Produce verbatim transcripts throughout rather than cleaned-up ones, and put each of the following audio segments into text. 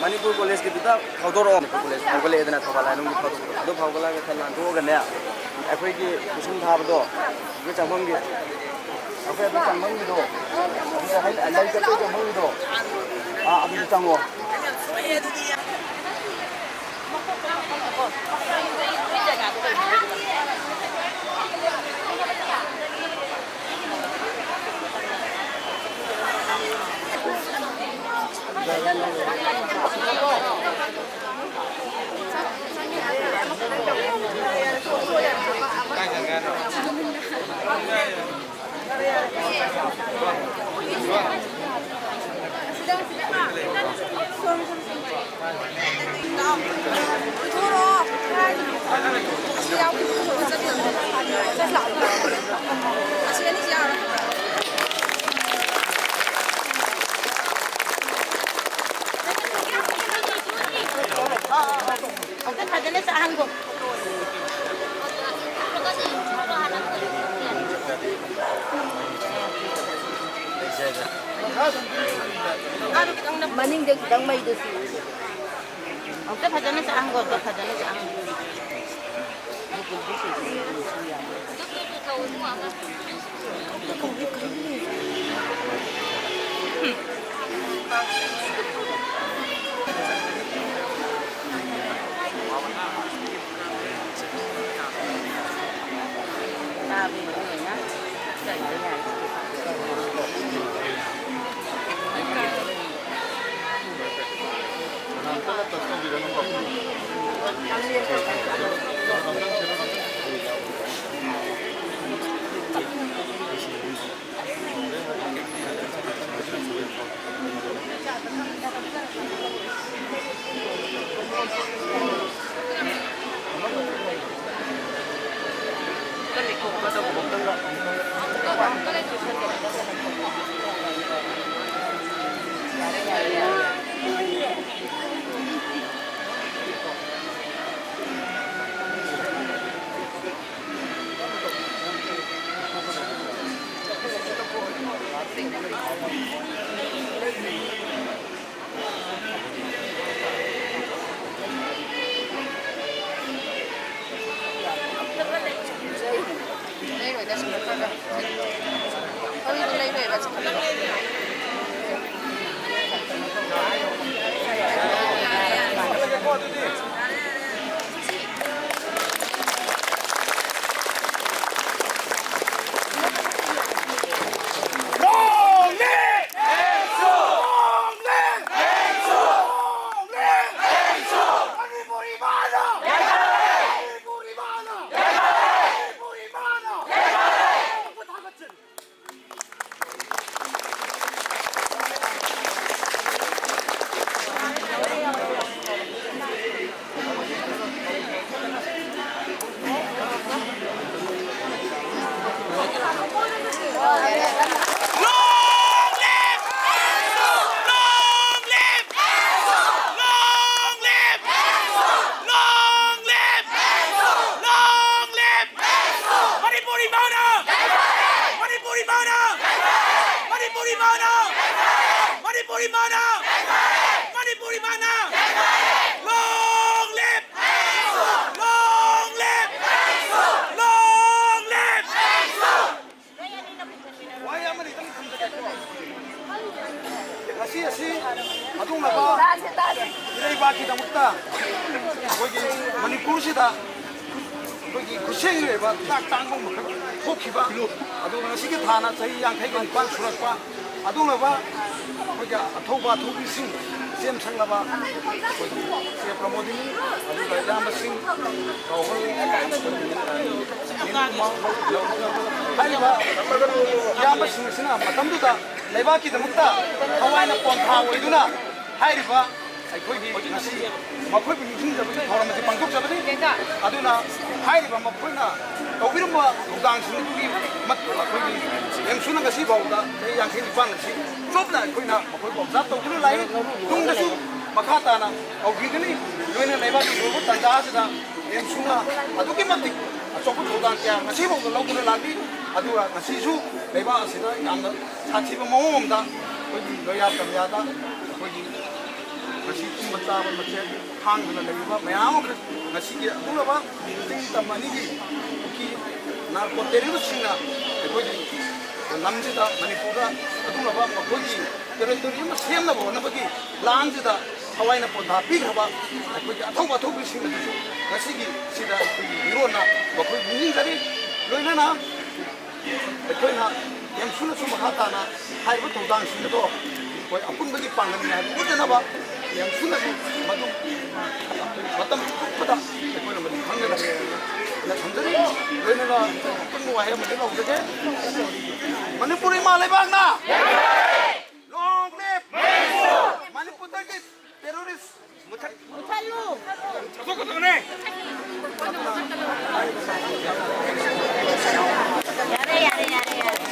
Manipur ꯀꯣꯂꯦꯖꯀꯤꯗꯨꯗ ꯊꯧꯗꯣꯔꯛꯑꯣ꯫ Manipur college ꯐꯥꯎꯒꯠꯂꯛꯑꯦꯗꯅ, Thoubal ꯂꯥꯏꯅꯨꯡꯒꯤ ꯐꯥꯎꯗꯣꯛꯄꯗꯣ, ꯑꯗꯨ ꯐꯥꯎꯒꯠꯂꯛꯑꯒ ꯈꯔ ꯂꯥꯟꯊꯣꯛꯑꯒꯅꯦ, ꯑꯩꯈꯣꯏꯒꯤ ꯄꯤꯁꯨꯝ ꯊꯥꯕꯗꯣ, ꯑꯗꯨ ꯆꯪꯐꯝꯒꯤ, ꯑꯩꯈꯣꯏ ꯑꯗꯨ ꯆꯪꯐꯝꯒꯤꯗꯣ, ꯑꯗꯨꯗ ꯍꯩ-, ꯂꯩ ꯀꯠꯄ ꯆꯪꯐꯝꯒꯤꯗꯣ, ꯑꯥ, ꯑꯗꯨꯗ ꯆꯪꯉꯣ꯫ ꯑꯝꯇ ꯐꯖꯅ ꯆꯥꯍꯟꯒꯣ꯫ ꯃꯅꯤꯡꯗ ꯈꯤꯇꯪ ꯃꯩꯗꯨ ꯁꯤ꯫ ꯑꯝꯇ ꯐꯖꯅ ꯆꯥꯍꯟꯒꯣ, ꯑꯝꯇ ꯐꯖꯅ ꯆꯥꯍꯟꯒꯣ꯫ ꯂꯩꯔꯣꯏꯗ, ꯁꯨꯝ ꯅꯠꯇ꯭ꯔꯒ꯫ ꯋꯥꯔꯤꯗꯣ ꯂꯩꯔꯣꯏꯕ, ꯆꯠꯈ꯭ꯔꯒ꯫ Long live! Long live! Long live! Manipuri ꯃꯥꯅ! ꯃꯅꯤꯄꯨꯔꯤ ꯃꯥꯅ! ꯃꯅꯤꯄꯨꯔꯤ ꯃꯥꯅ! ꯊꯥꯒꯠꯆꯔꯤ꯫ Long live! Long live! Long live! Long live! Long live! Manipuri Mona! Manipuri Mona! Manipuri Mona! Manipuri Mona! Manipuri Mona! Long live! Long live! Long live! ꯋꯥꯍꯩ ꯑꯃꯅꯤꯇꯪ ꯊꯝꯖꯒꯦꯀꯣ꯫ ꯉꯁꯤ ꯑꯁꯤ ꯑꯗꯨꯒꯨꯝꯂꯕ ꯏꯔꯩꯕꯥꯛꯀꯤꯗꯃꯛꯇ ꯑꯩꯈꯣꯏꯒꯤ ꯃꯅꯤꯄꯨꯔꯁꯤꯗ ꯑꯩꯈꯣꯏꯒꯤ ꯈꯨꯠꯁꯦꯝꯒꯤ ꯑꯣꯏꯕ ꯆꯥꯛ ꯇꯥꯡꯕ ꯑꯃꯈꯛ ꯊꯣꯛꯈꯤꯕ, ꯑꯗꯨꯒ ꯉꯁꯤꯒꯤ ꯊꯥꯅ ꯆꯍꯤ ꯌꯥꯡꯈꯩꯒ ꯅꯤꯄꯥꯟ ꯁꯨꯔꯛꯄ, ꯑꯗꯨꯒꯨꯝꯂꯕ ꯑꯩꯈꯣꯏꯒꯤ ꯑꯊꯧꯕ ꯑꯊꯧꯕꯤꯁꯤꯡ, ꯏꯆꯦꯝ ꯁꯛꯂꯕ ꯑꯩꯈꯣꯏꯒꯤ ꯏꯆꯦ ꯄ꯭ꯔꯃꯣꯗꯤꯅꯤ, ꯑꯗꯨꯒ ꯏꯌꯥꯝꯕꯁꯤꯡ, ꯔꯥꯍꯨꯜ, ꯍꯥꯏꯔꯤꯕ ꯏꯌꯥꯝꯕꯁꯤꯡ ꯑꯁꯤꯅ ꯃꯇꯝꯗꯨꯗ ꯂꯩꯕꯥꯛꯀꯤꯗꯃꯛꯇ ꯊꯋꯥꯏꯅ ꯄꯣꯟꯊꯥ ꯑꯣꯏꯗꯨꯅ ꯍꯥꯏꯔꯤꯕ ꯑꯩꯈꯣꯏꯒꯤ ꯉꯁꯤ ꯃꯈꯣꯏꯕꯨ ꯅꯤꯡꯁꯤꯡꯖꯕꯒꯤ ꯊꯧꯔꯝ ꯑꯁꯤ ꯄꯥꯡꯊꯣꯛꯆꯕꯅꯤ꯫ ꯑꯗꯨꯅ ꯍꯥꯏꯔꯤꯕ ꯃꯈꯣꯏꯅ ꯇꯧꯕꯤꯔꯝꯕ ꯊꯧꯗꯥꯡꯁꯤꯡ ꯑꯗꯨꯒꯤ ꯃꯇꯨꯡ ꯑꯩꯈꯣꯏꯒꯤ ꯑꯦꯝꯁꯨꯅ ꯉꯁꯤ ꯐꯥꯎꯕꯗ ꯆꯍꯤ ꯌꯥꯡꯈꯩ ꯅꯤꯄꯥꯟ ꯑꯁꯤ ꯆꯨꯞꯅ ꯑꯩꯈꯣꯏꯅ ꯃꯈꯣꯏꯕꯨ ꯑꯣꯕꯖꯥꯔꯕ ꯇꯧꯗꯨꯅ ꯂꯥꯛꯏ꯫ ꯇꯨꯡꯗꯁꯨ ꯃꯈꯥ ꯇꯥꯅ ꯇꯧꯕꯤꯒꯅꯤ꯫ ꯂꯣꯏꯅ ꯂꯩꯕꯥꯛꯀꯤ ꯑꯣꯏꯕ ꯇꯥꯟꯖꯥ ꯑꯁꯤꯗ ꯑꯦꯝꯁꯨꯅ ꯑꯗꯨꯛꯀꯤ ꯃꯇꯤꯛ ꯑꯆꯧꯕ ꯊꯧꯗꯥꯡ ꯀꯌꯥ ꯉꯁꯤ ꯐꯥꯎꯕꯗ ꯂꯧꯗꯨꯅ ꯂꯥꯛꯂꯤ꯫ ꯑꯗꯨꯒ ꯉꯁꯤꯁꯨ ꯂꯩꯕꯥꯛ ꯑꯁꯤꯗ ꯌꯥꯝꯅ ꯁꯥꯊꯤꯕ ꯃꯑꯣꯡ ꯑꯃꯗ ꯑꯩꯈꯣꯏꯒꯤ ꯂꯣꯌꯥ ꯀꯝꯌꯥꯗ ꯑꯩꯈꯣꯏꯒꯤ ꯉꯁꯤ ꯇꯨꯝꯕ ꯆꯥꯕ ꯃꯊꯦꯜ ꯈꯥꯡꯗꯨꯅ ꯂꯩꯔꯤꯕ ꯃꯌꯥꯝ ꯑꯃꯈꯛ ꯉꯁꯤꯒꯤ ꯑꯗꯨꯒꯨꯝꯂꯕ ꯆꯤꯡ ꯇꯝ ꯑꯅꯤꯒꯤ ꯀꯨꯀꯤ ꯅꯥꯔꯀꯣ ꯇꯦꯔꯣꯔꯤꯁꯁꯤꯡꯅ ꯑꯩꯈꯣꯏꯒꯤ ꯂꯝꯁꯤꯗ, ꯃꯅꯤꯄꯨꯔꯗ ꯑꯗꯨꯒꯨꯝꯂꯕ ꯃꯈꯣꯏꯒꯤ ꯇꯦꯔꯤꯇꯣꯔꯤ ꯑꯃ ꯁꯦꯝꯅꯕ ꯍꯣꯠꯅꯕꯒꯤ ꯂꯥꯟꯁꯤꯗ ꯊꯋꯥꯏꯅ ꯄꯣꯟꯊꯥ ꯄꯤꯈ꯭ꯔꯕ ꯑꯩꯈꯣꯏꯒꯤ ꯑꯊꯧꯕ ꯑꯊꯧꯕꯤꯁꯤꯡ ꯑꯗꯨꯁꯨ ꯉꯁꯤꯒꯤ ꯁꯤꯗ ꯑꯩꯈꯣꯏꯒꯤ ꯃꯤꯔꯣꯟꯅ ꯃꯈꯣꯏ ꯅꯤꯡꯁꯤꯡꯖꯔꯤ꯫ ꯂꯣꯏꯅꯅ ꯑꯩꯈꯣꯏꯅ ꯑꯦꯝꯁꯨꯅꯁꯨ ꯃꯈꯥ ꯇꯥꯅ ꯍꯥꯏꯔꯤꯕ ꯊꯧꯗꯥꯡꯁꯤꯡ ꯑꯗꯣ ꯑꯩꯈꯣꯏ ꯑꯄꯨꯟꯕꯒꯤ ꯄꯥꯡꯒꯜꯅꯤ ꯍꯥꯏꯕ ꯎꯠꯅꯅꯕ ꯑꯦꯝꯁꯨꯅꯁꯨ ꯃꯗꯨ ꯃꯇꯝ ꯀꯨꯞꯄꯗ ꯑꯩꯈꯣꯏꯅ ꯃꯗꯨ ꯈꯪꯒꯗꯕꯅꯦꯅ ꯊꯝꯖꯔꯤ꯫ ꯂꯣꯏꯅꯅ ꯑꯄꯨꯟꯕ ꯋꯥꯍꯩ ꯑꯃꯗꯤ ꯂꯧꯖꯒꯦ꯫ ꯃꯅꯤꯄꯨꯔ ꯏꯃꯥ ꯂꯩꯕꯥꯛꯅ! Long live! ꯃꯅꯤꯄꯨꯔꯗꯒꯤ ꯇꯦꯔꯣꯔꯤꯁ ꯃꯨꯊꯠ-, ꯃꯨꯊꯠꯂꯨ! ꯂꯧꯊꯣꯛꯀꯗꯕꯅꯦ! ꯌꯥꯔꯦ, ꯌꯥꯔꯦ, ꯌꯥꯔꯦ, ꯌꯥꯔꯦ꯫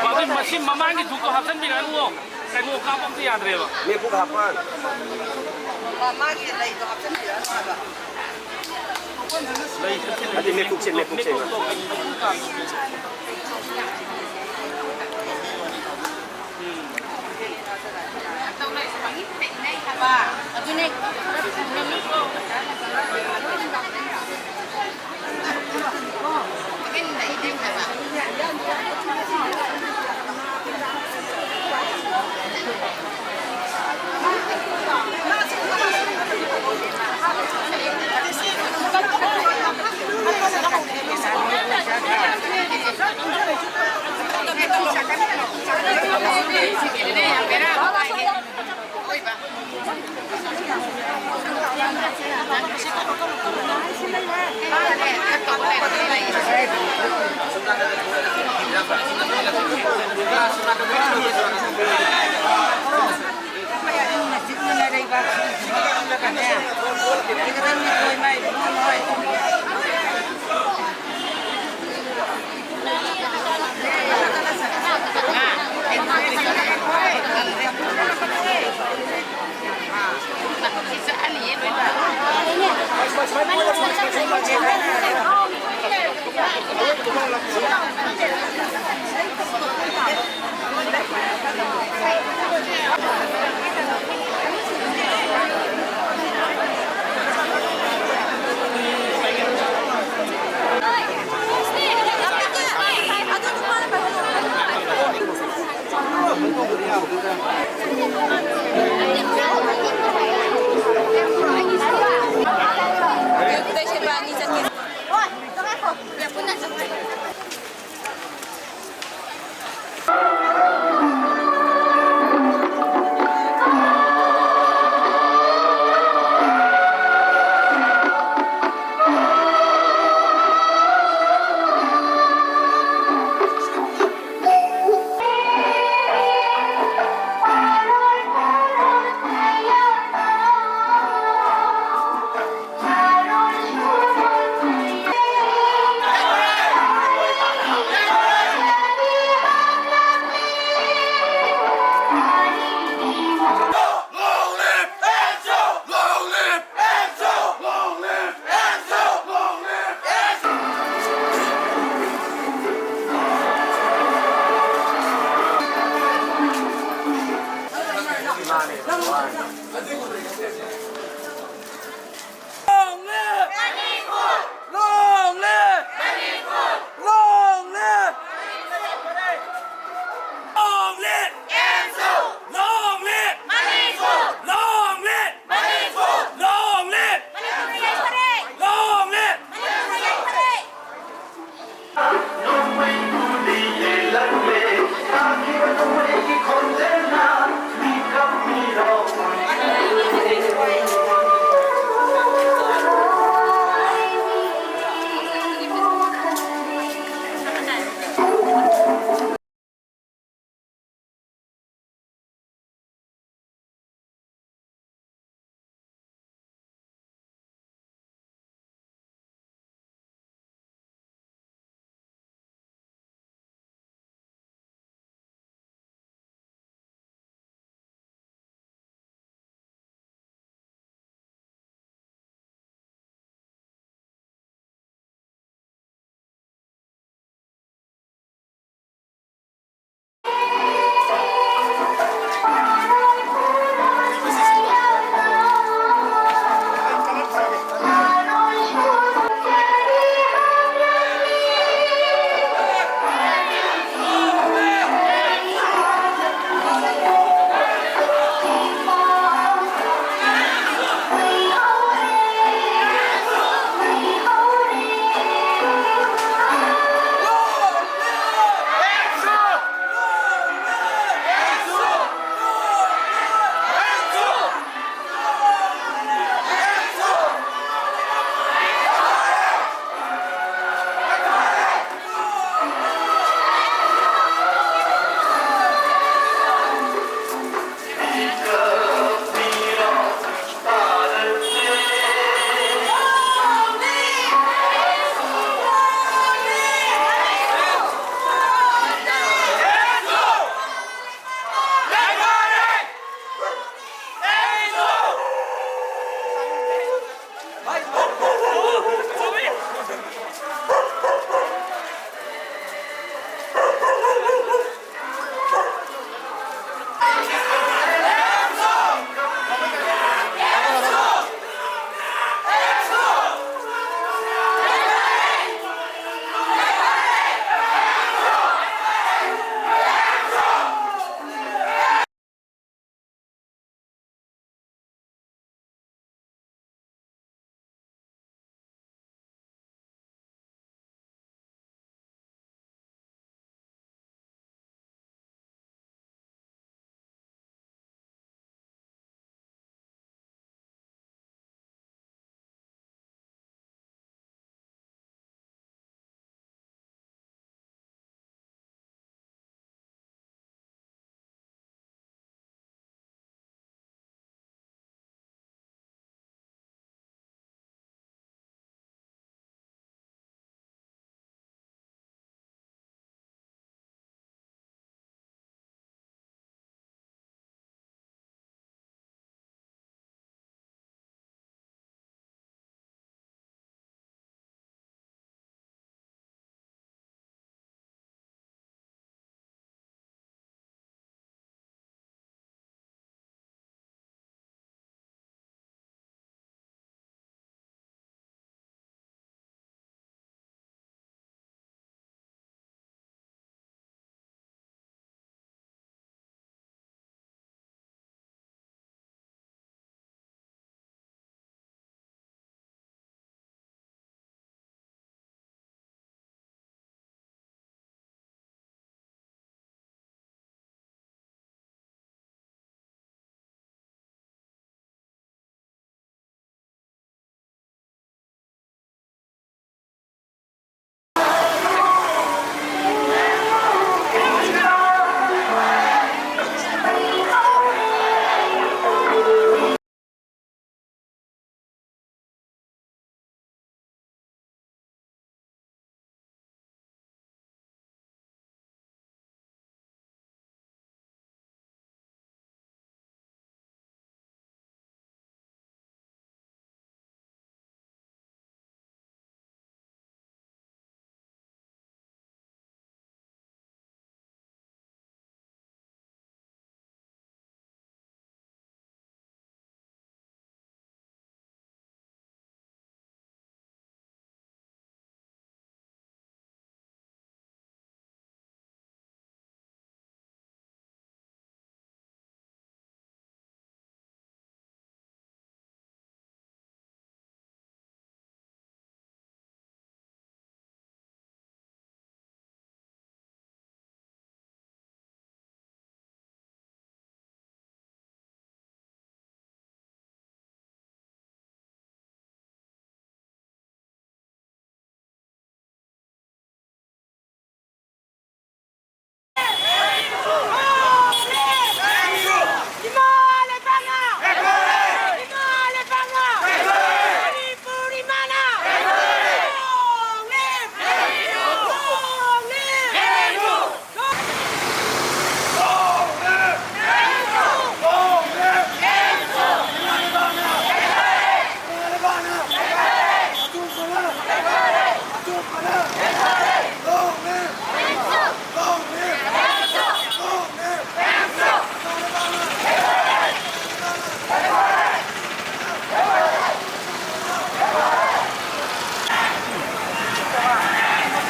ꯑꯗꯨ ꯃꯁꯤ ꯃꯃꯥꯡꯒꯤ ꯙꯨꯞꯇꯣ ꯍꯥꯞꯆꯤꯟꯕꯤꯔꯛꯑꯅꯨ꯫ ꯀꯩꯅꯣ ꯀꯥꯞꯄ ꯑꯝꯇ ꯌꯥꯗ꯭ꯔꯦꯕ꯫ ꯃꯦꯛꯕꯨꯛ ꯍꯥꯞꯄ꯫ ꯃꯥꯒꯤ ꯂꯩꯗꯣ ꯍꯥꯞꯆꯤꯟꯕꯤꯔꯛꯑꯅꯨ ꯍꯥꯏꯕ꯫ ꯑꯗꯨ ꯃꯦꯀꯨꯞꯁꯦ, ꯃꯦꯀꯨꯞꯁꯦ꯫ ꯑꯗꯨꯅꯦ꯫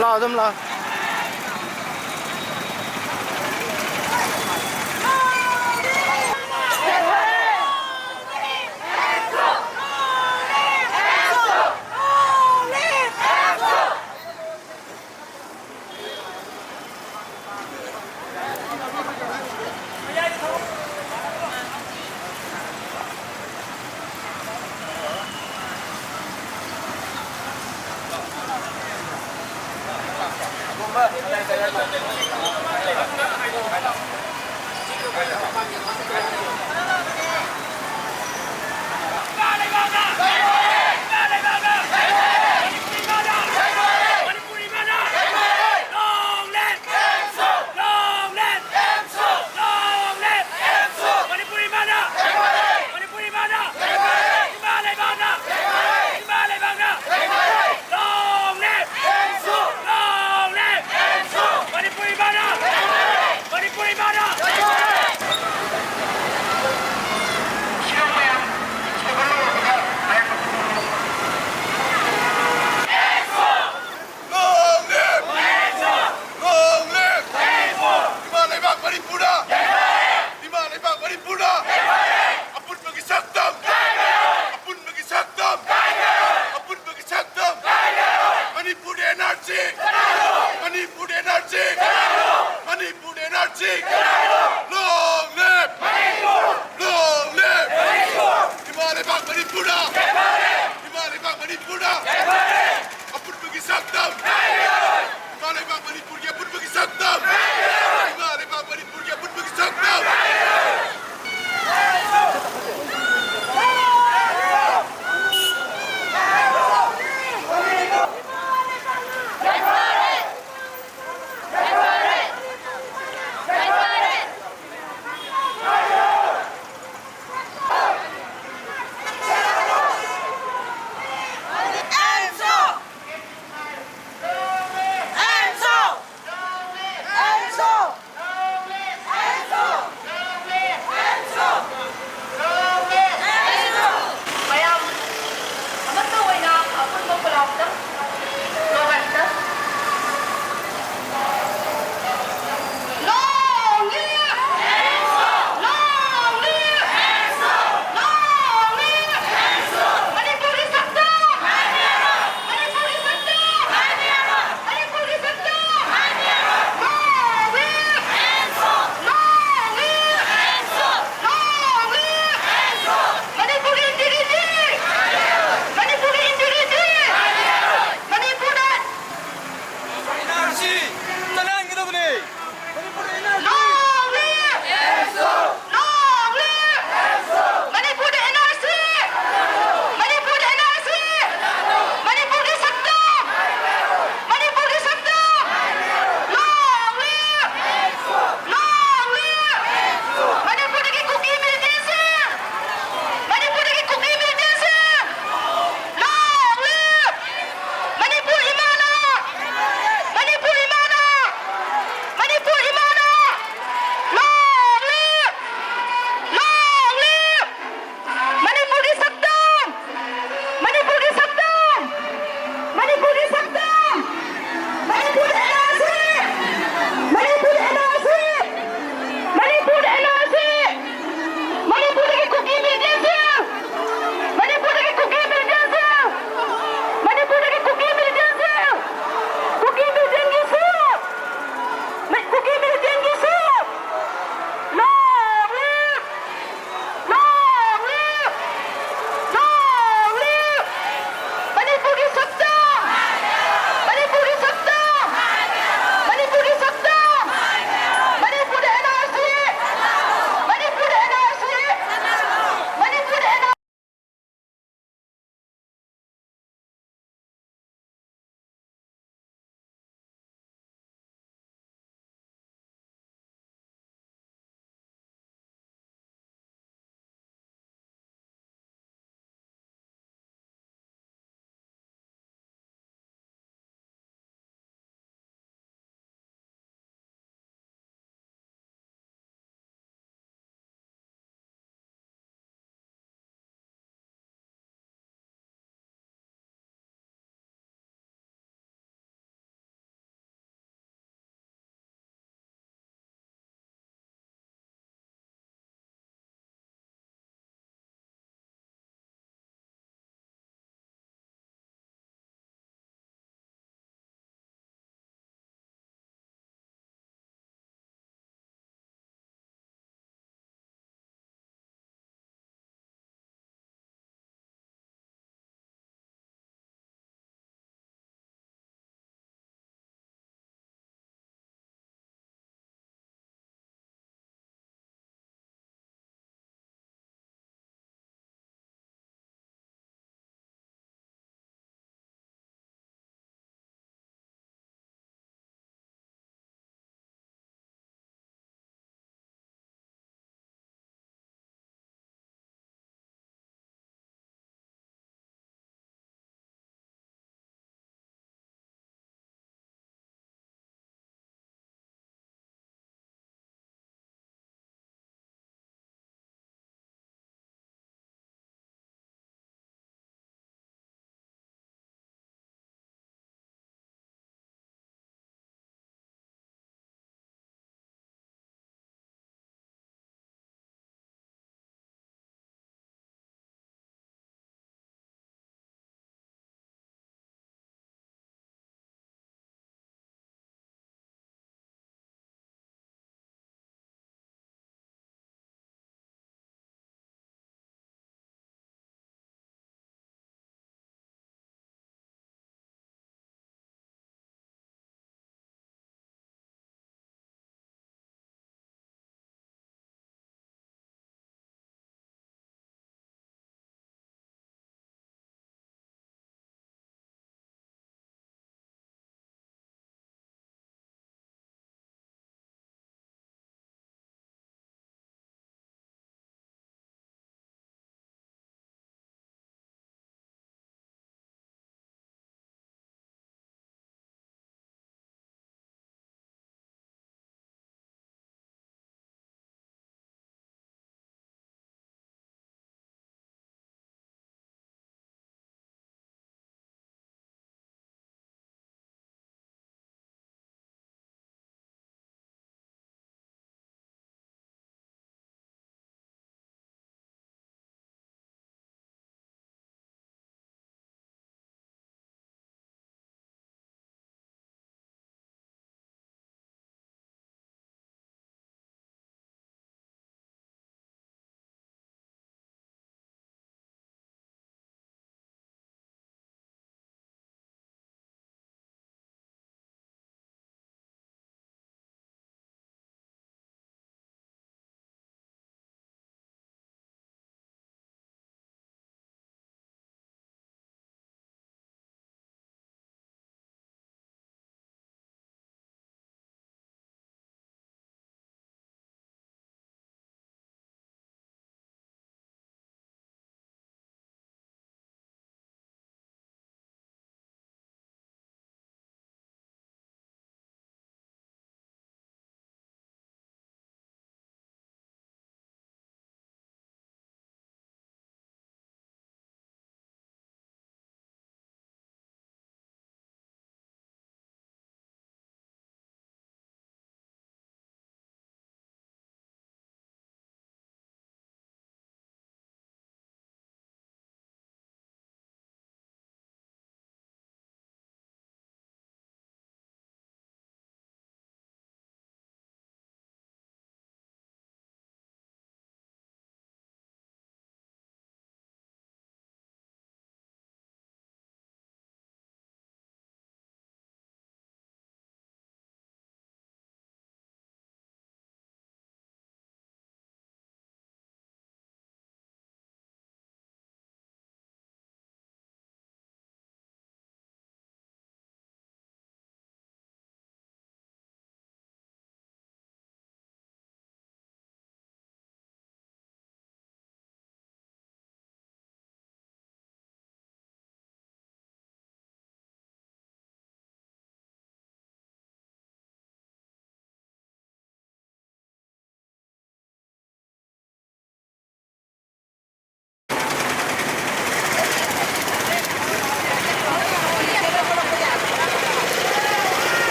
ꯂꯥꯛꯑꯣ, ꯑꯗꯨꯝ ꯂꯥꯛꯑꯣ꯫ Long live! Long live! ꯏꯃꯥ ꯂꯩꯕꯥꯛ ꯃꯅꯤꯄꯨꯔꯗ! ꯏꯃꯥ ꯂꯩꯕꯥꯛ ꯃꯅꯤꯄꯨꯔꯗ! ꯑꯄꯨꯟꯕꯒꯤ ꯁꯛꯇꯝ! ꯑꯄꯨꯟꯕꯒꯤ ꯁꯛꯇꯝ! ꯑꯄꯨꯟꯕꯒꯤ ꯁꯛꯇꯝ! ꯃꯅꯤꯄꯨꯔꯗ NRC! ꯃꯅꯤꯄꯨꯔꯗ NRC! ꯃꯅꯤꯄꯨꯔꯗ NRC! Long live! Long live! ꯏꯃꯥ ꯂꯩꯕꯥꯛ ꯃꯅꯤꯄꯨꯔꯗ! ꯏꯃꯥ ꯂꯩꯕꯥꯛ ꯃꯅꯤꯄꯨꯔꯗ! ꯑꯄꯨꯟꯕꯒꯤ ꯁꯛꯇꯝ! ꯏꯃꯥ ꯂꯩꯕꯥꯛ ꯃꯅꯤꯄꯨꯔꯒꯤ ꯑꯄꯨꯟꯕꯒꯤ ꯁꯛꯇꯝ! ꯏꯃꯥ ꯂꯩꯕꯥꯛ ꯃꯅꯤꯄꯨꯔꯒꯤ ꯑꯄꯨꯟꯕꯒꯤ ꯁꯛꯇꯝ!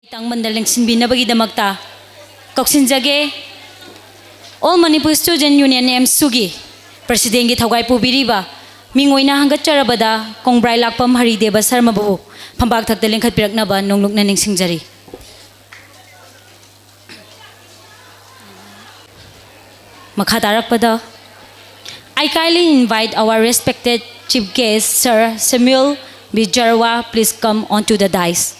ꯇꯥꯡꯃꯟꯗ ꯂꯦꯡꯁꯤꯟꯕꯤꯅꯕꯒꯤꯗꯃꯛꯇ ꯀꯧꯁꯤꯟꯖꯒꯦ꯫ All Manipur Student Union, ꯑꯦꯝꯁꯨꯒꯤ ꯄ꯭ꯔꯁꯤꯗꯦꯟꯒꯤ ꯊꯧꯒꯥꯏ ꯄꯨꯕꯤꯔꯤꯕ ꯃꯤꯡ ꯑꯣꯏꯅ ꯍꯪꯒꯠꯆꯔꯕꯗ ꯀꯣꯡꯕ꯭ꯔꯥꯏ ꯂꯥꯛꯄꯝ ꯍꯔꯤꯗꯦꯕ ꯁꯔꯃꯕꯨ ꯐꯝꯕꯥꯛ ꯊꯛꯇ ꯂꯤꯡꯈꯠꯄꯤꯔꯛꯅꯕ ꯅꯣꯡꯂꯨꯛꯅ ꯅꯤꯡꯁꯤꯡꯖꯔꯤ꯫ ꯃꯈꯥ ꯇꯥꯔꯛꯄꯗ, I kindly invite our respected chief guest, Sir Samuel B Jarwa, please come onto the dais.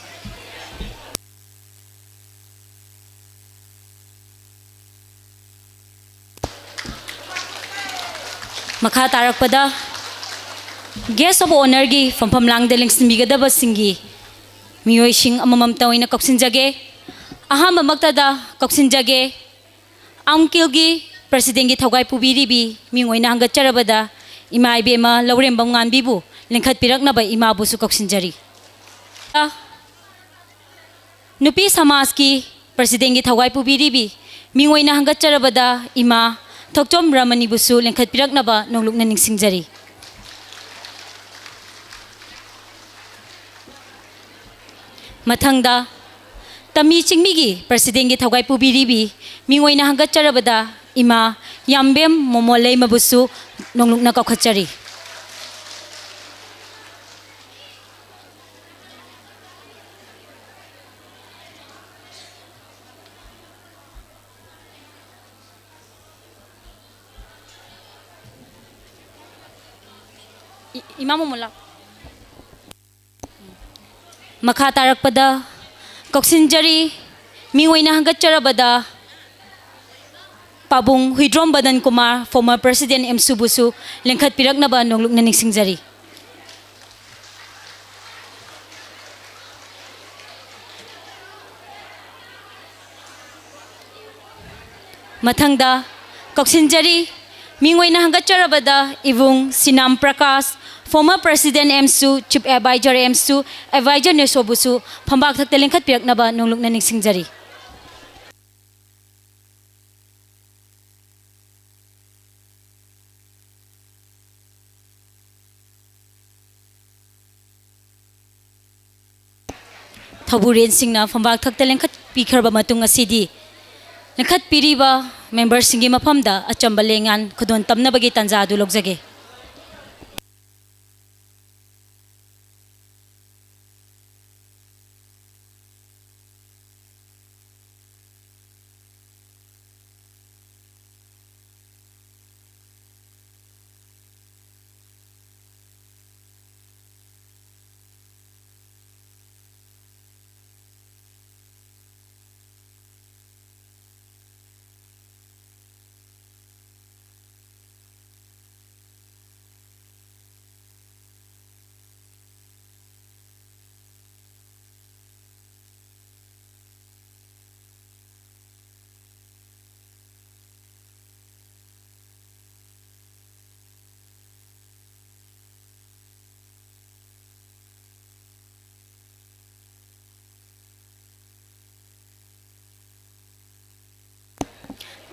ꯃꯈꯥ ꯇꯥꯔꯛꯄꯗ, guest of honourꯒꯤ ꯐꯝꯐꯝ ꯂꯥꯡꯗ ꯂꯦꯡꯁꯤꯟꯕꯤꯒꯗꯕꯁꯤꯡꯒꯤ ꯃꯤꯑꯣꯏꯁꯤꯡ ꯑꯃꯃꯝꯇ ꯑꯣꯏꯅ ꯀꯧꯁꯤꯟꯖꯒꯦ꯫ ꯑꯍꯥꯟꯕꯃꯛꯇꯗ ꯀꯧꯁꯤꯟꯖꯒꯦ, ꯑꯥꯎꯟꯀꯤꯜꯒꯤ ꯄ꯭ꯔꯁꯤꯗꯦꯟꯒꯤ ꯊꯧꯒꯥꯏ ꯄꯨꯕꯤꯔꯤꯕꯤ ꯃꯤꯡ ꯑꯣꯏꯅ ꯍꯪꯒꯠꯆꯔꯕꯗ ꯏꯃꯥ ꯏꯕꯦꯝꯃ ꯂꯧꯔꯦꯝꯕꯝ ꯉꯥꯟꯕꯤꯕꯨ ꯂꯤꯡꯈꯠꯄꯤꯔꯛꯅꯕ ꯏꯃꯥꯕꯨꯁꯨ ꯀꯧꯁꯤꯟꯖꯔꯤ꯫ ꯅꯨꯄꯤ ꯁꯃꯥꯖꯀꯤ ꯄ꯭ꯔꯁꯤꯗꯦꯟꯒꯤ ꯊꯧꯒꯥꯏ ꯄꯨꯕꯤꯔꯤꯕꯤ ꯃꯤꯡ ꯑꯣꯏꯅ ꯍꯪꯒꯠꯆꯔꯕꯗ ꯏꯃꯥ ꯊꯣꯛꯆꯣꯝ ꯔꯃꯅꯤꯕꯨꯁꯨ ꯂꯤꯡꯈꯠꯄꯤꯔꯛꯅꯕ ꯅꯣꯡꯂꯨꯛꯅ ꯅꯤꯡꯁꯤꯡꯖꯔꯤ꯫ ꯃꯊꯪꯗ, ꯇꯝꯃꯤ ꯆꯤꯡꯃꯤꯒꯤ ꯄ꯭ꯔꯁꯤꯗꯦꯟꯒꯤ ꯊꯧꯒꯥꯏ ꯄꯨꯕꯤꯔꯤꯕꯤ ꯃꯤꯡ ꯑꯣꯏꯅ ꯍꯪꯒꯠꯆꯔꯕꯗ ꯏꯃꯥ ꯌꯥꯝꯕꯦꯝ ꯃꯣꯃꯣ ꯂꯩꯃꯕꯨꯁꯨ ꯅꯣꯡꯂꯨꯛꯅ ꯀꯧꯈꯠꯆꯔꯤ꯫ ꯏ-, ꯏꯃꯥ ꯃꯣꯃꯣ ꯂꯥꯎ꯫ ꯃꯈꯥ ꯇꯥꯔꯛꯄꯗ ꯀꯧꯁꯤꯟꯖꯔꯤ, ꯃꯤꯡ ꯑꯣꯏꯅ ꯍꯪꯒꯠꯆꯔꯕꯗ ꯄꯥꯕꯨꯡ ꯍꯨꯏꯗ꯭ꯔꯣꯝ ꯕꯗꯟ ꯀꯨꯃꯥꯔ, former president ꯑꯦꯝꯁꯨꯕꯨꯁꯨ ꯂꯦꯡꯈꯠꯄꯤꯔꯛꯅꯕ ꯅꯣꯡꯂꯨꯛꯅ ꯅꯤꯡꯁꯤꯡꯖꯔꯤ꯫ ꯃꯊꯪꯗ ꯀꯧꯁꯤꯟꯖꯔꯤ, ꯃꯤꯡ ꯑꯣꯏꯅ ꯍꯪꯒꯠꯆꯔꯕꯗ ꯏꯕꯨꯡ ꯁꯤꯅꯥꯝ Prakash, former president ꯑꯦꯝꯁꯨ, chief advisor ꯑꯦꯝꯁꯨ, advisor ꯅꯦꯁꯣꯕꯨꯁꯨ ꯐꯝꯕꯥꯛ ꯊꯛꯇ ꯂꯤꯡꯈꯠꯄꯤꯔꯛꯅꯕ ꯅꯣꯡꯂꯨꯛꯅ ꯅꯤꯡꯁꯤꯡꯖꯔꯤ꯫ ꯀꯧꯕꯨꯔꯦꯟꯁꯤꯡꯅ ꯐꯝꯕꯥꯛ ꯊꯛꯇ ꯂꯦꯡꯈꯠꯄꯤꯈ꯭ꯔꯕ ꯃꯇꯨꯡ ꯑꯁꯤꯗꯤ, ꯂꯦꯡꯈꯠꯄꯤꯔꯤꯕ ꯃꯦꯝꯕꯔꯁꯤꯡꯒꯤ ꯃꯐꯝꯗ ꯑꯆꯝꯕ ꯂꯦꯡꯌꯥꯟ ꯈꯨꯗꯣꯟ ꯇꯝꯅꯕꯒꯤ ꯇꯥꯟꯖꯥ ꯑꯗꯨ ꯂꯧꯖꯒꯦ꯫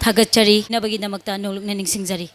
ꯊꯥꯒꯠꯆꯔꯤ꯫ ꯅꯕꯒꯤꯗꯃꯛꯇ ꯅꯣꯡꯂꯨꯛꯅ ꯅꯤꯡꯁꯤꯡꯖꯔꯤ꯫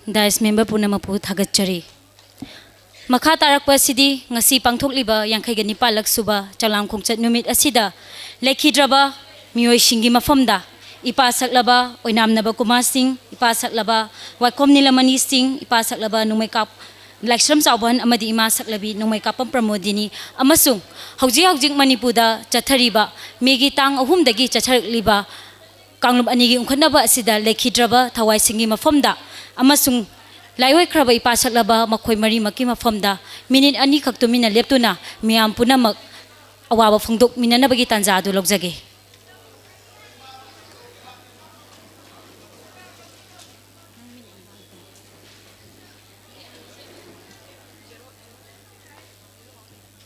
Dais member ꯄꯨꯝꯅꯃꯛꯄꯨ ꯊꯥꯒꯠꯆꯔꯤ꯫ ꯃꯈꯥ ꯇꯥꯔꯛꯄ ꯑꯁꯤꯗꯤ ꯉꯁꯤ ꯄꯥꯡꯊꯣꯛꯂꯤꯕ ꯌꯥꯡꯈꯩꯒ ꯅꯤꯄꯥꯜꯂꯛ ꯁꯨꯕ ꯆꯥꯂꯥꯝ ꯈꯣꯡꯆꯠ ꯅꯨꯃꯤꯠ ꯑꯁꯤꯗ ꯂꯩꯈꯤꯗ꯭ꯔꯕ ꯃꯤꯑꯣꯏꯁꯤꯡꯒꯤ ꯃꯐꯝꯗ ꯏꯄꯥ ꯁꯛꯂꯕ ꯑꯣꯏꯅꯥꯝꯅꯕ ꯀꯨꯃꯥꯔ ꯁꯤꯡ, ꯏꯄꯥ ꯁꯛꯂꯕ ꯋꯥꯏꯈꯣꯝ ꯅꯤꯂꯃꯅꯤ ꯁꯤꯡ, ꯏꯄꯥ ꯁꯛꯂꯕ ꯅꯣꯡꯃꯩꯀꯥꯞ ꯂꯥꯏꯁ꯭ꯔꯝ ꯆꯥꯎꯕꯍꯟ ꯑꯃꯗꯤ ꯏꯃꯥ ꯁꯛꯂꯕꯤ ꯅꯣꯡꯃꯩꯀꯥꯞꯄꯝ ꯄ꯭ꯔꯃꯣꯗꯤꯅꯤ ꯑꯃꯁꯨꯡ ꯍꯧꯖꯤꯛ ꯍꯧꯖꯤꯛ ꯃꯅꯤꯄꯨꯔꯗ ꯆꯠꯊꯔꯤꯕ ꯃꯦꯒꯤ ꯇꯥꯡ ꯑꯍꯨꯝꯗꯒꯤ ꯆꯠꯊꯔꯛꯂꯤꯕ ꯀꯥꯡꯂꯨꯞ ꯑꯅꯤꯒꯤ ꯎꯪꯈꯠꯅꯕ ꯑꯁꯤꯗ ꯂꯩꯈꯤꯗ꯭ꯔꯕ ꯊꯋꯥꯏꯁꯤꯡꯒꯤ ꯃꯐꯝꯗ ꯑꯃꯁꯨꯡ ꯂꯥꯏꯑꯣꯏꯈ꯭ꯔꯕ ꯏꯄꯥ ꯁꯛꯂꯕ ꯃꯈꯣꯏ ꯃꯔꯤꯃꯛꯀꯤ ꯃꯐꯝꯗ ꯃꯤꯅꯤꯠ ꯑꯅꯤꯈꯛ ꯇꯨꯃꯤꯟꯅ ꯂꯦꯞꯇꯨꯅ ꯃꯤꯌꯥꯝ ꯄꯨꯝꯅꯃꯛ ꯑꯋꯥꯕ ꯐꯣꯡꯗꯣꯛꯃꯤꯟꯅꯅꯕꯒꯤ ꯇꯥꯟꯖꯥ ꯑꯗꯨ ꯂꯧꯖꯒꯦ꯫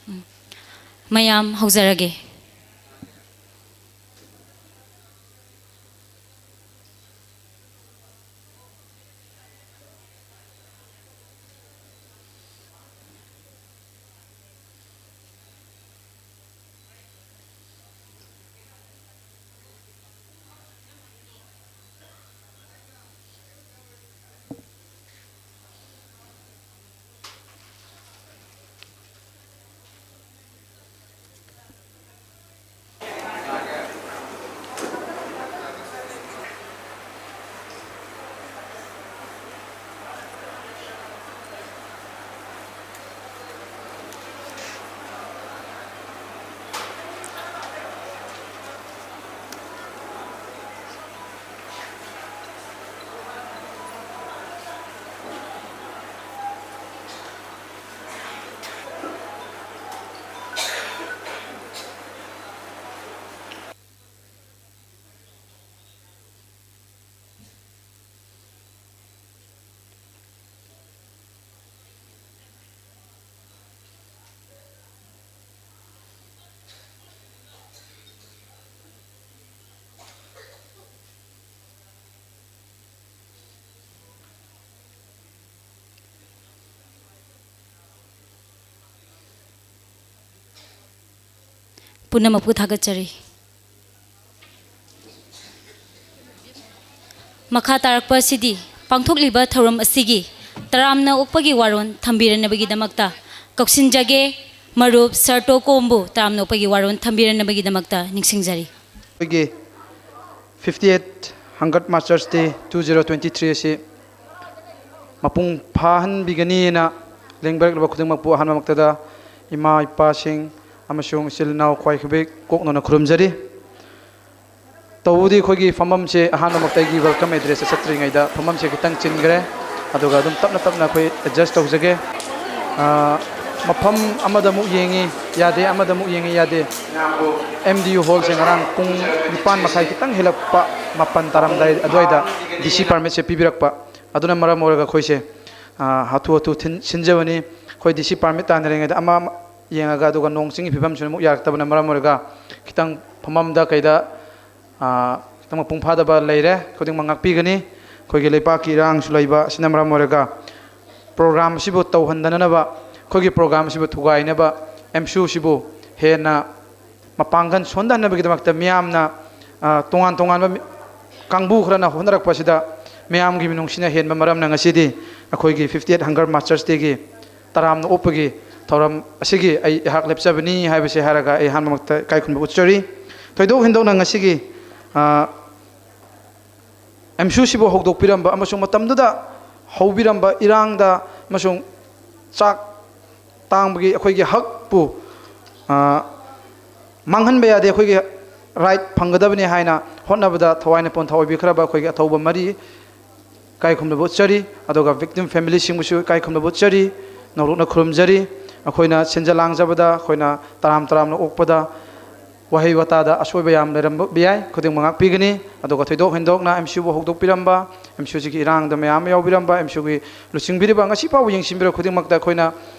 ꯎꯝ꯫ ꯃꯌꯥꯝ ꯍꯧꯖꯔꯒꯦ꯫ ꯄꯨꯝꯅꯃꯛꯄꯨ ꯊꯥꯒꯠꯆꯔꯤ꯫ ꯃꯈꯥ ꯇꯥꯔꯛꯄ ꯑꯁꯤꯗꯤ ꯄꯥꯡꯊꯣꯛꯂꯤꯕ ꯊꯧꯔꯝ ꯑꯁꯤꯒꯤ ꯇꯔꯥꯝꯅ ꯑꯣꯛꯄꯒꯤ ꯋꯥꯔꯣꯜ ꯊꯝꯕꯤꯔꯅꯕꯒꯤꯗꯃꯛꯇ ꯀꯧꯁꯤꯟꯖꯒꯦ꯫ ꯃꯔꯨꯞ ꯁꯔꯇꯣꯀꯣꯝꯕꯨ ꯇꯔꯥꯝꯅ ꯑꯣꯛꯄꯒꯤ ꯋꯥꯔꯣꯜ ꯊꯝꯕꯤꯔꯅꯕꯒꯤꯗꯃꯛꯇ ꯅꯤꯡꯁꯤꯡꯖꯔꯤ꯫ ꯑꯩꯈꯣꯏꯒꯤ fifty eight Hangad Masters Day two zero twenty three ꯑꯁꯤ ꯃꯄꯨꯡ ꯐꯥꯍꯟꯕꯤꯒꯅꯤꯅ ꯂꯦꯡꯕꯤꯔꯛꯂꯤꯕ ꯈꯨꯗꯤꯡꯃꯛꯄꯨ ꯑꯍꯥꯟꯕꯃꯛꯇꯗ ꯏꯃꯥ ꯏꯄꯥꯁꯤꯡ ꯑꯃꯁꯨꯡ ꯏꯆꯤꯜ ꯏꯅꯥꯎ ꯈ꯭ꯋꯥꯏ ꯈꯨꯕꯤꯛ ꯀꯣꯛꯅꯅ ꯈꯨꯔꯨꯝꯖꯔꯤ꯫ ꯇꯧꯕꯗꯤ ꯑꯩꯈꯣꯏꯒꯤ ꯐꯝꯐꯝꯁꯦ ꯑꯍꯥꯟꯕꯃꯛꯇ ꯑꯩꯒꯤ welcome address ꯆꯠꯇ꯭ꯔꯤꯉꯩꯗ ꯐꯝꯐꯝꯁꯦ ꯈꯤꯇꯪ ꯆꯤꯟꯈ꯭ꯔꯦ꯫ ꯑꯗꯨꯒ ꯑꯗꯨꯝ ꯇꯞꯅ ꯇꯞꯅ ꯑꯩꯈꯣꯏ adjust ꯇꯧꯖꯒꯦ꯫ ꯑꯥ, ꯃꯐꯝ ꯑꯃꯗ ꯑꯃꯨꯛ ꯌꯦꯡꯉꯤ ꯌꯥꯗꯦ, ꯑꯃꯗ ꯑꯃꯨꯛ ꯌꯦꯡꯉꯤ ꯌꯥꯗꯦ꯫ M D U hall ꯁꯦ ꯉꯔꯥꯡ ꯄꯨꯡ ꯅꯤꯄꯥꯟ ꯃꯈꯥꯏ ꯈꯤꯇꯪ ꯍꯦꯜꯂꯛꯄ, ꯃꯥꯄꯟ ꯇꯥꯔꯝꯗꯥꯏ ꯑꯗꯨꯋꯥꯏꯗ D C permit ꯁꯦ ꯄꯤꯕꯤꯔꯛꯄ꯫ ꯑꯗꯨꯅ ꯃꯔꯝ ꯑꯣꯏꯔꯒ ꯑꯩꯈꯣꯏꯁꯦ, ꯑꯥ, ꯍꯥꯊꯨ ꯍꯥꯊꯨ ꯊꯤꯟ-, ꯁꯤꯟꯖꯕꯅꯤ꯫ ꯑꯩꯈꯣꯏ D C permit ꯇꯥꯟꯅꯔꯤꯉꯩꯗ ꯑꯃ ꯑꯃ ꯌꯦꯡꯉꯒ, ꯑꯗꯨꯒ ꯅꯣꯡ ꯆꯤꯡꯒꯤ ꯐꯤꯕꯝꯁꯤꯅ ꯑꯃꯨꯛ ꯌꯥꯔꯛꯇꯕꯅ ꯃꯔꯝ ꯑꯣꯏꯔꯒ ꯈꯤꯇꯪ ꯐꯝꯐꯝꯗ ꯀꯩꯗ, ꯑꯥ, ꯈꯤꯇꯪ ꯃꯄꯨꯡ ꯐꯥꯗꯕ ꯂꯩꯔꯦ꯫ ꯈꯨꯗꯤꯡꯃꯛ ꯉꯥꯛꯄꯤꯒꯅꯤ꯫ ꯑꯩꯈꯣꯏꯒꯤ ꯂꯩꯄꯥꯛꯀꯤ ꯏꯔꯥꯡꯁꯨ ꯂꯩꯕ ꯑꯁꯤꯅ ꯃꯔꯝ ꯑꯣꯏꯔꯒ program ꯑꯁꯤꯕꯨ ꯇꯧꯍꯟꯗꯅꯅꯕ, ꯑꯩꯈꯣꯏꯒꯤ program ꯑꯁꯤꯕꯨ ꯊꯨꯒꯥꯏꯅꯕ, M C U ꯁꯤꯕꯨ ꯍꯦꯟꯅ ꯃꯄꯥꯡꯒꯜ ꯁꯣꯟꯊꯍꯟꯅꯕꯒꯤꯗꯃꯛꯇ ꯃꯤꯌꯥꯝꯅ, ꯑ, ꯇꯣꯉꯥꯟ ꯇꯣꯉꯥꯟꯕ ꯃꯤ-, ꯀꯥꯡꯕꯨ ꯈꯔꯅ ꯍꯣꯠꯅꯔꯛꯄꯁꯤꯗ ꯃꯤꯌꯥꯝꯒꯤ ꯃꯤꯅꯨꯡꯁꯤꯅ ꯍꯦꯟꯕ ꯃꯔꯝꯅ ꯉꯁꯤꯗꯤ ꯑꯩꯈꯣꯏꯒꯤ fifty eight Hangad Masters Day ꯒꯤ ꯇꯔꯥꯝꯅ ꯑꯣꯛꯄꯒꯤ ꯊꯧꯔꯝ ꯑꯁꯤꯒꯤ ꯑꯩ ꯑꯩꯍꯥꯛ ꯂꯦꯞꯆꯕꯅꯤ ꯍꯥꯏꯕꯁꯤ ꯍꯥꯏꯔꯒ ꯑꯩ ꯑꯍꯥꯟꯕꯃꯛꯇ ꯏꯀꯥꯏ ꯈꯨꯝꯅꯕ ꯎꯠꯆꯔꯤ꯫ ꯊꯣꯏꯗꯣꯛ ꯍꯦꯟꯗꯣꯛꯅ ꯉꯁꯤꯒꯤ, ꯑ, M C U ꯁꯤꯕꯨ ꯍꯧꯗꯣꯛꯄꯤꯔꯝꯕ ꯑꯃꯁꯨꯡ ꯃꯇꯝꯗꯨꯗ ꯍꯧꯕꯤꯔꯝꯕ ꯏꯔꯥꯡꯗ ꯑꯃꯁꯨꯡ ꯆꯥꯛ ꯇꯥꯡꯕꯒꯤ ꯑꯩꯈꯣꯏꯒꯤ ꯍꯛꯄꯨ, ꯑ, ꯃꯥꯡꯍꯟꯕ ꯌꯥꯗꯦ, ꯑꯩꯈꯣꯏꯒꯤ right ꯐꯪꯒꯗꯕꯅꯤ ꯍꯥꯏꯅ ꯍꯣꯠꯅꯕꯗ ꯊꯋꯥꯏꯅ ꯄꯣꯟꯊꯥ ꯑꯣꯏꯕꯤꯈ꯭ꯔꯕ ꯑꯩꯈꯣꯏꯒꯤ ꯑꯊꯧꯕ ꯃꯔꯤ ꯏꯀꯥꯏ ꯈꯨꯝꯅꯕ ꯎꯠꯆꯔꯤ꯫ ꯑꯗꯨꯒ victim family ꯁꯤꯡꯕꯨꯁꯨ ꯏꯀꯥꯏ ꯈꯨꯝꯅꯕ ꯎꯠꯆꯔꯤ꯫ ꯅꯧꯂꯨꯛꯅ ꯈꯨꯔꯨꯝꯖꯔꯤ꯫ ꯑꯩꯈꯣꯏꯅ ꯁꯤꯟꯖ ꯂꯥꯡꯖꯕꯗ, ꯑꯩꯈꯣꯏꯅ ꯇꯔꯥꯝ ꯇꯔꯥꯝꯅ ꯑꯣꯛꯄꯗ ꯋꯥꯍꯩ ꯋꯥꯇꯥꯗ ꯑꯁꯣꯏꯕ ꯌꯥꯝ ꯂꯩꯔꯝꯕ ꯌꯥꯏ, ꯈꯨꯗꯤꯡꯃꯛ ꯉꯥꯛꯄꯤꯒꯅꯤ꯫ ꯑꯗꯨꯒ ꯊꯣꯏꯗꯣꯛ ꯍꯦꯟꯗꯣꯛꯅ M C U ꯕꯨ ꯍꯧꯗꯣꯛꯄꯤꯔꯝꯕ, M C U ꯁꯤꯒꯤ ꯏꯔꯥꯡꯗ ꯃꯌꯥꯝ ꯑꯃ ꯌꯥꯎꯕꯤꯔꯝꯕ, M C U ꯒꯤ ꯂꯨꯆꯤꯡꯕꯤꯔꯤꯕ, ꯉꯁꯤ ꯐꯥꯎꯕ ꯌꯦꯡꯁꯤꯟꯕꯤꯔꯕ ꯈꯨꯗꯤꯡꯃꯛꯇ ꯑꯩꯈꯣꯏꯅ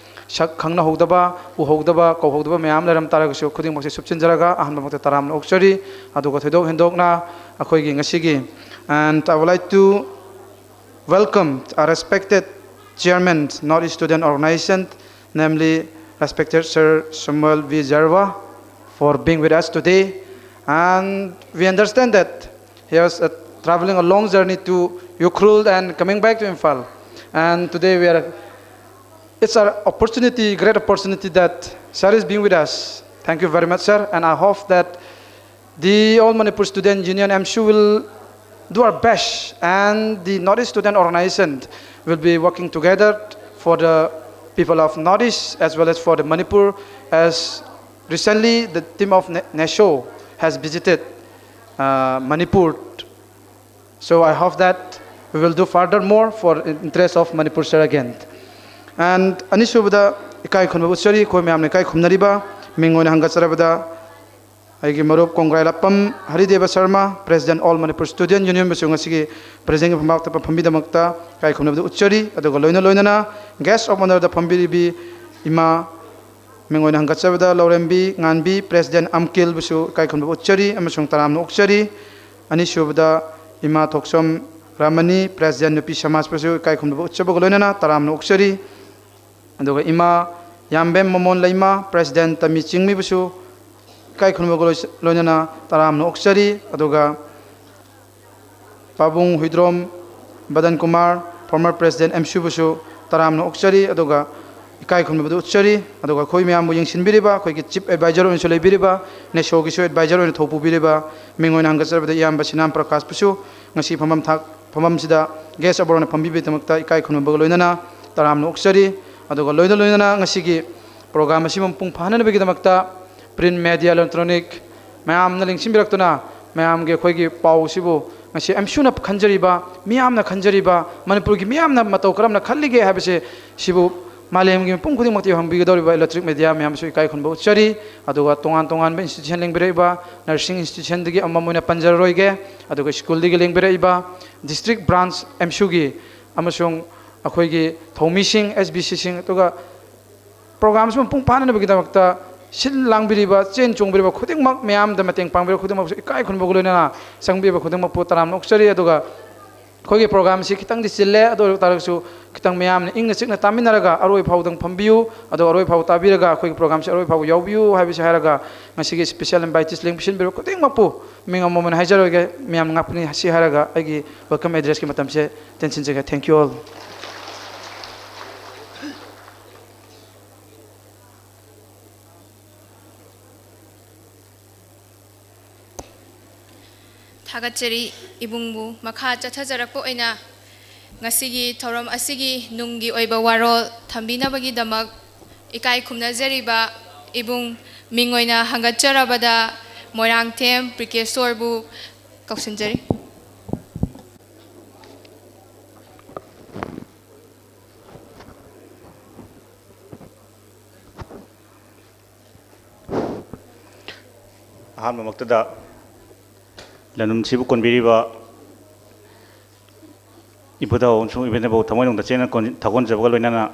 ꯁꯛ ꯈꯪꯅꯍꯧꯗꯕ, ꯎꯍꯧꯗꯕ, ꯀꯧꯍꯧꯗꯕ ꯃꯌꯥꯝ ꯂꯩꯔꯝ ꯇꯥꯔꯒꯁꯨ ꯈꯨꯗꯤꯡꯃꯛꯁꯦ ꯁꯨꯞꯆꯤꯟꯖꯔꯒ ꯑꯍꯥꯟꯕꯃꯛꯇ ꯇꯔꯥꯝꯅ ꯑꯣꯛꯆꯔꯤ꯫ ꯑꯗꯨꯒ ꯊꯣꯏꯗꯣꯛ ꯍꯦꯟꯗꯣꯛꯅ ꯑꯩꯈꯣꯏꯒꯤ ꯉꯁꯤꯒꯤ, and I would like to welcome our respected chairman, North East Student Organization, namely respected Sir Samuel V Jarwa, for being with us today. And we understand that he has a traveling a long journey to Ukhrul and coming back to Imphal. And today we are, it's an opportunity, great opportunity that sir is being with us. Thank you very much, sir. And I hope that the All Manipur Student Union, AMSU, will do our best, and the Northeast Student Organization will be working together for the people of Northeast as well as for the Manipur, as recently the team of Ne- NESO has visited uh, Manipur. So I hope that we will do further more for interest of Manipur, sir, again. And ꯑꯅꯤꯁꯨꯕꯗ ꯏꯀꯥꯏ ꯈꯨꯝꯅꯕ ꯎꯠꯆꯔꯤ, ꯑꯩꯈꯣꯏ ꯃꯌꯥꯝꯅ ꯏꯀꯥꯏ ꯈꯨꯝꯅꯔꯤꯕ ꯃꯤꯡ ꯑꯣꯏꯅ ꯍꯪꯒꯠꯆꯔꯕꯗ ꯑꯩꯒꯤ ꯃꯔꯨꯞ ꯀꯣꯡꯒ꯭ꯔꯥꯏ ꯂꯥꯞꯄꯝ ꯍꯔꯤꯗꯦꯕ Sharma, President All Manipur Student Union, ꯕꯨꯁꯨ ꯉꯁꯤꯒꯤ presidentꯒꯤ ꯐꯝꯕꯥꯛꯇ ꯐꯝꯕꯤꯗꯃꯛꯇ ꯏꯀꯥꯏ ꯈꯨꯝꯅꯕꯗ ꯎꯠꯆꯔꯤ꯫ ꯑꯗꯨꯒ ꯂꯣꯏꯅ ꯂꯣꯏꯅꯅ guest of honourꯗ ꯐꯝꯕꯤꯔꯤꯕꯤ ꯏꯃꯥ, ꯃꯤꯡ ꯑꯣꯏꯅ ꯍꯪꯒꯠꯆꯕꯗ ꯂꯧꯔꯦꯝꯕꯤ ꯉꯥꯟꯕꯤ, President ꯑꯝꯀꯤꯜꯕꯨꯁꯨ ꯏꯀꯥꯏ ꯈꯨꯝꯅꯕ ꯎꯠꯆꯔꯤ ꯑꯃꯁꯨꯡ ꯇꯔꯥꯝꯅ ꯑꯣꯛꯆꯔꯤ꯫ ꯑꯅꯤꯁꯨꯕꯗ ꯏꯃꯥ ꯊꯣꯛꯆꯣꯝ ꯔꯥꯃꯅꯤ, President ꯅꯨꯄꯤ ꯁꯃꯥꯖꯄꯨꯁꯨ ꯏꯀꯥꯏ ꯈꯨꯝꯅꯕ ꯎꯠꯆꯕꯒ ꯂꯣꯏꯅꯅ ꯇꯔꯥꯝꯅ ꯑꯣꯛꯆꯔꯤ꯫ ꯑꯗꯨꯒ ꯏꯃꯥ ꯌꯥꯝꯕꯦꯝ ꯃꯃꯣꯟ ꯂꯩꯃ, President ꯇꯃꯤ ꯆꯤꯡꯃꯤꯕꯨꯁꯨ ꯏꯀꯥꯏ ꯈꯨꯝꯅꯕꯒ ꯂꯣꯏ- ꯂꯣꯏꯅꯅ ꯇꯔꯥꯝꯅ ꯑꯣꯛꯆꯔꯤ꯫ ꯑꯗꯨꯒ ꯄꯥꯕꯨꯡ ꯍꯨꯏꯗ꯭ꯔꯣꯝ ꯕꯗꯟ ꯀꯨꯃꯥꯔ, former President ꯑꯦꯝꯁꯨꯕꯨꯁꯨ ꯇꯔꯥꯝꯅ ꯑꯣꯛꯆꯔꯤ꯫ ꯑꯗꯨꯒ ꯏꯀꯥꯏ ꯈꯨꯝꯅꯕꯗꯨ ꯎꯠꯆꯔꯤ꯫ ꯑꯗꯨꯒ ꯑꯩꯈꯣꯏ ꯃꯌꯥꯝꯕꯨ ꯌꯦꯡꯁꯤꯟꯕꯤꯔꯤꯕ, ꯑꯩꯈꯣꯏꯒꯤ chief advisor ꯑꯣꯏꯅꯁꯨ ꯂꯩꯕꯤꯔꯤꯕ, ꯅꯦꯁꯣꯒꯤꯁꯨ advisor ꯑꯣꯏꯅ ꯊꯧ ꯄꯨꯕꯤꯔꯤꯕ, ꯃꯤꯡ ꯑꯣꯏꯅ ꯍꯪꯒꯠꯆꯔꯕꯗ ꯏꯌꯥꯝꯕ ꯁꯤꯅꯥꯝ ꯄ꯭ꯔꯀꯥꯁꯄꯨꯁꯨ ꯉꯁꯤ ꯐꯝꯐꯝ ꯊꯥꯛ ꯐꯝꯐꯝꯁꯤꯗ guest of honourꯅ ꯐꯝꯕꯤꯕꯒꯤꯗꯃꯛꯇ ꯏꯀꯥꯏ ꯈꯨꯝꯅꯕꯒ ꯂꯣꯏꯅꯅ ꯇꯔꯥꯝꯅ ꯑꯣꯛꯆꯔꯤ꯫ ꯑꯗꯨꯒ ꯂꯣꯏꯅ ꯂꯣꯏꯅꯅ ꯉꯁꯤꯒꯤ program ꯑꯁꯤ ꯃꯄꯨꯡ ꯐꯥꯍꯟꯅꯕꯒꯤꯗꯃꯛꯇ print media, electronic ꯃꯌꯥꯝꯅ ꯂꯦꯡꯁꯤꯟꯕꯤꯔꯛꯇꯨꯅ ꯃꯌꯥꯝꯒꯤ ꯑꯩꯈꯣꯏꯒꯤ ꯄꯥꯎꯁꯤꯕꯨ ꯉꯁꯤ ꯑꯦꯝꯁꯨꯅ ꯈꯟꯖꯔꯤꯕ, ꯃꯤꯌꯥꯝꯅ ꯈꯟꯖꯔꯤꯕ, ꯃꯅꯤꯄꯨꯔꯒꯤ ꯃꯤꯌꯥꯝꯅ ꯃꯇꯧ ꯀꯔꯝꯅ ꯈꯜꯂꯤꯒꯦ ꯍꯥꯏꯕꯁꯦ, ꯁꯤꯕꯨ ꯃꯥꯂꯦꯝꯒꯤ ꯃꯤꯄꯨꯝ ꯈꯨꯗꯤꯡꯃꯛꯇ ꯌꯧꯍꯟꯕꯤꯒꯗꯧꯔꯤꯕ electronic media ꯃꯌꯥꯝꯁꯨ ꯏꯀꯥꯏ ꯈꯨꯝꯅꯕ ꯎꯠꯆꯔꯤ꯫ ꯑꯗꯨꯒ ꯇꯣꯉꯥꯟ ꯇꯣꯉꯥꯟꯕ institution ꯂꯦꯡꯕꯤꯔꯛꯏꯕ, nursing institutionꯗꯒꯤ ꯑꯃꯃꯝ ꯑꯣꯏꯅ ꯄꯟꯖꯔꯔꯣꯏꯒꯦ, ꯑꯗꯨꯒ schoolꯗꯒꯤ ꯂꯦꯡꯕꯤꯔꯛꯏꯕ, district branch ꯑꯦꯝꯁꯨꯒꯤ ꯑꯃꯁꯨꯡ ꯑꯩꯈꯣꯏꯒꯤ ꯊꯧꯃꯤꯁꯤꯡ, ꯑꯦꯁ ꯕꯤ ꯁꯤꯁꯤꯡ, ꯑꯗꯨꯒ program ꯑꯁꯤ ꯃꯄꯨꯡ ꯐꯥꯅꯅꯕꯒꯤꯗꯃꯛꯇ ꯁꯤꯜ ꯂꯥꯡꯕꯤꯔꯤꯕ, ꯆꯦꯟ ꯆꯣꯡꯕꯤꯔꯤꯕ ꯈꯨꯗꯤꯡꯃꯛ, ꯃꯌꯥꯝꯗ ꯃꯇꯦꯡ ꯄꯥꯡꯕꯤꯔꯤꯕ ꯈꯨꯗꯤꯡꯃꯛꯁꯨ ꯏꯀꯥꯏ ꯈꯨꯝꯅꯕꯒ ꯂꯣꯏꯅꯅ ꯆꯪꯕꯤꯕ ꯈꯨꯗꯤꯡꯃꯛꯄꯨ ꯇꯔꯥꯝꯅ ꯑꯣꯛꯆꯔꯤ꯫ ꯑꯗꯨꯒ ꯑꯩꯈꯣꯏꯒꯤ ꯄ꯭ꯔꯣꯒ꯭ꯔꯥꯝꯁꯤ ꯈꯤꯇꯪꯗꯤ ꯆꯤꯜꯂꯦ꯫ ꯑꯗꯨ ꯑꯣꯏꯔ ꯇꯥꯔꯒꯁꯨ ꯈꯤꯇꯪ ꯃꯌꯥꯝꯅ ꯏꯪꯅ ꯆꯤꯛꯅ ꯇꯥꯃꯤꯟꯅꯔꯒ ꯑꯔꯣꯏ ꯐꯥꯎꯗꯪ ꯐꯝꯕꯤꯌꯨ꯫ ꯑꯗꯨꯒ ꯑꯔꯣꯏ ꯐꯥꯎ ꯇꯥꯕꯤꯔꯒ ꯑꯩꯈꯣꯏꯒꯤ ꯄ꯭ꯔꯣꯒ꯭ꯔꯥꯝꯁꯤ ꯑꯔꯣꯏ ꯐꯥꯎꯕ ꯌꯥꯎꯕꯤꯌꯨ ꯍꯥꯏꯕꯁꯤ ꯍꯥꯏꯔꯒ, ꯉꯁꯤꯒꯤ ꯏꯁꯄꯤꯁꯦꯜ ꯏꯟꯚꯥꯏꯇꯤꯁ ꯂꯦꯡ ꯄꯤꯁꯤꯟꯕꯤꯔꯕ ꯈꯨꯗꯤꯡꯃꯛꯄꯨ ꯃꯤꯡ ꯑꯃꯃꯝ ꯍꯥꯏꯖꯔꯣꯏꯒꯦ, ꯃꯌꯥꯝꯅ ꯉꯥꯛꯄꯅꯤ꯫ ꯁꯤ ꯍꯥꯏꯔꯒ ꯑꯩꯒꯤ ꯋꯦꯜꯀꯝ ꯑꯦꯗ꯭ꯔꯦꯁꯀꯤ ꯃꯇꯝꯁꯦ ꯇꯦꯟꯁꯤꯟꯖꯒꯦ꯫ Thank you all꯫ ꯊꯥꯒꯠꯆꯔꯤ꯫ ꯏꯕꯨꯡꯕꯨ ꯃꯈꯥ ꯆꯠꯊꯖꯔꯛꯄ ꯑꯣꯏꯅ ꯉꯁꯤꯒꯤ ꯊꯧꯔꯝ ꯑꯁꯤꯒꯤ ꯅꯨꯡꯒꯤ ꯑꯣꯏꯕ ꯋꯥꯔꯣꯜ ꯊꯝꯕꯤꯅꯕꯒꯤꯗꯃꯛ ꯏꯀꯥꯏ ꯈꯨꯝꯅꯖꯔꯤꯕ ꯏꯕꯨꯡ, ꯃꯤꯡ ꯑꯣꯏꯅ ꯍꯪꯒꯠꯆꯔꯕꯗ ꯃꯣꯏꯔꯥꯡꯊꯦꯝ ꯄ꯭ꯔꯤꯀꯦꯁꯣꯔꯕꯨ ꯀꯧꯁꯤꯟꯖꯔꯤ꯫ ꯑꯍꯥꯟꯕꯃꯛꯇꯗ ꯂꯝꯗꯝꯁꯤꯕꯨ ꯀꯣꯟꯕꯤꯔꯤꯕ ꯏꯄꯨꯙꯧ ꯑꯃꯁꯨꯡ ꯏꯕꯦꯟꯙꯧ ꯊꯃꯣꯏꯅꯨꯡꯗ ꯆꯦꯠꯅ ꯊꯥꯒꯣꯟꯖꯕꯒ ꯂꯣꯏꯅꯅ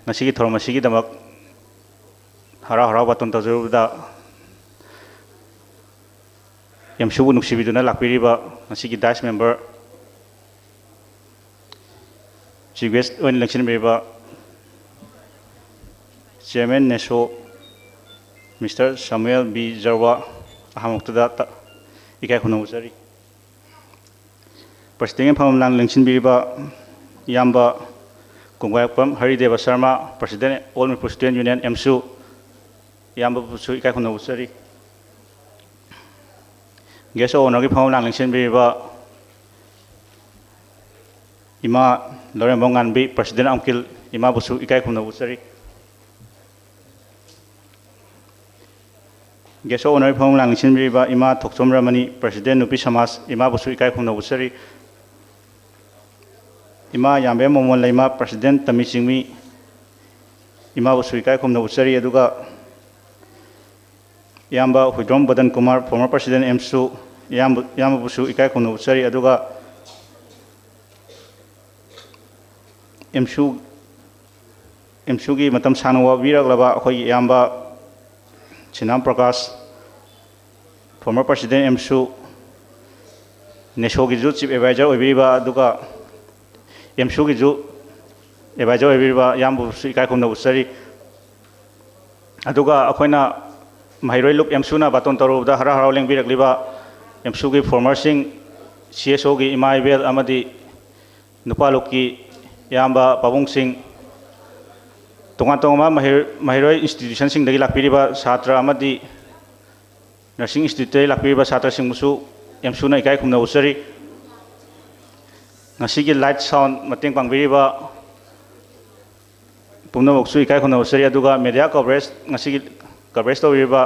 ꯉꯁꯤꯒꯤ ꯊꯧꯔꯝ ꯑꯁꯤꯒꯤꯗꯃꯛ ꯍꯔꯥꯎ ꯍꯔꯥꯎ ꯕꯥꯇꯣꯟ ꯇꯧꯖꯔꯨꯕꯗ ꯑꯦꯝꯁꯨꯕꯨ ꯅꯨꯡꯁꯤꯕꯤꯗꯨꯅ ꯂꯥꯛꯄꯤꯔꯤꯕ ꯉꯁꯤꯒꯤ ꯗꯥꯏꯁ ꯃꯦꯝꯕꯔ, ꯆꯤꯐ ꯒꯦꯁ ꯑꯣꯏꯅ ꯂꯦꯡꯁꯤꯟꯕꯤꯔꯤꯕ chairman NESO, mister Samuel B Jyrwa, ꯑꯍꯥꯟꯕꯃꯛꯇꯗ ꯏꯀꯥꯏ ꯈꯨꯝꯅꯕ ꯎꯠꯆꯔꯤ꯫ ꯄ꯭ꯔꯁꯤꯗꯦꯟꯒꯤ ꯐꯝꯐꯝꯂꯥꯡ ꯂꯦꯡꯁꯤꯟꯕꯤꯔꯤꯕ ꯏꯌꯥꯝꯕ Kongaipam Haridev Sharma, president all Manipur student union AMSU, ꯏꯌꯥꯝꯕꯕꯨꯁꯨ ꯏꯀꯥꯏ ꯈꯨꯝꯅꯕ ꯎꯠꯆꯔꯤ꯫ ꯒꯦꯁ ꯑꯣꯐ ꯑꯣꯅꯔꯒꯤ ꯐꯝꯐꯝꯂꯥꯡ ꯂꯦꯡꯁꯤꯟꯕꯤꯔꯤꯕ ꯏꯃꯥ ꯂꯧꯔꯦꯝꯕꯝ ꯉꯥꯟꯕꯤ, ꯄ꯭ꯔꯁꯤꯗꯦꯟ ꯑꯪꯀꯤꯜ, ꯏꯃꯥꯕꯨꯁꯨ ꯏꯀꯥꯏ ꯈꯨꯝꯅꯕ ꯎꯠꯆꯔꯤ꯫ ꯒꯦꯁ ꯑꯣꯐ ꯑꯣꯅꯔꯒꯤ ꯐꯝꯐꯝꯂꯥꯡ ꯂꯦꯡꯁꯤꯟꯕꯤꯔꯤꯕ ꯏꯃꯥ ꯊꯣꯛꯆꯣꯝ ꯔꯃꯅꯤ, ꯄ꯭ꯔꯁꯤꯗꯦꯟ ꯅꯨꯄꯤ ꯁꯃꯥꯖ, ꯏꯃꯥꯕꯨꯁꯨ ꯏꯀꯥꯏ ꯈꯨꯝꯅꯕ ꯎꯠꯆꯔꯤ꯫ ꯏꯃꯥ ꯌꯥꯝꯕꯦꯝ ꯃꯣꯃꯣꯟ ꯂꯩꯃ, ꯄ꯭ꯔꯁꯤꯗꯦꯟ ꯇꯝꯃꯤ ꯆꯤꯡꯃꯤ, ꯏꯃꯥꯕꯨꯁꯨ ꯏꯀꯥꯏ ꯈꯨꯝꯅꯕ ꯎꯠꯆꯔꯤ꯫ ꯑꯗꯨꯒ ꯏꯌꯥꯝꯕ ꯍꯨꯏꯗ꯭ꯔꯣꯝ ꯕꯗꯟ ꯀꯨꯃꯥꯔ, former president ꯑꯦꯝꯁꯨ, ꯏꯌꯥꯝꯕ, ꯏꯌꯥꯝꯕꯕꯨꯁꯨ ꯏꯀꯥꯏ ꯈꯨꯝꯅꯕ ꯎꯠꯆꯔꯤ꯫ ꯑꯗꯨꯒ ꯑꯦꯝꯁꯨ, ꯑꯦꯝꯁꯨꯒꯤ ꯃꯇꯝ ꯁꯥꯡꯅ ꯋꯥꯕꯤꯔꯛꯂꯕ ꯑꯩꯈꯣꯏꯒꯤ ꯏꯌꯥꯝꯕ Sinam Prakash, former president AMSU, ꯅꯦꯁꯣꯒꯤꯁꯨ ꯆꯤꯐ ꯑꯦꯗꯚꯥꯏꯖꯔ ꯑꯣꯏꯕꯤꯔꯤꯕ, ꯑꯗꯨꯒ ꯑꯦꯝꯁꯨꯒꯤꯁꯨ ꯑꯦꯗꯚꯥꯏꯖꯔ ꯑꯣꯏꯕꯤꯔꯤꯕ ꯏꯌꯥꯝꯕꯕꯨꯁꯨ ꯏꯀꯥꯏ ꯈꯨꯝꯅꯕ ꯎꯠꯆꯔꯤ꯫ ꯑꯗꯨꯒ ꯑꯩꯈꯣꯏꯅ ꯃꯍꯩꯔꯣꯏ ꯂꯨꯞ ꯑꯦꯝꯁꯨꯅ ꯕꯥꯇꯣꯟ ꯇꯧꯔꯨꯕꯗ ꯍꯔꯥꯎ ꯍꯔꯥꯎ ꯂꯦꯡꯕꯤꯔꯛꯂꯤꯕ ꯑꯦꯝꯁꯨꯒꯤ ꯐꯣꯔꯃꯔꯁꯤꯡ, ꯁꯤ ꯑꯦꯁ ꯑꯣꯒꯤ ꯏꯃꯥ ꯏꯕꯦꯜ ꯑꯃꯗꯤ ꯅꯨꯄꯥ ꯂꯨꯞꯀꯤ ꯏꯌꯥꯝꯕ ꯄꯥꯕꯨꯡꯁꯤꯡ, ꯇꯣꯉꯥꯟ ꯇꯣꯉꯥꯟꯕ ꯃꯍꯩ-, ꯃꯍꯩꯔꯣꯏ ꯏꯟꯁꯇꯤꯇ꯭ꯌꯨꯁꯟꯁꯤꯡꯗꯒꯤ ꯂꯥꯛꯄꯤꯔꯤꯕ ꯁꯥꯇ꯭ꯔ ꯑꯃꯗꯤ ꯅꯔꯁꯤꯡ ꯏꯟꯁꯇꯤꯇ꯭ꯌꯨꯠꯇꯒꯤ ꯂꯥꯛꯄꯤꯔꯤꯕ ꯁꯥꯇ꯭ꯔꯁꯤꯡꯕꯨꯁꯨ ꯑꯦꯝꯁꯨꯅ ꯏꯀꯥꯏ ꯈꯨꯝꯅꯕ ꯎꯠꯆꯔꯤ꯫ ꯉꯁꯤꯒꯤ ꯂꯥꯏꯠ ꯁꯥꯎꯟ ꯃꯇꯦꯡ ꯄꯥꯡꯕꯤꯔꯤꯕ ꯄꯨꯝꯅꯃꯛꯁꯨ ꯏꯀꯥꯏ ꯈꯨꯝꯅꯕ ꯎꯠꯆꯔꯤ꯫ ꯑꯗꯨꯒ ꯃꯦꯗꯤꯌꯥ ꯀꯣꯚꯔꯦꯖ, ꯉꯁꯤꯒꯤ ꯀꯣꯚꯔꯦꯖ ꯇꯧꯕꯤꯔꯤꯕ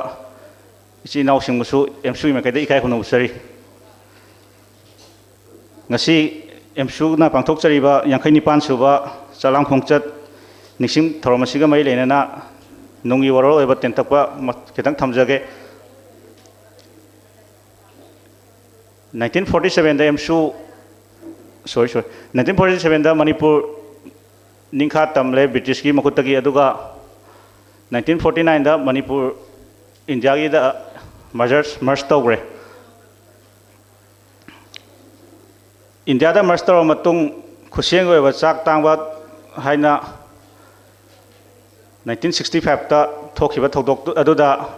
ꯏꯆꯤꯜ ꯏꯅꯥꯎꯁꯤꯡꯕꯨꯁꯨ ꯑꯦꯝꯁꯨꯒꯤ ꯃꯥꯏꯀꯩꯗ ꯏꯀꯥꯏ ꯈꯨꯝꯅꯕ ꯎꯠꯆꯔꯤ꯫ ꯉꯁꯤ ꯑꯦꯝꯁꯨꯅ ꯄꯥꯡꯊꯣꯛꯆꯔꯤꯕ ꯌꯥꯡꯈꯩ ꯅꯤꯄꯥꯟ ꯁꯨꯕ ꯆꯥꯛꯂꯥꯝ ꯈꯣꯡꯆꯠ ꯅꯤꯡꯁꯤꯡ ꯊꯧꯔꯝ ꯑꯁꯤꯒ ꯃꯔꯤ ꯂꯩꯅꯅ ꯅꯨꯡꯒꯤ ꯋꯥꯔꯣꯜ ꯑꯣꯏꯕ ꯇꯦꯟꯇꯛꯄ ꯃ-, ꯈꯤꯇꯪ ꯊꯝꯖꯒꯦ꯫ ꯅꯥꯏꯟꯇꯤꯟ ꯐꯣꯔꯇꯤ ꯁꯕꯦꯟꯗ ꯑꯦꯝꯁꯨ, ꯁꯣꯔꯤ, ꯁꯣꯔꯤ, ꯅꯥꯏꯟꯇꯤꯟ ꯐꯣꯔꯇꯤ ꯁꯕꯦꯟꯗ ꯃꯅꯤꯄꯨꯔ ꯅꯤꯡꯈꯥ ꯇꯝꯂꯦ ꯕ꯭ꯔꯤꯇꯤꯁꯀꯤ ꯃꯈꯨꯠꯇꯒꯤ, ꯑꯗꯨꯒ ꯅꯥꯏꯟꯇꯤꯟ ꯐꯣꯔꯇꯤ ꯅꯥꯏꯟꯗ ꯃꯅꯤꯄꯨꯔ ꯏꯟꯗꯤꯌꯥꯒꯤꯗ ꯃꯔꯖꯔ, ꯃꯔꯖ ꯇꯧꯈ꯭ꯔꯦ꯫ ꯏꯟꯗꯤꯌꯥꯗ ꯃꯔꯖ ꯇꯧꯔꯕ ꯃꯇꯨꯡ ꯈꯨꯠꯁꯦꯝꯒꯤ ꯑꯣꯏꯕ ꯆꯥꯛ ꯇꯥꯡꯕ ꯍꯥꯏꯅ ꯅꯥꯏꯟꯇꯤꯟ ꯁꯤꯛꯁꯇꯤ ꯐꯥꯏꯚꯇ ꯊꯣꯛꯈꯤꯕ ꯊꯧꯗꯣꯛ ꯑꯗꯨꯗ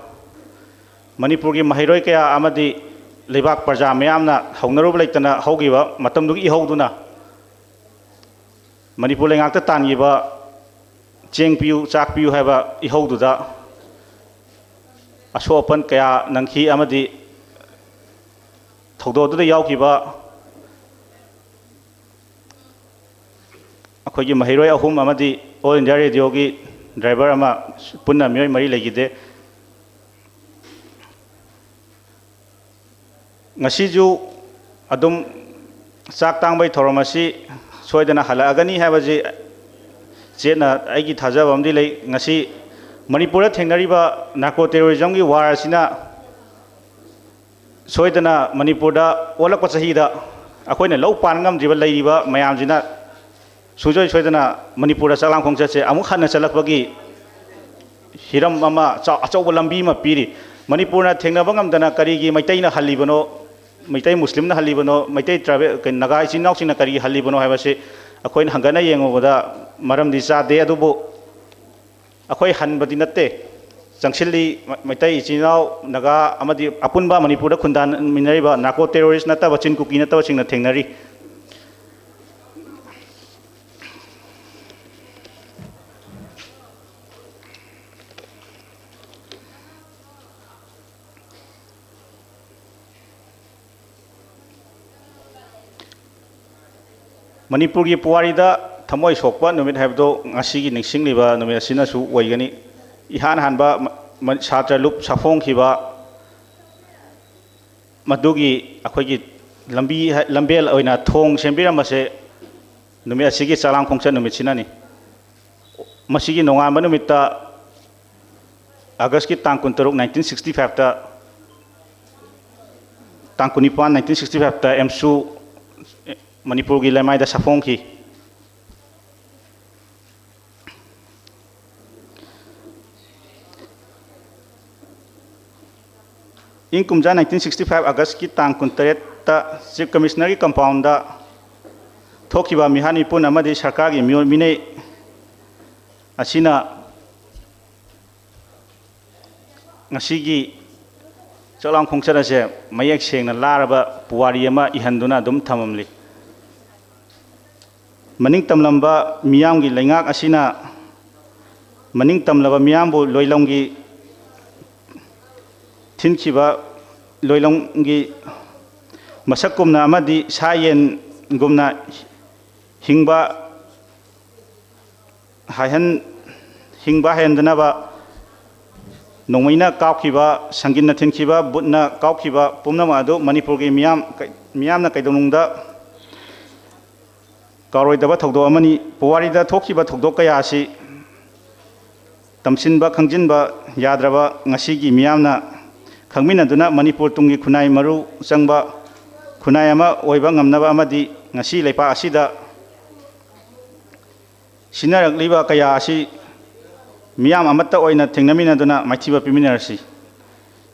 ꯃꯅꯤꯄꯨꯔꯒꯤ ꯃꯍꯩꯔꯣꯏ ꯀꯌꯥ ꯑꯃꯗꯤ ꯂꯩꯕꯥꯛ ꯄ꯭ꯔꯖꯥ ꯃꯤꯌꯥꯝꯅ ꯍꯧꯅꯔꯨꯕ ꯂꯩꯇꯅ ꯍꯧꯈꯤꯕ ꯃꯇꯝꯗꯨꯒꯤ ꯏꯍꯧꯗꯨꯅ ꯃꯅꯤꯄꯨꯔ ꯂꯩꯉꯥꯛꯇ ꯇꯥꯟꯈꯤꯕ "ꯆꯦꯡ ꯄꯤꯌꯨ, ꯆꯥꯛ ꯄꯤꯌꯨ" ꯍꯥꯏꯕ ꯏꯍꯧꯗꯨꯗ ꯑꯁꯣꯛ ꯑꯄꯟ ꯀꯌꯥ ꯅꯪꯈꯤ ꯑꯃꯗꯤ ꯊꯧꯗꯣꯛ ꯑꯗꯨꯗ ꯌꯥꯎꯈꯤꯕ ꯑꯩꯈꯣꯏꯒꯤ ꯃꯍꯩꯔꯣꯏ ꯑꯍꯨꯝ ꯑꯃꯗꯤ ꯑꯣꯜ ꯏꯟꯗꯤꯌꯥ ꯔꯦꯗꯤꯑꯣꯒꯤ ꯗ꯭ꯔꯥꯏꯚꯔ ꯑꯃ, ꯄꯨꯟꯅ ꯃꯤꯑꯣꯏ ꯃꯔꯤ ꯂꯩꯈꯤꯗꯦ꯫ ꯉꯁꯤꯁꯨ ꯑꯗꯨꯝ ꯆꯥꯛ ꯇꯥꯡꯕꯒꯤ ꯊꯧꯔꯝ ꯑꯁꯤ ꯁꯣꯏꯗꯅ ꯍꯜꯂꯛꯑꯒꯅꯤ ꯍꯥꯏꯕꯁꯤ ꯆꯦꯠꯅ ꯑꯩꯒꯤ ꯊꯥꯖꯕ ꯑꯃꯗꯤ ꯂꯩ꯫ ꯉꯁꯤ ꯃꯅꯤꯄꯨꯔꯗ ꯊꯦꯡꯅꯔꯤꯕ ꯅꯥꯔꯀꯣ ꯇꯦꯔꯣꯔꯤꯖꯝꯒꯤ ꯋꯥꯔ ꯑꯁꯤꯅ ꯁꯣꯏꯗꯅ ꯃꯅꯤꯄꯨꯔꯗ ꯑꯣꯜꯂꯛꯄ ꯆꯍꯤꯗ ꯑꯩꯈꯣꯏꯅ ꯂꯧ ꯄꯥꯟ ꯉꯝꯗ꯭ꯔꯤꯕ ꯂꯩꯔꯤꯕ ꯃꯌꯥꯝꯁꯤꯅ ꯁꯨꯡꯁꯣꯏ ꯁꯣꯏꯗꯅ ꯃꯅꯤꯄꯨꯔꯗ ꯆꯥꯛꯂꯥꯝ ꯈꯣꯡꯆꯠꯁꯦ ꯑꯃꯨꯛ ꯍꯟꯅ ꯆꯠꯂꯛꯄꯒꯤ ꯍꯤꯔꯝ ꯑꯃ, ꯆꯥꯎ-, ꯑꯆꯧꯕ ꯂꯝꯕꯤ ꯑꯃ ꯄꯤꯔꯤ꯫ ꯃꯅꯤꯄꯨꯔꯅ ꯊꯦꯡꯅꯕ ꯉꯝꯗꯅ ꯀꯔꯤꯒꯤ ꯃꯩꯇꯩꯅ ꯍꯜꯂꯤꯕꯅꯣ? ꯃꯩꯇꯩ ꯃꯨꯁꯂꯤꯝꯅ ꯍꯜꯂꯤꯕꯅꯣ, ꯃꯩꯇꯩ ꯇ꯭ꯔꯥꯏꯕꯦꯜ, ꯀꯩ-, ꯅꯥꯒꯥ ꯏꯆꯤꯟ ꯏꯅꯥꯎꯁꯤꯡꯅ ꯀꯔꯤ ꯍꯜꯂꯤꯕꯅꯣ ꯍꯥꯏꯕꯁꯤ ꯑꯩꯈꯣꯏꯅ ꯍꯪꯒꯠꯅ ꯌꯦꯡꯉꯨꯕꯗ ꯃꯔꯝꯗꯤ ꯆꯥꯗꯦ꯫ ꯑꯗꯨꯕꯨ ꯑꯩꯈꯣꯏ ꯍꯟꯕꯗꯤ ꯅꯠꯇꯦ, ꯆꯪꯁꯤꯜꯂꯤ꯫ ꯃ-, ꯃꯩꯇꯩ ꯏꯆꯤꯟ ꯏꯅꯥꯎ, ꯅꯥꯒꯥ ꯑꯃꯗꯤ ꯑꯄꯨꯟꯕ ꯃꯅꯤꯄꯨꯔꯗ ꯈꯨꯟꯗꯥꯃꯤꯟꯅꯔꯤꯕ ꯅꯥꯔꯀꯣ ꯇꯦꯔꯣꯔꯤꯁ ꯅꯠꯇꯕ, ꯆꯤꯟ ꯀꯨꯀꯤ ꯅꯠꯇꯕꯁꯤꯡꯅ ꯊꯦꯡꯅꯔꯤ꯫ ꯃꯅꯤꯄꯨꯔꯒꯤ ꯄꯨꯋꯥꯔꯤꯗ ꯊꯃꯣꯏ ꯁꯣꯛꯄ ꯅꯨꯃꯤꯠ ꯍꯥꯏꯕꯗꯨ ꯉꯁꯤꯒꯤ ꯅꯤꯡꯁꯤꯡꯂꯤꯕ ꯅꯨꯃꯤꯠ ꯑꯁꯤꯅꯁꯨ ꯑꯣꯏꯒꯅꯤ꯫ ꯏꯍꯥꯟ ꯍꯥꯟꯕ ꯃ-, ꯃ-, ꯁꯥꯇ꯭ꯔ ꯂꯨꯞ ꯁꯥꯐꯣꯡꯈꯤꯕ, ꯃꯗꯨꯒꯤ ꯑꯩꯈꯣꯏꯒꯤ ꯂꯝꯕꯤ, ꯂꯝꯕꯦꯜ ꯑꯣꯏꯅ ꯊꯣꯡ ꯁꯦꯝꯕꯤꯔꯝꯕꯁꯦ ꯅꯨꯃꯤꯠ ꯑꯁꯤꯒꯤ ꯆꯥꯛꯂꯥꯝ ꯈꯣꯡꯆꯠ ꯅꯨꯃꯤꯠꯁꯤꯅꯅꯤ꯫ ꯃꯁꯤꯒꯤ ꯅꯣꯡꯉꯥꯟꯕ ꯅꯨꯃꯤꯠꯇ, ꯑꯥꯒꯁꯀꯤ ꯇꯥꯡ ꯀꯨꯟꯇꯔꯨꯛ, ꯅꯥꯏꯟꯇꯤꯟ ꯁꯤꯛꯁꯇꯤ ꯐꯥꯏꯚꯇ, ꯇꯥꯡ ꯀꯨꯟꯅꯤꯄꯥꯟ, ꯅꯥꯏꯟꯇꯤꯟ ꯁꯤꯛꯁꯇꯤ ꯐꯥꯏꯚꯇ ꯑꯦꯝꯁꯨ ꯃꯅꯤꯄꯨꯔꯒꯤ ꯂꯩꯃꯥꯏꯗ ꯁꯥꯐꯣꯡꯈꯤ꯫ ꯏꯪ ꯀꯨꯝꯖꯥ ꯅꯥꯏꯟꯇꯤꯟ ꯁꯤꯛꯁꯇꯤ ꯐꯥꯏꯚ ꯑꯥꯒꯁꯀꯤ ꯇꯥꯡ ꯀꯨꯟꯇꯔꯦꯠꯇ ꯆꯤꯐ ꯀꯃꯤꯁꯅꯔꯒꯤ ꯀꯝꯄꯥꯎꯟꯗ ꯊꯣꯛꯈꯤꯕ ꯃꯤꯍꯥꯠ ꯃꯤꯄꯨꯟ ꯑꯃꯗꯤ ꯁꯔꯀꯥꯔꯒꯤ ꯃꯤꯑꯣꯏ ꯃꯤꯅꯩ ꯑꯁꯤꯅ ꯉꯁꯤꯒꯤ ꯆꯥꯛꯂꯥꯝ ꯈꯣꯡꯆꯠ ꯑꯁꯦ ꯃꯌꯦꯛ ꯁꯦꯡꯅ ꯂꯥꯔꯕ ꯄꯨꯋꯥꯔꯤ ꯑꯃ ꯏꯍꯟꯗꯨꯅ ꯑꯗꯨꯝ ꯊꯝꯃꯝꯂꯤ꯫ ꯃꯅꯤꯡ ꯇꯝꯂꯝꯕ ꯃꯤꯌꯥꯝꯒꯤ ꯂꯩꯉꯥꯛ ꯑꯁꯤꯅ ꯃꯅꯤꯡ ꯇꯝꯂꯕ ꯃꯤꯌꯥꯝꯕꯨ ꯂꯣꯏꯂꯝꯒꯤ ꯊꯤꯟꯈꯤꯕ, ꯂꯣꯏꯂꯝꯒꯤ ꯃꯁꯛꯀꯨꯝꯅ ꯑꯃꯗꯤ ꯁꯥ ꯌꯦꯟꯒꯨꯝꯅ ꯍꯤꯡꯕ ꯍꯥꯏꯍꯟ-, ꯍꯤꯡꯕ ꯍꯩꯍꯟꯗꯅꯕ ꯅꯣꯡꯃꯩꯅ ꯀꯥꯞꯈꯤꯕ, ꯁꯪꯒꯤꯟꯅ ꯊꯤꯟꯈꯤꯕ, ꯕꯨꯠꯅ ꯀꯥꯞꯈꯤꯕ ꯄꯨꯝꯅꯃꯛ ꯑꯗꯨ ꯃꯅꯤꯄꯨꯔꯒꯤ ꯃꯤꯌꯥꯝ, ꯃꯤꯌꯥꯝꯅ ꯀꯩꯗꯧꯅꯨꯡꯗ ꯀꯥꯎꯔꯣꯏꯗꯕ ꯊꯧꯗꯣꯛ ꯑꯃꯅꯤ꯫ ꯄꯨꯋꯥꯔꯤꯗ ꯊꯣꯛꯈꯤꯕ ꯊꯧꯗꯣꯛ ꯀꯌꯥ ꯑꯁꯤ ꯇꯝꯁꯤꯟꯕ ꯈꯪꯖꯤꯟꯕ ꯌꯥꯗ꯭ꯔꯕ ꯉꯁꯤꯒꯤ ꯃꯤꯌꯥꯝꯅ ꯈꯪꯃꯤꯟꯅꯗꯨꯅ ꯃꯅꯤꯄꯨꯔ ꯇꯨꯡꯒꯤ ꯈꯨꯟꯅꯥꯏ ꯃꯔꯨ ꯆꯪꯕ ꯈꯨꯟꯅꯥꯏ ꯑꯃ ꯑꯣꯏꯕ ꯉꯝꯅꯕ ꯑꯃꯗꯤ ꯉꯁꯤ ꯂꯩꯄꯥꯛ ꯑꯁꯤꯗ ꯁꯤꯟꯅꯔꯛꯂꯤꯕ ꯀꯌꯥ ꯑꯁꯤ ꯃꯤꯌꯥꯝ ꯑꯃꯠꯇ ꯑꯣꯏꯅ ꯊꯦꯡꯅꯃꯤꯟꯅꯗꯨꯅ ꯃꯥꯏꯊꯤꯕ ꯄꯤꯃꯤꯟꯅꯔꯁꯤ꯫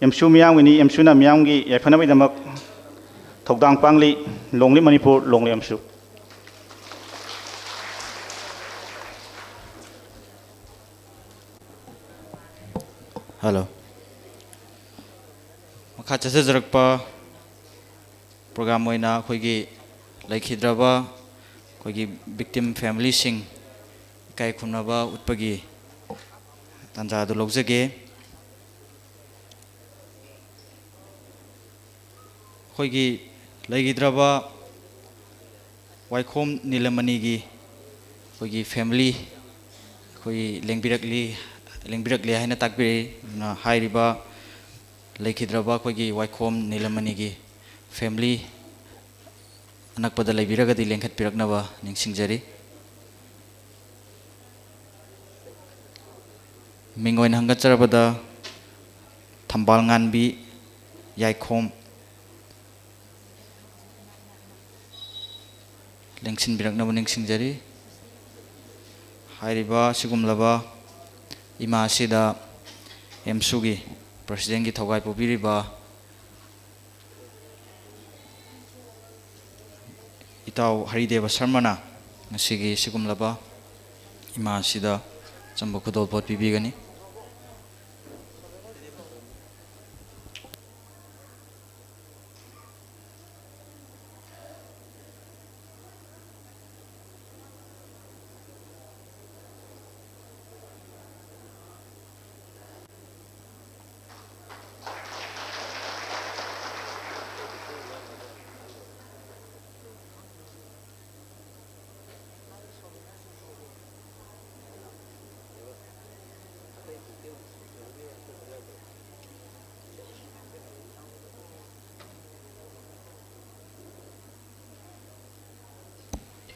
ꯑꯦꯝꯁꯨ ꯃꯤꯌꯥꯝꯒꯤꯅꯤ, ꯑꯦꯝꯁꯨꯅ ꯃꯤꯌꯥꯝꯒꯤ ꯌꯥꯏꯐꯅꯕꯒꯤꯗꯃꯛ ꯊꯧꯗꯥꯡ ꯄꯥꯡꯂꯤ꯫ Long live Manipur, long live AMSU. ꯍꯜꯂꯣ꯫ ꯃꯈꯥ ꯆꯠꯊꯖꯔꯛꯄ ꯄ꯭ꯔꯣꯒ꯭ꯔꯥꯝ ꯑꯣꯏꯅ ꯑꯩꯈꯣꯏꯒꯤ ꯂꯩꯈꯤꯗ꯭ꯔꯕ ꯑꯩꯈꯣꯏꯒꯤ ꯚꯤꯛꯇꯤꯝ ꯐꯦꯃꯤꯂꯤꯁꯤꯡ ꯏꯀꯥꯏ ꯈꯨꯝꯅꯕ ꯎꯠꯄꯒꯤ ꯇꯥꯟꯖꯥ ꯑꯗꯨ ꯂꯧꯖꯒꯦ꯫ ꯑꯩꯈꯣꯏꯒꯤ ꯂꯩꯈꯤꯗ꯭ꯔꯕ ꯋꯥꯏꯈꯣꯝ ꯅꯤꯂꯃꯅꯤꯒꯤ ꯑꯩꯈꯣꯏꯒꯤ ꯐꯦꯃꯤꯂꯤ ꯑꯩꯈꯣꯏꯒꯤ ꯂꯦꯡꯕꯤꯔꯛꯂꯤ, ꯂꯦꯡꯕꯤꯔꯛꯂꯦ ꯍꯥꯏꯅ ꯇꯥꯛꯄꯤꯔꯛꯏ꯫ ꯑꯗꯨꯅ ꯍꯥꯏꯔꯤꯕ ꯂꯩꯈꯤꯗ꯭ꯔꯕ ꯑꯩꯈꯣꯏꯒꯤ ꯋꯥꯏꯈꯣꯝ ꯅꯤꯂꯃꯅꯤꯒꯤ ꯐꯦꯃꯤꯂꯤ ꯑꯅꯛꯄꯗ ꯂꯩꯕꯤꯔꯒꯗꯤ ꯂꯦꯡꯈꯠꯄꯤꯔꯛꯅꯕ ꯅꯤꯡꯁꯤꯡꯖꯔꯤ꯫ ꯃꯤꯡ ꯑꯣꯏꯅ ꯍꯪꯒꯠꯆꯔꯕꯗ ꯊꯝꯕꯥꯜ ꯉꯥꯟꯕꯤ ꯌꯥꯏꯈꯣꯝ ꯂꯦꯡꯁꯤꯟꯕꯤꯔꯛꯅꯕ ꯅꯤꯡꯁꯤꯡꯖꯔꯤ꯫ ꯍꯥꯏꯔꯤꯕ ꯑꯁꯤꯒꯨꯝꯂꯕ ꯏꯃꯥ ꯑꯁꯤꯗ ꯑꯦꯝꯁꯨꯒꯤ ꯄ꯭ꯔꯁꯤꯗꯦꯟꯒꯤ ꯊꯧꯒꯥꯏ ꯄꯨꯕꯤꯔꯤꯕ ꯏꯇꯥꯎ ꯍꯔꯤꯗꯦꯕ ꯁꯔꯃꯅ ꯉꯁꯤꯒꯤ ꯁꯤꯒꯨꯝꯂꯕ ꯏꯃꯥ ꯑꯁꯤꯗ ꯑꯆꯝꯕ ꯈꯨꯗꯣꯜꯄꯣꯠ ꯄꯤꯕꯤꯒꯅꯤ꯫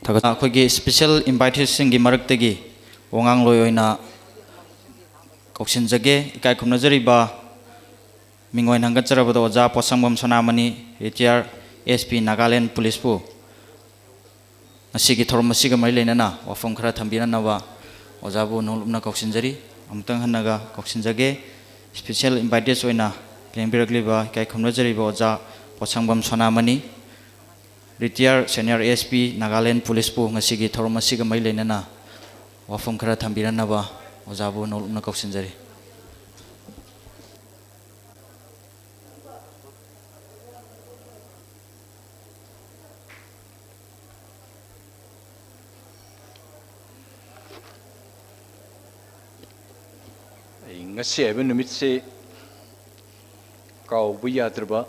ꯊꯥꯒꯠ-, ꯑꯩꯈꯣꯏꯒꯤ ꯏꯁꯄꯤꯁꯦꯜ ꯏꯟꯚꯥꯏꯇꯤꯁꯁꯤꯡꯒꯤ ꯃꯔꯛꯇꯒꯤ ꯋꯥꯉꯥꯡꯂꯣꯏ ꯑꯣꯏꯅ ꯀꯧꯁꯤꯟꯖꯒꯦ꯫ ꯏꯀꯥꯏ ꯈꯨꯝꯅꯖꯔꯤꯕ ꯃꯤꯡ ꯑꯣꯏꯅ ꯍꯪꯒꯠꯆꯔꯕꯗ ꯑꯣꯖꯥ ꯄꯣꯠꯁꯪꯕꯝ ꯁꯅꯥꯃꯅꯤ, ꯔꯤꯇꯤꯌꯥꯔ ꯑꯦꯁ ꯄꯤ ꯅꯥꯒꯥꯂꯦꯟ ꯄꯨꯂꯤꯁꯄꯨ ꯉꯁꯤꯒꯤ ꯊꯧꯔꯝ ꯑꯁꯤꯒ ꯃꯔꯤ ꯂꯩꯅꯅ ꯋꯥꯐꯝ ꯈꯔ ꯊꯝꯕꯤꯔꯛꯅꯕ ꯑꯣꯖꯥꯕꯨ ꯅꯣꯡꯂꯨꯞꯅ ꯀꯧꯁꯤꯟꯖꯔꯤ꯫ ꯑꯃꯨꯛꯇꯪ ꯍꯟꯅꯒ ꯀꯧꯁꯤꯟꯖꯒꯦ꯫ ꯏꯁꯄꯤꯁꯦꯜ ꯏꯟꯚꯥꯏꯇꯦꯗ ꯑꯣꯏꯅ ꯂꯦꯡꯕꯤꯔꯛꯂꯤꯕ ꯏꯀꯥꯏ ꯈꯨꯝꯅꯖꯔꯤꯕ ꯑꯣꯖꯥ ꯄꯣꯠꯁꯪꯕꯝ ꯁꯣꯅꯥꯃꯅꯤ, ꯔꯤꯇꯤꯌꯥꯔ ꯁꯦꯅꯤꯌꯔ ꯑꯦꯁ ꯄꯤ, ꯅꯥꯒꯥꯂꯦꯟ ꯄꯨꯂꯤꯁꯄꯨ ꯉꯁꯤꯒꯤ ꯊꯧꯔꯝ ꯑꯁꯤꯒ ꯃꯔꯤ ꯂꯩꯅꯅ ꯋꯥꯐꯝ ꯈꯔ ꯊꯝꯕꯤꯔꯟꯅꯕ ꯑꯣꯖꯥꯕꯨ ꯅꯣꯂꯨꯛꯅ ꯀꯧꯁꯤꯟꯖꯔꯤ꯫ ꯑꯩ ꯉꯁꯤ ꯍꯥꯏꯕ ꯅꯨꯃꯤꯠꯁꯦ ꯀꯥꯎꯕ ꯌꯥꯗ꯭ꯔꯕ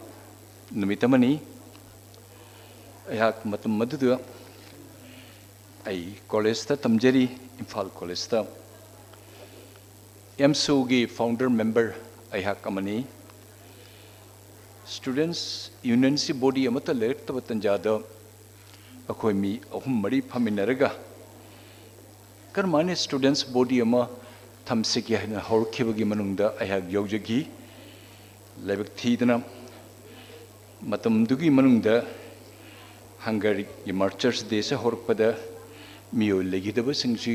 ꯅꯨꯃꯤꯠ ꯑꯃꯅꯤ꯫ ꯑꯩꯍꯥꯛ ꯃꯇꯝ ꯑꯗꯨꯗ ꯑꯩ ꯀꯣꯂꯦꯖꯇ ꯇꯝꯖꯔꯤ, ꯏꯝꯐꯥꯜ ꯀꯣꯂꯦꯖꯇ꯫ ꯑꯦꯝꯁꯨꯒꯤ ꯐꯥꯎꯟꯗꯔ ꯃꯦꯝꯕꯔ ꯑꯩꯍꯥꯛ ꯑꯃꯅꯤ꯫ ꯁ꯭ꯇꯨꯗꯦꯟꯠꯁ ꯌꯨꯅꯤꯌꯟꯁꯤ ꯕꯣꯗꯤ ꯑꯃꯠꯇ ꯂꯩꯔꯛꯇꯕ ꯇꯟꯖꯥꯗ ꯑꯩꯈꯣꯏ ꯃꯤ ꯑꯍꯨꯝ ꯃꯔꯤ ꯐꯝꯃꯤꯟꯅꯔꯒ ꯀꯔꯝꯍꯥꯏꯅ ꯁ꯭ꯇꯨꯗꯦꯟꯠꯁ ꯕꯣꯗꯤ ꯑꯃ ꯊꯝꯁꯤꯒꯦ ꯍꯥꯏꯅ ꯍꯧꯔꯛꯈꯤꯕꯒꯤ ꯃꯅꯨꯡꯗ ꯑꯩꯍꯥꯛ ꯌꯥꯎꯖꯈꯤ꯫ ꯂꯥꯏꯕꯛ ꯊꯤꯗꯅ ꯃꯇꯝꯗꯨꯒꯤ ꯃꯅꯨꯡꯗ ꯍꯪꯒꯔꯒꯤ ꯃꯥꯔꯇꯔꯁ ꯗꯦꯁꯦ ꯍꯧꯔꯛꯄꯗ ꯃꯤꯑꯣꯏ ꯂꯩꯈꯤꯗꯕꯁꯤꯡꯁꯤ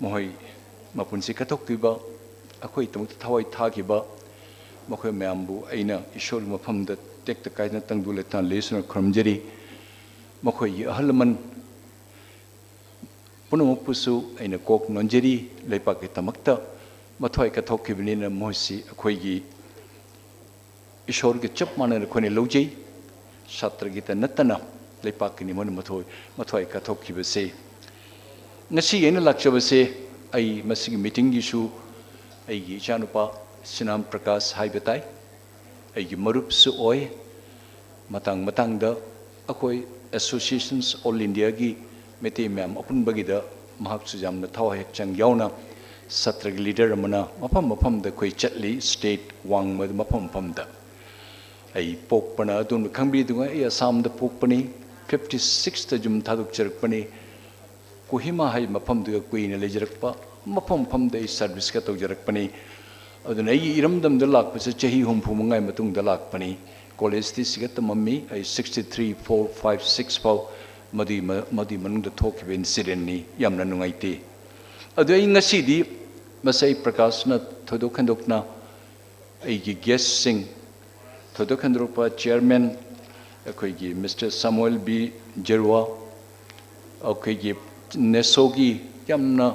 ꯃꯈꯣꯏ ꯃꯄꯨꯟꯁꯤ ꯀꯠꯊꯣꯛꯈꯤꯕ, ꯑꯩꯈꯣꯏꯒꯤꯗꯃꯛꯇ ꯊꯋꯥꯏ ꯊꯥꯈꯤꯕ ꯃꯈꯣꯏ ꯃꯌꯥꯝꯕꯨ ꯑꯩꯅ ꯏꯁꯣꯔꯒꯤ ꯃꯐꯝꯗ ꯇꯦꯛꯇ ꯀꯥꯏꯗꯅ ꯇꯪꯗꯨ ꯂꯩꯇꯥꯅ ꯂꯩꯁꯅ ꯈꯨꯔꯨꯝꯖꯔꯤ꯫ ꯃꯈꯣꯏꯒꯤ ꯑꯍꯜ ꯂꯃꯟ ꯄꯨꯝꯅꯃꯛꯄꯨꯁꯨ ꯑꯩꯅ ꯀꯣꯛ ꯅꯣꯟꯖꯔꯤ꯫ ꯂꯩꯄꯥꯛꯀꯤꯗꯃꯛꯇ ꯃꯊ꯭ꯋꯥꯏ ꯀꯠꯊꯣꯛꯈꯤꯕꯅꯤꯅ ꯃꯈꯣꯏꯁꯤ ꯑꯩꯈꯣꯏꯒꯤ ꯏꯁꯣꯔꯒ ꯆꯞ ꯃꯥꯟꯅꯅ ꯑꯩꯈꯣꯏꯅ ꯂꯧꯖꯩ꯫ ꯁꯥꯇ꯭ꯔꯒꯤꯇ ꯅꯠꯇꯅ ꯂꯩꯄꯥꯛꯀꯤꯅꯤ ꯃꯣꯏꯅ ꯃꯊꯣꯏ-, ꯃꯊ꯭ꯋꯥꯏ ꯀꯠꯊꯣꯛꯈꯤꯕꯁꯦ꯫ ꯉꯁꯤ ꯑꯩꯅ ꯂꯥꯛꯆꯕꯁꯦ, ꯑꯩ ꯃꯁꯤꯒꯤ ꯃꯤꯇꯤꯡꯒꯤꯁꯨ ꯑꯩꯒꯤ ꯏꯆꯥꯅꯨꯄꯥ ꯁꯤꯅꯥꯝ ꯄ꯭ꯔꯀꯥꯁ ꯍꯥꯏꯕ ꯇꯥꯏ, ꯑꯩꯒꯤ ꯃꯔꯨꯞꯁꯨ ꯑꯣꯏ꯫ ꯃꯇꯥꯡ ꯃꯇꯥꯡꯗ ꯑꯩꯈꯣꯏ Associations All Indiaꯒꯤ ꯃꯩꯇꯩ ꯃꯌꯥꯝ ꯑꯄꯨꯟꯕꯒꯤꯗ ꯃꯍꯥꯛꯁꯨ ꯌꯥꯝꯅ ꯊꯋꯥꯏ ꯍꯛꯆꯥꯡ ꯌꯥꯎꯅ ꯁꯥꯇ꯭ꯔꯒꯤ ꯂꯤꯗꯔ ꯑꯃꯅ ꯃꯐꯝ ꯃꯐꯝꯗ ꯑꯩꯈꯣꯏ ꯆꯠꯂꯤ, ꯁ꯭ꯇꯦꯠ ꯋꯥꯡꯃꯗ ꯃꯐꯝ ꯃꯐꯝꯗ꯫ ꯑꯩ ꯄꯣꯛꯄꯅ ꯑꯗꯣꯝꯅ ꯈꯪꯕꯤꯗꯨꯉꯩ ꯑꯩ ꯑꯁꯥꯝꯗ ꯄꯣꯛꯄꯅꯤ, ꯐꯤꯐꯇꯤ ꯁꯤꯛꯁꯇ ꯌꯨꯝ ꯊꯥꯗꯣꯛꯆꯔꯛꯄꯅꯤ꯫ ꯀꯣꯍꯤꯃꯥ ꯍꯥꯏꯕ ꯃꯐꯝꯗꯨꯗ ꯀꯨꯏꯅ ꯂꯩꯖꯔꯛꯄ, ꯃꯐꯝ ꯃꯐꯝꯗ ꯑꯩ ꯁꯥꯔꯚꯤꯁꯀ ꯇꯧꯖꯔꯛꯄꯅꯤ꯫ ꯑꯗꯨꯅ ꯑꯩꯒꯤ ꯏꯔꯝꯗꯝꯗ ꯂꯥꯛꯄꯁꯦ ꯆꯍꯤ ꯍꯨꯝꯐꯨ ꯃꯉꯥꯒꯤ ꯃꯇꯨꯡꯗ ꯂꯥꯛꯄꯅꯤ꯫ ꯀꯣꯂꯦꯖꯇꯤ ꯁꯤꯒ ꯇꯝꯃꯝꯃꯤ꯫ ꯑꯩ sixty three, four, five, six ꯐꯥꯎ ꯃꯗꯨꯒꯤ ꯃ-, ꯃꯗꯨꯒꯤ ꯃꯅꯨꯡꯗ ꯊꯣꯛꯈꯤꯕ ꯏꯟꯁꯤꯗꯦꯟꯅꯤ꯫ ꯌꯥꯝꯅ ꯅꯨꯡꯉꯥꯏꯇꯦ꯫ ꯑꯗꯨ ꯑꯩ ꯉꯁꯤꯗꯤ ꯃꯁꯤ ꯑꯩ ꯄ꯭ꯔꯀꯥꯁꯅ ꯊꯣꯏꯗꯣꯛ ꯍꯦꯟꯗꯣꯛꯅ ꯑꯩꯒꯤ ꯒꯦꯁꯁꯤꯡ ꯊꯧꯗꯣꯛ ꯍꯦꯟꯗꯣꯔꯛꯄ ꯆꯤꯌꯔꯃꯦꯟ ꯑꯩꯈꯣꯏꯒꯤ ꯃꯤꯁꯇꯔ ꯁꯥꯃꯨꯑꯦꯜ ꯕꯤ ꯖꯦꯔꯨꯋꯥ, ꯑꯩꯈꯣꯏꯒꯤ ꯅꯦꯁꯣꯒꯤ ꯌꯥꯝꯅ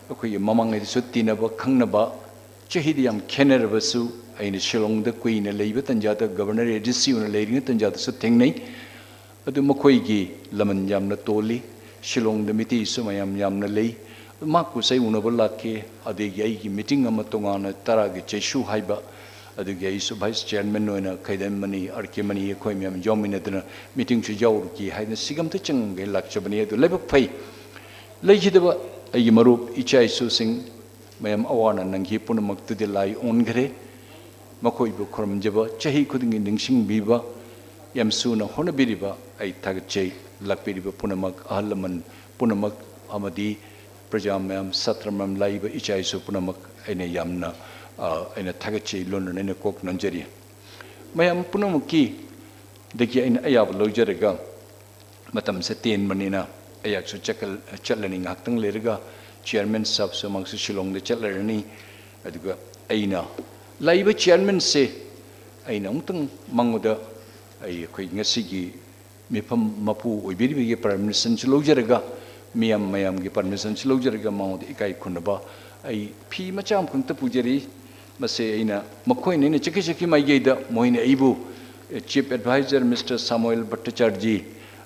ꯑꯩꯈꯣꯏꯒꯤ ꯃꯃꯥꯡꯉꯩꯗꯁꯨ ꯇꯤꯟꯅꯕ ꯈꯪꯅꯕ, ꯆꯍꯤꯗꯤ ꯌꯥꯝ ꯈꯦꯠꯅꯔꯕꯁꯨ, ꯑꯩꯅ ꯁꯤꯂꯣꯡꯗ ꯀꯨꯏꯅ ꯂꯩꯕ ꯇꯟꯖꯥꯗ, ꯒꯕꯔꯅꯔ ꯑꯦ ꯗꯤ ꯁꯤ ꯑꯣꯏꯅ ꯂꯩꯔꯤꯉꯩ ꯇꯟꯖꯥꯗꯁꯨ ꯊꯦꯡꯅꯩ꯫ ꯑꯗꯨ ꯃꯈꯣꯏꯒꯤ ꯂꯃꯟ ꯌꯥꯝꯅ ꯇꯣꯜꯂꯤ꯫ ꯁꯤꯂꯣꯡꯗ ꯃꯤꯇꯩꯁꯨ ꯃꯌꯥꯝ ꯌꯥꯝꯅ ꯂꯩ꯫ ꯃꯍꯥꯛꯄꯨꯁꯨ ꯑꯩ ꯎꯅꯕ ꯂꯥꯛꯈꯤ꯫ ꯑꯗꯒꯤ ꯑꯩꯒꯤ ꯃꯤꯇꯤꯡ ꯑꯃ ꯇꯣꯉꯥꯟꯅ ꯇꯔꯥꯒꯤ ꯆꯩꯁꯨ ꯍꯥꯏꯕ, ꯑꯗꯨꯒꯤ ꯑꯩꯁꯨ ꯚꯥꯏꯁ ꯆꯤꯌꯔꯃꯦꯟ ꯑꯣꯏꯅ ꯈꯩꯗꯦꯝꯃꯅꯤ, ꯑꯥꯔ ꯀꯦ ꯃꯅꯤ ꯑꯩꯈꯣꯏ ꯃꯌꯥꯝ ꯌꯥꯎꯃꯤꯟꯅꯗꯨꯅ ꯃꯤꯇꯤꯡꯁꯨ ꯌꯥꯎꯔꯨꯈꯤ ꯍꯥꯏꯅ ꯁꯤꯒ ꯑꯝꯇ ꯆꯪꯉꯒ ꯂꯥꯛꯆꯕꯅꯤ꯫ ꯑꯗꯨ ꯂꯥꯏꯕꯛ ꯐꯩ, ꯂꯩꯈꯤꯗꯕ ꯑꯩꯒꯤ ꯃꯔꯨꯞ ꯏꯆꯥ ꯏꯁꯨꯁꯤꯡ ꯃꯌꯥꯝ ꯑꯋꯥ ꯑꯅꯥ ꯅꯪꯈꯤ ꯄꯨꯝꯅꯃꯛꯇꯨꯗꯤ ꯂꯥꯏ ꯑꯣꯟꯈ꯭ꯔꯦ꯫ ꯃꯈꯣꯏꯕꯨ ꯈꯨꯔꯨꯝꯖꯕ, ꯆꯍꯤ ꯈꯨꯗꯤꯡꯒꯤ ꯅꯤꯡꯁꯤꯡꯕꯤꯕ, ꯌꯥꯝ ꯁꯨꯅ ꯍꯣꯠꯅꯕꯤꯔꯤꯕ ꯑꯩ ꯊꯥꯒꯠꯆꯩ꯫ ꯂꯥꯛꯄꯤꯔꯤꯕ ꯄꯨꯝꯅꯃꯛ, ꯑꯍꯜ ꯂꯃꯟ ꯄꯨꯝꯅꯃꯛ ꯑꯃꯗꯤ ꯄ꯭ꯔꯖꯥ ꯃꯌꯥꯝ, ꯁꯥꯇ꯭ꯔ ꯃꯌꯥꯝ, ꯂꯥꯛꯏꯕ ꯏꯆꯥ ꯏꯁꯨ ꯄꯨꯝꯅꯃꯛ ꯑꯩꯅ ꯌꯥꯝꯅ, ꯑ, ꯑꯩꯅ ꯊꯥꯒꯠꯆꯩ, ꯂꯣꯟꯅꯅ ꯑꯩꯅ ꯀꯣꯛ ꯅꯣꯟꯖꯔꯤ꯫ ꯃꯌꯥꯝ ꯄꯨꯝꯅꯃꯛꯀꯤ ꯗꯒꯤ ꯑꯩꯅ ꯑꯌꯥꯕ ꯂꯧꯖꯔꯒ, ꯃꯇꯝꯁꯦ ꯇꯦꯟꯕꯅꯤꯅ ꯑꯩꯍꯥꯛꯁꯨ ꯆꯠꯀ-, ꯆꯠꯂꯅꯤ꯫ ꯉꯥꯏꯍꯥꯛꯇꯪ ꯂꯩꯔꯒ ꯆꯤꯌꯔꯃꯦꯟ ꯁꯥꯍꯕꯁꯨ ꯃꯍꯥꯛꯁꯨ ꯁꯤꯂꯣꯡꯗ ꯆꯠꯂꯔꯅꯤ꯫ ꯑꯗꯨꯒ ꯑꯩꯅ ꯂꯥꯛꯏꯕ ꯆꯤꯌꯔꯃꯦꯟꯁꯦ ꯑꯩꯅ ꯑꯃꯨꯛꯇꯪ ꯃꯉꯣꯟꯗ ꯑꯩ, ꯑꯩꯈꯣꯏ ꯉꯁꯤꯒꯤ ꯃꯤꯐꯝ ꯃꯄꯨ ꯑꯣꯏꯕꯤꯔꯤꯕꯒꯤ ꯄꯔꯃꯤꯁꯟꯁꯨ ꯂꯧꯖꯔꯒ, ꯃꯤꯌꯥꯝ ꯃꯌꯥꯝꯒꯤ ꯄꯔꯃꯤꯁꯟꯁꯨ ꯂꯧꯖꯔꯒ ꯃꯉꯣꯟꯗ ꯏꯀꯥꯏ ꯈꯨꯝꯅꯕ ꯑꯩ ꯐꯤ ꯃꯆꯥ ꯑꯃꯈꯛꯇ ꯄꯨꯖꯔꯤ꯫ ꯃꯁꯦ ꯑꯩꯅ, ꯃꯈꯣꯏꯅ ꯑꯩꯅ ꯆꯠꯈꯤ ꯆꯠꯈꯤ ꯃꯥꯏꯀꯩꯗ ꯃꯣꯏꯅ ꯑꯩꯕꯨ, ꯑꯦ, ꯆꯤꯐ ꯑꯦꯗꯚꯥꯏꯖꯔ ꯃꯤꯁꯇꯔ ꯁꯥꯃꯨꯑꯦꯜ ꯚꯠꯇꯆꯥꯔꯖꯤ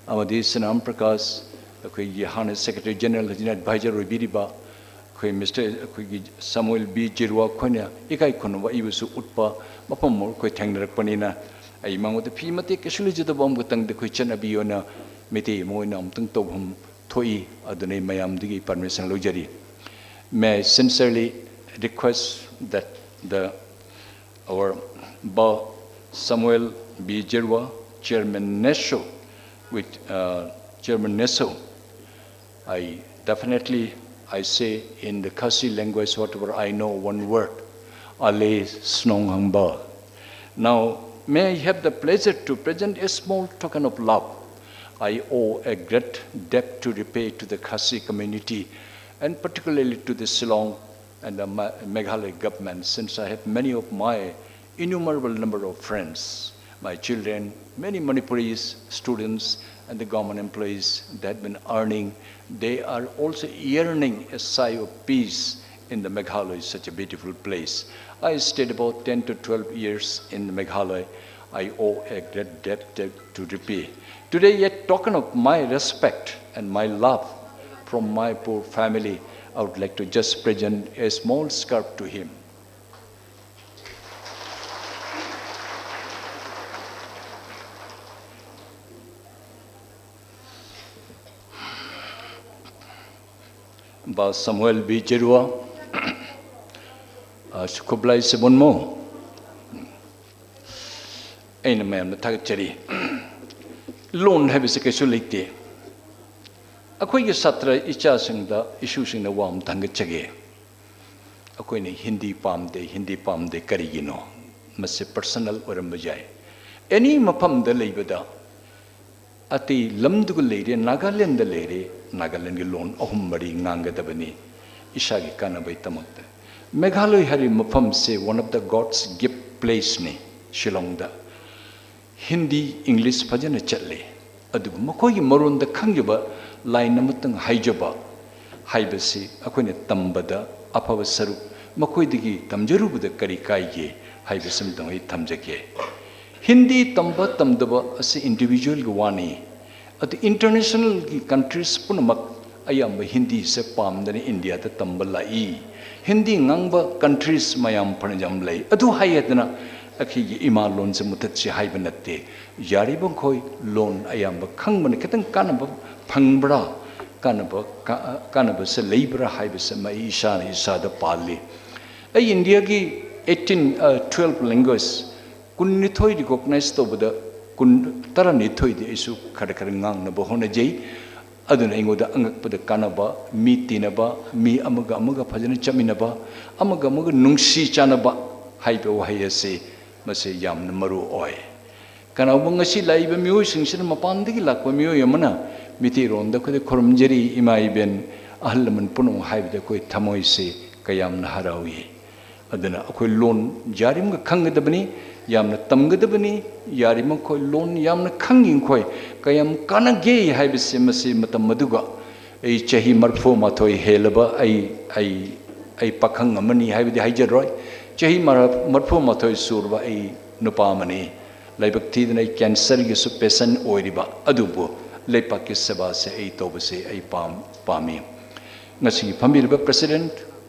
ꯑꯃꯗꯤ ꯁꯅꯥꯝ ꯄ꯭ꯔꯀꯥꯁ, ꯑꯩꯈꯣꯏꯒꯤ ꯍꯥꯟꯅ ꯁꯦꯀ꯭ꯔꯦꯇꯔꯤ ꯖꯦꯅꯔꯦꯜ, ꯍꯧꯖꯤꯛꯅ ꯑꯦꯗꯚꯥꯏꯖꯔ ꯑꯣꯏꯕꯤꯔꯤꯕ ꯑꯩꯈꯣꯏ ꯃꯤꯁꯇꯔ, ꯑꯩꯈꯣꯏꯒꯤ ꯁꯥꯃꯨꯑꯦꯜ ꯕꯤ ꯖꯤꯔꯨꯋꯥ ꯑꯩꯈꯣꯏꯅ ꯏꯀꯥꯏ ꯈꯨꯝꯅꯕ ꯑꯩꯕꯨꯁꯨ ꯎꯠꯄ ꯃꯐꯝ ꯑꯃ ꯑꯩꯈꯣꯏ ꯊꯦꯡꯅꯔꯛꯄꯅꯤꯅ, ꯑꯩ ꯃꯉꯣꯟꯗ ꯐꯤ ꯃꯇꯦꯛ ꯀꯩꯁꯨ ꯂꯩꯖꯗꯕ ꯑꯃꯈꯛꯇꯪꯗ ꯑꯩꯈꯣꯏ ꯆꯠꯅꯕꯤ ꯑꯣꯏꯅ ꯃꯩꯇꯩ ꯑꯃ ꯑꯣꯏꯅ ꯑꯃꯨꯛꯇꯪ ꯇꯧꯐꯝ ꯊꯣꯛꯏ꯫ ꯑꯗꯨꯅ ꯑꯩ ꯃꯌꯥꯝꯗꯒꯤ permission ꯂꯧꯖꯔꯤ꯫ May I sincerely request that the, our Ba Samuel B Jirwa, Chairman Neso, with, uh, Chairman Neso, I definitely, I say in the Khasi language, whatever I know, one word, Ale Snong Hangba. Now, may I have the pleasure to present a small token of love. I owe a great debt to repay to the Khasi community, and particularly to the Shillong and the Ma-, Meghalaya government, since I have many of my Innumerable number of friends, my children, many Manipuris students and the government employees that have been earning, they are also yearning a sigh of peace in the Meghalaya, such a beautiful place. I stayed about ten to twelve years in Meghalaya. I owe a great debt to, to repay. Today, yet token of my respect and my love from my poor family, I would like to just present a small scarf to him. Ba Samuel B. Jerua, ꯑ, ꯈꯨꯕ꯭ꯂꯥꯏ ꯁꯤꯕꯣꯟꯃꯣ, ꯑꯩꯅ ꯃꯌꯥꯝꯗ ꯊꯥꯒꯠꯆꯔꯤ꯫ ꯂꯣꯟ ꯍꯥꯏꯕꯁꯤ ꯀꯩꯁꯨ ꯂꯩꯇꯦ꯫ ꯑꯩꯈꯣꯏꯒꯤ ꯁꯥꯇ꯭ꯔ ꯏꯆꯥꯁꯤꯡꯗ, ꯏꯁꯨꯁꯤꯡꯗ ꯋꯥ ꯑꯃ ꯊꯥꯡꯒꯠꯆꯒꯦ꯫ ꯑꯩꯈꯣꯏꯅ ꯍꯤꯟꯗꯤ ꯄꯥꯝꯗꯦ, ꯍꯤꯟꯗꯤ ꯄꯥꯝꯗꯦ ꯀꯔꯤꯒꯤꯅꯣ? ꯃꯁꯤ personal ꯑꯣꯏꯔꯝꯕ ꯌꯥꯏ꯫ Any ꯃꯐꯝꯗ ꯂꯩꯕꯗ, ꯑꯇꯩ ꯂꯝꯗꯨꯒ ꯂꯩꯔꯦ, ꯅꯥꯒꯥꯂꯦꯟꯗ ꯂꯩꯔꯦ, ꯅꯥꯒꯥꯂꯦꯟꯒꯤ ꯂꯣꯟ ꯑꯍꯨꯝ ꯃꯔꯤ ꯉꯥꯡꯒꯗꯕꯅꯤ, ꯏꯁꯥꯒꯤ ꯀꯥꯟꯅꯕꯒꯤꯗꯃꯛꯇ꯫ ꯃꯦꯘꯥꯂꯣꯏ ꯍꯥꯏꯔꯤꯕ ꯃꯐꯝꯁꯦ one of the God's gift placeꯅꯤ꯫ ꯁꯤꯂꯣꯡꯗ ꯍꯤꯟꯗꯤ, ꯏꯪꯂꯤꯁ ꯐꯖꯅ ꯆꯠꯂꯤ, ꯑꯗꯨꯕꯨ ꯃꯈꯣꯏꯒꯤ ꯃꯔꯣꯟꯗ ꯈꯪꯖꯕ, line ꯑꯃꯇꯪ ꯍꯥꯏꯖꯕ ꯍꯥꯏꯕꯁꯤ ꯑꯩꯈꯣꯏꯅ ꯇꯝꯕꯗ ꯑꯐꯕ ꯁꯔꯨꯛ ꯃꯈꯣꯏꯗꯒꯤ ꯇꯝꯖꯔꯨꯕꯗ ꯀꯔꯤ ꯀꯥꯏꯒꯦ ꯍꯥꯏꯕꯁꯤꯃꯇꯪ ꯑꯩ ꯊꯝꯖꯒꯦ꯫ ꯍꯤꯟꯗꯤ ꯇꯝꯕ ꯇꯝꯗꯕ ꯑꯁꯤ individualꯒꯤ ꯋꯥꯅꯤ꯫ ꯑꯗꯨ internationalꯒꯤ countries ꯄꯨꯝꯅꯃꯛ ꯑꯌꯥꯝꯕ ꯍꯤꯟꯗꯤꯁꯦ ꯄꯥꯝꯗꯅ ꯏꯟꯗꯤꯌꯥꯗ ꯇꯝꯕ ꯂꯥꯛꯏ꯫ ꯍꯤꯟꯗꯤ ꯉꯥꯡꯕ countries ꯃꯌꯥꯝ ꯐꯅꯌꯥꯝ ꯂꯩ꯫ ꯑꯗꯨ ꯍꯥꯏꯗꯅ ꯑꯩꯈꯣꯏꯒꯤ ꯏꯃꯥ ꯂꯣꯟꯁꯦ ꯃꯨꯊꯠꯁꯤ ꯍꯥꯏꯕ ꯅꯠꯇꯦ꯫ ꯌꯥꯔꯤꯕꯃꯈꯩ ꯂꯣꯟ ꯑꯌꯥꯝꯕ ꯈꯪꯕꯅ ꯈꯤꯇꯪ ꯀꯥꯟꯅꯕ ꯐꯪꯕ꯭ꯔꯥ, ꯀꯥꯟꯅꯕ, ꯀꯥ-, ꯀꯥꯟꯅꯕꯁꯦ ꯂꯩꯕ꯭ꯔꯥ ꯍꯥꯏꯕꯁꯦ ꯑꯩ ꯏꯁꯥꯅ ꯏꯁꯥꯗ ꯄꯥꯜꯂꯤ꯫ ꯑꯩ ꯏꯟꯗꯤꯌꯥꯒꯤ eighteen, ꯑ, twelve language ꯀꯨꯟꯅꯤꯊꯣꯏ recognize ꯇꯧꯕꯗ ꯀꯨꯟ, ꯇꯔꯥꯅꯤꯊꯣꯏꯗꯤ ꯑꯩꯁꯨ ꯈꯔ ꯈꯔ ꯉꯥꯡꯅꯕ ꯍꯣꯠꯅꯖꯩ꯫ ꯑꯗꯨꯅ ꯑꯩꯉꯣꯟꯗ ꯑꯉꯛꯄꯗ ꯀꯥꯟꯅꯕ, ꯃꯤ ꯇꯤꯟꯅꯕ, ꯃꯤ ꯑꯃꯒ ꯑꯃꯒ ꯐꯖꯅ ꯆꯠꯃꯤꯟꯅꯕ, ꯑꯃꯒ ꯑꯃꯒ ꯅꯨꯡꯁꯤ ꯆꯥꯟꯅꯕ ꯍꯥꯏꯕ ꯋꯥꯍꯩ ꯑꯁꯤ ꯃꯁꯤ ꯌꯥꯝꯅ ꯃꯔꯨ ꯑꯣꯏ꯫ ꯀꯅꯥꯒꯨꯝꯕ ꯉꯁꯤ ꯂꯥꯛꯏꯕ ꯃꯤꯑꯣꯏꯁꯤꯡꯁꯤꯅ ꯃꯄꯥꯟꯗꯒꯤ ꯂꯥꯛꯄ ꯃꯤꯑꯣꯏ ꯑꯃꯅ ꯃꯤꯇꯩꯔꯣꯟꯗ ꯑꯩꯈꯣꯏꯗ ꯈꯨꯔꯨꯝꯖꯔꯤ ꯏꯃꯥ ꯏꯕꯦꯟ ꯑꯍꯜ ꯂꯃꯟ ꯄꯨꯝꯅꯃꯛ ꯍꯥꯏꯕꯗ ꯑꯩꯈꯣꯏ ꯊꯃꯣꯏꯁꯤ ꯀꯌꯥꯝꯅ ꯍꯔꯥꯎꯏ꯫ ꯑꯗꯨꯅ ꯑꯩꯈꯣꯏ ꯂꯣꯟ ꯌꯥꯔꯤꯃꯈꯩ ꯈꯪꯒꯗꯕꯅꯤ, ꯌꯥꯝꯅ ꯇꯝꯒꯗꯕꯅꯤ꯫ ꯌꯥꯔꯤꯃꯈꯩ ꯂꯣꯟ ꯌꯥꯝꯅ ꯈꯪꯉꯤꯃꯈꯩ ꯀꯌꯥꯝ ꯀꯥꯟꯅꯒꯦ ꯍꯥꯏꯕꯁꯤ ꯃꯁꯤ ꯃꯇꯝ ꯑꯗꯨꯒ ꯑꯩ ꯆꯍꯤ ꯃꯔꯤꯐꯨ ꯃꯥꯊꯣꯏ ꯍꯦꯜꯂꯕ ꯑꯩ, ꯑꯩ, ꯑꯩ ꯄꯥꯈꯪ ꯑꯃꯅꯤ ꯍꯥꯏꯕꯗꯤ ꯍꯥꯏꯖꯔꯣꯏ꯫ ꯆꯍꯤ ꯃꯔ-, ꯃꯔꯤꯐꯨ ꯃꯥꯊꯣꯏ ꯁꯨꯔꯕ ꯑꯩ ꯅꯨꯄꯥ ꯑꯃꯅꯤ꯫ ꯂꯥꯏꯕꯛ ꯊꯤꯗꯅ ꯑꯩ ꯀꯦꯟꯁꯔꯒꯤꯁꯨ ꯄꯦꯁꯦꯟ ꯑꯣꯏꯔꯤꯕ, ꯑꯗꯨꯕꯨ ꯂꯩꯄꯥꯛꯀꯤ ꯁꯦꯕꯥꯁꯦ ꯑꯩ ꯇꯧꯕꯁꯦ ꯑꯩ ꯄꯥꯝ-, ꯄꯥꯝꯃꯤ꯫ ꯉꯁꯤꯒꯤ ꯐꯝꯕꯤꯔꯤꯕ ꯄ꯭ꯔꯁꯤꯗꯦꯟꯠ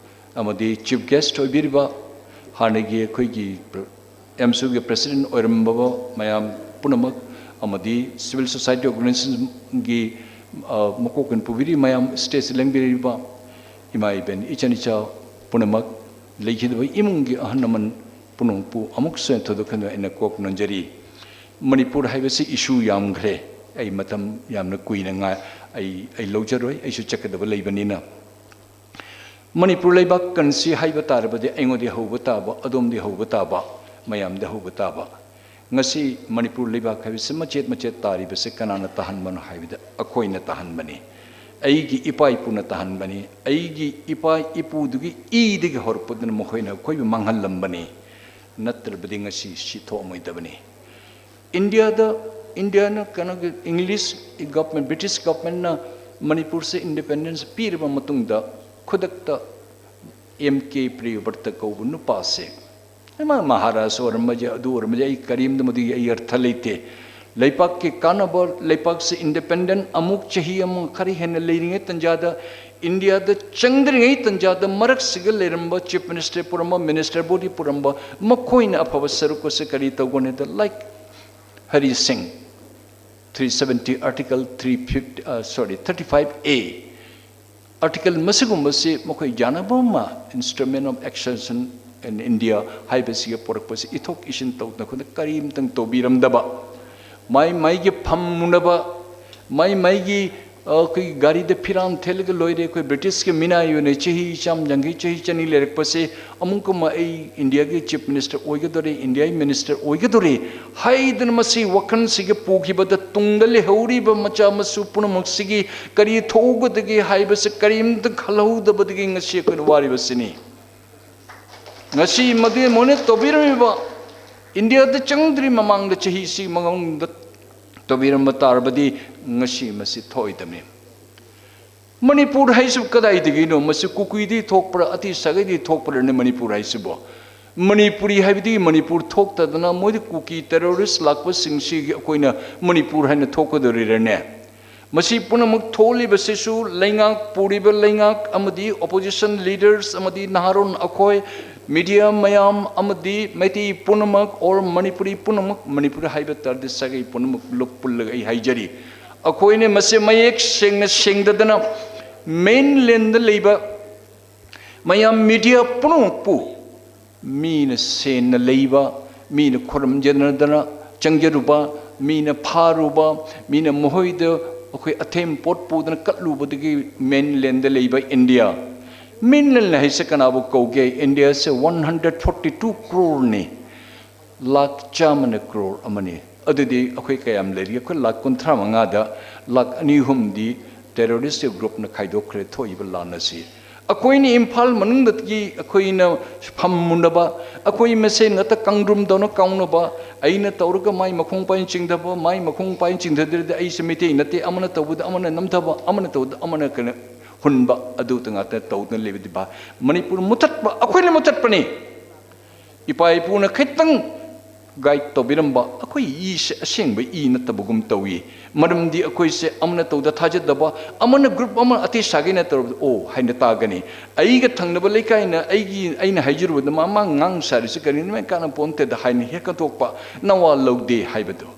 ꯑꯃꯗꯤ ꯆꯤꯐ ꯒꯦꯁ꯭ꯠ ꯑꯣꯏꯕꯤꯔꯤꯕ, ꯍꯥꯟꯅꯒꯤ ꯑꯩꯈꯣꯏꯒꯤ ꯑꯦꯝꯁꯨꯒꯤ ꯄ꯭ꯔꯁꯤꯗꯦꯟꯠ ꯑꯣꯏꯔꯝꯕ ꯃꯌꯥꯝ ꯄꯨꯝꯅꯃꯛ, ꯑꯃꯗꯤ ꯁꯤꯚꯤꯜ ꯁꯣꯁꯥꯏꯇꯤ ꯑꯣꯔꯒꯅꯥꯏꯖꯦꯁꯟꯒꯤ, ꯑ, ꯃꯀꯣꯛ ꯑꯣꯏꯅ ꯄꯨꯕꯤꯔꯤ ꯃꯌꯥꯝ, ꯁ꯭ꯇꯦꯖꯇ ꯂꯦꯡꯕꯤꯔꯤꯕ ꯏꯃꯥ ꯏꯕꯦꯟ ꯏꯆꯟ ꯏꯆꯥ ꯄꯨꯝꯅꯃꯛ, ꯂꯩꯈꯤꯗꯕ ꯏꯃꯨꯡꯒꯤ ꯑꯍꯜ ꯂꯃꯟ ꯄꯨꯝꯅꯃꯛꯄꯨ ꯑꯃꯨꯛꯁꯨ ꯍꯦꯟꯅ ꯊꯣꯏꯗꯣꯛ ꯍꯦꯟꯗꯣꯛꯅ ꯑꯩꯅ ꯀꯣꯛ ꯅꯣꯟꯖꯔꯤ꯫ ꯃꯅꯤꯄꯨꯔ ꯍꯥꯏꯕꯁꯤ ꯏꯁꯨ ꯌꯥꯝꯈ꯭ꯔꯦ꯫ ꯑꯩ ꯃꯇꯝ ꯌꯥꯝꯅ ꯀꯨꯏꯅ ꯉꯥꯏ-, ꯑꯩ, ꯑꯩ ꯂꯧꯖꯔꯣꯏ, ꯑꯩꯁꯨ ꯆꯠꯀꯗꯕ ꯂꯩꯕꯅꯤꯅ꯫ ꯃꯅꯤꯄꯨꯔ ꯂꯩꯕꯥꯛ ꯀꯟꯁꯤ ꯍꯥꯏꯕ ꯇꯥꯔꯕꯗꯤ ꯑꯩꯉꯣꯟꯗꯒꯤ ꯍꯧꯕ ꯇꯥꯕ, ꯑꯗꯣꯝꯗꯒꯤ ꯍꯧꯕ ꯇꯥꯕ, ꯃꯌꯥꯝꯗ ꯍꯧꯕ ꯇꯥꯕ꯫ ꯉꯁꯤ ꯃꯅꯤꯄꯨꯔ ꯂꯩꯕꯥꯛ ꯍꯥꯏꯕꯁꯤ ꯃꯆꯦꯠ ꯃꯆꯦꯠ ꯇꯥꯔꯤꯕꯁꯤ ꯀꯅꯥꯅ ꯇꯥꯍꯟꯕꯅꯣ ꯍꯥꯏꯕꯗ ꯑꯩꯈꯣꯏꯅ ꯇꯥꯍꯟꯕꯅꯤ꯫ ꯑꯩꯒꯤ ꯏꯄꯥ ꯏꯄꯨꯅ ꯇꯥꯍꯟꯕꯅꯤ꯫ ꯑꯩꯒꯤ ꯏꯄꯥ ꯏꯄꯨꯗꯨꯒꯤ ꯏꯗꯒꯤ ꯍꯧꯔꯛꯄꯗꯨꯅ ꯃꯈꯣꯏꯅ ꯑꯩꯈꯣꯏꯕꯨ ꯃꯥꯡꯍꯜꯂꯝꯕꯅꯤ꯫ ꯅꯠꯇ꯭ꯔꯕꯗꯤ ꯉꯁꯤ ꯁꯤ ꯊꯣꯛꯑꯝꯃꯣꯏꯗꯕꯅꯤ꯫ ꯏꯟꯗꯤꯌꯥꯗ, ꯏꯟꯗꯤꯌꯥꯅ ꯀꯩꯅꯣꯒꯤ English government, British governmentꯅ ꯃꯅꯤꯄꯨꯔꯁꯦ independence ꯄꯤꯔꯕ ꯃꯇꯨꯡꯗ ꯈꯨꯗꯛꯇ ꯑꯦꯝ ꯀꯦ ꯄ꯭ꯔꯤꯌꯕ꯭ꯔꯇ ꯀꯧꯕ ꯅꯨꯄꯥꯁꯦ, ꯃꯥ ꯃꯍꯥꯔꯥꯖ ꯑꯣꯏꯔꯝꯕꯁꯦ, ꯑꯗꯨ ꯑꯣꯏꯔꯝꯕꯁꯦ, ꯑꯩ ꯀꯔꯤꯝꯇ ꯃꯗꯨꯒꯤ ꯑꯩ ꯑꯔꯊ ꯂꯩꯇꯦ꯫ ꯂꯩꯄꯥꯛꯀꯤ ꯀꯥꯟꯅꯕ, ꯂꯩꯄꯥꯛꯁꯦ independent ꯑꯃꯨꯛ ꯆꯍꯤ ꯑꯃ ꯈꯔ ꯍꯦꯟꯅ ꯂꯩꯔꯤꯉꯩ ꯇꯟꯖꯥꯗ, ꯏꯟꯗꯤꯌꯥꯗ ꯆꯪꯗ꯭ꯔꯤꯉꯩ ꯇꯟꯖꯥꯗ ꯃꯔꯛꯁꯤꯒ ꯂꯩꯔꯝꯕ chief minister ꯄꯨꯔꯝꯕ, minister body ꯄꯨꯔꯝꯕ, ꯃꯈꯣꯏꯅ ꯑꯐꯕ ꯁꯔꯨꯛ ꯑꯁꯦ ꯀꯔꯤ ꯇꯧꯒꯅꯤꯗ, like ꯍꯔꯤ ꯁꯤꯡ, three seventy, Article three fifty, ꯑ, sorry, thirty five A, Article ꯃꯁꯤꯒꯨꯝꯕꯁꯤ ꯃꯈꯣꯏ ꯌꯥꯅꯕ ꯑꯃ, instrument of accession in India ꯍꯥꯏꯕꯁꯤꯒ ꯄꯨꯔꯛꯄꯁꯤ ꯏꯊꯣꯛ ꯏꯁꯤꯟ ꯇꯧꯗꯅ ꯑꯩꯈꯣꯏꯅ ꯀꯔꯤꯝꯇꯪ ꯇꯧꯕꯤꯔꯝꯗꯕ, ꯃꯥꯏ ꯃꯥꯏꯒꯤ ꯐꯝꯃꯨꯅꯕ, ꯃꯥꯏ ꯃꯥꯏꯒꯤ, ꯑ, ꯑꯩꯈꯣꯏꯒꯤ ꯒꯥꯔꯤꯗ ꯐꯤꯔꯥꯝ ꯊꯦꯠꯂꯒ ꯂꯣꯏꯔꯦ, ꯑꯩꯈꯣꯏ ꯕ꯭ꯔꯤꯇꯤꯁꯀꯤ ꯃꯤꯅꯥꯏ ꯑꯣꯏꯅ ꯆꯍꯤ ꯆꯥꯝ ꯌꯥꯡꯈꯩ, ꯆꯍꯤ ꯆꯅꯤ ꯂꯩꯔꯛꯄꯁꯦ, ꯑꯃꯨꯛꯀ ꯑꯃ ꯑꯩ ꯏꯟꯗꯤꯌꯥꯒꯤ chief minister ꯑꯣꯏꯒꯗꯧꯔꯦ, ꯏꯟꯗꯤꯌꯥꯒꯤ minister ꯑꯣꯏꯒꯗꯧꯔꯦ ꯍꯥꯏꯗꯅ ꯃꯁꯤ ꯋꯥꯈꯜꯁꯤꯒ ꯄꯨꯈꯤꯕꯗ ꯇꯨꯡꯗ ꯂꯩꯍꯧꯔꯤꯕ ꯃꯆꯥ ꯃꯁꯨ ꯄꯨꯝꯅꯃꯛꯁꯤꯒꯤ ꯀꯔꯤ ꯊꯣꯛꯒꯗꯒꯦ ꯍꯥꯏꯕꯁꯤ ꯀꯔꯤꯝꯇ ꯈꯜꯍꯧꯗꯕꯗꯒꯤ ꯉꯁꯤ ꯑꯩꯈꯣꯏꯅ ꯋꯥꯔꯤꯕꯁꯤꯅꯤ꯫ ꯉꯁꯤ ꯃꯗꯨ ꯃꯣꯏꯅ ꯇꯧꯕꯤꯔꯝꯃꯤꯕ, ꯏꯟꯗꯤꯌꯥꯗ ꯆꯪꯗ꯭ꯔꯤ ꯃꯃꯥꯡꯗ ꯆꯍꯤꯁꯤ ꯃꯃꯥꯡꯗ ꯇꯧꯕꯤꯔꯝꯕ ꯇꯥꯔꯕꯗꯤ ꯉꯁꯤ ꯃꯁꯤ ꯊꯣꯛꯑꯣꯏꯗꯕꯅꯤ꯫ ꯃꯅꯤꯄꯨꯔ ꯍꯥꯏꯁꯤꯕꯨ ꯀꯗꯥꯏꯗꯒꯤꯅꯣ? ꯃꯁꯤ ꯀꯨꯀꯤꯗꯤ ꯊꯣꯛꯄ꯭ꯔꯥ, ꯑꯇꯩ ꯁꯥꯒꯩꯗꯤ ꯊꯣꯛꯄ꯭ꯔꯅꯦ ꯃꯅꯤꯄꯨꯔ ꯍꯥꯏꯁꯤꯕꯨ? ꯃꯅꯤꯄꯨꯔꯤ ꯍꯥꯏꯕꯗꯤ ꯃꯅꯤꯄꯨꯔ ꯊꯣꯛꯇꯗꯅ ꯃꯣꯏꯗꯤ ꯀꯨꯀꯤ terrorist ꯂꯥꯛꯄꯁꯤꯡꯁꯤꯒꯤ ꯑꯩꯈꯣꯏꯅ ꯃꯅꯤꯄꯨꯔ ꯍꯥꯏꯅ ꯊꯣꯛꯀꯗꯧꯔꯤꯔꯅꯦ? ꯃꯁꯤ ꯄꯨꯝꯅꯃꯛ ꯊꯣꯛꯂꯤꯕꯁꯤꯁꯨ ꯂꯩꯉꯥꯛ ꯄꯨꯔꯤꯕ ꯂꯩꯉꯥꯛ ꯑꯃꯗꯤ opposition leaders ꯑꯃꯗꯤ ꯅꯍꯥꯔꯣꯟ ꯑꯩꯈꯣꯏ media ꯃꯌꯥꯝ ꯑꯃꯗꯤ ꯃꯩꯇꯩ ꯄꯨꯝꯅꯃꯛ or ꯃꯅꯤꯄꯨꯔꯤ ꯄꯨꯝꯅꯃꯛ, ꯃꯅꯤꯄꯨꯔ ꯍꯥꯏꯕ ꯇꯥꯔꯗꯤ ꯁꯥꯒꯩ ꯄꯨꯝꯅꯃꯛ ꯂꯣꯛ ꯄꯨꯜꯂꯒ ꯑꯩ ꯍꯥꯏꯖꯔꯤ, ꯑꯩꯈꯣꯏꯅ ꯃꯁꯤ ꯃꯌꯦꯛ ꯁꯦꯡꯅ ꯁꯦꯡꯗꯗꯅ mainlandꯗ ꯂꯩꯕ ꯃꯌꯥꯝ media ꯄꯨꯝꯅꯃꯛꯄꯨ ꯃꯤꯅ ꯁꯦꯟꯅ ꯂꯩꯕ, ꯃꯤꯅ ꯈꯨꯔꯨꯝꯖꯅꯗꯅ ꯆꯪꯖꯔꯨꯕ, ꯃꯤꯅ ꯐꯥꯔꯨꯕ, ꯃꯤꯅ ꯃꯈꯣꯏꯗ ꯑꯩꯈꯣꯏ ꯑꯊꯦꯝ ꯄꯣꯠ ꯄꯨꯗꯅ ꯀꯠꯂꯨꯕꯗꯒꯤ mainlandꯗ ꯂꯩꯕ ꯏꯟꯗꯤꯌꯥ꯫ Mainland ꯍꯥꯏꯁꯦ ꯀꯅꯥꯕꯨ ꯀꯧꯒꯦ? ꯏꯟꯗꯤꯌꯥꯁꯦ one hundred forty two croreꯅꯤ꯫ Lakh ꯆꯥꯝꯃꯅ crore ꯑꯃꯅꯤ꯫ ꯑꯗꯨꯗꯤ ꯑꯩꯈꯣꯏ ꯀꯌꯥꯝ ꯂꯩꯔꯤ? ꯑꯩꯈꯣꯏ ꯂꯥꯈ ꯀꯨꯟꯊ꯭ꯔꯥ ꯃꯉꯥꯗ ꯂꯥꯈ ꯑꯅꯤ ꯑꯍꯨꯝꯗꯤ terrorist groupꯅ ꯈꯥꯏꯗꯣꯛꯈ꯭ꯔꯦ ꯊꯣꯛꯏꯕ ꯂꯥꯟ ꯑꯁꯤ꯫ ꯑꯩꯈꯣꯏꯅ ꯏꯝꯐꯥꯜ ꯃꯅꯨꯡꯗꯒꯤ ꯑꯩꯈꯣꯏꯅ ꯐꯝꯃꯨꯅꯕ, ꯑꯩꯈꯣꯏ ꯃꯁꯦꯟ ꯉꯥꯛꯇ ꯀꯥꯡꯗ꯭ꯔꯨꯝꯗꯧꯅ ꯀꯥꯎꯅꯕ, ꯑꯩꯅ ꯇꯧꯔꯒ ꯃꯥꯏ ꯃꯈꯣꯡ ꯄꯥꯏ ꯆꯤꯡꯊꯕ, ꯃꯥꯏ ꯃꯈꯣꯡ ꯄꯥꯏ ꯆꯤꯡꯊꯗ꯭ꯔꯗꯤ ꯑꯩꯁꯦ ꯃꯩꯇꯩ ꯅꯠꯇꯦ, ꯑꯃꯅ ꯇꯧꯕꯗ ꯑꯃꯅ ꯅꯝꯊꯕ, ꯑꯃꯅ ꯇꯧꯕꯗ ꯑꯃꯅ ꯀꯩꯅꯣ ꯍꯨꯟꯕ, ꯑꯗꯨꯇ ꯉꯥꯛꯇ ꯇꯧꯗꯨꯅ ꯂꯩꯕꯗꯤ ꯚꯥ-, ꯃꯅꯤꯄꯨꯔ ꯃꯨꯊꯠꯄ ꯑꯩꯈꯣꯏꯅ ꯃꯨꯊꯠꯄꯅꯤ꯫ ꯏꯄꯥ ꯏꯄꯨꯅ ꯈꯤꯇꯪ guide ꯇꯧꯕꯤꯔꯝꯕ ꯑꯩꯈꯣꯏ ꯏꯁꯦ ꯑꯁꯦꯡꯕ ꯏ ꯅꯠꯇꯕꯒꯨꯝ ꯇꯧꯏ꯫ ꯃꯔꯝꯗꯤ ꯑꯩꯈꯣꯏꯁꯦ ꯑꯃꯅ ꯇꯧꯗ ꯊꯥꯖꯗꯕ, ꯑꯃꯅ group ꯑꯃ ꯑꯇꯩ ꯁꯥꯒꯩꯅ ꯇꯧꯔꯕꯗ ꯑꯣ ꯍꯥꯏꯅ ꯇꯥꯒꯅꯤ꯫ ꯑꯩꯒ ꯊꯪꯅꯕ ꯂꯩꯀꯥꯏꯅ ꯑꯩꯒꯤ, ꯑꯩꯅ ꯍꯥꯏꯖꯔꯨꯕꯗ ꯃꯥ, ꯃꯥ ꯉꯥꯡ ꯁꯥꯔꯤꯁꯤ ꯀꯔꯤꯅꯣ ꯃꯥ ꯀꯥꯟꯅ ꯄꯣꯟꯇꯦꯗ ꯍꯥꯏꯅ ꯍꯦꯛ ꯀꯟꯊꯣꯛꯄ, ꯅꯋꯥ ꯂꯧꯗꯦ ꯍꯥꯏꯕꯗꯣ꯫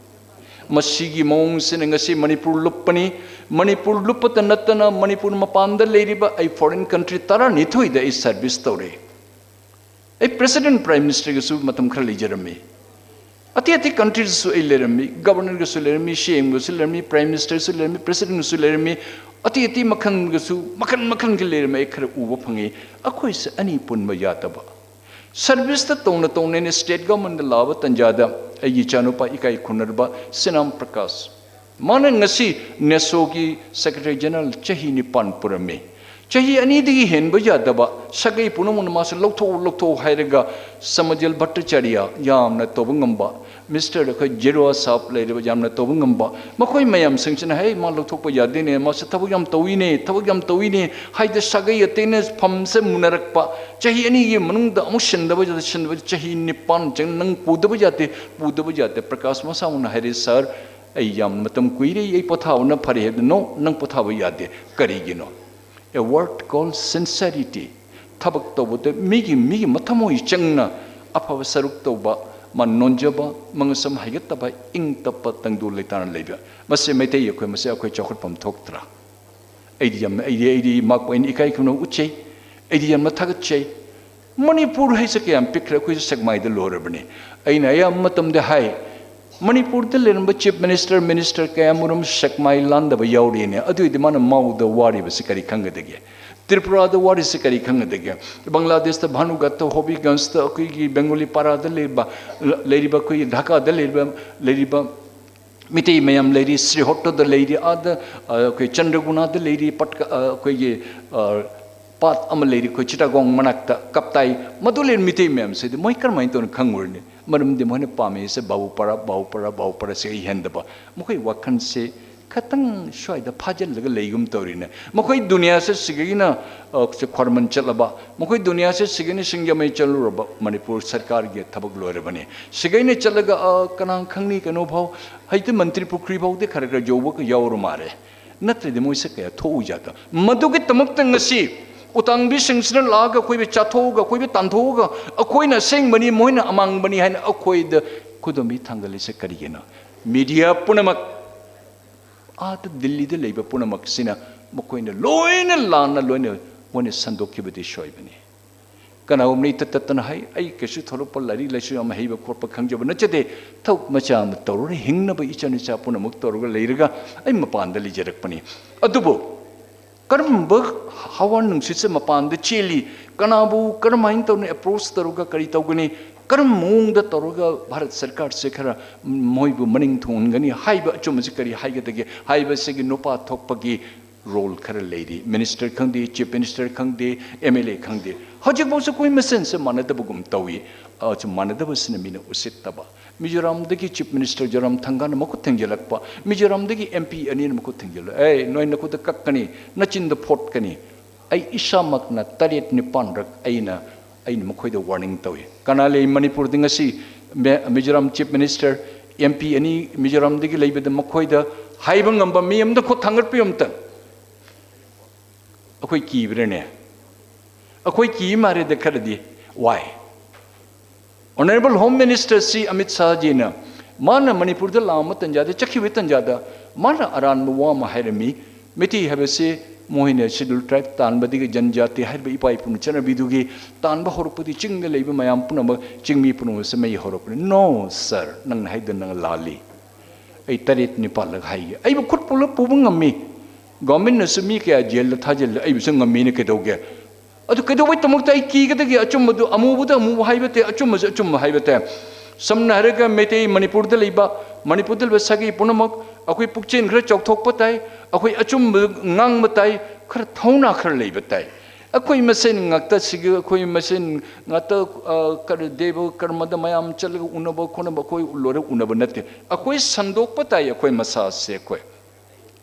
ꯃꯁꯤꯒꯤ ꯃꯑꯣꯡꯁꯤꯅ ꯉꯁꯤ ꯃꯅꯤꯄꯨꯔ ꯂꯨꯞꯄꯅꯤ꯫ ꯃꯅꯤꯄꯨꯔ ꯂꯨꯞꯄꯇ ꯅꯠꯇꯅ ꯃꯅꯤꯄꯨꯔ ꯃꯄꯥꯟꯗ ꯂꯩꯔꯤꯕ ꯑꯩ foreign country ꯇꯔꯥꯅꯤꯊꯣꯏꯗ ꯑꯩ service ꯇꯧꯔꯦ꯫ ꯑꯩ president, prime ministerꯒꯁꯨ ꯃꯇꯝ ꯈꯔ ꯂꯩꯖꯔꯝꯃꯤ꯫ ꯑꯇꯩ ꯑꯇꯩ countryꯗꯁꯨ ꯑꯩ ꯂꯩꯔꯝꯃꯤ, governorꯒꯁꯨ ꯂꯩꯔꯝꯃꯤ, CMꯒꯁꯨ ꯂꯩꯔꯝꯃꯤ, prime ministerꯁꯨ ꯂꯩꯔꯝꯃꯤ, presidentꯒꯁꯨ ꯂꯩꯔꯝꯃꯤ, ꯑꯇꯩ ꯑꯇꯩ ꯃꯈꯜꯒꯁꯨ, ꯃꯈꯜ ꯃꯈꯜꯒꯤ ꯂꯩꯔꯝꯃꯤ꯫ ꯑꯩ ꯈꯔ ꯎꯕ ꯐꯪꯉꯤ꯫ ꯑꯩꯈꯣꯏꯁꯦ ꯑꯅꯤ ꯄꯨꯟꯕ ꯌꯥꯗꯕ꯫ Serviceꯇ ꯇꯧꯅ ꯇꯧꯅ ꯑꯩꯅ state governmentꯗ ꯂꯥꯛꯑꯕ ꯇꯟꯖꯥꯗ ꯑꯩꯒꯤ ꯏꯆꯥꯅꯨꯄꯥ ꯏꯀꯥꯏ ꯈꯨꯝꯅꯔꯕ ꯁꯤꯅꯥꯝ ꯄ꯭ꯔꯀꯥꯁ, ꯃꯥꯅ ꯉꯁꯤ NESOꯒꯤ secretary general ꯆꯍꯤ ꯅꯤꯄꯥꯟ ꯄꯨꯔꯝꯃꯤ꯫ ꯆꯍꯤ ꯑꯅꯤꯗꯒꯤ ꯍꯦꯟꯕ ꯌꯥꯗꯕ, ꯁꯥꯒꯩ ꯄꯨꯝꯅꯃꯛꯅ ꯃꯥꯁꯦ ꯂꯧꯊꯣꯛꯎ, ꯂꯧꯊꯣꯛꯎ ꯍꯥꯏꯔꯒ, ꯁꯃꯖꯦꯜ ꯚꯠꯇꯆꯥꯔꯤꯌꯥ ꯌꯥꯝꯅ ꯇꯧꯕ ꯉꯝꯕ, ꯃꯤꯁꯇꯔ ꯑꯩꯈꯣꯏ ꯖꯤꯔꯣ ꯁꯥꯍꯕ ꯂꯩꯔꯤꯕ ꯌꯥꯝꯅ ꯇꯧꯕ ꯉꯝꯕ, ꯃꯈꯣꯏ ꯃꯌꯥꯝꯁꯤꯡꯁꯤꯅ, "ꯍꯦ, ꯃꯥ ꯂꯧꯊꯣꯛꯄ ꯌꯥꯗꯦꯅꯦ, ꯃꯥꯁꯦ ꯊꯕꯛ ꯌꯥꯝ ꯇꯧꯏꯅꯦ, ꯊꯕꯛ ꯌꯥꯝ ꯇꯧꯏꯅꯦ" ꯍꯥꯏꯗ ꯁꯥꯒꯩ ꯑꯇꯩꯅ ꯐꯝꯁꯦ ꯃꯨꯟꯅꯔꯛꯄ, ꯆꯍꯤ ꯑꯅꯤꯒꯤ ꯃꯅꯨꯡꯗ ꯑꯃꯨꯛ ꯁꯤꯟꯗꯕ ꯌꯥꯗꯦ, ꯁꯤꯟꯗꯕ ꯌꯥꯗꯦ, ꯆꯍꯤ ꯅꯤꯄꯥꯟ ꯆꯪ ꯅꯪ ꯄꯨꯗꯕ ꯌꯥꯗꯦ, ꯄꯨꯗꯕ ꯌꯥꯗꯦ꯫ ꯄ꯭ꯔꯀꯥꯁ ꯃꯁꯥꯃꯛꯅ ꯍꯥꯏꯔꯦ, "ꯁꯥꯔ, ꯑꯩ ꯌꯥꯝ ꯃꯇꯝ ꯀꯨꯏꯔꯦ, ꯑꯩ ꯄꯣꯊꯥꯕꯅ ꯐꯔꯦ" ꯍꯥꯏꯕꯗ, "ꯅꯣ, ꯅꯪ ꯄꯣꯊꯥꯕ ꯌꯥꯗꯦ"꯫ ꯀꯔꯤꯒꯤꯅꯣ? A word called sincerity꯫ ꯊꯕꯛ ꯇꯧꯕꯗ ꯃꯤꯒꯤ, ꯃꯤꯒꯤ ꯃꯊꯃꯣꯏ ꯆꯪꯅ ꯑꯐꯕ ꯁꯔꯨꯛ ꯇꯧꯕ, ꯃꯥ ꯅꯣꯟꯖꯕ, ꯃꯉꯛꯁꯝ ꯍꯥꯏꯒꯠꯇꯕ, ꯏꯪ ꯇꯞꯄ, ꯇꯪꯗꯨ ꯂꯩꯇꯥꯅ ꯂꯩꯕ꯫ ꯃꯁꯤ ꯃꯩꯇꯩ ꯑꯩꯈꯣꯏ, ꯃꯁꯤ ꯑꯩꯈꯣꯏ ꯆꯥꯎꯈꯠꯐꯝ ꯊꯣꯛꯇ꯭ꯔꯥ? ꯑꯩꯗꯤ ꯌꯥꯝ, ꯑꯩꯗꯤ, ꯑꯩꯗꯤ ꯃꯍꯥꯛꯄꯨ ꯑꯩꯅ ꯏꯀꯥꯏ ꯈꯨꯝꯅꯕ ꯎꯠꯆꯩ꯫ ꯑꯩꯗꯤ ꯌꯥꯝꯅ ꯊꯥꯒꯠꯆꯩ꯫ ꯃꯅꯤꯄꯨꯔ ꯍꯥꯏꯁꯦ ꯀꯌꯥꯝ ꯄꯤꯛꯈ꯭ꯔꯦ, ꯑꯩꯈꯣꯏꯁꯦ ꯁꯦꯛꯃꯥꯏꯗ ꯂꯣꯏꯔꯕꯅꯤ꯫ ꯑꯩꯅ ꯑꯌꯥꯝꯕ ꯃꯇꯝꯗ ꯍꯥꯏ, ꯃꯅꯤꯄꯨꯔꯗ ꯂꯩꯔꯝꯕ chief minister, minister ꯀꯌꯥꯃꯔꯨꯝ ꯁꯦꯛꯃꯥꯏ ꯂꯥꯟꯗꯕ ꯌꯥꯎꯔꯤꯅꯦ꯫ ꯑꯗꯨꯏꯗꯤ ꯃꯥꯅ ꯃꯥꯎꯗ ꯋꯥꯔꯤꯕꯁꯤ ꯀꯔꯤ ꯈꯪꯒꯗꯒꯦ? ꯇ꯭ꯔꯤꯄꯨꯔꯥꯗ ꯋꯥꯔꯤꯁꯤ ꯀꯔꯤ ꯈꯪꯒꯗꯒꯦ? ꯕꯪꯒ꯭ꯂꯥꯗꯦꯁꯇ ꯚꯥꯅꯨꯒꯠꯇ, ꯍꯣꯕꯤꯒꯟꯖꯇ, ꯑꯩꯈꯣꯏꯒꯤ ꯕꯦꯡꯒꯣꯂꯤ ꯄꯥꯔꯥꯗ ꯂꯩꯕ, ꯂꯩꯔꯤꯕ ꯑꯩꯈꯣꯏꯒꯤ ꯙꯥꯀꯥꯗ ꯂꯩꯔꯤꯕ, ꯂꯩꯔꯤꯕ ꯃꯤꯇꯩ ꯃꯌꯥꯝ ꯂꯩꯔꯤ, ꯁ꯭ꯔꯤꯍꯣꯠꯇꯗ ꯂꯩꯔꯤ, ꯑꯥꯗ, ꯑ, ꯑꯩꯈꯣꯏ ꯆꯟꯗ꯭ꯔꯒꯨꯅꯥꯗ ꯂꯩꯔꯤ, ꯄꯠꯀ-, ꯑ, ꯑꯩꯈꯣꯏꯒꯤ, ꯑ, ꯄꯥꯠ ꯑꯃ ꯂꯩꯔꯤ, ꯑꯩꯈꯣꯏ ꯆꯤꯇꯥꯒꯣꯡ ꯃꯅꯥꯛꯇ, ꯀꯞꯇꯥꯏ, ꯃꯗꯨ ꯂꯩꯔꯤ ꯃꯤꯇꯩ ꯃꯌꯥꯝꯁꯤꯗꯤ ꯃꯣꯏ ꯀꯔꯝꯍꯥꯏꯅ ꯇꯧꯅ ꯈꯪꯉꯨꯔꯅꯤ? ꯃꯔꯝꯗꯤ ꯃꯣꯏꯅ ꯄꯥꯝꯃꯤꯁꯦ ꯕꯥꯕꯨ ꯄꯔꯥ, ꯕꯥꯕꯨ ꯄꯔꯥ, ꯕꯥꯕꯨ ꯄꯔꯥ ꯁꯤ ꯍꯦꯟꯗꯕ꯫ ꯃꯈꯣꯏ ꯋꯥꯈꯜꯁꯦ ꯈꯇꯪ ꯁ꯭ꯋꯥꯏꯗ ꯐꯥꯖꯤꯜꯂꯒ ꯂꯩꯒꯨꯝ ꯇꯧꯔꯤꯅꯦ꯫ ꯃꯈꯣꯏ ꯗꯨꯅꯤꯌꯥꯁꯦ ꯁꯤꯒꯩꯅ, ꯑ, ꯈ꯭ꯋꯥꯔꯃꯟ ꯆꯠꯂꯕ, ꯃꯈꯣꯏ ꯗꯨꯅꯤꯌꯥꯁꯦ ꯁꯤꯒꯩꯅ ꯁꯤꯡꯖꯃꯩ ꯆꯠꯂꯨꯔꯕ, ꯃꯅꯤꯄꯨꯔ ꯁꯔꯀꯥꯔꯒꯤ ꯊꯕꯛ ꯂꯣꯏꯔꯕꯅꯤ꯫ ꯁꯤꯒꯩꯅ ꯆꯠꯂꯒ, ꯑ, ꯀꯅꯥ ꯈꯪꯅꯤ, ꯀꯩꯅꯣ ꯐꯥꯎ, ꯍꯧꯖꯤꯛꯇꯤ ꯃꯟꯇ꯭ꯔꯤ ꯄꯨꯈ꯭ꯔꯤ ꯐꯥꯎꯗꯤ ꯈꯔ ꯈꯔ ꯌꯧꯕ ꯌꯥꯎꯔ ꯃꯥꯜꯂꯦ꯫ ꯅꯠꯇ꯭ꯔꯗꯤ ꯃꯣꯏꯁꯦ ꯀꯌꯥ ꯊꯣꯛꯎ ꯌꯥꯗ? ꯃꯗꯨꯒꯤꯗꯃꯛꯇ ꯉꯁꯤ ꯎꯇꯥꯡꯕꯤꯁꯤꯡꯁꯤꯅ ꯂꯥꯛꯑꯒ ꯑꯩꯈꯣꯏꯕꯨ ꯆꯥꯊꯣꯛꯑꯒ, ꯑꯩꯈꯣꯏꯕꯨ ꯇꯥꯟꯊꯣꯛꯑꯒ, ꯑꯩꯈꯣꯏꯅ ꯑꯁꯦꯡꯕꯅꯤ, ꯃꯣꯏꯅ ꯑꯃꯥꯡꯕꯅꯤ ꯍꯥꯏꯅ ꯑꯩꯈꯣꯏꯗ ꯈꯨꯗꯣꯝꯕꯤ ꯊꯥꯡꯒꯠꯂꯤꯁꯦ ꯀꯔꯤꯒꯤꯅꯣ? ꯃꯤꯗꯤꯌꯥ ꯄꯨꯝꯅꯃꯛ, ꯑꯥꯗ ꯗꯤꯜꯂꯤꯗ ꯂꯩꯕ ꯄꯨꯝꯅꯃꯛꯁꯤꯅ ꯃꯈꯣꯏꯅ ꯂꯣꯏꯅ ꯂꯥꯟꯅ ꯂꯣꯏꯅ ꯃꯣꯏꯅ ꯁꯟꯗꯣꯛꯈꯤꯕꯗꯤ ꯁꯣꯏꯕꯅꯤ꯫ ꯀꯅꯥꯒꯨꯝꯕꯅ ꯏꯇꯠ ꯇꯠꯇꯅ ꯍꯥꯏ, "ꯑꯩ ꯀꯩꯁꯨ ꯊꯣꯛꯂꯛꯄ ꯂꯥꯏꯔꯤꯛ ꯂꯥꯏꯁꯨ ꯌꯥꯝ ꯍꯩꯕ ꯈꯣꯠꯄ ꯈꯪꯖꯕ ꯅꯠꯆꯗꯦ, ꯊꯕꯛ ꯃꯆꯥ ꯑꯃ ꯇꯧꯔꯒ ꯍꯤꯡꯅꯕ ꯏꯆꯟ ꯏꯆꯥ ꯄꯨꯝꯅꯃꯛ ꯇꯧꯔꯒ ꯂꯩꯔꯒ ꯑꯩ ꯃꯄꯥꯟꯗ ꯂꯩꯖꯔꯛꯄꯅꯤ"꯫ ꯑꯗꯨꯕꯨ ꯀꯔꯝꯕ ꯍꯋꯥ ꯅꯨꯡꯁꯤꯠꯁꯦ ꯃꯄꯥꯟꯗ ꯆꯦꯜꯂꯤ, ꯀꯅꯥꯕꯨ ꯀꯔꯝꯍꯥꯏꯅ ꯇꯧꯅ approach ꯇꯧꯔꯒ ꯀꯔꯤ ꯇꯧꯒꯅꯤ, ꯀꯔꯝꯕ ꯃꯑꯣꯡꯗ ꯇꯧꯔꯒ ꯚꯥꯔꯠ ꯁꯔꯀꯥꯔꯁꯦ ꯈꯔ ꯃꯣꯏꯕꯨ ꯃꯅꯤꯡ ꯊꯨꯡꯍꯟꯒꯅꯤ ꯍꯥꯏꯕ ꯑꯆꯨꯝꯕꯁꯤ ꯀꯔꯤ ꯍꯥꯏꯒꯗꯒꯦ ꯍꯥꯏꯕꯁꯤꯒꯤ ꯅꯨꯄꯥ ꯊꯣꯛꯄꯒꯤ ꯔꯣꯜ ꯈꯔ ꯂꯩꯔꯤ꯫ ꯃꯤꯅꯤꯁꯇꯔ ꯈꯪꯗꯦ, ꯆꯤꯐ ꯃꯤꯅꯤꯁꯇꯔ ꯈꯪꯗꯦ, ꯑꯦꯝ ꯑꯦꯜ ꯑꯦ ꯈꯪꯗꯦ, ꯍꯧꯖꯤꯛꯐꯥꯎꯁꯨ ꯑꯩꯈꯣꯏ ꯃꯁꯦꯟꯁꯦ ꯃꯥꯟꯅꯗꯕꯒꯨꯝ ꯇꯧꯏ꯫ ꯑ, ꯁꯨꯝ ꯃꯥꯟꯅꯗꯕꯁꯤꯅ ꯃꯤꯅ ꯎꯁꯤꯠꯇꯕ꯫ ꯃꯤꯖꯣꯔꯥꯝꯗꯒꯤ ꯆꯤꯐ ꯃꯤꯅꯤꯁꯇꯔ ꯖꯣꯔꯥꯝ ꯊꯪꯒꯥꯅ ꯃꯈꯨꯠ ꯊꯦꯡꯖꯤꯜꯂꯛꯄ, ꯃꯤꯖꯣꯔꯥꯝꯗꯒꯤ ꯑꯦꯝ ꯄꯤ ꯑꯅꯤꯅ ꯃꯈꯨꯠ ꯊꯦꯡꯖꯤꯜꯂꯛ, "ꯑꯦ, ꯅꯣꯏ ꯅꯈꯨꯠꯇ ꯀꯛꯀꯅꯤ, ꯅꯆꯤꯟꯗ ꯐꯣꯠꯀꯅꯤ"꯫ ꯑꯩ ꯏꯁꯥꯃꯛꯅ ꯇꯔꯦꯠ ꯅꯤꯄꯥꯟꯔꯛ ꯑꯩꯅ, ꯑꯩꯅ ꯃꯈꯣꯏꯗ ꯋꯥꯔꯅꯤꯡ ꯇꯧꯏ꯫ ꯀꯅꯥ ꯂꯩ ꯃꯅꯤꯄꯨꯔꯗ ꯉꯁꯤ ꯃꯦ-, Mizoram chief minister, M P ꯑꯅꯤ ꯃꯤꯖꯣꯔꯥꯝꯗꯒꯤ ꯂꯩꯕꯗ ꯃꯈꯣꯏꯗ ꯍꯥꯏꯕ ꯉꯝꯕ ꯃꯤ ꯑꯝꯇ ꯈꯨꯠ ꯊꯥꯡꯒꯠꯄꯤꯌꯨ ꯑꯝꯇ꯫ ꯑꯩꯈꯣꯏ ꯀꯤꯕ꯭ꯔꯅꯦ? ꯑꯩꯈꯣꯏ ꯀꯤ ꯃꯥꯜꯂꯦꯗ ꯈꯔꯗꯤ꯫ Why? ꯑꯣꯅꯔꯦꯕꯜ ꯍꯣꯝ ꯃꯤꯅꯤꯁꯇꯔ ꯁꯤ ꯑꯃꯤꯠ ꯁꯥꯍꯖꯤꯅ ꯃꯥꯅ ꯃꯅꯤꯄꯨꯔꯗ ꯂꯥꯛꯑꯝꯕ ꯇꯟꯖꯥꯗ, ꯆꯠꯈꯤꯕ ꯇꯟꯖꯥꯗ ꯃꯥꯅ ꯑꯔꯥꯟꯕ ꯋꯥ ꯑꯃ ꯍꯥꯏꯔꯝꯃꯤ꯫ ꯃꯩꯇꯩ ꯍꯥꯏꯕꯁꯤ ꯃꯣꯏꯅ ꯁꯦꯗ꯭ꯌꯨꯜ ꯇ꯭ꯔꯥꯏꯕ ꯇꯥꯟꯕꯗꯒꯤ, ꯖꯟꯖꯥꯇꯤ ꯍꯥꯏꯔꯤꯕ ꯏꯄꯥ ꯏꯄꯨꯅ ꯆꯠꯅꯕꯤꯗꯨꯒꯤ ꯇꯥꯟꯕ ꯍꯧꯔꯛꯄꯗꯤ ꯆꯤꯡꯗ ꯂꯩꯕ ꯃꯌꯥꯝ ꯄꯨꯝꯅꯃꯛ, ꯆꯤꯡꯃꯤ ꯄꯨꯝꯅꯃꯛꯁꯦ ꯃꯩ ꯍꯧꯔꯛꯄꯅꯤ꯫ No, sir, ꯅꯪꯅ ꯍꯥꯏꯗꯣ ꯅꯪ ꯂꯥꯜꯂꯤ꯫ ꯑꯩ ꯇꯔꯦꯠ ꯅꯤꯄꯥꯜꯂꯛ ꯍꯥꯏꯒꯦ꯫ ꯑꯩꯕꯨ ꯈꯨꯠ ꯄꯨꯂꯞ ꯄꯨꯕ ꯉꯝꯃꯤ꯫ ꯒꯣꯔꯃꯦꯟꯅꯁꯨ ꯃꯤ ꯀꯌꯥ ꯖꯦꯜꯗ ꯊꯥꯖꯤꯜꯂꯦ, ꯑꯩꯕꯨꯁꯨ ꯉꯝꯃꯤꯅ ꯀꯩꯗꯧꯒꯦ? ꯑꯗꯨ ꯀꯩꯗꯧꯕꯩꯗꯃꯛꯇ ꯑꯩ ꯀꯤꯒꯗꯒꯦ? ꯑꯆꯨꯝꯕꯗꯨ ꯑꯃꯨꯕꯗ ꯑꯃꯨꯕ ꯍꯥꯏꯕ ꯇꯥꯏ, ꯑꯆꯨꯝꯕꯁꯨ ꯑꯆꯨꯝꯕ ꯍꯥꯏꯕ ꯇꯥꯏ꯫ ꯁꯝꯅ ꯍꯥꯏꯔꯒ ꯃꯩꯇꯩ ꯃꯅꯤꯄꯨꯔꯗ ꯂꯩꯕ, ꯃꯅꯤꯄꯨꯔꯗ ꯂꯩꯕ ꯁꯥꯒꯩ ꯄꯨꯝꯅꯃꯛ ꯑꯩꯈꯣꯏ ꯄꯨꯛꯆꯦꯜ ꯈꯔ ꯆꯥꯎꯊꯣꯛꯄ ꯇꯥꯏ, ꯑꯩꯈꯣꯏ ꯑꯆꯨꯝꯕ ꯉꯥꯡꯕ ꯇꯥꯏ, ꯈꯔ ꯊꯧꯅꯥ ꯈꯔ ꯂꯩꯕ ꯇꯥꯏ꯫ ꯑꯩꯈꯣꯏ ꯃꯁꯦꯟ ꯉꯥꯛꯇ ꯁꯤꯒ, ꯑꯩꯈꯣꯏ ꯃꯁꯦꯟ ꯉꯥꯛꯇ, ꯑ, ꯀꯔꯤ ꯗꯦꯕ ꯀꯔꯃꯗ ꯃꯌꯥꯝ ꯆꯠꯂꯒ ꯎꯅꯕ ꯈꯣꯠꯅꯕ ꯑꯩꯈꯣꯏ ꯂꯣꯏꯔ ꯎꯅꯕ ꯅꯠꯇꯦ꯫ ꯑꯩꯈꯣꯏ ꯁꯟꯗꯣꯛꯄ ꯇꯥꯏ ꯑꯩꯈꯣꯏ ꯃꯁꯥꯁꯦ ꯑꯩꯈꯣꯏ꯫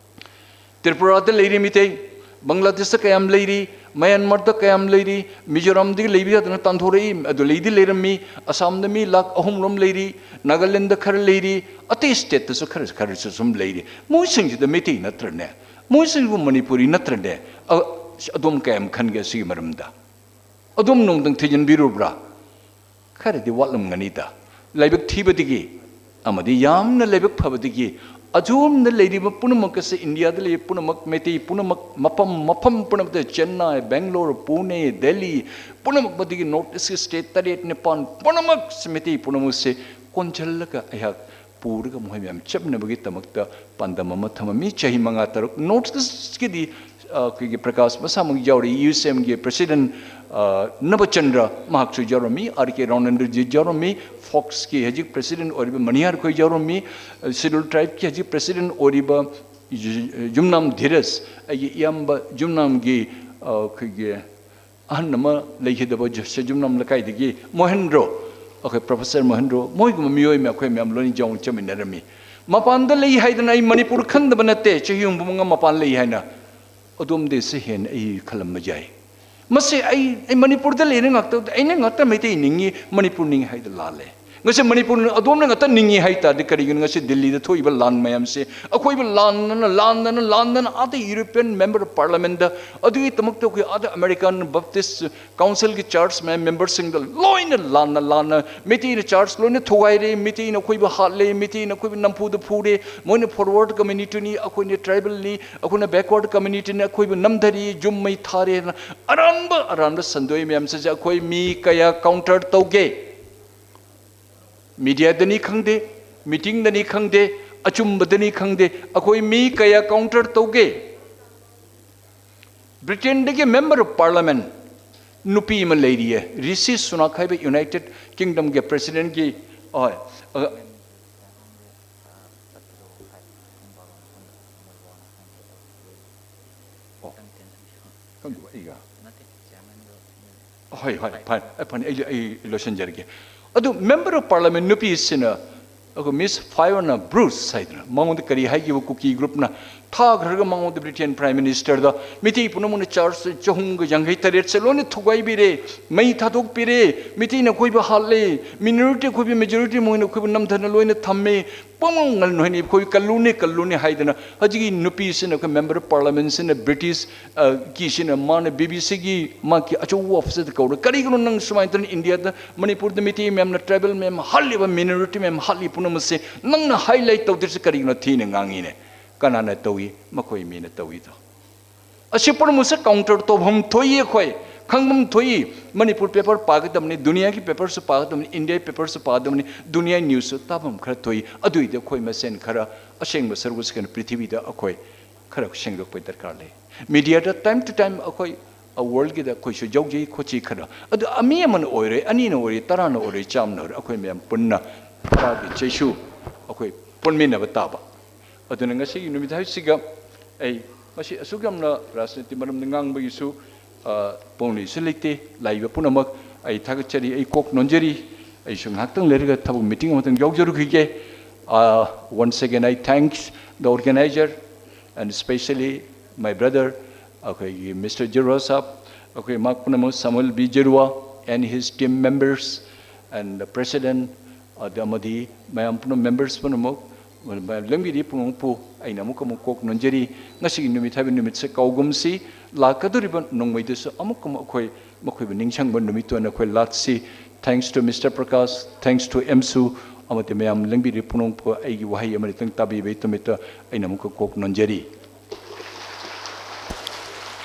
ꯇ꯭ꯔꯤꯄꯨꯔꯥꯗ ꯂꯩꯔꯤ ꯃꯤꯇꯩ, ꯕꯪꯒ꯭ꯂꯥꯗꯦꯁꯇ ꯀꯌꯥꯝ ꯂꯩꯔꯤ, ꯃꯌꯥꯟꯃꯥꯔꯗ ꯀꯌꯥꯝ ꯂꯩꯔꯤ, ꯃꯤꯖꯣꯔꯥꯝꯗꯒꯤ ꯂꯩꯕ ꯌꯥꯗꯅ ꯇꯥꯟꯊꯣꯔꯛꯏ, ꯑꯗꯨ ꯂꯩꯗꯤ ꯂꯩꯔꯝꯃꯤ, ꯑꯁꯥꯝꯗ ꯃꯤ ꯂꯥꯈ ꯑꯍꯨꯝ ꯔꯣꯝ ꯂꯩꯔꯤ, ꯅꯥꯒꯥꯂꯦꯟꯗ ꯈꯔ ꯂꯩꯔꯤ, ꯑꯇꯩ ꯁ꯭ꯇꯦꯠꯇꯁꯨ ꯈꯔ, ꯈꯔꯁꯨ ꯁꯨꯝ ꯂꯩꯔꯤ꯫ ꯃꯣꯏꯁꯤꯡꯁꯤꯗ ꯃꯩꯇꯩ ꯅꯠꯇ꯭ꯔꯅꯦ? ꯃꯣꯏꯁꯤꯡꯕꯨ ꯃꯅꯤꯄꯨꯔꯤ ꯅꯠꯇ꯭ꯔꯅꯦ? ꯑ, ꯑꯗꯣꯝ ꯀꯌꯥꯝ ꯈꯟꯒꯦ ꯁꯤꯒꯤ ꯃꯔꯝꯗ? ꯑꯗꯣꯝ ꯅꯣꯡꯇꯪ ꯊꯤꯖꯤꯟꯕꯤꯔꯨꯕ꯭ꯔꯥ? ꯈꯔꯗꯤ ꯋꯥꯠꯂꯝꯒꯅꯤꯗ꯫ ꯂꯥꯏꯕꯛ ꯊꯤꯕꯗꯒꯤ ꯑꯃꯗꯤ ꯌꯥꯝꯅ ꯂꯥꯏꯕꯛ ꯐꯕꯗꯒꯤ ꯑꯗꯣꯝꯗ ꯂꯩꯔꯤꯕ ꯄꯨꯝꯅꯃꯛ ꯑꯁꯤ, ꯏꯟꯗꯤꯌꯥꯗ ꯂꯩꯔꯤꯕ ꯄꯨꯝꯅꯃꯛ, ꯃꯩꯇꯩ ꯄꯨꯝꯅꯃꯛ, ꯃꯐꯝ, ꯃꯐꯝ ꯄꯨꯝꯅꯃꯛꯇ, ꯆꯦꯟꯅꯥꯏ, ꯕꯦꯡꯒ꯭ꯂꯣꯔ, ꯄꯨꯅꯦ, ꯗꯦꯜꯂꯤ, ꯄꯨꯝꯅꯃꯛ, ꯃꯗꯨꯒꯤ ꯅꯣꯔꯠ ꯏꯁꯀꯤ ꯁ꯭ꯇꯦꯠ ꯇꯔꯦꯠ ꯅꯤꯄꯥꯟ ꯄꯨꯝꯅꯃꯛ, ꯃꯩꯇꯩ ꯄꯨꯝꯅꯃꯛꯁꯦ ꯀꯣꯟꯁꯤꯜꯂꯒ ꯑꯩꯍꯥꯛ ꯄꯨꯔꯒ ꯃꯈꯣꯏ ꯃꯌꯥꯝ ꯆꯠꯅꯕꯒꯤꯗꯃꯛꯇ ꯄꯥꯟꯗꯝ ꯑꯃ ꯊꯝꯃꯝꯃꯤ꯫ ꯆꯍꯤ ꯃꯉꯥ ꯇꯔꯨꯛ ꯅꯣꯔꯠ ꯏꯁꯀꯤꯗꯤ, ꯑ, ꯑꯩꯈꯣꯏꯒꯤ ꯄ꯭ꯔꯀꯥꯁ ꯃꯁꯥꯃꯛ ꯌꯥꯎꯔꯤ, ꯌꯨ ꯑꯦꯁ ꯑꯦꯝꯒꯤ ꯄ꯭ꯔꯁꯤꯗꯦꯟ, ꯑ, ꯅꯕꯆꯟꯗ꯭ꯔ ꯃꯍꯥꯛꯁꯨ ꯌꯥꯎꯔꯝꯃꯤ, ꯑꯥꯔ ꯀꯦ ꯔꯥꯎꯅꯟꯗ꯭ꯔꯖꯤꯠ ꯌꯥꯎꯔꯝꯃꯤ, ꯐꯣꯛꯁꯀꯤ ꯍꯧꯖꯤꯛ ꯄ꯭ꯔꯁꯤꯗꯦꯟ ꯑꯣꯏꯔꯤꯕ ꯃꯅꯤꯍꯥꯔ ꯈꯣꯏ ꯌꯥꯎꯔꯝꯃꯤ, ꯑ, ꯁꯦꯗ꯭ꯌꯨꯜ ꯇ꯭ꯔꯥꯏꯕꯀꯤ ꯍꯧꯖꯤꯛ ꯄ꯭ꯔꯁꯤꯗꯦꯟ ꯑꯣꯏꯔꯤꯕ ꯌꯨ-, ꯌꯨꯝꯅꯥꯝ ꯙꯤꯔꯖ, ꯑꯩꯒꯤ ꯏꯌꯥꯝꯕ ꯌꯨꯝꯅꯥꯝꯒꯤ, ꯑ, ꯑꯩꯈꯣꯏꯒꯤ ꯑꯍꯟ ꯑꯃ ꯂꯩꯈꯤꯗꯕ ꯖꯣꯁꯦ ꯌꯨꯝꯅꯥꯝ ꯂꯩꯀꯥꯏꯗꯒꯤ ꯃꯣꯍꯦꯟꯗ꯭ꯔꯣ, ꯑꯩꯈꯣꯏ ꯄ꯭ꯔꯣꯐꯦꯁꯔ ꯃꯣꯍꯦꯟꯗ꯭ꯔꯣ, ꯃꯣꯏꯒꯨꯝꯕ ꯃꯤꯑꯣꯏ ꯑꯃ ꯑꯩꯈꯣꯏ ꯃꯌꯥꯝ ꯂꯣꯏꯅ ꯌꯥꯎꯅ ꯆꯠꯃꯤꯟꯅꯔꯝꯃꯤ꯫ ꯃꯄꯥꯟꯗ ꯂꯩ ꯍꯥꯏꯗꯅ ꯑꯩ ꯃꯅꯤꯄꯨꯔ ꯈꯟꯗꯕ ꯅꯠꯇꯦ, ꯆꯍꯤ ꯍꯨꯝꯐꯨ ꯃꯉꯥ ꯃꯄꯥꯟ ꯂꯩ ꯍꯥꯏꯅ꯫ ꯑꯗꯣꯝꯗꯩꯁꯨ ꯍꯦꯟꯅ ꯑꯩ ꯈꯜꯂꯝꯕ ꯌꯥꯏ꯫ ꯃꯁꯤ ꯑꯩ, ꯑꯩ ꯃꯅꯤꯄꯨꯔꯗ ꯂꯩꯔꯦ ꯉꯥꯛꯇ, ꯑꯩꯅ ꯉꯥꯛꯇ ꯃꯩꯇꯩ ꯅꯤꯡꯉꯤ, ꯃꯅꯤꯄꯨꯔ ꯅꯤꯡꯉꯤ ꯍꯥꯏꯗ ꯂꯥꯜꯂꯦ꯫ ꯉꯁꯤ ꯃꯅꯤꯄꯨꯔ ꯑꯗꯣꯝꯅ ꯉꯥꯛꯇ ꯅꯤꯡꯉꯤ ꯍꯥꯏ ꯇꯥꯔꯗꯤ ꯀꯔꯤꯒꯤꯅꯣ ꯉꯁꯤ ꯗꯤꯜꯂꯤꯗ ꯊꯣꯛꯏꯕ ꯂꯥꯟ ꯃꯌꯥꯝꯁꯦ? ꯑꯩꯈꯣꯏꯕꯨ ꯂꯥꯟꯗꯅ, ꯂꯥꯟꯗꯅ, ꯂꯥꯟꯗꯅ ꯑꯥꯗ European Member of Parliamentꯗ, ꯑꯗꯨꯒꯤꯗꯃꯛꯇ ꯑꯩꯈꯣꯏ ꯑꯥꯗ American Baptist Councilꯒꯤ church ꯃꯌꯥꯝ memberꯁꯤꯡꯗ ꯂꯣꯏꯅ ꯂꯥꯟꯅ, ꯂꯥꯟꯅ ꯃꯩꯇꯩꯅ church ꯂꯣꯏꯅ ꯊꯨꯒꯥꯏꯔꯦ, ꯃꯩꯇꯩꯅ ꯑꯩꯈꯣꯏꯕꯨ ꯍꯥꯠꯂꯦ, ꯃꯩꯇꯩꯅ ꯑꯩꯈꯣꯏꯕꯨ ꯅꯝꯐꯨꯗ ꯐꯨꯔꯦ, ꯃꯣꯏꯅ forward communityꯅꯤ, ꯑꯩꯈꯣꯏꯅ tribalꯅꯤ, ꯑꯩꯈꯣꯏꯅ backward communityꯅꯤ, ꯑꯩꯈꯣꯏꯕꯨ ꯅꯝꯊꯔꯤ, ꯌꯨꯝ ꯃꯩ ꯊꯥꯔꯦꯅ ꯑꯔꯥꯟꯕ ꯑꯔꯥꯟꯕ ꯁꯟꯗꯣꯛꯏ ꯃꯌꯥꯝꯁꯤꯁꯦ ꯑꯩꯈꯣꯏ ꯃꯤ ꯀꯌꯥ counter ꯇꯧꯒꯦ? Mediaꯗꯅꯤ ꯈꯪꯗꯦ, meetingꯗꯅꯤ ꯈꯪꯗꯦ, ꯑꯆꯨꯝꯕꯗꯅꯤ ꯈꯪꯗꯦ, ꯑꯩꯈꯣꯏ ꯃꯤ ꯀꯌꯥ counter ꯇꯧꯒꯦ? Britainꯗꯒꯤ Member of Parliament ꯅꯨꯄꯤ ꯑꯃ ꯂꯩꯔꯤꯌꯦ, ꯔꯤꯁꯤ ꯁꯨꯅꯥꯛ ꯍꯥꯏꯕ, United Kingdomꯒꯤ Presidentꯀꯤ, ꯍꯣꯏ, ꯑ, ꯑꯣ, ꯈꯪꯗꯕ ꯑꯩꯒ꯫ ꯍꯣꯏ, ꯍꯣꯏ, ꯐꯅꯤ, ꯑꯩ ꯐꯅꯤ, ꯑꯩ, ꯑꯩ ꯂꯣꯏꯁꯤꯟꯖꯔꯒꯦ꯫ ꯑꯗꯨ Member of Parliament ꯅꯨꯄꯤꯁꯤꯅ ꯑꯩꯈꯣꯏ Miss Fiona Bruce ꯍꯥꯏꯗꯅ, ꯃꯉꯣꯟꯗ ꯀꯔꯤ ꯍꯥꯏꯈꯤꯕ? ꯀꯨꯀꯤ groupꯅ ꯊꯥꯈ꯭ꯔꯒ ꯃꯉꯣꯟꯗ, British Prime Ministerꯗ, ꯃꯤꯇꯩ ꯄꯨꯝꯅꯃꯛꯅ church ꯆꯍꯨꯝꯒ ꯌꯥꯡꯈꯩ ꯇꯔꯦꯠꯁꯦ ꯂꯣꯏꯅ ꯊꯨꯒꯥꯏꯕꯤꯔꯦ, ꯃꯩ ꯊꯥꯗꯣꯛꯄꯤꯔꯦ, ꯃꯤꯇꯩꯅ ꯑꯩꯈꯣꯏꯕꯨ ꯍꯥꯠꯂꯦ, minority ꯑꯩꯈꯣꯏꯕꯨ majority ꯃꯣꯏꯅ ꯑꯩꯈꯣꯏꯕꯨ ꯅꯝꯊꯅ ꯂꯣꯏꯅ ꯊꯝꯃꯦ, ꯄꯨꯝꯅꯃꯛ ꯉꯟꯅ ꯍꯥꯏꯅ ꯑꯩꯈꯣꯏ ꯀꯜꯂꯨꯅꯦ, ꯀꯜꯂꯨꯅꯦ ꯍꯥꯏꯗꯅ꯫ ꯍꯧꯖꯤꯛꯀꯤ ꯅꯨꯄꯤꯁꯤꯅ ꯑꯩꯈꯣꯏ Member of Parliamentꯁꯤꯅ British, ꯑ, ꯀꯤꯁꯤꯅ ꯃꯥꯅ BBCꯒꯤ ꯃꯥꯒꯤ ꯑꯆꯧꯕ officeꯇ ꯀꯧꯔ, "ꯀꯔꯤꯒꯤꯅꯣ ꯅꯪ ꯁꯨꯃꯥꯏꯅ ꯇꯧꯅ ꯏꯟꯗꯤꯌꯥꯗ, ꯃꯅꯤꯄꯨꯔꯗ ꯃꯤꯇꯩ ꯃꯌꯥꯝꯅ, tribal ꯃꯌꯥꯝ ꯍꯥꯠꯂꯤꯕ, minority ꯃꯌꯥꯝ ꯍꯥꯠꯂꯤ ꯄꯨꯝꯅꯃꯛꯁꯦ ꯅꯪꯅ highlight ꯇꯧꯗ꯭ꯔꯤꯁꯦ ꯀꯔꯤꯒꯤꯅꯣ?" ꯊꯤꯅ ꯉꯥꯡꯉꯤꯅꯦ꯫ ꯀꯅꯥꯅ ꯇꯧꯏ? ꯃꯈꯣꯏ ꯃꯤꯅ ꯇꯧꯏꯗꯣ꯫ ꯑꯁꯤ ꯄꯨꯝꯅꯃꯛꯁꯦ counter ꯇꯧꯐꯝ ꯊꯣꯛꯏ, ꯑꯩꯈꯣꯏ ꯈꯪꯐꯝ ꯊꯣꯛꯏ꯫ ꯃꯅꯤꯄꯨꯔ paper ꯄꯥꯒꯗꯕꯅꯤ, ꯗꯨꯅꯤꯌꯥꯒꯤ paperꯁꯨ ꯄꯥꯒꯗꯕꯅꯤ, ꯏꯟꯗꯤꯌꯥꯒꯤ paperꯁꯨ ꯄꯥꯒꯗꯕꯅꯤ, ꯗꯨꯅꯤꯌꯥꯒꯤ newsꯁꯨ ꯇꯥꯐꯝ ꯈꯔ ꯊꯣꯛꯏ꯫ ꯑꯗꯨꯏꯗꯤ ꯑꯩꯈꯣꯏ ꯃꯁꯦꯟ ꯈꯔ ꯑꯁꯦꯡꯕ ꯁꯔꯨꯛꯁꯤ ꯀꯩꯅꯣ, ꯄ꯭ꯔꯤꯊꯤꯕꯤꯗ ꯑꯩꯈꯣꯏ ꯈꯔ ꯁꯦꯡꯗꯣꯛꯄꯒꯤ ꯗꯔꯀꯥꯔ ꯂꯩ꯫ Mediaꯗ time to time ꯑꯩꯈꯣꯏ, ꯑ, worldꯒꯤꯗ ꯑꯩꯈꯣꯏꯁꯨ ꯌꯥꯎꯖꯩ ꯈꯣꯠꯆꯩ ꯈꯔ꯫ ꯑꯗꯨ ꯃꯤ ꯑꯃꯅ ꯑꯣꯏꯔꯣꯏ, ꯑꯅꯤꯅ ꯑꯣꯏꯔꯣꯏ, ꯇꯔꯥꯅ ꯑꯣꯏꯔꯣꯏ, ꯆꯥꯝꯃꯅ ꯑꯣꯏꯔꯣꯏ, ꯑꯩꯈꯣꯏ ꯃꯌꯥꯝ ꯄꯨꯟꯅ ꯇꯔꯥꯒꯤ ꯆꯩꯁꯨ ꯑꯩꯈꯣꯏ ꯄꯨꯟꯃꯤꯟꯅꯕ ꯇꯥꯕ꯫ ꯑꯗꯨꯅ ꯉꯁꯤꯒꯤ ꯅꯨꯃꯤꯠ ꯍꯥꯏꯕꯁꯤꯒ ꯑꯩ ꯃꯁꯤ ꯑꯁꯨꯛ ꯌꯥꯝꯅ ꯔꯥꯖꯅꯤꯇꯤ ꯃꯔꯝꯗ ꯉꯥꯡꯕꯒꯤꯁꯨ, ꯑ, ꯄꯣꯡꯂꯤꯁꯨ ꯂꯩꯇꯦ꯫ ꯂꯥꯛꯏꯕ ꯄꯨꯝꯅꯃꯛ ꯑꯩ ꯊꯥꯒꯠꯆꯔꯤ, ꯑꯩ ꯀꯣꯛ ꯅꯣꯟꯖꯔꯤ꯫ ꯑꯩꯁꯨ ꯉꯥꯏꯍꯥꯛꯇꯪ ꯂꯩꯔꯒ ꯊꯕꯛ ꯃꯤꯇꯤꯡ ꯑꯃꯇꯪ ꯌꯥꯎꯖꯔꯨꯈꯤꯒꯦ꯫ ꯑ, once again, I thanks the organizer and especially my brother, ꯑꯩꯈꯣꯏꯒꯤ ꯃꯤꯁꯇꯔ ꯖꯤꯔꯣ ꯁꯥꯕ, ꯑꯩꯈꯣꯏ ꯃꯥ ꯄꯨꯝꯅꯃꯛ ꯁꯥꯃꯨꯑꯦꯜ B ꯖꯦꯔꯨꯋꯥ and his team members and the president, ꯑꯗ ꯑꯃꯗꯤ ꯃꯌꯥꯝ ꯄꯨꯝꯅꯃꯛ, members ꯄꯨꯝꯅꯃꯛ, ꯃꯌꯥꯝ ꯂꯦꯡꯕꯤꯔꯤ ꯄꯨꯝꯅꯃꯛꯄꯨ ꯑꯩꯅ ꯑꯃꯨꯛ ꯑꯃꯨꯛ ꯀꯣꯛ ꯅꯣꯟꯖꯔꯤ꯫ ꯉꯁꯤꯒꯤ ꯅꯨꯃꯤꯠ ꯍꯥꯏꯕ ꯅꯨꯃꯤꯠꯁꯦ ꯀꯥꯎꯒꯨꯝꯁꯤ, ꯂꯥꯛꯀꯗꯧꯔꯤꯕ ꯅꯣꯡꯃꯩꯗꯁꯨ ꯑꯃꯨꯛ ꯑꯃꯨꯛ ꯑꯩꯈꯣꯏ ꯃꯈꯣꯏꯕꯨ ꯅꯤꯡꯁꯤꯡꯕ ꯅꯨꯃꯤꯠꯇꯨ ꯑꯣꯏꯅ ꯑꯩꯈꯣꯏ ꯂꯥꯠꯁꯤ꯫ Thanks to Mister Prakash, thanks to ꯑꯦꯝꯁꯨ, ꯑꯃꯗꯤ ꯃꯌꯥꯝ ꯂꯦꯡꯕꯤꯔꯤ ꯄꯨꯝꯅꯃꯛꯄꯨ ꯑꯩꯒꯤ ꯋꯥꯍꯩ ꯑꯃꯅꯤꯇꯪ ꯇꯥꯕꯤꯕꯒꯤ ꯇꯨꯃꯤꯠꯇ ꯑꯩꯅ ꯑꯃꯨꯛꯀ ꯀꯣꯛ ꯅꯣꯟꯖꯔꯤ꯫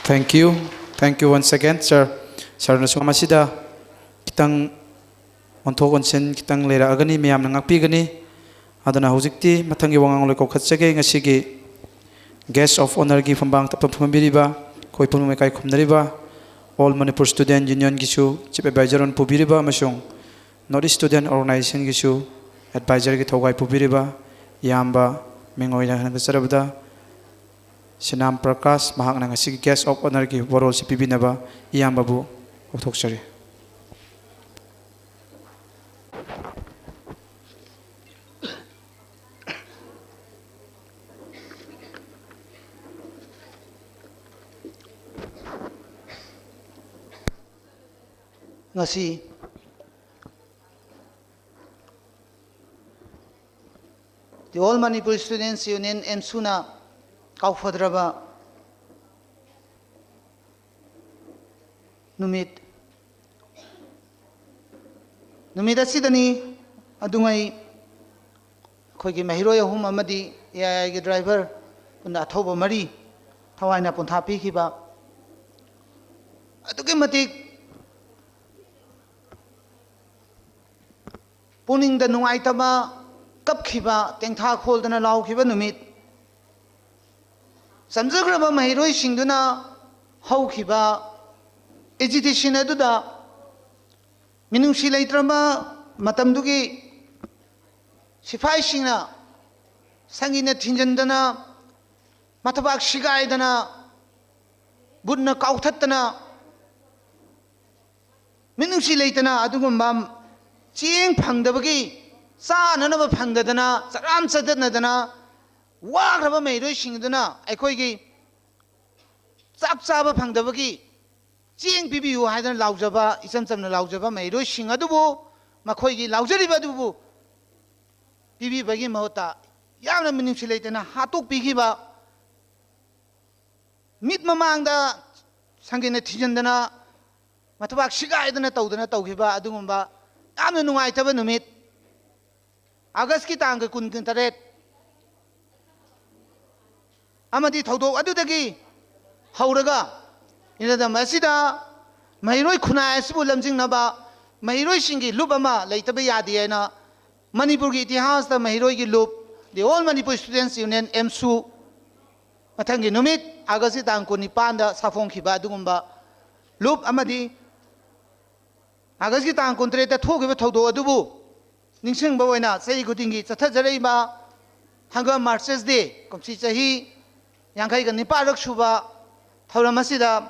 Thank you. Thank you once again, sir. ꯁꯥꯔꯅꯁꯨ ꯃꯁꯤꯗ ꯈꯤꯇꯪ ꯑꯣꯟꯊꯣꯛ ꯑꯣꯟꯁꯤꯟ ꯈꯤꯇꯪ ꯂꯩꯔꯛꯑꯒꯅꯤ, ꯃꯌꯥꯝꯅ ꯉꯥꯛꯄꯤꯒꯅꯤ꯫ ꯑꯗꯨꯅ ꯍꯧꯖꯤꯛꯇꯤ ꯃꯊꯪꯒꯤ ꯋꯥꯉꯥꯡꯂꯣꯏ ꯀꯧꯈꯠꯆꯒꯦ꯫ ꯉꯁꯤꯒꯤ guest of honourꯒꯤ ꯐꯝꯕꯥꯡ ꯇꯞꯇꯞ ꯐꯝꯕꯤꯔꯤꯕ ꯑꯩꯈꯣꯏ ꯄꯨꯝꯅꯃꯛ ꯏꯀꯥꯏ ꯈꯨꯝꯅꯔꯤꯕ All Manipur Student Unionꯒꯤꯁꯨ chief adviser ꯑꯣꯏꯅ ꯄꯨꯕꯤꯔꯤꯕ ꯑꯃꯁꯨꯡ North East Student Organisationꯒꯤꯁꯨ adviserꯒꯤ ꯊꯧꯒꯥꯏ ꯄꯨꯕꯤꯔꯤꯕ ꯏꯌꯥꯝꯕ ꯃꯤꯡ ꯑꯣꯏꯅ ꯍꯟꯒꯠꯆꯔꯕꯗ ꯁꯤꯅꯥꯝ ꯄ꯭ꯔꯀꯥꯁ, ꯃꯍꯥꯛꯅ ꯉꯁꯤꯒꯤ guest of honourꯒꯤ ꯋꯥꯔꯣꯜꯁꯤ ꯄꯤꯕꯤꯅꯕ ꯏꯌꯥꯝꯕꯕꯨ ꯀꯧꯊꯣꯛꯆꯔꯤ꯫ ꯉꯁꯤ The All Manipur Students Union ꯑꯦꯝꯁꯨꯅ ꯀꯥꯎꯐꯗ꯭ꯔꯕ ꯅꯨꯃꯤꯠ, ꯅꯨꯃꯤꯠ ꯑꯁꯤꯗꯅꯤ ꯑꯗꯨꯉꯩ ꯑꯩꯈꯣꯏꯒꯤ ꯃꯍꯩꯔꯣꯏ ꯑꯍꯨꯝ ꯑꯃꯗꯤ ꯑꯦ ꯑꯥꯏ ꯑꯥꯏꯒꯤ driver ꯄꯨꯟꯅ ꯑꯊꯧꯕ ꯃꯔꯤ ꯊꯋꯥꯏꯅ ꯄꯣꯟꯊꯥ ꯄꯤꯈꯤꯕ꯫ ꯑꯗꯨꯛꯀꯤ ꯃꯇꯤꯛ ꯄꯨꯛꯅꯤꯡꯗ ꯅꯨꯡꯉꯥꯏꯇꯕ, ꯀꯞꯈꯤꯕ, ꯇꯦꯡꯊꯥ ꯈꯣꯜꯗꯅ ꯂꯥꯎꯈꯤꯕ ꯅꯨꯃꯤꯠ꯫ ꯆꯝꯖꯈ꯭ꯔꯕ ꯃꯍꯩꯔꯣꯏꯁꯤꯡꯗꯨꯅ ꯍꯧꯈꯤꯕ agitation ꯑꯗꯨꯗ ꯃꯤꯅꯨꯡꯁꯤ ꯂꯩꯇ꯭ꯔꯕ ꯃꯇꯝꯗꯨꯒꯤ ꯁꯤꯐꯥꯏꯁꯤꯡꯅ ꯁꯪꯒꯤꯅ ꯊꯤꯟꯖꯤꯟꯗꯅ, ꯃꯊꯕꯥꯛ ꯁꯤꯒꯥꯏꯗꯅ, ꯕꯨꯠꯅ ꯀꯥꯎꯊꯠꯇꯅ, ꯃꯤꯅꯨꯡꯁꯤ ꯂꯩꯇꯅ ꯑꯗꯨꯒꯨꯝꯕ ꯆꯦꯡ ꯐꯪꯗꯕꯒꯤ, ꯆꯥꯅꯅꯕ ꯐꯪꯗꯗꯅ ꯆꯔꯥꯝ ꯆꯗꯠꯅꯗꯅ ꯋꯥꯈ꯭ꯔꯕ ꯃꯍꯩꯔꯣꯏꯁꯤꯡ ꯑꯗꯨꯅ ꯑꯩꯈꯣꯏꯒꯤ ꯆꯥꯛ ꯆꯥꯕ ꯐꯪꯗꯕꯒꯤ ꯆꯦꯡ ꯄꯤꯕꯤꯌꯨ ꯍꯥꯏꯗꯅ ꯂꯥꯎꯖꯕ, ꯏꯆꯝ ꯆꯝꯅ ꯂꯥꯎꯖꯕ ꯃꯍꯩꯔꯣꯏꯁꯤꯡ ꯑꯗꯨꯕꯨ, ꯃꯈꯣꯏꯒꯤ ꯂꯥꯎꯖꯔꯤꯕ ꯑꯗꯨꯕꯨ ꯄꯤꯕꯤꯕꯒꯤ ꯃꯍꯨꯠꯇ ꯌꯥꯝꯅ ꯃꯤꯅꯨꯡꯁꯤ ꯂꯩꯇꯅ ꯍꯥꯠꯇꯣꯛꯄꯤꯈꯤꯕ, ꯃꯤꯠ ꯃꯃꯥꯡꯗ ꯁꯪꯒꯤꯅ ꯊꯤꯖꯤꯟꯗꯅ ꯃꯊꯕꯥꯛ ꯁꯤꯒꯥꯏꯗꯅ ꯇꯧꯗꯅ ꯇꯧꯈꯤꯕ ꯑꯗꯨꯒꯨꯝꯕ ꯌꯥꯝꯅ ꯅꯨꯡꯉꯥꯏꯇꯕ ꯅꯨꯃꯤꯠ, ꯑꯥꯒꯁꯀꯤ ꯇꯥꯡ ꯀꯨꯟ, ꯀꯨꯟꯇꯔꯦꯠ ꯑꯃꯗꯤ ꯊꯧꯗꯣꯛ ꯑꯗꯨꯗꯒꯤ ꯍꯧꯔꯒ ꯏꯔꯝꯗꯝ ꯑꯁꯤꯗ ꯃꯍꯩꯔꯣꯏ ꯈꯨꯟꯅꯥꯏ ꯑꯁꯤꯕꯨ ꯂꯝꯖꯤꯡꯅꯕ ꯃꯍꯩꯔꯣꯏꯁꯤꯡꯒꯤ ꯂꯨꯞ ꯑꯃ ꯂꯩꯇꯕ ꯌꯥꯗꯦ ꯍꯥꯏꯅ ꯃꯅꯤꯄꯨꯔꯒꯤ ꯏꯇꯤꯍꯥꯁꯇ ꯃꯍꯩꯔꯣꯏꯒꯤ ꯂꯨꯞ, the All Manipur Students Union, ꯑꯦꯝꯁꯨ, ꯃꯊꯪꯒꯤ ꯅꯨꯃꯤꯠ ꯑꯥꯒꯁꯀꯤ ꯇꯥꯡ ꯀꯨꯟꯅꯤꯄꯥꯟꯗ ꯁꯥꯐꯣꯡꯈꯤꯕ ꯑꯗꯨꯒꯨꯝꯕ ꯂꯨꯞ ꯑꯃꯗꯤ ꯑꯥꯒꯁꯀꯤ ꯇꯥꯡ ꯀꯨꯟꯇꯔꯦꯠꯇ ꯊꯣꯛꯈꯤꯕ ꯊꯧꯗꯣꯛ ꯑꯗꯨꯕꯨ ꯅꯤꯡꯁꯤꯡꯕ ꯑꯣꯏꯅ ꯆꯍꯤ ꯈꯨꯗꯤꯡꯒꯤ ꯆꯠꯊꯖꯔꯛꯏꯕ ꯍꯪꯒꯥꯝ Martyrs' Day, ꯀꯨꯝꯁꯤ ꯆꯍꯤ ꯌꯥꯡꯈꯩꯒ ꯅꯤꯄꯥꯜꯂꯛ ꯁꯨꯕ ꯊꯧꯔꯝ ꯑꯁꯤꯗ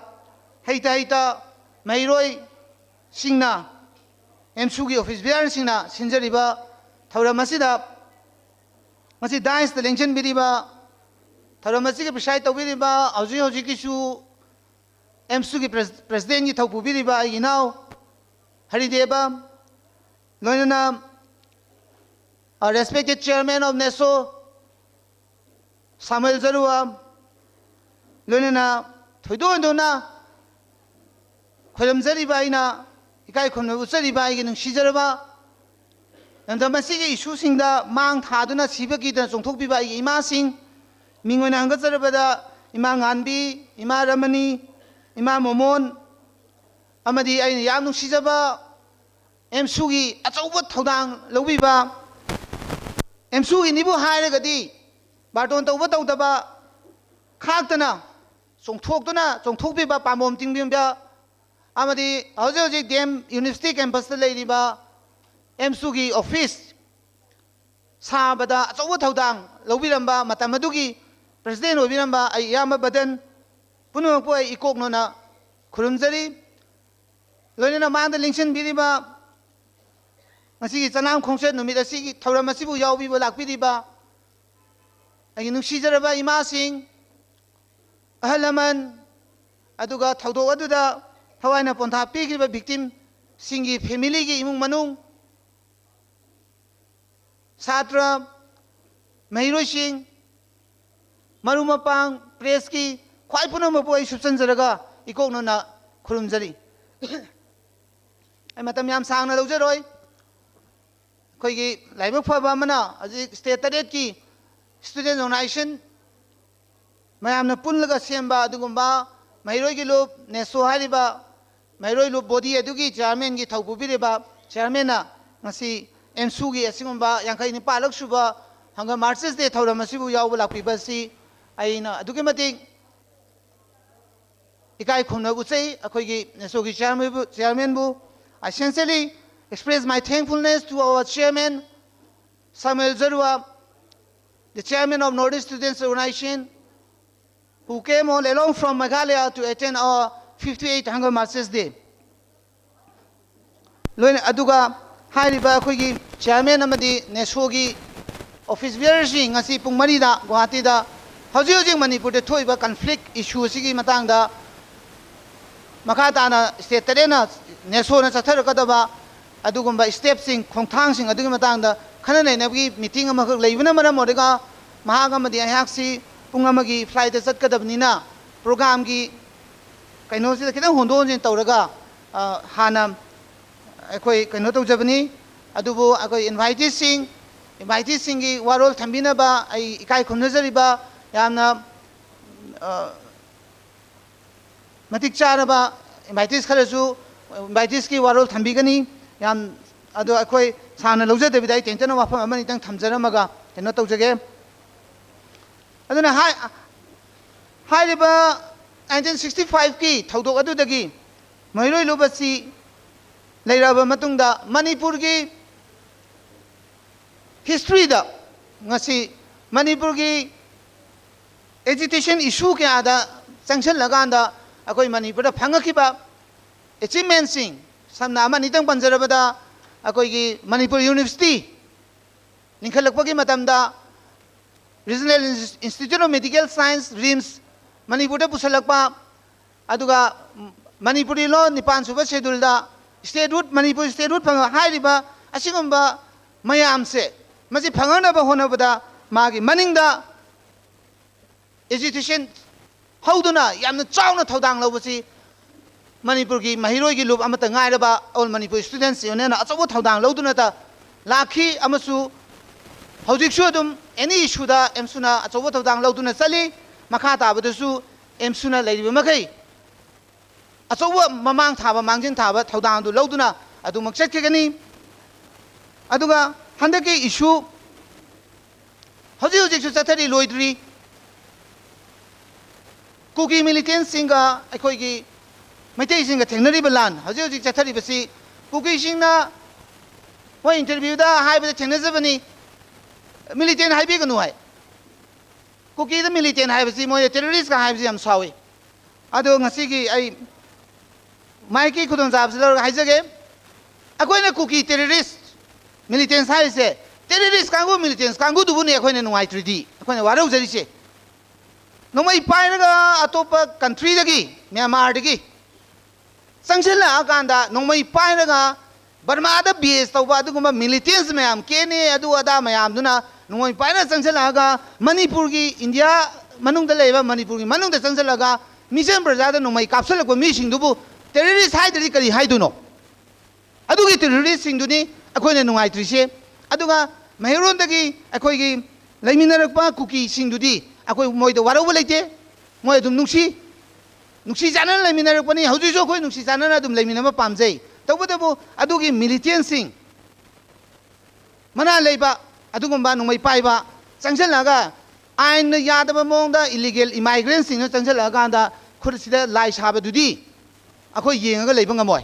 ꯍꯩꯇ ꯍꯩꯇ ꯃꯍꯩꯔꯣꯏꯁꯤꯡꯅ, ꯑꯦꯝꯁꯨꯒꯤ office bearer-ꯁꯤꯡꯅ ꯁꯤꯟꯖꯔꯤꯕ ꯊꯧꯔꯝ ꯑꯁꯤꯗ ꯉꯁꯤ dais-ꯇ ꯂꯦꯡꯁꯤꯟꯕꯤꯔꯤꯕ, ꯊꯧꯔꯝ ꯑꯁꯤꯒꯤ preside ꯇꯧꯕꯤꯔꯤꯕ, ꯍꯧꯖꯤꯛ ꯍꯧꯖꯤꯛꯀꯤꯁꯨ ꯑꯦꯝꯁꯨꯒꯤ pres-, president-ꯀꯤ ꯊꯧ ꯄꯨꯕꯤꯔꯤꯕ ꯑꯩꯒꯤ ꯏꯅꯥꯎ ꯍꯔꯤꯗꯦꯕ, ꯂꯣꯏꯅꯅ, uh, respected chairman of NESO, ꯁꯥꯃꯨꯑꯦꯜ ꯖꯔꯨꯋꯥ, ꯂꯣꯏꯅꯅ ꯊꯣꯏꯗꯣꯛ ꯍꯦꯟꯗꯣꯛꯅ ꯈꯣꯏꯔꯝꯖꯔꯤꯕ, ꯑꯩꯅ ꯏꯀꯥꯏ ꯈꯨꯝꯅꯕ ꯎꯠꯆꯔꯤꯕ ꯑꯩꯒꯤ ꯅꯨꯡꯁꯤꯖꯔꯕ ꯂꯝꯗꯝ ꯑꯁꯤꯒꯤ issue-ꯁꯤꯡꯗ ꯃꯥꯡ ꯊꯥꯗꯨꯅ ꯁꯤꯕ ꯀꯤꯗꯅ ꯆꯣꯡꯊꯣꯛꯄꯤꯕ ꯑꯩꯒꯤ ꯏꯃꯥꯁꯤꯡ, ꯃꯤꯡ ꯑꯣꯏꯅ ꯍꯪꯒꯠꯆꯔꯕꯗ ꯏꯃꯥ ꯉꯥꯟꯕꯤ, ꯏꯃꯥ ꯔꯃꯅꯤ, ꯏꯃꯥ ꯃꯣꯃꯣꯟ, ꯑꯃꯗꯤ ꯑꯩꯅ ꯌꯥꯝ ꯅꯨꯡꯁꯤꯖꯕ ꯑꯦꯝꯁꯨꯒꯤ ꯑꯆꯧꯕ ꯊꯧꯗꯥꯡ ꯂꯧꯕꯤꯕ, ꯑꯦꯝꯁꯨꯒꯤꯅꯤꯕꯨ ꯍꯥꯏꯔꯒꯗꯤ ꯕꯥꯔꯇꯣꯟ ꯇꯧꯕ ꯇꯧꯗꯕ ꯈꯥꯛꯇꯅ ꯆꯣꯡꯊꯣꯛꯇꯨꯅ ꯆꯣꯡꯊꯣꯛꯄꯤꯕ, ꯄꯥꯝꯕꯣꯝ ꯇꯤꯡꯕꯤꯕ, ꯑꯃꯗꯤ ꯍꯧꯖꯤꯛ ꯍꯧꯖꯤꯛ ꯗꯤ ꯑꯦꯝ University campus-ꯇ ꯂꯩꯔꯤꯕ ꯑꯦꯝꯁꯨꯒꯤ office, ꯁꯥꯕꯗ ꯑꯆꯧꯕ ꯊꯧꯗꯥꯡ ꯂꯧꯕꯤꯔꯝꯕ, ꯃꯇꯝ ꯑꯗꯨꯒꯤ ꯄ꯭ꯔꯦꯁꯤꯗꯦꯟ ꯑꯣꯏꯕꯤꯔꯝꯕ ꯑꯩ ꯏꯌꯥꯝꯕ ꯕꯗꯟ ꯄꯨꯝꯅꯃꯛꯄꯨ ꯑꯩ ꯏꯀꯣꯛꯅꯅ ꯈꯨꯔꯨꯝꯖꯔꯤ꯫ ꯂꯣꯏꯅꯅ ꯃꯥꯡꯗ ꯂꯦꯡꯁꯤꯟꯕꯤꯔꯤꯕ, ꯉꯁꯤꯒꯤ ꯆꯅꯥꯝ ꯈꯣꯡꯆꯠ ꯅꯨꯃꯤꯠ ꯑꯁꯤꯒꯤ ꯊꯧꯔꯝ ꯑꯁꯤꯕꯨ ꯌꯥꯎꯕꯤꯕ ꯂꯥꯛꯄꯤꯔꯤꯕ ꯑꯩꯒꯤ ꯅꯨꯡꯁꯤꯖꯔꯕ ꯏꯃꯥꯁꯤꯡ, ꯑꯍꯜ ꯂꯃꯟ, ꯑꯗꯨꯒ ꯊꯧꯗꯣꯛ ꯑꯗꯨꯗ ꯊꯋꯥꯏꯅ ꯄꯣꯟꯊꯥ ꯄꯤꯈ꯭ꯔꯤꯕ ꯚꯤꯛꯇꯤꯝꯁꯤꯡꯒꯤ ꯐꯦꯃꯤꯂꯤꯒꯤ ꯏꯃꯨꯡ ꯃꯅꯨꯡ, ꯁꯥꯇ꯭ꯔ, ꯃꯍꯩꯔꯣꯏꯁꯤꯡ, ꯃꯔꯨꯞ ꯃꯄꯥꯡ, ꯄ꯭ꯔꯦꯁꯀꯤ ꯈ꯭ꯋꯥꯏ ꯄꯨꯝꯅꯃꯛꯄꯨ ꯑꯩ ꯁꯨꯞꯆꯟꯖꯔꯒ ꯏꯀꯣꯛꯅꯅ ꯈꯨꯔꯨꯝꯖꯔꯤ꯫ ꯑꯩ ꯃꯇꯝ ꯌꯥꯝ ꯁꯥꯡꯅ ꯂꯧꯖꯔꯣꯏ꯫ ꯑꯩꯈꯣꯏꯒꯤ ꯂꯥꯏꯕꯛ ꯐꯕ ꯑꯃꯅ ꯍꯧꯖꯤꯛ ꯁ꯭ꯇꯦꯠ ꯇꯔꯦꯠꯀꯤ ꯁ꯭ꯇꯨꯗꯦꯟ ꯑꯣꯔꯒꯅꯥꯏꯖꯦꯁꯟ ꯃꯌꯥꯝꯅ ꯄꯨꯜꯂꯒ ꯁꯦꯝꯕ ꯑꯗꯨꯒꯨꯝꯕ ꯃꯍꯩꯔꯣꯏꯒꯤ ꯂꯨꯞ, ꯅꯦꯁꯣ ꯍꯥꯏꯔꯤꯕ ꯃꯍꯩꯔꯣꯏ ꯂꯨꯞ ꯕꯣꯗꯤ ꯑꯗꯨꯒꯤ ꯆꯤꯌꯥꯔꯃꯦꯟꯒꯤ ꯊꯧ ꯄꯨꯕꯤꯔꯤꯕ ꯆꯤꯌꯥꯔꯃꯦꯟꯅ ꯉꯁꯤ ꯑꯦꯝꯁꯨꯒꯤ ꯑꯁꯤꯒꯨꯝꯕ ꯌꯥꯡꯈꯩ ꯅꯤꯄꯥꯜꯂꯛ ꯁꯨꯕ ꯍꯪꯒꯔ ꯃꯥꯔꯆꯦꯁ ꯗꯦ ꯊꯧꯔꯝ ꯑꯁꯤꯕꯨ ꯌꯥꯎꯕ ꯂꯥꯛꯄꯤꯕ ꯑꯁꯤ ꯑꯩꯅ ꯑꯗꯨꯛꯀꯤ ꯃꯇꯤꯛ ꯏꯀꯥꯏ ꯈꯨꯝꯅꯕ ꯎꯠꯆꯩ꯫ ꯑꯩꯈꯣꯏꯒꯤ ꯅꯦꯁꯣꯒꯤ ꯆꯤꯌꯥꯔꯃꯦꯟꯕꯨ, ꯆꯤꯌꯥꯔꯃꯦꯟꯕꯨ, I sincerely express my thankfulness to our chairman, Samuel Zarua, the chairman of North East Students Organization, who came all along from Meghalaya to attend our fifty-eight Hunger Marches Day. ꯂꯣꯏꯅ ꯑꯗꯨꯒ ꯍꯥꯏꯔꯤꯕ ꯑꯩꯈꯣꯏꯒꯤ ꯆꯤꯌꯥꯔꯃꯦꯟ ꯑꯃꯗꯤ ꯅꯦꯁꯣꯒꯤ office ꯕꯤꯌꯔꯁꯤꯡ ꯉꯁꯤ ꯄꯨꯡ ꯃꯔꯤꯗ ꯒꯨꯋꯥꯍꯥꯇꯤꯗ ꯍꯧꯖꯤꯛ ꯍꯧꯖꯤꯛ ꯃꯅꯤꯄꯨꯔꯗ ꯊꯣꯛꯏꯕ ꯀꯟꯐ꯭ꯂꯤꯛ ꯏꯁꯨ ꯑꯁꯤꯒꯤ ꯃꯇꯥꯡꯗ ꯃꯈꯥ ꯇꯥꯅ ꯁ꯭ꯇꯦꯠ ꯇꯔꯦꯠꯅ ꯅꯦꯁꯣꯅ ꯆꯠꯊꯔꯛꯀꯗꯕ ꯑꯗꯨꯒꯨꯝꯕ ꯁ꯭ꯇꯦꯞꯁꯤꯡ, ꯈꯣꯡꯊꯥꯡꯁꯤꯡ ꯑꯗꯨꯒꯤ ꯃꯇꯥꯡꯗ ꯈꯟꯅ ꯅꯩꯅꯕꯒꯤ ꯃꯤꯇꯤꯡ ꯑꯃꯈꯛ ꯂꯩꯕꯅ ꯃꯔꯝ ꯑꯣꯏꯔꯒ ꯃꯍꯥꯛ ꯑꯃꯗꯤ ꯑꯩꯍꯥꯛꯁꯤ ꯄꯨꯡ ꯑꯃꯒꯤ ꯐ꯭ꯂꯥꯏꯠꯇ ꯆꯠꯀꯗꯕꯅꯤꯅ ꯄ꯭ꯔꯣꯒ꯭ꯔꯥꯝꯒꯤ ꯀꯩꯅꯣꯁꯤꯗ ꯈꯤꯇꯪ ꯍꯣꯟꯗꯣꯛ ꯍꯣꯟꯖꯤꯟ ꯇꯧꯔꯒ, ꯑ, ꯍꯥꯟꯅ ꯑꯩꯈꯣꯏ ꯀꯩꯅꯣ ꯇꯧꯖꯕꯅꯤ꯫ ꯑꯗꯨꯕꯨ ꯑꯩꯈꯣꯏ ꯏꯟꯚꯥꯏꯇꯤꯁꯁꯤꯡ, ꯏꯟꯚꯥꯏꯇꯤꯁꯁꯤꯡꯒꯤ ꯋꯥꯔꯣꯜ ꯊꯝꯕꯤꯅꯕ ꯑꯩ ꯏꯀꯥꯏ ꯈꯨꯝꯅꯖꯔꯤꯕ, ꯌꯥꯝꯅ, ꯑ, ꯃꯇꯤꯛ ꯆꯥꯔꯕ ꯏꯟꯚꯥꯏꯇꯤꯁ ꯈꯔꯁꯨ, ꯏꯟꯚꯥꯏꯇꯤꯁꯀꯤ ꯋꯥꯔꯣꯜ ꯊꯝꯕꯤꯒꯅꯤ꯫ ꯌꯥꯝ, ꯑꯗꯣ ꯑꯩꯈꯣꯏ ꯁꯥꯡꯅ ꯂꯧꯖꯗꯕꯤꯗ ꯑꯩ ꯇꯦꯟꯇꯅ ꯋꯥꯐꯝ ꯑꯃꯅꯤꯇꯪ ꯊꯝꯖꯔꯝꯃꯒ ꯀꯩꯅꯣ ꯇꯧꯖꯒꯦ꯫ ꯑꯗꯨꯅ ꯍꯥꯏ-, ꯍꯥꯏꯔꯤꯕ ꯅꯥꯏꯟꯇꯤꯟ ꯁꯤꯛꯁꯇꯤ ꯐꯥꯏꯚꯀꯤ ꯊꯧꯗꯣꯛ ꯑꯗꯨꯗꯒꯤ ꯃꯍꯩꯔꯣꯏ ꯂꯨꯞ ꯑꯁꯤ ꯂꯩꯔꯛꯑꯕ ꯃꯇꯨꯡꯗ ꯃꯅꯤꯄꯨꯔꯒꯤ ꯍꯤꯁꯇ꯭ꯔꯤꯗ ꯉꯁꯤ ꯃꯅꯤꯄꯨꯔꯒꯤ ꯑꯦꯖꯤꯇꯦꯁꯟ ꯏꯁꯨ ꯀꯌꯥꯗ ꯆꯪꯁꯤꯜꯂꯀꯥꯟꯗ ꯑꯩꯈꯣꯏ ꯃꯅꯤꯄꯨꯔꯗ ꯐꯪꯉꯛꯈꯤꯕ ꯑꯦꯆꯤꯞꯃꯦꯟꯁꯤꯡ, ꯁꯝꯅ ꯑꯃ ꯑꯅꯤꯇꯪ ꯄꯟꯖꯔꯕꯗ, ꯑꯩꯈꯣꯏꯒꯤ ꯃꯅꯤꯄꯨꯔ ꯌꯨꯅꯤꯚꯔꯁꯤꯇꯤ ꯂꯤꯡꯈꯠꯂꯛꯄꯒꯤ ꯃꯇꯝꯗ Regional Institute of Medical Science, RIMS, ꯃꯅꯤꯄꯨꯔꯗ ꯄꯨꯁꯜꯂꯛꯄ, ꯑꯗꯨꯒ ꯃꯅꯤꯄꯨꯔꯤ ꯂꯣꯟ ꯅꯤꯄꯥꯟ ꯁꯨꯕ ꯁꯦꯗꯨꯜꯗ ꯁ꯭ꯇꯦꯠꯍꯨꯗ, ꯃꯅꯤꯄꯨꯔ ꯁ꯭ꯇꯦꯠꯍꯨꯗ ꯐꯪꯕ ꯍꯥꯏꯔꯤꯕ ꯑꯁꯤꯒꯨꯝꯕ ꯃꯌꯥꯝꯁꯦ, ꯃꯁꯤ ꯐꯪꯍꯟꯅꯕ ꯍꯣꯠꯅꯕꯗ ꯃꯥꯒꯤ ꯃꯅꯤꯡꯗ ꯑꯦꯖꯤꯇꯦꯁꯟ ꯍꯧꯗꯨꯅ ꯌꯥꯝꯅ ꯆꯥꯎꯅ ꯊꯧꯗꯥꯡ ꯂꯧꯕꯁꯤ ꯃꯅꯤꯄꯨꯔꯒꯤ ꯃꯍꯩꯔꯣꯏꯒꯤ ꯂꯨꯞ ꯑꯃꯠꯇ ꯉꯥꯏꯔꯕ All Manipur Students Union ꯅ ꯑꯆꯧꯕ ꯊꯧꯗꯥꯡ ꯂꯧꯗꯨꯅꯇ ꯂꯥꯛꯈꯤ, ꯑꯃꯁꯨ ꯍꯧꯖꯤꯛꯁꯨ ꯑꯗꯨꯝ ꯑꯦꯅꯤ ꯏꯁꯨꯗ ꯑꯦꯝꯁꯨꯅ ꯑꯆꯧꯕ ꯊꯧꯗꯥꯡ ꯂꯧꯗꯨꯅ ꯆꯠꯂꯤ꯫ ꯃꯈꯥ ꯇꯥꯕꯗꯁꯨ ꯑꯦꯝꯁꯨꯅ ꯂꯩꯔꯤꯕ ꯃꯈꯩ ꯑꯆꯧꯕ ꯃꯃꯥꯡ ꯊꯥꯕ, ꯃꯥꯡꯖꯤꯟ ꯊꯥꯕ ꯊꯧꯗꯥꯡ ꯑꯗꯨ ꯂꯧꯗꯨꯅ ꯑꯗꯨꯃꯛ ꯆꯠꯈꯤꯒꯅꯤ꯫ ꯑꯗꯨꯒ ꯍꯟꯗꯛꯀꯤ ꯏꯁꯨ ꯍꯧꯖꯤꯛ ꯍꯧꯖꯤꯛꯁꯨ ꯆꯠꯊꯔꯤ, ꯂꯣꯏꯗ꯭ꯔꯤ꯫ ꯀꯨꯀꯤ ꯃꯤꯂꯤꯇꯦꯟꯁꯤꯡꯒ ꯑꯩꯈꯣꯏꯒꯤ ꯃꯩꯇꯩꯁꯤꯡꯒ ꯊꯦꯡꯅꯔꯤꯕ ꯂꯥꯟ ꯍꯧꯖꯤꯛ ꯍꯧꯖꯤꯛ ꯆꯠꯊꯔꯤꯕꯁꯤ, ꯀꯨꯀꯤꯁꯤꯡꯅ ꯃꯣꯏ ꯏꯟꯇꯔꯚ꯭ꯌꯨꯗ ꯍꯥꯏꯕꯗ ꯊꯦꯡꯅꯖꯕꯅꯤ, ꯃꯤꯂꯤꯇꯦꯟ ꯍꯥꯏꯕꯤꯒꯅꯨ ꯍꯥꯏ꯫ ꯀꯨꯀꯤꯗ ꯃꯤꯂꯤꯇꯦꯟ ꯍꯥꯏꯕꯁꯤ ꯃꯣꯏꯅ ꯇꯦꯔꯣꯔꯤꯁꯀ ꯍꯥꯏꯕꯁꯤ ꯌꯥꯝ ꯁꯥꯎꯏ꯫ ꯑꯗꯣ ꯉꯁꯤꯒꯤ ꯑꯩ ꯃꯥꯏꯛꯀꯤ ꯈꯨꯗꯣꯡꯆꯥꯕꯁꯤ ꯂꯧꯔꯒ ꯍꯥꯏꯖꯒꯦ꯫ ꯑꯩꯈꯣꯏꯅ ꯀꯨꯀꯤ ꯇꯦꯔꯣꯔꯤꯁ, ꯃꯤꯂꯤꯇꯦꯟꯁ ꯍꯥꯏꯔꯤꯁꯦ, ꯇꯦꯔꯣꯔꯤꯁ ꯀꯥꯡꯕꯨ, ꯃꯤꯂꯤꯇꯦꯟꯁ ꯀꯥꯡꯕꯨꯗꯨꯕꯨꯅꯦ ꯑꯩꯈꯣꯏꯅ ꯅꯨꯡꯉꯥꯏꯇ꯭ꯔꯤꯗꯤ, ꯑꯩꯈꯣꯏꯅ ꯋꯥꯔꯧꯖꯔꯤꯁꯦ꯫ ꯅꯣꯡꯃꯩ ꯄꯥꯏꯔꯒ ꯑꯇꯣꯞꯄ ꯀꯟꯇ꯭ꯔꯤꯗꯒꯤ, ꯃ꯭ꯌꯥꯟꯃꯥꯔꯗꯒꯤ ꯆꯪꯁꯤꯜꯂꯛꯑꯀꯥꯟꯗ, ꯅꯣꯡꯃꯩ ꯄꯥꯏꯔꯒ ꯕꯔꯃꯥꯗ ꯕꯦꯖ ꯇꯧꯕ ꯑꯗꯨꯒꯨꯝꯕ ꯃꯤꯂꯤꯇꯦꯟꯁ ꯃꯌꯥꯝ, ꯀꯦ ꯑꯦꯟ ꯑꯦ ꯑꯗꯨ ꯑꯗꯥ ꯃꯌꯥꯝꯗꯨꯅ ꯅꯣꯡꯃꯩ ꯄꯥꯏꯔꯒ ꯆꯪꯁꯤꯜꯂꯛꯑꯒ ꯃꯅꯤꯄꯨꯔꯒꯤ, ꯏꯟꯗꯤꯌꯥ ꯃꯅꯨꯡꯗ ꯂꯩꯔꯤꯕ, ꯃꯅꯤꯄꯨꯔꯒꯤ ꯃꯅꯨꯡꯗ ꯆꯪꯁꯤꯜꯂꯒ ꯃꯤꯆꯝ ꯄ꯭ꯔꯖꯥꯗ ꯅꯣꯡꯃꯩ ꯀꯥꯞꯁꯤꯜꯂꯛꯄ ꯃꯤꯁꯤꯡꯗꯨꯕꯨ ꯇꯦꯔꯣꯔꯤꯁ ꯍꯥꯏꯗ꯭ꯔꯗꯤ ꯀꯔꯤ ꯍꯥꯏꯗꯣꯏꯅꯣ? ꯑꯗꯨꯒꯤ ꯇꯦꯔꯣꯔꯤꯁꯁꯤꯡꯗꯨꯅꯤ ꯑꯩꯈꯣꯏꯅ ꯅꯨꯡꯉꯥꯏꯇ꯭ꯔꯤꯁꯦ꯫ ꯑꯗꯨꯒ ꯃꯍꯩꯔꯣꯟꯗꯒꯤ ꯑꯩꯈꯣꯏꯒꯤ ꯂꯩꯃꯤꯟꯅꯔꯛꯄ ꯀꯨꯀꯤꯁꯤꯡꯗꯨꯗꯤ ꯑꯩꯈꯣꯏ ꯃꯣꯏꯗ ꯋꯥꯔꯧꯕ ꯂꯩꯇꯦ꯫ ꯃꯣꯏ ꯑꯗꯨꯝ ꯅꯨꯡꯁꯤ, ꯅꯨꯡꯁꯤ ꯆꯥꯟꯅꯅ ꯂꯩꯃꯤꯟꯅꯔꯛꯄꯅꯤ꯫ ꯍꯧꯖꯤꯛꯁꯨ ꯑꯩꯈꯣꯏ ꯅꯨꯡꯁꯤ ꯆꯥꯟꯅꯅ ꯑꯗꯨꯝ ꯂꯩꯃꯤꯟꯅꯕ ꯄꯥꯝꯖꯩ꯫ ꯇꯧꯕꯇꯕꯨ ꯑꯗꯨꯒꯤ ꯃꯤꯂꯤꯇꯦꯟꯁꯤꯡ, ꯃꯅꯥ ꯂꯩꯕ ꯑꯗꯨꯒꯨꯝꯕ ꯅꯣꯡꯃꯩ ꯄꯥꯏꯕ ꯆꯪꯁꯤꯜꯂꯒ ꯑꯥꯏꯟꯅ ꯌꯥꯗꯕ ꯃꯑꯣꯡꯗ ꯏꯂꯤꯒꯦꯜ ꯏꯃꯥꯏꯒ꯭ꯔꯦꯟꯁꯤꯡꯅ ꯆꯪꯁꯤꯜꯂꯛꯑꯀꯥꯟꯗ ꯈꯨꯠꯁꯤꯗ ꯂꯥꯏ ꯁꯥꯕꯗꯨꯗꯤ ꯑꯩꯈꯣꯏ ꯌꯦꯡꯉꯒ ꯂꯩꯕ ꯉꯝꯃꯣꯏ꯫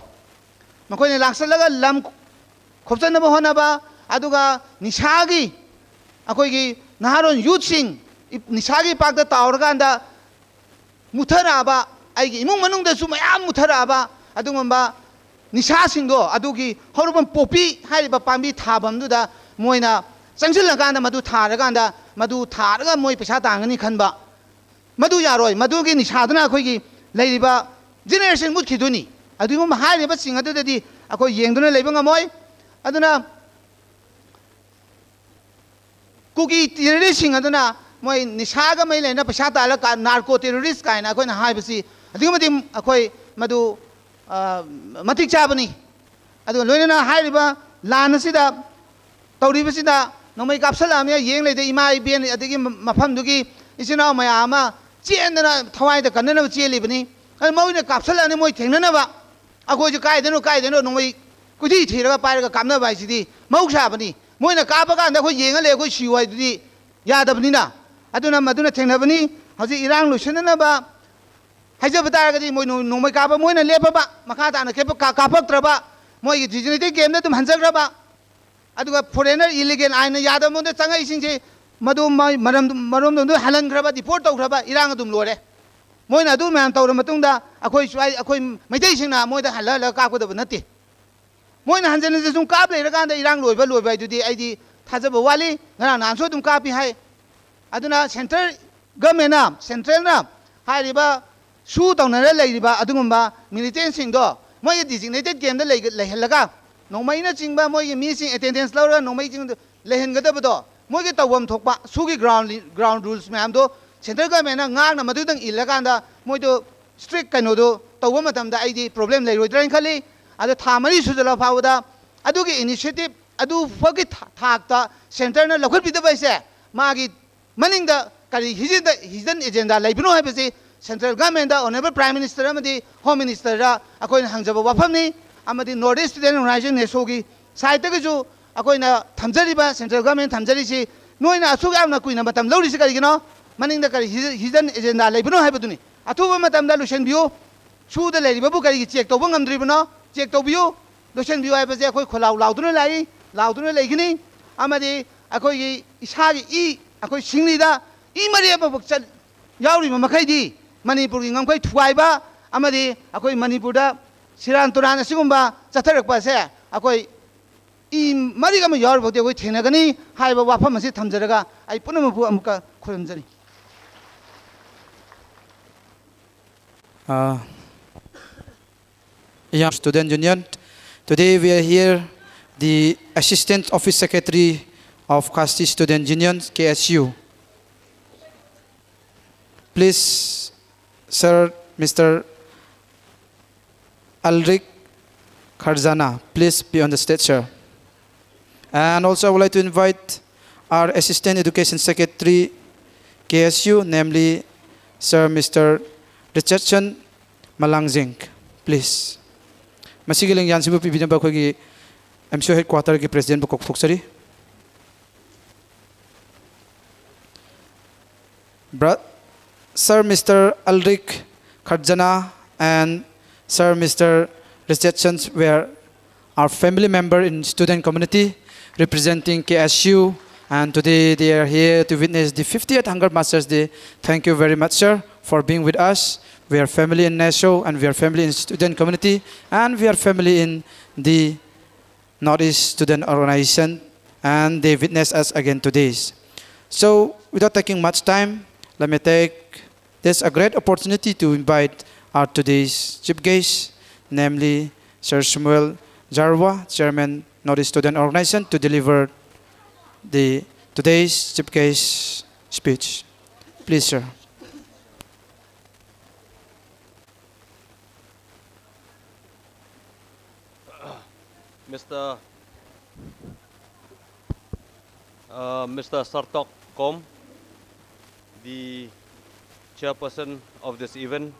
ꯃꯈꯣꯏꯅ ꯂꯥꯛꯁꯤꯜꯂꯒ ꯂꯝ ꯈꯣꯞꯆꯟꯅꯕ ꯍꯣꯠꯅꯕ, ꯑꯗꯨꯒ ꯅꯤꯁꯥꯒꯤ, ꯑꯩꯈꯣꯏꯒꯤ ꯅꯍꯥꯔꯣꯜ ꯌꯨꯠꯁꯤꯡ ꯅꯤꯁꯥꯒꯤ ꯏꯄꯥꯛꯇ ꯇꯥꯎꯔꯀꯥꯟꯗ ꯃꯨꯊꯔꯛꯑꯕ, ꯑꯩꯒꯤ ꯏꯃꯨꯡ ꯃꯅꯨꯡꯗꯁꯨ ꯃꯌꯥꯝ ꯃꯨꯊꯔꯛꯑꯕ ꯑꯗꯨꯒꯨꯝꯕ ꯅꯤꯁꯥꯁꯤꯡꯗꯣ, ꯑꯗꯨꯒꯤ ꯍꯧꯔꯛꯐꯝ ꯄꯣꯄꯤ ꯍꯥꯏꯔꯤꯕ ꯄꯥꯝꯕꯤ ꯊꯥꯐꯝꯗꯨꯗ ꯃꯣꯏꯅ ꯆꯪꯁꯤꯜꯂꯀꯥꯟꯗ, ꯃꯗꯨ ꯊꯥꯔꯀꯥꯟꯗ, ꯃꯗꯨ ꯊꯥꯔꯒ ꯃꯣꯏ ꯄꯩꯁꯥ ꯇꯥꯟꯒꯅꯤ ꯈꯟꯕ, ꯃꯗꯨ ꯌꯥꯔꯣꯏ꯫ ꯃꯗꯨꯒꯤ ꯅꯤꯁꯥꯗꯨꯅ ꯑꯩꯈꯣꯏꯒꯤ ꯂꯩꯔꯤꯕ ꯖꯦꯅꯦꯔꯦꯁꯟ ꯃꯨꯠꯈꯤꯗꯣꯏꯅꯤ꯫ ꯑꯗꯨꯒꯨꯝꯕ ꯍꯥꯏꯔꯤꯕꯁꯤꯡ ꯑꯗꯨꯗꯗꯤ ꯑꯩꯈꯣꯏ ꯌꯦꯡꯗꯨꯅ ꯂꯩꯕ ꯉꯝꯃꯣꯏ꯫ ꯑꯗꯨꯅ ꯀꯨꯀꯤ ꯇꯦꯔꯣꯔꯤꯁꯁꯤꯡ ꯑꯗꯨꯅ ꯃꯣꯏ ꯅꯤꯁꯥꯒ ꯃꯔꯤ ꯂꯩꯅ ꯄꯩꯁꯥ ꯇꯥꯜꯂꯒ ꯅꯥꯔꯀꯣ ꯇꯦꯔꯣꯔꯤꯁ ꯀꯥꯏꯅ ꯑꯩꯈꯣꯏꯅ ꯍꯥꯏꯕꯁꯤ ꯑꯗꯨꯛꯀꯤ ꯃꯇꯤꯛ ꯑꯩꯈꯣꯏ ꯃꯗꯨ, ꯑ, ꯃꯇꯤꯛ ꯆꯥꯕꯅꯤ꯫ ꯑꯗꯨꯒ ꯂꯣꯏꯅꯅ ꯍꯥꯏꯔꯤꯕ ꯂꯥꯟ ꯑꯁꯤꯗ ꯇꯧꯔꯤꯕꯁꯤꯗ ꯅꯣꯡꯃꯩ ꯀꯥꯞꯁꯤꯜꯂꯛꯑꯕꯅꯤꯅ ꯌꯦꯡ ꯂꯩꯗ ꯏꯃꯥ ꯏꯕꯦꯟ ꯑꯗꯒꯤ ꯃꯐꯝꯗꯨꯒꯤ ꯏꯆꯤꯟ ꯏꯅꯥꯎ ꯃꯌꯥꯝ ꯑꯃ ꯆꯦꯟꯗꯅ ꯊꯋꯥꯏꯗ ꯀꯟꯅꯅꯕ ꯆꯦꯜꯂꯤꯕꯅꯤ꯫ ꯑꯗꯨ ꯃꯣꯏꯅ ꯀꯥꯞꯁꯤꯜꯂꯛꯑꯅꯤ, ꯃꯣꯏ ꯊꯦꯡꯅꯅꯕ꯫ ꯑꯩꯈꯣꯏꯁꯨ ꯀꯥꯏꯗꯅꯣ ꯀꯥꯏꯗꯅꯣ ꯅꯣꯡꯃꯩ ꯀꯣꯏꯊꯤ ꯊꯤꯔꯒ ꯄꯥꯏꯔꯒ ꯀꯥꯞꯅꯕ ꯍꯥꯏꯁꯤꯗꯤ ꯃꯍꯧꯁꯥꯕꯅꯤ꯫ ꯃꯣꯏꯅ ꯀꯥꯞꯄ ꯀꯥꯟꯗ ꯑꯩꯈꯣꯏ ꯌꯦꯡꯉ ꯂꯩ, ꯑꯩꯈꯣꯏ ꯁꯤꯌꯨ ꯍꯥꯏꯗꯨꯗꯤ ꯌꯥꯗꯕꯅꯤꯅ꯫ ꯑꯗꯨꯅ ꯃꯗꯨꯅ ꯊꯦꯡꯅꯕꯅꯤ꯫ ꯍꯧꯖꯤꯛ ꯏꯔꯥꯡ ꯂꯣꯏꯁꯤꯟꯅꯅꯕ ꯍꯥꯏꯖꯕ ꯇꯥꯔꯒꯗꯤ ꯃꯣꯏ ꯅꯣꯡ-, ꯅꯣꯡꯃꯩ ꯀꯥꯞꯄ ꯃꯣꯏꯅ ꯂꯦꯞꯄꯕ, ꯃꯈꯥ ꯇꯥꯅ ꯀꯦꯞꯄ-, ꯀꯥ-, ꯀꯥꯞꯄꯛꯇ꯭ꯔꯕ, ꯃꯣꯏꯒꯤ ꯗꯤꯖꯤꯅꯦꯇꯦꯠ ꯀꯦꯝꯗ ꯑꯗꯨꯝ ꯍꯟꯖꯈ꯭ꯔꯕ, ꯑꯗꯨꯒ ꯐꯣꯔꯦꯅꯔ ꯏꯂꯤꯒꯦꯜ ꯑꯥꯏꯟꯅ ꯌꯥꯗꯕ ꯃꯑꯣꯡꯗ ꯆꯪꯉꯛꯏꯁꯤꯡꯁꯦ ꯃꯗꯨ ꯃ-, ꯃꯔꯝ-, ꯃꯔꯣꯝꯗꯣꯝꯗ ꯍꯜꯍꯟꯈ꯭ꯔꯕ, ꯗꯤꯄꯣꯔꯠ ꯇꯧꯈ꯭ꯔꯕ, ꯏꯔꯥꯡ ꯑꯗꯨꯝ ꯂꯣꯏꯔꯦ꯫ ꯃꯣꯏꯅ ꯑꯗꯨ ꯃꯌꯥꯝ ꯇꯧꯔ ꯃꯇꯨꯡꯗ ꯑꯩꯈꯣꯏ ꯁ꯭ꯋꯥꯏ, ꯑꯩꯈꯣꯏ ꯃꯩꯇꯩꯁꯤꯡꯅ ꯃꯣꯏꯗ ꯍꯜꯂ ꯍꯜꯂꯒ ꯀꯥꯞꯀꯗꯕ ꯅꯠꯇꯦ꯫ ꯃꯣꯏꯅ ꯍꯟꯖꯤꯟ ꯍꯟꯖꯤꯟ ꯁꯨꯝ ꯀꯥꯞ ꯂꯩꯔꯀꯥꯟꯗ ꯏꯔꯥꯡ ꯂꯣꯏꯕ ꯂꯣꯏꯕ ꯍꯥꯏꯗꯨꯗꯤ ꯑꯩꯗꯤ ꯊꯥꯖꯕ ꯋꯥꯠꯂꯤ꯫ ꯉꯔꯥꯡ ꯅꯍꯥꯟꯁꯨ ꯑꯗꯨꯝ ꯀꯥꯞꯄꯤ ꯍꯥꯏ꯫ ꯑꯗꯨꯅ ꯁꯦꯟꯇꯔ ꯒꯃꯦꯟꯅ, ꯁꯦꯟꯇ꯭ꯔꯦꯜꯅ ꯍꯥꯏꯔꯤꯕ ꯁꯨ ꯇꯧꯅꯔ ꯂꯩꯔꯤꯕ ꯑꯗꯨꯒꯨꯝꯕ ꯃꯤꯂꯤꯇꯦꯟꯁꯤꯡꯗꯣ ꯃꯣꯏꯒꯤ ꯗꯤꯖꯤꯒꯅꯦꯇꯦꯠ ꯀꯦꯝꯗ ꯂꯩ-, ꯂꯩꯍꯜꯂꯒ ꯅꯣꯡꯃꯩꯅꯆꯤꯡꯕ ꯃꯣꯏꯒꯤ ꯃꯤꯁꯤꯡ ꯑꯦꯇꯦꯟꯗꯦꯟꯁ ꯂꯧꯔꯒ ꯅꯣꯡꯃꯩꯁꯤꯡꯗꯣ ꯂꯩꯍꯟꯒꯗꯕꯗꯣ ꯃꯣꯏꯒꯤ ꯇꯧꯐꯝ ꯊꯣꯛꯄ ꯁꯨꯒꯤ ꯒ꯭ꯔꯥꯎꯟ, ꯒ꯭ꯔꯥꯎꯟ ꯔꯨꯜꯁ ꯃꯌꯥꯝꯗꯣ ꯁꯦꯟꯇ꯭ꯔꯦꯜ ꯒꯃꯦꯟꯅ ꯉꯥꯛꯅ ꯃꯗꯨꯗꯪ ꯏꯜꯂꯀꯥꯟꯗ ꯃꯣꯏꯗꯣ ꯁ꯭ꯇ꯭ꯔꯤꯛ ꯀꯩꯅꯣꯗꯣ ꯇꯧꯕ ꯃꯇꯝꯗ ꯑꯩꯗꯤ ꯄ꯭ꯔꯣꯕ꯭ꯂꯦꯝ ꯂꯩꯔꯣꯏꯗ꯭ꯔꯥ ꯍꯥꯏꯅ ꯈꯜꯂꯤ꯫ ꯑꯗꯣ ꯊꯥ ꯃꯔꯤ ꯁꯨꯖꯜꯂꯛ ꯐꯥꯎꯕꯗ ꯑꯗꯨꯒꯤ ꯏꯅꯤꯁꯤꯌꯦꯇꯤꯚ ꯑꯗꯨ ꯐꯥꯎꯒꯤ ꯊꯥ-, ꯊꯥꯛꯇ ꯁꯦꯟꯇꯔꯅ ꯂꯧꯈꯠꯄꯤꯗꯕ ꯍꯥꯏꯁꯦ ꯃꯥꯒꯤ ꯃꯅꯤꯡꯗ ꯀꯔꯤ ꯍꯤꯖꯟꯗ, ꯍꯤꯖꯟ ꯑꯦꯖꯦꯟꯗꯥ ꯂꯩꯕꯅꯣ ꯍꯥꯏꯕꯁꯤ ꯁꯦꯟꯇ꯭ꯔꯦꯜ ꯒꯃꯦꯟꯗ, ꯑꯣꯅꯔꯦꯕꯜ ꯄ꯭ꯔꯥꯏꯝ ꯃꯤꯅꯤꯁꯇꯔ ꯑꯃꯗꯤ ꯍꯣꯝ ꯃꯤꯅꯤꯁꯇꯔꯗ ꯑꯩꯈꯣꯏꯅ ꯍꯪꯖꯕ ꯋꯥꯐꯝꯅꯤ꯫ ꯑꯃꯗꯤ ꯅꯣꯔꯠ ꯏꯁ ꯁ꯭ꯇꯨꯗꯦꯟ ꯑꯣꯔꯒꯅꯥꯏꯖꯦꯁꯟ, ꯅꯦꯁꯣꯒꯤ ꯁꯥꯏꯠꯇꯒꯤꯁꯨ ꯑꯩꯈꯣꯏꯅ ꯊꯝꯖꯔꯤꯕ, ꯁꯦꯟꯇ꯭ꯔꯦꯜ ꯒꯃꯦꯟ ꯊꯝꯖꯔꯤꯁꯤ, ꯅꯣꯏꯅ ꯑꯁꯨꯛ ꯌꯥꯝꯅ ꯀꯨꯏꯅ ꯃꯇꯝ ꯂꯧꯔꯤꯁꯤ ꯀꯔꯤꯒꯤꯅꯣ? ꯃꯅꯤꯡꯗ ꯀꯔꯤ ꯍꯤ-, ꯍꯤꯗꯟ ꯑꯦꯖꯦꯟꯗꯥ ꯂꯩꯕꯅꯣ ꯍꯥꯏꯕꯗꯨꯅꯤ꯫ ꯑꯊꯨꯕ ꯃꯇꯝꯗ ꯂꯣꯏꯁꯤꯟꯕꯤꯌꯨ꯫ ꯁꯨꯗ ꯂꯩꯔꯤꯕꯕꯨ ꯀꯔꯤꯒꯤ ꯆꯦꯛ ꯇꯧꯕ ꯉꯝꯗ꯭ꯔꯤꯕꯅꯣ? ꯆꯦꯛ ꯇꯧꯕꯤꯌꯨ, ꯂꯣꯏꯁꯤꯟꯕꯤꯌꯨ ꯍꯥꯏꯕꯁꯦ ꯑꯩꯈꯣꯏ ꯈꯣꯜꯂꯥꯎ ꯂꯥꯎꯗꯨꯅ ꯂꯥꯛꯏ꯫ ꯂꯥꯎꯗꯨꯅ ꯂꯩꯒꯅꯤ꯫ ꯑꯃꯗꯤ ꯑꯩꯈꯣꯏꯒꯤ ꯏꯁꯥꯒꯤ ꯏ, ꯑꯩꯈꯣꯏ ꯁꯤꯡꯂꯤꯗ ꯏ ꯃꯔꯤ ꯑꯃꯐꯥꯎ ꯆꯠ ꯌꯥꯎꯔꯤꯕ ꯃꯈꯩꯗꯤ ꯃꯅꯤꯄꯨꯔꯒꯤ ꯉꯝꯈꯩ ꯊꯨꯒꯥꯏꯕ ꯑꯃꯗꯤ ꯑꯩꯈꯣꯏ ꯃꯅꯤꯄꯨꯔꯗ ꯁꯤꯔꯥꯟ ꯇꯨꯔꯥꯟ ꯑꯁꯤꯒꯨꯝꯕ ꯆꯠꯊꯔꯛꯄ ꯑꯁꯦ ꯑꯩꯈꯣꯏ ꯏ ꯃꯔꯤꯛ ꯑꯃ ꯌꯥꯎꯔꯤꯐꯥꯎꯗꯤ ꯑꯩꯈꯣꯏ ꯊꯦꯡꯅꯒꯅꯤ ꯍꯥꯏꯕ ꯋꯥꯐꯝ ꯑꯁꯤ ꯊꯝꯖꯔꯒ ꯑꯩ ꯄꯨꯝꯅꯃꯛꯄꯨ ꯑꯃꯨꯛꯀ ꯈꯨꯔꯨꯝꯖꯔꯤ꯫ Uh, Young Student Union. Today we are here, the Assistant Office Secretary of Khasi Student Union, K S U. Please, sir, Mister Alrik Kharjana, please be on the stage, sir. And also, I would like to invite our Assistant Education Secretary, K S U, namely Sir Mister Richardson Malangjing, please. ꯃꯁꯤꯒꯤ ꯂꯦꯡꯌꯥꯟꯁꯤꯕꯨ ꯄꯤꯕꯤꯅꯕ ꯑꯩꯈꯣꯏꯒꯤ M C O headquarter ꯒꯤ President ꯕꯨ ꯀꯧꯊꯣꯛꯆꯔꯤ꯫ Bro-, Sir Mister Alrik Kharjana and Sir Mister Richardson were our family member in student community representing K S U, and today they are here to witness the fiftieth Hunger Masters Day. Thank you very much, sir, for being with us. We are family in NESO, and we are family in student community, and we are family in the Northeast Student Organization, and they witness us again today. So, without taking much time, let me take this a great opportunity to invite our today's chief guest, namely Sir Samuel Jarwa, Chairman, Northeast Student Organization, to deliver the today's chief guest speech. Please, sir. Mister Uh, Mister Sartok Kom, the chairperson of this event,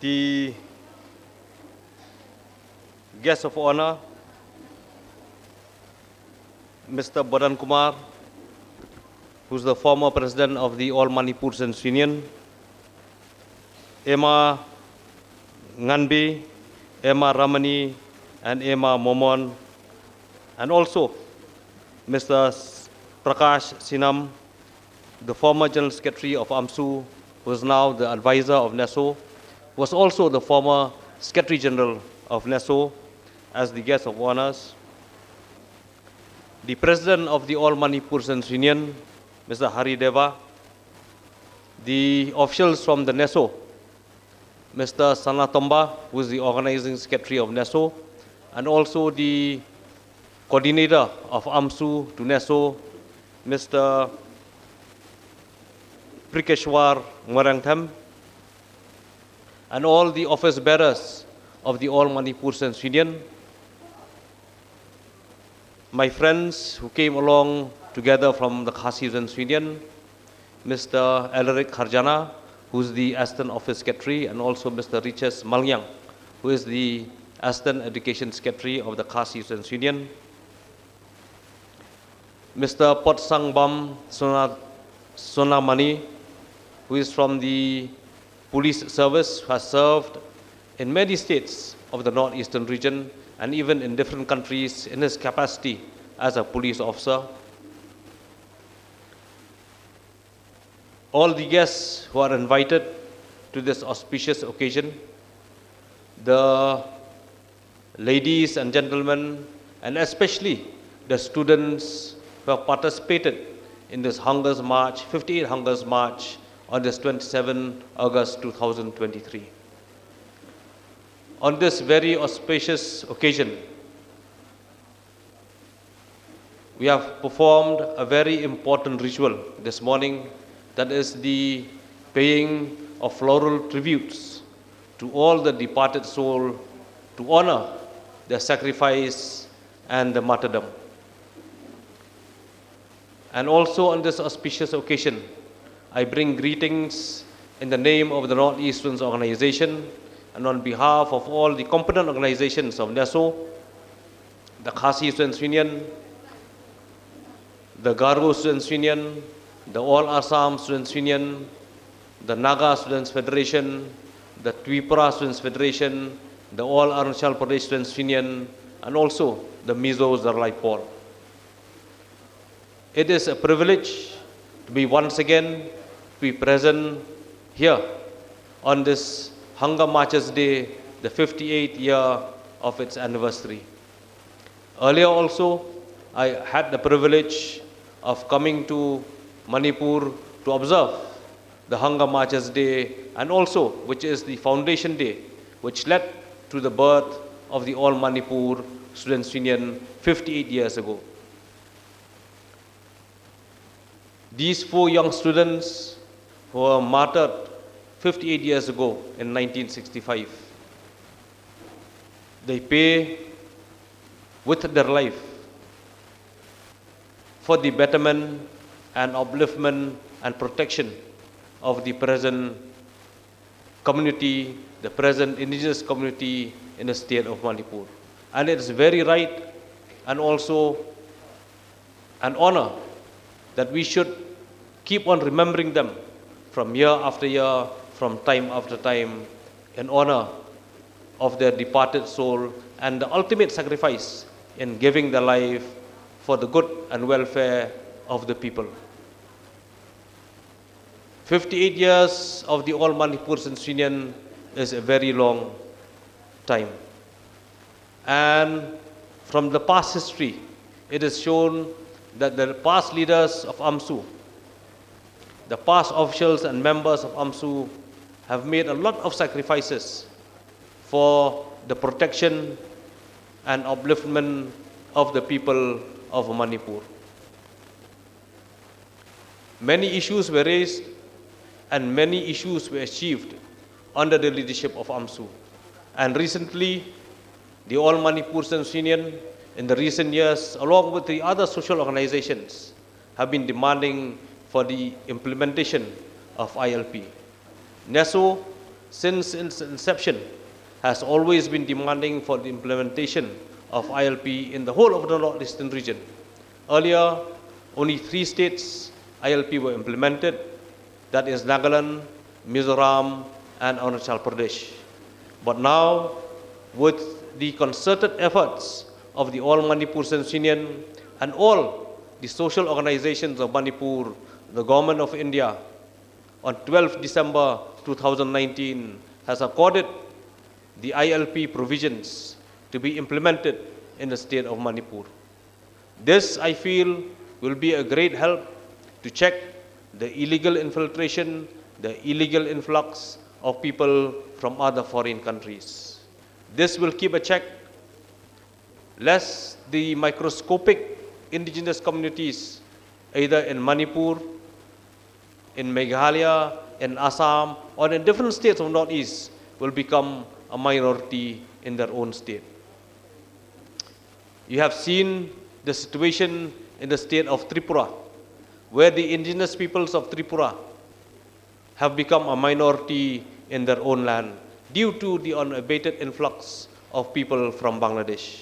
the guest of honor, Mister Badan Kumar, who's the former president of the All Manipur Students Union, Emma Nganbi, Emma Ramani, and Emma Momon, and also Mister S- Prakash Sinam, the former General Secretary of AMSU, who is now the advisor of NESO, was also the former Secretary General of NESO, as the guest of honors. The President of the All Manipur Students Union, Mister Hari Deva, the officials from the NESO, Mister Sana Tomba, who is the organizing secretary of NESO, and also the coordinator of AMSU to NESO, Mister Prikeshwar Morangtham, and all the office bearers of the All Manipur Students Union, my friends who came along together from the Khasi Students Union, Mister Alaric Kharjana, who is the Assistant Office Secretary, and also Mister Riches Malyang, who is the Assistant Education Secretary of the Khasi Students Union, Mister Potsangbam Sona- Sonamani, who is from the police service, who has served in many states of the northeastern region and even in different countries in his capacity as a police officer. All the guests who are invited to this auspicious occasion, the ladies and gentlemen, and especially the students who have participated in this Hungers March, fifty-eight Hungers March on this twenty-seventh August two thousand twenty-three. On this very auspicious occasion, we have performed a very important ritual this morning, that is the paying of floral tributes to all the departed soul to honor their sacrifice and the martyrdom. And also on this auspicious occasion, I bring greetings in the name of the Northeast Students Organization and on behalf of all the competent organizations of NESO, the Khasi Students Union, the Garo Students Union, the All Assam Students Union, the Naga Students Federation, the Tripura Students Federation, the All Arunachal Pradesh Students Union, and also the Mizo Zarlai Pawl. It is a privilege to be once again to be present here on this Hunger Marchers Day, the fifty-eighth year of its anniversary. Earlier also, I had the privilege of coming to Manipur to observe the Hunger Marchers Day, and also which is the foundation day which led to the birth of the All Manipur Students Union fifty-eight years ago. These four young students who were martyred fifty-eight years ago in nineteen sixty-five, they pay with their life for the betterment and upliftment and protection of the present community, the present indigenous community in the state of Manipur. And it is very right and also an honor that we should keep on remembering them from year after year, from time after time, in honor of their departed soul and the ultimate sacrifice in giving their life for the good and welfare of the people. Fifty-eight years of the All Manipur Students Union is a very long time. And from the past history, it is shown that the past leaders of AMSU, the past officials and members of AMSU have made a lot of sacrifices for the protection and upliftment of the people of Manipur. Many issues were raised and many issues were achieved under the leadership of AMSU. And recently, the All Manipur Students Union in the recent years, along with the other social organizations, have been demanding for the implementation of I L P. NESO, since its inception, has always been demanding for the implementation of I L P in the whole of the northeastern region. Earlier, only three states I L P were implemented, that is Nagaland, Mizoram, and Arunachal Pradesh. But now, With the concerted efforts of the All Manipur Students' Union and all the social organizations of Manipur, the Government of India, on twelfth December two thousand nineteen, has accorded the I L P provisions to be implemented in the state of Manipur. This, I feel, will be a great help to check the illegal infiltration, the illegal influx of people from other foreign countries. This will keep a check lest the microscopic indigenous communities, either in Manipur, in Meghalaya, in Assam, or in different states of Northeast, will become a minority in their own state. You have seen the situation in the state of Tripura, where the indigenous peoples of Tripura have become a minority in their own land due to the unabated influx of people from Bangladesh.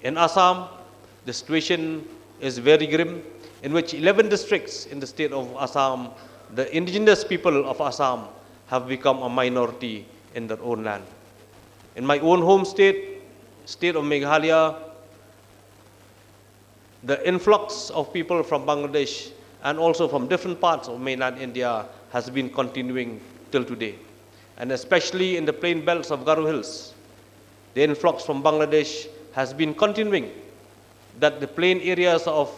In Assam, the situation is very grim, in which eleven districts in the state of Assam, the indigenous people of Assam have become a minority in their own land. In my own home state, state of Meghalaya, the influx of people from Bangladesh and also from different parts of mainland India has been continuing till today. And especially in the plain belts of Garo Hills, the influx from Bangladesh has been continuing, that the plain areas of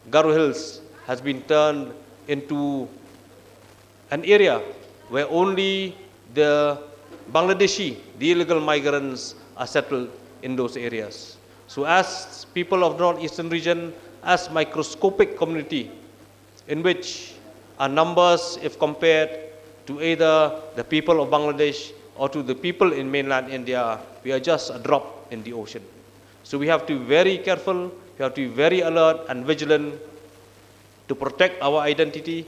Garo Hills has been turned into an area where only the Bangladeshi, the illegal migrants, are settled in those areas. So as people of Northeastern region, as microscopic community in which our numbers, if compared to either the people of Bangladesh or to the people in mainland India, we are just a drop in the ocean. So we have to be very careful, we have to be very alert and vigilant to protect our identity,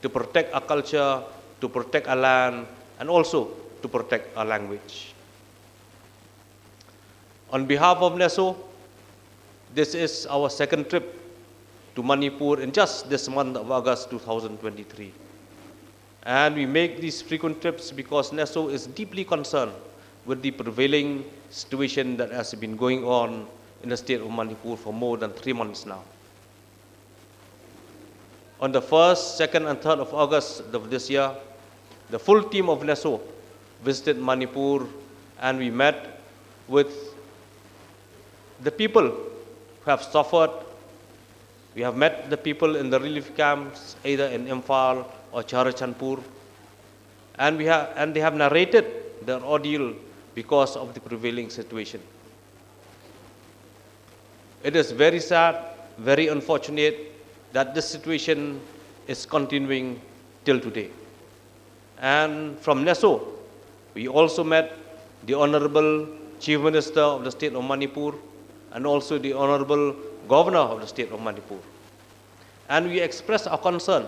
to protect our culture, to protect our land, and also to protect our language. On behalf of NESO, this is our second trip to Manipur in just this month of August two thousand twenty-three. And we make these frequent trips because NESO is deeply concerned with the prevailing situation that has been going on in the state of Manipur for more than three months now. On the first, second, and third of August of this year, the full team of NESO visited Manipur, and we met with the people who have suffered. We have met the people in the relief camps, either in Imphal or Churachandpur, and, we have, and they have narrated their ordeal because of the prevailing situation. It is very sad, very unfortunate that this situation is continuing till today. And from NESO, we also met the Honorable Chief Minister of the state of Manipur and also the Honorable Governor of the state of Manipur. And we expressed our concern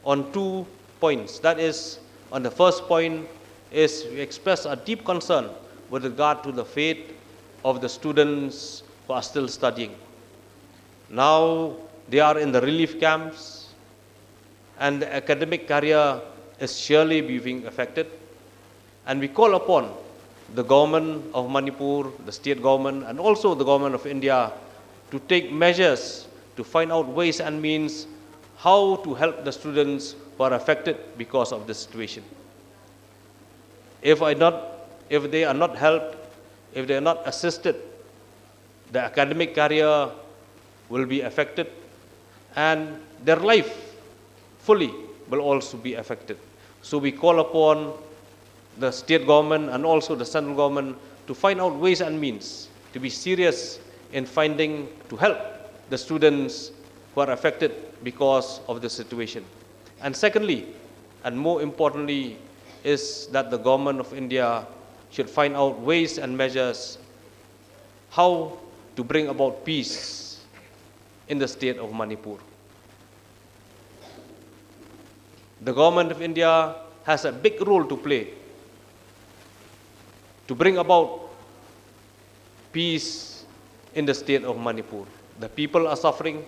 on two points. That is, on the first point is we expressed a deep concern with regard to the fate of the students who are still studying. Now they are in the relief camps, and the academic career is surely being affected. And we call upon the government of Manipur, the state government, and also the government of India to take measures to find out ways and means how to help the students who are affected because of this situation. If, I not, if they are not helped, if they are not assisted, the academic career will be affected, and their life fully will also be affected. So we call upon the state government and also the central government to find out ways and means to be serious in finding to help the students who are affected because of the situation. And secondly, and more importantly, is that the government of India should find out ways and measures how to bring about peace in the state of Manipur. The government of India has a big role to play to bring about peace in the state of Manipur. The people are suffering,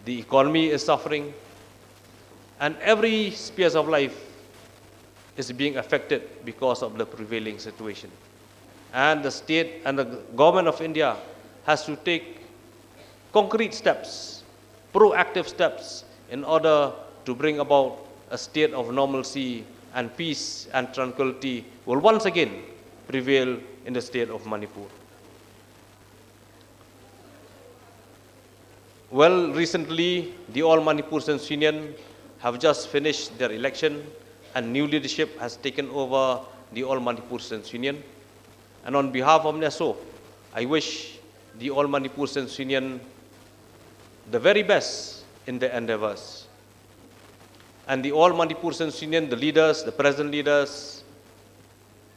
the economy is suffering, and every sphere of life is being affected because of the prevailing situation. And the state and the government of India has to take concrete steps, proactive steps, in order to bring about a state of normalcy and peace and tranquility will once again prevail in the state of Manipur. Well, recently, the All Manipur Students' Union have just finished their election, and new leadership has taken over the All Manipur Students' Union. And on behalf of NESO, I wish the All Manipur Students' Union the very best in their endeavors. And the All Manipur Students' Union, the leaders, the present leaders,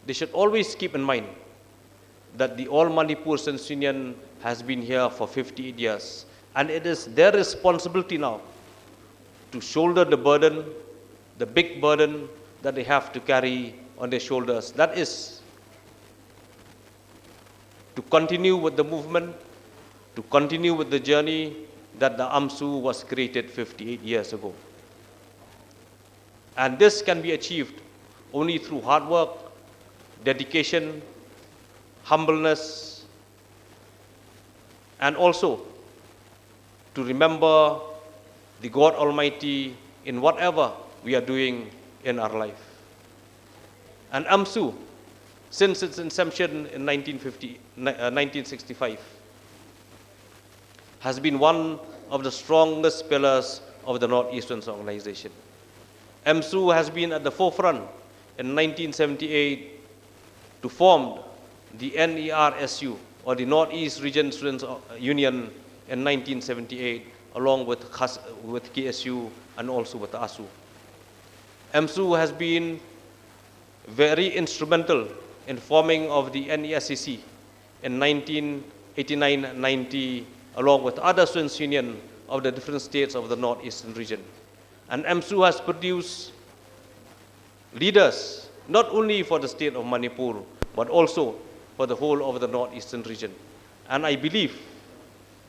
they should always keep in mind that the All Manipur Students' Union has been here for fifty-eight years, and it is their responsibility now to shoulder the burden, the big burden that they have to carry on their shoulders. That is to continue with the movement, to continue with the journey that the AMSU was created fifty-eight years ago. And this can be achieved only through hard work, dedication, humbleness, and also to remember the God Almighty in whatever we are doing in our life. And AMSU, since its inception in nineteen fifty, ni- uh, nineteen sixty-five, has been one of the strongest pillars of the Northeastern organization. AMSU has been at the forefront in nineteen seventy-eight to form the NERSU, or the Northeast Region Students uh, Union, in nineteen seventy-eight, along with, Khas- with K S U and also with ASU. AMSU has been very instrumental in forming of the NESCC in nineteen eighty-nine ninety, along with other students' union of the different states of the Northeastern region. And AMSU has produced leaders not only for the state of Manipur, but also for the whole of the Northeastern region. And I believe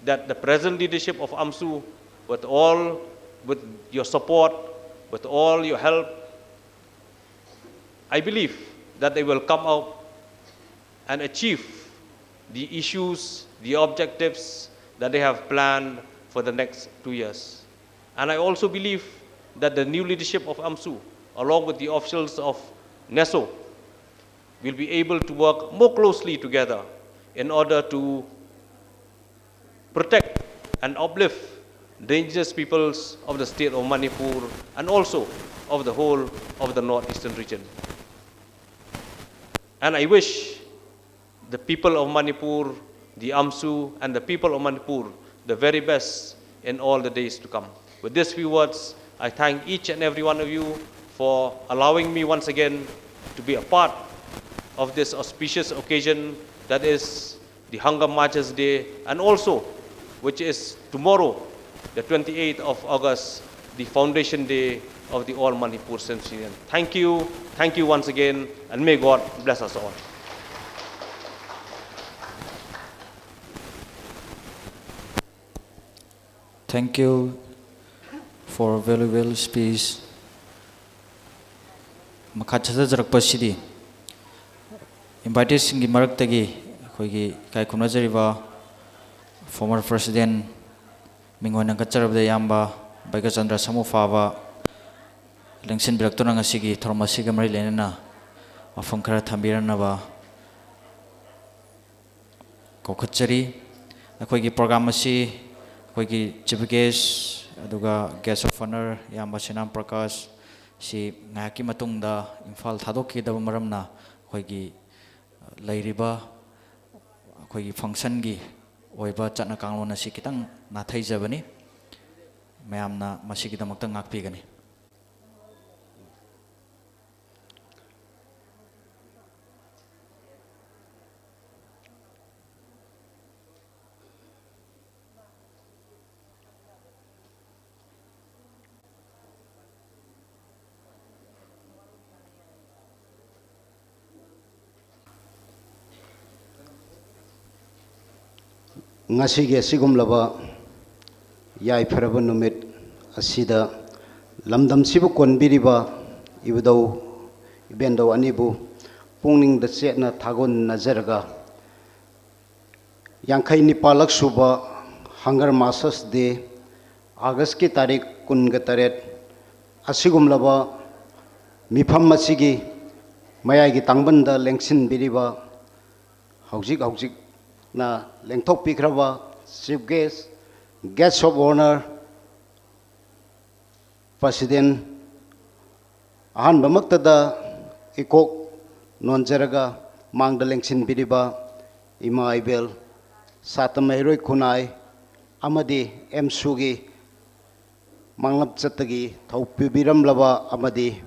that the present leadership of AMSU, with all, with your support, with all your help, I believe that they will come out and achieve the issues, the objectives that they have planned for the next two years. And I also believe that the new leadership of AMSU, along with the officials of NESO, will be able to work more closely together in order to protect and uplift the indigenous peoples of the state of Manipur and also of the whole of the northeastern region. And I wish the people of Manipur, the AMSU, and the people of Manipur the very best in all the days to come. With these few words, I thank each and every one of you for allowing me once again to be a part of this auspicious occasion that is the Hunger Marchers Day, and also, which is tomorrow, the twenty-eighth of August, the Foundation Day of the All Manipur Students Union. Thank you, thank you once again, and may God bless us all. Thank you for valuable speech. ꯃꯈꯥ ꯆꯠꯊꯖꯔꯛꯄꯁꯤꯗꯤ inviteesꯁꯤꯡꯒꯤ ꯃꯔꯛꯇꯒꯤ ꯑꯩꯈꯣꯏꯒꯤ ꯏꯀꯥꯏ ꯈꯨꯝꯅꯖꯔꯤꯕ former president ꯃꯤꯡ ꯑꯣꯏꯅ ꯀꯠꯆꯔꯕꯗ ꯏꯌꯥꯝꯕ ꯕꯩꯒꯆꯟꯗ꯭ꯔ ꯁꯃꯨꯐꯥꯕ ꯂꯦꯡꯁꯤꯟꯕꯤꯔꯛꯇꯨꯅ ꯉꯁꯤꯒꯤ ꯊꯧꯔꯝ ꯑꯁꯤꯒ ꯃꯔꯤ ꯂꯩꯅꯅ ꯋꯥꯐꯝ ꯈꯔ ꯊꯝꯕꯤꯔꯛꯅꯕ ꯀꯧꯈꯠꯆꯔꯤ꯫ ꯑꯩꯈꯣꯏꯒꯤ program ꯑꯁꯤ ꯑꯩꯈꯣꯏꯒꯤ chief guest ꯑꯗꯨꯒ guest of honour ꯏꯌꯥꯝꯕ ꯁꯤꯅꯥꯝ ꯄ꯭ꯔꯀꯥꯁ ꯁꯤ ꯉꯥꯏꯍꯥꯛꯀꯤ ꯃꯇꯨꯡꯗ ꯏꯝꯐꯥꯜ ꯊꯥꯗꯣꯛꯈꯤꯒꯗꯕ ꯃꯔꯝꯅ ꯑꯩꯈꯣꯏꯒꯤ ꯂꯩꯔꯤꯕ ꯑꯩꯈꯣꯏꯒꯤ functionꯒꯤ ꯑꯣꯏꯕ ꯆꯠꯅ ꯀꯥꯡꯂꯣꯟ ꯑꯁꯤ ꯈꯤꯇꯪ ꯅꯥꯊꯩꯖꯕꯅꯤ꯫ ꯃꯌꯥꯝꯅ ꯃꯁꯤꯒꯤꯗꯃꯛꯇ ꯉꯥꯛꯄꯤꯒꯅꯤ꯫ ꯉꯁꯤꯒꯤ ꯑꯁꯤꯒꯨꯝꯂꯕ ꯌꯥꯏꯐꯔꯕ ꯅꯨꯃꯤꯠ ꯑꯁꯤꯗ ꯂꯝꯗꯝꯁꯤꯕꯨ ꯀꯣꯟꯕꯤꯔꯤꯕ ꯏꯕꯨꯙꯧ ꯏꯕꯦꯟꯗꯧ ꯑꯅꯤꯕꯨ ꯄꯨꯛꯅꯤꯡꯗ ꯆꯦꯠꯅ ꯊꯥꯒꯣꯟꯅꯖꯔꯒ, ꯌꯥꯡꯈꯩ ꯅꯤꯄꯥꯜꯂꯛ ꯁꯨꯕ Hunger Martyrs Day, ꯑꯥꯒꯁꯀꯤ ꯇꯥꯔꯤꯛ ꯀꯨꯟꯒ ꯇꯔꯦꯠ ꯑꯁꯤꯒꯨꯝꯂꯕ ꯃꯤꯐꯝ ꯑꯁꯤꯒꯤ ꯃꯌꯥꯏꯒꯤ ꯇꯥꯡꯕꯟꯗ ꯂꯦꯡꯁꯤꯟꯕꯤꯔꯤꯕ, ꯍꯧꯖꯤꯛ ꯍꯧꯖꯤꯛꯅ ꯂꯦꯡꯊꯣꯛꯄꯤꯈ꯭ꯔꯕ Chief Guest, Guest of Honour, President, ꯑꯍꯥꯟꯕꯃꯛꯇꯗ ꯏꯀꯣꯛ ꯅꯣꯟꯖꯔꯒ ꯃꯥꯡꯗ ꯂꯦꯡꯁꯤꯟꯕꯤꯔꯤꯕ ꯏꯃꯥ ꯏꯕꯦꯜ, ꯁꯥꯇ꯭ꯔ ꯃꯍꯩꯔꯣꯏ ꯈꯨꯟꯅꯥꯏ ꯑꯃꯗꯤ ꯑꯦꯝꯁꯨꯒꯤ ꯃꯥꯡꯂꯝꯆꯠꯇꯒꯤ ꯊꯧ ꯄꯨꯕꯤꯔꯝꯂꯕ ꯑꯃꯗꯤ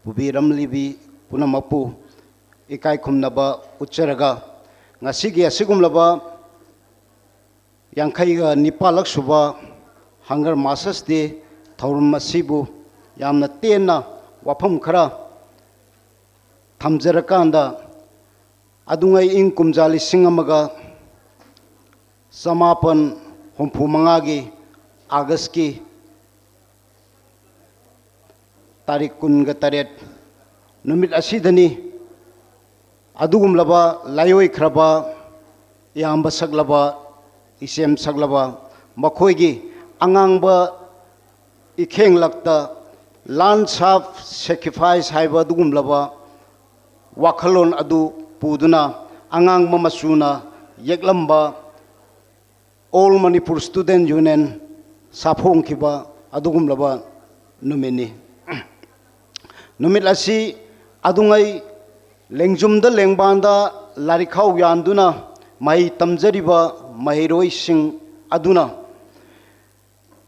ꯄꯨꯕꯤꯔꯝꯂꯤꯕꯤ ꯄꯨꯝꯅꯃꯛꯄꯨ ꯏꯀꯥꯏ ꯈꯨꯝꯅꯕ ꯎꯠꯆꯔꯒ, ꯉꯁꯤꯒꯤ ꯑꯁꯤꯒꯨꯝꯂꯕ ꯌꯥꯡꯈꯩꯒ ꯅꯤꯄꯥꯜꯂꯛ ꯁꯨꯕ Hunger Martyrs Day ꯊꯧꯔꯝ ꯑꯁꯤꯕꯨ ꯌꯥꯝꯅ ꯇꯦꯟꯅ ꯋꯥꯐꯝ ꯈꯔ ꯊꯝꯖꯔꯀꯥꯟꯗ, ꯑꯗꯨꯉꯩ ꯏꯪ ꯀꯨꯝꯖꯥ ꯂꯤꯁꯤꯡ ꯑꯃꯒ ꯆꯃꯥꯄꯟ ꯍꯨꯝꯐꯨ ꯃꯉꯥꯒꯤ ꯑꯥꯒꯁꯀꯤ ꯇꯥꯔꯤꯛ ꯀꯨꯟꯒ ꯇꯔꯦꯠ ꯅꯨꯃꯤꯠ ꯑꯁꯤꯗꯅꯤ ꯑꯗꯨꯒꯨꯝꯂꯕ ꯂꯥꯏꯑꯣꯏꯈ꯭ꯔꯕ, ꯏꯌꯥꯝꯕ ꯁꯛꯂꯕ, ꯏꯆꯦꯝ ꯁꯛꯂꯕ ꯃꯈꯣꯏꯒꯤ ꯑꯉꯥꯡꯕ ꯏꯈꯦꯡꯂꯛꯇ Lance of Sacrifice ꯍꯥꯏꯕ ꯑꯗꯨꯒꯨꯝꯂꯕ ꯋꯥꯈꯜꯂꯣꯟ ꯑꯗꯨ ꯄꯨꯗꯨꯅ ꯑꯉꯥꯡꯕ ꯃꯆꯨꯅ ꯌꯦꯛꯂꯝꯕ All Manipur Student Union ꯁꯥꯐꯣꯡꯈꯤꯕ ꯑꯗꯨꯒꯨꯝꯂꯕ ꯅꯨꯃꯤꯠꯅꯤ꯫ ꯅꯨꯃꯤꯠ ꯑꯁꯤ ꯑꯗꯨꯉꯩ ꯂꯦꯡꯖꯨꯝꯗ ꯂꯦꯡꯕꯥꯟꯗ ꯂꯥꯏꯔꯤꯛꯈꯥꯎ ꯌꯥꯟꯗꯨꯅ ꯃꯍꯩ ꯇꯝꯖꯔꯤꯕ ꯃꯍꯩꯔꯣꯏꯁꯤꯡ ꯑꯗꯨꯅ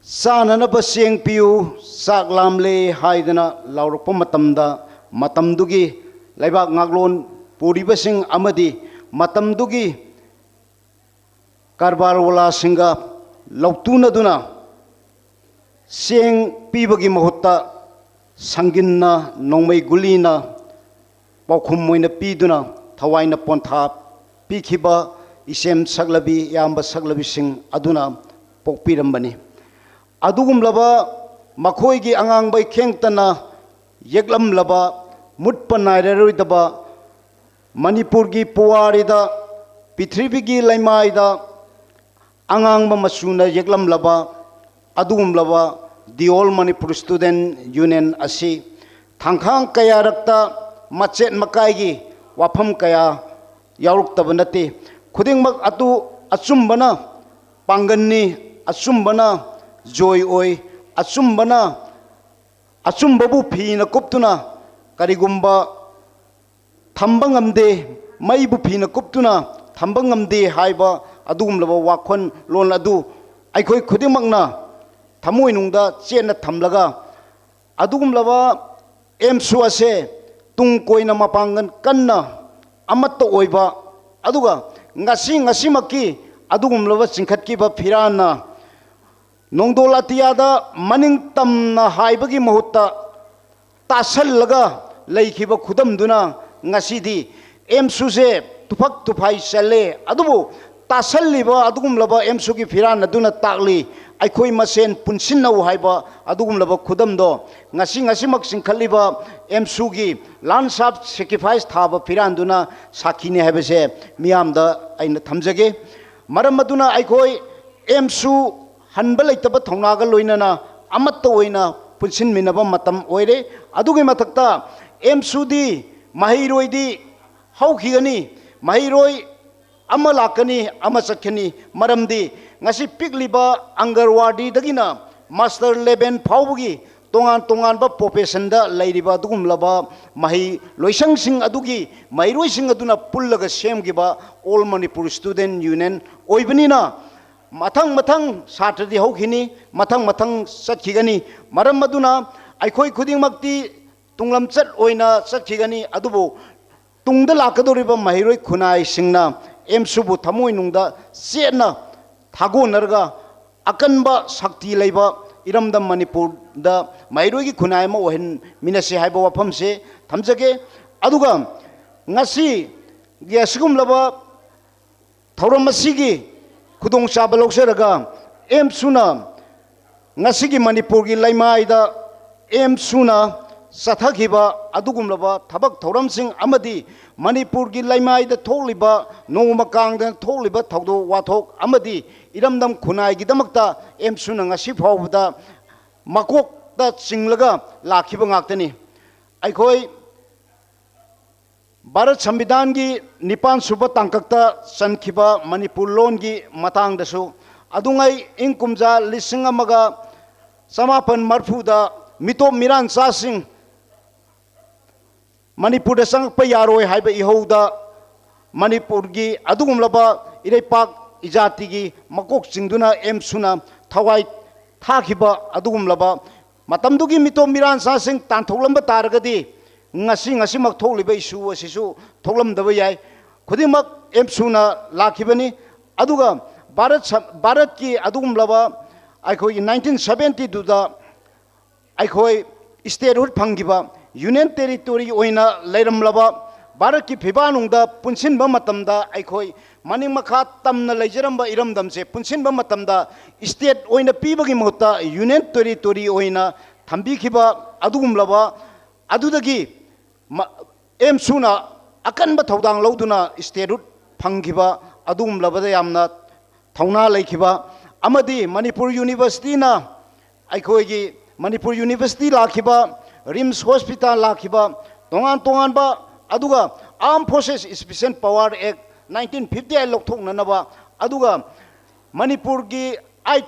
"ꯆꯥꯅꯅꯕ ꯆꯦꯡ ꯄꯤꯌꯨ, ꯆꯥꯛ ꯂꯥꯝꯂꯦ" ꯍꯥꯏꯗꯅ ꯂꯥꯎꯔꯛꯄ ꯃꯇꯝꯗ, ꯃꯇꯝꯗꯨꯒꯤ ꯂꯩꯕꯥꯛ ꯉꯥꯛꯂꯣꯟ ꯄꯨꯔꯤꯕꯁꯤꯡ ꯑꯃꯗꯤ ꯃꯇꯝꯗꯨꯒꯤ ꯀꯔꯕꯥꯔ ꯋꯥꯂꯥꯁꯤꯡꯒ ꯂꯧꯇꯨꯅꯗꯨꯅ ꯆꯦꯡ ꯄꯤꯕꯒꯤ ꯃꯍꯨꯠꯇ ꯁꯪꯒꯤꯟꯅ, ꯅꯣꯡꯃꯩ ꯒꯨꯂꯤꯅ ꯄꯥꯎꯈꯨꯝ ꯑꯣꯏꯅ ꯄꯤꯗꯨꯅ ꯊꯋꯥꯏꯅ ꯄꯣꯟꯊꯥ ꯄꯤꯈꯤꯕ ꯏꯆꯦꯝ ꯁꯛꯂꯕꯤ, ꯏꯌꯥꯝꯕ ꯁꯛꯂꯕꯤꯁꯤꯡ ꯑꯗꯨꯅ ꯄꯣꯛꯄꯤꯔꯝꯕꯅꯤ꯫ ꯑꯗꯨꯒꯨꯝꯂꯕ ꯃꯈꯣꯏꯒꯤ ꯑꯉꯥꯡꯕ ꯏꯈꯦꯡꯇꯅ ꯌꯦꯛꯂꯝꯂꯕ ꯃꯨꯠꯄ ꯅꯥꯏꯔꯔꯣꯏꯗꯕ ꯃꯅꯤꯄꯨꯔꯒꯤ ꯄꯨꯋꯥꯔꯤꯗ, ꯄ꯭ꯔꯤꯊꯤꯕꯤꯒꯤ ꯂꯩꯃꯥꯏꯗ ꯑꯉꯥꯡꯕ ꯃꯆꯨꯅ ꯌꯦꯛꯂꯝꯂꯕ ꯑꯗꯨꯒꯨꯝꯂꯕ The All Manipur Student Union ꯑꯁꯤ ꯊꯥꯡꯈꯥꯡ ꯀꯌꯥꯔꯛꯇ ꯃꯆꯦꯠ ꯃꯀꯥꯏꯒꯤ ꯋꯥꯐꯝ ꯀꯌꯥ ꯌꯥꯎꯔꯛꯇꯕ ꯅꯠꯇꯦ꯫ ꯈꯨꯗꯤꯡꯃꯛ ꯑꯗꯨ ꯑꯆꯨꯝꯕꯅ ꯄꯥꯡꯒꯜꯅꯤ, ꯑꯆꯨꯝꯕꯅ ꯖꯣꯏ ꯑꯣꯏ, ꯑꯆꯨꯝꯕꯅ, ꯑꯆꯨꯝꯕꯕꯨ ꯐꯤꯅ ꯀꯨꯞꯇꯨꯅ ꯀꯔꯤꯒꯨꯝꯕ ꯊꯝꯕ ꯉꯝꯗꯦ, ꯃꯩꯕꯨ ꯐꯤꯅ ꯀꯨꯞꯇꯨꯅ ꯊꯝꯕ ꯉꯝꯗꯦ ꯍꯥꯏꯕ ꯑꯗꯨꯒꯨꯝꯂꯕ ꯋꯥꯈꯜꯂꯣꯟ ꯑꯗꯨ ꯑꯩꯈꯣꯏ ꯈꯨꯗꯤꯡꯃꯛꯅ ꯊꯃꯣꯏꯅꯨꯡꯗ ꯆꯦꯠꯅ ꯊꯝꯂꯒ, ꯑꯗꯨꯒꯨꯝꯂꯕ ꯑꯦꯝꯁꯨ ꯑꯁꯦ ꯇꯨꯡ ꯀꯣꯏꯅ ꯃꯄꯥꯡꯒꯜ ꯀꯟꯅ ꯑꯃꯠꯇ ꯑꯣꯏꯕ, ꯑꯗꯨꯒ ꯉꯁꯤ ꯉꯁꯤꯃꯛꯀꯤ ꯑꯗꯨꯒꯨꯝꯂꯕ ꯆꯤꯡꯈꯠꯈꯤꯕ ꯐꯤꯔꯥꯟꯅ ꯅꯣꯡꯗꯣꯜ ꯑꯇꯤꯌꯥꯗ ꯃꯅꯤꯡ ꯇꯝꯅ ꯍꯥꯏꯕꯒꯤ ꯃꯍꯨꯠꯇ ꯇꯥꯁꯜꯂꯒ ꯂꯩꯈꯤꯕ ꯈꯨꯗꯝꯗꯨꯅ ꯉꯁꯤꯗꯤ ꯑꯦꯝꯁꯨꯁꯦ ꯇꯨꯐꯛ ꯇꯨꯐꯥꯏ ꯆꯜꯂꯦ꯫ ꯑꯗꯨꯕꯨ ꯇꯥꯁꯜꯂꯤꯕ ꯑꯗꯨꯒꯨꯝꯂꯕ ꯑꯦꯝꯁꯨꯒꯤ ꯐꯤꯔꯥꯟ ꯑꯗꯨꯅ ꯇꯥꯛꯂꯤ, ꯑꯩꯈꯣꯏ ꯃꯁꯦꯟ ꯄꯨꯟꯁꯤꯟꯅꯧ ꯍꯥꯏꯕ ꯑꯗꯨꯒꯨꯝꯂꯕ ꯈꯨꯗꯝꯗꯣ ꯉꯁꯤ ꯉꯁꯤꯃꯛ ꯆꯤꯡꯈꯠꯂꯤꯕ ꯑꯦꯝꯁꯨꯒꯤ ꯂꯥꯟꯁ ꯑꯣꯐ ꯁꯦꯀ꯭ꯔꯤꯐꯥꯏꯁ ꯊꯥꯕ ꯐꯤꯔꯥꯟꯗꯨꯅ ꯁꯥꯈꯤꯅꯤ ꯍꯥꯏꯕꯁꯦ ꯃꯤꯌꯥꯝꯗ ꯑꯩꯅ ꯊꯝꯖꯒꯦ꯫ ꯃꯔꯝ ꯑꯗꯨꯅ ꯑꯩꯈꯣꯏ ꯑꯦꯝꯁꯨ ꯍꯟꯕ ꯂꯩꯇꯕ ꯊꯧꯅꯥꯒ ꯂꯣꯏꯅꯅ ꯑꯃꯠꯇ ꯑꯣꯏꯅ ꯄꯨꯟꯁꯤꯟꯃꯤꯟꯅꯕ ꯃꯇꯝ ꯑꯣꯏꯔꯦ꯫ ꯑꯗꯨꯒꯤ ꯃꯊꯛꯇ ꯑꯦꯝꯁꯨꯗꯤ, ꯃꯍꯩꯔꯣꯏꯗꯤ ꯍꯧꯈꯤꯒꯅꯤ, ꯃꯍꯩꯔꯣꯏ ꯑꯃ ꯂꯥꯛꯀꯅꯤ, ꯑꯃ ꯆꯠꯀꯅꯤ꯫ ꯃꯔꯝꯗꯤ ꯉꯁꯤ ꯄꯤꯛꯂꯤꯕ ꯑꯪꯒꯔꯋꯥꯗꯤꯗꯒꯤꯅ ꯃꯥꯁꯇꯔ ꯂꯦꯚꯦꯟ ꯐꯥꯎꯕꯒꯤ ꯇꯣꯉꯥꯟ ꯇꯣꯉꯥꯟꯕ ꯄ꯭ꯔꯣꯐꯦꯁꯟꯗ ꯂꯩꯔꯤꯕ ꯑꯗꯨꯒꯨꯝꯂꯕ ꯃꯍꯩ ꯂꯣꯏꯁꯪꯁꯤꯡ ꯑꯗꯨꯒꯤ ꯃꯍꯩꯔꯣꯏꯁꯤꯡ ꯑꯗꯨꯅ ꯄꯨꯜꯂꯒ ꯁꯦꯝꯈꯤꯕ All Manipur Student Union ꯑꯣꯏꯕꯅꯤꯅ, ꯃꯊꯪ ꯃꯊꯪ ꯁꯥꯇ꯭ꯔꯗꯤ ꯍꯧꯈꯤꯅꯤ, ꯃꯊꯪ ꯃꯊꯪ ꯆꯠꯈꯤꯒꯅꯤ꯫ ꯃꯔꯝ ꯑꯗꯨꯅ ꯑꯩꯈꯣꯏ ꯈꯨꯗꯤꯡꯃꯛꯇꯤ ꯇꯨꯡꯂꯝꯆꯠ ꯑꯣꯏꯅ ꯆꯠꯈꯤꯒꯅꯤ, ꯑꯗꯨꯕꯨ ꯇꯨꯡꯗ ꯂꯥꯛꯀꯗꯧꯔꯤꯕ ꯃꯍꯩꯔꯣꯏ ꯈꯨꯟꯅꯥꯏꯁꯤꯡꯅ ꯑꯦꯝꯁꯨꯕꯨ ꯊꯃꯣꯏꯅꯨꯡꯗ ꯆꯦꯠꯅ ꯊꯥꯒꯣꯟꯅꯔꯒ ꯑꯀꯟꯕ ꯁꯛꯇꯤ ꯂꯩꯕ ꯏꯔꯝꯗꯝ ꯃꯅꯤꯄꯨꯔꯗ ꯃꯍꯩꯔꯣꯏꯒꯤ ꯈꯨꯟꯅꯥꯏ ꯑꯃ ꯑꯣꯏꯍꯟꯃꯤꯟꯅꯁꯤ ꯍꯥꯏꯕ ꯋꯥꯐꯝꯁꯦ ꯊꯝꯖꯒꯦ꯫ ꯑꯗꯨꯒ ꯉꯁꯤꯒꯤ ꯑꯁꯤꯒꯨꯝꯂꯕ ꯊꯧꯔꯝ ꯑꯁꯤꯒꯤ ꯈꯨꯗꯣꯡꯆꯥꯕ ꯂꯧꯖꯔꯒ ꯑꯦꯝꯁꯨꯅ ꯉꯁꯤꯒꯤ ꯃꯅꯤꯄꯨꯔꯒꯤ ꯂꯩꯃꯥꯏꯗ ꯑꯦꯝꯁꯨꯅ ꯆꯠꯊꯈꯤꯕ ꯑꯗꯨꯒꯨꯝꯂꯕ ꯊꯕꯛ ꯊꯧꯔꯝꯁꯤꯡ ꯑꯃꯗꯤ ꯃꯅꯤꯄꯨꯔꯒꯤ ꯂꯩꯃꯥꯏꯗ ꯊꯣꯛꯂꯤꯕ, ꯅꯣꯡꯃ ꯀꯥꯡꯗꯅ ꯊꯣꯛꯂꯤꯕ ꯊꯧꯗꯣꯛ ꯋꯥꯊꯣꯛ ꯑꯃꯗꯤ ꯏꯔꯝꯗꯝ ꯈꯨꯟꯅꯥꯏꯒꯤꯗꯃꯛꯇ ꯑꯦꯝꯁꯨꯅ ꯉꯁꯤ ꯐꯥꯎꯕꯗ ꯃꯀꯣꯛꯇ ꯆꯤꯡꯂꯒ ꯂꯥꯛꯈꯤꯕ ꯉꯥꯛꯇꯅꯤ꯫ ꯑꯩꯈꯣꯏ ꯚꯥꯔꯠ ꯁꯪꯕꯤꯙꯥꯟꯒꯤ ꯅꯤꯄꯥꯟ ꯁꯨꯕ ꯇꯥꯡꯀꯛꯇ ꯆꯟꯈꯤꯕ ꯃꯅꯤꯄꯨꯔ ꯂꯣꯟꯒꯤ ꯃꯇꯥꯡꯗꯁꯨ, ꯑꯗꯨꯉꯩ ꯏꯪ ꯀꯨꯝꯖꯥ ꯂꯤꯁꯤꯡ ꯑꯃꯒ ꯆꯃꯥꯄꯟ ꯃꯔꯤꯐꯨꯗ ꯃꯤꯇꯣꯞ ꯃꯤꯔꯥꯟꯆꯥꯁꯤꯡ ꯃꯅꯤꯄꯨꯔꯗ ꯆꯪꯂꯛꯄ ꯌꯥꯔꯣꯏ ꯍꯥꯏꯕ ꯏꯍꯧꯗ ꯃꯅꯤꯄꯨꯔꯒꯤ ꯑꯗꯨꯒꯨꯝꯂꯕ ꯏꯔꯩꯄꯥꯛ ꯏꯖꯥꯇꯤꯒꯤ ꯃꯀꯣꯛ ꯆꯤꯡꯗꯨꯅ ꯑꯦꯝꯁꯨꯅ ꯊꯋꯥꯏ ꯊꯥꯈꯤꯕ ꯑꯗꯨꯒꯨꯝꯂꯕ ꯃꯇꯝꯗꯨꯒꯤ ꯃꯤꯇꯣꯞ ꯃꯤꯔꯥꯟꯆꯥꯁꯤꯡ ꯇꯥꯟꯊꯣꯛꯂꯝꯕ ꯇꯥꯔꯒꯗꯤ ꯉꯁꯤ, ꯉꯁꯤꯃꯛ ꯊꯣꯛꯂꯤꯕ ꯏꯁꯨ ꯑꯁꯤꯁꯨ ꯊꯣꯛꯂꯝꯗꯕ ꯌꯥꯏ꯫ ꯈꯨꯗꯤꯡꯃꯛ ꯑꯦꯝꯁꯨꯅ ꯂꯥꯛꯈꯤꯕꯅꯤ꯫ ꯑꯗꯨꯒ ꯚꯥꯔꯠ ꯁ-, ꯚꯥꯔꯠꯀꯤ ꯑꯗꯨꯒꯨꯝꯂꯕ ꯑꯩꯈꯣꯏꯒꯤ ꯅꯥꯏꯟꯇꯤꯟ ꯁꯕꯦꯟꯇꯤꯗꯨꯗ ꯑꯩꯈꯣꯏ statehood ꯐꯪꯈꯤꯕ, ꯌꯨꯅꯤꯌꯟ ꯇꯦꯔꯤꯇꯣꯔꯤ ꯑꯣꯏꯅ ꯂꯩꯔꯝꯂꯕ ꯚꯥꯔꯠꯀꯤ ꯐꯤꯕꯥꯜꯅꯨꯡꯗ ꯄꯨꯟꯁꯤꯟꯕ ꯃꯇꯝꯗ, ꯑꯩꯈꯣꯏ ꯃꯅꯤꯡ ꯃꯈꯥ ꯇꯝꯅ ꯂꯩꯖꯔꯝꯕ ꯏꯔꯝꯗꯝꯁꯦ ꯄꯨꯟꯁꯤꯟꯕ ꯃꯇꯝꯗ state ꯑꯣꯏꯅ ꯄꯤꯕꯒꯤ ꯃꯍꯨꯠꯇ ꯌꯨꯅꯤꯌꯟ ꯇꯦꯔꯤꯇꯣꯔꯤ ꯑꯣꯏꯅ ꯊꯝꯕꯤꯈꯤꯕ ꯑꯗꯨꯒꯨꯝꯂꯕ, ꯑꯗꯨꯗꯒꯤ ꯃ-, ꯑꯦꯝꯁꯨꯅ ꯑꯀꯟꯕ ꯊꯧꯗꯥꯡ ꯂꯧꯗꯨꯅ statehood ꯐꯪꯈꯤꯕ ꯑꯗꯨꯒꯨꯝꯂꯕꯗ ꯌꯥꯝꯅ ꯊꯧꯅꯥ ꯂꯩꯈꯤꯕ ꯑꯃꯗꯤ ꯃꯅꯤꯄꯨꯔ ꯌꯨꯅꯤꯚꯔꯁꯤꯇꯤꯅ, ꯑꯩꯈꯣꯏꯒꯤ ꯃꯅꯤꯄꯨꯔ ꯌꯨꯅꯤꯚꯔꯁꯤꯇꯤ ꯂꯥꯛꯈꯤꯕ, ꯔꯤꯝꯁ ꯍꯣꯁꯄꯤꯇꯥꯜ ꯂꯥꯛꯈꯤꯕ, ꯇꯣꯉꯥꯟ ꯇꯣꯉꯥꯟꯕ, ꯑꯗꯨꯒ Armed Forces Special Power Act nineteen fifty eight ꯂꯧꯊꯣꯛꯅꯅꯕ, ꯑꯗꯨꯒ ꯃꯅꯤꯄꯨꯔꯒꯤ ꯑꯥꯏꯠ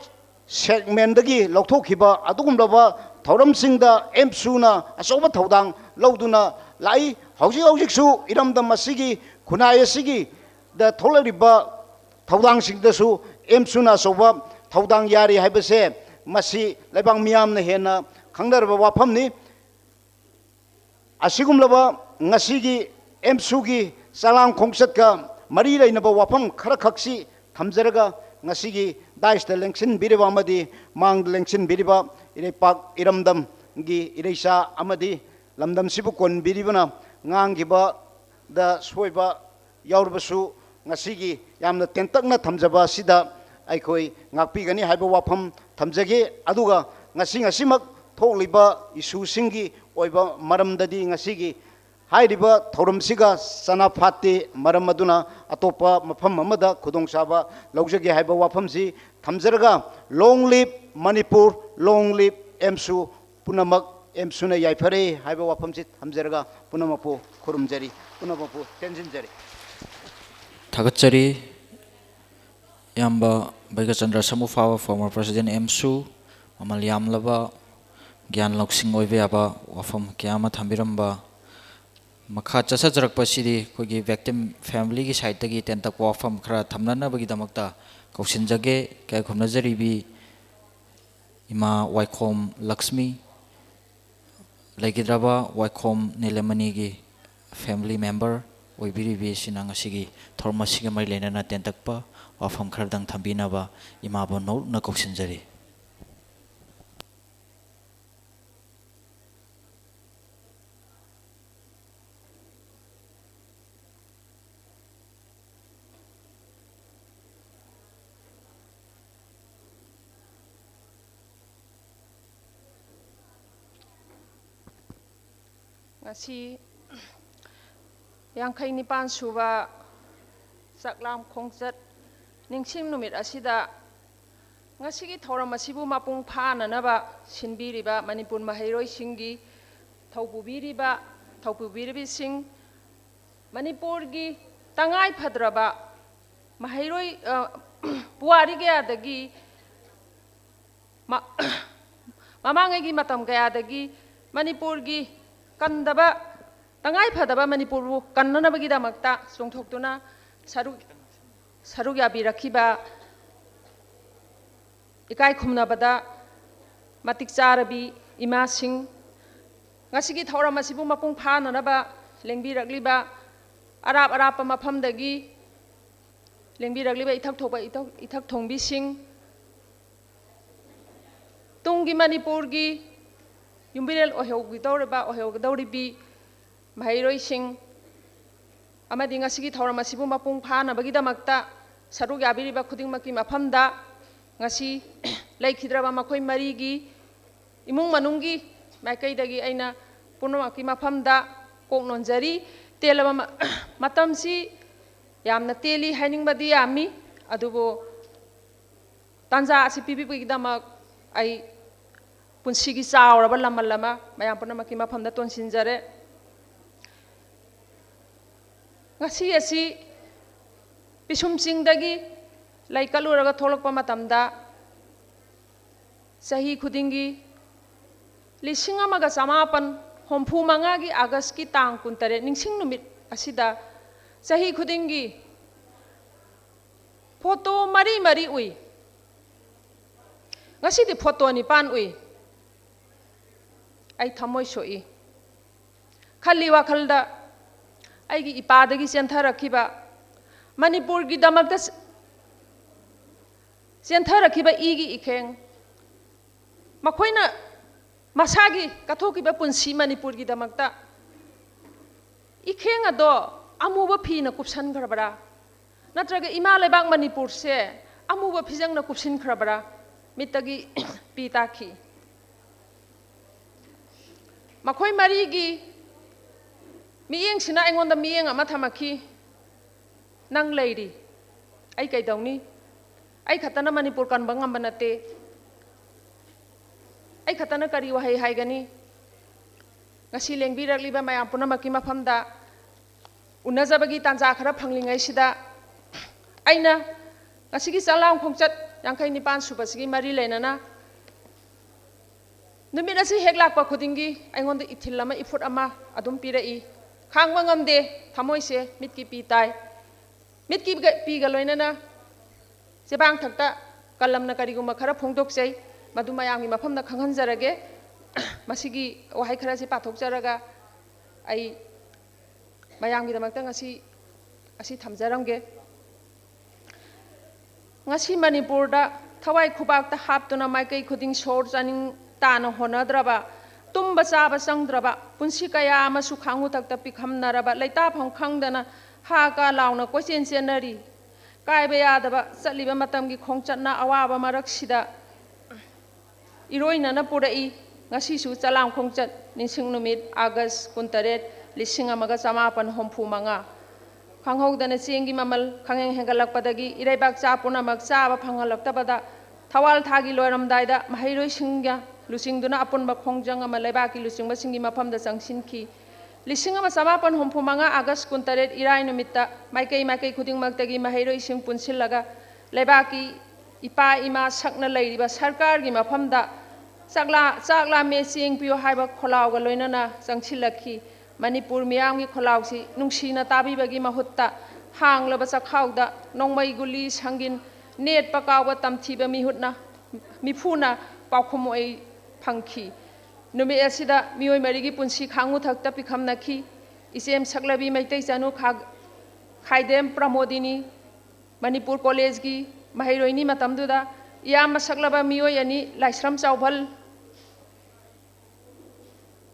ꯁꯦꯒꯃꯦꯟꯗꯒꯤ ꯂꯧꯊꯣꯛꯈꯤꯕ ꯑꯗꯨꯒꯨꯝꯂꯕ ꯊꯧꯔꯝꯁꯤꯡꯗ ꯑꯦꯝꯁꯨꯅ ꯑꯆꯧꯕ ꯊꯧꯗꯥꯡ ꯂꯧꯗꯨꯅ ꯂꯥꯛꯏ꯫ ꯍꯧꯖꯤꯛ ꯍꯧꯖꯤꯛꯁꯨ ꯏꯔꯝꯗꯝ ꯑꯁꯤꯒꯤ, ꯈꯨꯟꯅꯥꯏ ꯑꯁꯤꯒꯤꯗ ꯊꯣꯛꯂꯛꯂꯤꯕ ꯊꯧꯗꯥꯡꯁꯤꯡꯗꯁꯨ ꯑꯦꯝꯁꯨꯅ ꯑꯆꯧꯕ ꯊꯧꯗꯥꯡ ꯌꯥꯔꯤ ꯍꯥꯏꯕꯁꯦ ꯃꯁꯤ ꯂꯩꯕꯥꯛ ꯃꯤꯌꯥꯝꯅ ꯍꯦꯟꯅ ꯈꯪꯅꯔꯕ ꯋꯥꯐꯝꯅꯤ꯫ ꯑꯁꯤꯒꯨꯝꯂꯕ ꯉꯁꯤꯒꯤ ꯑꯦꯝꯁꯨꯒꯤ ꯆꯂꯥꯡ ꯈꯣꯡꯆꯠꯀ ꯃꯔꯤ ꯂꯩꯅꯕ ꯋꯥꯐꯝ ꯈꯔꯈꯛꯁꯤ ꯊꯝꯖꯔꯒ, ꯉꯁꯤꯒꯤ ꯗꯥꯏꯁꯇ ꯂꯦꯡꯁꯤꯟꯕꯤꯔꯤꯕ ꯑꯃꯗꯤ ꯃꯥꯡꯗ ꯂꯦꯡꯁꯤꯟꯕꯤꯔꯤꯕ ꯏꯔꯩꯄꯥꯛ ꯏꯔꯝꯗꯝꯒꯤ ꯏꯔꯩꯆꯥ ꯑꯃꯗꯤ ꯂꯝꯗꯝꯁꯤꯕꯨ ꯀꯣꯟꯕꯤꯔꯤꯕꯅ ꯉꯥꯡꯈꯤꯕꯗ ꯁꯣꯏꯕ ꯌꯥꯎꯔꯕꯁꯨ, ꯉꯁꯤꯒꯤ ꯌꯥꯝꯅ ꯇꯦꯟꯇꯛꯅ ꯊꯝꯖꯕ ꯑꯁꯤꯗ ꯑꯩꯈꯣꯏ ꯉꯥꯛꯄꯤꯒꯅꯤ ꯍꯥꯏꯕ ꯋꯥꯐꯝ ꯊꯝꯖꯒꯦ꯫ ꯑꯗꯨꯒ ꯉꯁꯤ, ꯉꯁꯤꯃꯛ ꯊꯣꯛꯂꯤꯕ ꯏꯁꯨꯁꯤꯡꯒꯤ ꯑꯣꯏꯕ ꯃꯔꯝꯗꯗꯤ ꯉꯁꯤꯒꯤ ꯍꯥꯏꯔꯤꯕ ꯊꯧꯔꯝꯁꯤꯒ ꯆꯅꯥ ꯐꯥꯠꯇꯦ꯫ ꯃꯔꯝ ꯑꯗꯨꯅ ꯑꯇꯣꯞꯄ ꯃꯐꯝ ꯑꯃꯗ ꯈꯨꯗꯣꯡꯆꯥꯕ ꯂꯧꯖꯒꯦ ꯍꯥꯏꯕ ꯋꯥꯐꯝꯁꯤ ꯊꯝꯖꯔꯒ, long live Manipur, long live ꯑꯦꯝꯁꯨ, ꯄꯨꯝꯅꯃꯛ ꯑꯦꯝꯁꯨꯅ ꯌꯥꯏꯐꯔꯦ ꯍꯥꯏꯕ ꯋꯥꯐꯝꯁꯤ ꯊꯝꯖꯔꯒ ꯄꯨꯝꯅꯃꯛꯄꯨ ꯈꯨꯔꯨꯝꯖꯔꯤ, ꯄꯨꯝꯅꯃꯛꯄꯨ ꯇꯦꯟꯁꯤꯟꯖꯔꯤ꯫ ꯊꯥꯒꯠꯆꯔꯤ꯫ ꯏꯌꯥꯝꯕ ꯕꯩꯒꯆꯟꯗ꯭ꯔ ꯁꯃꯨꯐꯥꯕ, former president ꯑꯦꯝꯁꯨ, ꯃꯃꯜ ꯌꯥꯝꯂꯕ ꯒ꯭ꯌꯥꯟ ꯂꯧꯁꯤꯡ ꯑꯣꯏꯕ ꯌꯥꯕ ꯋꯥꯐꯝ ꯀꯌꯥ ꯑꯃ ꯊꯝꯕꯤꯔꯝꯕ꯫ ꯃꯈꯥ ꯆꯠꯊꯖꯔꯛꯄꯁꯤꯗꯤ ꯑꯩꯈꯣꯏꯒꯤ victim family ꯒꯤ side ꯇꯒꯤ ꯇꯦꯟꯇꯛꯄ ꯋꯥꯐꯝ ꯈꯔ ꯊꯝꯅꯅꯕꯒꯤꯗꯃꯛꯇ ꯀꯧꯁꯤꯟꯖꯒꯦ꯫ ꯏꯀꯥꯏ ꯈꯨꯝꯅꯖꯔꯤꯕꯤ ꯏꯃꯥ ꯋꯥꯏꯈꯣꯝ ꯂꯛꯁꯃꯤ, ꯂꯩꯈꯤꯗ꯭ꯔꯕ ꯋꯥꯏꯈꯣꯝ ꯅꯤꯂꯃꯅꯤꯒꯤ family member ꯑꯣꯏꯕꯤꯔꯤꯕꯤ ꯑꯁꯤꯅ ꯉꯁꯤꯒꯤ ꯊꯧꯔꯝ ꯑꯁꯤꯒ ꯃꯔꯤ ꯂꯩꯅꯅ ꯇꯦꯟꯇꯛꯄ ꯋꯥꯐꯝ ꯈꯔꯗꯪ ꯊꯝꯕꯤꯅꯕ ꯏꯃꯥꯕꯨ ꯅꯧꯅ ꯀꯧꯁꯤꯟꯖꯔꯤ꯫ ꯉꯁꯤ ꯌꯥꯡꯈꯩ ꯅꯤꯄꯥꯟ ꯁꯨꯕ ꯆꯥꯛꯂꯥꯝ ꯈꯣꯡꯆꯠ ꯅꯤꯡꯁꯤꯡ ꯅꯨꯃꯤꯠ ꯑꯁꯤꯗ ꯉꯁꯤꯒꯤ ꯊꯧꯔꯝ ꯑꯁꯤꯕꯨ ꯃꯄꯨꯡ ꯐꯥꯅꯅꯕ ꯁꯤꯟꯕꯤꯔꯤꯕ ꯃꯅꯤꯄꯨꯔ ꯃꯍꯩꯔꯣꯏꯁꯤꯡꯒꯤ ꯊꯧꯄꯨꯕꯤꯔꯤꯕ ꯊꯧꯄꯨꯕꯤꯔꯤꯕꯤꯁꯤꯡ, ꯃꯅꯤꯄꯨꯔꯒꯤ ꯇꯉꯥꯏ ꯐꯗ꯭ꯔꯕ ꯃꯍꯩꯔꯣꯏ, ꯑ, ꯄꯨꯋꯥꯔꯤ ꯀꯌꯥꯗꯒꯤ ꯃ-, ꯃꯃꯥꯡꯉꯩꯒꯤ ꯃꯇꯝ ꯀꯌꯥꯗꯒꯤ ꯃꯅꯤꯄꯨꯔꯒꯤ ꯀꯟꯗꯕ, ꯇꯉꯥꯏ ꯐꯗꯕ ꯃꯅꯤꯄꯨꯔꯕꯨ ꯀꯟꯅꯅꯕꯒꯤꯗꯃꯛꯇ ꯆꯣꯡꯊꯣꯛꯇꯨꯅ ꯁꯔꯨꯛ, ꯁꯔꯨꯛ ꯌꯥꯕꯤꯔꯛꯈꯤꯕ ꯏꯀꯥꯏ ꯈꯨꯝꯅꯕꯗ ꯃꯇꯤꯛ ꯆꯥꯔꯕꯤ ꯏꯃꯥꯁꯤꯡ, ꯉꯁꯤꯒꯤ ꯊꯧꯔꯝ ꯑꯁꯤꯕꯨ ꯃꯄꯨꯡ ꯐꯥꯅꯅꯕ ꯂꯦꯡꯕꯤꯔꯛꯂꯤꯕ ꯑꯔꯥꯞ ꯑꯔꯥꯞꯄ ꯃꯐꯝꯗꯒꯤ ꯂꯦꯡꯕꯤꯔꯛꯂꯤꯕ ꯏꯊꯛ ꯊꯣꯛꯄ ꯏꯊꯛ, ꯏꯊꯛ ꯊꯣꯡꯕꯤꯁꯤꯡ, ꯇꯨꯡꯒꯤ ꯃꯅꯤꯄꯨꯔꯒꯤ ꯌꯨꯝꯕꯤꯔꯦꯜ ꯑꯣꯏꯍꯧꯒꯗꯧꯔꯤꯕ, ꯑꯣꯏꯍꯧꯒꯗꯧꯔꯤꯕꯤ ꯃꯍꯩꯔꯣꯏꯁꯤꯡ ꯑꯃꯗꯤ ꯉꯁꯤꯒꯤ ꯊꯧꯔꯝ ꯑꯁꯤꯕꯨ ꯃꯄꯨꯡ ꯐꯥꯅꯕꯒꯤꯗꯃꯛꯇ ꯁꯔꯨꯛ ꯌꯥꯕꯤꯔꯤꯕ ꯈꯨꯗꯤꯡꯃꯛꯀꯤ ꯃꯐꯝꯗ ꯉꯁꯤ ꯂꯩꯈꯤꯗ꯭ꯔꯕ ꯃꯈꯣꯏ ꯃꯔꯤꯒꯤ ꯏꯃꯨꯡ ꯃꯅꯨꯡꯒꯤ ꯃꯥꯏꯀꯩꯗꯒꯤ ꯑꯩꯅ ꯄꯨꯝꯅꯃꯛꯀꯤ ꯃꯐꯝꯗ ꯀꯣꯛ ꯅꯣꯟꯖꯔꯤ꯫ ꯇꯦꯜꯂꯕ ꯃ-, ꯃꯇꯝꯁꯤ ꯌꯥꯝꯅ ꯇꯦꯜꯂꯤ ꯍꯥꯏꯅꯤꯡꯕꯗꯤ ꯌꯥꯝꯃꯤ, ꯑꯗꯨꯕꯨ ꯇꯥꯟꯖꯥ ꯑꯁꯤ ꯄꯤꯕꯤꯕꯒꯤꯗꯃꯛ ꯑꯩ ꯄꯨꯟꯁꯤꯒꯤ ꯆꯥꯎꯔꯕ ꯂꯃꯜ ꯑꯃ ꯃꯌꯥꯝ ꯄꯨꯝꯅꯃꯛꯀꯤ ꯃꯐꯝꯗ ꯇꯣꯟꯁꯤꯟꯖꯔꯦ꯫ ꯉꯁꯤ ꯑꯁꯤ ꯄꯤꯁꯨꯝ ꯆꯤꯡꯗꯒꯤ ꯂꯩ ꯀꯠꯂꯨꯔꯒ ꯊꯣꯛꯂꯛꯄ ꯃꯇꯝꯗ, ꯆꯍꯤ ꯈꯨꯗꯤꯡꯒꯤ ꯂꯤꯁꯤꯡ ꯑꯃꯒ ꯆꯃꯥꯄꯟ ꯍꯨꯝꯐꯨ ꯃꯉꯥꯒꯤ ꯑꯥꯒꯁꯀꯤ ꯇꯥꯡ ꯀꯨꯟꯇꯔꯦꯠ, ꯅꯤꯡꯁꯤꯡ ꯅꯨꯃꯤꯠ ꯑꯁꯤꯗ ꯆꯍꯤ ꯈꯨꯗꯤꯡꯒꯤ ꯐꯣꯇꯣ ꯃꯔꯤ ꯃꯔꯤ ꯎꯏ꯫ ꯉꯁꯤꯗꯤ ꯐꯣꯇꯣ ꯅꯤꯄꯥꯟ ꯎꯏ꯫ ꯑꯩ ꯊꯃꯣꯏ ꯁꯣꯛꯏ꯫ ꯈꯜꯂꯤ ꯋꯥꯈꯜꯗ ꯑꯩꯒꯤ ꯏꯄꯥꯗꯒꯤ ꯆꯦꯟꯊꯔꯛꯈꯤꯕ ꯃꯅꯤꯄꯨꯔꯒꯤꯗꯃꯛꯇ ꯆꯦꯟꯊꯔꯛꯈꯤꯕ ꯏꯒꯤ ꯏꯈꯦꯡ, ꯃꯈꯣꯏꯅ ꯃꯁꯥꯒꯤ ꯀꯠꯊꯣꯛꯈꯤꯕ ꯄꯨꯟꯁꯤ ꯃꯅꯤꯄꯨꯔꯒꯤꯗꯃꯛꯇ ꯏꯈꯦꯡ ꯑꯗꯣ ꯑꯃꯨꯕ ꯐꯤꯅ ꯀꯨꯞꯁꯟꯈ꯭ꯔꯕ꯭ꯔꯥ? ꯅꯠꯇ꯭ꯔꯒ ꯏꯃꯥ ꯂꯩꯕꯥꯛ ꯃꯅꯤꯄꯨꯔꯁꯦ ꯑꯃꯨꯕ ꯐꯤꯖꯪꯅ ꯀꯨꯞꯁꯤꯟꯈ꯭ꯔꯕ꯭ꯔꯥ? ꯃꯤꯠꯇꯒꯤ ꯄꯤ ꯇꯥꯈꯤ꯫ ꯃꯈꯣꯏ ꯃꯔꯤꯒꯤ ꯃꯤꯠꯌꯦꯡꯁꯤꯅ ꯑꯩꯉꯣꯟꯗ ꯃꯤꯠꯌꯦꯡ ꯑꯃ ꯊꯝꯃꯛꯈꯤ꯫ "ꯅꯪ ꯂꯩꯔꯤ꯫ ꯑꯩ ꯀꯩꯗꯧꯅꯤ? ꯑꯩ ꯈꯛꯇꯅ ꯃꯅꯤꯄꯨꯔ ꯀꯟꯕ ꯉꯝꯕ ꯅꯠꯇꯦ꯫ ꯑꯩ ꯈꯛꯇꯅ ꯀꯔꯤ ꯋꯥꯍꯩ ꯍꯥꯏꯒꯅꯤ?" ꯉꯁꯤ ꯂꯦꯡꯕꯤꯔꯛꯂꯤꯕ ꯃꯌꯥꯝ ꯄꯨꯝꯅꯃꯛꯀꯤ ꯃꯐꯝꯗ ꯎꯅꯖꯕꯒꯤ ꯇꯥꯟꯖꯥ ꯈꯔ ꯐꯪꯂꯤꯉꯩꯁꯤꯗ, ꯑꯩꯅ ꯉꯁꯤꯒꯤ ꯆꯥꯂꯥꯝ ꯈꯣꯡꯆꯠ ꯌꯥꯡꯈꯩ ꯅꯤꯄꯥꯟ ꯁꯨꯕꯁꯤꯒꯤ ꯃꯔꯤ ꯂꯩꯅꯅ, ꯅꯨꯃꯤꯠ ꯑꯁꯤ ꯍꯦꯛ ꯂꯥꯛꯄ ꯈꯨꯗꯤꯡꯒꯤ ꯑꯩꯉꯣꯟꯗ ꯏꯊꯤꯜ ꯑꯃ, ꯏꯐꯨꯠ ꯑꯃ ꯑꯗꯨꯝ ꯄꯤꯔꯛꯏ꯫ ꯈꯥꯡꯕ ꯉꯝꯗꯦ, ꯊꯃꯣꯏꯁꯦ ꯃꯤꯠꯀꯤ ꯄꯤ ꯇꯥꯏ꯫ ꯃꯤꯠꯀꯤ ꯄꯤꯒ ꯂꯣꯏꯅꯅ ꯆꯦꯕꯥꯡ ꯊꯛꯇ ꯀꯂꯝꯅ ꯀꯔꯤꯒꯨꯝꯕ ꯈꯔ ꯐꯣꯡꯗꯣꯛꯆꯩ, ꯃꯗꯨ ꯃꯌꯥꯝꯒꯤ ꯃꯐꯝꯗ ꯈꯪꯍꯟꯖꯔꯒꯦ꯫ ꯃꯁꯤꯒꯤ ꯋꯥꯍꯩ ꯈꯔꯁꯤ ꯄꯥꯊꯣꯛꯆꯔꯒ ꯑꯩ ꯃꯌꯥꯝꯒꯤꯗꯃꯛꯇ ꯉꯁꯤ ꯑꯁꯤ ꯊꯝꯖꯔꯝꯒꯦ꯫ ꯉꯁꯤ ꯃꯅꯤꯄꯨꯔꯗ ꯊꯋꯥꯏ ꯈꯨꯕꯥꯛꯇ ꯍꯥꯞꯇꯨꯅ ꯃꯥꯏꯀꯩ ꯈꯨꯗꯤꯡ ꯁꯣꯔ ꯆꯥꯅꯤꯡ ꯇꯥꯅ ꯍꯣꯠꯅꯗ꯭ꯔꯕ, ꯇꯨꯝꯕ ꯆꯥꯕ ꯆꯪꯗ꯭ꯔꯕ, ꯄꯨꯟꯁꯤ ꯀꯌꯥ ꯑꯃꯁꯨ ꯈꯥꯡꯎꯊꯛꯇ ꯄꯤꯛꯈꯝꯅꯔꯕ, ꯂꯩꯇꯥꯐꯝ ꯈꯪꯗꯅ ꯍꯥ ꯀꯥ ꯂꯥꯎꯅ ꯀꯣꯏꯆꯦꯟ ꯆꯦꯟꯅꯔꯤ꯫ ꯀꯥꯏꯕ ꯌꯥꯗꯕ ꯆꯠꯂꯤꯕ ꯃꯇꯝꯒꯤ ꯈꯣꯡꯆꯠꯅ ꯑꯋꯥꯕ ꯃꯔꯛꯁꯤꯗ ꯏꯔꯣꯏꯅꯅ ꯄꯨꯔꯛꯏ꯫ ꯉꯁꯤꯁꯨ ꯆꯂꯥꯝ ꯈꯣꯡꯆꯠ ꯅꯤꯡꯁꯤꯡ ꯅꯨꯃꯤꯠ, ꯑꯥꯒꯁ ꯀꯨꯟꯇꯔꯦꯠ, ꯂꯤꯁꯤꯡ ꯑꯃꯒ ꯆꯃꯥꯄꯟ ꯍꯨꯝꯐꯨ ꯃꯉꯥ꯫ ꯈꯪꯍꯧꯗꯅ ꯆꯦꯡꯒꯤ ꯃꯃꯜ ꯈꯪꯍꯦꯟ ꯍꯦꯟꯒꯠꯂꯛꯄꯗꯒꯤ ꯏꯔꯩꯕꯥꯛ ꯆꯥ ꯄꯨꯝꯅꯃꯛ ꯆꯥꯕ ꯐꯪꯍꯜꯂꯛꯇꯕꯗ ꯊꯋꯥꯜ ꯊꯥꯒꯤ ꯂꯣꯏꯔꯝꯗꯥꯏꯗ ꯃꯍꯩꯔꯣꯏꯁꯤꯡꯒ ꯂꯨꯆꯤꯡꯗꯨꯅ ꯑꯄꯨꯟꯕ ꯈꯣꯡꯖꯪ ꯑꯃ ꯂꯩꯕꯥꯛꯀꯤ ꯂꯨꯆꯤꯡꯕꯁꯤꯡꯒꯤ ꯃꯐꯝꯗ ꯆꯪꯁꯤꯟꯈꯤ꯫ ꯂꯤꯁꯤꯡ ꯑꯃ ꯆꯃꯥꯄꯟ ꯍꯨꯝꯐꯨ ꯃꯉꯥ ꯑꯥꯒꯁ ꯀꯨꯟꯇꯔꯦꯠ ꯏꯔꯥꯏ ꯅꯨꯃꯤꯠꯇ ꯃꯥꯏꯀꯩ ꯃꯥꯏꯀꯩ ꯈꯨꯗꯤꯡꯃꯛꯇꯒꯤ ꯃꯍꯩꯔꯣꯏꯁꯤꯡ ꯄꯨꯟꯁꯤꯜꯂꯒ ꯂꯩꯕꯥꯛꯀꯤ ꯏꯄꯥ ꯏꯃꯥ ꯁꯛꯅ ꯂꯩꯔꯤꯕ ꯁꯔꯀꯥꯔꯒꯤ ꯃꯐꯝꯗ ꯆꯥꯛꯂꯥ-, "ꯆꯥꯛ ꯂꯥꯝꯃꯦ, ꯆꯦꯡ ꯄꯤꯌꯨ" ꯍꯥꯏꯕ ꯈꯣꯜꯂꯥꯎꯒ ꯂꯣꯏꯅꯅ ꯆꯪꯁꯤꯜꯂꯛꯈꯤ꯫ ꯃꯅꯤꯄꯨꯔ ꯃꯤꯌꯥꯝꯒꯤ ꯈꯣꯜꯂꯥꯎꯁꯤ ꯅꯨꯡꯁꯤꯅ ꯇꯥꯕꯤꯕꯒꯤ ꯃꯍꯨꯠꯇ ꯍꯥꯡꯂꯕ ꯆꯥꯛꯈꯥꯎꯗ ꯅꯣꯡꯃꯩ ꯒꯨꯂꯤ, ꯁꯪꯒꯤꯟ, ꯅꯦꯠꯄ ꯀꯥꯎꯕ ꯇꯝꯊꯤꯕ ꯃꯤꯍꯨꯠꯅ, ꯃꯤꯐꯨꯅ ꯄꯥꯎꯈꯨꯝ ꯑꯣꯏ ꯐꯪꯈꯤ꯫ ꯅꯨꯃꯤꯠ ꯑꯁꯤꯗ ꯃꯤꯑꯣꯏ ꯃꯔꯤꯒꯤ ꯄꯨꯟꯁꯤ ꯈꯥꯡꯉꯨꯊꯛꯇ ꯄꯤꯈꯝꯅꯈꯤ꯫ ꯏꯆꯦꯝ ꯁꯛꯂꯕꯤ ꯃꯩꯇꯩ ꯆꯅꯨ ꯈꯥ-, ꯈꯥꯏꯗꯦꯝ ꯄ꯭ꯔꯃꯣꯗꯤꯅꯤ, ꯃꯅꯤꯄꯨꯔ ꯀꯣꯂꯦꯖꯀꯤ ꯃꯍꯩꯔꯣꯏꯅꯤ꯫ ꯃꯇꯝꯗꯨꯗ ꯏꯌꯥꯝꯕ ꯁꯛꯂꯕ ꯃꯤꯑꯣꯏ ꯑꯅꯤ, ꯂꯥꯏꯁ꯭ꯔꯝ ꯆꯥꯎꯕꯜ,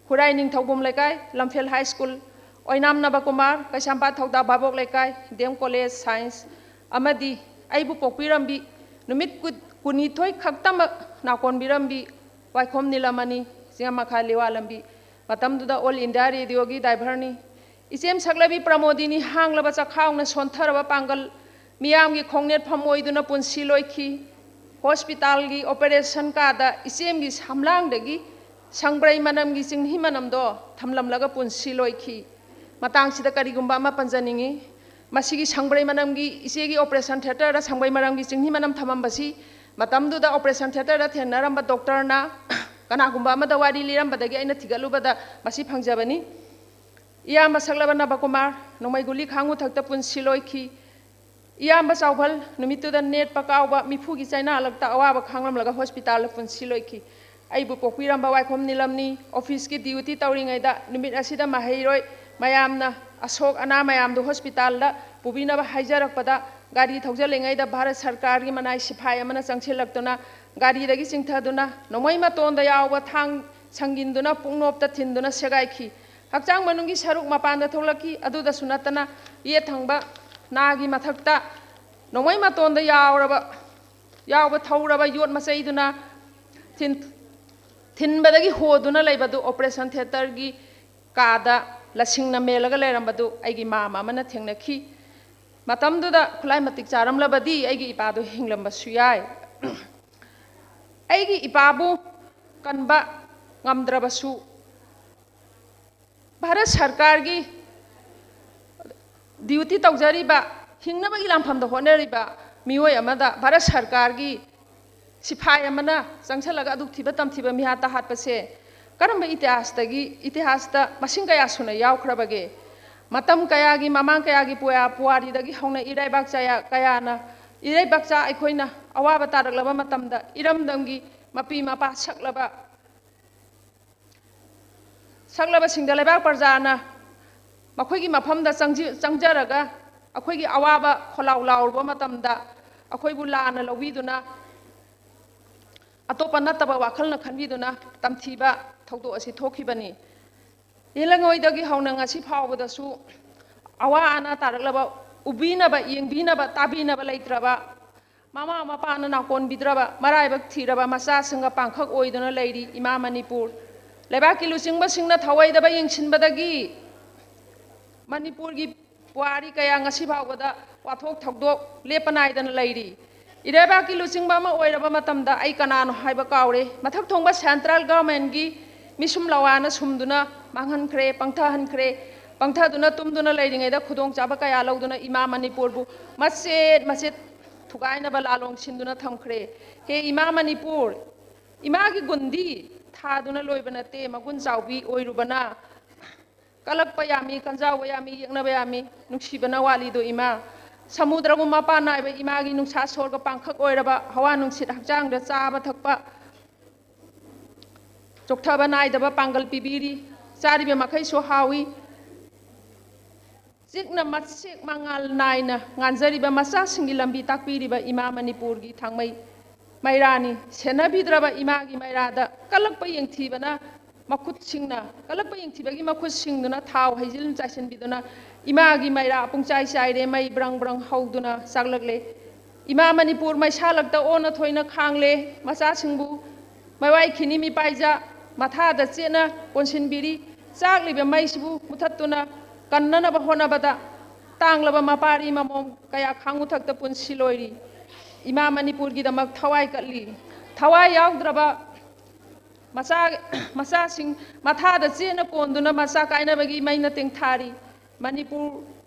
ꯈꯨꯔꯥꯏ ꯅꯤꯡꯊꯧꯕꯨꯝ ꯂꯩꯀꯥꯏ, ꯂꯝꯐꯦꯜ ꯍꯥꯏ ꯁ꯭ꯀꯨꯜ, ꯑꯣꯏꯅꯥꯝ ꯅꯕꯀꯨꯃꯥꯔ, ꯀꯩꯁꯥꯝꯄꯥꯠ ꯊꯧꯗꯥ ꯚꯥꯕꯣꯛ ꯂꯩꯀꯥꯏ, ꯗꯤ ꯑꯦꯝ ꯀꯣꯂꯦꯖ ꯁꯥꯏꯟꯁ, ꯑꯃꯗꯤ ꯑꯩꯕꯨ ꯄꯣꯛꯄꯤꯔꯝꯕꯤ, ꯅꯨꯃꯤꯠ ꯀꯨ-, ꯀꯨꯟꯅꯤꯊꯣꯏ ꯈꯛꯇꯃꯛ ꯅꯥꯀꯣꯟꯕꯤꯔꯝꯕꯤ ꯋꯥꯏꯈꯣꯝ ꯅꯤꯂꯃꯅꯤ, ꯆꯤꯡꯉꯝ ꯃꯈꯥ ꯂꯤꯋꯥ ꯂꯝꯕꯤ, ꯃꯇꯝꯗꯨꯗ ꯑꯣꯜ ꯏꯟꯗꯤꯌꯥ ꯔꯦꯗꯤꯑꯣꯒꯤ ꯗ꯭ꯔꯥꯏꯚꯔꯅꯤ꯫ ꯏꯆꯦꯝ ꯁꯛꯂꯕꯤ ꯄ꯭ꯔꯃꯣꯗꯤꯅꯤ ꯍꯥꯡꯂꯕ ꯆꯈꯥꯎꯅ ꯁꯣꯟꯊꯔꯕ ꯄꯥꯡꯒꯜ ꯃꯤꯌꯥꯝꯒꯤ ꯈꯣꯡꯅꯦꯠꯐꯝ ꯑꯣꯏꯗꯨꯅ ꯄꯨꯟꯁꯤ ꯂꯣꯏꯈꯤ꯫ ꯍꯣꯁꯄꯤꯇꯥꯜꯒꯤ ꯑꯣꯄꯔꯦꯁꯟ ꯀꯥꯗ ꯏꯆꯦꯝꯒꯤ ꯁꯝꯂꯥꯡꯗꯒꯤ ꯁꯪꯕ꯭ꯔꯩ ꯃꯅꯝꯒꯤ ꯆꯤꯡꯍꯤ ꯃꯅꯝꯗꯣ ꯊꯝꯂꯝꯂꯒ ꯄꯨꯟꯁꯤ ꯂꯣꯏꯈꯤ꯫ ꯃꯇꯥꯡꯁꯤꯗ ꯀꯔꯤꯒꯨꯝꯕ ꯑꯃ ꯄꯟꯖꯅꯤꯡꯏ꯫ ꯃꯁꯤꯒꯤ ꯁꯪꯕ꯭ꯔꯩ ꯃꯅꯝꯒꯤ, ꯏꯆꯦꯒꯤ ꯑꯣꯄꯔꯦꯁꯟ ꯊꯤꯌꯦꯇꯔꯗ ꯁꯪꯕ꯭ꯔꯩ ꯃꯅꯝꯒꯤ ꯆꯤꯡꯍꯤ ꯃꯅꯝ ꯊꯝꯃꯝꯕꯁꯤ ꯃꯇꯝꯗꯨꯗ ꯑꯣꯄꯔꯦꯁꯟ ꯊꯤꯌꯦꯇꯔꯗ ꯊꯦꯡꯅꯔꯝꯕ ꯗꯣꯛꯇꯔꯅ ꯀꯅꯥꯒꯨꯝꯕ ꯑꯃꯗ ꯋꯥꯔꯤ ꯂꯤꯔꯝꯕꯗꯒꯤ ꯑꯩꯅ ꯊꯤꯒꯠꯂꯨꯕꯗ ꯃꯁꯤ ꯐꯪꯖꯕꯅꯤ꯫ ꯏꯌꯥꯝꯕ ꯁꯛꯂꯕ ꯅꯕꯀꯨꯃꯥꯔ ꯅꯣꯡꯃꯩ ꯒꯨꯂꯤ ꯈꯥꯡꯉꯨꯊꯛꯇ ꯄꯨꯟꯁꯤ ꯂꯣꯏꯈꯤ꯫ ꯏꯌꯥꯝꯕ ꯆꯥꯎꯕꯜ ꯅꯨꯃꯤꯠꯇꯨꯗ ꯅꯦꯠꯄ ꯀꯥꯎꯕ ꯃꯤꯐꯨꯒꯤ ꯆꯩꯅꯥꯂꯛꯇ ꯑꯋꯥꯕ ꯈꯥꯡꯂꯝꯂꯒ ꯍꯣꯁꯄꯤꯇꯥꯜꯗ ꯄꯨꯟꯁꯤ ꯂꯣꯏꯈꯤ꯫ ꯑꯩꯕꯨ ꯄꯣꯛꯄꯤꯔꯝꯕ ꯋꯥꯏꯈꯣꯝ ꯅꯤꯂꯝꯅꯤ꯫ ꯑꯣꯐꯤꯁꯀꯤ ꯗ꯭ꯌꯨꯇꯤ ꯇꯧꯔꯤꯉꯩꯗ ꯅꯨꯃꯤꯠ ꯑꯁꯤꯗ ꯃꯍꯩꯔꯣꯏ ꯃꯌꯥꯝꯅ ꯑꯁꯣꯛ ꯑꯅꯥ ꯃꯌꯥꯝꯗꯨ ꯍꯣꯁꯄꯤꯇꯥꯜꯗ ꯄꯨꯕꯤꯅꯕ ꯍꯥꯏꯖꯔꯛꯄꯗ ꯒꯥꯔꯤ ꯊꯧꯖꯜꯂꯤꯉꯩꯗ ꯚꯥꯔꯠ ꯁꯔꯀꯥꯔꯒꯤ ꯃꯅꯥꯏ ꯁꯤꯐꯥꯏ ꯑꯃꯅ ꯆꯪꯁꯤꯜꯂꯛꯇꯨꯅ ꯒꯥꯔꯤꯗꯒꯤ ꯆꯤꯡꯊꯗꯨꯅ ꯅꯣꯡꯃꯩ ꯃꯇꯣꯟꯗ ꯌꯥꯎꯕ ꯊꯥꯡ ꯁꯪꯒꯤꯟꯗꯨꯅ ꯄꯨꯡꯅꯣꯞꯇ ꯊꯤꯟꯗꯨꯅ ꯁꯦꯒꯥꯏꯈꯤ꯫ ꯍꯛꯆꯥꯡ ꯃꯅꯨꯡꯒꯤ ꯁꯔꯨꯛ ꯃꯄꯥꯟꯗ ꯊꯣꯛꯂꯛꯈꯤ꯫ ꯑꯗꯨꯗꯁꯨ ꯅꯠꯇꯅ ꯌꯦꯠ ꯊꯪꯕ ꯅꯥꯒꯤ ꯃꯊꯛꯇ ꯅꯣꯡꯃꯩ ꯃꯇꯣꯟꯗ ꯌꯥꯎꯔꯕ, ꯌꯥꯎꯕ ꯊꯧꯔꯕ ꯌꯣꯠ ꯃꯆꯩꯗꯨꯅ ꯊꯤꯟ-, ꯊꯤꯟꯕꯗꯒꯤ ꯍꯣꯗꯨꯅ ꯂꯩꯕꯗꯨ, ꯑꯣꯄꯔꯦꯁꯟ ꯊꯤꯌꯦꯇꯔꯒꯤ ꯀꯥꯗ ꯂꯁꯤꯡꯅ ꯃꯦꯜꯂꯒ ꯂꯩꯔꯝꯕꯗꯨ ꯑꯩꯒꯤ ꯃꯥꯝꯃ ꯑꯃꯅ ꯊꯦꯡꯅꯈꯤ꯫ ꯃꯇꯝꯗꯨꯗ ꯈꯨꯠꯂꯥꯏ ꯃꯇꯤꯛ ꯆꯥꯔꯝꯂꯕꯗꯤ ꯑꯩꯒꯤ ꯏꯄꯥꯗꯨ ꯍꯤꯡꯂꯝꯕꯁꯨ ꯌꯥꯏ꯫ ꯑꯩꯒꯤ ꯏꯄꯥꯕꯨ ꯀꯟꯕ ꯉꯝꯗ꯭ꯔꯕꯁꯨ, ꯚꯥꯔꯠ ꯁꯔꯀꯥꯔꯒꯤ ꯗ꯭ꯌꯨꯇꯤ ꯇꯧꯖꯔꯤꯕ, ꯍꯤꯡꯅꯕꯒꯤ ꯂꯥꯟꯐꯝꯗ ꯍꯣꯠꯅꯔꯤꯕ ꯃꯤꯑꯣꯏ ꯑꯃꯗ ꯚꯥꯔꯠ ꯁꯔꯀꯥꯔꯒꯤ ꯁꯤꯐꯥꯏ ꯑꯃꯅ ꯆꯪꯁꯤꯜꯂꯒ ꯑꯗꯨꯛ ꯊꯤꯕ ꯇꯝꯊꯤꯕ ꯃꯤꯍꯥꯠ ꯇꯍꯥꯠꯄꯁꯦ ꯀꯔꯝꯕ ꯏꯇꯤꯍꯥꯁꯇꯒꯤ, ꯏꯇꯤꯍꯥꯁꯇ ꯃꯁꯤꯡ ꯀꯌꯥ ꯁꯨꯅ ꯌꯥꯎꯈ꯭ꯔꯕꯒꯦ? ꯃꯇꯝ ꯀꯌꯥꯒꯤ ꯃꯃꯥꯡ ꯀꯌꯥꯒꯤ ꯄꯨꯋꯥ-, ꯄꯨꯋꯥꯔꯤꯗꯒꯤ ꯍꯧꯅ ꯏꯔꯩꯕꯥꯛ ꯆꯌꯥ-, ꯀꯌꯥꯅ, ꯏꯔꯩꯕꯥꯛꯆꯥ ꯑꯩꯈꯣꯏꯅ ꯑꯋꯥꯕ ꯇꯥꯔꯛꯂꯕ ꯃꯇꯝꯗ ꯏꯔꯝꯗꯝꯒꯤ ꯃꯄꯤ ꯃꯄꯥ ꯁꯛꯂꯕ, ꯁꯛꯂꯕꯁꯤꯡꯗ ꯂꯩꯕꯥꯛ ꯄ꯭ꯔꯖꯥꯅ ꯃꯈꯣꯏꯒꯤ ꯃꯐꯝꯗ ꯆꯪꯖꯤ-, ꯆꯪꯖꯔꯒ ꯑꯩꯈꯣꯏꯒꯤ ꯑꯋꯥꯕ ꯈꯣꯜꯂꯥꯎ ꯂꯥꯎꯔꯨꯕ ꯃꯇꯝꯗ ꯑꯩꯈꯣꯏꯕꯨ ꯂꯥꯟꯅ ꯂꯧꯕꯤꯗꯨꯅ, ꯑꯇꯣꯞꯄ ꯅꯠꯇꯕ ꯋꯥꯈꯜꯅ ꯈꯟꯕꯤꯗꯨꯅ ꯇꯝꯊꯤꯕ ꯊꯧꯗꯣꯛ ꯑꯁꯤ ꯊꯣꯛꯈꯤꯕꯅꯤ꯫ ꯌꯦꯜꯂꯉꯣꯏꯗꯒꯤ ꯍꯧꯅ ꯉꯁꯤ ꯐꯥꯎꯕꯗꯁꯨ ꯑꯋꯥ ꯑꯅꯥ ꯇꯥꯔꯛꯂꯕ ꯎꯕꯤꯅꯕ, ꯌꯦꯡꯕꯤꯅꯕ, ꯇꯥꯕꯤꯅꯕ ꯂꯩꯇ꯭ꯔꯕ, ꯃꯃꯥ ꯃꯄꯥꯅ ꯅꯥꯀꯣꯟꯕꯤꯗ꯭ꯔꯕ, ꯃꯔꯥꯏꯕꯛ ꯊꯤꯔꯕ ꯃꯆꯥꯁꯤꯡꯒ ꯄꯥꯡꯈꯛ ꯑꯣꯏꯗꯨꯅ ꯂꯩꯔꯤ ꯏꯃꯥ ꯃꯅꯤꯄꯨꯔ꯫ ꯂꯩꯕꯥꯛꯀꯤ ꯂꯨꯆꯤꯡꯕꯁꯤꯡꯅ ꯊꯧꯑꯣꯏꯗꯕ ꯌꯦꯡꯁꯤꯟꯕꯗꯒꯤ ꯃꯅꯤꯄꯨꯔꯒꯤ ꯄꯨꯋꯥꯔꯤ ꯀꯌꯥ ꯉꯁꯤ ꯐꯥꯎꯕꯗ ꯋꯥꯊꯣꯛ ꯊꯧꯗꯣꯛ ꯂꯦꯞꯄ ꯅꯥꯏꯗꯅ ꯂꯩꯔꯤ꯫ ꯏꯔꯩꯕꯥꯛꯀꯤ ꯂꯨꯆꯤꯡꯕ ꯑꯃ ꯑꯣꯏꯔꯕ ꯃꯇꯝꯗ ꯑꯩ ꯀꯅꯥꯅꯣ ꯍꯥꯏꯕ ꯀꯥꯎꯔꯦ꯫ ꯃꯊꯛ ꯊꯣꯡꯕ central governmentꯀꯤ ꯃꯤꯁꯨꯝ ꯂꯋꯥꯅ ꯁꯨꯝꯗꯨꯅ ꯃꯥꯡꯍꯟꯈ꯭ꯔꯦ, ꯄꯪꯊꯍꯟꯈ꯭ꯔꯦ꯫ ꯄꯪꯊꯗꯨꯅ ꯇꯨꯝꯗꯨꯅ ꯂꯩꯔꯤꯉꯩꯗ ꯈꯨꯗꯣꯡꯆꯥꯕ ꯀꯌꯥ ꯂꯧꯗꯨꯅ ꯏꯃꯥ ꯃꯅꯤꯄꯨꯔꯕꯨ ꯃꯆꯦꯠ ꯃꯆꯦꯠ ꯊꯨꯒꯥꯏꯅꯕ ꯂꯥꯂꯣꯡ ꯁꯤꯟꯗꯨꯅ ꯊꯝꯈ꯭ꯔꯦ꯫ ꯍꯦ ꯏꯃꯥ ꯃꯅꯤꯄꯨꯔ, ꯏꯃꯥꯒꯤ ꯒꯨꯟꯗꯤ ꯊꯥꯗꯨꯅ ꯂꯣꯏꯕ ꯅꯠꯇꯦ, ꯃꯒꯨꯟ ꯆꯥꯎꯕꯤ ꯑꯣꯏꯔꯨꯕꯅ꯫ ꯀꯂꯛꯄ ꯌꯥꯝꯃꯤ, ꯀꯟꯖꯥꯎꯕ ꯌꯥꯝꯃꯤ, ꯌꯦꯛꯅꯕ ꯌꯥꯝꯃꯤ, ꯅꯨꯡꯁꯤꯕꯅ ꯋꯥꯠꯂꯤꯗꯣ ꯏꯃꯥ꯫ ꯁꯃꯨꯗ꯭ꯔꯒꯨꯝ ꯃꯄꯥꯟ ꯅꯥꯏꯕ ꯏꯃꯥꯒꯤ ꯅꯨꯡꯁꯥ ꯁꯣꯔꯒ ꯄꯥꯡꯈꯛ ꯑꯣꯏꯔꯕ ꯍꯋꯥ ꯅꯨꯡꯁꯤꯠ ꯍꯛꯆꯥꯡꯗ ꯆꯥꯕ ꯊꯛꯄ ꯆꯣꯛꯊꯕ ꯅꯥꯏꯗꯕ ꯄꯥꯡꯒꯜ ꯄꯤꯕꯤꯔꯤ꯫ ꯆꯥꯔꯤꯕ ꯃꯈꯩꯁꯨ ꯍꯥꯎꯏ꯫ ꯆꯤꯛꯅ ꯃꯁꯦꯛ ꯃꯉꯥꯜ ꯅꯥꯏꯅ ꯉꯥꯟꯖꯔꯤꯕ ꯃꯆꯥꯁꯤꯡꯒꯤ ꯂꯝꯕꯤ ꯇꯥꯛꯄꯤꯔꯤꯕ ꯏꯃꯥ ꯃꯅꯤꯄꯨꯔꯒꯤ ꯊꯥꯡꯃꯩ ꯃꯩꯔꯥꯅꯤ꯫ ꯁꯦꯟꯅꯕꯤꯗ꯭ꯔꯕ ꯏꯃꯥꯒꯤ ꯃꯩꯔꯥꯗ ꯀꯜꯂꯛꯄ ꯌꯦꯡꯊꯤꯕꯅ ꯃꯈꯨꯠꯁꯤꯡꯅ, ꯀꯜꯂꯛꯄ ꯌꯦꯡꯊꯤꯕꯒꯤ ꯃꯈꯨꯠꯁꯤꯡꯗꯨꯅ ꯊꯥꯎ ꯍꯩꯖꯤꯟ ꯆꯥꯏꯁꯤꯟꯕꯤꯗꯨꯅ ꯏꯃꯥꯒꯤ ꯃꯩꯔꯥ ꯄꯨꯡꯆꯥꯏ ꯆꯥꯏꯔꯦ, ꯃꯩ ꯕ꯭ꯔꯪ ꯕ꯭ꯔꯪ ꯍꯧꯗꯨꯅ ꯆꯥꯛꯂꯛꯂꯦ꯫ ꯏꯃꯥ ꯃꯅꯤꯄꯨꯔ ꯃꯩꯁꯥꯂꯛꯇ ꯑꯣꯟꯅ ꯊꯣꯏꯅ ꯈꯥꯡꯂꯦ꯫ ꯃꯆꯥꯁꯤꯡꯕꯨ ꯃꯩꯋꯥꯏ ꯈꯤꯅꯤ ꯃꯤꯄꯥꯏꯖ ꯃꯊꯥꯗ ꯆꯦꯠꯅ ꯀꯣꯟꯁꯤꯟꯕꯤꯔꯤ꯫ ꯆꯥꯛꯂꯤꯕ ꯃꯩꯁꯤꯕꯨ ꯃꯨꯊꯠꯇꯨꯅ ꯀꯟꯅꯅꯕ ꯍꯣꯠꯅꯕꯗ ꯇꯥꯡꯂꯕ ꯃꯄꯥꯔꯤ ꯃꯃꯣꯝ ꯀꯌꯥ ꯈꯥꯡꯉꯨꯊꯛꯇ ꯄꯨꯟꯁꯤ ꯂꯣꯏꯔꯤ꯫ ꯏꯃꯥ ꯃꯅꯤꯄꯨꯔꯒꯤꯗꯃꯛ ꯊꯋꯥꯏ ꯀꯠꯂꯤ꯫ ꯊꯋꯥꯏ ꯌꯥꯎꯗ꯭ꯔꯕ ꯃꯆꯥ, ꯃꯆꯥꯁꯤꯡ ꯃꯊꯥꯗ ꯆꯦꯠꯅ ꯀꯣꯟꯗꯨꯅ ꯃꯆꯥ ꯀꯥꯏꯅꯕꯒꯤ ꯃꯩꯅ ꯇꯦꯡꯊꯥꯔꯤ꯫ ꯃꯅꯤꯄꯨꯔ,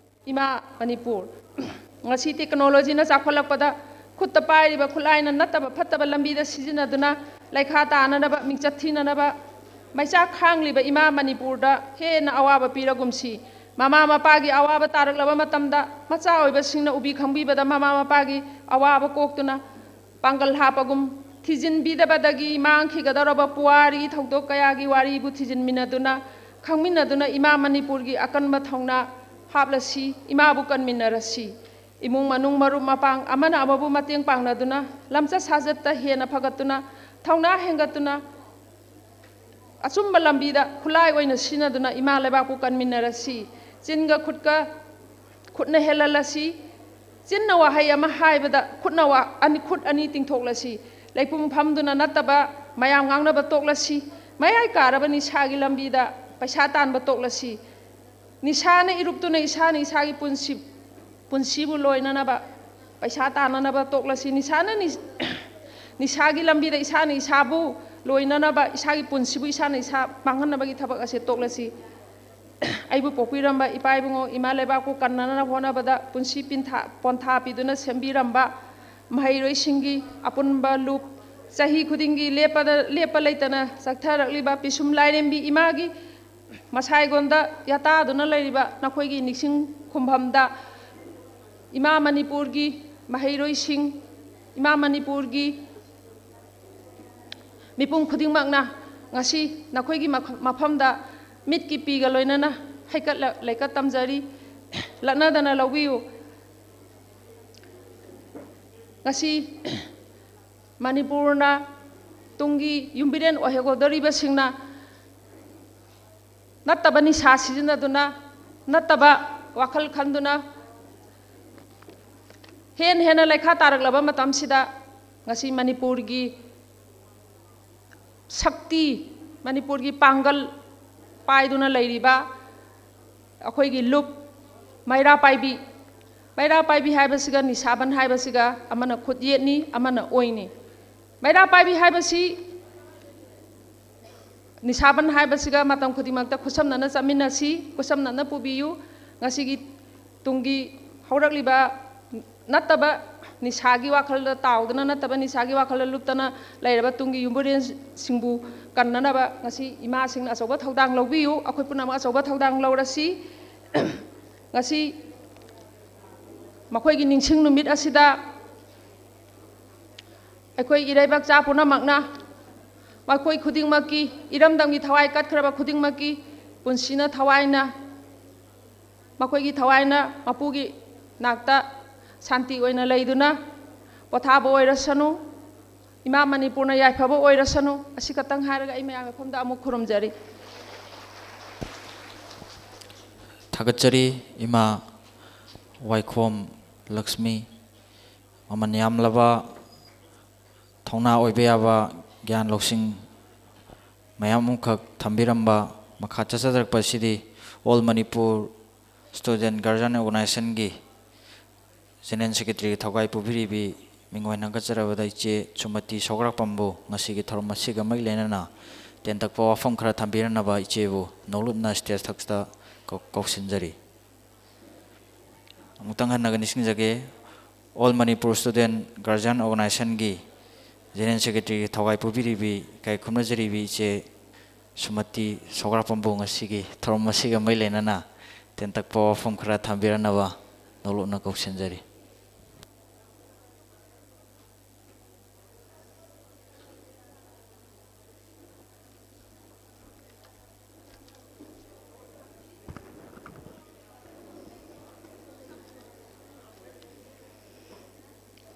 ꯏꯃꯥ ꯃꯅꯤꯄꯨꯔ꯫ ꯉꯁꯤ ꯇꯦꯛꯅꯣꯂꯣꯖꯤꯅ ꯆꯥꯎꯈꯠꯂꯛꯄꯗ ꯈꯨꯠꯇ ꯄꯥꯏꯔꯤꯕ ꯈꯨꯠꯂꯥꯏꯅ ꯅꯠꯇꯕ ꯐꯠꯇꯕ ꯂꯝꯕꯤꯗ ꯁꯤꯖꯤꯟꯅꯗꯨꯅ ꯂꯩꯈꯥ ꯇꯥꯅꯅꯕ, ꯃꯤꯡꯆꯠ ꯊꯤꯅꯅꯕ ꯃꯩꯆꯥꯛ ꯈꯥꯡꯂꯤꯕ ꯏꯃꯥ ꯃꯅꯤꯄꯨꯔꯗ ꯍꯦꯟꯅ ꯑꯋꯥꯕ ꯄꯤꯔꯒꯨꯝꯁꯤ꯫ ꯃꯃꯥ ꯃꯄꯥꯒꯤ ꯑꯋꯥꯕ ꯇꯥꯔꯛꯂꯕ ꯃꯇꯝꯗ ꯃꯆꯥ ꯑꯣꯏꯕꯁꯤꯡꯅ ꯎꯕꯤ ꯈꯪꯕꯤꯕꯗ ꯃꯃꯥ ꯃꯄꯥꯒꯤ ꯑꯋꯥꯕ ꯀꯣꯛꯇꯨꯅ ꯄꯥꯡꯒꯜ ꯍꯥꯞꯄꯒꯨꯝ ꯊꯤꯖꯤꯟꯕꯤꯗꯕꯗꯒꯤ ꯃꯥꯡꯈꯤꯒꯗꯧꯔꯕ ꯄꯨꯋꯥꯔꯤꯒꯤ ꯊꯧꯗꯣꯛ ꯀꯌꯥꯒꯤ ꯋꯥꯔꯤꯕꯨ ꯊꯤꯖꯤꯟꯃꯤꯟꯅꯗꯨꯅ, ꯈꯪꯃꯤꯟꯅꯗꯨꯅ ꯏꯃꯥ ꯃꯅꯤꯄꯨꯔꯒꯤ ꯑꯀꯟꯕ ꯊꯧꯅꯥ ꯍꯥꯞꯂꯁꯤ, ꯏꯃꯥꯕꯨ ꯀꯟꯃꯤꯟꯅꯔꯁꯤ꯫ ꯏꯃꯨꯡ ꯃꯅꯨꯡ, ꯃꯔꯨꯞ ꯃꯄꯥꯡ ꯑꯃꯅ ꯑꯃꯕꯨ ꯃꯇꯦꯡ ꯄꯥꯡꯅꯗꯨꯅ, ꯂꯝꯆꯠ ꯁꯥꯖꯠꯇ ꯍꯦꯟꯅ ꯐꯒꯠꯇꯨꯅ, ꯊꯧꯅꯥ ꯍꯦꯟꯒꯠꯇꯨꯅ, ꯑꯆꯨꯝꯕ ꯂꯝꯕꯤꯗ ꯈꯨꯠꯂꯥꯏ ꯑꯣꯏꯅ ꯁꯤꯖꯤꯟꯅꯗꯨꯅ ꯏꯃꯥ ꯂꯩꯕꯥꯛꯄꯨ ꯀꯟꯃꯤꯟꯅꯔꯁꯤ꯫ ꯆꯤꯟꯒ ꯈꯨꯠꯀ ꯈꯨꯠꯅ ꯍꯦꯜꯍꯜꯂꯁꯤ꯫ ꯆꯤꯟꯅ ꯋꯥꯍꯩ ꯑꯃ ꯍꯥꯏꯕꯗ ꯈꯨꯠꯅ ꯋꯥ-, ꯑꯅꯤ, ꯈꯨꯠ ꯑꯅꯤ ꯇꯤꯡꯊꯣꯛꯂꯁꯤ꯫ ꯂꯩꯄꯨꯡ ꯐꯝꯗꯨꯅ ꯅꯠꯇꯕ ꯃꯌꯥꯝ ꯉꯥꯡꯅꯕ ꯇꯣꯛꯂꯁꯤ꯫ ꯃꯌꯥꯏ ꯀꯥꯔꯕ ꯅꯤꯁꯥꯒꯤ ꯂꯝꯕꯤꯗ ꯄꯩꯁꯥ ꯇꯥꯟꯕ ꯇꯣꯛꯂꯁꯤ꯫ ꯅꯤꯁꯥꯅ ꯏꯔꯨꯞꯇꯨꯅ ꯏꯁꯥꯅ ꯏꯁꯥꯒꯤ ꯄꯨꯟꯁꯤ, ꯄꯨꯟꯁꯤꯕꯨ ꯂꯣꯏꯅꯅꯕ ꯄꯩꯁꯥ ꯇꯥꯟꯅꯅꯕ ꯇꯣꯛꯂꯁꯤ꯫ ꯅꯤꯁꯥꯅ ꯅꯤ-, ꯅꯤꯁꯥꯒꯤ ꯂꯝꯕꯤꯗ ꯏꯁꯥꯅ ꯏꯁꯥꯕꯨ ꯂꯣꯏꯅꯅꯕ, ꯏꯁꯥꯒꯤ ꯄꯨꯟꯁꯤꯕꯨ ꯏꯁꯥꯅ ꯏꯁꯥ ꯃꯥꯡꯍꯟꯅꯕꯒꯤ ꯊꯕꯛ ꯑꯁꯦ ꯇꯣꯛꯂꯁꯤ꯫ ꯑꯩꯕꯨ ꯄꯣꯛꯄꯤꯔꯝꯕ ꯏꯄꯥ ꯏꯕꯨꯡꯉꯣ, ꯏꯃꯥ ꯂꯩꯕꯥꯛꯄꯨ ꯀꯟꯅꯅꯕ ꯍꯣꯠꯅꯕꯗ ꯄꯨꯟꯁꯤ ꯄꯤꯟꯊꯥ-, ꯄꯣꯟꯊꯥ ꯄꯤꯗꯨꯅ ꯁꯦꯝꯕꯤꯔꯝꯕ ꯃꯍꯩꯔꯣꯏꯁꯤꯡꯒꯤ ꯑꯄꯨꯟꯕ ꯂꯨꯞ, ꯆꯍꯤ ꯈꯨꯗꯤꯡꯒꯤ ꯂꯦꯞꯄꯗ, ꯂꯦꯞꯄ ꯂꯩꯇꯅ ꯆꯠꯊꯔꯛꯂꯤꯕ ꯄꯤꯁꯨꯝ ꯂꯥꯏꯔꯦꯝꯕꯤ ꯏꯃꯥꯒꯤ ꯃꯁꯥꯏꯒꯣꯟꯗ ꯌꯥꯇꯥꯗꯨꯅ ꯂꯩꯔꯤꯕ ꯅꯈꯣꯏꯒꯤ ꯅꯤꯡꯁꯤꯡ ꯈꯨꯝꯐꯝꯗ ꯏꯃꯥ ꯃꯅꯤꯄꯨꯔꯒꯤ ꯃꯍꯩꯔꯣꯏꯁꯤꯡ, ꯏꯃꯥ ꯃꯅꯤꯄꯨꯔꯒꯤ ꯃꯤꯄꯨꯝ ꯈꯨꯗꯤꯡꯃꯛꯅ ꯉꯁꯤ ꯅꯈꯣꯏꯒꯤ ꯃꯐ-, ꯃꯐꯝꯗ ꯃꯤꯠꯀꯤ ꯄꯤꯒ ꯂꯣꯏꯅꯅ ꯍꯩꯀꯠ ꯂ-, ꯂꯩꯀꯠ ꯇꯝꯖꯔꯤ꯫ ꯂꯛꯅꯗꯅ ꯂꯧꯕꯤꯌꯨ꯫ ꯉꯁꯤ ꯃꯅꯤꯄꯨꯔꯅ ꯇꯨꯡꯒꯤ ꯌꯨꯝꯕꯤꯔꯦꯟ ꯑꯣꯏꯍꯧꯒꯗꯧꯔꯤꯕꯁꯤꯡꯅ ꯅꯠꯇꯕ ꯅꯤꯁꯥ ꯁꯤꯖꯤꯟꯅꯗꯨꯅ, ꯅꯠꯇꯕ ꯋꯥꯈꯜ ꯈꯟꯗꯨꯅ ꯍꯦꯟꯅ ꯍꯦꯟꯅ ꯂꯩꯈꯥ ꯇꯥꯔꯛꯂꯕ ꯃꯇꯝꯁꯤꯗ ꯉꯁꯤ ꯃꯅꯤꯄꯨꯔꯒꯤ ꯁꯛꯇꯤ, ꯃꯅꯤꯄꯨꯔꯒꯤ ꯄꯥꯡꯒꯜ ꯄꯥꯏꯗꯨꯅ ꯂꯩꯔꯤꯕ ꯑꯩꯈꯣꯏꯒꯤ ꯂꯨꯞ, ꯃꯩꯔꯥ ꯄꯥꯏꯕꯤ, ꯃꯩꯔꯥ ꯄꯥꯏꯕꯤ ꯍꯥꯏꯕꯁꯤꯒ ꯅꯤꯁꯥꯕꯟ ꯍꯥꯏꯕꯁꯤꯒ ꯑꯃꯅ ꯈꯨꯠ ꯌꯦꯠꯅꯤ, ꯑꯃꯅ ꯑꯣꯏꯅꯤ꯫ ꯃꯩꯔꯥ ꯄꯥꯏꯕꯤ ꯍꯥꯏꯕꯁꯤ, ꯅꯤꯁꯥꯕꯟ ꯍꯥꯏꯕꯁꯤꯒ ꯃꯇꯝ ꯈꯨꯗꯤꯡꯃꯛꯇ ꯈꯨꯠꯁꯝꯅꯅ ꯆꯠꯃꯤꯟꯅꯁꯤ, ꯈꯨꯠꯁꯝꯅꯅ ꯄꯨꯕꯤꯌꯨ꯫ ꯉꯁꯤꯒꯤ ꯇꯨꯡꯒꯤ ꯍꯧꯔꯛꯂꯤꯕ ꯅꯠꯇꯕ ꯅꯤꯁꯥꯒꯤ ꯋꯥꯈꯜꯗ ꯇꯥꯎꯗꯅ, ꯅꯠꯇꯕ ꯅꯤꯁꯥꯒꯤ ꯋꯥꯈꯜꯗ ꯂꯨꯞꯇꯅ ꯂꯩꯔꯕ ꯇꯨꯡꯒꯤ ꯌꯨꯝꯕꯨꯔꯦꯟꯁꯤꯡꯕꯨ ꯀꯟꯅꯅꯕ ꯉꯁꯤ ꯏꯃꯥꯁꯤꯡꯅ ꯑꯆꯧꯕ ꯊꯧꯗꯥꯡ ꯂꯧꯕꯤꯌꯨ꯫ ꯑꯩꯈꯣꯏ ꯄꯨꯝꯅꯃꯛ ꯑꯆꯧꯕ ꯊꯧꯗꯥꯡ ꯂꯧꯔꯁꯤ꯫ ꯉꯁꯤ ꯃꯈꯣꯏꯒꯤ ꯅꯤꯡꯁꯤꯡ ꯅꯨꯃꯤꯠ ꯑꯁꯤꯗ ꯑꯩꯈꯣꯏ ꯏꯔꯩꯕꯥꯛꯆꯥ ꯄꯨꯝꯅꯃꯛꯅ, ꯃꯈꯣꯏ ꯈꯨꯗꯤꯡꯃꯛꯀꯤ, ꯏꯔꯝꯗꯝꯒꯤ ꯊꯋꯥꯏ ꯀꯠꯈ꯭ꯔꯕ ꯈꯨꯗꯤꯡꯃꯛꯀꯤ ꯄꯨꯟꯁꯤꯅ ꯊꯋꯥꯏꯅ ꯃꯈꯣꯏꯒꯤ ꯊꯋꯥꯏꯅ ꯃꯄꯨꯒꯤ ꯅꯥꯛꯇ ꯁꯥꯟꯇꯤ ꯑꯣꯏꯅ ꯂꯩꯗꯨꯅ ꯄꯣꯊꯥꯕ ꯑꯣꯏꯔꯁꯅꯨ꯫ ꯏꯃꯥ ꯃꯅꯤꯄꯨꯔꯅ ꯌꯥꯏꯐꯕ ꯑꯣꯏꯔꯁꯅꯨ꯫ ꯑꯁꯤ ꯈꯛꯇꯪ ꯍꯥꯏꯔꯒ ꯑꯩ ꯃꯌꯥꯝ ꯃꯐꯝꯗ ꯑꯃꯨꯛ ꯈꯨꯔꯨꯝꯖꯔꯤ꯫ ꯊꯥꯒꯠꯆꯔꯤ ꯏꯃꯥ ꯋꯥꯏꯈꯣꯝ ꯂꯛꯁꯃꯤ, ꯃꯃꯜ ꯌꯥꯝꯂꯕ, ꯊꯧꯅꯥ ꯑꯣꯏꯕ ꯌꯥꯕ, ꯒ꯭ꯌꯥꯟ ꯂꯧꯁꯤꯡ ꯃꯌꯥꯝ ꯑꯃꯈꯛ ꯊꯝꯕꯤꯔꯝꯕ꯫ ꯃꯈꯥ ꯆꯠꯊꯖꯔꯛꯄ ꯑꯁꯤꯗꯤ All Manipur Student Guardian Organizationꯒꯤ General Secretaryꯒꯤ ꯊꯧꯒꯥꯏ ꯄꯨꯕꯤꯔꯤꯕꯤ ꯃꯤꯡ ꯑꯣꯏꯅ ꯍꯪꯒꯠꯆꯔꯕꯗ ꯏꯆꯦ ꯁꯨꯃꯇꯤ ꯁꯧꯒ꯭ꯔꯥꯛꯄꯝꯕꯨ ꯉꯁꯤꯒꯤ ꯊꯧꯔꯝ ꯑꯁꯤꯒ ꯃꯔꯤ ꯂꯩꯅꯅ ꯇꯦꯟꯇꯛꯄ ꯋꯥꯐꯝ ꯈꯔ ꯊꯝꯕꯤꯔꯅꯕ ꯏꯆꯦꯕꯨ ꯅꯧꯂꯨꯞꯅ stage ꯊꯛꯇ ꯀꯧ-, ꯀꯧꯁꯤꯟꯖꯔꯤ꯫ ꯑꯃꯨꯛꯇꯪ ꯍꯟꯅꯒ ꯅꯤꯡꯁꯤꯡꯖꯒꯦ, All Manipur Student Guardian Organizationꯒꯤ General Secretaryꯒꯤ ꯊꯧꯒꯥꯏ ꯄꯨꯕꯤꯔꯤꯕꯤ, ꯏꯀꯥꯏ ꯈꯨꯝꯅꯖꯔꯤꯕꯤ ꯏꯆꯦ ꯁꯨꯃꯇꯤ ꯁꯧꯒ꯭ꯔꯥꯛꯄꯝꯕꯨ ꯉꯁꯤꯒꯤ ꯊꯧꯔꯝ ꯑꯁꯤꯒ ꯃꯔꯤ ꯂꯩꯅꯅ ꯇꯦꯟꯇꯛꯄ ꯋꯥꯐꯝ ꯈꯔ ꯊꯝꯕꯤꯔꯅꯕ ꯅꯧꯂꯨꯞꯅ ꯀꯧꯁꯤꯟꯖꯔꯤ꯫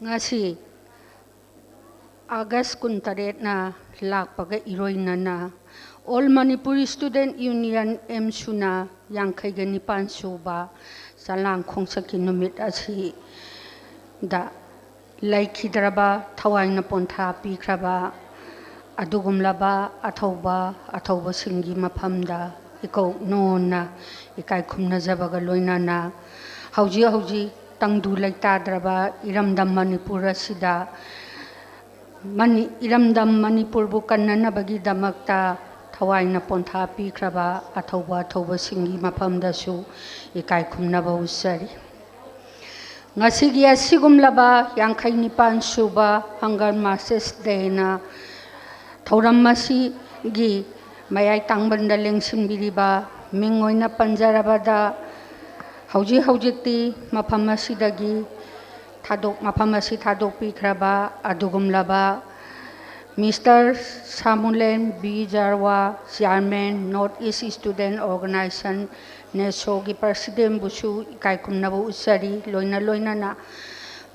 ꯉꯁꯤ August ꯀꯨꯟꯇꯔꯦꯠꯅ ꯂꯥꯛꯄꯒ ꯏꯔꯣꯏꯅꯅ All Manipur Student Union, ꯑꯦꯝꯁꯨꯅ ꯌꯥꯡꯈꯩꯒ ꯅꯤꯄꯥꯟ ꯁꯨꯕ ꯆꯂꯥꯡ ꯈꯣꯡꯆꯠꯀꯤ ꯅꯨꯃꯤꯠ ꯑꯁꯤꯗ ꯂꯩꯈꯤꯗ꯭ꯔꯕ, ꯊꯋꯥꯏꯅ ꯄꯣꯟꯊꯥ ꯄꯤꯈ꯭ꯔꯕ ꯑꯗꯨꯒꯨꯝꯂꯕ ꯑꯊꯧꯕ ꯑꯊꯧꯕꯁꯤꯡꯒꯤ ꯃꯐꯝꯗ ꯏꯀꯣꯛ ꯅꯣꯟꯅ ꯏꯀꯥꯏ ꯈꯨꯝꯅꯖꯕꯒ ꯂꯣꯏꯅꯅ, ꯍꯧꯖꯤꯛ ꯍꯧꯖꯤꯛ ꯇꯪꯗꯨ ꯂꯩꯇꯥꯗ꯭ꯔꯕ ꯏꯔꯝꯗꯝ ꯃꯅꯤꯄꯨꯔ ꯑꯁꯤꯗ ꯃꯅꯤ-, ꯏꯔꯝꯗꯝ ꯃꯅꯤꯄꯨꯔꯕꯨ ꯀꯟꯅꯅꯕꯒꯤꯗꯃꯛꯇ ꯊꯋꯥꯏꯅ ꯄꯣꯟꯊꯥ ꯄꯤꯈ꯭ꯔꯕ ꯑꯊꯧꯕ ꯑꯊꯧꯕꯁꯤꯡꯒꯤ ꯃꯐꯝꯗꯁꯨ ꯏꯀꯥꯏ ꯈꯨꯝꯅꯕ ꯎꯠꯆꯔꯤ꯫ ꯉꯁꯤꯒꯤ ꯑꯁꯤꯒꯨꯝꯂꯕ ꯌꯥꯡꯈꯩ ꯅꯤꯄꯥꯟ ꯁꯨꯕ Hunger Marches Dayꯅ ꯊꯧꯔꯝ ꯑꯁꯤꯒꯤ ꯃꯌꯥꯏ ꯇꯥꯡꯕꯟꯗ ꯂꯦꯡꯁꯤꯟꯕꯤꯔꯤꯕ, ꯃꯤꯡ ꯑꯣꯏꯅ ꯄꯟꯖꯔꯕꯗ, ꯍꯧꯖꯤꯛ ꯍꯧꯖꯤꯛꯇꯤ ꯃꯐꯝ ꯑꯁꯤꯗꯒꯤ ꯊꯥꯗꯣꯛ-, ꯃꯐꯝ ꯑꯁꯤ ꯊꯥꯗꯣꯛꯄꯤꯈ꯭ꯔꯕ ꯑꯗꯨꯒꯨꯝꯂꯕ Mister Samuel B Jyrwa, Chairman, North East Student Organization, NESOꯒꯤ Presidentꯕꯨꯁꯨ ꯏꯀꯥꯏ ꯈꯨꯝꯅꯕ ꯎꯠꯆꯔꯤ꯫ ꯂꯣꯏꯅ ꯂꯣꯏꯅꯅ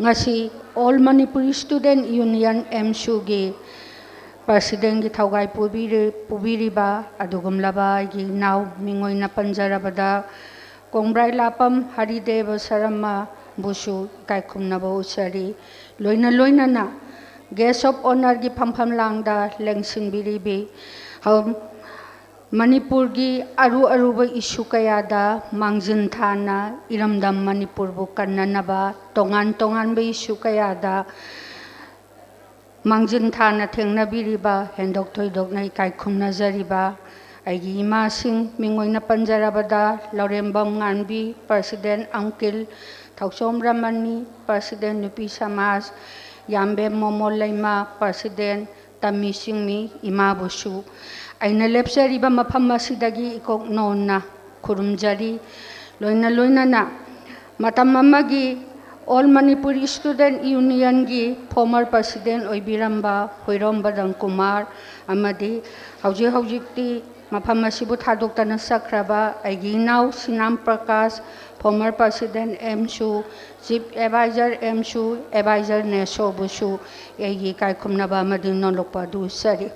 ꯉꯁꯤ All Manipuri Student Union, AMSUꯒꯤ Presidentꯒꯤ ꯊꯧꯒꯥꯏ ꯄꯨꯕꯤꯔꯤ-, ꯄꯨꯕꯤꯔꯤꯕ ꯑꯗꯨꯒꯨꯝꯂꯕ ꯑꯩꯒꯤ ꯏꯅꯥꯎ, ꯃꯤꯡ ꯑꯣꯏꯅ ꯄꯟꯖꯔꯕꯗ, ꯀꯣꯡꯕ꯭ꯔꯥꯏ ꯂꯥꯄꯝ ꯍꯔꯤꯗꯦꯕ ꯁꯔꯃꯕꯨꯁꯨ ꯏꯀꯥꯏ ꯈꯨꯝꯅꯕ ꯎꯠꯆꯔꯤ꯫ ꯂꯣꯏꯅ ꯂꯣꯏꯅꯅ Guest of Honourꯒꯤ ꯐꯝꯐꯝ ꯂꯥꯡꯗ ꯂꯦꯡꯁꯤꯟꯕꯤꯔꯤꯕꯤ ꯍꯧ-, ꯃꯅꯤꯄꯨꯔꯒꯤ ꯑꯔꯨ ꯑꯔꯨꯕ issue ꯀꯌꯥꯗ ꯃꯥꯡꯖꯤꯟ ꯊꯥꯅ ꯏꯔꯝꯗꯝ ꯃꯅꯤꯄꯨꯔꯕꯨ ꯀꯟꯅꯅꯕ ꯇꯣꯉꯥꯟ ꯇꯣꯉꯥꯟꯕ issue ꯀꯌꯥꯗ ꯃꯥꯡꯖꯤꯟ ꯊꯥꯅ ꯊꯦꯡꯅꯕꯤꯔꯤꯕ, ꯍꯦꯟꯗꯣꯛ ꯊꯣꯏꯗꯣꯛꯅ ꯏꯀꯥꯏ ꯈꯨꯝꯅꯖꯔꯤꯕ ꯑꯩꯒꯤ ꯏꯃꯥꯁꯤꯡ, ꯃꯤꯡ ꯑꯣꯏꯅ ꯄꯟꯖꯔꯕꯗ, ꯂꯧꯔꯦꯝꯕꯝ ꯉꯥꯟꯕꯤ, President, Uncle, ꯊꯧꯆꯣꯝ ꯔꯃꯅꯤ, President, ꯅꯨꯄꯤ ꯁꯃꯥꯖ, ꯌꯥꯝꯕꯦꯝ ꯃꯣꯃꯣ ꯂꯩꯃ, President, ꯇꯝꯃꯤ ꯆꯤꯡꯃꯤ, ꯏꯃꯥꯕꯨꯁꯨ ꯑꯩꯅ ꯂꯦꯞꯆꯔꯤꯕ ꯃꯐꯝ ꯑꯁꯤꯗꯒꯤ ꯏꯀꯣꯛ ꯅꯣꯟꯅ ꯈꯨꯔꯨꯝꯖꯔꯤ꯫ ꯂꯣꯏꯅ ꯂꯣꯏꯅꯅ ꯃꯇꯝ ꯑꯃꯒꯤ All Manipuri Student Unionꯒꯤ former President ꯑꯣꯏꯕꯤꯔꯝꯕ ꯍꯨꯏꯔꯣꯝꯕꯗꯝ Kumar ꯑꯃꯗꯤ ꯍꯧꯖꯤꯛ ꯍꯧꯖꯤꯛꯇꯤ ꯃꯐꯝ ꯑꯁꯤꯕꯨ ꯊꯥꯗꯣꯛꯇꯅ ꯆꯠꯈ꯭ꯔꯕ ꯑꯩꯒꯤ ꯏꯅꯥꯎ ꯁꯤꯅꯥꯝ Prakash, former President, AMSU, Chief Advisor, AMSU, Advisor, NESOꯕꯨꯁꯨ ꯑꯩꯒꯤ ꯏꯀꯥꯏ ꯈꯨꯝꯅꯕ ꯑꯃꯗꯤ ꯅꯣꯂꯨꯛꯄ ꯑꯗꯨ ꯎꯠꯆꯔꯤ꯫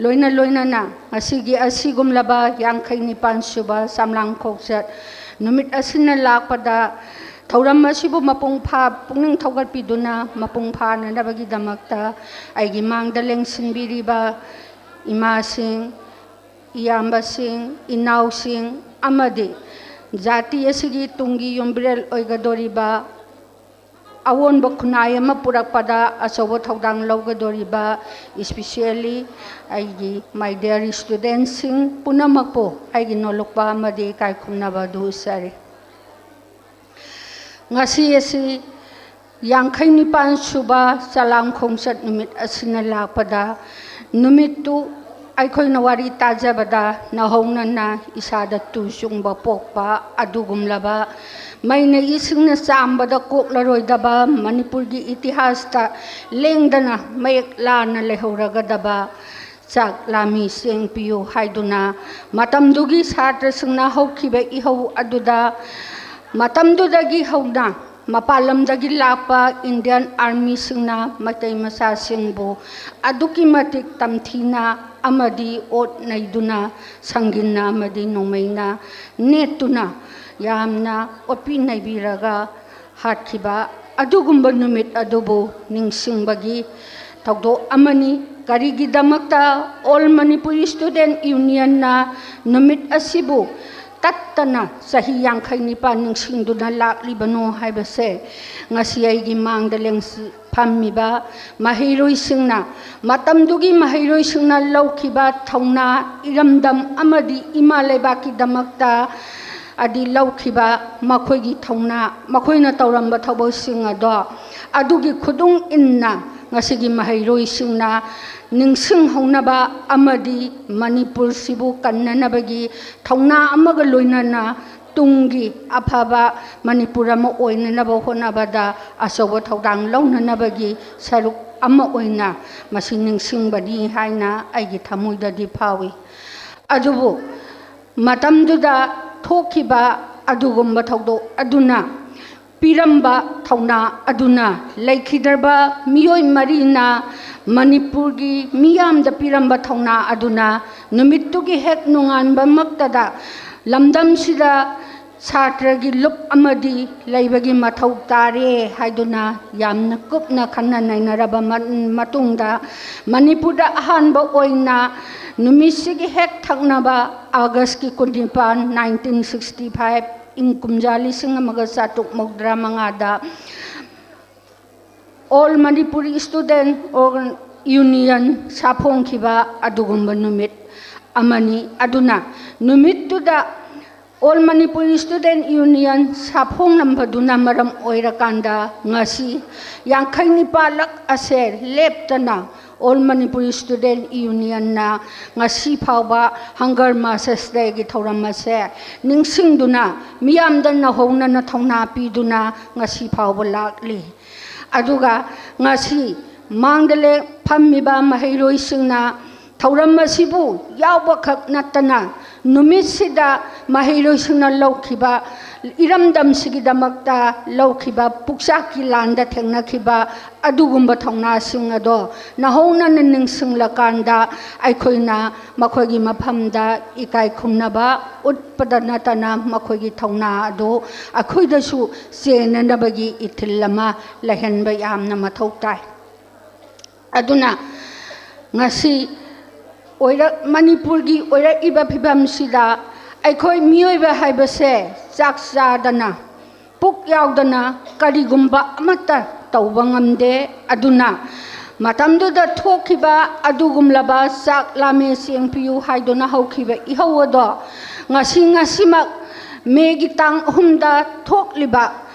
ꯂꯣꯏꯅ ꯂꯣꯏꯅꯅ ꯉꯁꯤꯒꯤ ꯑꯁꯤꯒꯨꯝꯂꯕ ꯌꯥꯡꯈꯩ ꯅꯤꯄꯥꯟ ꯁꯨꯕ ꯆꯥꯝꯂꯥꯡ ꯈꯣꯡꯆꯠ ꯅꯨꯃꯤꯠ ꯑꯁꯤꯅ ꯂꯥꯛꯄꯗ ꯊꯧꯔꯝ ꯑꯁꯤꯕꯨ ꯃꯄꯨꯡ ꯐꯥ ꯄꯨꯛꯅꯤꯡ ꯊꯧꯒꯠꯄꯤꯗꯨꯅ ꯃꯄꯨꯡ ꯐꯥꯅꯅꯕꯒꯤꯗꯃꯛꯇ ꯑꯩꯒꯤ ꯃꯥꯡꯗ ꯂꯦꯡꯁꯤꯟꯕꯤꯔꯤꯕ ꯏꯃꯥꯁꯤꯡ, ꯏꯌꯥꯝꯕꯁꯤꯡ, ꯏꯅꯥꯎꯁꯤꯡ ꯑꯃꯗꯤ ꯖꯥꯇꯤ ꯑꯁꯤꯒꯤ ꯇꯨꯡꯒꯤ ꯌꯨꯝꯕꯤꯔꯦꯜ ꯑꯣꯏꯒꯗꯧꯔꯤꯕ ꯑꯑꯣꯟꯕ ꯈꯨꯟꯅꯥꯏ ꯑꯃ ꯄꯨꯔꯛꯄꯗ ꯑꯆꯧꯕ ꯊꯧꯗꯥꯡ ꯂꯧꯒꯗꯧꯔꯤꯕ, especially ꯑꯩꯒꯤ my dear studentꯁꯤꯡ ꯄꯨꯝꯅꯃꯛꯄꯨ ꯑꯩꯒꯤ ꯅꯣꯂꯨꯛꯄ ꯑꯃꯗꯤ ꯏꯀꯥꯏ ꯈꯨꯝꯅꯕ ꯑꯗꯨ ꯎꯠꯆꯔꯤ꯫ ꯉꯁꯤ ꯑꯁꯤ ꯌꯥꯡꯈꯩ ꯅꯤꯄꯥꯟ ꯁꯨꯕ ꯆꯂꯥꯝ ꯈꯣꯡꯆꯠ ꯅꯨꯃꯤꯠ ꯑꯁꯤꯅ ꯂꯥꯛꯄꯗ, ꯅꯨꯃꯤꯠꯇꯨ ꯑꯩꯈꯣꯏꯅ ꯋꯥꯔꯤ ꯇꯥꯖꯕꯗ ꯅꯧꯍꯧꯅꯅ ꯏꯁꯥꯗ ꯇꯨ ꯆꯨꯡꯕ ꯄꯣꯛꯄ ꯑꯗꯨꯒꯨꯝꯂꯕ, ꯃꯩꯅ ꯏꯁꯤꯡꯅ ꯆꯥꯝꯕꯗ ꯀꯣꯛꯂꯔꯣꯏꯗꯕ ꯃꯅꯤꯄꯨꯔꯒꯤ ꯏꯇꯤꯍꯥꯁꯇ ꯂꯦꯡꯗꯅ ꯃꯌꯦꯛ ꯂꯥꯅ ꯂꯩꯍꯧꯔꯒꯗꯕ ꯆꯥꯛ ꯂꯥꯝꯃꯤ ꯆꯦꯡ ꯄꯤꯌꯨ ꯍꯥꯏꯗꯨꯅ ꯃꯇꯝꯗꯨꯒꯤ ꯁꯥꯇ꯭ꯔꯁꯤꯡꯅ ꯍꯧꯈꯤꯕ ꯏꯍꯧ ꯑꯗꯨꯗ ꯃꯇꯝꯗꯨꯗꯒꯤ ꯍꯧꯅ ꯃꯄꯥꯟ ꯂꯝꯗꯒꯤ ꯂꯥꯛꯄ Indian Armyꯁꯤꯡꯅ ꯃꯩꯇꯩ ꯃꯆꯥꯁꯤꯡꯕꯨ ꯑꯗꯨꯛꯀꯤ ꯃꯇꯤꯛ ꯇꯝꯊꯤꯅ ꯑꯃꯗꯤ ꯑꯣꯠ ꯅꯩꯗꯨꯅ, ꯁꯪꯒꯤꯟꯅ ꯑꯃꯗꯤ ꯅꯣꯡꯃꯩꯅ ꯅꯦꯠꯇꯨꯅ ꯌꯥꯝꯅ ꯑꯣꯠꯄꯤ ꯅꯩꯕꯤꯔꯒ ꯍꯥꯠꯈꯤꯕ ꯑꯗꯨꯒꯨꯝꯕ ꯅꯨꯃꯤꯠ ꯑꯗꯨꯕꯨ ꯅꯤꯡꯁꯤꯡꯕꯒꯤ ꯊꯧꯗꯣꯛ ꯑꯃꯅꯤ꯫ ꯀꯔꯤꯒꯤꯗꯃꯛꯇ All Manipuri Student Unionꯅ ꯅꯨꯃꯤꯠ ꯑꯁꯤꯕꯨ ꯇꯠꯇꯅ ꯆꯍꯤ ꯌꯥꯡꯈꯩ ꯅꯤꯄꯥꯟ ꯅꯤꯡꯁꯤꯡꯗꯨꯅ ꯂꯥꯛꯂꯤꯕꯅꯣ ꯍꯥꯏꯕꯁꯦ ꯉꯁꯤ ꯑꯩꯒꯤ ꯃꯥꯡꯗ ꯂꯦꯡꯁꯤ-, ꯐꯝꯃꯤꯕ ꯃꯍꯩꯔꯣꯏꯁꯤꯡꯅ, ꯃꯇꯝꯗꯨꯒꯤ ꯃꯍꯩꯔꯣꯏꯁꯤꯡꯅ ꯂꯧꯈꯤꯕ ꯊꯧꯅꯥ, ꯏꯔꯝꯗꯝ ꯑꯃꯗꯤ ꯏꯃꯥ ꯂꯩꯕꯥꯛꯀꯤꯗꯃꯛꯇ ꯑꯗꯤ ꯂꯧꯈꯤꯕ ꯃꯈꯣꯏꯒꯤ ꯊꯧꯅꯥ, ꯃꯈꯣꯏꯅ ꯇꯧꯔꯝꯕ ꯊꯕꯛꯁꯤꯡ ꯑꯗꯣ, ꯑꯗꯨꯒꯤ ꯈꯨꯗꯨꯡ ꯏꯟꯅ ꯉꯁꯤꯒꯤ ꯃꯍꯩꯔꯣꯏꯁꯤꯡꯅ ꯅꯤꯡꯁꯤꯡꯍꯧꯅꯕ ꯑꯃꯗꯤ ꯃꯅꯤꯄꯨꯔꯁꯤꯕꯨ ꯀꯟꯅꯅꯕꯒꯤ ꯊꯧꯅꯥ ꯑꯃꯒ ꯂꯣꯏꯅꯅ ꯇꯨꯡꯒꯤ ꯑꯐꯕ ꯃꯅꯤꯄꯨꯔ ꯑꯃ ꯑꯣꯏꯅꯅꯕ ꯍꯣꯠꯅꯕꯗ ꯑꯆꯧꯕ ꯊꯧꯗꯥꯡ ꯂꯧꯅꯅꯕꯒꯤ ꯁꯔꯨꯛ ꯑꯃ ꯑꯣꯏꯅ ꯃꯁꯤ ꯅꯤꯡꯁꯤꯡꯕꯅꯤ ꯍꯥꯏꯅ ꯑꯩꯒꯤ ꯊꯃꯣꯏꯗꯗꯤ ꯐꯥꯎꯏ꯫ ꯑꯗꯨꯕꯨ ꯃꯇꯝꯗꯨꯗ ꯊꯣꯛꯈꯤꯕ ꯑꯗꯨꯒꯨꯝꯕ ꯊꯧꯗꯣꯛ ꯑꯗꯨꯅ ꯄꯤꯔꯝꯕ ꯊꯧꯅꯥ ꯑꯗꯨꯅ ꯂꯩꯈꯤꯗ꯭ꯔꯕ ꯃꯤꯑꯣꯏ ꯃꯔꯤꯅ ꯃꯅꯤꯄꯨꯔꯒꯤ ꯃꯤꯌꯥꯝꯗ ꯄꯤꯔꯝꯕ ꯊꯧꯅꯥ ꯑꯗꯨꯅ ꯅꯨꯃꯤꯠꯇꯨꯒꯤ ꯍꯦꯛ ꯅꯣꯡꯉꯥꯟꯕꯃꯛꯇꯗ ꯂꯝꯗꯝꯁꯤꯗ ꯁꯥꯇ꯭ꯔꯒꯤ ꯂꯨꯞ ꯑꯃꯗꯤ ꯂꯩꯕꯒꯤ ꯃꯊꯧ ꯇꯥꯔꯦ ꯍꯥꯏꯗꯨꯅ ꯌꯥꯝꯅ ꯀꯨꯞꯅ ꯈꯟꯅ ꯅꯩꯅꯔꯕ ꯃ-, ꯃꯇꯨꯡꯗ, ꯃꯅꯤꯄꯨꯔꯗ ꯑꯍꯥꯟꯕ ꯑꯣꯏꯅ ꯅꯨꯃꯤꯠꯁꯤꯒꯤ ꯍꯦꯛ ꯊꯪꯅꯕ ꯑꯥꯒꯁꯀꯤ ꯀꯨꯟꯅꯤꯄꯥꯟ, nineteen sixty five, ꯏꯪ ꯀꯨꯝꯖꯥ ꯂꯤꯁꯤꯡ ꯑꯃꯒ ꯆꯥꯇ꯭ꯔꯨꯛ ꯃꯧꯗ꯭ꯔꯥ ꯃꯉꯥꯗ All Manipuri Student Organ-, Union ꯁꯥꯐꯣꯡꯈꯤꯕ ꯑꯗꯨꯒꯨꯝꯕ ꯅꯨꯃꯤꯠ ꯑꯃꯅꯤ꯫ ꯑꯗꯨꯅ ꯅꯨꯃꯤꯠꯇꯨꯗ All Manipuri Student Union ꯁꯥꯐꯣꯡꯂꯝꯕꯗꯨꯅ ꯃꯔꯝ ꯑꯣꯏꯔꯀꯥꯟꯗ ꯉꯁꯤ ꯌꯥꯡꯈꯩ ꯅꯤꯄꯥꯜꯂꯛ ꯑꯁꯦ ꯂꯦꯞꯇꯅ All Manipuri Student Unionꯅ ꯉꯁꯤ ꯐꯥꯎꯕ Hunger Marches Dayꯒꯤ ꯊꯧꯔꯝ ꯑꯁꯦ ꯅꯤꯡꯁꯤꯡꯗꯨꯅ, ꯃꯤꯌꯥꯝꯗ ꯅꯧꯍꯧꯅꯅ ꯊꯧꯅꯥ ꯄꯤꯗꯨꯅ ꯉꯁꯤ ꯐꯥꯎꯕ ꯂꯥꯛꯂꯤ꯫ ꯑꯗꯨꯒ ꯉꯁꯤ ꯃꯥꯡꯗ ꯂꯦ-, ꯐꯝꯃꯤꯕ ꯃꯍꯩꯔꯣꯏꯁꯤꯡꯅ ꯊꯧꯔꯝ ꯑꯁꯤꯕꯨ ꯌꯥꯎꯕꯈꯛ ꯅꯠꯇꯅ, ꯅꯨꯃꯤꯠꯁꯤꯗ ꯃꯍꯩꯔꯣꯏꯁꯤꯡꯅ ꯂꯧꯈꯤꯕ ꯏꯔꯝꯗꯝꯁꯤꯒꯤꯗꯃꯛꯇ ꯂꯧꯈꯤꯕ ꯄꯨꯛꯆꯥꯛꯀꯤ ꯂꯥꯟꯗ ꯊꯦꯡꯅꯈꯤꯕ ꯑꯗꯨꯒꯨꯝꯕ ꯊꯧꯅꯥꯁꯤꯡ ꯑꯗꯣ ꯅꯧꯍꯧꯅꯅ ꯅꯤꯡꯁꯤꯡꯂꯀꯥꯟꯗ, ꯑꯩꯈꯣꯏꯅ ꯃꯈꯣꯏꯒꯤ ꯃꯐꯝꯗ ꯏꯀꯥꯏ ꯈꯨꯝꯅꯕ ꯎꯠꯄꯗ ꯅꯠꯇꯅ, ꯃꯈꯣꯏꯒꯤ ꯊꯧꯅꯥ ꯑꯗꯨ ꯑꯩꯈꯣꯏꯗꯁꯨ ꯆꯦꯟꯅꯅꯕꯒꯤ ꯏꯊꯤꯜ ꯑꯃ ꯂꯩꯍꯟꯕ ꯌꯥꯝꯅ ꯃꯊꯧ ꯇꯥꯏ꯫ ꯑꯗꯨꯅ ꯉꯁꯤ ꯑꯣꯏꯔꯛ-, ꯃꯅꯤꯄꯨꯔꯒꯤ ꯑꯣꯏꯔꯛꯏꯕ ꯐꯤꯕꯝꯁꯤꯗ ꯑꯩꯈꯣꯏ ꯃꯤꯑꯣꯏꯕ ꯍꯥꯏꯕꯁꯦ ꯆꯥꯛ ꯆꯥꯗꯅ, ꯄꯨꯛ ꯌꯥꯎꯗꯅ ꯀꯔꯤꯒꯨꯝꯕ ꯑꯃꯠꯇ ꯇꯧꯕ ꯉꯝꯗꯦ꯫ ꯑꯗꯨꯅ ꯃꯇꯝꯗꯨꯗ ꯊꯣꯛꯈꯤꯕ ꯑꯗꯨꯒꯨꯝꯂꯕ ꯆꯥꯛ ꯂꯥꯝꯃꯦ ꯆꯦꯡ ꯄꯤꯌꯨ ꯍꯥꯏꯗꯨꯅ ꯍꯧꯈꯤꯕ ꯏꯍꯧ ꯑꯗꯣ ꯉꯁꯤ, ꯉꯁꯤꯃꯛ ꯃꯦꯒꯤ ꯇꯥꯡ ꯑꯍꯨꯝꯗ ꯊꯣꯛꯂꯤꯕ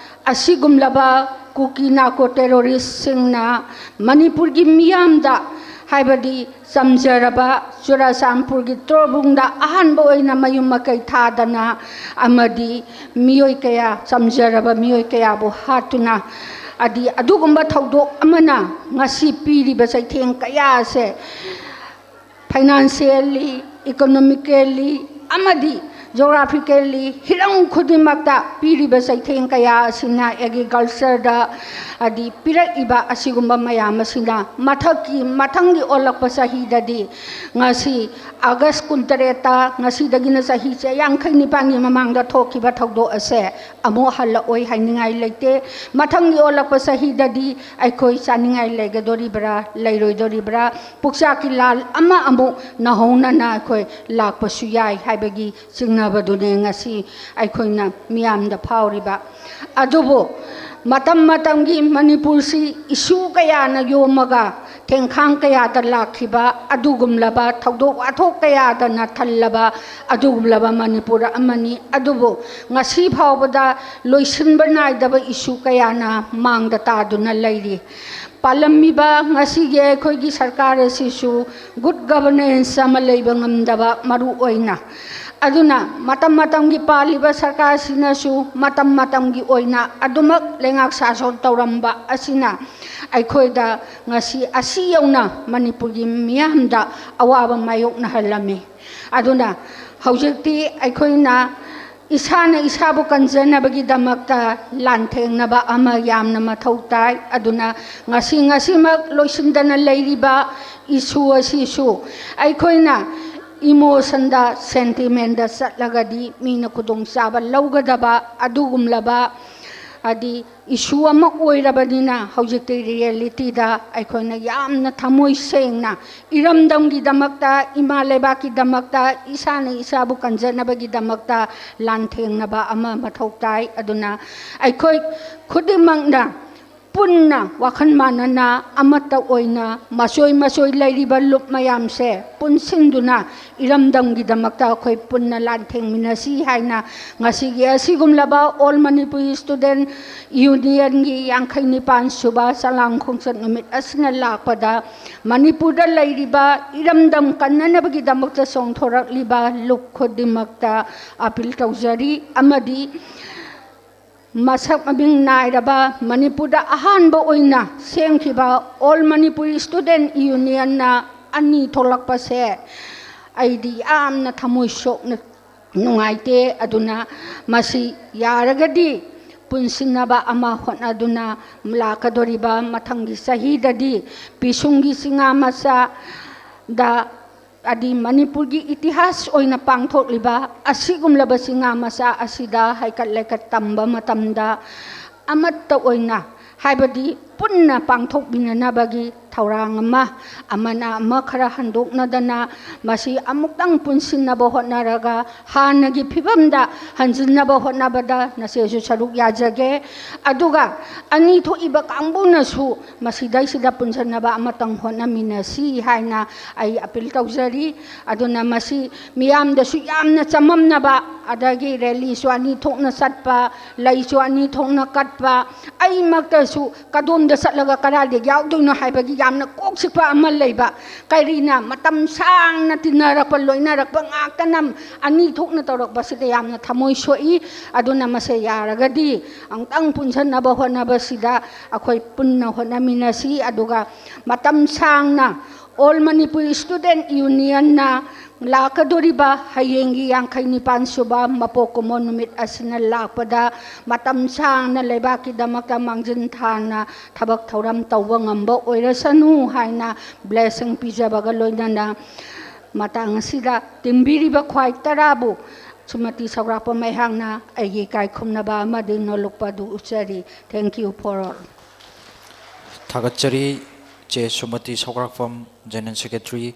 ꯑꯁꯤꯒꯨꯝꯂꯕ ꯀꯨꯀꯤ ꯅꯥꯔꯀꯣ ꯇꯦꯔꯣꯔꯤꯁꯁꯤꯡꯅ ꯃꯅꯤꯄꯨꯔꯒꯤ ꯃꯤꯌꯥꯝꯗ, ꯍꯥꯏꯕꯗꯤ ꯆꯝꯖꯔꯕ ꯆꯨꯔꯆꯥꯟꯄꯨꯔꯒꯤ ꯇꯣꯔꯕꯨꯡꯗ ꯑꯍꯥꯟꯕ ꯑꯣꯏꯅ ꯃꯌꯨꯝ ꯃꯀꯩ ꯊꯥꯗꯅ ꯑꯃꯗꯤ ꯃꯤꯑꯣꯏ ꯀꯌꯥ, ꯆꯝꯖꯔꯕ ꯃꯤꯑꯣꯏ ꯀꯌꯥꯕꯨ ꯍꯥꯠꯇꯨꯅ, ꯑꯗꯤ ꯑꯗꯨꯒꯨꯝꯕ ꯊꯧꯗꯣꯛ ꯑꯃꯅ ꯉꯁꯤ ꯄꯤꯔꯤꯕ ꯆꯩꯊꯦꯡ ꯀꯌꯥ ꯑꯁꯦ financially, economically ꯑꯃꯗꯤ geographically ꯍꯤꯔꯝ ꯈꯨꯗꯤꯡꯃꯛꯇ ꯄꯤꯔꯤꯕ ꯆꯩꯊꯦꯡ ꯀꯌꯥ ꯑꯁꯤꯅ agricultureꯗ ꯍꯥꯏꯗꯤ ꯄꯤꯔꯛꯏꯕ ꯑꯁꯤꯒꯨꯝꯕ ꯃꯌꯥꯝ ꯑꯁꯤꯅ ꯃꯊꯛꯀꯤ, ꯃꯊꯪꯒꯤ ꯑꯣꯜꯂꯛꯄ ꯆꯍꯤꯗꯗꯤ ꯉꯁꯤ ꯑꯥꯒꯁ ꯀꯨꯟꯇꯔꯦꯠꯇ, ꯉꯁꯤꯗꯒꯤꯅ ꯆꯍꯤꯁꯦ ꯌꯥꯡꯈꯩ ꯅꯤꯄꯥꯟꯒꯤ ꯃꯃꯥꯡꯗ ꯊꯣꯛꯈꯤꯕ ꯊꯧꯗꯣꯛ ꯑꯁꯦ ꯑꯃꯨꯛ ꯍꯜꯂꯛꯑꯣꯏ ꯍꯥꯏꯅꯤꯡꯉꯥꯏ ꯂꯩꯇꯦ꯫ ꯃꯊꯪꯒꯤ ꯑꯣꯜꯂꯛꯄ ꯆꯍꯤꯗꯗꯤ ꯑꯩꯈꯣꯏ ꯆꯥꯅꯤꯡꯉꯥꯏ ꯂꯩꯒꯗꯣꯔꯤꯕ꯭ꯔꯥ, ꯂꯩꯔꯣꯏꯗꯣꯔꯤꯕ꯭ꯔꯥ, ꯄꯨꯛꯆꯥꯛꯀꯤ ꯂꯥꯜ ꯑꯃ ꯑꯃꯨꯛ ꯅꯧꯍꯧꯅꯅ ꯑꯩꯈꯣꯏ ꯂꯥꯛꯄꯁꯨ ꯌꯥꯏ ꯍꯥꯏꯕꯒꯤ ꯆꯤꯡꯅꯕꯗꯨꯅꯦ ꯉꯁꯤ ꯑꯩꯈꯣꯏꯅ ꯃꯤꯌꯥꯝꯗ ꯐꯥꯎꯔꯤꯕ꯫ ꯑꯗꯨꯕꯨ ꯃꯇꯝ ꯃꯇꯝꯒꯤ ꯃꯅꯤꯄꯨꯔꯁꯤ ꯏꯁꯨ ꯀꯌꯥꯅ ꯌꯣꯝꯃꯒ ꯊꯦꯡꯈꯥꯡ ꯀꯌꯥꯗ ꯂꯥꯛꯈꯤꯕ ꯑꯗꯨꯒꯨꯝꯂꯕ ꯊꯧꯗꯣꯛ ꯋꯥꯊꯣꯛ ꯀꯌꯥꯗꯅ ꯊꯜꯂꯕ ꯑꯗꯨꯒꯨꯝꯂꯕ ꯃꯅꯤꯄꯨꯔ ꯑꯃꯅꯤ꯫ ꯑꯗꯨꯕꯨ ꯉꯁꯤ ꯐꯥꯎꯕꯗ ꯂꯣꯏꯁꯤꯟꯕ ꯅꯥꯏꯗꯕ ꯏꯁꯨ ꯀꯌꯥꯅ ꯃꯥꯡꯗ ꯇꯥꯗꯨꯅ ꯂꯩꯔꯤ꯫ ꯄꯥꯜꯂꯝꯃꯤꯕ ꯉꯁꯤꯒꯤ ꯑꯩꯈꯣꯏꯒꯤ ꯁꯔꯀꯥꯔ ꯑꯁꯤꯁꯨ ꯒꯨꯗ ꯒꯕꯔꯅꯦꯟꯁ ꯑꯃ ꯂꯩꯕ ꯉꯝꯗꯕ ꯃꯔꯨ ꯑꯣꯏꯅ꯫ ꯑꯗꯨꯅ ꯃꯇꯝ ꯃꯇꯝꯒꯤ ꯄꯥꯜꯂꯤꯕ ꯁꯔꯀꯥꯔꯁꯤꯅꯁꯨ ꯃꯇꯝ ꯃꯇꯝꯒꯤ ꯑꯣꯏꯅ ꯑꯗꯨꯃꯛ ꯂꯩꯉꯥꯛ ꯁꯥꯁꯣꯟ ꯇꯧꯔꯝꯕ ꯑꯁꯤꯅ ꯑꯩꯈꯣꯏꯗ ꯉꯁꯤ ꯑꯁꯤ ꯌꯧꯅ ꯃꯅꯤꯄꯨꯔꯒꯤ ꯃꯤꯌꯥꯝꯗ ꯑꯋꯥꯕ ꯃꯥꯌꯣꯛꯅꯍꯜꯂꯝꯃꯤ꯫ ꯑꯗꯨꯅ ꯍꯧꯖꯤꯛꯇꯤ ꯑꯩꯈꯣꯏꯅ ꯏꯁꯥꯅ ꯏꯁꯥꯕꯨ ꯀꯟꯖꯅꯕꯒꯤꯗꯃꯛꯇ ꯂꯥꯟꯊꯦꯡꯅꯕ ꯑꯃ ꯌꯥꯝꯅ ꯃꯊꯧ ꯇꯥꯏ꯫ ꯑꯗꯨꯅ ꯉꯁꯤ ꯉꯁꯤꯃꯛ ꯂꯣꯏꯁꯤꯟꯗꯅ ꯂꯩꯔꯤꯕ ꯏꯁꯨ ꯑꯁꯤꯁꯨ ꯑꯩꯈꯣꯏꯅ ꯏꯃꯣꯁꯟꯗ, ꯁꯦꯟꯇꯤꯃꯦꯟꯗ ꯆꯠꯂꯒꯗꯤ ꯃꯤꯅ ꯈꯨꯗꯣꯡꯆꯥꯕ ꯂꯧꯒꯗꯕ ꯑꯗꯨꯒꯨꯝꯂꯕ ꯍꯥꯏꯗꯤ ꯏꯁꯨ ꯑꯃ ꯑꯣꯏꯔꯕꯅꯤꯅ ꯍꯧꯖꯤꯛꯇꯤ ꯔꯤꯌꯦꯂꯤꯇꯤꯗ ꯑꯩꯈꯣꯏꯅ ꯌꯥꯝꯅ ꯊꯃꯣꯏ ꯁꯦꯡꯅ ꯏꯔꯝꯗꯝꯒꯤꯗꯃꯛꯇ, ꯏꯃꯥ ꯂꯩꯕꯥꯛꯀꯤꯗꯃꯛꯇ, ꯏꯁꯥꯅ ꯏꯁꯥꯕꯨ ꯀꯟꯖꯅꯕꯒꯤꯗꯃꯛꯇ ꯂꯥꯟꯊꯦꯡꯅꯕ ꯑꯃ ꯃꯊꯧ ꯇꯥꯏ꯫ ꯑꯗꯨꯅ ꯑꯩꯈꯣꯏ ꯈꯨꯗꯤꯡꯃꯛꯅ ꯄꯨꯟꯅ ꯋꯥꯈꯜ ꯃꯥꯟꯅꯅ ꯑꯃꯠꯇ ꯑꯣꯏꯅ ꯃꯆꯣꯏ ꯃꯆꯣꯏ ꯂꯩꯔꯤꯕ ꯂꯨꯞ ꯃꯌꯥꯝꯁꯦ ꯄꯨꯟꯁꯤꯟꯗꯨꯅ ꯏꯔꯝꯗꯝꯒꯤꯗꯃꯛꯇ ꯑꯩꯈꯣꯏ ꯄꯨꯟꯅ ꯂꯥꯟꯊꯦꯡꯃꯤꯟꯅꯁꯤ ꯍꯥꯏꯅ ꯉꯁꯤꯒꯤ ꯑꯁꯤꯒꯨꯝꯂꯕ All Manipur Student Union ꯒꯤ ꯌꯥꯡꯈꯩ ꯅꯤꯄꯥꯟ ꯁꯨꯕ ꯆꯂꯥꯡ ꯈꯣꯡꯆꯠ ꯅꯨꯃꯤꯠ ꯑꯁꯤꯅ ꯂꯥꯛꯄꯗ ꯃꯅꯤꯄꯨꯔꯗ ꯂꯩꯔꯤꯕ ꯏꯔꯝꯗꯝ ꯀꯟꯅꯅꯕꯒꯤꯗꯃꯛꯇ ꯆꯣꯡꯊꯣꯔꯛꯂꯤꯕ ꯂꯨꯞ ꯈꯨꯗꯤꯡꯃꯛꯇ ꯑꯥꯄꯤꯜ ꯇꯧꯖꯔꯤ꯫ ꯑꯃꯗꯤ ꯃꯁꯛ ꯃꯃꯤꯡ ꯅꯥꯏꯔꯕ ꯃꯅꯤꯄꯨꯔꯗ ꯑꯍꯥꯟꯕ ꯑꯣꯏꯅ ꯁꯦꯝꯈꯤꯕ All Manipur Student Union ꯅ ꯑꯅꯤ ꯊꯣꯛꯂꯛꯄꯁꯦ ꯑꯩꯗꯤ ꯌꯥꯝꯅ ꯊꯃꯣꯏ ꯁꯣꯛꯅ ꯅꯨꯡꯉꯥꯏꯇꯦ꯫ ꯑꯗꯨꯅ ꯃꯁꯤ ꯌꯥꯔꯒꯗꯤ ꯄꯨꯟꯁꯤꯟꯅꯕ ꯑꯃ ꯍꯣꯠꯅꯗꯨꯅ ꯂꯥꯛꯀꯗꯧꯔꯤꯕ ꯃꯊꯪꯒꯤ ꯆꯍꯤꯗꯗꯤ ꯄꯤꯁꯨꯝꯒꯤ ꯆꯤꯉꯥ ꯃꯆꯥꯗ ꯍꯥꯏꯗꯤ ꯃꯅꯤꯄꯨꯔꯒꯤ ꯏꯇꯤꯍꯥꯁ ꯑꯣꯏꯅ ꯄꯥꯡꯊꯣꯛꯂꯤꯕ ꯑꯁꯤꯒꯨꯝꯂꯕ ꯆꯤꯡꯉꯥ ꯃꯆꯥ ꯑꯁꯤꯗ ꯍꯩꯀꯠ ꯂꯩꯀꯠ ꯇꯝꯕ ꯃꯇꯝꯗ ꯑꯃꯠꯇ ꯑꯣꯏꯅ, ꯍꯥꯏꯕꯗꯤ ꯄꯨꯟꯅ ꯄꯥꯡꯊꯣꯛꯃꯤꯟꯅꯅꯕꯒꯤ ꯊꯧꯔꯥꯡ ꯑꯃ, ꯑꯃꯅ ꯑꯃ ꯈꯔ ꯍꯟꯗꯣꯛꯅꯗꯅ ꯃꯁꯤ ꯑꯃꯨꯛꯇꯪ ꯄꯨꯟꯁꯤꯟꯅꯕ ꯍꯣꯠꯅꯔꯒ ꯍꯥꯟꯅꯒꯤ ꯐꯤꯕꯝꯗ ꯍꯟꯖꯤꯟꯅꯕ ꯍꯣꯠꯅꯕꯗ ꯅꯆꯦꯁꯨ ꯁꯔꯨꯛ ꯌꯥꯖꯒꯦ꯫ ꯑꯗꯨꯒ ꯑꯅꯤ ꯊꯣꯛꯏꯕ ꯀꯥꯡꯕꯨꯅꯁꯨ ꯃꯁꯤꯗꯩꯁꯤꯗ ꯄꯨꯟꯁꯤꯟꯅꯕ ꯑꯃꯇꯪ ꯍꯣꯠꯅꯃꯤꯟꯅꯁꯤ ꯍꯥꯏꯅ ꯑꯩ ꯑꯄꯤꯜ ꯇꯧꯖꯔꯤ꯫ ꯑꯗꯨꯅ ꯃꯁꯤ ꯃꯤꯌꯥꯝꯗꯁꯨ ꯌꯥꯝꯅ ꯆꯃꯝꯅꯕ, ꯑꯗꯒꯤ ꯔꯦꯂꯤꯁꯨ ꯑꯅꯤ ꯊꯣꯛꯅ ꯆꯠꯄ, ꯂꯩꯁꯨ ꯑꯅꯤ ꯊꯣꯛꯅ ꯀꯠꯄ, ꯑꯩꯃꯛꯇꯁꯨ ꯀꯗꯣꯝꯗ ꯆꯠꯂꯒ ꯀꯗꯥꯏꯗ ꯌꯥꯎꯗꯣꯏꯅꯣ ꯍꯥꯏꯕꯒꯤ ꯌꯥꯝꯅ ꯀꯣꯛ ꯆꯤꯛꯄ ꯑꯃ ꯂꯩꯕ꯫ ꯀꯔꯤꯅ ꯃꯇꯝ ꯁꯥꯡꯅ ꯇꯤꯟꯅꯔꯛꯄ, ꯂꯣꯏꯅꯔꯛꯄ ꯉꯥꯛꯇꯅ ꯑꯅꯤ ꯊꯣꯛꯅ ꯇꯧꯔꯛꯄꯁꯤꯗ ꯌꯥꯝꯅ ꯊꯃꯣꯏ ꯁꯣꯛꯏ꯫ ꯑꯗꯨꯅ ꯃꯁꯦ ꯌꯥꯔꯒꯗꯤ ꯑꯃꯨꯛꯇꯪ ꯄꯨꯟꯁꯤꯟꯅꯕ ꯍꯣꯠꯅꯕꯁꯤꯗ ꯑꯩꯈꯣꯏ ꯄꯨꯟꯅ ꯍꯣꯠꯅꯃꯤꯟꯅꯁꯤ꯫ ꯑꯗꯨꯒ ꯃꯇꯝ ꯁꯥꯡꯅ All Manipur Student Unionꯅ ꯂꯥꯛꯀꯗꯧꯔꯤꯕ ꯍꯌꯦꯡꯒꯤ ꯌꯥꯡꯈꯩ ꯅꯤꯄꯥꯟ ꯁꯨꯕ ꯃꯄꯣꯛ ꯀꯨꯝꯑꯣꯟ ꯅꯨꯃꯤꯠ ꯑꯁꯤꯅ ꯂꯥꯛꯄꯗ ꯃꯇꯝ ꯁꯥꯡꯅ ꯂꯩꯕꯥꯛꯀꯤꯗꯃꯛꯇ ꯃꯥꯡꯖꯤꯟ ꯊꯥꯅ ꯊꯕꯛ ꯊꯧꯔꯝ ꯇꯧꯕ ꯉꯝꯕ ꯑꯣꯏꯔꯁꯅꯨ ꯍꯥꯏꯅ blessing ꯄꯤꯖꯕꯒ ꯂꯣꯏꯅꯅ ꯃꯇꯥꯡ ꯑꯁꯤꯗ ꯇꯤꯟꯕꯤꯔꯤꯕ ꯈ꯭ꯋꯥꯏ ꯇꯔꯥꯕꯨ ꯁꯨꯃꯇꯤ ꯁꯧꯒ꯭ꯔꯥꯛꯄꯝ ꯑꯩꯍꯥꯛꯅ ꯑꯩꯒꯤ ꯏꯀꯥꯏ ꯈꯨꯝꯅꯕ ꯑꯃꯗꯤ ꯅꯣꯜꯂꯨꯛꯄ ꯑꯗꯨ ꯎꯠꯆꯔꯤ꯫ Thank you for all. ꯊꯥꯒꯠꯆꯔꯤ ꯏꯆꯦ ꯁꯨꯃꯇꯤ ꯁꯧꯒ꯭ꯔꯥꯛꯄꯝ, General Secretary,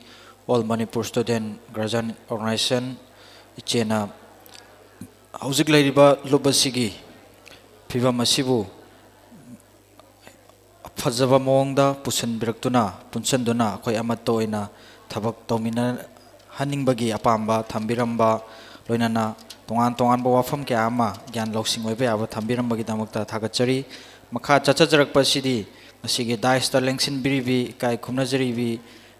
All Manipur Student Guardian Organization꯫ ꯏꯆꯦꯅ ꯍꯧꯖꯤꯛ ꯂꯩꯔꯤꯕ ꯂꯨꯞ ꯑꯁꯤꯒꯤ ꯐꯤꯕꯝ ꯑꯁꯤꯕꯨ ꯐꯖꯕ ꯃꯑꯣꯡꯗ ꯄꯨꯁꯤꯟꯕꯤꯔꯛꯇꯨꯅ, ꯄꯨꯟꯁꯤꯟꯗꯨꯅ ꯑꯩꯈꯣꯏ ꯑꯃꯠꯇ ꯑꯣꯏꯅ ꯊꯕꯛ ꯇꯧꯃꯤꯟꯅꯍꯟꯅꯤꯡꯕꯒꯤ ꯑꯄꯥꯝꯕ ꯊꯝꯕꯤꯔꯝꯕ, ꯂꯣꯏꯅꯅ ꯇꯣꯉꯥꯟ ꯇꯣꯉꯥꯟꯕ ꯋꯥꯐꯝ ꯀꯌꯥ ꯑꯃ ꯒ꯭ꯌꯥꯟ ꯂꯧꯁꯤꯡ ꯑꯣꯏꯕ ꯌꯥꯕ ꯊꯝꯕꯤꯔꯝꯕꯒꯤꯗꯃꯛꯇ ꯊꯥꯒꯠꯆꯔꯤ꯫ ꯃꯈꯥ ꯆꯠꯆꯖꯔꯛꯄ ꯑꯁꯤꯗꯤ ꯉꯁꯤꯒꯤ dais ꯇ ꯂꯦꯡꯁꯤꯟꯕꯤꯔꯤꯕꯤ, ꯏꯀꯥꯏ ꯈꯨꯝꯅꯖꯔꯤꯕꯤ,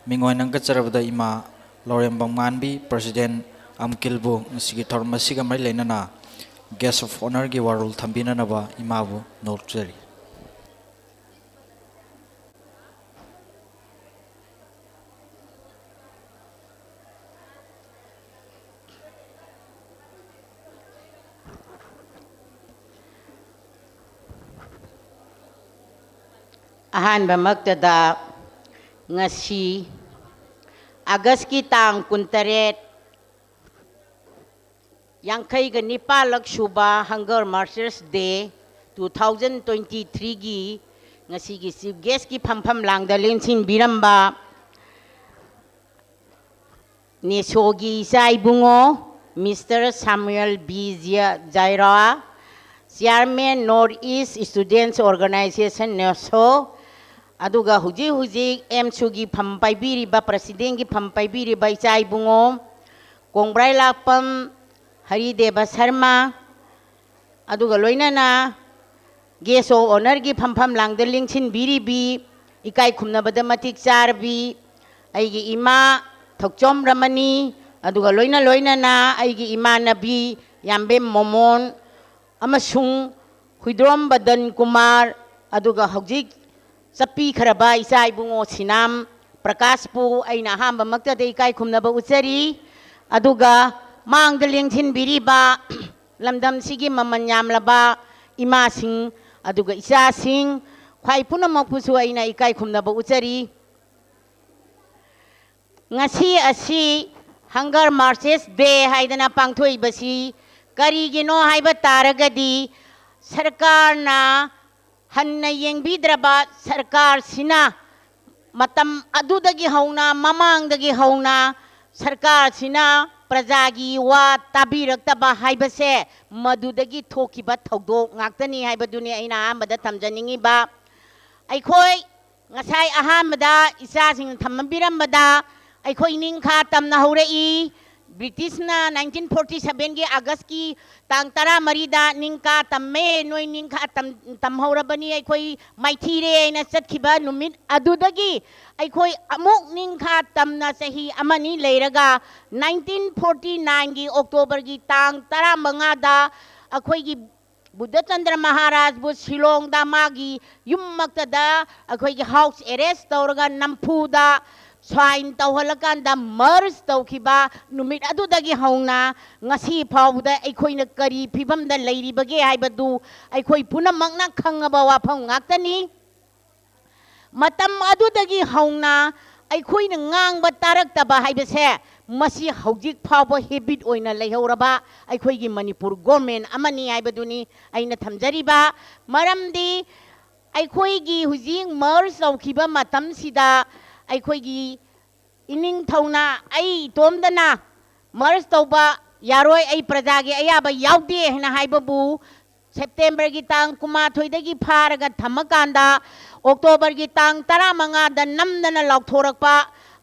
ꯃꯤꯡ ꯑꯣꯏꯅ ꯀꯠꯆꯔꯕꯗ ꯏꯃꯥ ꯂꯧꯔꯦꯝꯕꯝ ꯉꯥꯟꯕꯤ, President ꯑꯝꯀꯤꯜꯕꯨ ꯉꯁꯤꯒꯤ ꯊꯧꯔꯝ ꯑꯁꯤꯒ ꯃꯔꯤ ꯂꯩꯅꯅ Guest of Honour ꯒꯤ ꯋꯥꯔꯣꯜ ꯊꯝꯕꯤꯅꯅꯕ ꯏꯃꯥꯕꯨ ꯅꯣꯛꯆꯔꯤ꯫ ꯑꯍꯥꯟꯕꯃꯛꯇꯗ ꯉꯁꯤ ꯑꯥꯒꯁꯀꯤ ꯇꯥꯡ ꯀꯨꯟꯇꯔꯦꯠ, ꯌꯥꯡꯈꯩꯒ ꯅꯤꯄꯥꯜꯂꯛ ꯁꯨꯕ Hunger Martyrs Day two thousand twenty threeꯒꯤ ꯉꯁꯤꯒꯤ Chief Guestꯀꯤ ꯐꯝꯐꯝ ꯂꯥꯡꯗ ꯂꯦꯡꯁꯤꯟꯕꯤꯔꯝꯕ ꯅꯦꯁꯣꯒꯤ ꯏꯆꯥ ꯏꯕꯨꯡꯉꯣ Mister Samuel B. ꯖꯤꯌꯥ-, ꯖꯥꯏꯔꯥ, Chairman North East Students Organization, ꯅꯦꯁꯣ, ꯑꯗꯨꯒ ꯍꯧꯖꯤꯛ ꯍꯧꯖꯤꯛ ꯑꯦꯝꯁꯨꯒꯤ ꯐꯝ ꯄꯥꯏꯕꯤꯔꯤꯕ, Presidentꯀꯤ ꯐꯝ ꯄꯥꯏꯕꯤꯔꯤꯕ ꯏꯆꯥ ꯏꯕꯨꯡꯉꯣ ꯀꯣꯡꯕ꯭ꯔꯥꯏ ꯂꯥꯛꯄꯝ ꯍꯔꯤꯗꯦꯕ ꯁꯔꯃ, ꯑꯗꯨꯒ ꯂꯣꯏꯅꯅ Guest of Honourꯒꯤ ꯐꯝꯐꯝ ꯂꯥꯡꯗ ꯂꯦꯡꯁꯤꯟꯕꯤꯔꯤꯕꯤ, ꯏꯀꯥꯏ ꯈꯨꯝꯅꯕꯗ ꯃꯇꯤꯛ ꯆꯥꯔꯕꯤ ꯑꯩꯒꯤ ꯏꯃꯥ ꯊꯧꯆꯣꯝ ꯔꯃꯅꯤ, ꯑꯗꯨꯒ ꯂꯣꯏꯅ ꯂꯣꯏꯅꯅ ꯑꯩꯒꯤ ꯏꯃꯥꯟꯅꯕꯤ ꯌꯥꯝꯕꯦꯝ ꯃꯣꯃꯣꯟ ꯑꯃꯁꯨꯡ ꯍꯨꯏꯗ꯭ꯔꯣꯝ ꯕꯗꯟ ꯀꯨꯃꯥꯔ, ꯑꯗꯨꯒ ꯍꯧꯖꯤꯛ ꯆꯠꯄꯤꯈ꯭ꯔꯕ ꯏꯆꯥ ꯏꯕꯨꯡꯉꯣ ꯁꯤꯅꯥꯝ ꯄ꯭ꯔꯀꯥꯁꯄꯨ ꯑꯩꯅ ꯑꯍꯥꯟꯕꯃꯛꯇꯗ ꯏꯀꯥꯏ ꯈꯨꯝꯅꯕ ꯎꯠꯆꯔꯤ꯫ ꯑꯗꯨꯒ ꯃꯥꯡꯗ ꯂꯦꯡꯁꯤꯟꯕꯤꯔꯤꯕ ꯂꯝꯗꯝꯁꯤꯒꯤ ꯃꯃꯜ ꯌꯥꯝꯂꯕ ꯏꯃꯥꯁꯤꯡ, ꯑꯗꯨꯒ ꯏꯆꯥꯁꯤꯡ, ꯈ꯭ꯋꯥꯏ ꯄꯨꯝꯅꯃꯛꯄꯨꯁꯨ ꯑꯩꯅ ꯏꯀꯥꯏ ꯈꯨꯝꯅꯕ ꯎꯠꯆꯔꯤ꯫ ꯉꯁꯤ ꯑꯁꯤ Hunger Martyrs Day ꯍꯥꯏꯗꯅ ꯄꯥꯡꯊꯣꯛꯏꯕꯁꯤ ꯀꯔꯤꯒꯤꯅꯣ ꯍꯥꯏꯕ ꯇꯥꯔꯒꯗꯤ, ꯁꯔꯀꯥꯔꯅ ꯍꯟꯅ ꯌꯦꯡꯕꯤꯗ꯭ꯔꯕ ꯁꯔꯀꯥꯔꯁꯤꯅ ꯃꯇꯝ ꯑꯗꯨꯗꯒꯤ ꯍꯧꯅ, ꯃꯃꯥꯡꯗꯒꯤ ꯍꯧꯅ ꯁꯔꯀꯥꯔꯁꯤꯅ ꯄ꯭ꯔꯖꯥꯒꯤ ꯋꯥ ꯇꯥꯕꯤꯔꯛꯇꯕ ꯍꯥꯏꯕꯁꯦ ꯃꯗꯨꯗꯒꯤ ꯊꯣꯛꯈꯤꯕ ꯊꯧꯗꯣꯛ ꯉꯥꯛꯇꯅꯤ ꯍꯥꯏꯕꯗꯨꯅꯤ ꯑꯩꯅ ꯑꯍꯥꯟꯕꯗ ꯊꯝꯖꯅꯤꯡꯉꯤꯕ꯫ ꯑꯩꯈꯣꯏ ꯉꯁꯥꯏ ꯑꯍꯥꯟꯕꯗ ꯏꯆꯥꯁꯤꯡꯅ ꯊꯝꯕꯤꯔꯝꯕꯗ ꯑꯩꯈꯣꯏ ꯅꯤꯡꯈꯥ ꯇꯝꯅ ꯍꯧꯔꯛꯏ꯫ ꯕ꯭ꯔꯤꯇꯤꯁꯅ nineteen forty sevenꯒꯤ ꯑꯥꯒꯁꯀꯤ ꯇꯥꯡ ꯇꯔꯥꯃꯔꯤꯗ ꯅꯤꯡꯈꯥ ꯇꯝꯃꯦ, ꯅꯣꯏ ꯅꯤꯡꯈꯥ ꯇꯝ-, ꯇꯝꯍꯧꯔꯕꯅꯤ, ꯑꯩꯈꯣꯏ ꯃꯥꯏꯊꯤꯔꯦ ꯍꯥꯏꯅ ꯆꯠꯈꯤꯕ ꯅꯨꯃꯤꯠ ꯑꯗꯨꯗꯒꯤ ꯑꯩꯈꯣꯏ ꯑꯃꯨꯛ ꯅꯤꯡꯈꯥ ꯇꯝꯅ ꯆꯍꯤ ꯑꯃꯅꯤ ꯂꯩꯔꯒ nineteen forty nineꯒꯤ Octoberꯒꯤ ꯇꯥꯡ ꯇꯔꯥꯃꯉꯥꯗ ꯑꯩꯈꯣꯏꯒꯤ ꯕꯨꯙꯆꯟꯗ꯭ꯔ ꯃꯍꯥꯔꯥꯖꯕꯨ ꯁꯤꯂꯣꯡꯗ ꯃꯥꯒꯤ ꯌꯨꯝꯃꯛꯇꯗ ꯑꯩꯈꯣꯏꯒꯤ house arrest ꯇꯧꯔꯒ ꯅꯝꯐꯨꯗ sign ꯇꯧꯍꯜꯂꯀꯥꯟꯗ merge ꯇꯧꯈꯤꯕ ꯅꯨꯃꯤꯠ ꯑꯗꯨꯗꯒꯤ ꯍꯧꯅ ꯉꯁꯤ ꯐꯥꯎꯕꯗ ꯑꯩꯈꯣꯏꯅ ꯀꯔꯤ ꯐꯤꯕꯝꯗ ꯂꯩꯔꯤꯕꯒꯦ ꯍꯥꯏꯕꯗꯨ ꯑꯩꯈꯣꯏ ꯄꯨꯝꯅꯃꯛꯅ ꯈꯪꯉꯕ ꯋꯥꯐꯝ ꯉꯥꯛꯇꯅꯤ꯫ ꯃꯇꯝ ꯑꯗꯨꯗꯒꯤ ꯍꯧꯅ ꯑꯩꯈꯣꯏꯅ ꯉꯥꯡꯕ ꯇꯥꯔꯛꯇꯕ ꯍꯥꯏꯕꯁꯦ ꯃꯁꯤ ꯍꯧꯖꯤꯛ ꯐꯥꯎꯕ ꯍꯦꯕꯤꯠ ꯑꯣꯏꯅ ꯂꯩꯍꯧꯔꯕ ꯑꯩꯈꯣꯏꯒꯤ ꯃꯅꯤꯄꯨꯔ ꯒꯣꯔꯃꯦꯟ ꯑꯃꯅꯤ ꯍꯥꯏꯕꯗꯨꯅꯤ ꯑꯩꯅ ꯊꯝꯖꯔꯤꯕ꯫ ꯃꯔꯝꯗꯤ ꯑꯩꯈꯣꯏꯒꯤ ꯍꯧꯖꯤꯛ ꯃꯔꯖ ꯇꯧꯈꯤꯕ ꯃꯇꯝꯁꯤꯗ ꯑꯩꯈꯣꯏꯒꯤ ꯏꯅꯤꯡꯊꯧꯅ ꯑꯩ ꯏꯇꯣꯝꯗꯅ ꯃꯔꯖ ꯇꯧꯕ ꯌꯥꯔꯣꯏ, ꯑꯩ ꯄ꯭ꯔꯖꯥꯒꯤ ꯑꯌꯥꯕ ꯌꯥꯎꯗꯦ ꯍꯥꯏꯅ ꯍꯥꯏꯕꯕꯨ ꯁꯦꯞꯇꯦꯝꯕꯔꯒꯤ ꯇꯥꯡ ꯀꯨꯟꯃꯥꯊꯣꯏꯗꯒꯤ ꯐꯥꯔꯒ ꯊꯝꯃꯀꯥꯟꯗ ꯑꯣꯛꯇꯣꯕꯔꯒꯤ ꯇꯥꯡ ꯇꯔꯥꯃꯉꯥꯗ ꯅꯝꯗꯅ ꯂꯥꯎꯊꯣꯔꯛꯄ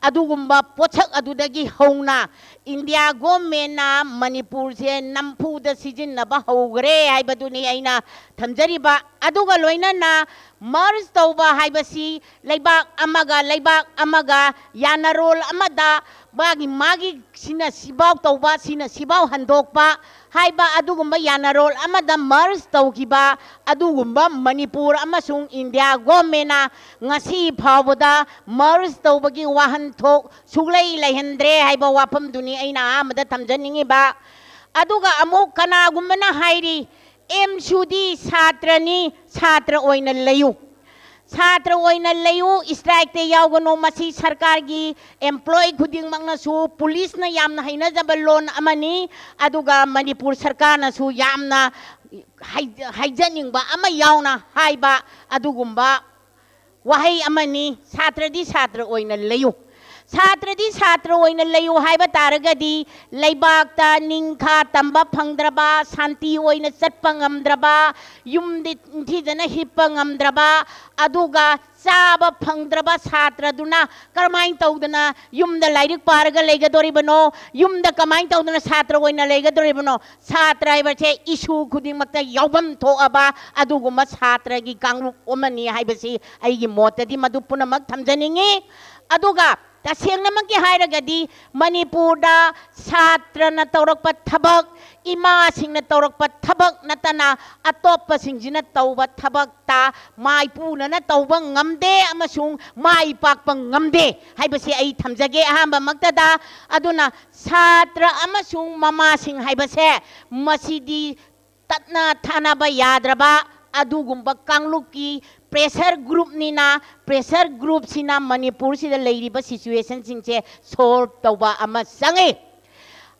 ꯑꯗꯨꯒꯨꯝꯕ ꯄꯣꯠꯁꯛ ꯑꯗꯨꯗꯒꯤ ꯍꯧꯅ ꯏꯟꯗꯤꯌꯥ ꯒꯣꯔꯃꯦꯟꯅ ꯃꯅꯤꯄꯨꯔꯁꯦ ꯅꯝꯐꯨꯗ ꯁꯤꯖꯤꯟꯅꯕ ꯍꯧꯈ꯭ꯔꯦ ꯍꯥꯏꯕꯗꯨꯅꯤ ꯑꯩꯅ ꯊꯝꯖꯔꯤꯕ꯫ ꯑꯗꯨꯒ ꯂꯣꯏꯅꯅ ꯃꯔꯖ ꯇꯧꯕ ꯍꯥꯏꯕꯁꯤ ꯂꯩꯕꯥꯛ ꯑꯃꯒ ꯂꯩꯕꯥꯛ ꯑꯃꯒ ꯌꯥꯅꯔꯣꯜ ꯑꯃꯗ ꯃꯥꯒꯤ ꯃꯥꯒꯤ ꯁꯤꯅ ꯁꯤꯐꯥꯎ ꯇꯧꯕ, ꯁꯤꯅ ꯁꯤꯐꯥꯎ ꯍꯟꯗꯣꯛꯄ ꯍꯥꯏꯕ ꯑꯗꯨꯒꯨꯝꯕ ꯌꯥꯅꯔꯣꯜ ꯑꯃꯗ ꯃꯔꯖ ꯇꯧꯈꯤꯕ ꯑꯗꯨꯒꯨꯝꯕ ꯃꯅꯤꯄꯨꯔ ꯑꯃꯁꯨꯡ ꯏꯟꯗꯤꯌꯥ ꯒꯣꯔꯃꯦꯟꯅ ꯉꯁꯤ ꯐꯥꯎꯕꯗ ꯃꯔꯖ ꯇꯧꯕꯒꯤ ꯋꯥꯍꯟꯊꯣꯛ ꯁꯨꯛꯂꯩ ꯂꯩꯍꯟꯗ꯭ꯔꯦ ꯍꯥꯏꯕ ꯋꯥꯐꯝꯗꯨꯅꯤ ꯑꯩꯅ ꯑꯍꯥꯟꯕꯗ ꯊꯝꯖꯅꯤꯡꯉꯤꯕ꯫ ꯑꯗꯨꯒ ꯑꯃꯨꯛ ꯀꯅꯥꯒꯨꯝꯕꯅ ꯍꯥꯏꯔꯤ, ꯑꯦꯝꯁꯨꯗꯤ ꯁꯥꯇ꯭ꯔꯅꯤ, ꯁꯥꯇ꯭ꯔ ꯑꯣꯏꯅ ꯂꯩꯌꯨ꯫ ꯁꯥꯇ꯭ꯔ ꯑꯣꯏꯅ ꯂꯩꯌꯨ, ꯁ꯭ꯇ꯭ꯔꯥꯏꯛꯇ ꯌꯥꯎꯒꯅꯨ꯫ ꯃꯁꯤ ꯁꯔꯀꯥꯔꯒꯤ ꯑꯦꯝꯄ꯭ꯂꯣꯏ ꯈꯨꯗꯤꯡꯃꯛꯅꯁꯨ, ꯄꯨꯂꯤꯁꯅ ꯌꯥꯝꯅ ꯍꯩꯅꯖꯕ ꯂꯣꯟ ꯑꯃꯅꯤ, ꯑꯗꯨꯒ ꯃꯅꯤꯄꯨꯔ ꯁꯔꯀꯥꯔꯅꯁꯨ ꯌꯥꯝꯅ ꯍꯥꯏ-, ꯍꯥꯏꯖꯅꯤꯡꯕ ꯑꯃ ꯌꯥꯎꯅ ꯍꯥꯏꯕ ꯑꯗꯨꯒꯨꯝꯕ ꯋꯥꯍꯩ ꯑꯃꯅꯤ, ꯁꯥꯇ꯭ꯔꯗꯤ ꯁꯥꯇ꯭ꯔ ꯑꯣꯏꯅ ꯂꯩꯌꯨ꯫ ꯁꯥꯇ꯭ꯔꯗꯤ ꯁꯥꯇ꯭ꯔ ꯑꯣꯏꯅ ꯂꯩꯌꯨ ꯍꯥꯏꯕ ꯇꯥꯔꯒꯗꯤ ꯂꯩꯕꯥꯛꯇ ꯅꯤꯡꯈꯥ ꯇꯝꯕ ꯐꯪꯗ꯭ꯔꯕ, ꯁꯥꯟꯇꯤ ꯑꯣꯏꯅ ꯆꯠꯄ ꯉꯝꯗ꯭ꯔꯕ, ꯌꯨꯝꯗ ꯅꯤꯡꯊꯤꯖꯅ ꯍꯤꯞꯄ ꯉꯝꯗ꯭ꯔꯕ, ꯑꯗꯨꯒ ꯆꯥꯕ ꯐꯪꯗ꯭ꯔꯕ ꯁꯥꯇ꯭ꯔꯗꯨꯅ ꯀꯔꯝꯍꯥꯏꯅ ꯇꯧꯗꯅ ꯌꯨꯝꯗ ꯂꯥꯏꯔꯤꯛ ꯄꯥꯔꯒ ꯂꯩꯒꯗꯣꯔꯤꯕꯅꯣ? ꯌꯨꯝꯗ ꯀꯃꯥꯏꯅ ꯇꯧꯗꯅ ꯁꯥꯇ꯭ꯔ ꯑꯣꯏꯅ ꯂꯩꯒꯗꯣꯔꯤꯕꯅꯣ? ꯁꯥꯇ꯭ꯔ ꯍꯥꯏꯕꯁꯦ ꯏꯁꯨ ꯈꯨꯗꯤꯡꯃꯛꯇ ꯌꯥꯎꯐꯝ ꯊꯣꯛꯑꯕ ꯑꯗꯨꯒꯨꯝꯕ ꯁꯥꯇ꯭ꯔꯒꯤ ꯀꯥꯡꯂꯨꯞ ꯑꯃꯅꯤ ꯍꯥꯏꯕꯁꯤ ꯑꯩꯒꯤ ꯃꯣꯠꯇꯗꯤ ꯃꯗꯨ ꯄꯨꯝꯅꯃꯛ ꯊꯝꯖꯅꯤꯡꯉꯤ꯫ ꯑꯗꯨꯒ ꯇꯁꯦꯡꯅꯃꯛꯀꯤ ꯍꯥꯏꯔꯒꯗꯤ ꯃꯅꯤꯄꯨꯔꯗ ꯁꯥꯇ꯭ꯔꯅ ꯇꯧꯔꯛꯄ ꯊꯕꯛ, ꯏꯃꯥꯁꯤꯡꯅ ꯇꯧꯔꯛꯄ ꯊꯕꯛ ꯅꯠꯇꯅ ꯑꯇꯣꯞꯄꯁꯤꯡꯁꯤꯅ ꯇꯧꯕ ꯊꯕꯛꯇ ꯃꯥꯏꯄꯨꯅꯅ ꯇꯧꯕ ꯉꯝꯗꯦ ꯑꯃꯁꯨꯡ ꯃꯥꯏ ꯄꯥꯛꯄ ꯉꯝꯗꯦ ꯍꯥꯏꯕꯁꯤ ꯑꯩ ꯊꯝꯖꯒꯦ ꯑꯍꯥꯟꯕꯃꯛꯇꯗ꯫ ꯑꯗꯨꯅ ꯁꯥꯇ꯭ꯔ ꯑꯃꯁꯨꯡ ꯃꯃꯥꯁꯤꯡ ꯍꯥꯏꯕꯁꯦ ꯃꯁꯤꯗꯤ ꯇꯠꯅ ꯊꯥꯅꯕ ꯌꯥꯗ꯭ꯔꯕ ꯑꯗꯨꯒꯨꯝꯕ ꯀꯥꯡꯂꯨꯞꯀꯤ pressure groupꯅꯤꯅ, pressure groupꯁꯤꯅ ꯃꯅꯤꯄꯨꯔꯁꯤꯗ ꯂꯩꯔꯤꯕ situationꯁꯤꯡꯁꯦ solve ꯇꯧꯕ ꯑꯃ ꯆꯪꯉꯤ꯫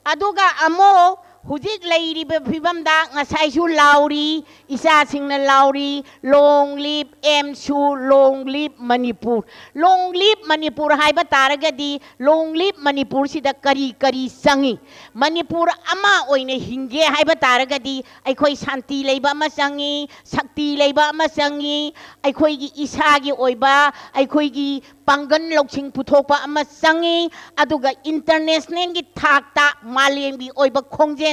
ꯑꯗꯨꯒ ꯑꯃꯨꯛ ꯍꯧꯖꯤꯛ ꯂꯩꯔꯤꯕ ꯐꯤꯕꯝꯗ ꯉꯁꯥꯏꯁꯨ ꯂꯥꯎꯔꯤ, ꯏꯆꯥꯁꯤꯡꯅ ꯂꯥꯎꯔꯤ, "Long live AMSU, long live Manipur". "Long live Manipur" ꯍꯥꯏꯕ ꯇꯥꯔꯒꯗꯤ "Long live ꯃꯅꯤꯄꯨꯔꯁꯤꯗ" ꯀꯔꯤ ꯀꯔꯤ ꯆꯪꯉꯤ? ꯃꯅꯤꯄꯨꯔ ꯑꯃ ꯑꯣꯏꯅ ꯍꯤꯡꯒꯦ ꯍꯥꯏꯕ ꯇꯥꯔꯒꯗꯤ ꯑꯩꯈꯣꯏ ꯁꯥꯟꯇꯤ ꯂꯩꯕ ꯑꯃ ꯆꯪꯉꯤ, ꯁꯛꯇꯤ ꯂꯩꯕ ꯑꯃ ꯆꯪꯉꯤ, ꯑꯩꯈꯣꯏꯒꯤ ꯏꯁꯥꯒꯤ ꯑꯣꯏꯕ ꯑꯩꯈꯣꯏꯒꯤ ꯄꯥꯡꯒꯜ ꯂꯧꯁꯤꯡ ꯄꯨꯊꯣꯛꯄ ꯑꯃ ꯆꯪꯉꯤ꯫ ꯑꯗꯨꯒ internationalꯒꯤ ꯊꯥꯛꯇ, ꯃꯥꯂꯦꯝꯒꯤ ꯑꯣꯏꯕ ꯈꯣꯡꯖꯦꯜꯗ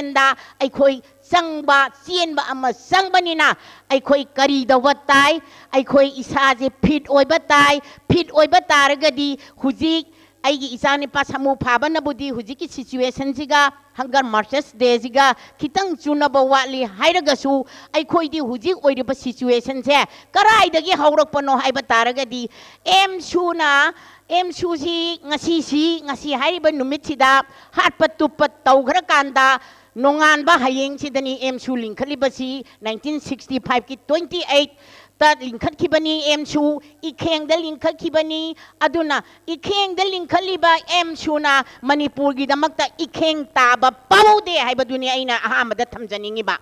ꯑꯩꯈꯣꯏ ꯆꯪꯕ, ꯆꯦꯟꯕ ꯑꯃ ꯆꯪꯕꯅꯤꯅ ꯑꯩꯈꯣꯏ ꯀꯔꯤ ꯇꯧꯕ ꯇꯥꯏ? ꯑꯩꯈꯣꯏ ꯏꯁꯥꯁꯦ fit ꯑꯣꯏꯕ ꯇꯥꯏ꯫ Fit ꯑꯣꯏꯕ ꯇꯥꯔꯒꯗꯤ ꯍꯧꯖꯤꯛ ꯑꯩꯒꯤ ꯏꯆꯥꯅꯤꯄꯥ ꯁꯥꯃꯨ ꯐꯥꯕꯅꯕꯨꯗꯤ ꯍꯧꯖꯤꯛꯀꯤ situationꯁꯤꯒ, hunger marches dayꯁꯤꯒ ꯈꯤꯇꯪ ꯆꯨꯅꯕ ꯋꯥꯠꯂꯤ ꯍꯥꯏꯔꯒꯁꯨ, ꯑꯩꯈꯣꯏꯗꯤ ꯍꯧꯖꯤꯛ ꯑꯣꯏꯔꯤꯕ situationꯁꯦ ꯀꯔꯥꯏꯗꯒꯤ ꯍꯧꯔꯛꯄꯅꯣ ꯍꯥꯏꯕ ꯇꯥꯔꯒꯗꯤ, AMSUꯅ, AMSUꯁꯤ ꯉꯁꯤꯁꯤ, ꯉꯁꯤ ꯍꯥꯏꯔꯤꯕ ꯅꯨꯃꯤꯠꯁꯤꯗ ꯍꯥꯠꯄ ꯇꯨꯞꯄ ꯇꯧꯈ꯭ꯔꯀꯥꯟꯗ, ꯅꯣꯡꯉꯥꯟꯕ ꯍꯌꯦꯡꯁꯤꯗꯅꯤ AMSU ꯂꯤꯡꯈꯠꯂꯤꯕꯁꯤ꯫ Nineteen sixty fiveꯀꯤ twenty eight ꯇ ꯂꯤꯡꯈꯠꯈꯤꯕꯅꯤ AMSU, ꯏꯈꯦꯡꯗ ꯂꯤꯡꯈꯠꯈꯤꯕꯅꯤ꯫ ꯑꯗꯨꯅ ꯏꯈꯦꯡꯗ ꯂꯤꯡꯈꯠꯂꯤꯕ AMSUꯅ ꯃꯅꯤꯄꯨꯔꯒꯤꯗꯃꯛꯇ ꯏꯈꯦꯡ ꯇꯥꯕ ꯄꯥꯎꯗꯦ ꯍꯥꯏꯕꯗꯨꯅꯤ ꯑꯩꯅ ꯑꯍꯥꯟꯕꯗ ꯊꯝꯖꯅꯤꯡꯉꯤꯕ꯫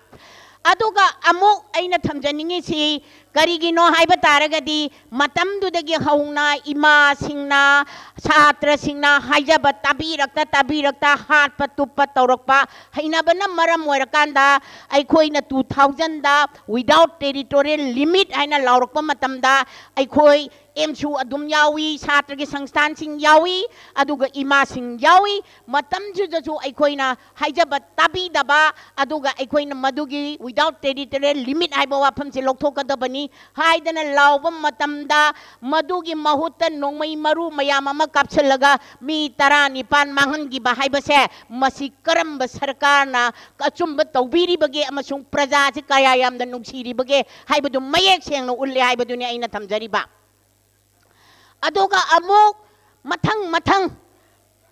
ꯑꯗꯨꯒ ꯑꯃꯨꯛ ꯑꯩꯅ ꯊꯝꯖꯅꯤꯡꯉꯤꯁꯤ ꯀꯔꯤꯒꯤꯅꯣ ꯍꯥꯏꯕ ꯇꯥꯔꯒꯗꯤ, ꯃꯇꯝꯗꯨꯗꯒꯤ ꯍꯧꯅ ꯏꯃꯥꯁꯤꯡꯅ, ꯁꯥꯇ꯭ꯔꯁꯤꯡꯅ ꯍꯥꯏꯖꯕ ꯇꯥꯕꯤꯔꯛꯇ ꯇꯥꯕꯤꯔꯛꯇ ꯍꯥꯠꯄ ꯇꯨꯞꯄ ꯇꯧꯔꯛꯄ ꯍꯩꯅꯕꯅ ꯃꯔꯝ ꯑꯣꯏꯔꯀꯥꯟꯗ, ꯑꯩꯈꯣꯏꯅ two thousandꯗ without territorial limit ꯍꯥꯏꯅ ꯂꯥꯎꯔꯛꯄ ꯃꯇꯝꯗ, ꯑꯩꯈꯣꯏ AMSU ꯑꯗꯨꯝ ꯌꯥꯎꯏ, ꯁꯥꯇ꯭ꯔꯒꯤ ꯁꯪꯁꯊꯥꯟꯁꯤꯡ ꯌꯥꯎꯏ, ꯑꯗꯨꯒ ꯏꯃꯥꯁꯤꯡ ꯌꯥꯎꯏ꯫ ꯃꯇꯝꯁꯤꯗꯁꯨ ꯑꯩꯈꯣꯏꯅ ꯍꯥꯏꯖꯕ ꯇꯥꯕꯤꯗꯕ, ꯑꯗꯨꯒ ꯑꯩꯈꯣꯏꯅ ꯃꯗꯨꯒꯤ without territorial limit ꯍꯥꯏꯕ ꯋꯥꯐꯝꯁꯦ ꯂꯧꯊꯣꯛꯀꯗꯕꯅꯤ ꯍꯥꯏꯗꯅ ꯂꯥꯎꯕ ꯃꯇꯝꯗ, ꯃꯗꯨꯒꯤ ꯃꯍꯨꯠꯇ ꯅꯣꯡꯃꯩ ꯃꯔꯨ ꯃꯌꯥꯝ ꯑꯃ ꯀꯥꯞꯁꯤꯜꯂꯒ ꯃꯤ ꯇꯔꯥꯅꯤꯄꯥꯟ ꯃꯥꯡꯍꯟꯈꯤꯕ ꯍꯥꯏꯕꯁꯦ, ꯃꯁꯤ ꯀꯔꯝꯕ ꯁꯔꯀꯥꯔꯅ ꯑꯆꯨꯝꯕ ꯇꯧꯕꯤꯔꯤꯕꯒꯦ ꯑꯃꯁꯨꯡ ꯄ꯭ꯔꯖꯥꯁꯤ ꯀꯌꯥ ꯌꯥꯝꯅ ꯅꯨꯡꯁꯤꯔꯤꯕꯒꯦ ꯍꯥꯏꯕꯗꯨ ꯃꯌꯦꯛ ꯁꯦꯡꯅ ꯎꯠꯂꯦ ꯍꯥꯏꯕꯗꯨꯅꯤ ꯑꯩꯅ ꯊꯝꯖꯔꯤꯕ꯫ ꯑꯗꯨꯒ ꯑꯃꯨꯛ ꯃꯊꯪ ꯃꯊꯪ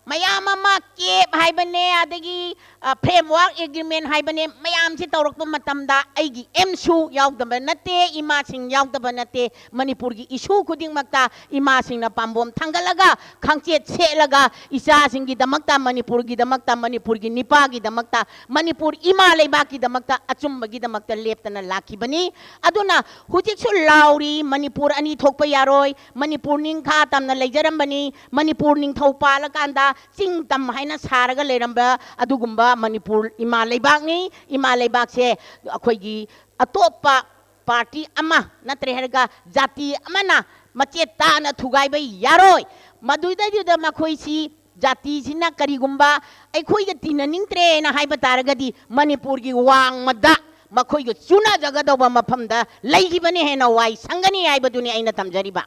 ꯃꯌꯥꯝ ꯑꯃ ꯀꯦꯞ ꯍꯥꯏꯕꯅꯦ, ꯑꯗꯒꯤ, ꯑ, ꯐ꯭ꯔꯦꯝꯋꯥꯔꯛ ꯑꯦꯒ꯭ꯔꯤꯃꯦꯟ ꯍꯥꯏꯕꯅꯦ, ꯃꯌꯥꯝꯁꯤ ꯇꯧꯔꯛꯄ ꯃꯇꯝꯗ ꯑꯩꯒꯤ ꯑꯦꯝꯁꯨ ꯌꯥꯎꯗꯕ ꯅꯠꯇꯦ, ꯏꯃꯥꯁꯤꯡ ꯌꯥꯎꯗꯕ ꯅꯠꯇꯦ, ꯃꯅꯤꯄꯨꯔꯒꯤ ꯏꯁꯨ ꯈꯨꯗꯤꯡꯃꯛꯇ ꯏꯃꯥꯁꯤꯡꯅ ꯄꯥꯝꯕꯣꯝ ꯊꯥꯡꯒꯠꯂꯒ, ꯈꯪꯆꯦꯠ ꯁꯦꯠꯂꯒ, ꯏꯆꯥꯁꯤꯡꯒꯤꯗꯃꯛꯇ, ꯃꯅꯤꯄꯨꯔꯒꯤꯗꯃꯛꯇ, ꯃꯅꯤꯄꯨꯔꯒꯤ ꯅꯤꯄꯥꯒꯤꯗꯃꯛꯇ, ꯃꯅꯤꯄꯨꯔ ꯏꯃꯥ ꯂꯩꯕꯥꯛꯀꯤꯗꯃꯛꯇ, ꯑꯆꯨꯝꯕꯒꯤꯗꯃꯛꯇ ꯂꯦꯞꯇꯅ ꯂꯥꯛꯈꯤꯕꯅꯤ꯫ ꯑꯗꯨꯅ ꯍꯧꯖꯤꯛꯁꯨ ꯂꯥꯎꯔꯤ, ꯃꯅꯤꯄꯨꯔ ꯑꯅꯤ ꯊꯣꯛꯄ ꯌꯥꯔꯣꯏ, ꯃꯅꯤꯄꯨꯔ ꯅꯤꯡꯈꯥ ꯇꯝꯅ ꯂꯩꯖꯔꯝꯕꯅꯤ, ꯃꯅꯤꯄꯨꯔ ꯅꯤꯡꯊꯧ ꯄꯥꯜꯂꯀꯥꯟꯗ ꯆꯤꯡ ꯇꯝ ꯍꯥꯏꯅ ꯁꯥꯔꯒ ꯂꯩꯔꯝꯕ ꯑꯗꯨꯒꯨꯝꯕ ꯃꯅꯤꯄꯨꯔ ꯏꯃꯥ ꯂꯩꯕꯥꯛꯅꯤ꯫ ꯏꯃꯥ ꯂꯩꯕꯥꯛꯁꯦ ꯑꯩꯈꯣꯏꯒꯤ ꯑꯇꯣꯞꯄ ꯄꯥꯔꯇꯤ ꯑꯃ ꯅꯠꯇ꯭ꯔꯦ ꯍꯥꯏꯔꯒ ꯖꯥꯇꯤ ꯑꯃꯅ ꯃꯆꯦꯠ ꯇꯥꯅ ꯊꯨꯒꯥꯏꯕ ꯌꯥꯔꯣꯏ꯫ ꯃꯗꯨꯗꯩꯗꯨꯗ ꯃꯈꯣꯏꯁꯤ, ꯖꯥꯇꯤꯁꯤꯅ ꯀꯔꯤꯒꯨꯝꯕ ꯑꯩꯈꯣꯏꯒ ꯇꯤꯟꯅꯅꯤꯡꯗ꯭ꯔꯦꯅ ꯍꯥꯏꯕ ꯇꯥꯔꯒꯗꯤ, ꯃꯅꯤꯄꯨꯔꯒꯤ ꯋꯥꯡꯃꯗ ꯃꯈꯣꯏꯒ ꯆꯨꯅꯖꯒꯗꯧꯕ ꯃꯐꯝꯗ ꯂꯩꯈꯤꯕꯅ ꯍꯦꯟꯅ ꯋꯥꯏ ꯁꯪꯒꯅꯤ ꯍꯥꯏꯕꯗꯨꯅꯤ ꯑꯩꯅ ꯇꯝꯖꯔꯤꯕ꯫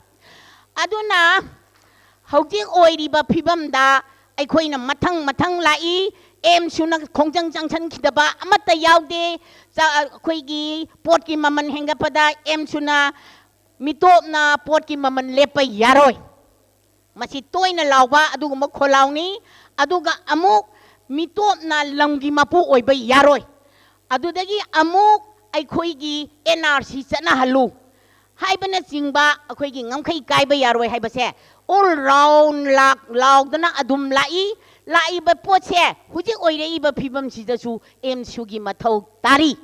ꯑꯗꯨꯅ ꯍꯧꯖꯤꯛ ꯑꯣꯏꯔꯤꯕ ꯐꯤꯕꯝꯗ ꯑꯩꯈꯣꯏꯅ ꯃꯊꯪ ꯃꯊꯪ ꯂꯥꯛꯏ, ꯑꯦꯝꯁꯨꯅ ꯈꯣꯡꯖꯪ ꯆꯪꯁꯟꯈꯤꯗꯕ ꯑꯃꯠꯇ ꯌꯥꯎꯗꯦ꯫ ꯆ-, ꯑꯩꯈꯣꯏꯒꯤ ꯄꯣꯠꯀꯤ ꯃꯃꯜ ꯍꯦꯟꯒꯠꯄꯗ ꯑꯦꯝꯁꯨꯅ ꯃꯤꯇꯣꯞꯅ ꯄꯣꯠꯀꯤ ꯃꯃꯜ ꯂꯦꯞꯄ ꯌꯥꯔꯣꯏ꯫ ꯃꯁꯤ ꯇꯣꯏꯅ ꯂꯥꯎꯕ ꯑꯗꯨꯒꯨꯝꯕ ꯈꯣꯜꯂꯥꯎꯅꯤ꯫ ꯑꯗꯨꯒ ꯑꯃꯨꯛ ꯃꯤꯇꯣꯞꯅ ꯂꯝꯒꯤ ꯃꯄꯨ ꯑꯣꯏꯕ ꯌꯥꯔꯣꯏ꯫ ꯑꯗꯨꯗꯒꯤ ꯑꯃꯨꯛ ꯑꯩꯈꯣꯏꯒꯤ ꯑꯦꯟ ꯑꯥꯔ ꯁꯤ ꯆꯠꯅꯍꯜꯂꯨ ꯍꯥꯏꯕꯅꯆꯤꯡꯕ ꯑꯩꯈꯣꯏꯒꯤ ꯉꯝꯈꯩ ꯀꯥꯏꯕ ꯌꯥꯔꯣꯏ ꯍꯥꯏꯕꯁꯦ all round ꯂꯥꯛ-, ꯂꯥꯎꯗꯅ ꯑꯗꯨꯝ ꯂꯥꯛꯏ꯫ ꯂꯥꯛꯏꯕ ꯄꯣꯠꯁꯦ ꯍꯧꯖꯤꯛ ꯑꯣꯏꯔꯛꯏꯕ ꯐꯤꯕꯝꯁꯤꯗꯁꯨ ꯑꯦꯝꯁꯨꯒꯤ ꯃꯊꯧ ꯇꯥꯔꯤ꯫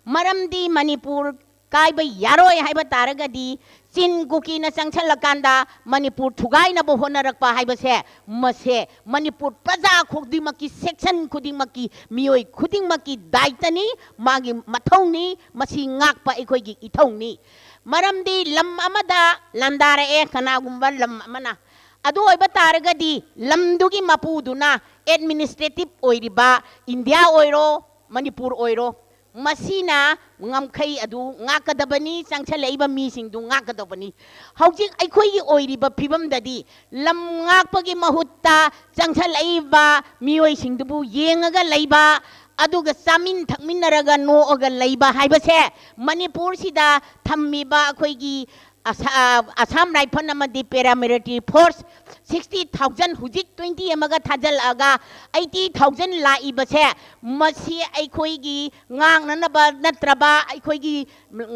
ꯃꯔꯝꯗꯤ ꯃꯅꯤꯄꯨꯔ ꯀꯥꯏꯕ ꯌꯥꯔꯣꯏ ꯍꯥꯏꯕ ꯇꯥꯔꯒꯗꯤ ꯆꯤꯟ ꯀꯨꯀꯤꯅ ꯆꯪꯁꯜꯂꯀꯥꯟꯗ ꯃꯅꯤꯄꯨꯔ ꯊꯨꯒꯥꯏꯅꯕ ꯍꯣꯠꯅꯔꯛꯄ ꯍꯥꯏꯕꯁꯦ, ꯃꯁꯦ ꯃꯅꯤꯄꯨꯔ ꯄ꯭ꯔꯖꯥ ꯈꯨꯗꯤꯡꯃꯛꯀꯤ, ꯁꯦꯛꯁꯟ ꯈꯨꯗꯤꯡꯃꯛꯀꯤ, ꯃꯤꯑꯣꯏ ꯈꯨꯗꯤꯡꯃꯛꯀꯤ ꯗꯥꯏꯇꯅꯤ, ꯃꯥꯒꯤ ꯃꯊꯧꯅꯤ, ꯃꯁꯤ ꯉꯥꯛꯄ ꯑꯩꯈꯣꯏꯒꯤ ꯏꯊꯧꯅꯤ꯫ ꯃꯔꯝꯗꯤ ꯂꯝ ꯑꯃꯗ ꯂꯥꯟꯗꯥꯔꯛꯑꯦ ꯀꯅꯥꯒꯨꯝꯕ ꯂꯝ ꯑꯃꯅ, ꯑꯗꯨ ꯑꯣꯏꯕ ꯇꯥꯔꯒꯗꯤ ꯂꯝꯗꯨꯒꯤ ꯃꯄꯨꯗꯨꯅ ꯑꯦꯗꯃꯤꯅꯤꯁꯇ꯭ꯔꯦꯇꯤꯞ ꯑꯣꯏꯔꯤꯕ ꯏꯟꯗꯤꯌꯥ ꯑꯣꯏꯔꯣ, ꯃꯅꯤꯄꯨꯔ ꯑꯣꯏꯔꯣ, ꯃꯁꯤꯅ ꯉꯝꯈꯩ ꯑꯗꯨ ꯉꯥꯛꯀꯗꯕꯅꯤ, ꯆꯪꯁꯜꯂꯛꯏꯕ ꯃꯤꯁꯤꯡꯗꯨ ꯉꯥꯛꯀꯗꯕꯅꯤ꯫ ꯍꯧꯖꯤꯛ ꯑꯩꯈꯣꯏꯒꯤ ꯑꯣꯏꯔꯤꯕ ꯐꯤꯕꯝꯗꯗꯤ ꯂꯝ ꯉꯥꯛꯄꯒꯤ ꯃꯍꯨꯠꯇ ꯆꯪꯁꯜꯂꯛꯏꯕ ꯃꯤꯑꯣꯏꯁꯤꯡꯗꯨꯕꯨ ꯌꯦꯡꯉꯒ ꯂꯩꯕ, ꯑꯗꯨꯒ ꯆꯥꯃꯤꯟ ꯊꯛꯃꯤꯟꯅꯔꯒ ꯅꯣꯛꯑꯒ ꯂꯩꯕ ꯍꯥꯏꯕꯁꯦ ꯃꯅꯤꯄꯨꯔꯁꯤꯗ ꯊꯝꯃꯤꯕ ꯑꯩꯈꯣꯏꯒꯤ ꯑꯁꯥ-, ꯑꯁꯥꯝ ꯔꯥꯏꯐꯜ ꯑꯃꯗꯤ ꯄꯦꯔꯥꯃꯤꯂꯤꯇꯔꯤ ꯐꯣꯔꯁ sixty thousand, ꯍꯧꯖꯤꯛ twenty ꯑꯃꯒ ꯊꯥꯖꯤꯜꯂꯛꯑꯒ eighty thousand ꯂꯥꯛꯏꯕꯁꯦ, ꯃꯁꯤ ꯑꯩꯈꯣꯏꯒꯤ ꯉꯥꯛꯅꯅꯕ ꯅꯠꯇ꯭ꯔꯕ, ꯑꯩꯈꯣꯏꯒꯤ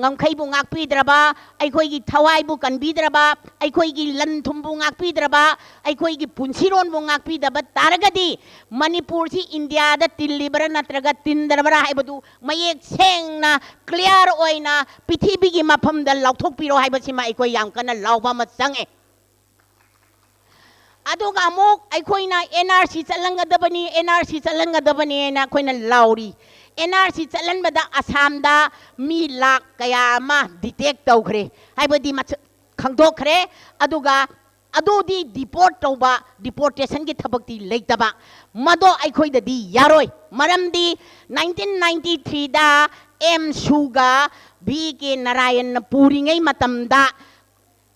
ꯉꯝꯈꯩꯕꯨ ꯉꯥꯛꯄꯤꯗ꯭ꯔꯕ, ꯑꯩꯈꯣꯏꯒꯤ ꯊꯋꯥꯏꯕꯨ ꯀꯟꯕꯤꯗ꯭ꯔꯕ, ꯑꯩꯈꯣꯏꯒꯤ ꯂꯟ ꯊꯨꯝꯕꯨ ꯉꯥꯛꯄꯤꯗ꯭ꯔꯕ, ꯑꯩꯈꯣꯏꯒꯤ ꯄꯨꯟꯁꯤꯔꯣꯟꯕꯨ ꯉꯥꯛꯄꯤꯗꯕ ꯇꯥꯔꯒꯗꯤ, ꯃꯅꯤꯄꯨꯔꯁꯤ ꯏꯟꯗꯤꯌꯥꯗ ꯇꯤꯜꯂꯤꯕ꯭ꯔꯥ ꯅꯠꯇ꯭ꯔꯒ ꯇꯤꯟꯗ꯭ꯔꯕ꯭ꯔꯥ ꯍꯥꯏꯕꯗꯨ ꯃꯌꯦꯛ ꯁꯦꯡꯅ, clear ꯑꯣꯏꯅ ꯄ꯭ꯔꯤꯊꯤꯕꯤꯒꯤ ꯃꯐꯝꯗ ꯂꯥꯎꯊꯣꯛꯄꯤꯔꯣ ꯍꯥꯏꯕꯁꯤꯃ ꯑꯩꯈꯣꯏ ꯌꯥꯝ ꯀꯟꯅ ꯂꯥꯎꯕ ꯑꯃ ꯆꯪꯉꯦ꯫ ꯑꯗꯨꯒ ꯑꯃꯨꯛ ꯑꯩꯈꯣꯏꯅ NRC ꯆꯠꯍꯟꯒꯗꯕꯅꯤ, NRC ꯆꯠꯍꯟꯒꯗꯕꯅꯤ ꯍꯥꯏꯅ ꯑꯩꯈꯣꯏꯅ ꯂꯥꯎꯔꯤ꯫ NRC ꯆꯠꯍꯟꯕꯗ ꯑꯁꯥꯝꯗ ꯃꯤ ꯂꯥꯈ ꯀꯌꯥ ꯑꯃ detect ꯇꯧꯈ꯭ꯔꯦ, ꯍꯥꯏꯕꯗꯤ ꯃꯁ-, ꯈꯪꯗꯣꯛꯈ꯭ꯔꯦ꯫ ꯑꯗꯨꯒ ꯑꯗꯨꯗꯤ deport ꯇꯧꯕ, deportationꯒꯤ ꯊꯕꯛꯇꯤ ꯂꯩꯇꯕ꯫ ꯃꯗꯣ ꯑꯩꯈꯣꯏꯗꯗꯤ ꯌꯥꯔꯣꯏ꯫ ꯃꯔꯝꯗꯤ nineteen ninety threeꯗ ꯑꯦꯝꯁꯨꯒ ꯚꯤ ꯀꯦ ꯅꯥꯔꯥꯌꯟꯅ ꯄꯨꯔꯤꯉꯩ ꯃꯇꯝꯗ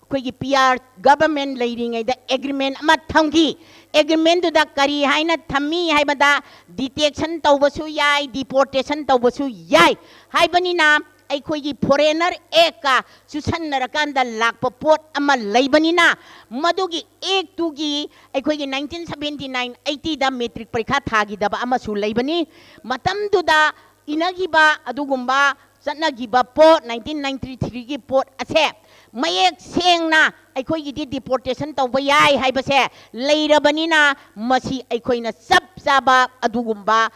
ꯑꯩꯈꯣꯏꯒꯤ PR government ꯂꯩꯔꯤꯉꯩꯗ agreement ꯑꯃ ꯊꯝꯈꯤ꯫ Agreementꯗꯨꯗ ꯀꯔꯤ ꯍꯥꯏꯅ ꯊꯝꯃꯤ ꯍꯥꯏꯕꯗ, detection ꯇꯧꯕꯁꯨ ꯌꯥꯏ, deportation ꯇꯧꯕꯁꯨ ꯌꯥꯏ ꯍꯥꯏꯕꯅꯤꯅ, ꯑꯩꯈꯣꯏꯒꯤ Foreigner Actꯀ ꯆꯨꯁꯟꯅꯔꯀꯥꯟꯗ ꯂꯥꯛꯄ ꯄꯣꯠ ꯑꯃ ꯂꯩꯕꯅꯤꯅ, ꯃꯗꯨꯒꯤ Actꯇꯨꯒꯤ ꯑꯩꯈꯣꯏꯒꯤ nineteen seventy nine eightyꯗ matric ꯄꯔꯤꯈꯥ ꯊꯥꯈꯤꯗꯕ ꯑꯃꯁꯨ ꯂꯩꯕꯅꯤ꯫ ꯃꯇꯝꯗꯨꯗ ꯏꯅꯈꯤꯕ ꯑꯗꯨꯒꯨꯝꯕ ꯆꯠꯅꯈꯤꯕ ꯄꯣꯠ, nineteen ninety threeꯒꯤ ꯄꯣꯠ ꯑꯁꯦ ꯃꯌꯦꯛ ꯁꯦꯡꯅ ꯑꯩꯈꯣꯏꯒꯤꯗꯤ deportation ꯇꯧꯕ ꯌꯥꯏ ꯍꯥꯏꯕꯁꯦ ꯂꯩꯔꯕꯅꯤꯅ, ꯃꯁꯤ ꯑꯩꯈꯣꯏꯅ ꯆꯞ ꯆꯥꯕ ꯑꯗꯨꯒꯨꯝꯕ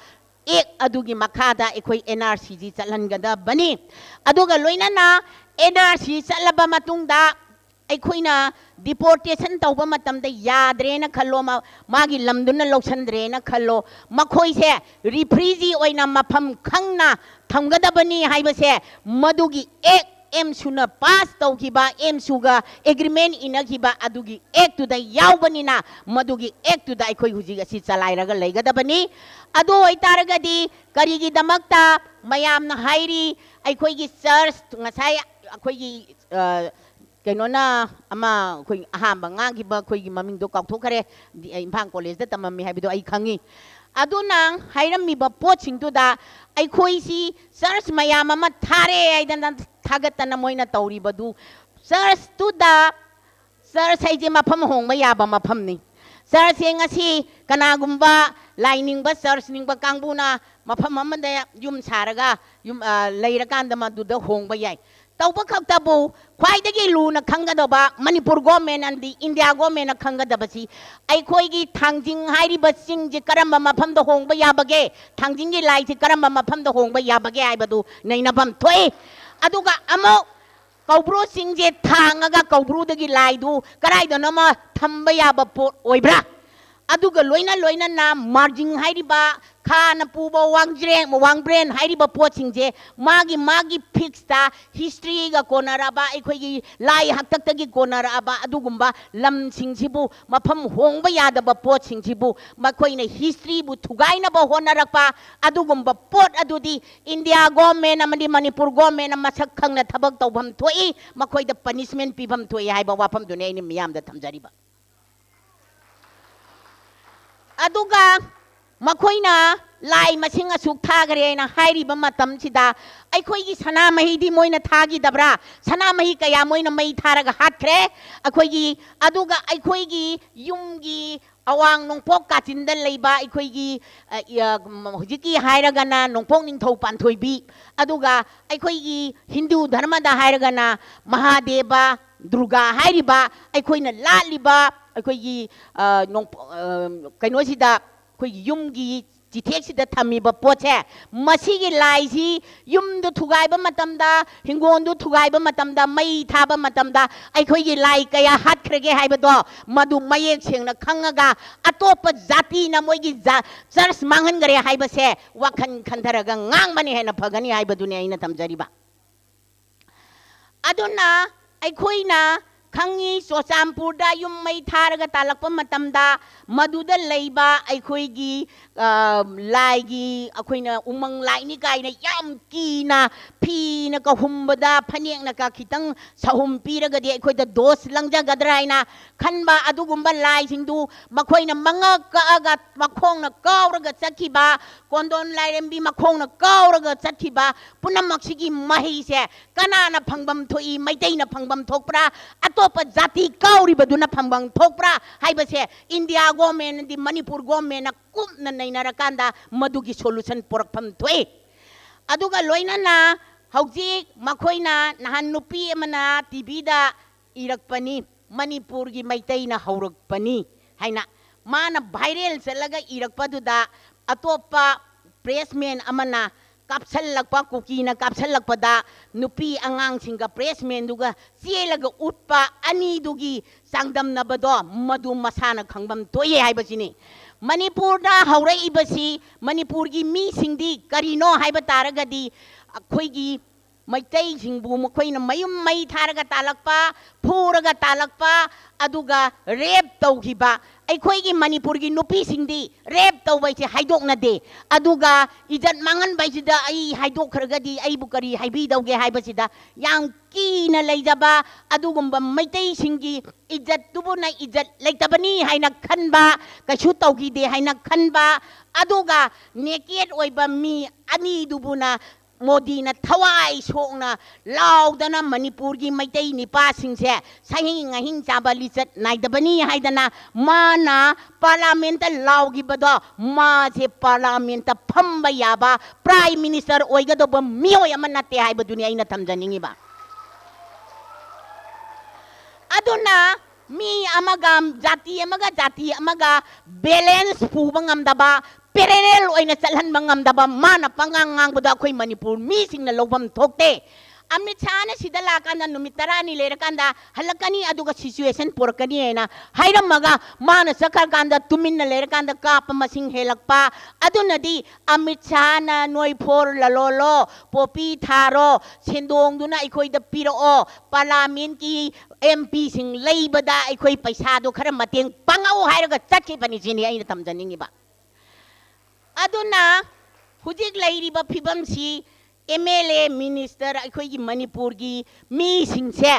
Act ꯑꯗꯨꯒꯤ ꯃꯈꯥꯗ ꯑꯩꯈꯣꯏ NRCꯁꯤ ꯆꯠꯍꯟꯒꯗꯕꯅꯤ꯫ ꯑꯗꯨꯒ ꯂꯣꯏꯅꯅ NRC ꯆꯠꯂꯕ ꯃꯇꯨꯡꯗ ꯑꯩꯈꯣꯏꯅ deportation ꯇꯧꯕ ꯃꯇꯝꯗ ꯌꯥꯗ꯭ꯔꯦꯅ ꯈꯜꯂꯣ, ꯃꯥ-, ꯃꯥꯒꯤ ꯂꯝꯗꯨꯅ ꯂꯧꯁꯟꯗ꯭ꯔꯦꯅ ꯈꯜꯂꯣ, ꯃꯈꯣꯏꯁꯦ refugee ꯑꯣꯏꯅ ꯃꯐꯝ ꯈꯪꯅ ꯊꯝꯒꯗꯕꯅꯤ ꯍꯥꯏꯕꯁꯦ ꯃꯗꯨꯒꯤ Act, ꯑꯦꯝꯁꯨꯅ pass ꯇꯧꯈꯤꯕ, ꯑꯦꯝꯁꯨꯒ agreement ꯏꯅꯈꯤꯕ ꯑꯗꯨꯒꯤ Actꯇꯨꯗ ꯌꯥꯎꯕꯅꯤꯅ, ꯃꯗꯨꯒꯤ Actꯇꯨꯗ ꯑꯩꯈꯣꯏ ꯍꯧꯖꯤꯛ ꯑꯁꯤ ꯆꯂꯥꯏꯔꯒ ꯂꯩꯒꯗꯕꯅꯤ꯫ ꯑꯗꯨ ꯑꯣꯏꯇꯥꯔꯒꯗꯤ ꯀꯔꯤꯒꯤꯗꯃꯛꯇ ꯃꯌꯥꯝꯅ ꯍꯥꯏꯔꯤ, ꯑꯩꯈꯣꯏꯒꯤ church, ꯉꯁꯥꯏ ꯑꯩꯈꯣꯏꯒꯤ, ꯑ, ꯀꯩꯅꯣꯅ ꯑꯃ ꯑꯩꯈꯣꯏ ꯑꯍꯥꯟꯕ ꯉꯥꯡꯈꯤꯕ, ꯑꯩꯈꯣꯏꯒꯤ ꯃꯃꯤꯡꯗꯣ ꯀꯥꯎꯊꯣꯛꯈ꯭ꯔꯦ, ꯗꯤ-, ꯏꯝꯐꯥꯜ ꯀꯣꯂꯦꯖꯇ ꯇꯝꯃꯝꯃꯤ ꯍꯥꯏꯕꯗꯣ ꯑꯩ ꯈꯪꯉꯤ꯫ ꯑꯗꯨꯅ ꯍꯥꯏꯔꯝꯃꯤꯕ ꯄꯣꯠꯁꯤꯡꯗꯨꯗ ꯑꯩꯈꯣꯏꯁꯤ church ꯃꯌꯥꯝ ꯑꯃ ꯊꯥꯔꯦ ꯍꯥꯏꯗꯅ ꯊꯥꯒꯠꯇꯅ ꯃꯣꯏꯅ ꯇꯧꯔꯤꯕꯗꯨ, churchꯇꯨꯗ ꯆꯔꯆ ꯍꯥꯏꯁꯦ ꯃꯐꯝ ꯍꯣꯡꯕ ꯌꯥꯕ ꯃꯐꯝꯅꯤ꯫ ꯆꯔꯆꯁꯦ ꯉꯁꯤ ꯀꯅꯥꯒꯨꯝꯕ ꯂꯥꯏ ꯅꯤꯡꯕ, ꯆꯔꯆ ꯅꯤꯡꯕ ꯀꯥꯡꯕꯨꯅ ꯃꯐꯝ ꯑꯃꯗ ꯌꯨꯝ ꯁꯥꯔꯒ ꯌꯨꯝ, ꯑ, ꯂꯩꯔꯀꯥꯟꯗ ꯃꯗꯨꯗ ꯍꯣꯡꯕ ꯌꯥꯏ꯫ ꯇꯧꯕ ꯈꯛꯇꯕꯨ ꯈ꯭ꯋꯥꯏꯗꯒꯤ ꯂꯨꯅ ꯈꯪꯒꯗꯕ ꯃꯅꯤꯄꯨꯔ ꯒꯣꯔꯃꯦꯟ ꯑꯃꯗꯤ ꯏꯟꯗꯤꯌꯥ ꯒꯣꯔꯃꯦꯟꯅ ꯈꯪꯒꯗꯕꯁꯤ ꯑꯩꯈꯣꯏꯒꯤ ꯊꯥꯡꯖꯤꯡ ꯍꯥꯏꯔꯤꯕ ꯆꯤꯡꯁꯦ ꯀꯔꯝꯕ ꯃꯐꯝꯗ ꯍꯣꯡꯕ ꯌꯥꯕꯒꯦ, ꯊꯥꯡꯖꯤꯡꯒꯤ ꯂꯥꯏꯁꯤ ꯀꯔꯝꯕ ꯃꯐꯝꯗ ꯍꯣꯡꯕ ꯌꯥꯕꯒꯦ ꯍꯥꯏꯕꯗꯨ ꯅꯩꯅꯐꯝ ꯊꯣꯛꯏ꯫ ꯑꯗꯨꯒ ꯑꯃꯨꯛ ꯀꯧꯕ꯭ꯔꯨ ꯆꯤꯡꯁꯦ ꯊꯥꯡꯉꯒ ꯀꯧꯕ꯭ꯔꯨꯗꯒꯤ ꯂꯥꯏꯗꯨ ꯀꯗꯥꯏꯗꯅꯣꯃ ꯊꯝꯕ ꯌꯥꯕ ꯄꯣꯠ ꯑꯣꯏꯕ꯭ꯔꯥ? ꯑꯗꯨꯒ ꯂꯣꯏꯅ ꯂꯣꯏꯅꯅ ꯃꯥꯔꯖꯤꯡ ꯍꯥꯏꯔꯤꯕ ꯈꯥꯅ ꯄꯨꯕ ꯋꯥꯡꯖ꯭ꯔꯦꯡ, ꯋꯥꯡꯕ꯭ꯔꯦꯟ ꯍꯥꯏꯔꯤꯕ ꯄꯣꯠꯁꯤꯡꯁꯦ ꯃꯥꯒꯤ ꯃꯥꯒꯤ ꯐꯤꯛꯁꯇ ꯍꯤꯁꯇ꯭ꯔꯤꯒ ꯀꯣꯟꯅꯔꯛꯑꯕ, ꯑꯩꯈꯣꯏꯒꯤ ꯂꯥꯏ ꯍꯥꯛꯇꯛꯇꯒꯤ ꯀꯣꯟꯅꯔꯛꯑꯕ ꯑꯗꯨꯒꯨꯝꯕ ꯂꯝꯁꯤꯡꯁꯤꯕꯨ, ꯃꯐꯝ ꯍꯣꯡꯕ ꯌꯥꯗꯕ ꯄꯣꯠꯁꯤꯡꯁꯤꯕꯨ ꯃꯈꯣꯏꯅ ꯍꯤꯁꯇ꯭ꯔꯤꯕꯨ ꯊꯨꯒꯥꯏꯅꯕ ꯍꯣꯠꯅꯔꯛꯄ ꯑꯗꯨꯒꯨꯝꯕ ꯄꯣꯠ ꯑꯗꯨꯗꯤ ꯏꯟꯗꯤꯌꯥ ꯒꯣꯔꯃꯦꯟ ꯑꯃꯗꯤ ꯃꯅꯤꯄꯨꯔ ꯒꯣꯔꯃꯦꯟꯅ ꯃꯁꯛ ꯈꯪꯅ ꯊꯕꯛ ꯇꯧꯐꯝ ꯊꯣꯛꯏ, ꯃꯈꯣꯏꯗ ꯄꯅꯤꯁꯃꯦꯟ ꯄꯤꯐꯝ ꯊꯣꯛꯏ ꯍꯥꯏꯕ ꯋꯥꯐꯝꯗꯨꯅꯤ ꯑꯩꯅ ꯃꯤꯌꯥꯝꯗ ꯊꯝꯖꯔꯤꯕ꯫ ꯑꯗꯨꯒ ꯃꯈꯣꯏꯅ ꯂꯥꯏ ꯃꯁꯤꯡ ꯑꯁꯨꯛ ꯊꯥꯈꯔꯦꯅ ꯍꯥꯏꯔꯤꯕ ꯃꯇꯝꯁꯤꯗ ꯑꯩꯈꯣꯏꯒꯤ ꯁꯅꯥꯃꯍꯤꯗꯤ ꯃꯣꯏꯅ ꯊꯥꯈꯤꯗꯕ꯭ꯔꯥ? ꯁꯅꯥꯃꯍꯤ ꯀꯌꯥ ꯃꯣꯏꯅ ꯃꯩ ꯊꯥꯔꯒ ꯍꯥꯠꯈ꯭ꯔꯦ꯫ ꯑꯩꯈꯣꯏꯒꯤ, ꯑꯗꯨꯒ ꯑꯩꯈꯣꯏꯒꯤ ꯌꯨꯝꯒꯤ ꯑꯋꯥꯡ ꯅꯣꯡꯄꯣꯛ ꯀꯥꯆꯤꯟꯗ ꯂꯩꯕ ꯑꯩꯈꯣꯏꯒꯤ, ꯑ, ꯏ-, ꯑ, ꯍꯧꯖꯤꯛꯀꯤ ꯍꯥꯏꯔꯒꯅ ꯅꯣꯡꯄꯣꯛ ꯅꯤꯡꯊꯧ ꯄꯥꯟꯊꯣꯏꯕꯤ, ꯑꯗꯨꯒ ꯑꯩꯈꯣꯏꯒꯤ ꯍꯤꯟꯗꯨ ꯙꯔꯃꯗ ꯍꯥꯏꯔꯒꯅ ꯃꯍꯥꯗꯦꯕ, ꯗꯨꯔꯒꯥ ꯍꯥꯏꯔꯤꯕ ꯑꯩꯈꯣꯏꯅ ꯂꯥꯠꯂꯤꯕ ꯑꯩꯈꯣꯏꯒꯤ, ꯑ, ꯅꯣꯡꯄꯣ-, ꯑ, ꯀꯩꯅꯣꯁꯤꯗ, ꯑꯩꯈꯣꯏꯒꯤ ꯌꯨꯝꯒꯤ ꯆꯤꯊꯦꯛꯁꯤꯗ ꯊꯝꯃꯤꯕ ꯄꯣꯠꯁꯦ, ꯃꯁꯤꯒꯤ ꯂꯥꯏꯁꯤ ꯌꯨꯝꯗꯨ ꯊꯨꯒꯥꯏꯕ ꯃꯇꯝꯗ, ꯍꯤꯡꯒꯣꯜꯗꯨ ꯊꯨꯒꯥꯏꯕ ꯃꯇꯝꯗ, ꯃꯩ ꯊꯥꯕ ꯃꯇꯝꯗ ꯑꯩꯈꯣꯏꯒꯤ ꯂꯥꯏ ꯀꯌꯥ ꯍꯥꯠꯈ꯭ꯔꯒꯦ ꯍꯥꯏꯕꯗꯣ ꯃꯗꯨ ꯃꯌꯦꯛ ꯁꯦꯡꯅ ꯈꯪꯉꯒ ꯑꯇꯣꯞꯄ ꯖꯥꯇꯤꯅ ꯃꯣꯏꯒꯤ ꯖꯥ-, ꯆꯔꯆ ꯃꯥꯡꯍꯟꯈꯔꯦ ꯍꯥꯏꯕꯁꯦ ꯋꯥꯈꯜ ꯈꯟꯊꯔꯒ ꯉꯥꯡꯕꯅ ꯍꯦꯟꯅ ꯐꯒꯅꯤ ꯍꯥꯏꯕꯗꯨꯅꯤ ꯑꯩꯅ ꯊꯝꯖꯔꯤꯕ꯫ ꯑꯗꯨꯅ ꯑꯩꯈꯣꯏꯅ ꯈꯪꯉꯤ, ꯆꯨꯔꯆꯥꯟꯄꯨꯔꯗ ꯌꯨꯝ ꯃꯩ ꯊꯥꯔꯒ ꯇꯥꯜꯂꯛꯄ ꯃꯇꯝꯗ ꯃꯗꯨꯗ ꯂꯩꯕ ꯑꯩꯈꯣꯏꯒꯤ, ꯑ, ꯂꯥꯏꯒꯤ, ꯑꯩꯈꯣꯏꯅ ꯎꯃꯪ ꯂꯥꯏꯅꯤ ꯀꯥꯏꯅ ꯌꯥꯝ ꯀꯤꯅ ꯐꯤꯅ ꯀꯍꯨꯝꯕꯗ ꯐꯅꯦꯛꯅꯒ ꯈꯤꯇꯪ ꯁꯍꯨꯝ ꯄꯤꯔꯒꯗꯤ ꯑꯩꯈꯣꯏꯗ ꯗꯣꯁ ꯂꯪꯖꯒꯗ꯭ꯔꯥ ꯍꯥꯏꯅ ꯈꯟꯕ ꯑꯗꯨꯒꯨꯝꯕ ꯂꯥꯏꯁꯤꯡꯗꯨ ꯃꯈꯣꯏꯅ ꯃꯉꯛ ꯀꯛꯑꯒ ꯃꯈꯣꯡꯅ ꯀꯥꯎꯔꯒ ꯆꯠꯈꯤꯕ, ꯀꯣꯟꯗꯣꯟ ꯂꯥꯏꯔꯦꯝꯕꯤ ꯃꯈꯣꯡꯅ ꯀꯥꯎꯔꯒ ꯆꯠꯈꯤꯕ ꯄꯨꯝꯅꯃꯛꯁꯤꯒꯤ ꯃꯍꯩꯁꯦ ꯀꯅꯥꯅ ꯐꯪꯐꯝ ꯊꯣꯛꯏ? ꯃꯩꯇꯩꯅ ꯐꯪꯐꯝ ꯊꯣꯛꯄ꯭ꯔꯥ? ꯑꯇꯣꯞꯄ ꯑꯇꯣꯞꯄ ꯖꯥꯇꯤ ꯀꯥꯎꯔꯤꯕꯗꯨꯅ ꯐꯪꯐꯝ ꯊꯣꯛꯄ꯭ꯔꯥ ꯍꯥꯏꯕꯁꯦ ꯏꯟꯗꯤꯌꯥ ꯒꯣꯔꯃꯦꯟꯅꯗꯤ ꯃꯅꯤꯄꯨꯔ ꯒꯣꯔꯃꯦꯟꯅ ꯀꯨꯞꯅ ꯅꯩꯅꯔꯀꯥꯟꯗ ꯃꯗꯨꯒꯤ ꯁꯣꯂꯨꯁꯟ ꯄꯨꯔꯛꯐꯝ ꯊꯣꯛꯏ꯫ ꯑꯗꯨꯒ ꯂꯣꯏꯅꯅ ꯍꯧꯖꯤꯛ ꯃꯈꯣꯏꯅ ꯅꯍꯥꯟ ꯅꯨꯄꯤ ꯑꯃꯅ ꯇꯤ ꯚꯤꯗ ꯏꯔꯛꯄꯅꯤ, "ꯃꯅꯤꯄꯨꯔꯒꯤ ꯃꯩꯇꯩꯅ ꯍꯧꯔꯛꯄꯅꯤ" ꯍꯥꯏꯅ꯫ ꯃꯥꯅ ꯚꯥꯏꯔꯦꯜ ꯆꯠꯂꯒ ꯏꯔꯛꯄꯗꯨꯗ ꯑꯇꯣꯞꯄ ꯄ꯭ꯔꯦꯁꯃꯦꯟ ꯑꯃꯅ ꯀꯥꯞꯁꯜꯂꯛꯄ, ꯀꯨꯀꯤꯅ ꯀꯥꯞꯁꯜꯂꯛꯄꯗ ꯅꯨꯄꯤ ꯑꯉꯥꯡꯁꯤꯡꯒ ꯄ꯭ꯔꯦꯁꯃꯦꯟꯗꯨꯒ ꯆꯦꯜꯂꯒ ꯎꯠꯄ ꯑꯅꯤꯗꯨꯒꯤ ꯆꯥꯡꯗꯝꯅꯕꯗꯣ ꯃꯗꯨ ꯃꯁꯥꯅ ꯈꯪꯐꯝ ꯊꯣꯛꯏ ꯍꯥꯏꯕꯁꯤꯅꯤ꯫ ꯃꯅꯤꯄꯨꯔꯗ ꯍꯧꯔꯛꯏꯕꯁꯤ ꯃꯅꯤꯄꯨꯔꯒꯤ ꯃꯤꯁꯤꯡꯗꯤ ꯀꯔꯤꯅꯣ ꯍꯥꯏꯕ ꯇꯥꯔꯒꯗꯤ ꯑꯩꯈꯣꯏꯒꯤ ꯃꯩꯇꯩꯁꯤꯡꯕꯨ ꯃꯈꯣꯏꯅ ꯃꯌꯨꯝ ꯃꯩ ꯊꯥꯔꯒ ꯇꯥꯜꯂꯛꯄ, ꯐꯨꯔꯒ ꯇꯥꯜꯂꯛꯄ, ꯑꯗꯨꯒ ꯔꯦꯞ ꯇꯧꯈꯤꯕ꯫ ꯑꯩꯈꯣꯏꯒꯤ ꯃꯅꯤꯄꯨꯔꯒꯤ ꯅꯨꯄꯤꯁꯤꯡꯗꯤ ꯔꯦꯞ ꯇꯧꯕ ꯍꯥꯏꯁꯦ ꯍꯥꯏꯗꯣꯛꯅꯗꯦ꯫ ꯑꯗꯨꯒ ꯏꯖꯠ ꯃꯥꯡꯍꯟꯕ ꯍꯥꯏꯁꯤꯗ ꯑꯩ ꯍꯥꯏꯗꯣꯛꯈ꯭ꯔꯒꯗꯤ ꯑꯩꯕꯨ ꯀꯔꯤ ꯍꯥꯏꯕꯤꯗꯧꯒꯦ ꯍꯥꯏꯕꯁꯤꯗ ꯌꯥꯝ ꯀꯤꯅ ꯂꯩꯖꯕ ꯑꯗꯨꯒꯨꯝꯕ ꯃꯩꯇꯩꯁꯤꯡꯒꯤ ꯏꯖꯠꯇꯨꯕꯨꯅ ꯏꯖꯠ ꯂꯩꯇꯕꯅꯤ ꯍꯥꯏꯅ ꯈꯟꯕ, ꯀꯩꯁꯨ ꯇꯧꯈꯤꯗꯦ ꯍꯥꯏꯅ ꯈꯟꯕ, ꯑꯗꯨꯒ ꯅꯦꯀꯦꯠ ꯑꯣꯏꯕ ꯃꯤ ꯑꯅꯤꯗꯨꯕꯨꯅ ꯃꯣꯗꯤꯅ ꯊꯋꯥꯏ ꯁꯣꯛꯅ ꯂꯥꯎꯗꯅ ꯃꯅꯤꯄꯨꯔꯒꯤ ꯃꯩꯇꯩ ꯅꯤꯄꯥꯁꯤꯡꯁꯦ ꯁꯍꯤꯡ ꯑꯍꯤꯡ ꯆꯥꯕ ꯂꯤꯆꯠ ꯅꯥꯏꯗꯕꯅꯤ ꯍꯥꯏꯗꯅ ꯃꯥꯅ ꯄꯥꯔꯂꯥꯃꯦꯟꯇ ꯂꯥꯎꯈꯤꯕꯗꯣ, ꯃꯥꯁꯦ ꯄꯥꯔꯂꯥꯃꯦꯟꯇ ꯐꯝꯕ ꯌꯥꯕ ꯄ꯭ꯔꯥꯏꯝ ꯃꯤꯅꯤꯁꯇꯔ ꯑꯣꯏꯒꯗꯧꯕ ꯃꯤꯑꯣꯏ ꯑꯃ ꯅꯠꯇꯦ ꯍꯥꯏꯕꯗꯨꯅꯤ ꯑꯩꯅ ꯊꯝꯖꯅꯤꯡꯉꯤꯕ꯫ ꯑꯗꯨꯅ ꯃꯤ ꯑꯃꯒ, ꯖꯥꯇꯤ ꯑꯃꯒ ꯖꯥꯇꯤ ꯑꯃꯒ ꯕꯦꯂꯦꯟꯁ ꯄꯨꯕ ꯉꯝꯗꯕ, ꯄꯦꯔꯦꯂꯦꯜ ꯑꯣꯏꯅ ꯆꯠꯍꯟꯕ ꯉꯝꯗꯕ, ꯃꯥꯅ ꯄꯉꯥꯡ ꯉꯥꯡꯕꯗ ꯑꯩꯈꯣꯏ ꯃꯅꯤꯄꯨꯔ ꯃꯤꯁꯤꯡꯅ ꯂꯧꯐꯝ ꯊꯣꯛꯇꯦ꯫ ꯑꯃꯤꯠ ꯁꯥꯍꯅ ꯁꯤꯗ ꯂꯥꯛꯀꯥꯟꯗ ꯅꯨꯃꯤꯠ ꯇꯔꯥꯅꯤ ꯂꯩꯔꯀꯥꯟꯗ ꯍꯜꯂꯛꯀꯅꯤ, ꯑꯗꯨꯒ ꯁꯤꯆꯨꯋꯦꯁꯟ ꯄꯨꯔꯛꯀꯅꯤ ꯍꯥꯏꯅ ꯍꯥꯏꯔꯝꯃꯒ ꯃꯥꯅ ꯆꯠꯈ꯭ꯔꯀꯥꯟꯗ ꯇꯨꯃꯤꯟꯅ ꯂꯩꯔꯀꯥꯟꯗ ꯀꯥꯞꯄ ꯃꯁꯤꯡ ꯍꯦꯜꯂꯛꯄ꯫ ꯑꯗꯨꯅꯗꯤ ꯑꯃꯤꯠ ꯁꯥꯍꯅ ꯅꯣꯏ ꯐꯣꯔ ꯂꯂꯣꯜꯂꯣ, ꯄꯣꯄꯤ ꯊꯥꯔꯣ, ꯁꯦꯟꯗꯣꯡꯗꯨꯅ ꯑꯩꯈꯣꯏꯗ ꯄꯤꯔꯛꯑꯣ, ꯄꯥꯔꯂꯥꯃꯦꯟꯀꯤ ꯑꯦꯝ ꯄꯤꯁꯤꯡ ꯂꯩꯕꯗ ꯑꯩꯈꯣꯏ ꯄꯩꯁꯥꯗꯣ ꯈꯔ ꯃꯇꯦꯡ ꯄꯥꯡꯉꯛꯎ ꯍꯥꯏꯔꯒ ꯆꯠꯈꯤꯕꯅꯤ ꯁꯤꯅꯤ ꯑꯩꯅ ꯊꯝꯖꯅꯤꯡꯉꯤꯕ꯫ ꯑꯗꯨꯅ ꯍꯧꯖꯤꯛ ꯂꯩꯔꯤꯕ ꯐꯤꯕꯝꯁꯤ ꯑꯦꯝ ꯑꯦꯜ ꯑꯦ, ꯃꯤꯅꯤꯁꯇꯔ, ꯑꯩꯈꯣꯏꯒꯤ ꯃꯅꯤꯄꯨꯔꯒꯤ ꯃꯤꯁꯤꯡꯁꯦ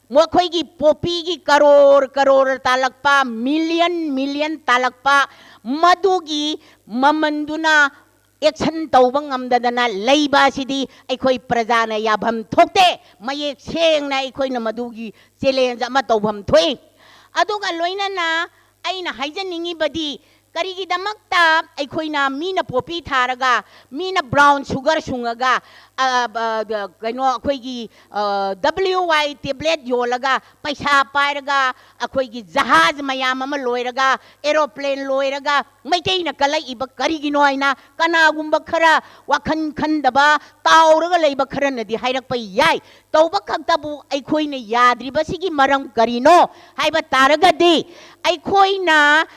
ꯃꯈꯣꯏꯒꯤ ꯄꯣꯄꯤꯒꯤ ꯀꯔꯣꯔ ꯀꯔꯣꯔ ꯇꯥꯜꯂꯛꯄ, ꯃꯤꯂꯤꯌꯟ ꯃꯤꯂꯤꯌꯟ ꯇꯥꯜꯂꯛꯄ, ꯃꯗꯨꯒꯤ ꯃꯃꯟꯗꯨꯅ ꯑꯦꯛꯁꯟ ꯇꯧꯕ ꯉꯝꯗꯗꯅ ꯂꯩꯕ ꯑꯁꯤꯗꯤ ꯑꯩꯈꯣꯏ ꯄ꯭ꯔꯖꯥꯅ ꯌꯥꯐꯝ ꯊꯣꯛꯇꯦ꯫ ꯃꯌꯦꯛ ꯁꯦꯡꯅ ꯑꯩꯈꯣꯏꯅ ꯃꯗꯨꯒꯤ ꯆꯦꯂꯦꯟꯖ ꯑꯃ ꯇꯧꯐꯝ ꯊꯣꯛꯏ꯫ ꯑꯗꯨꯒ ꯂꯣꯏꯅꯅ ꯑꯩꯅ ꯍꯥꯏꯖꯅꯤꯡꯉꯤꯕꯗꯤ, ꯀꯔꯤꯒꯤꯗꯃꯛꯇ ꯑꯩꯈꯣꯏꯅ ꯃꯤꯅ ꯄꯣꯄꯤ ꯊꯥꯔꯒ, ꯃꯤꯅ ꯕ꯭ꯔꯥꯎꯟ ꯁꯨꯒꯔ ꯁꯨꯡꯉꯒ, ꯑ, ꯑ, ꯀꯩꯅꯣ, ꯑꯩꯈꯣꯏꯒꯤ, ꯑ, W Y tablet ꯌꯣꯜꯂꯒ ꯄꯩꯁꯥ ꯄꯥꯏꯔꯒ, ꯑꯩꯈꯣꯏꯒꯤ ꯖꯍꯥꯖ ꯃꯌꯥꯝ ꯑꯃ ꯂꯣꯏꯔꯒ, ꯑꯦꯔꯣꯄ꯭ꯂꯦꯟ ꯂꯣꯏꯔꯒ ꯃꯩꯇꯩꯅ ꯀꯜꯂꯛꯏꯕ ꯀꯔꯤꯒꯤꯅꯣ ꯍꯥꯏꯅ ꯀꯅꯥꯒꯨꯝꯕ ꯈꯔ ꯋꯥꯈꯜ ꯈꯟꯗꯕ, ꯇꯥꯎꯔꯒ ꯂꯩꯕ ꯈꯔꯅꯗꯤ ꯍꯥꯏꯔꯛꯄ ꯌꯥꯏ꯫ ꯇꯧꯕ ꯈꯛꯇꯕꯨ ꯑꯩꯈꯣꯏꯅ ꯌꯥꯗ꯭ꯔꯤꯕꯁꯤꯒꯤ ꯃꯔꯝ ꯀꯔꯤꯅꯣ ꯍꯥꯏꯕ ꯇꯥꯔꯒꯗꯤ, ꯑꯩꯈꯣꯏꯅ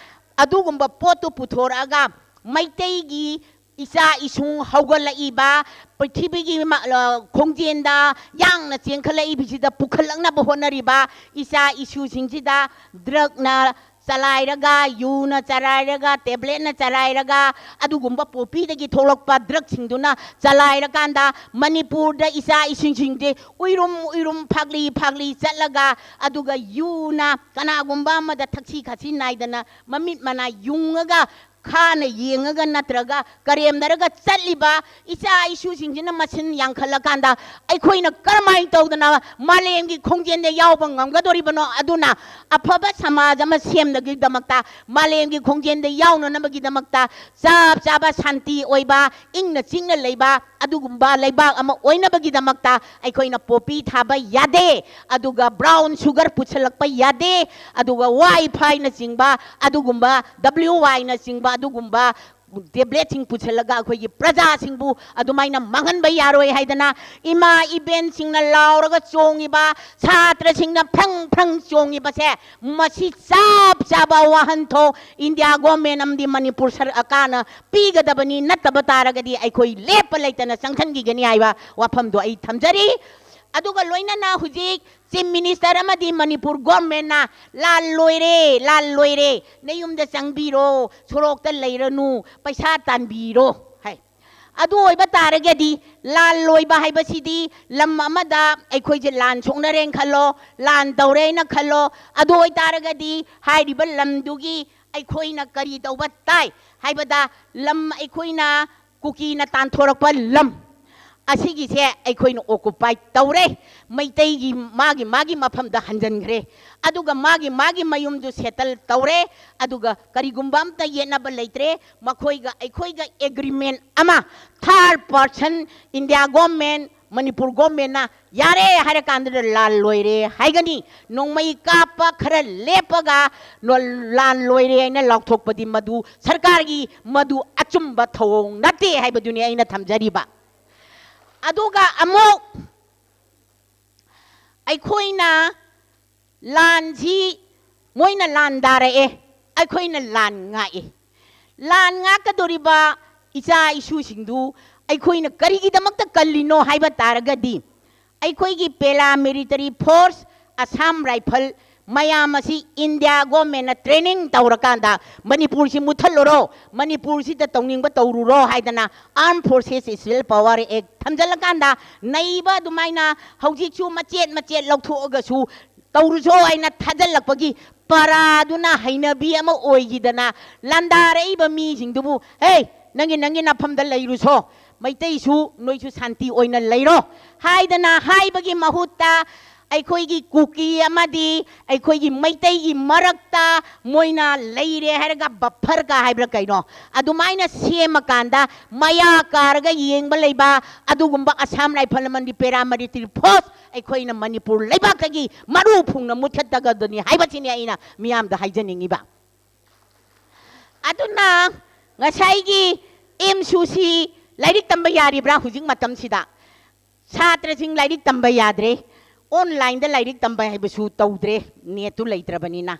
ꯑꯗꯨꯒꯨꯝꯕ ꯄꯣꯠꯇꯨ ꯄꯨꯊꯣꯔꯛꯑꯒ ꯃꯩꯇꯩꯒꯤ ꯏꯆꯥ ꯏꯁꯨ ꯍꯧꯒꯠꯂꯛꯏꯕ, ꯄ꯭ꯔꯤꯊꯤꯕꯤꯒꯤ ꯃ-, ꯑ, ꯈꯣꯡꯖꯦꯜꯗ ꯌꯥꯡꯅ ꯆꯦꯟꯈꯠꯂꯛꯏꯕꯁꯤꯗ ꯄꯨꯈꯠꯂꯛꯅꯕ ꯍꯣꯠꯅꯔꯤꯕ ꯏꯆꯥ ꯏꯁꯨꯁꯤꯡꯁꯤꯗ ꯗ꯭ꯔꯒꯅ ꯆꯂꯥꯏꯔꯒ, ꯌꯨꯅ ꯆꯂꯥꯏꯔꯒ, ꯇꯦꯕ꯭ꯂꯦꯠꯅ ꯆꯂꯥꯏꯔꯒ, ꯑꯗꯨꯒꯨꯝꯕ ꯄꯣꯄꯤꯗꯒꯤ ꯊꯣꯛꯂꯛꯄ ꯗ꯭ꯔꯒꯁꯤꯡꯗꯨꯅ ꯆꯂꯥꯏꯔꯀꯥꯟꯗ ꯃꯅꯤꯄꯨꯔꯗ ꯏꯆꯥ ꯏꯁꯨꯁꯤꯡꯁꯦ ꯎꯏꯔꯨꯝ ꯎꯏꯔꯨꯝ, ꯐꯥꯛꯂꯤ ꯐꯥꯛꯂꯤ ꯆꯠꯂꯒ, ꯑꯗꯨꯒ ꯌꯨꯅ ꯀꯅꯥꯒꯨꯝꯕ ꯑꯃꯗ ꯊꯛꯁꯤ ꯈꯥꯁꯤ ꯅꯥꯏꯗꯅ ꯃꯃꯤꯠ ꯃꯅꯥ ꯌꯨꯡꯉꯒ, ꯈꯥꯅ ꯌꯦꯡꯉꯒ ꯅꯠꯇ꯭ꯔꯒ ꯀꯔꯦꯝꯅꯔꯒ ꯆꯠꯂꯤꯕ ꯏꯆꯥ ꯏꯁꯨꯁꯤꯡꯁꯤꯅ ꯃꯁꯤꯡ ꯌꯥꯝꯈꯠꯂꯀꯥꯟꯗ ꯑꯩꯈꯣꯏꯅ ꯀꯔꯝꯍꯥꯏꯅ ꯇꯧꯗꯅ ꯃꯥꯂꯦꯝꯒꯤ ꯈꯣꯡꯖꯦꯜꯗ ꯌꯥꯎꯕ ꯉꯝꯒꯗꯧꯔꯤꯕꯅꯣ? ꯑꯗꯨꯅ ꯑꯐꯕ ꯁꯃꯥꯖ ꯑꯃ ꯁꯦꯝꯅꯕꯒꯤꯗꯃꯛꯇ, ꯃꯥꯂꯦꯝꯒꯤ ꯈꯣꯡꯖꯦꯜꯗ ꯌꯥꯎꯅꯅꯕꯒꯤꯗꯃꯛꯇ, ꯆꯞ ꯆꯥꯕ ꯁꯥꯟꯇꯤ ꯑꯣꯏꯕ, ꯏꯪꯅ ꯆꯤꯛꯅ ꯂꯩꯕ ꯑꯗꯨꯒꯨꯝꯕ ꯂꯩꯕꯥꯛ ꯑꯃ ꯑꯣꯏꯅꯕꯒꯤꯗꯃꯛꯇ ꯑꯩꯈꯣꯏꯅ ꯄꯣꯄꯤ ꯊꯥꯕ ꯌꯥꯗꯦ, ꯑꯗꯨꯒ ꯕ꯭ꯔꯥꯎꯟ ꯁꯨꯒꯔ ꯄꯨꯁꯤꯜꯂꯛꯄ ꯌꯥꯗꯦ, ꯑꯗꯨꯒ ꯋꯥꯏꯐꯥꯏꯅꯆꯤꯡꯕ ꯑꯗꯨꯒꯨꯝꯕ, W Y ꯅꯆꯤꯡꯕ ꯑꯗꯨꯒꯨꯝꯕ ꯇꯦꯕ꯭ꯂꯦꯠꯁꯤꯡ ꯄꯨꯁꯤꯜꯂꯒ ꯑꯩꯈꯣꯏꯒꯤ ꯄ꯭ꯔꯖꯥꯁꯤꯡꯕꯨ ꯑꯗꯨꯃꯥꯏꯅ ꯃꯥꯡꯍꯟꯕ ꯌꯥꯔꯣꯏ ꯍꯥꯏꯗꯅ ꯏꯃꯥ ꯏꯕꯦꯟꯁꯤꯡꯅ ꯂꯥꯎꯔꯒ ꯆꯣꯡꯉꯤꯕ, ꯁꯥꯇ꯭ꯔꯁꯤꯡꯅ ꯐ꯭ꯔꯪ ꯐ꯭ꯔꯪ ꯆꯣꯡꯉꯤꯕꯁꯦ, ꯃꯁꯤ ꯆꯞ ꯆꯥꯕ ꯋꯥꯍꯟꯊꯣꯛ ꯏꯟꯗꯤꯌꯥ ꯒꯣꯔꯃꯦꯟ ꯑꯃꯗꯤ ꯃꯅꯤꯄꯨꯔ ꯁꯔꯀꯥꯔꯅ ꯄꯤꯒꯗꯕꯅꯤ꯫ ꯅꯠꯇꯕ ꯇꯥꯔꯒꯗꯤ ꯑꯩꯈꯣꯏ ꯂꯦꯞꯄ ꯂꯩꯇꯅ ꯆꯪꯁꯤꯟꯈꯤꯒꯅꯤ ꯍꯥꯏꯕ ꯋꯥꯐꯝꯗꯣ ꯑꯩ ꯊꯝꯖꯔꯤ꯫ ꯑꯗꯨꯒ ꯂꯣꯏꯅꯅ ꯍꯧꯖꯤꯛ ꯆꯤꯐ ꯃꯤꯅꯤꯁꯇꯔ ꯑꯃꯗꯤ ꯃꯅꯤꯄꯨꯔ ꯒꯣꯔꯃꯦꯟꯅ "ꯂꯥꯟ ꯂꯣꯏꯔꯦ, ꯂꯥꯟ ꯂꯣꯏꯔꯦ, ꯅꯌꯨꯝꯗ ꯆꯪꯕꯤꯔꯣ, ꯁꯣꯔꯣꯛꯇ ꯂꯩꯔꯅꯨ, ꯄꯩꯁꯥ ꯇꯥꯟꯕꯤꯔꯣ" ꯍꯥꯏ꯫ ꯑꯗꯨ ꯑꯣꯏꯕ ꯇꯥꯔꯒꯗꯤ ꯂꯥꯟ ꯂꯣꯏꯕ ꯍꯥꯏꯕꯁꯤꯗꯤ ꯂꯝ ꯑꯃꯗ ꯑꯩꯈꯣꯏꯁꯦ ꯂꯥꯟ ꯁꯣꯛꯅꯔꯦꯅ ꯈꯜꯂꯣ, ꯂꯥꯟ ꯇꯧꯔꯦꯅ ꯈꯜꯂꯣ꯫ ꯑꯗꯨ ꯑꯣꯏꯇꯥꯔꯒꯗꯤ ꯍꯥꯏꯔꯤꯕ ꯂꯝꯗꯨꯒꯤ ꯑꯩꯈꯣꯏꯅ ꯀꯔꯤ ꯇꯧꯕ ꯇꯥꯏ ꯍꯥꯏꯕꯗ, ꯂꯝ ꯑꯩꯈꯣꯏꯅ ꯀꯨꯀꯤꯅ ꯇꯥꯟꯊꯣꯔꯛꯄ ꯂꯝ ꯑꯁꯤꯒꯤꯁꯦ ꯑꯩꯈꯣꯏꯅ ꯑꯣꯀꯨꯄꯥꯏ ꯇꯧꯔꯦ꯫ ꯃꯩꯇꯩꯒꯤ ꯃꯥꯒꯤ ꯃꯥꯒꯤ ꯃꯐꯝꯗ ꯍꯟꯖꯤꯟꯈ꯭ꯔꯦ꯫ ꯑꯗꯨꯒ ꯃꯥꯒꯤ ꯃꯥꯒꯤ ꯃꯌꯨꯝꯗꯨ ꯁꯦꯇꯜ ꯇꯧꯔꯦ꯫ ꯑꯗꯨꯒ ꯀꯔꯤꯒꯨꯝꯕ ꯑꯝꯇ ꯌꯦꯠꯅꯕ ꯂꯩꯇ꯭ꯔꯦ꯫ ꯃꯈꯣꯏꯒ ꯑꯩꯈꯣꯏꯒ ꯑꯦꯒ꯭ꯔꯤꯃꯦꯟ ꯑꯃ, ꯊꯥꯔꯠ ꯄꯥꯔꯁꯟ, ꯏꯟꯗꯤꯌꯥ ꯒꯣꯔꯃꯦꯟ, ꯃꯅꯤꯄꯨꯔ ꯒꯣꯔꯃꯦꯟꯅ ꯌꯥꯔꯦ ꯍꯥꯏꯔꯀꯥꯟꯗꯨꯗ ꯂꯥꯟ ꯂꯣꯏꯔꯦ ꯍꯥꯏꯒꯅꯤ꯫ ꯅꯣꯡꯃꯩ ꯀꯥꯞꯄ ꯈꯔ ꯂꯦꯞꯄꯒ ꯂꯣ-, ꯂꯥꯟ ꯂꯣꯏꯔꯦ ꯍꯥꯏꯅ ꯂꯥꯎꯊꯣꯛꯄꯗꯤ ꯃꯗꯨ ꯁꯔꯀꯥꯔꯒꯤ ꯃꯗꯨ ꯑꯆꯨꯝꯕ ꯊꯧꯑꯣꯡ ꯅꯠꯇꯦ ꯍꯥꯏꯕꯗꯨꯅꯤ ꯑꯩꯅ ꯊꯝꯖꯔꯤꯕ꯫ ꯑꯗꯨꯒ ꯑꯃꯨꯛ ꯑꯩꯈꯣꯏꯅ ꯂꯥꯟꯁꯤ, ꯃꯣꯏꯅ ꯂꯥꯟ ꯗꯥꯔꯛꯑꯦ, ꯑꯩꯈꯣꯏꯅ ꯂꯥꯟ ꯉꯥꯛꯏ꯫ ꯂꯥꯟ ꯉꯥꯛꯀꯗꯧꯔꯤꯕ ꯏꯆꯥ ꯏꯁꯨꯁꯤꯡꯗꯨ ꯑꯩꯈꯣꯏꯅ ꯀꯔꯤꯒꯤꯗꯃꯛꯇ ꯀꯜꯂꯤꯅꯣ ꯍꯥꯏꯕ ꯇꯥꯔꯒꯗꯤ, ꯑꯩꯈꯣꯏꯒꯤ ꯄꯦꯔꯥ ꯃꯤꯂꯤꯇꯔꯤ ꯐꯣꯔꯁ, ꯑꯁꯥꯝ ꯔꯥꯏꯐꯜ ꯃꯌꯥꯝ ꯑꯁꯤ ꯏꯟꯗꯤꯌꯥ ꯒꯣꯔꯃꯦꯟꯅ ꯇ꯭ꯔꯦꯅꯤꯡ ꯇꯧꯔꯀꯥꯟꯗ ꯃꯅꯤꯄꯨꯔꯁꯤ ꯃꯨꯠꯊꯠꯂꯨꯔꯣ, ꯃꯅꯤꯄꯨꯔꯁꯤꯗ ꯇꯧꯅꯤꯡꯕ ꯇꯧꯔꯨꯔꯣ ꯍꯥꯏꯗꯅ Armed Forces Special Power Act ꯊꯝꯖꯤꯜꯂꯀꯥꯟꯗ ꯅꯩꯕ ꯑꯗꯨꯃꯥꯏꯅ ꯍꯧꯖꯤꯛꯁꯨ ꯃꯆꯦꯠ ꯃꯆꯦꯠ ꯂꯧꯊꯣꯛꯑꯒꯁꯨ ꯇꯧꯔꯨꯁꯣ ꯍꯥꯏꯅ ꯊꯥꯖꯤꯜꯂꯛꯄꯒꯤ ꯄꯔꯥꯗꯨꯅ ꯍꯩꯅꯕꯤ ꯑꯃ ꯑꯣꯏꯈꯤꯗꯅ ꯂꯥꯟꯗꯥꯔꯛꯏꯕ ꯃꯤꯁꯤꯡꯗꯨꯕꯨ, "ꯍꯦ, ꯅꯪꯒꯤ, ꯅꯪꯒꯤ ꯅꯐꯝꯗ ꯂꯩꯔꯨꯁꯣ, ꯃꯩꯇꯩꯁꯨ ꯅꯣꯏꯁꯨ ꯁꯥꯟꯇꯤ ꯑꯣꯏꯅ ꯂꯩꯔꯣ" ꯍꯥꯏꯗꯅ ꯍꯥꯏꯕꯒꯤ ꯃꯍꯨꯠꯇ ꯑꯩꯈꯣꯏꯒꯤ ꯀꯨꯀꯤ ꯑꯃꯗꯤ ꯑꯩꯈꯣꯏꯒꯤ ꯃꯩꯇꯩꯒꯤ ꯃꯔꯛꯇ ꯃꯣꯏꯅ ꯂꯩꯔꯦ ꯍꯥꯏꯔꯒ ꯕꯐꯔꯒ ꯍꯥꯏꯕ꯭ꯔꯥ ꯀꯩꯅꯣ, ꯑꯗꯨꯃꯥꯏꯅ ꯁꯦꯝꯃꯀꯥꯟꯗ ꯃꯌꯥ ꯀꯥꯔꯒ ꯌꯦꯡꯕ ꯂꯩꯕ ꯑꯗꯨꯒꯨꯝꯕ ꯑꯁꯥꯝ ꯔꯥꯏꯐꯜ ꯑꯃꯗꯤ ꯄꯦꯔꯥ ꯃꯤꯂꯤꯇꯔꯤ ꯐꯣꯔꯁ ꯑꯩꯈꯣꯏꯅ ꯃꯅꯤꯄꯨꯔ ꯂꯩꯕꯥꯛꯇꯒꯤ ꯃꯔꯨ ꯐꯨꯡꯅ ꯃꯨꯠꯊꯠꯇꯒꯗꯕꯅꯤ ꯍꯥꯏꯕꯁꯤꯅꯤ ꯑꯩꯅ ꯃꯤꯌꯥꯝꯗ ꯍꯥꯏꯖꯅꯤꯡꯉꯤꯕ꯫ ꯑꯗꯨꯅ ꯉꯁꯥꯏꯒꯤ ꯑꯦꯝꯁꯨꯁꯤ ꯂꯥꯏꯔꯤꯛ ꯇꯝꯕ ꯌꯥꯔꯤꯕ꯭ꯔꯥ ꯍꯧꯖꯤꯛ ꯃꯇꯝꯁꯤꯗ? ꯁꯥꯇ꯭ꯔꯁꯤꯡ ꯂꯥꯏꯔꯤꯛ ꯇꯝꯕ ꯌꯥꯗ꯭ꯔꯦ꯫ ꯑꯣꯟꯂꯥꯏꯟꯗ ꯂꯥꯏꯔꯤꯛ ꯇꯝꯕ ꯍꯥꯏꯕꯁꯨ ꯇꯧꯗ꯭ꯔꯦ, ꯅꯦꯠꯇꯨ ꯂꯩꯇ꯭ꯔꯕꯅꯤꯅ꯫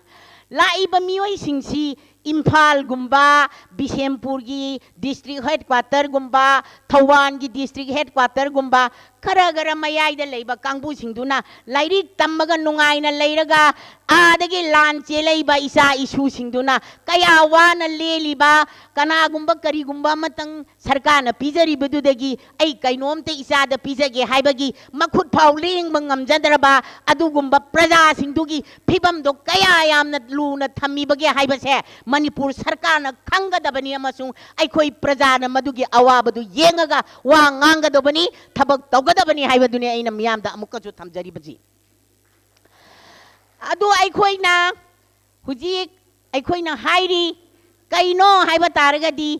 ꯂꯥꯛꯏꯕ ꯃꯤꯑꯣꯏꯁꯤꯡꯁꯤ ꯏꯝꯐꯥꯜꯒꯨꯝꯕ, ꯕꯤꯁꯦꯝꯄꯨꯔꯒꯤ ꯗꯤꯁꯇ꯭ꯔꯤꯛ ꯍꯦꯗꯀ꯭ꯋꯥꯇꯔꯒꯨꯝꯕ, ꯊꯧꯕꯥꯜꯒꯤ ꯗꯤꯁꯇ꯭ꯔꯤꯛ ꯍꯦꯗꯀ꯭ꯋꯥꯇꯔꯒꯨꯝꯕ, ꯈꯔ ꯈꯔ ꯃꯌꯥꯏꯗ ꯂꯩꯕ ꯀꯥꯡꯕꯨꯁꯤꯡꯗꯨꯅ ꯂꯥꯏꯔꯤꯛ ꯇꯝꯃꯒ ꯅꯨꯡꯉꯥꯏꯅ ꯂꯩꯔꯒ ꯑꯥꯗꯒꯤ ꯂꯥꯟ ꯆꯦꯜꯂꯛꯏꯕ ꯏꯆꯥ ꯏꯁꯨꯁꯤꯡꯗꯨꯅ ꯀꯌꯥ ꯋꯥꯅ ꯂꯦꯜꯂꯤꯕ, ꯀꯅꯥꯒꯨꯝꯕ ꯀꯔꯤꯒꯨꯝꯕ ꯑꯃꯇꯪ ꯁꯔꯀꯥꯔꯅ ꯄꯤꯖꯔꯤꯕꯗꯨꯗꯒꯤ ꯑꯩ ꯀꯩꯅꯣꯝꯇ ꯏꯆꯥꯗ ꯄꯤꯖꯒꯦ ꯍꯥꯏꯕꯒꯤ ꯃꯈꯨꯠ ꯐꯥꯎ ꯂꯦꯡꯕ ꯉꯝꯖꯗ꯭ꯔꯕ ꯑꯗꯨꯒꯨꯝꯕ ꯄ꯭ꯔꯖꯥꯁꯤꯡꯗꯨꯒꯤ ꯐꯤꯕꯝꯗꯣ ꯀꯌꯥ ꯌꯥꯝꯅ ꯂꯨꯅ ꯊꯝꯃꯤꯕꯒꯦ ꯍꯥꯏꯕꯁꯦ ꯃꯅꯤꯄꯨꯔ ꯁꯔꯀꯥꯔꯅ ꯈꯪꯒꯗꯕꯅꯤ ꯑꯃꯁꯨꯡ ꯑꯩꯈꯣꯏ ꯄ꯭ꯔꯖꯥꯅ ꯃꯗꯨꯒꯤ ꯑꯋꯥꯕꯗꯨ ꯌꯦꯡꯉꯒ ꯋꯥ ꯉꯥꯡꯒꯗꯕꯅꯤ, ꯊꯕꯛ ꯇꯧꯒꯗꯕꯅꯤ ꯍꯥꯏꯕꯗꯨꯅꯤ ꯑꯩꯅ ꯃꯤꯌꯥꯝꯗ ꯑꯃꯨꯛꯀꯁꯨ ꯊꯝꯖꯔꯤꯕꯁꯤ꯫ ꯑꯗꯨ ꯑꯩꯈꯣꯏꯅ ꯍꯧꯖꯤꯛ ꯑꯩꯈꯣꯏꯅ ꯍꯥꯏꯔꯤ, ꯀꯩꯅꯣ ꯍꯥꯏꯕ ꯇꯥꯔꯒꯗꯤ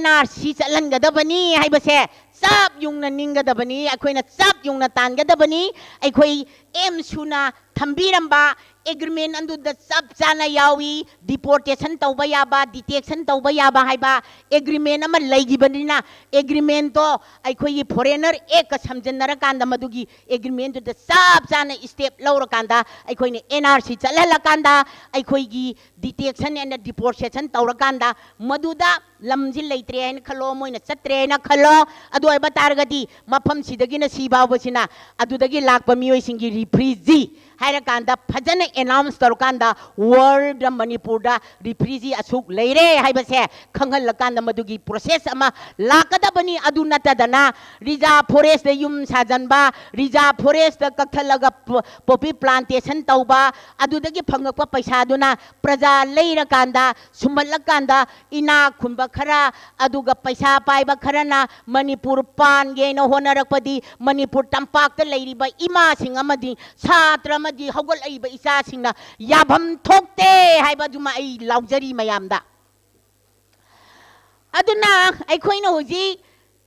NRC ꯆꯠꯍꯟꯒꯗꯕꯅꯤ ꯍꯥꯏꯕꯁꯦ ꯆꯞ ꯌꯨꯡꯅ ꯅꯤꯡꯒꯗꯕꯅꯤ, ꯑꯩꯈꯣꯏꯅ ꯆꯞ ꯌꯨꯡꯅ ꯇꯥꯟꯒꯗꯕꯅꯤ꯫ ꯑꯩꯈꯣꯏ ꯑꯦꯝ ꯁꯨꯅ ꯊꯝꯕꯤꯔꯝꯕ agreement ꯑꯗꯨꯗ ꯆꯞ ꯆꯥꯅ ꯌꯥꯎꯏ, deportation ꯇꯧꯕ ꯌꯥꯕ, detention ꯇꯧꯕ ꯌꯥꯕ ꯍꯥꯏꯕ agreement ꯑꯃ ꯂꯩꯈꯤꯕꯅꯤꯅ, agreement ꯇꯣ ꯑꯩꯈꯣꯏꯒꯤ Foreigner Act ꯀ ꯁꯝꯖꯟꯅꯔꯀꯥꯟꯗ ꯃꯗꯨꯒꯤ agreement ꯇꯨꯗ ꯆꯞ ꯆꯥꯅ step ꯂꯧꯔꯀꯥꯟꯗ ꯑꯩꯈꯣꯏꯅ NRC ꯆꯠꯍꯜꯂꯀꯥꯟꯗ ꯑꯩꯈꯣꯏꯒꯤ detention and deportation ꯇꯧꯔꯀꯥꯟꯗ ꯃꯗꯨꯗ ꯂꯝꯁꯤ ꯂꯩꯇ꯭ꯔꯦ ꯍꯥꯏꯅ ꯈꯜꯂꯣ, ꯃꯣꯏꯅ ꯆꯠꯇ꯭ꯔꯦ ꯍꯥꯏꯅ ꯈꯜꯂꯣ, ꯑꯗꯨ ꯑꯣꯏꯕ ꯇꯥꯔꯒꯗꯤ ꯃꯐꯝꯁꯤꯗꯒꯤꯅ ꯁꯤ ꯐꯥꯎꯕꯁꯤꯅ ꯑꯗꯨꯗꯒꯤ ꯂꯥꯛꯄ ꯃꯤꯑꯣꯏꯁꯤꯡꯒꯤ refugee ꯍꯥꯏꯔꯀꯥꯟꯗ ꯐꯖꯅ announce ꯇꯧꯔꯀꯥꯟꯗ world ꯃꯅꯤꯄꯨꯔꯗ refugee ꯑꯁꯨꯛ ꯂꯩꯔꯦ ꯍꯥꯏꯕꯁꯦ ꯈꯪꯍꯜꯂꯀꯥꯟꯗ ꯃꯗꯨꯒꯤ process ꯑꯃ ꯂꯥꯛꯀꯗꯕꯅꯤ꯫ ꯑꯗꯨ ꯅꯠꯇꯗꯅ reserve forest ꯇ ꯌꯨꯝ ꯁꯥꯖꯟꯕ, reserve forest ꯇ ꯀꯛꯊꯠꯂꯒ ꯄ-, poppy plantation ꯇꯧꯕ, ꯑꯗꯨꯗꯒꯤ ꯐꯪꯉꯛꯄ ꯄꯩꯁꯥꯗꯨꯅ ꯄ꯭ꯔꯖꯥ ꯂꯩꯔꯀꯥꯟꯗ, ꯁꯨꯝꯍꯠꯂꯀꯥꯟꯗ ꯏꯅꯥꯛ ꯈꯨꯟꯕ ꯈꯔ, ꯑꯗꯨꯒ ꯄꯩꯁꯥ ꯄꯥꯏꯕ ꯈꯔꯅ ꯃꯅꯤꯄꯨꯔ ꯄꯥꯟꯒꯦꯅ ꯍꯣꯠꯅꯔꯛꯄꯗꯤ ꯃꯅꯤꯄꯨꯔ ꯇꯝꯄꯥꯛꯇ ꯂꯩꯔꯤꯕ ꯏꯃꯥꯁꯤꯡ ꯑꯃꯗꯤ ꯁꯥꯇ꯭ꯔ ꯑꯃꯗꯤ ꯍꯧꯒꯠꯂꯛꯏꯕ ꯏꯆꯥꯁꯤꯡꯅ ꯌꯥꯐꯝ ꯊꯣꯛꯇꯦ ꯍꯥꯏꯕꯗꯨꯃ ꯑꯩ ꯂꯥꯎꯖꯔꯤ ꯃꯌꯥꯝꯗ꯫ ꯑꯗꯨꯅ ꯑꯩꯈꯣꯏꯅ ꯍꯧꯖꯤꯛ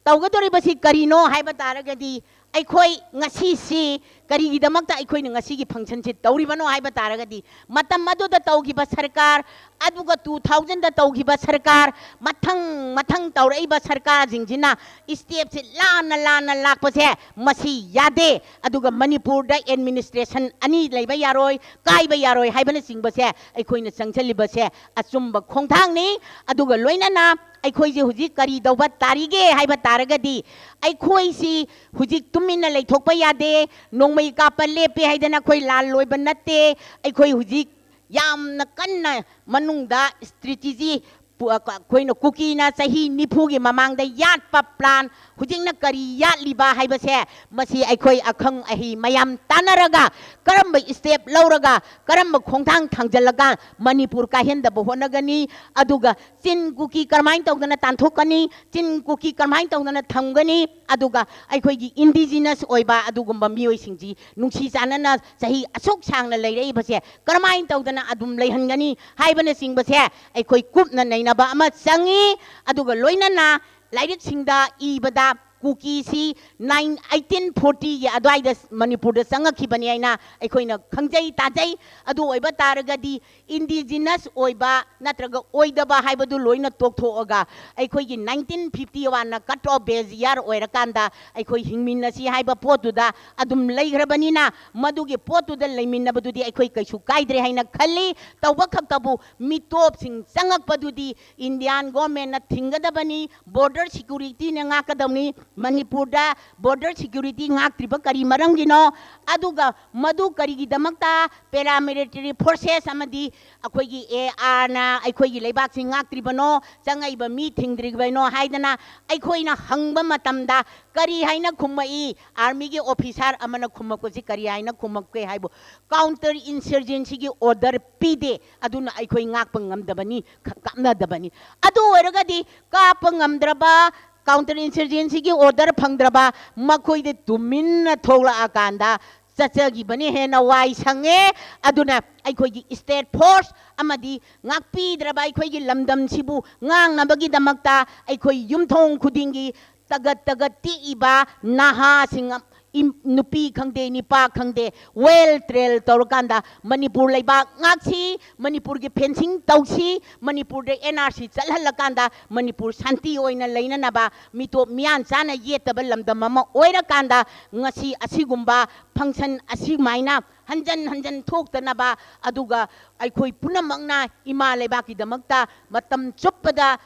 ꯇꯧꯒꯗꯧꯔꯤꯕꯁꯤ ꯀꯔꯤꯅꯣ ꯍꯥꯏꯕ ꯇꯥꯔꯒꯗꯤ, ꯑꯩꯈꯣꯏ ꯉꯁꯤꯁꯤ ꯀꯔꯤꯒꯤꯗꯃꯛꯇ ꯑꯩꯈꯣꯏꯅ ꯉꯁꯤꯒꯤ function ꯁꯤ ꯇꯧꯔꯤꯕꯅꯣ ꯍꯥꯏꯕ ꯇꯥꯔꯒꯗꯤ, ꯃꯇꯝ ꯑꯗꯨꯗ ꯇꯧꯈꯤꯕ ꯁꯔꯀꯥꯔ, ꯑꯗꯨꯒ two thousand ꯗ ꯇꯧꯈꯤꯕ ꯁꯔꯀꯥꯔ, ꯃꯊꯪ ꯃꯊꯪ ꯇꯧꯔꯛꯏꯕ ꯁꯔꯀꯥꯔꯁꯤꯡꯁꯤꯅ step ꯁꯤ ꯂꯥꯟꯅ ꯂꯥꯟꯅ ꯂꯥꯛꯄꯁꯦ ꯃꯁꯤ ꯌꯥꯗꯦ꯫ ꯑꯗꯨꯒ ꯃꯅꯤꯄꯨꯔꯗ administration ꯑꯅꯤ ꯂꯩꯕ ꯌꯥꯔꯣꯏ, ꯀꯥꯏꯕ ꯌꯥꯔꯣꯏ ꯍꯥꯏꯕꯅꯆꯤꯡꯕꯁꯦ ꯑꯩꯈꯣꯏꯅ ꯆꯪꯁꯤꯜꯂꯤꯕꯁꯦ ꯑꯆꯨꯝꯕ ꯈꯣꯡꯊꯥꯡꯅꯤ꯫ ꯑꯗꯨꯒ ꯂꯣꯏꯅꯅ ꯑꯩꯈꯣꯏꯁꯦ ꯍꯧꯖꯤꯛ ꯀꯔꯤ ꯇꯧꯕ ꯇꯥꯔꯤꯒꯦ ꯍꯥꯏꯕ ꯇꯥꯔꯒꯗꯤ, ꯑꯩꯈꯣꯏꯁꯤ ꯍꯧꯖꯤꯛ ꯇꯨꯃꯤꯟꯅ ꯂꯩꯊꯣꯛꯄ ꯌꯥꯗꯦ꯫ ꯅꯣꯡꯃꯩ ꯀꯥꯞꯄ ꯂꯦꯞꯄꯦ ꯍꯥꯏꯗꯅ ꯑꯩꯈꯣꯏ ꯂꯥꯟ ꯂꯣꯏꯕ ꯅꯠꯇꯦ꯫ ꯑꯩꯈꯣꯏ ꯍꯧꯖꯤꯛ ꯌꯥꯝꯅ ꯀꯟꯅ ꯃꯅꯨꯡꯗ strategy ꯑꯩꯈꯣꯏꯅ ꯀꯨꯀꯤꯅ ꯆꯍꯤ ꯅꯤꯐꯨꯒꯤ ꯃꯃꯥꯡꯗ ꯌꯥꯠꯄ plan, ꯍꯧꯖꯤꯛꯅ ꯀꯔꯤ ꯌꯥꯠꯂꯤꯕ ꯍꯥꯏꯕꯁꯦ, ꯃꯁꯤ ꯑꯩꯈꯣꯏ ꯑꯈꯪ ꯑꯍꯩ ꯃꯌꯥꯝ ꯇꯥꯟꯅꯔꯒ ꯀꯔꯝꯕ step ꯂꯧꯔꯒ, ꯀꯔꯝꯕ ꯈꯣꯡꯊꯥꯡ ꯊꯥꯡꯖꯤꯜꯂꯒ ꯃꯅꯤꯄꯨꯔ ꯀꯥꯏꯍꯟꯗꯕ ꯍꯣꯠꯅꯒꯅꯤ, ꯑꯗꯨꯒ ꯆꯤꯟ ꯀꯨꯀꯤ ꯀꯔꯝꯍꯥꯏꯅ ꯇꯧꯗꯅ ꯇꯥꯟꯊꯣꯛꯀꯅꯤ, ꯆꯤꯟ ꯀꯨꯀꯤ ꯀꯔꯝꯍꯥꯏꯅ ꯇꯧꯗꯅ ꯊꯝꯒꯅꯤ, ꯑꯗꯨꯒ ꯑꯩꯈꯣꯏꯒꯤ indigenous ꯑꯣꯏꯕ ꯑꯗꯨꯒꯨꯝꯕ ꯃꯤꯑꯣꯏꯁꯤꯡꯁꯤ ꯅꯨꯡꯁꯤ ꯆꯥꯟꯅꯅ ꯆꯍꯤ ꯑꯁꯨꯛ ꯁꯥꯡꯅ ꯂꯩꯔꯛꯏꯕꯁꯦ ꯀꯔꯝꯍꯥꯏꯅ ꯇꯧꯗꯅ ꯑꯗꯨꯝ ꯂꯩꯍꯟꯒꯅꯤ ꯍꯥꯏꯕꯅꯆꯤꯡꯕꯁꯦ ꯑꯩꯈꯣꯏ ꯀꯨꯞꯅ ꯅꯩꯅꯕ ꯑꯃ ꯆꯪꯉꯤ꯫ ꯑꯗꯨꯒ ꯂꯣꯏꯅꯅ ꯂꯥꯏꯔꯤꯛꯁꯤꯡꯗ ꯏꯕꯗ ꯀꯨꯀꯤꯁꯤ nine, eighteen fortyꯒꯤ ꯑꯗꯨꯋꯥꯏꯗ ꯃꯅꯤꯄꯨꯔꯗ ꯆꯪꯉꯛꯈꯤꯕꯅꯤ ꯍꯥꯏꯅ ꯑꯩꯈꯣꯏꯅ ꯈꯪꯖꯩ, ꯇꯥꯖꯩ꯫ ꯑꯗꯨ ꯑꯣꯏꯕ ꯇꯥꯔꯒꯗꯤ indigenous ꯑꯣꯏꯕ ꯅꯠꯇ꯭ꯔꯒ ꯑꯣꯏꯗꯕ ꯍꯥꯏꯕꯗꯨ ꯂꯣꯏꯅ ꯇꯣꯛꯊꯣꯛꯑꯒ ꯑꯩꯈꯣꯏꯒꯤ nineteen fifty one cut off base year ꯑꯣꯏꯔꯀꯥꯟꯗ ꯑꯩꯈꯣꯏ ꯍꯤꯡꯃꯤꯟꯅꯁꯤ ꯍꯥꯏꯕ ꯄꯣꯠꯇꯨꯗ ꯑꯗꯨꯝ ꯂꯩꯈ꯭ꯔꯕꯅꯤꯅ, ꯃꯗꯨꯒꯤ ꯄꯣꯠꯇꯨꯗ ꯂꯩꯃꯤꯟꯅꯕꯗꯨꯗꯤ ꯑꯩꯈꯣꯏ ꯀꯩꯁꯨ ꯀꯥꯏꯗ꯭ꯔꯦ ꯍꯥꯏꯅ ꯈꯜꯂꯤ꯫ ꯇꯧꯕ ꯈꯛꯇꯕꯨ ꯃꯤꯇꯣꯞꯁꯤꯡ ꯆꯪꯉꯛꯄꯗꯨꯗꯤ Indian governmentꯅ ꯊꯤꯡꯒꯗꯕꯅꯤ, border securityꯅ ꯉꯥꯛꯀꯗꯕꯅꯤ꯫ ꯃꯅꯤꯄꯨꯔꯗ border security ꯉꯥꯛꯇ꯭ꯔꯤꯕ ꯀꯔꯤ ꯃꯔꯝꯒꯤꯅꯣ? ꯑꯗꯨꯒ ꯃꯗꯨ ꯀꯔꯤꯒꯤꯗꯃꯛꯇ paramilitary forces ꯑꯃꯗꯤ ꯑꯩꯈꯣꯏꯒꯤ ARꯅ ꯑꯩꯈꯣꯏꯒꯤ ꯂꯩꯕꯥꯛꯁꯤ ꯉꯥꯛꯇ꯭ꯔꯤꯕꯅꯣ, ꯆꯪꯉꯛꯏꯕ ꯃꯤ ꯊꯤꯡꯗ꯭ꯔꯤꯕꯅꯣ ꯍꯥꯏꯗꯅ ꯑꯩꯈꯣꯏꯅ ꯍꯪꯕ ꯃꯇꯝꯗ ꯀꯔꯤ ꯍꯥꯏꯅ ꯈꯨꯝꯃꯛꯏ? Armyꯒꯤ officer ꯑꯃꯅ ꯈꯨꯝꯃꯛꯄꯁꯤ ꯀꯔꯤ ꯍꯥꯏꯅ ꯈꯨꯝꯃꯛꯀꯦ ꯍꯥꯏꯕꯨ, counter insurgencyꯒꯤ order ꯄꯤꯗꯦ, ꯑꯗꯨꯅ ꯑꯩꯈꯣꯏ ꯉꯥꯛꯄ ꯉꯝꯗꯕꯅꯤ, ꯈ-, ꯀꯥꯞꯅꯗꯕꯅꯤ꯫ ꯑꯗꯨ ꯑꯣꯏꯔꯒꯗꯤ ꯀꯥꯞꯄ ꯉꯝꯗ꯭ꯔꯕ, counter insurgencyꯒꯤ order ꯐꯪꯗ꯭ꯔꯕ ꯃꯈꯣꯏꯗꯤ ꯇꯨꯃꯤꯟꯅ ꯊꯣꯛꯂꯛꯑꯀꯥꯟꯗ ꯆꯠꯆꯈꯤꯕꯅ ꯍꯦꯟꯅ ꯋꯥꯏ ꯁꯪꯉꯦ꯫ ꯑꯗꯨꯅ ꯑꯩꯈꯣꯏꯒꯤ state force ꯑꯃꯗꯤ ꯉꯥꯛꯄꯤꯗ꯭ꯔꯕ ꯑꯩꯈꯣꯏꯒꯤ ꯂꯝꯗꯝꯁꯤꯕꯨ ꯉꯥꯛꯅꯕꯒꯤꯗꯃꯛꯇ ꯑꯩꯈꯣꯏ ꯌꯨꯝꯊꯣꯡ ꯈꯨꯗꯤꯡꯒꯤ ꯇꯒꯠ ꯇꯒꯠ ꯇꯦꯛꯏꯕ ꯅꯍꯥꯁꯤꯡ, ꯏꯝ-, ꯅꯨꯄꯤ ꯈꯪꯗꯦ, ꯅꯤꯄꯥ ꯈꯪꯗꯦ, well trained ꯇꯧꯔꯀꯥꯟꯗ ꯃꯅꯤꯄꯨꯔ ꯂꯩꯕꯥꯛ ꯉꯥꯛꯁꯤ, ꯃꯅꯤꯄꯨꯔꯒꯤ fencing ꯇꯧꯁꯤ, ꯃꯅꯤꯄꯨꯔꯗ NRC ꯆꯠꯍꯜꯂꯀꯥꯟꯗ ꯃꯅꯤꯄꯨꯔ ꯁꯥꯟꯇꯤ ꯑꯣꯏꯅ ꯂꯩꯅꯅꯕ, ꯃꯤꯇꯣꯞ ꯃꯤꯌꯥꯟ ꯆꯥꯅ ꯌꯦꯠꯇꯕ ꯂꯝꯗꯝ ꯑꯃ ꯑꯣꯏꯔꯀꯥꯟꯗ ꯉꯁꯤ ꯑꯁꯤꯒꯨꯝꯕ function ꯑꯁꯤꯃꯥꯏꯅ ꯍꯟꯖꯟ ꯍꯟꯖꯟ ꯊꯣꯛꯇꯅꯕ, ꯑꯗꯨꯒ ꯑꯩꯈꯣꯏ ꯄꯨꯝꯅꯃꯛꯅ ꯏꯃꯥ ꯂꯩꯕꯥꯛꯀꯤꯗꯃꯛꯇ ꯃꯇꯝ ꯆꯨꯞꯄꯗ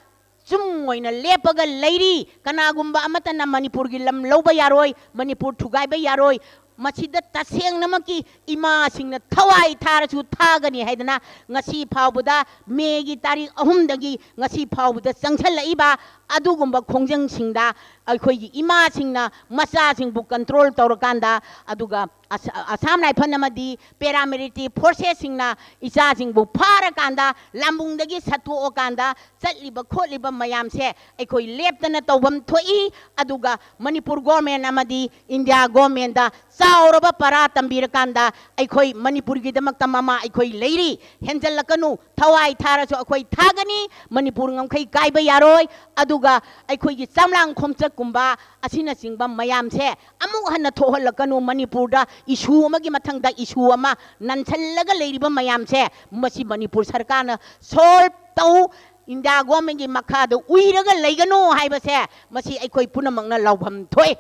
ꯆꯨꯝ ꯑꯣꯏꯅ ꯂꯦꯞꯄꯒ ꯂꯩꯔꯤ꯫ ꯀꯅꯥꯒꯨꯝꯕ ꯑꯃꯠꯇꯅ ꯃꯅꯤꯄꯨꯔꯒꯤ ꯂꯝ ꯂꯧꯕ ꯌꯥꯔꯣꯏ, ꯃꯅꯤꯄꯨꯔ ꯊꯨꯒꯥꯏꯕ ꯌꯥꯔꯣꯏ꯫ ꯃꯁꯤꯗ ꯇꯁꯦꯡꯅꯃꯛꯀꯤ ꯏꯃꯥꯁꯤꯡꯅ ꯊꯋꯥꯏ ꯊꯥꯔꯁꯨ ꯊꯥꯒꯅꯤ ꯍꯥꯏꯗꯅ ꯉꯁꯤ ꯐꯥꯎꯕꯗ, ꯃꯦꯒꯤ ꯇꯥꯔꯤꯛ ꯑꯍꯨꯝꯗꯒꯤ ꯉꯁꯤ ꯐꯥꯎꯕꯗ ꯆꯪꯁꯤꯜꯂꯛꯏꯕ ꯑꯗꯨꯒꯨꯝꯕ ꯈꯣꯡꯖꯪꯁꯤꯡꯗ ꯑꯩꯈꯣꯏꯒꯤ ꯏꯃꯥꯁꯤꯡꯅ ꯃꯆꯥꯁꯤꯡꯕꯨ ꯀꯟꯇ꯭ꯔꯣꯜ ꯇꯧꯔꯀꯥꯟꯗ, ꯑꯗꯨꯒ ꯑꯁ-, ꯑꯁꯥꯝ ꯔꯥꯏꯐꯜ ꯑꯃꯗꯤ ꯄꯦꯔꯥꯃꯤꯂꯤꯇꯔꯤ ꯐꯣꯔꯁꯦꯁꯁꯤꯡꯅ ꯏꯆꯥꯁꯤꯡꯕꯨ ꯐꯥꯔꯀꯥꯟꯗ, ꯂꯥꯝꯕꯨꯡꯗꯒꯤ ꯁꯠꯇꯣꯛꯑꯀꯥꯟꯗ ꯆꯠꯂꯤꯕ ꯈꯣꯠꯂꯤꯕ ꯃꯌꯥꯝꯁꯦ ꯑꯩꯈꯣꯏ ꯂꯦꯞꯇꯅ ꯇꯧꯐꯝ ꯊꯣꯛꯏ꯫ ꯑꯗꯨꯒ ꯃꯅꯤꯄꯨꯔ ꯒꯣꯔꯃꯦꯟ ꯑꯃꯗꯤ ꯏꯟꯗꯤꯌꯥ ꯒꯣꯔꯃꯦꯟꯗ ꯆꯥꯎꯔꯕ ꯄꯔꯥ ꯇꯝꯕꯤꯔꯀꯥꯟꯗ ꯑꯩꯈꯣꯏ ꯃꯅꯤꯄꯨꯔꯒꯤꯗꯃꯛꯇ ꯃꯃꯥ ꯑꯩꯈꯣꯏ ꯂꯩꯔꯤ꯫ ꯍꯦꯟꯖꯜꯂꯛꯀꯅꯨ, ꯊꯋꯥꯏ ꯊꯥꯔꯁꯨ ꯑꯩꯈꯣꯏ ꯊꯥꯒꯅꯤ꯫ ꯃꯅꯤꯄꯨꯔ ꯉꯝꯈꯩ ꯀꯥꯏꯕ ꯌꯥꯔꯣꯏ꯫ ꯑꯗꯨꯒ ꯑꯩꯈꯣꯏꯒꯤ ꯆꯥꯝꯂꯥꯡ ꯈꯣꯝꯆꯠꯀꯨꯝꯕ ꯑꯁꯤꯅꯆꯤꯡꯕ ꯃꯌꯥꯝꯁꯦ ꯑꯃꯨꯛ ꯍꯟꯅ ꯊꯣꯛꯍꯜꯂꯛꯀꯅꯨ꯫ ꯃꯅꯤꯄꯨꯔꯗ ꯏꯁꯨ ꯑꯃꯒꯤ ꯃꯊꯪꯗ ꯏꯁꯨ ꯑꯃ ꯅꯟꯁꯜꯂꯒ ꯂꯩꯔꯤꯕ ꯃꯌꯥꯝꯁꯦ, ꯃꯁꯤ ꯃꯅꯤꯄꯨꯔ ꯁꯔꯀꯥꯔꯅ ꯁꯣꯜꯕ ꯇꯧ꯫ ꯏꯟꯗꯤꯌꯥ ꯒꯣꯔꯃꯦꯟꯒꯤ ꯃꯈꯥꯗ ꯎꯏꯔꯒ ꯂꯩꯒꯅꯨ ꯍꯥꯏꯕꯁꯦ ꯃꯁꯤ ꯑꯩꯈꯣꯏ ꯄꯨꯝꯅꯃꯛꯅ ꯂꯥꯎꯐꯝ ꯊꯣꯛꯏ꯫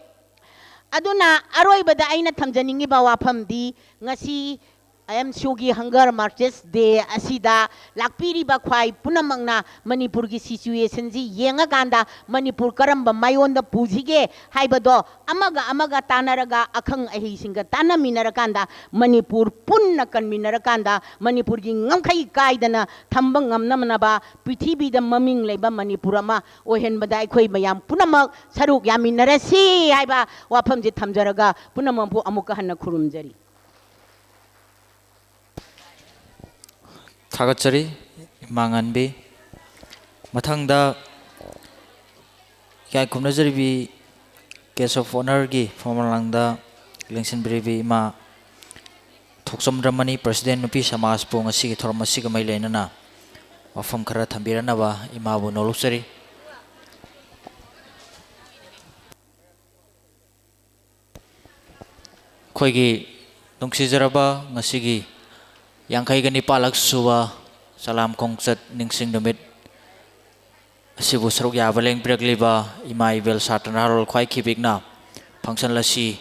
ꯑꯗꯨꯅ ꯑꯔꯣꯏꯕꯗ ꯑꯩꯅ ꯊꯝꯖꯅꯤꯡꯉꯤꯕ ꯋꯥꯐꯝꯗꯤ, ꯉꯁꯤ ꯑꯦꯝ ꯁꯤ ꯌꯨꯒꯤ ꯍꯪꯒꯔ ꯃꯥꯔꯆꯦꯁ ꯗꯦ ꯑꯁꯤꯗ ꯂꯥꯛꯄꯤꯔꯤꯕ ꯈ꯭ꯋꯥꯏ ꯄꯨꯝꯅꯃꯛꯅ ꯃꯅꯤꯄꯨꯔꯒꯤ ꯁꯤꯆꯨꯋꯦꯁꯟꯁꯤ ꯌꯦꯡꯉꯀꯥꯟꯗ ꯃꯅꯤꯄꯨꯔ ꯀꯔꯝꯕ ꯃꯥꯏꯑꯣꯟꯗ ꯄꯨꯁꯤꯒꯦ ꯍꯥꯏꯕꯗꯣ ꯑꯃꯒ ꯑꯃꯒ ꯇꯥꯟꯅꯔꯒ, ꯑꯈꯪ ꯑꯍꯩꯁꯤꯡꯒ ꯇꯥꯟꯅꯃꯤꯟꯅꯔꯀꯥꯟꯗ, ꯃꯅꯤꯄꯨꯔ ꯄꯨꯟꯅ ꯀꯟꯃꯤꯟꯅꯔꯀꯥꯟꯗ ꯃꯅꯤꯄꯨꯔꯒꯤ ꯉꯝꯈꯩ ꯀꯥꯏꯗꯅ ꯊꯝꯕ ꯉꯝꯅꯅꯕ ꯄ꯭ꯔꯤꯊꯤꯕꯤꯗ ꯃꯃꯤꯡ ꯂꯩꯕ ꯃꯅꯤꯄꯨꯔ ꯑꯃ ꯑꯣꯏꯍꯟꯕꯗ ꯑꯩꯈꯣꯏ ꯃꯌꯥꯝ ꯄꯨꯝꯅꯃꯛ ꯁꯔꯨꯛ ꯌꯥꯃꯤꯟꯅꯔꯁꯤ ꯍꯥꯏꯕ ꯋꯥꯐꯝꯁꯤ ꯊꯝꯖꯔꯒ, ꯄꯨꯝꯅꯃꯛꯄꯨ ꯑꯃꯨꯛꯀ ꯍꯟꯅ ꯈꯨꯔꯨꯝꯖꯔꯤ꯫ ꯊꯥꯒꯠꯆꯔꯤ, ꯏꯃꯥ ꯉꯥꯟꯕꯤ꯫ ꯃꯊꯪꯗ ꯏꯀꯥꯏ ꯈꯨꯝꯅꯖꯔꯤꯕꯤ guest of honourꯒꯤ ꯐꯝꯕꯥꯜ ꯂꯥꯡꯗ ꯂꯦꯡꯁꯤꯟꯕꯤꯔꯤꯕꯤ ꯏꯃꯥ ꯊꯣꯛꯆꯝꯗ꯭ꯔꯃꯅꯤ, president ꯅꯨꯄꯤ ꯁꯃꯥꯖꯄꯨ ꯉꯁꯤꯒꯤ ꯊꯧꯔꯝ ꯑꯁꯤꯒ ꯃꯔꯤ ꯂꯩꯅꯅ ꯋꯥꯐꯝ ꯈꯔ ꯊꯝꯕꯤꯔꯛꯅꯕ ꯏꯃꯥꯕꯨ ꯅꯣꯂꯨꯛꯆꯔꯤ꯫ ꯑꯩꯈꯣꯏꯒꯤ ꯅꯨꯡꯁꯤꯖꯔꯕ ꯉꯁꯤꯒꯤ ꯌꯥꯡꯈꯩꯒ ꯅꯤꯄꯥꯜꯂꯛ ꯁꯨꯕ ꯆꯂꯥꯝ ꯈꯣꯡꯆꯠ ꯅꯤꯡꯁꯤꯡ ꯅꯨꯃꯤꯠ ꯑꯁꯤꯕꯨ ꯁꯔꯨꯛ ꯌꯥꯕ ꯂꯦꯡꯕꯤꯔꯛꯂꯤꯕ ꯏꯃꯥ ꯏꯕꯦꯜ ꯁꯥꯇ꯭ꯔ ꯅꯍꯥꯔꯣꯜ ꯈ꯭ꯋꯥꯏ ꯈꯤꯕꯤꯛꯅ function ꯑꯁꯤ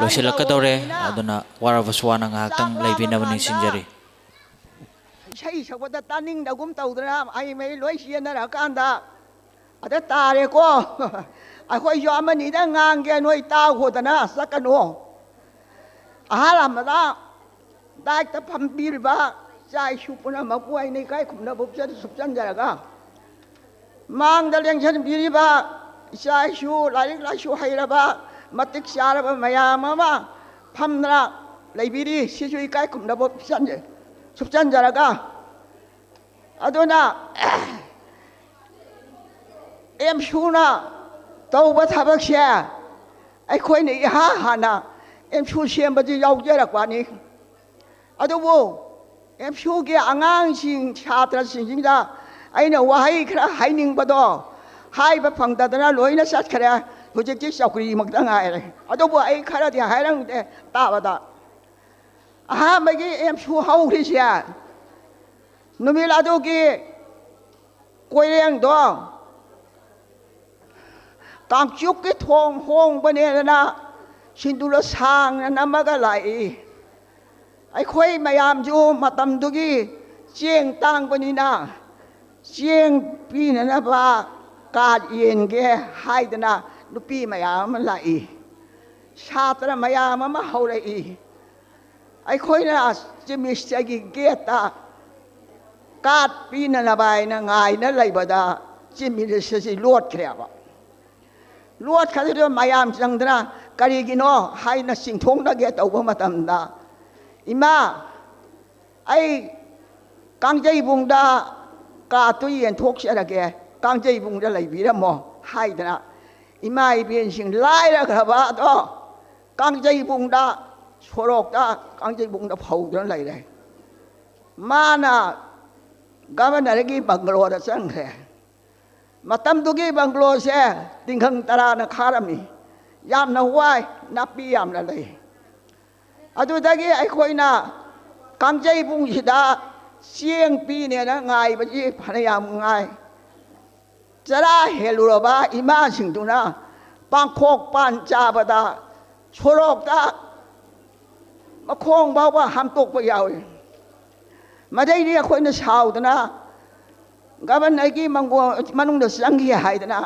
ꯂꯣꯏꯁꯤꯜꯂꯛꯀꯗꯧꯔꯦ꯫ ꯑꯗꯨꯅ ꯋꯥꯔꯕꯁꯨ ꯋꯥꯅ ꯉꯥꯏꯍꯥꯛꯇꯪ ꯂꯩꯕꯤꯅꯕ ꯅꯤꯡꯁꯤꯡꯖꯔꯤ꯫ ꯏꯁꯩ ꯁꯛꯄꯗ ꯇꯥꯅꯤꯡꯗꯒꯨꯝ ꯇꯧꯗꯅ ꯃꯍꯩ ꯃꯍꯩ ꯂꯣꯏ ꯆꯦꯟꯅꯔꯀꯥꯟꯗ ꯑꯗ ꯇꯥꯔꯦꯀꯣ꯫ ꯑꯩꯈꯣꯏꯁꯨ ꯑꯃꯅꯤꯗ ꯉꯥꯡꯒꯦ, ꯅꯣꯏ ꯇꯥꯈꯣꯗꯅ ꯆꯠꯀꯅꯨ꯫ ꯑꯍꯥꯟꯕꯗ ꯗꯥꯏꯠꯇ ꯐꯝꯕꯤꯔꯤꯕ ꯏꯆꯥ ꯏꯁꯨ ꯄꯨꯝꯅꯃꯛꯄꯨ ꯑꯩꯅ ꯏꯀꯥꯏ ꯈꯨꯝꯅꯕ ꯄꯨꯛꯆꯦꯜ ꯁꯨꯞꯆꯟꯖꯔꯒ, ꯃꯥꯡꯗ ꯂꯦꯡꯁꯤꯟꯕꯤꯔꯤꯕ ꯏꯆꯥ ꯏꯁꯨ, ꯂꯥꯏꯔꯤꯛ ꯂꯥꯏꯁꯨ ꯍꯩꯔꯕ, ꯃꯇꯤꯛ ꯆꯥꯔꯕ ꯃꯌꯥꯝ ꯑꯃ ꯐꯝꯗꯅ ꯂꯩꯕꯤꯔꯤ꯫ ꯁꯤꯁꯨ ꯏꯀꯥꯏ ꯈꯨꯝꯅꯕ ꯁꯨꯞꯆꯟꯖ-, ꯁꯨꯞꯆꯟꯖꯔꯒ, ꯑꯗꯨꯅ ꯑꯦꯝꯁꯨꯅ ꯇꯧꯕ ꯊꯕꯛꯁꯦ ꯑꯩꯈꯣꯏꯅ ꯏꯍꯥꯟ ꯍꯥꯟꯅ ꯑꯦꯝꯁꯨ ꯁꯦꯝꯕꯗꯤ ꯌꯥꯎꯖꯔꯛꯄꯅꯤ꯫ ꯑꯗꯨꯕꯨ ꯑꯦꯝꯁꯨꯒꯤ ꯑꯉꯥꯡꯁꯤꯡ, ꯁꯥꯇ꯭ꯔꯁꯤꯡꯁꯤꯗ ꯑꯩꯅ ꯋꯥꯍꯩ ꯈꯔ ꯍꯥꯏꯅꯤꯡꯕꯗꯣ ꯍꯥꯏꯕ ꯐꯪꯗꯗꯅ ꯂꯣꯏꯅ ꯆꯠꯈ꯭ꯔꯦ꯫ ꯍꯧꯖꯤꯛꯇꯤ ꯆꯧꯀ꯭ꯔꯤꯃꯛꯇ ꯉꯥꯏꯔꯦ꯫ ꯑꯗꯨꯕꯨ ꯑꯩ ꯈꯔꯗꯤ ꯍꯥꯏꯔꯝꯒꯦ ꯇꯥꯕꯗ꯫ ꯑꯍꯥꯟꯕꯒꯤ ꯑꯦꯝꯁꯨ ꯍꯧꯈ꯭ꯔꯤꯁꯦ ꯅꯨꯃꯤꯠ ꯑꯗꯨꯒꯤ ꯀꯣꯏꯔꯦꯡꯗꯣ ꯀꯥꯡꯆꯨꯞꯀꯤ ꯊꯣꯡ ꯍꯣꯡꯕꯅꯦꯗꯅ ꯁꯤꯟꯗꯨꯔ ꯁꯥꯡꯅ ꯅꯝꯃꯒ ꯂꯥꯛꯏ꯫ ꯑꯩꯈꯣꯏ ꯃꯌꯥꯝꯁꯨ ꯃꯇꯝꯗꯨꯒꯤ ꯆꯦꯡ ꯇꯥꯡꯕꯅꯤꯅ ꯆꯦꯡ ꯄꯤꯅꯅꯕ ꯀꯥꯔꯗ ꯌꯦꯟꯒꯦ ꯍꯥꯏꯗꯅ ꯅꯨꯄꯤ ꯃꯌꯥꯝ ꯑꯃ ꯂꯥꯛꯏ꯫ ꯁꯥꯇ꯭ꯔ ꯃꯌꯥꯝ ꯑꯃ ꯍꯧꯔꯛꯏ꯫ ꯑꯩꯈꯣꯏꯅ ꯆꯤꯞ ꯃꯤꯅꯤꯁꯇꯔꯒꯤ ꯒꯦꯠꯇ ꯀꯥꯔꯗ ꯄꯤꯅꯅꯕ ꯍꯥꯏꯅ ꯉꯥꯏꯅ ꯂꯩꯕꯗ ꯆꯤꯞ ꯃꯤꯅꯤꯁꯇꯔꯁꯤ ꯂꯣꯠꯈ꯭ꯔꯦꯕ꯫ ꯂꯣꯠꯈ꯭ꯔꯗꯨꯗ ꯃꯌꯥꯝ ꯆꯪꯗꯅ ꯀꯔꯤꯒꯤꯅꯣ ꯍꯥꯏꯅ ꯆꯤꯡꯊꯣꯛꯅꯒꯦ ꯇꯧꯕ ꯃꯇꯝꯗ, "ꯏꯃꯥ, ꯑꯩ ꯀꯥꯡꯖꯩꯕꯨꯡꯗ ꯀꯥꯔꯗꯇꯨ ꯌꯦꯟꯊꯣꯛꯆꯔꯒꯦ, ꯀꯥꯡꯖꯩꯕꯨꯡꯗ ꯂꯩꯕꯤꯔꯝꯃꯣ" ꯍꯥꯏꯗꯅ ꯏꯃꯥ ꯏꯕꯦꯟꯁꯤꯡ ꯂꯥꯏꯔꯈ꯭ꯔꯕ ꯑꯗꯣ ꯀꯥꯡꯖꯩꯕꯨꯡꯗ, ꯁꯣꯔꯣꯛꯇ ꯀꯥꯡꯖꯩꯕꯨꯡꯗ ꯐꯧꯗꯨꯅ ꯂꯩꯔꯦ꯫ ꯃꯥꯅ ꯒꯕꯔꯅꯔꯒꯤ ꯕꯪꯒ꯭ꯂꯣꯗ ꯆꯪꯈ꯭ꯔꯦ꯫ ꯃꯇꯝꯗꯨꯒꯤ ꯕꯪꯒ꯭ꯂꯣꯁꯦ ꯇꯤꯡꯈꯪ ꯇꯔꯥꯅ ꯈꯥꯔꯝꯃꯤ꯫ ꯌꯥꯝꯅ ꯋꯥꯏ, ꯅꯥꯄꯤ ꯌꯥꯝꯅ ꯂꯩ꯫ ꯑꯗꯨꯗꯒꯤ ꯑꯩꯈꯣꯏꯅ ꯀꯥꯡꯖꯩꯕꯨꯡꯁꯤꯗ ꯆꯦꯡ ꯄꯤꯅꯦꯅ ꯉꯥꯏꯕꯁꯤ ꯐꯅꯌꯥꯝ ꯉꯥꯏ꯫ ꯆꯔꯥ ꯍꯦꯜꯂꯨꯔꯕ ꯏꯃꯥꯁꯤꯡꯗꯨꯅ ꯄꯥꯡꯈꯣꯛ ꯄꯥꯟ ꯆꯥꯕꯗ ꯁꯣꯔꯣꯛꯇ ꯃꯈꯣꯡ ꯐꯥꯎꯕ ꯍꯥꯝꯇꯣꯛꯄ ꯌꯥꯎꯏ꯫ ꯃꯗꯩꯗꯤ ꯑꯩꯈꯣꯏꯅ ꯁꯥꯎꯗꯅ ꯒꯕꯔꯅꯔꯒꯤ ꯃꯪꯒꯣꯜ ꯃꯅꯨꯡꯗ ꯆꯪꯈꯤ ꯍꯥꯏꯗꯅ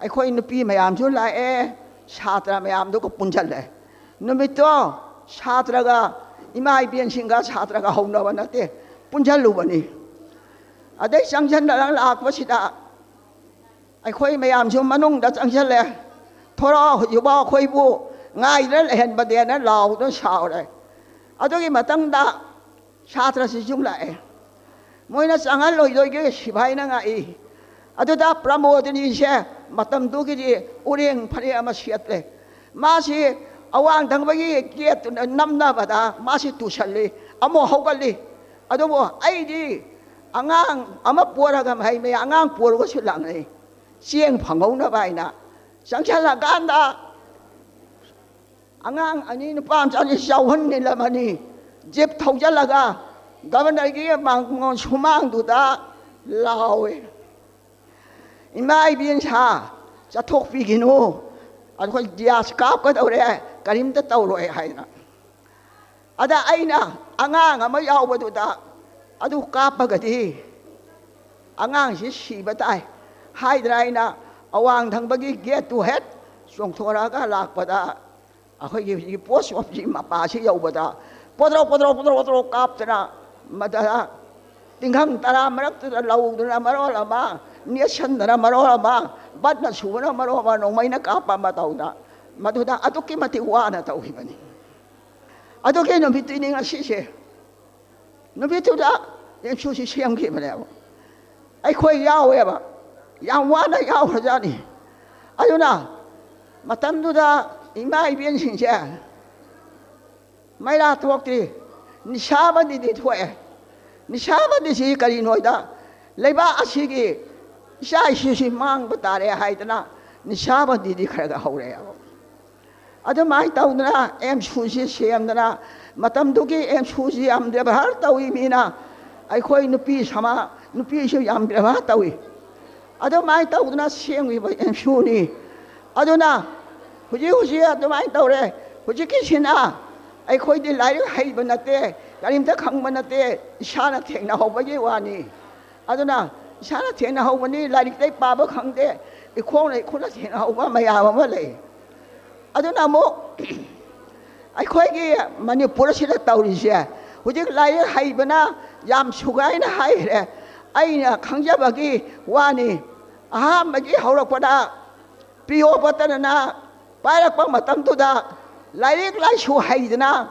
ꯑꯩꯈꯣꯏ ꯅꯨꯄꯤ ꯃꯌꯥꯝꯁꯨ ꯂꯥꯛꯑꯦ, ꯁꯥꯇ꯭ꯔ ꯃꯌꯥꯝꯗꯨꯒ ꯄꯨꯟꯁꯤꯜꯂꯦ꯫ ꯅꯨꯃꯤꯠꯇꯣ ꯁꯥꯇ꯭ꯔꯒ, ꯏꯃꯥ ꯏꯕꯦꯟꯁꯤꯡꯒ ꯁꯥꯇ꯭ꯔꯒ ꯍꯧꯅꯕ ꯅꯠꯇꯦ, ꯄꯨꯟꯁꯤꯜꯂꯨꯕꯅꯤ꯫ ꯑꯗꯩ ꯆꯪꯁꯤꯟꯅꯔ ꯂꯥꯛꯄꯁꯤꯗ ꯑꯩꯈꯣꯏ ꯃꯌꯥꯝꯁꯨ ꯃꯅꯨꯡꯗ ꯆꯪꯁꯤꯜꯂꯦ꯫ "ꯊꯣꯔꯛꯑꯣ, ꯍꯧꯖꯤꯛꯐꯥꯎ ꯑꯩꯈꯣꯏꯕꯨ ꯉꯥꯏꯗꯅ ꯂꯩꯍꯟꯕꯗꯦꯅ" ꯂꯥꯎꯗꯨꯅ ꯁꯥꯎꯔꯦ꯫ ꯑꯗꯨꯒꯤ ꯃꯇꯝꯗ ꯁꯥꯇ꯭ꯔꯁꯤꯁꯨ ꯂꯥꯛꯑꯦ꯫ ꯃꯣꯏꯅ ꯆꯪꯍꯜꯂꯣꯏꯗꯣꯏꯒꯤ ꯁꯤꯐꯥꯏꯅ ꯉꯥꯛꯏ꯫ ꯑꯗꯨꯗ ꯄ꯭ꯔꯃꯣꯗꯤꯅꯤꯁꯦ ꯃꯇꯝꯗꯨꯒꯤꯗꯤ ꯎꯔꯦꯡ ꯐꯅꯦꯛ ꯑꯃ ꯁꯦꯠꯂꯦ꯫ ꯃꯥꯁꯤ ꯑꯋꯥꯡ ꯊꯪꯕꯒꯤ ꯒꯦꯠꯇꯨꯅ ꯅꯝꯅꯕꯗ ꯃꯥꯁꯤ ꯇꯨꯁꯜꯂꯤ, ꯑꯃꯨꯛ ꯍꯧꯒꯠꯂꯤ꯫ ꯑꯗꯨꯕꯨ ꯑꯩꯗꯤ ꯑꯉꯥꯡ ꯑꯃ ꯄꯣꯔꯒ ꯃꯍꯩ ꯃꯌꯥꯏ ꯑꯉꯥꯡ ꯄꯣꯔꯒꯁꯨ ꯂꯥꯛꯅꯩ, ꯆꯦꯡ ꯐꯪꯍꯧꯅꯕ ꯍꯥꯏꯅ꯫ ꯆꯪꯁꯤꯜꯂꯀꯥꯟꯗ ꯑꯉꯥꯡ ꯑꯅꯤ, ꯅꯨꯄꯥ ꯃꯆꯥꯅꯤ, ꯆꯥꯎꯍꯟ ꯅꯤꯜꯂꯝꯃꯅꯤ꯫ ꯖꯤꯞ ꯊꯧꯖꯤꯜꯂꯒ ꯒꯕꯔꯅꯔꯒꯤ ꯃꯥꯡ-, ꯁꯨꯃꯥꯡꯗꯨꯗ ꯂꯥꯎꯋꯦ, "ꯏꯃꯥ ꯏꯕꯦꯟꯁꯥ, ꯆꯠꯊꯣꯛꯄꯤꯈꯤꯅꯨ, ꯑꯩꯈꯣꯏ ꯒ꯭ꯌꯥꯁ ꯀꯥꯞꯀꯗꯧꯔꯦ, ꯀꯔꯤꯝꯇ ꯇꯧꯔꯣꯏ" ꯍꯥꯏꯅ꯫ ꯑꯗ ꯑꯩꯅ ꯑꯉꯥꯡ ꯑꯃ ꯌꯥꯎꯕꯗꯨꯗ, "ꯑꯗꯨ ꯀꯥꯞꯄꯒꯗꯤ ꯑꯉꯥꯡꯁꯤ ꯁꯤꯕ ꯇꯥꯏ" ꯍꯥꯏꯗꯅ ꯑꯩꯅ ꯑꯋꯥꯡ ꯊꯪꯕꯒꯤ ꯒꯦꯠꯇꯨ ꯍꯦꯛ ꯆꯣꯡꯊꯣꯔꯛꯑꯒ ꯂꯥꯛꯄꯗ, ꯑꯩꯈꯣꯏꯒꯤ ꯍꯧꯖꯤꯛꯀꯤ ꯄꯣꯁ ꯑꯣꯐꯤꯁꯀꯤ ꯃꯄꯥꯁꯤ ꯌꯧꯕꯗ ꯄꯣꯗ꯭ꯔꯣ ꯄꯣꯗ꯭ꯔꯣ ꯄꯣꯗ꯭ꯔꯣ ꯄꯣꯗ꯭ꯔꯣ ꯀꯥꯞꯇꯅ, ꯃꯗ ꯇꯤꯡꯈꯪ ꯇꯔꯥ ꯃꯔꯛꯇꯨꯗ ꯂꯧꯗꯨꯅ ꯃꯔꯣꯜ ꯑꯃ, ꯅꯦꯠꯁꯟꯗꯅ ꯃꯔꯣꯜ ꯑꯃ, ꯕꯟꯅ ꯁꯨꯕꯅ ꯃꯔꯣꯜ ꯑꯃ, ꯅꯣꯡꯃꯩꯅ ꯀꯥꯞꯄ ꯑꯃ ꯇꯧꯗꯅ, ꯃꯗꯨꯗ ꯑꯗꯨꯛꯀꯤ ꯃꯇꯤꯛ ꯋꯥꯅ ꯇꯧꯈꯤꯕꯅꯤ꯫ ꯑꯗꯨꯒꯤ ꯅꯨꯃꯤꯠꯇꯨꯅꯤ ꯉꯁꯤꯁꯦ꯫ ꯅꯨꯃꯤꯠꯇꯨꯗ ꯑꯦꯝꯁꯨꯁꯤ ꯁꯦꯝꯈꯤꯕꯅꯦꯕ꯫ ꯑꯩꯈꯣꯏ ꯌꯥꯎꯋꯦꯕ, ꯌꯥꯝ ꯋꯥꯅ ꯌꯥꯎꯈ꯭ꯔꯖꯥꯠꯅꯤ꯫ ꯑꯗꯨꯅ ꯃꯇꯝꯗꯨꯗ ꯏꯃꯥ ꯏꯕꯦꯟꯁꯤꯡꯁꯦ ꯃꯩꯔꯥ ꯊꯣꯛꯇ꯭ꯔꯤ, ꯅꯤꯁꯥꯕꯟꯗꯤꯗꯤ ꯊꯣꯛꯑꯦ꯫ ꯅꯤꯁꯥꯕꯟꯗꯤꯁꯤ ꯀꯔꯤꯅꯣꯗ, ꯂꯩꯕꯥꯛ ꯑꯁꯤꯒꯤ ꯏꯆꯥ ꯏꯁꯨꯁꯤ ꯃꯥꯡꯕ ꯇꯥꯔꯦ ꯍꯥꯏꯗꯅ ꯅꯤꯁꯥꯕꯟꯗꯤꯗꯤ ꯈꯔ ꯈꯔ ꯍꯧꯔꯛꯑꯦꯕ꯫ ꯑꯗꯨꯃꯥꯏꯅ ꯇꯧꯗꯅ ꯑꯦꯝꯁꯨꯁꯤ ꯁꯦꯝꯗꯅ, ꯃꯇꯝꯗꯨꯒꯤ ꯑꯦꯝꯁꯨꯁꯤ ꯌꯥꯝ ꯕꯦꯕꯥꯔ ꯇꯧꯏ ꯃꯤꯅ꯫ ꯑꯩꯈꯣꯏ ꯅꯨꯄꯤ ꯁꯃꯥ-, ꯅꯨꯄꯤꯁꯨ ꯌꯥꯝ ꯕꯦꯕꯥꯔ ꯇꯧꯏ꯫ ꯑꯗꯨꯃꯥꯏꯅ ꯇꯧꯗꯅ ꯁꯦꯝꯈꯤꯕ ꯑꯦꯝꯁꯨꯅꯤ꯫ ꯑꯗꯨꯅ ꯍꯧꯖꯤꯛ ꯍꯧꯖꯤꯛ ꯑꯗꯨꯃꯥꯏꯅ ꯇꯧꯔꯦ꯫ ꯍꯧꯖꯤꯛꯀꯤꯁꯤꯅ ꯑꯩꯈꯣꯏꯗꯤ ꯂꯥꯏꯔꯤꯛ ꯍꯩꯕ ꯅꯠꯇꯦ, ꯀꯔꯤꯝꯇ ꯈꯪꯕ ꯅꯠꯇꯦ, ꯏꯁꯥꯅ ꯊꯦꯡꯅꯍꯧꯕꯒꯤ ꯋꯥꯅꯤ꯫ ꯑꯗꯨꯅ ꯏꯁꯥꯅ ꯊꯦꯡꯅꯍꯧꯕꯅꯤ, ꯂꯥꯏꯔꯤꯛꯇꯩ ꯄꯥꯕ ꯈꯪꯗꯦ, ꯏꯈꯣꯡꯅ ꯏꯈꯨꯠꯅ ꯊꯦꯡꯅꯍꯧꯕ ꯃꯌꯥꯝ ꯑꯃ ꯂꯩ꯫ ꯑꯗꯨꯅ ꯑꯃꯨꯛ ꯑꯩꯈꯣꯏꯒꯤ ꯃꯅꯤꯄꯨꯔꯁꯤꯗ ꯇꯧꯔꯤꯁꯦ, ꯍꯧꯖꯤꯛ ꯂꯥꯏꯔꯤꯛ ꯍꯩꯕꯅ ꯌꯥꯝ ꯁꯨꯒꯥꯏꯅ ꯍꯥꯏꯈ꯭ꯔꯦ꯫ ꯑꯩꯅ ꯈꯪꯖꯕꯒꯤ ꯋꯥꯅꯤ꯫ ꯑꯍꯥꯟꯕꯒꯤ ꯍꯧꯔꯛꯄꯗ ꯄ꯭ꯔꯤꯌꯣꯕꯇꯅ ꯄꯥꯏꯔꯛꯄ ꯃꯇꯝꯗꯨꯗ ꯂꯥꯏꯔꯤꯛ ꯂꯥꯏꯁꯨ ꯍꯩꯗꯅ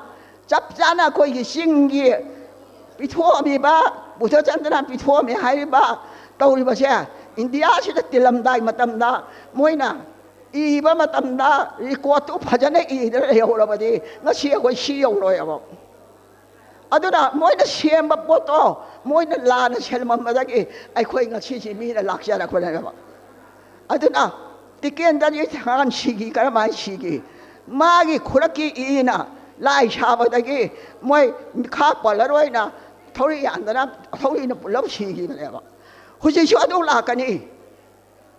ꯆꯞ ꯆꯥꯅ ꯑꯩꯈꯣꯏꯒꯤ ꯆꯤꯡꯒꯤ ꯄꯤꯊꯣꯛꯑꯝꯃꯤꯕ, ꯕꯨꯙꯆꯟꯗ꯭ꯔꯅ ꯄꯤꯊꯣꯛꯑꯝꯃꯤ ꯍꯥꯏꯔꯤꯕ ꯇꯧꯔꯤꯕꯁꯦ, ꯏꯟꯗꯤꯌꯥꯁꯤꯗ ꯇꯤꯜꯂꯝꯗꯥꯏ ꯃꯇꯝꯗ ꯃꯣꯏꯅ ꯏꯕ ꯃꯇꯝꯗ ꯔꯦꯀꯣꯔꯠꯇꯨ ꯐꯖꯅ ꯏꯗꯅ ꯂꯩꯍꯧꯔꯕꯗꯤ ꯉꯁꯤ ꯑꯩꯈꯣꯏ ꯁꯤ ꯌꯧꯔꯣꯏꯕ꯫ ꯑꯗꯨꯅ ꯃꯣꯏꯅ ꯁꯦꯝꯕ ꯄꯣꯠꯇꯣ ꯃꯣꯏꯅ ꯂꯥꯟꯅ ꯁꯦꯝꯃꯝꯕꯗꯒꯤ ꯑꯩꯈꯣꯏ ꯉꯁꯤꯁꯤ ꯃꯤꯅ ꯂꯥꯛꯆꯔꯛꯄꯅꯦꯕ꯫ ꯑꯗꯨꯅ ꯇꯤꯀꯦꯟꯗ꯭ꯔꯖꯤꯠ ꯊꯥꯟ ꯁꯤꯈꯤ, ꯀꯔꯝꯍꯥꯏꯅ ꯁꯤꯈꯤ? ꯃꯥꯒꯤ ꯈꯨꯔꯛꯀꯤ ꯏꯅ ꯂꯥꯏ ꯁꯥꯕꯗꯒꯤ ꯃꯣꯏ ꯃꯤꯈꯥ ꯄꯣꯜꯂꯔꯣꯏꯅ ꯊꯧꯔꯤ ꯌꯥꯟꯗꯅ ꯊꯧꯔꯤꯅ ꯄꯨꯜꯂꯞ ꯁꯤꯈꯤꯕꯅꯦꯕ꯫ ꯍꯧꯖꯤꯛꯁꯨ ꯑꯗꯨ ꯂꯥꯛꯀꯅꯤ꯫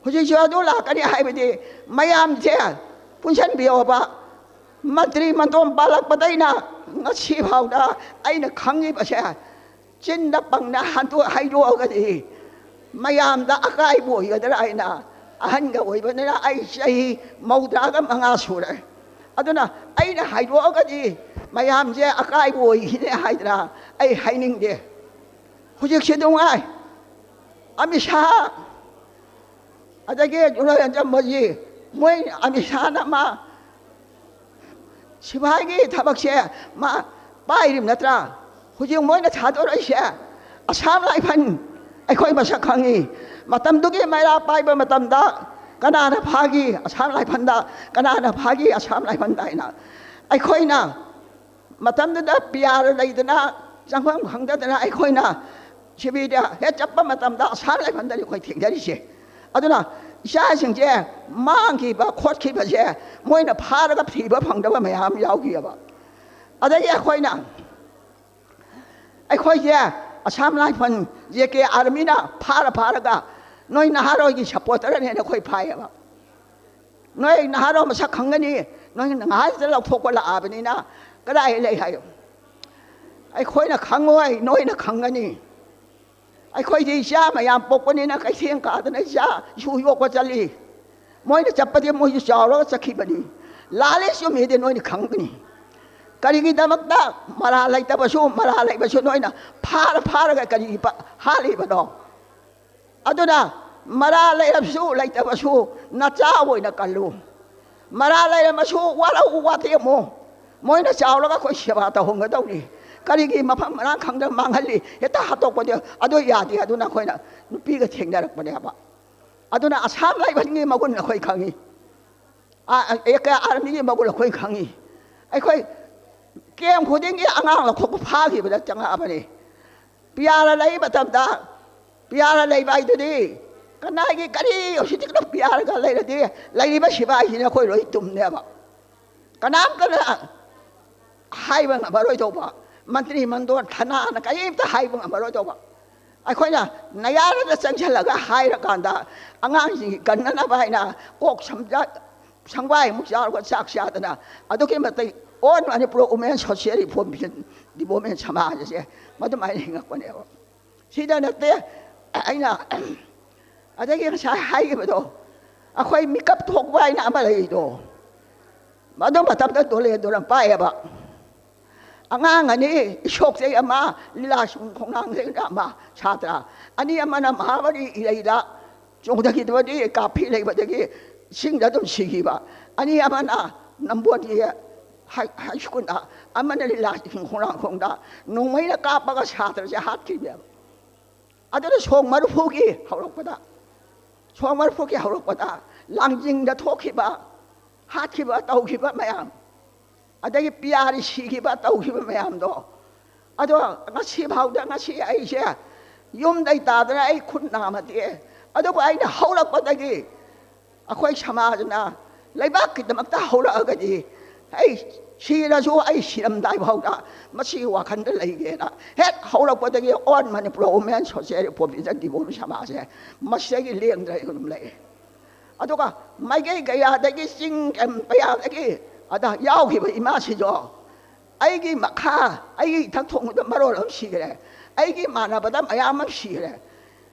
ꯍꯧꯖꯤꯛꯁꯨ ꯑꯗꯨ ꯂꯥꯛꯀꯅꯤ ꯍꯥꯏꯕꯗꯤ ꯃꯌꯥꯝꯁꯦ ꯄꯨꯟꯁꯤꯟꯕꯤꯌꯣꯕ꯫ ꯃꯟꯇ꯭ꯔꯤ ꯃꯟꯗꯣꯝ ꯄꯥꯜꯂꯛꯄꯗꯩꯅ ꯉꯁꯤ ꯐꯥꯎꯗ ꯑꯩꯅ ꯈꯪꯉꯤꯕꯁꯦ, ꯆꯤꯟꯗ ꯄꯪꯅ ꯍꯟꯗꯣꯛ ꯍꯩꯗꯣꯛꯑꯒꯗꯤ ꯃꯌꯥꯝꯗ ꯑꯀꯥꯏꯕ ꯑꯣꯏꯒꯗ꯭ꯔꯥ ꯍꯥꯏꯅ, ꯑꯍꯟꯒ ꯑꯣꯏꯕꯅꯤꯅ ꯑꯩ ꯆꯍꯤ ꯃꯧꯗ꯭ꯔꯥꯒ ꯃꯉꯥ ꯁꯨꯔꯦ꯫ ꯑꯗꯨꯅ ꯑꯩꯅ ꯍꯥꯏꯗꯣꯛꯑꯒꯗꯤ ꯃꯌꯥꯝꯁꯦ ꯑꯀꯥꯏꯕ ꯑꯣꯏꯈꯤꯅꯤ ꯍꯥꯏꯗꯅ ꯑꯩ ꯍꯥꯏꯅꯤꯡꯗꯦ꯫ ꯍꯧꯖꯤꯛꯁꯦ ꯅꯨꯡꯉꯥꯏ꯫ ꯑꯃꯤꯠ ꯁꯥꯍ, ꯑꯗꯒꯤ ꯖꯨꯅꯣꯗ ꯆꯝꯕꯖꯤ, ꯃꯣꯏ ꯑꯃꯤꯠ ꯁꯥꯍꯅ ꯃꯥ ꯁꯤꯐꯥꯏꯒꯤ ꯊꯕꯛꯁꯦ ꯃꯥ ꯄꯥꯏꯔꯤꯕ ꯅꯠꯇ꯭ꯔꯥ? ꯍꯧꯖꯤꯛ ꯃꯣꯏꯅ ꯊꯥꯗꯣꯔꯛꯏꯁꯦ ꯑꯁꯥꯝ ꯔꯥꯏꯐꯜ, ꯑꯩꯈꯣꯏ ꯃꯁꯛ ꯈꯪꯉꯤ꯫ ꯃꯇꯝꯗꯨꯒꯤ ꯃꯩꯔꯥ ꯄꯥꯏꯕ ꯃꯇꯝꯗ ꯀꯅꯥꯅ ꯐꯥꯈꯤ ꯑꯁꯥꯝ ꯔꯥꯏꯐꯜꯗ, ꯀꯅꯥꯅ ꯐꯥꯈꯤ ꯑꯁꯥꯝ ꯔꯥꯏꯐꯜꯗ ꯍꯥꯏꯅ ꯑꯩꯈꯣꯏꯅ ꯃꯇꯝꯗꯨꯗ ꯄꯤ ꯑꯥꯔ ꯂꯩꯗꯅ ꯆꯪꯐꯝ ꯈꯪꯗꯗꯅ ꯑꯩꯈꯣꯏꯅ ꯁꯤꯕꯤꯗ ꯍꯦꯛ ꯆꯠꯄ ꯃꯇꯝꯗ ꯑꯁꯥꯝ ꯔꯥꯏꯐꯜꯗꯅꯤ ꯑꯩꯈꯣꯏ ꯊꯦꯡꯅꯔꯤꯁꯦ꯫ ꯑꯗꯨꯅ ꯏꯆꯥꯁꯤꯡꯁꯦ ꯃꯥꯡꯈꯤꯕ ꯈꯣꯠꯈꯤꯕꯁꯦ ꯃꯣꯏꯅ ꯐꯥꯔꯒ ꯊꯤꯕ ꯐꯪꯗꯕ ꯃꯌꯥꯝ ꯌꯥꯎꯈꯤꯑꯕ꯫ ꯑꯗꯒꯤ ꯑꯩꯈꯣꯏꯅ, ꯑꯩꯈꯣꯏꯁꯦ ꯑꯁꯥꯝ ꯔꯥꯏꯐꯜ, ꯖꯦ ꯀꯦ ꯑꯥꯔꯃꯤꯅ ꯐꯥꯔ ꯐꯥꯔꯒ ꯅꯣꯏ ꯅꯍꯥꯔꯣꯜꯒꯤ ꯁꯄꯣꯔꯇꯔꯅꯦꯅ ꯑꯩꯈꯣꯏ ꯐꯥꯏꯌꯦꯕ꯫ ꯅꯣꯏ ꯅꯍꯥꯔꯣꯜ ꯃꯁꯛ ꯈꯪꯒꯅꯤ, ꯅꯣꯏ ꯉꯥꯏꯍꯥꯛꯇ ꯂꯧꯊꯣꯛꯄ ꯂꯥꯛꯑꯕꯅꯤꯅ ꯀꯗꯥꯏ ꯂꯩ ꯍꯥꯏꯌꯣ? ꯑꯩꯈꯣꯏꯅ ꯈꯪꯉꯣꯏ, ꯅꯣꯏꯅ ꯈꯪꯒꯅꯤ꯫ ꯑꯩꯈꯣꯏꯗꯤ ꯏꯆꯥ ꯃꯌꯥꯝ ꯄꯣꯛꯄꯅꯤꯅ ꯀꯩꯊꯦꯜ ꯀꯥꯗꯅ ꯏꯆꯥ ꯏꯁꯨ ꯌꯣꯛꯄ ꯆꯠꯂꯤ꯫ ꯃꯣꯏꯅ ꯆꯠꯄꯗꯤ ꯃꯣꯏꯁꯨ ꯆꯥꯎꯔꯒ ꯆꯠꯈꯤꯕꯅꯤ꯫ ꯂꯥꯜꯂꯦ ꯆꯨꯝꯃꯦꯗꯤ ꯅꯣꯏꯅ ꯈꯪꯒꯅꯤ꯫ ꯀꯔꯤꯒꯤꯗꯃꯛꯇ ꯃꯔꯥ ꯂꯩꯇꯕꯁꯨ, ꯃꯔꯥ ꯂꯩꯕꯁꯨ ꯅꯣꯏꯅ ꯐꯥꯔ ꯐꯥꯔꯒ ꯀꯔꯤꯒꯤ ꯄ-, ꯍꯥꯠꯂꯤꯕꯅꯣ? ꯑꯗꯨꯅ ꯃꯔꯥ ꯂꯩꯔꯕꯁꯨ ꯂꯩꯇꯕꯁꯨ ꯅꯆꯥ ꯑꯣꯏꯅ ꯀꯜꯂꯨ꯫ ꯃꯔꯥ ꯂꯩꯔꯝꯃꯁꯨ ꯋꯥꯔꯧ ꯋꯥꯇꯦꯝꯃꯨ꯫ ꯃꯣꯏꯅ ꯆꯥꯎꯔꯒ ꯑꯩꯈꯣꯏ ꯁꯦꯕꯥ ꯇꯧꯍꯟꯒꯗꯧꯅꯤ꯫ ꯀꯔꯤꯒꯤ ꯃꯐꯝ ꯃꯔꯥꯡ ꯈꯪꯗꯅ ꯃꯥꯡꯍꯜꯂꯤ? ꯍꯦꯛꯇ ꯍꯥꯠꯇꯣꯛꯄꯗꯤ ꯑꯗꯨ ꯌꯥꯗꯦ꯫ ꯑꯗꯨꯅ ꯑꯩꯈꯣꯏꯅ ꯅꯨꯄꯤꯒ ꯊꯦꯡꯅꯔꯛꯄꯅꯦꯕ꯫ ꯑꯗꯨꯅ ꯑꯁꯥꯝ ꯂꯥꯏꯕꯟꯒꯤ ꯃꯒꯨꯟ ꯑꯩꯈꯣꯏ ꯈꯪꯉꯤ꯫ ꯑ, ꯑ, ꯑꯦ, ꯀꯌꯥ ꯑꯥꯔꯃꯤꯒꯤ ꯃꯒꯨꯟ ꯑꯩꯈꯣꯏ ꯈꯪꯉꯤ꯫ ꯑꯩꯈꯣꯏ ꯀꯦꯝ ꯈꯨꯗꯤꯡꯒꯤ ꯑꯉꯥꯡ ꯂꯧꯊꯣꯛꯄ ꯐꯥꯈꯤꯕꯗ ꯆꯪꯉꯛꯑꯕꯅꯤ꯫ ꯄꯤꯌꯥꯔ ꯂꯩ ꯃꯇꯝꯗ, ꯄꯤꯌꯥꯔ ꯂꯩꯕ ꯍꯥꯏꯗꯨꯗꯤ ꯀꯅꯥꯒꯤ ꯀꯔꯤ ꯍꯧꯖꯤꯛꯇꯤ ꯄꯤꯌꯥꯔꯒ ꯂꯩꯔꯗꯤ ꯂꯩꯔꯤꯕ ꯁꯤꯐꯥꯏꯁꯤꯅ ꯑꯩꯈꯣꯏ ꯂꯣꯏ ꯇꯨꯝꯅꯦꯕ꯫ ꯀꯅꯥꯝꯇꯅ ꯍꯥꯏꯕ ꯉꯝꯃꯔꯣꯏꯗꯧꯕ, ꯃꯟꯇ꯭ꯔꯤ ꯃꯟꯗꯣꯟ ꯊꯅꯥꯅ ꯀꯔꯤꯝꯇ ꯍꯥꯏꯕ ꯉꯝꯃꯔꯣꯏꯗꯧꯕ꯫ ꯑꯩꯈꯣꯏꯅ ꯅꯌꯥꯔꯗ ꯆꯪꯁꯤꯜꯂꯒ ꯍꯥꯏꯔꯀꯥꯟꯗ ꯑꯉꯥꯡꯁꯤꯡꯒꯤ ꯀꯟꯅꯅꯕ ꯍꯥꯏꯅ ꯀꯣꯛ ꯁꯝꯖ-, ꯁꯪꯕꯥꯏꯃꯨꯛ ꯆꯥꯎꯔꯒ ꯆꯥꯛ ꯆꯥꯗꯅ ꯑꯗꯨꯛꯀꯤ ꯃꯇꯤꯛ All Manipur Women Social Reform Movement ꯁꯃꯥꯖ ꯑꯁꯦ ꯃꯗꯨꯃꯥꯏꯅ ꯍꯤꯡꯉꯛꯄꯅꯦꯕ꯫ ꯁꯤꯗ ꯅꯠꯇꯦ ꯑꯩꯅ ꯑꯗꯒꯤ ꯉꯁꯥꯏ ꯍꯥꯏꯈꯤꯕꯗꯣ, ꯑꯩꯈꯣꯏ ꯃꯤꯀꯞ ꯊꯣꯛꯄ ꯍꯥꯏꯅ ꯑꯃ ꯂꯩꯔꯤꯗꯣ, ꯃꯗꯨ ꯃꯇꯝꯗ ꯗꯣꯂꯦꯟꯗꯨꯅ ꯄꯥꯏꯌꯦꯕ꯫ ꯑꯉꯥꯡ ꯑꯅꯤ, ꯏꯁꯣꯛꯇꯩ ꯑꯃ, ꯂꯤꯂꯥ ꯁꯨꯝ ꯈꯣꯡꯅꯥꯡꯗꯩꯅ ꯑꯃ, ꯁꯥꯇ꯭ꯔ ꯑꯅꯤ ꯑꯃꯅ ꯃꯍꯥꯕꯂꯤ ꯏꯔꯩꯗ ꯆꯣꯡꯊꯈꯤꯗꯕꯗꯤ ꯀꯥꯐꯤ ꯂꯩꯕꯗꯒꯤ ꯏꯁꯤꯡꯗ ꯑꯗꯨꯝ ꯁꯤꯈꯤꯕ, ꯑꯅꯤ ꯑꯃꯅ ꯅꯝꯕꯣꯜꯒꯤ ꯍꯥꯏ, ꯍꯥꯏ ꯁ꯭ꯀꯨꯜꯗ, ꯑꯃꯅ ꯂꯤꯂꯥ ꯁꯨꯝ ꯈꯣꯡꯅꯥꯡꯈꯣꯡꯗ ꯅꯣꯡꯃꯩꯅ ꯀꯥꯞꯄꯒ ꯁꯥꯇ꯭ꯔꯁꯦ ꯍꯥꯠꯈꯤꯕꯅꯦꯕ꯫ ꯑꯗꯨꯅ ꯁꯣꯛ ꯃꯔꯤꯐꯨꯒꯤ ꯍꯧꯔꯛꯄꯗ, ꯁꯣꯛ ꯃꯔꯤꯐꯨꯒꯤ ꯍꯧꯔꯛꯄꯗ ꯂꯥꯡꯖꯤꯡꯗ ꯊꯣꯛꯈꯤꯕ, ꯍꯥꯠꯈꯤꯕ, ꯇꯧꯈꯤꯕ ꯃꯌꯥꯝ, ꯑꯗꯒꯤ ꯄꯤꯌꯥꯔꯤ ꯁꯤꯈꯤꯕ, ꯇꯧꯈꯤꯕ ꯃꯌꯥꯝꯗꯣ, ꯑꯗꯣ ꯉꯁꯤ ꯐꯥꯎꯗ, ꯉꯁꯤ ꯑꯩꯁꯦ ꯌꯨꯝꯗꯩ ꯇꯥꯗꯅ ꯑꯩ ꯈꯨꯠ ꯅꯥꯝꯃ ꯇꯦꯛꯑꯦ꯫ ꯑꯗꯨꯕꯨ ꯑꯩꯅ ꯍꯧꯔꯛꯄꯗꯒꯤ ꯑꯩꯈꯣꯏ ꯁꯃꯥꯖꯅ ꯂꯩꯕꯥꯛꯀꯤꯗꯃꯛꯇ ꯍꯧꯔꯛꯑꯒꯗꯤ ꯑꯩ ꯁꯤꯔꯁꯨ ꯑꯩ ꯁꯤꯔꯝꯗꯥꯏ ꯐꯥꯎꯗ ꯃꯁꯤꯒꯤ ꯋꯥꯈꯜꯗ ꯂꯩꯒꯦꯅ ꯍꯦꯛ ꯍꯧꯔꯛꯄꯗꯒꯤ All Manipur Women Social Reform Movement ꯗꯤꯕꯣꯝ ꯁꯃꯥꯖꯁꯦ ꯃꯁꯤꯗꯒꯤ ꯂꯦꯡꯗ꯭ꯔꯦ ꯑꯗꯨꯝ ꯂꯩ꯫ ꯑꯗꯨꯒ ꯃꯥꯏꯀꯩ ꯀꯌꯥꯗꯒꯤ ꯆꯤꯡ ꯀꯌꯥꯗꯒꯤ ꯑꯗ ꯌꯥꯎꯈꯤꯕ ꯏꯃꯥꯁꯤꯡꯗꯣ ꯑꯩꯒꯤ ꯃꯈꯥ, ꯑꯩꯒꯤ ꯏꯊꯛ ꯊꯣꯡꯕꯗ ꯃꯔꯣꯜ ꯑꯃ ꯁꯤꯈ꯭ꯔꯦ, ꯑꯩꯒꯤ ꯏꯃꯥꯟꯅꯕꯗ ꯃꯌꯥꯝ ꯑꯃ ꯁꯤꯈ꯭ꯔꯦ꯫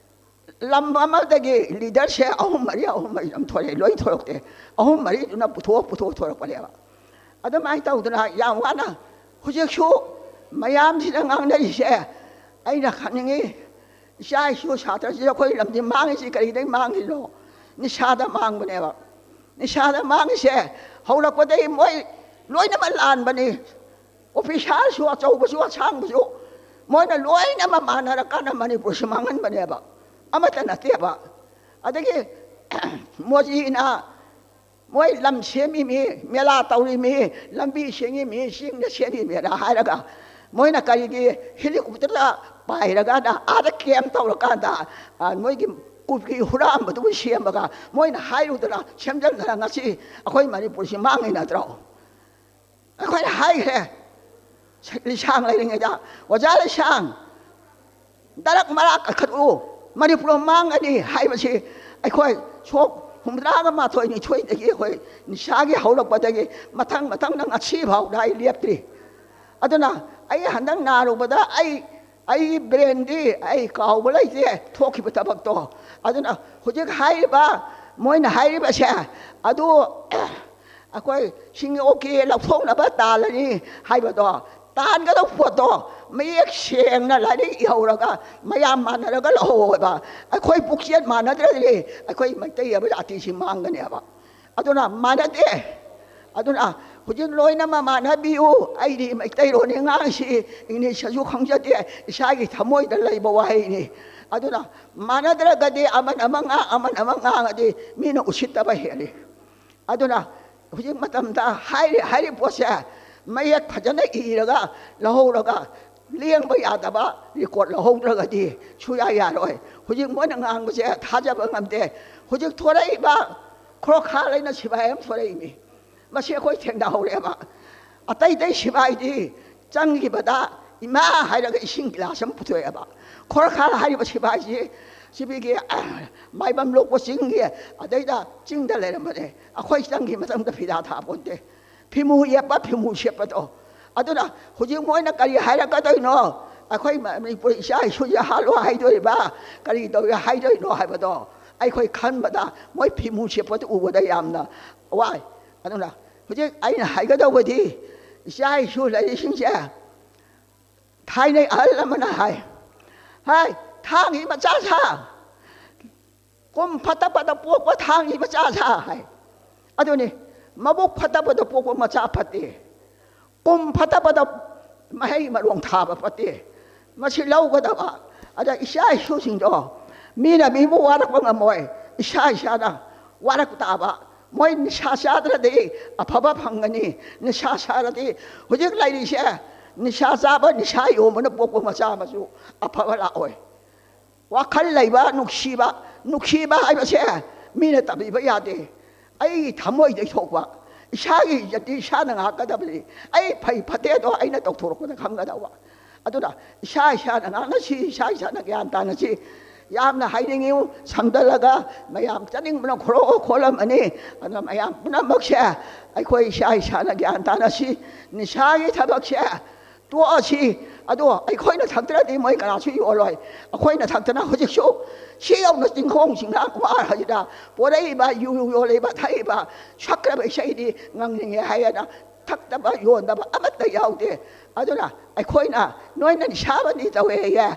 ꯂꯝ ꯑꯃꯗꯒꯤ ꯂꯤꯗꯔꯁꯦ ꯑꯍꯨꯝ ꯃꯔꯤ, ꯑꯍꯨꯝ ꯃꯔꯤ ꯑꯗꯨꯝ ꯊꯣꯔꯛꯑꯦ, ꯂꯣꯏ ꯊꯣꯔꯛꯇꯦ꯫ ꯑꯍꯨꯝ ꯃꯔꯤꯗꯨꯅ ꯄꯨꯊꯣꯛ ꯄꯨꯊꯣꯛ ꯊꯣꯔꯛꯄꯅꯦꯕ꯫ ꯑꯗꯨꯃꯥꯏꯅ ꯇꯧꯗꯅ ꯌꯥꯝ ꯋꯥꯅ ꯍꯧꯖꯤꯛꯁꯨ ꯃꯌꯥꯝꯁꯤꯅ ꯉꯥꯡꯅꯔꯤꯁꯦ꯫ ꯑꯩꯅ ꯈꯪꯅꯤꯡꯉꯤ, ꯏꯆꯥ ꯏꯁꯨ ꯁꯥꯇ꯭ꯔꯁꯤ ꯑꯩꯈꯣꯏ ꯂꯝꯁꯤ ꯃꯥꯡꯉꯤꯁꯤ ꯀꯔꯤꯗꯩ ꯃꯥꯡꯉꯤꯅꯣ? ꯅꯤꯁꯥꯗ ꯃꯥꯡꯕꯅꯦꯕ꯫ ꯅꯤꯁꯥꯗ ꯃꯥꯡꯉꯤꯁꯦ ꯍꯧꯔꯛꯄꯗꯒꯤ ꯃꯣꯏ ꯂꯣꯏꯅꯃꯛ ꯂꯥꯟꯕꯅꯤ꯫ ꯑꯣꯐꯤꯁꯥꯔꯁꯨ, ꯑꯆꯧꯕꯁꯨ, ꯑꯁꯥꯡꯕꯁꯨ, ꯃꯣꯏꯅ ꯂꯣꯏꯅꯃꯛ ꯃꯥꯟꯅꯔꯀꯥꯟꯗ ꯃꯅꯤꯄꯨꯔꯁꯤ ꯃꯥꯡꯍꯟꯕꯅꯦꯕ, ꯑꯃꯠꯇ ꯅꯠꯇꯦꯕ꯫ ꯑꯗꯒꯤ ꯃꯣꯗꯤꯅ ꯃꯣꯏ ꯂꯝ ꯁꯦꯝꯃꯤꯃꯤ, ꯃꯦꯂꯥ ꯇꯧꯔꯤꯃꯤ, ꯂꯝꯕꯤ ꯁꯦꯝꯃꯤꯃꯤ, ꯆꯤꯡꯗ ꯁꯦꯝꯃꯤꯃꯤꯅ ꯍꯥꯏꯔꯒ, ꯃꯣꯏꯅ ꯀꯔꯤꯒꯤ ꯍꯦꯂꯤꯀꯣꯞꯇꯔꯗ ꯄꯥꯏꯔꯒꯅ ꯑꯥꯗ ꯀꯦꯝ ꯇꯧꯔꯀꯥꯟꯗ, ꯑ, ꯃꯣꯏꯒꯤ ꯀꯨꯀꯤ ꯍꯨꯔꯥꯟꯕꯗꯨꯕꯨ ꯁꯦꯝꯃꯒ ꯃꯣꯏꯅ ꯍꯥꯏꯔꯨꯗꯅ ꯁꯦꯝꯖꯤꯟꯗꯅ ꯉꯁꯤ ꯑꯩꯈꯣꯏ ꯃꯅꯤꯄꯨꯔꯁꯤ ꯃꯥꯡꯉꯤ ꯅꯠꯇ꯭ꯔꯣ? ꯑꯩꯈꯣꯏꯅ ꯍꯥꯏꯈ꯭ꯔꯦ, ꯂꯤꯁꯥꯡ ꯂꯩꯔꯤꯉꯩꯗ, "ꯑꯣꯖꯥ ꯂꯤꯁꯥꯡ, ꯗꯔꯛ ꯃꯔꯥꯛ ꯀꯛꯊꯠꯂꯨ, ꯃꯅꯤꯄꯨꯔ ꯃꯥꯡꯒꯅꯤ" ꯍꯥꯏꯕꯁꯤ ꯑꯩꯈꯣꯏ ꯁꯣꯛ ꯍꯨꯝꯗ꯭ꯔꯥꯒ ꯃꯥꯊꯣꯏ ꯅꯤꯊꯣꯏꯗꯒꯤ ꯑꯩꯈꯣꯏ ꯅꯤꯁꯥꯒꯤ ꯍꯧꯔꯛꯄꯗꯒꯤ ꯃꯊꯪ ꯃꯊꯪꯗ ꯉꯁꯤ ꯐꯥꯎꯗ ꯑꯩ ꯂꯦꯞꯇ꯭ꯔꯤ꯫ ꯑꯗꯨꯅ ꯑꯩ ꯍꯟꯗꯛ ꯅꯥꯔꯨꯕꯗ ꯑꯩ, ꯑꯩꯒꯤ ꯕ꯭ꯔꯦꯟꯗꯤ ꯑꯩ ꯀꯥꯎꯕ ꯂꯩꯇꯦ ꯊꯣꯛꯈꯤꯕ ꯊꯕꯛꯇꯣ꯫ ꯑꯗꯨꯅ ꯍꯧꯖꯤꯛ ꯍꯥꯏꯔꯤꯕ, ꯃꯣꯏꯅ ꯍꯥꯏꯔꯤꯕꯁꯦ, ꯑꯗꯨ ꯑꯩꯈꯣꯏ ꯁꯤꯡ ꯑꯣꯀꯦ ꯂꯧꯊꯣꯛꯅꯕ ꯇꯥꯜꯂꯅꯤ ꯍꯥꯏꯕꯗꯣ, ꯇꯥꯟꯒꯗꯧꯕ ꯄꯣꯠꯇꯣ ꯃꯌꯦꯛ ꯁꯦꯡꯅ ꯂꯥꯏꯔꯤꯛ ꯏꯍꯧꯔꯒ ꯃꯌꯥꯝ ꯃꯥꯟꯅꯔꯒ ꯂꯧꯍꯧꯕ꯫ ꯑꯩꯈꯣꯏ ꯄꯨꯛꯆꯦꯜ ꯃꯥꯟꯅꯗ꯭ꯔꯗꯤ ꯑꯩꯈꯣꯏ ꯃꯩꯇꯩ ꯍꯥꯏꯕ ꯖꯥꯇꯤꯁꯤ ꯃꯥꯡꯒꯅꯦꯕ꯫ ꯑꯗꯨꯅ ꯃꯥꯟꯅꯗꯦ꯫ ꯑꯗꯨꯅ ꯍꯧꯖꯤꯛ ꯂꯣꯏꯅꯃꯛ ꯃꯥꯟꯅꯕꯤꯌꯨ꯫ ꯑꯩꯗꯤ ꯃꯩꯇꯩꯂꯣꯟꯅꯤ ꯉꯥꯡꯉꯤꯁꯤ, ꯏꯪꯂꯤꯁꯇꯁꯨ ꯈꯪꯖꯗꯦ, ꯏꯁꯥꯒꯤ ꯊꯃꯣꯏꯗ ꯂꯩꯕ ꯋꯥꯍꯩꯅꯤ꯫ ꯑꯗꯨꯅ ꯃꯥꯟꯅꯗ꯭ꯔꯒꯗꯤ ꯑꯃꯅ ꯑꯃ ꯉꯥꯡ, ꯑꯃꯅ ꯑꯃ ꯉꯥꯡꯉꯗꯤ ꯃꯤꯅ ꯎꯁꯤꯠꯇꯕ ꯍꯦꯜꯂꯤ꯫ ꯑꯗꯨꯅ ꯍꯧꯖꯤꯛ ꯃꯇꯝꯗ ꯍꯥꯏꯔꯤ, ꯍꯥꯏꯔꯤꯕ ꯄꯣꯠꯁꯦ ꯃꯌꯦꯛ ꯐꯖꯅ ꯏꯔꯒ ꯂꯧꯍꯧꯔꯒ ꯂꯦꯡꯕ ꯌꯥꯗꯕ ꯔꯦꯀꯣꯔꯠ ꯂꯧꯍꯧꯗ꯭ꯔꯒꯗꯤ ꯁꯨꯌꯥ ꯌꯥꯔꯣꯏ꯫ ꯍꯧꯖꯤꯛ ꯃꯣꯏꯅ ꯉꯥꯡꯕꯁꯦ ꯊꯥꯖꯕ ꯉꯝꯗꯦ꯫ ꯍꯧꯖꯤꯛ ꯊꯣꯔꯛꯏꯕ ꯈꯣꯔꯈꯥꯜ ꯍꯥꯏꯅ ꯁꯤꯐꯥꯏ ꯑꯃ ꯊꯣꯔꯛꯏꯅꯤ꯫ ꯃꯁꯤ ꯑꯩꯈꯣꯏ ꯊꯦꯡꯅꯍꯧꯔꯦꯕ꯫ ꯑꯇꯩ ꯑꯇꯩ ꯁꯤꯐꯥꯏꯗꯤ ꯆꯪꯈꯤꯕꯗ ꯏꯃꯥ ꯍꯥꯏꯔꯒ ꯏꯁꯤꯡ ꯒꯤꯂꯥꯁ ꯑꯃ ꯄꯨꯊꯣꯛꯑꯦꯕ꯫ ꯈꯣꯔꯈꯥꯜ ꯍꯥꯏꯔꯤꯕ ꯁꯤꯐꯥꯏꯁꯤ ꯁꯤꯕꯤꯒꯤ ꯃꯥꯏꯕꯝ ꯂꯣꯛꯄ ꯆꯤꯡꯒꯤ, ꯑꯗꯩꯗ ꯆꯤꯡꯗ ꯂꯩꯔꯝꯕꯅꯦ꯫ ꯑꯩꯈꯣꯏ ꯆꯪꯈꯤ ꯃꯇꯝꯗ ꯐꯤꯗꯥ ꯊꯥꯄꯣꯟꯇꯦ꯫ ꯐꯤꯃꯨ ꯌꯦꯞꯄ, ꯐꯤꯃꯨ ꯁꯦꯠꯄꯗꯣ꯫ ꯑꯗꯨꯅ ꯍꯧꯖꯤꯛ ꯃꯣꯏꯅ ꯀꯔꯤ ꯍꯥꯏꯔꯛꯀꯗꯣꯏꯅꯣ? ꯑꯩꯈꯣꯏ ꯃꯅꯤꯄꯨꯔ ꯏꯆꯥ ꯏꯁꯨꯁꯦ ꯍꯥꯠꯂꯣ ꯍꯥꯏꯗꯣꯔꯤꯕ, ꯀꯔꯤ ꯇꯧꯏ ꯍꯥꯏꯗꯣꯏꯅꯣ ꯍꯥꯏꯕꯗꯣ ꯑꯩꯈꯣꯏ ꯈꯟꯕꯗ ꯃꯣꯏ ꯐꯤꯃꯨ ꯁꯦꯠꯄꯗꯨ ꯎꯕꯗ ꯌꯥꯝꯅ ꯋꯥꯏ꯫ ꯑꯗꯨꯅ ꯍꯧꯖꯤꯛ ꯑꯩꯅ ꯍꯥꯏꯒꯗꯧꯕꯗꯤ, ꯏꯆꯥ ꯏꯁꯨ ꯂꯩꯔꯤꯁꯤꯡꯁꯦ, ꯊꯥꯏꯅꯩ ꯑꯍꯜ ꯑꯃꯅ ꯍꯥꯏ, ꯍꯥꯏ, "ꯊꯥꯡꯒꯤ ꯃꯆꯥ ꯁꯥ, ꯀꯨꯝ ꯐꯠꯇꯕꯗ ꯄꯣꯛꯄ ꯊꯥꯡꯒꯤ ꯃꯆꯥ ꯁꯥ" ꯍꯥꯏ꯫ ꯑꯗꯨꯅꯤ, ꯃꯕꯨꯛ ꯐꯠꯇꯕꯗ ꯄꯣꯛꯄ ꯃꯆꯥ ꯐꯠꯇꯦ, ꯀꯨꯝ ꯐꯠꯇꯕꯗ ꯃꯍꯩ ꯃꯔꯣꯡ ꯊꯥꯕ ꯐꯠꯇꯦ꯫ ꯃꯁꯤ ꯂꯧꯒꯗꯕ꯫ ꯑꯗ ꯏꯆꯥ ꯏꯁꯨꯁꯤꯡꯗꯣ, ꯃꯤꯅ ꯃꯤꯕꯨ ꯋꯥꯔꯛꯄ ꯉꯝꯃꯣꯏ, ꯏꯁꯥ ꯏꯁꯥꯅ ꯋꯥꯔꯛ ꯇꯥꯕ꯫ ꯃꯣꯏ ꯅꯤꯁꯥ ꯆꯥꯗ꯭ꯔꯗꯤ ꯑꯐꯕ ꯐꯪꯒꯅꯤ꯫ ꯅꯤꯁꯥ ꯆꯥꯔꯗꯤ, ꯍꯧꯖꯤꯛ ꯂꯩꯔꯤꯁꯦ, ꯅꯤꯁꯥ ꯆꯥꯕ, ꯅꯤꯁꯥ ꯌꯣꯟꯕꯅ ꯄꯣꯛꯄ ꯃꯆꯥ ꯃꯁꯨ ꯑꯐꯕ ꯂꯥꯛꯑꯣꯏ꯫ ꯋꯥꯈꯜ ꯂꯩꯕ, ꯅꯨꯡꯁꯤꯕ, ꯅꯨꯡꯁꯤꯕ ꯍꯥꯏꯕꯁꯦ ꯃꯤꯅ ꯇꯝꯕꯤꯕ ꯌꯥꯗꯦ꯫ ꯑꯩꯒꯤ ꯊꯃꯣꯏꯗꯒꯤ ꯊꯣꯛꯄ, ꯏꯁꯥꯒꯤ ꯏꯖꯠꯇꯤ ꯏꯁꯥꯅ ꯉꯥꯛꯀꯗꯕꯅꯤ꯫ ꯑꯩ ꯐꯩ ꯐꯠꯇꯦꯗꯣ ꯑꯩꯅ ꯇꯧꯊꯣꯔꯛꯄꯗ ꯈꯪꯒꯗꯧꯕ꯫ ꯑꯗꯨꯅ ꯏꯁꯥ ꯏꯁꯥꯅ ꯉꯥꯡꯅꯁꯤ, ꯏꯁꯥ ꯏꯁꯥꯅ ꯒ꯭ꯌꯥꯟ ꯇꯥꯅꯁꯤ꯫ ꯌꯥꯝꯅ ꯍꯥꯏꯅꯤꯡꯉꯤ, ꯁꯝꯗꯜꯂꯒ ꯃꯌꯥꯝ ꯆꯠꯅꯤꯡꯕꯅ ꯈꯣꯔꯣ ꯈꯣꯠꯂꯝꯃꯅꯤ꯫ ꯑꯗꯨꯅ ꯃꯌꯥꯝ ꯄꯨꯝꯅꯃꯛꯁꯦ ꯑꯩꯈꯣꯏ ꯏꯁꯥ ꯏꯁꯥꯅ ꯒ꯭ꯌꯥꯟ ꯇꯥꯅꯁꯤ꯫ ꯅꯤꯁꯥꯒꯤ ꯊꯕꯛꯁꯦ ꯇꯣꯛꯑꯁꯤ꯫ ꯑꯗꯣ ꯑꯩꯈꯣꯏꯅ ꯊꯛꯇ꯭ꯔꯗꯤ ꯃꯣꯏ ꯀꯅꯥꯁꯨ ꯌꯣꯜꯂꯣꯏ꯫ ꯑꯩꯈꯣꯏꯅ ꯊꯛꯇꯅ ꯍꯧꯖꯤꯛꯁꯨ ꯁꯤ ꯌꯧꯅ ꯆꯤꯡꯈꯣꯡ ꯆꯤꯡꯅꯥꯡ ꯋꯥꯔꯁꯤꯗ ꯄꯣꯔꯛꯏꯕ, ꯌꯨ ꯌꯣꯜꯂꯤꯕ, ꯊꯛꯏꯕ, ꯁꯛꯈ꯭ꯔꯕ ꯏꯁꯩꯗꯤ ꯉꯪꯅꯤꯡꯉꯦ ꯍꯥꯏꯌꯦꯅ ꯊꯛꯇꯕ ꯌꯣꯟꯗꯕ ꯑꯃꯠꯇ ꯌꯥꯎꯗꯦ꯫ ꯑꯗꯨꯅ ꯑꯩꯈꯣꯏꯅ, "ꯅꯣꯏꯅ ꯅꯤꯁꯥꯕꯅꯤ ꯇꯧꯋꯦꯌꯦ,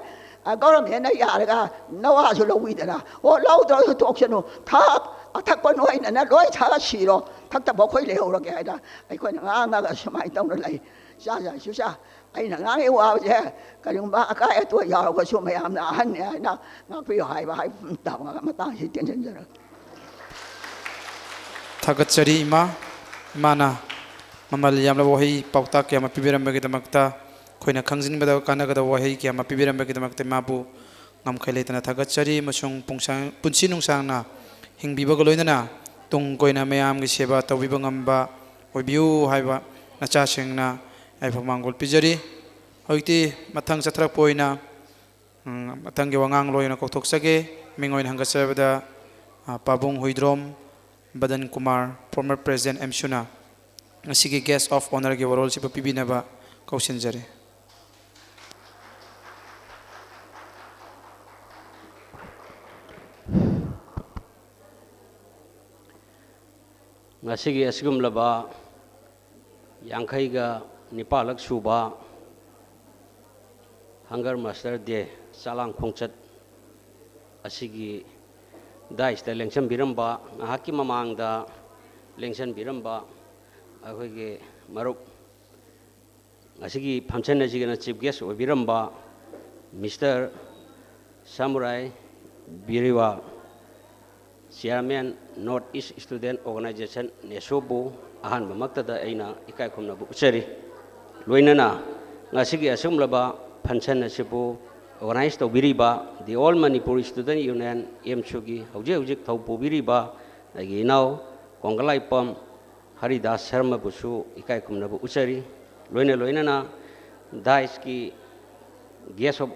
ꯒꯣꯔꯃꯦꯟꯅ ꯌꯥꯔꯒ ꯅꯋꯥꯁꯨ ꯂꯧꯕꯤꯗꯅ, ꯑꯣ, ꯂꯧꯗ꯭ꯔꯁꯨ ꯇꯣꯛꯁꯅꯨ, ꯊꯛ-, ꯑꯊꯛꯄ ꯅꯣꯏꯅꯅ ꯂꯣꯏ ꯊꯛꯑ ꯁꯤꯔꯣ, ꯊꯛꯇꯕ ꯑꯩꯈꯣꯏ ꯂꯩꯍꯧꯔꯒꯦ" ꯍꯥꯏꯅ ꯑꯩꯈꯣꯏꯅ ꯉꯥꯡꯉꯒ ꯁꯨꯃꯥꯏꯅ ꯇꯧꯅ ꯂꯩ꯫ ꯆꯥ ꯆꯥ ꯁꯨ ꯆꯥ꯫ ꯑꯩꯅ ꯉꯥꯡꯉꯤ ꯋꯥꯁꯦ ꯀꯔꯤꯒꯨꯝꯕ ꯑꯀꯥꯏ ꯑꯇꯣꯏ ꯌꯥꯎꯔꯒꯁꯨ ꯃꯌꯥꯝꯅ ꯑꯍꯟꯅꯤ ꯍꯥꯏꯅ ꯉꯥꯛꯄꯤꯌꯨ ꯍꯥꯏꯕ ꯍꯥꯏꯕ ꯇꯥꯕ ꯃꯇꯥꯡꯁꯤ ꯇꯦꯟꯁꯤꯟꯖꯔꯒꯦ꯫ ꯊꯥꯒꯠꯆꯔꯤ ꯏꯃꯥ꯫ ꯏꯃꯥꯅ ꯃꯃꯜ ꯌꯥꯝꯂꯕ ꯋꯥꯍꯩ ꯄꯥꯎꯇꯥꯛ ꯀꯌꯥ ꯑꯃ ꯄꯤꯕꯤꯔꯝꯕꯒꯤꯗꯃꯛꯇ, ꯑꯩꯈꯣꯏꯅ ꯈꯪꯖꯤꯟꯕꯗ ꯀꯥꯟꯅꯒꯗꯕ ꯋꯥꯍꯩ ꯀꯌꯥ ꯑꯃ ꯄꯤꯕꯤꯔꯝꯕꯒꯤꯗꯃꯛꯇ ꯏꯃꯥꯕꯨ ꯉꯝꯈꯩ ꯂꯩꯇꯅ ꯊꯥꯒꯠꯆꯔꯤ, ꯑꯃꯁꯨꯡ ꯄꯨꯡꯁꯥꯡ-, ꯄꯨꯟꯁꯤ ꯅꯨꯡꯁꯥꯡꯅ ꯍꯤꯡꯕꯤꯕꯒ ꯂꯣꯏꯅꯅ ꯇꯨꯡ ꯀꯣꯏꯅ ꯃꯌꯥꯝꯒꯤ ꯁꯦꯕꯥ ꯇꯧꯕꯤꯕ ꯉꯝꯕ ꯑꯣꯏꯕꯤꯌꯨ ꯍꯥꯏꯕ ꯅꯆꯥꯁꯤꯡꯅ ꯌꯥꯏꯐ ꯃꯥꯡꯒꯣꯜ ꯄꯤꯖꯔꯤ꯫ ꯍꯧꯖꯤꯛꯇꯤ ꯃꯊꯪ ꯆꯠꯊꯔꯛꯄ ꯑꯣꯏꯅ, ꯎꯝ, ꯃꯊꯪꯒꯤ ꯋꯥꯉꯥꯡꯂꯣꯏ ꯑꯣꯏꯅ ꯀꯧꯊꯣꯛꯆꯒꯦ꯫ ꯃꯤꯡ ꯑꯣꯏꯅ ꯍꯪꯒꯠꯆꯔꯕꯗ, ꯑ, ꯄꯥꯕꯨꯡ ꯍꯨꯏꯗ꯭ꯔꯣꯝ ꯕꯗꯟ ꯀꯨꯃꯥꯔ, former president ꯑꯦꯝꯁꯨꯅ ꯉꯁꯤꯒꯤ guest of honourꯒꯤ ꯋꯥꯔꯣꯜꯁꯤꯕꯨ ꯄꯤꯕꯤꯅꯕ ꯀꯧꯁꯤꯟꯖꯔꯤ꯫ ꯉꯁꯤꯒꯤ ꯑꯁꯤꯒꯨꯝꯂꯕ ꯌꯥꯡꯈꯩꯒ ꯅꯤꯄꯥꯜꯂꯛ ꯁꯨꯕ Hunger Master Day ꯆꯥꯂꯥꯡ ꯈꯣꯡꯆꯠ ꯑꯁꯤꯒꯤ ꯗꯥꯏꯁꯇ ꯂꯦꯡꯁꯤꯟꯕꯤꯔꯝꯕ, ꯉꯥꯏꯍꯥꯛꯀꯤ ꯃꯃꯥꯡꯗ ꯂꯦꯡꯁꯤꯟꯕꯤꯔꯝꯕ ꯑꯩꯈꯣꯏꯒꯤ ꯃꯔꯨꯞ, ꯉꯁꯤꯒꯤ function ꯑꯁꯤꯒꯤꯅ chief guest ꯑꯣꯏꯕꯤꯔꯝꯕ Mister ꯁꯥꯃꯨꯔꯥꯏ ꯕꯤꯔꯤꯋꯥ, Chairman North East Student Organization, ꯅꯦꯁꯣꯕꯨ ꯑꯍꯥꯟꯕꯃꯛꯇꯗ ꯑꯩꯅ ꯏꯀꯥꯏ ꯈꯨꯝꯅꯕ ꯎꯠꯆꯔꯤ꯫ ꯂꯣꯏꯅꯅ ꯉꯁꯤꯒꯤ ꯑꯁꯤꯒꯨꯝꯂꯕ function ꯑꯁꯤꯕꯨ organize ꯇꯧꯕꯤꯔꯤꯕ The All Manipuri Student Union, ꯑꯦꯝꯁꯨꯒꯤ ꯍꯧꯖꯤꯛ ꯍꯧꯖꯤꯛ ꯊꯧ ꯄꯨꯕꯤꯔꯤꯕ ꯑꯩꯒꯤ ꯏꯅꯥꯎ ꯀꯣꯡꯒꯂꯥꯏꯄꯝ ꯍꯔꯤꯗꯥꯁ ꯁꯔꯃꯕꯨꯁꯨ ꯏꯀꯥꯏ ꯈꯨꯝꯅꯕ ꯎꯠꯆꯔꯤ꯫ ꯂꯣꯏꯅ ꯂꯣꯏꯅꯅ ꯗꯥꯏꯁꯀꯤ guest of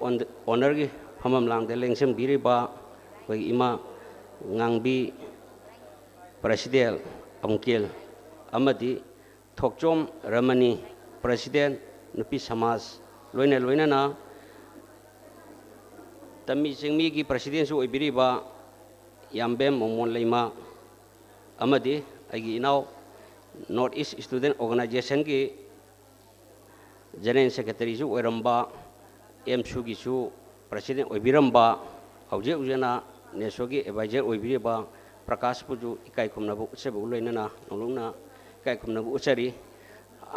honor-ꯒꯤ ꯐꯝꯐꯝ ꯂꯥꯡꯗ ꯂꯦꯡꯁꯤꯟꯕꯤꯔꯤꯕ ꯑꯩꯈꯣꯏꯒꯤ ꯏꯃꯥ ꯉꯥꯡꯕꯤ President ꯑꯃꯨꯀꯦꯜ ꯑꯃꯗꯤ ꯊꯣꯛꯆꯣꯝ ꯔꯃꯅꯤ President ꯅꯨꯄꯤ ꯁꯃꯥꯖ, ꯂꯣꯏꯅ ꯂꯣꯏꯅꯅ ꯇꯝꯃꯤ ꯆꯤꯡꯃꯤꯒꯤ President-ꯁꯨ ꯑꯣꯏꯕꯤꯔꯤꯕ ꯌꯥꯝꯕꯦꯝ ꯃꯣꯃꯣꯟ ꯂꯩꯃ ꯑꯃꯗꯤ ꯑꯩꯒꯤ ꯏꯅꯥꯎ North East Student Organization-ꯒꯤ General Secretary-ꯁꯨ ꯑꯣꯏꯔꯝꯕ, ꯑꯦꯝꯁꯨꯒꯤꯁꯨ President ꯑꯣꯏꯕꯤꯔꯝꯕ, ꯍꯧꯖꯤꯛ ꯍꯧꯖꯤꯛꯅ ꯅꯦꯁꯣꯒꯤ advisor ꯑꯣꯏꯕꯤꯔꯤꯕ ꯄ꯭ꯔꯀꯥꯁꯄꯨꯁꯨ ꯏꯀꯥꯏ ꯈꯨꯝꯅꯕ ꯎꯠꯆꯕꯒ ꯂꯣꯏꯅꯅ ꯅꯧꯂꯨꯛꯅ ꯏꯀꯥꯏ ꯈꯨꯝꯅꯕ ꯎꯠꯆꯔꯤ꯫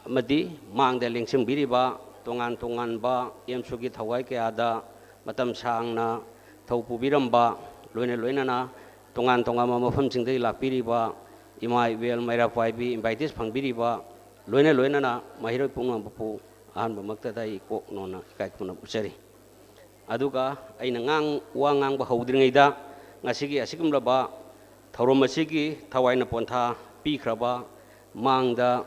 ꯑꯃꯗꯤ ꯃꯥꯡꯗ ꯂꯦꯡꯁꯤꯟꯕꯤꯔꯤꯕ ꯇꯣꯉꯥꯟ ꯇꯣꯉꯥꯟꯕ ꯑꯦꯝꯁꯨꯒꯤ ꯊꯧꯒꯥꯏ ꯀꯌꯥꯗ ꯃꯇꯝ ꯁꯥꯡꯅ ꯊꯧ ꯄꯨꯕꯤꯔꯝꯕ, ꯂꯣꯏꯅ ꯂꯣꯏꯅꯅ ꯇꯣꯉꯥꯟ ꯇꯣꯉꯥꯟꯕ ꯃꯐꯝꯁꯤꯡꯗꯒꯤ ꯂꯥꯛꯄꯤꯔꯤꯕ ꯏꯃꯥ ꯏꯕꯦꯜ ꯃꯩꯔꯥ ꯄꯥꯏꯕꯤ invites ꯐꯪꯕꯤꯔꯤꯕ, ꯂꯣꯏꯅ ꯂꯣꯏꯅꯅ ꯃꯍꯩꯔꯣꯏ ꯄꯨꯝꯅꯃꯛꯄꯨ ꯑꯍꯥꯟꯕꯃꯛꯇꯗ ꯑꯩ ꯀꯣꯛ ꯅꯣꯟꯅ ꯏꯀꯥꯏ ꯈꯨꯝꯅꯕ ꯎꯠꯆꯔꯤ꯫ ꯑꯗꯨꯒ ꯑꯩꯅ ꯉꯥꯡ-, ꯋꯥ ꯉꯥꯡꯕ ꯍꯧꯗ꯭ꯔꯤꯉꯩꯗ ꯉꯁꯤꯒꯤ ꯑꯁꯤꯒꯨꯝꯂꯕ ꯊꯧꯔꯝ ꯑꯁꯤꯒꯤ ꯊꯋꯥꯏꯅ ꯄꯣꯟꯊꯥ ꯄꯤꯈ꯭ꯔꯕ ꯃꯥꯡꯗ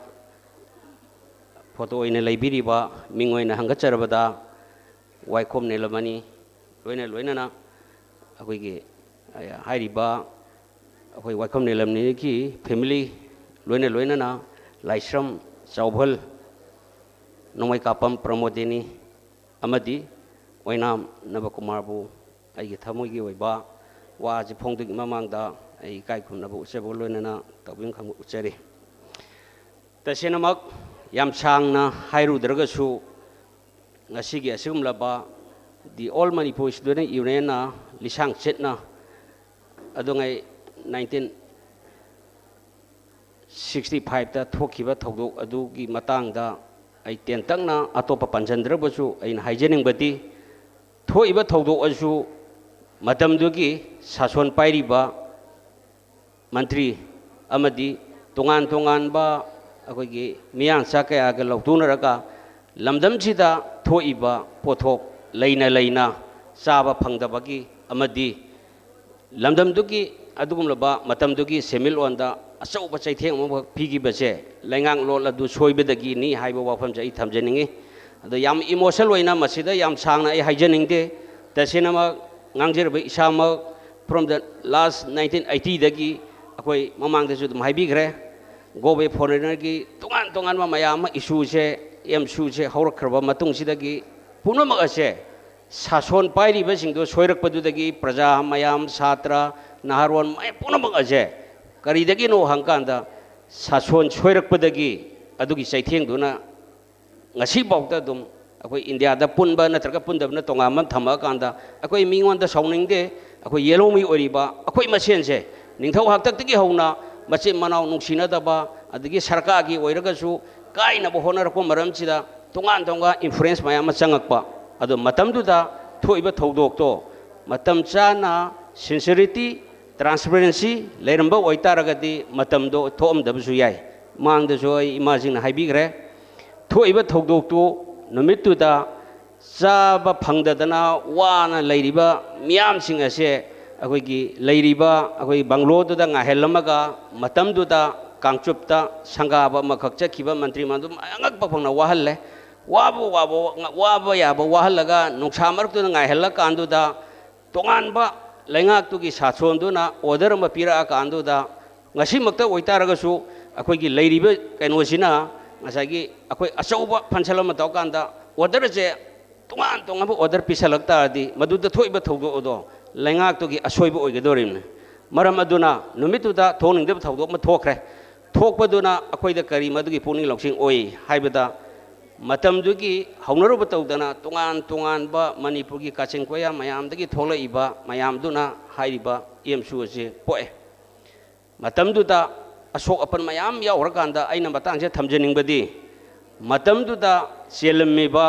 photo ꯑꯣꯏꯅ ꯂꯩꯕꯤꯔꯤꯕ ꯃꯤꯡ ꯑꯣꯏꯅ ꯍꯪꯒꯠꯆꯔꯕꯗ ꯋꯥꯏꯈꯣꯝ ꯅꯤꯂꯃꯅꯤ, ꯂꯣꯏꯅ ꯂꯣꯏꯅꯅ ꯑꯩꯈꯣꯏꯒꯤ, ꯑ, ꯍꯥꯏꯔꯤꯕ ꯑꯩꯈꯣꯏ ꯋꯥꯏꯈꯣꯝ ꯅꯤꯂꯃꯅꯤꯒꯤ family, ꯂꯣꯏꯅ ꯂꯣꯏꯅꯅ ꯂꯥꯏꯁ꯭ꯔꯝ ꯆꯥꯎꯕꯜ, ꯅꯣꯡꯃꯩꯀꯥꯄꯝ ꯄ꯭ꯔꯃꯣꯗꯤꯅꯤ ꯑꯃꯗꯤ ꯑꯣꯏꯅꯥꯝ ꯅꯕꯀꯨꯃꯥꯔꯕꯨ ꯑꯩꯒꯤ ꯊꯃꯣꯏꯒꯤ ꯑꯣꯏꯕ ꯋꯥ ꯑꯁꯤ ꯐꯣꯡꯗꯣꯛꯏ ꯃꯃꯥꯡꯗ ꯑꯩ ꯏꯀꯥꯏ ꯈꯨꯝꯅꯕ ꯎꯠꯆꯕꯒ ꯂꯣꯏꯅꯅ ꯇꯧꯕꯤꯃꯈꯪ ꯎꯠꯆꯔꯤ꯫ ꯇꯁꯦꯡꯅꯃꯛ ꯌꯥꯝ ꯁꯥꯡꯅ ꯍꯥꯏꯔꯨꯗ꯭ꯔꯒꯁꯨ, ꯉꯁꯤꯒꯤ ꯑꯁꯤꯒꯨꯝꯂꯕ The All Manipur Student Unionꯅ ꯂꯤꯁꯥꯡ ꯆꯦꯠꯅ ꯑꯗꯨꯉꯩ nineteen sixty fiveꯇ ꯊꯣꯛꯈꯤꯕ ꯊꯧꯗꯣꯛ ꯑꯗꯨꯒꯤ ꯃꯇꯥꯡꯗ ꯑꯩ ꯇꯦꯟꯇꯛꯅ ꯑꯇꯣꯞꯄ ꯄꯟꯖꯟꯗ꯭ꯔꯕꯁꯨ, ꯑꯩꯅ ꯍꯥꯏꯖꯅꯤꯡꯕꯗꯤ, ꯊꯣꯛꯏꯕ ꯊꯧꯗꯣꯛ ꯑꯁꯤꯁꯨ ꯃꯇꯝꯗꯨꯒꯤ ꯁꯥꯁꯣꯟ ꯄꯥꯏꯔꯤꯕ ꯃꯟꯇ꯭ꯔꯤ ꯑꯃꯗꯤ ꯇꯣꯉꯥꯟ ꯇꯣꯉꯥꯟꯕ ꯑꯩꯈꯣꯏꯒꯤ ꯃꯤꯌꯥꯟꯆꯥ ꯀꯌꯥꯒ ꯂꯧꯊꯣꯛꯅꯔꯒ ꯂꯝꯗꯝꯁꯤꯗ ꯊꯣꯛꯏꯕ ꯄꯣꯠꯊꯣꯛ ꯂꯩꯅ ꯂꯩꯅ ꯆꯥꯕ ꯐꯪꯗꯕꯒꯤ ꯑꯃꯗꯤ ꯂꯝꯗꯝꯗꯨꯒꯤ ꯑꯗꯨꯒꯨꯝꯂꯕ ꯃꯇꯝꯗꯨꯒꯤ ꯁꯦꯟꯃꯤꯠꯂꯣꯟꯗ ꯑꯆꯧꯕ ꯆꯩꯊꯦꯡ ꯑꯃꯈꯛ ꯄꯤꯈꯤꯕꯁꯦ ꯂꯩꯉꯥꯛꯂꯣꯟ ꯑꯗꯨ ꯁꯣꯏꯕꯗꯒꯤꯅꯤ ꯍꯥꯏꯕ ꯋꯥꯐꯝꯁꯦ ꯑꯩ ꯊꯝꯖꯅꯤꯡꯉꯤ꯫ ꯑꯗꯣ ꯌꯥꯝ emotional ꯑꯣꯏꯅ ꯃꯁꯤꯗ ꯌꯥꯝ ꯁꯥꯡꯅ ꯑꯩ ꯍꯥꯏꯖꯅꯤꯡꯗꯦ꯫ ꯇꯁꯦꯡꯅꯃꯛ ꯉꯥꯡꯖꯔꯤꯕ ꯏꯁꯥꯃꯛ from the last nineteen eightyꯗꯒꯤ ꯑꯩꯈꯣꯏ ꯃꯃꯥꯡꯗꯁꯨ ꯑꯗꯨꯝ ꯍꯥꯏꯕꯤꯈ꯭ꯔꯦ, ꯒꯣ ꯕꯦꯛ ꯐꯣꯔꯦꯅꯔꯒꯤ ꯇꯣꯉꯥꯟ ꯇꯣꯉꯥꯟꯕ ꯃꯌꯥꯝ ꯑꯃ ꯏꯁꯨꯁꯦ, ꯑꯦꯝꯁꯨꯁꯦ ꯍꯧꯔꯛꯈ꯭ꯔꯕ ꯃꯇꯨꯡꯁꯤꯗꯒꯤ ꯄꯨꯝꯅꯃꯛ ꯑꯁꯦ ꯁꯥꯁꯣꯟ ꯄꯥꯏꯔꯤꯕꯁꯤꯡꯗꯣ ꯁꯣꯏꯔꯛꯄꯗꯨꯗꯒꯤ ꯄ꯭ꯔꯖꯥ ꯃꯌꯥꯝ, ꯁꯥꯇ꯭ꯔ, ꯅꯍꯥꯔꯣꯟ ꯃꯌꯥꯝ ꯄꯨꯝꯅꯃꯛ ꯑꯁꯦ ꯀꯔꯤꯗꯒꯤꯅꯣ ꯍꯪꯀꯥꯟꯗ ꯁꯥꯁꯣꯟ ꯁꯣꯏꯔꯛꯄꯗꯒꯤ ꯑꯗꯨꯒꯤ ꯆꯩꯊꯦꯡꯗꯨꯅ ꯉꯁꯤꯐꯥꯎꯗ ꯑꯗꯨꯝ ꯑꯩꯈꯣꯏ ꯏꯟꯗꯤꯌꯥꯗ ꯄꯨꯟꯕ ꯅꯠꯇ꯭ꯔꯒ ꯄꯨꯟꯗꯕꯅ ꯇꯣꯉꯥꯟꯕ ꯑꯃ ꯊꯝꯃꯛꯑꯀꯥꯟꯗ ꯑꯩꯈꯣꯏ ꯃꯤꯉꯣꯟꯗ ꯁꯥꯎꯅꯤꯡꯗꯦ꯫ ꯑꯩꯈꯣꯏ ꯌꯦꯜꯍꯧꯃꯤ ꯑꯣꯏꯔꯤꯕ ꯑꯩꯈꯣꯏ ꯃꯁꯦꯟꯁꯦ ꯅꯤꯡꯊꯧ ꯍꯥꯛꯇꯛꯇꯒꯤ ꯍꯧꯅ ꯃꯆꯤꯟ ꯃꯅꯥꯎ ꯅꯨꯡꯁꯤꯅꯗꯕ, ꯑꯗꯒꯤ ꯁꯔꯀꯥꯔꯒꯤ ꯑꯣꯏꯔꯒꯁꯨ ꯀꯥꯏꯅꯕ ꯍꯣꯠꯅꯔꯛꯄ ꯃꯔꯝꯁꯤꯗ ꯇꯣꯉꯥꯟ ꯇꯣꯉꯥꯟ influence ꯃꯌꯥꯝ ꯑꯃ ꯆꯪꯉꯛꯄ꯫ ꯑꯗꯣ ꯃꯇꯝꯗꯨꯗ ꯊꯣꯛꯏꯕ ꯊꯧꯗꯣꯛꯇꯣ ꯃꯇꯝ ꯆꯥꯅ sincerity, transparency ꯂꯩꯔꯝꯕ ꯑꯣꯏꯇꯥꯔꯒꯗꯤ ꯃꯇꯝꯗꯣ ꯊꯣꯛꯑꯝꯗꯕꯁꯨ ꯌꯥꯏ꯫ ꯃꯥꯡꯗꯁꯨ ꯑꯩ ꯏꯃꯥꯁꯤꯡꯅ ꯍꯥꯏꯕꯤꯈ꯭ꯔꯦ꯫ ꯊꯣꯛꯏꯕ ꯊꯧꯗꯣꯛꯇꯨ ꯅꯨꯃꯤꯠꯇꯨꯗ ꯆꯥꯕ ꯐꯪꯗꯗꯅ ꯋꯥꯅ ꯂꯩꯔꯤꯕ ꯃꯤꯌꯥꯝꯁꯤꯡ ꯑꯁꯦ ꯑꯩꯈꯣꯏꯒꯤ ꯂꯩꯔꯤꯕ ꯑꯩꯈꯣꯏ ꯕꯪꯒ꯭ꯂꯣꯗꯨꯗ ꯉꯥꯏꯍꯜꯂꯝꯃꯒ ꯃꯇꯝꯗꯨꯗ ꯀꯥꯡꯆꯨꯞꯇ ꯁꯪꯒꯥꯕ ꯑꯃꯈꯛ ꯆꯠꯈꯤꯕ ꯃꯟꯇ꯭ꯔꯤ ꯃꯌꯥꯝꯗꯨ ꯑꯉꯛꯄ ꯐꯪꯅ ꯋꯥꯍꯜꯂꯦ꯫ ꯋꯥꯕ, ꯋꯥꯕ, ꯋꯥꯕ ꯌꯥꯕ ꯋꯥꯍꯜꯂꯒ ꯅꯨꯡꯁꯥ ꯃꯔꯛꯇꯨꯗ ꯉꯥꯏꯍꯜꯂꯀꯥꯟꯗꯨꯗ ꯇꯣꯉꯥꯟꯕ ꯂꯩꯉꯥꯛꯇꯨꯒꯤ ꯁꯥꯁꯣꯟꯗꯨꯅ order ꯑꯃ ꯄꯤꯔꯛꯑꯀꯥꯟꯗꯨꯗ ꯉꯁꯤꯃꯛꯇ ꯑꯣꯏꯇꯥꯔꯒꯁꯨ ꯑꯩꯈꯣꯏꯒꯤ ꯂꯩꯔꯤꯕ ꯀꯩꯅꯣꯁꯤꯅ ꯉꯁꯥꯏꯒꯤ ꯑꯩꯈꯣꯏ ꯑꯆꯧꯕ function ꯑꯃ ꯇꯧꯔꯀꯥꯟꯗ order ꯑꯁꯦ ꯇꯣꯉꯥꯟ ꯇꯣꯉꯥꯟꯕ order ꯄꯤꯁꯜꯂꯛ ꯇꯥꯔꯗꯤ ꯃꯗꯨꯗ ꯊꯣꯛꯏꯕ ꯊꯧꯗꯣꯛ ꯑꯗꯣ ꯂꯩꯉꯥꯛꯇꯨꯒꯤ ꯑꯁꯣꯏꯕ ꯑꯣꯏꯒꯗꯧꯔꯤꯕꯅꯤ꯫ ꯃꯔꯝ ꯑꯗꯨꯅ ꯅꯨꯃꯤꯠꯇꯨꯗ ꯊꯣꯛꯅꯤꯡꯗꯕ ꯊꯧꯗꯣꯛ ꯑꯃ ꯊꯣꯛꯈ꯭ꯔꯦ꯫ ꯊꯣꯛꯄꯗꯨꯅ ꯑꯩꯈꯣꯏꯗ ꯀꯔꯤ ꯃꯗꯨꯒꯤ ꯄꯨꯛꯅꯤꯡ ꯂꯧꯁꯤꯡ ꯑꯣꯏ ꯍꯥꯏꯕꯗ, ꯃꯇꯝꯗꯨꯒꯤ ꯍꯧꯅꯔꯨꯕ ꯇꯧꯗꯅ ꯇꯣꯉꯥꯟ ꯇꯣꯉꯥꯟꯕ ꯃꯅꯤꯄꯨꯔꯒꯤ ꯀꯥꯆꯤꯟ ꯀꯣꯌꯥ ꯃꯌꯥꯝꯗꯒꯤ ꯊꯣꯛꯂꯛꯏꯕ ꯃꯌꯥꯝꯗꯨꯅ ꯍꯥꯏꯔꯤꯕ ꯑꯦꯝꯁꯨ ꯑꯁꯤ ꯄꯣꯛꯑꯦ꯫ ꯃꯇꯝꯗꯨꯗ ꯑꯁꯣꯛ ꯑꯄꯟ ꯃꯌꯥꯝ ꯌꯥꯎꯔꯀꯥꯟꯗ ꯑꯩꯅ ꯃꯇꯥꯡꯁꯤꯗ ꯊꯝꯖꯅꯤꯡꯕꯗꯤ, ꯃꯇꯝꯗꯨꯗ ꯆꯦꯜꯂꯝꯃꯤꯕ,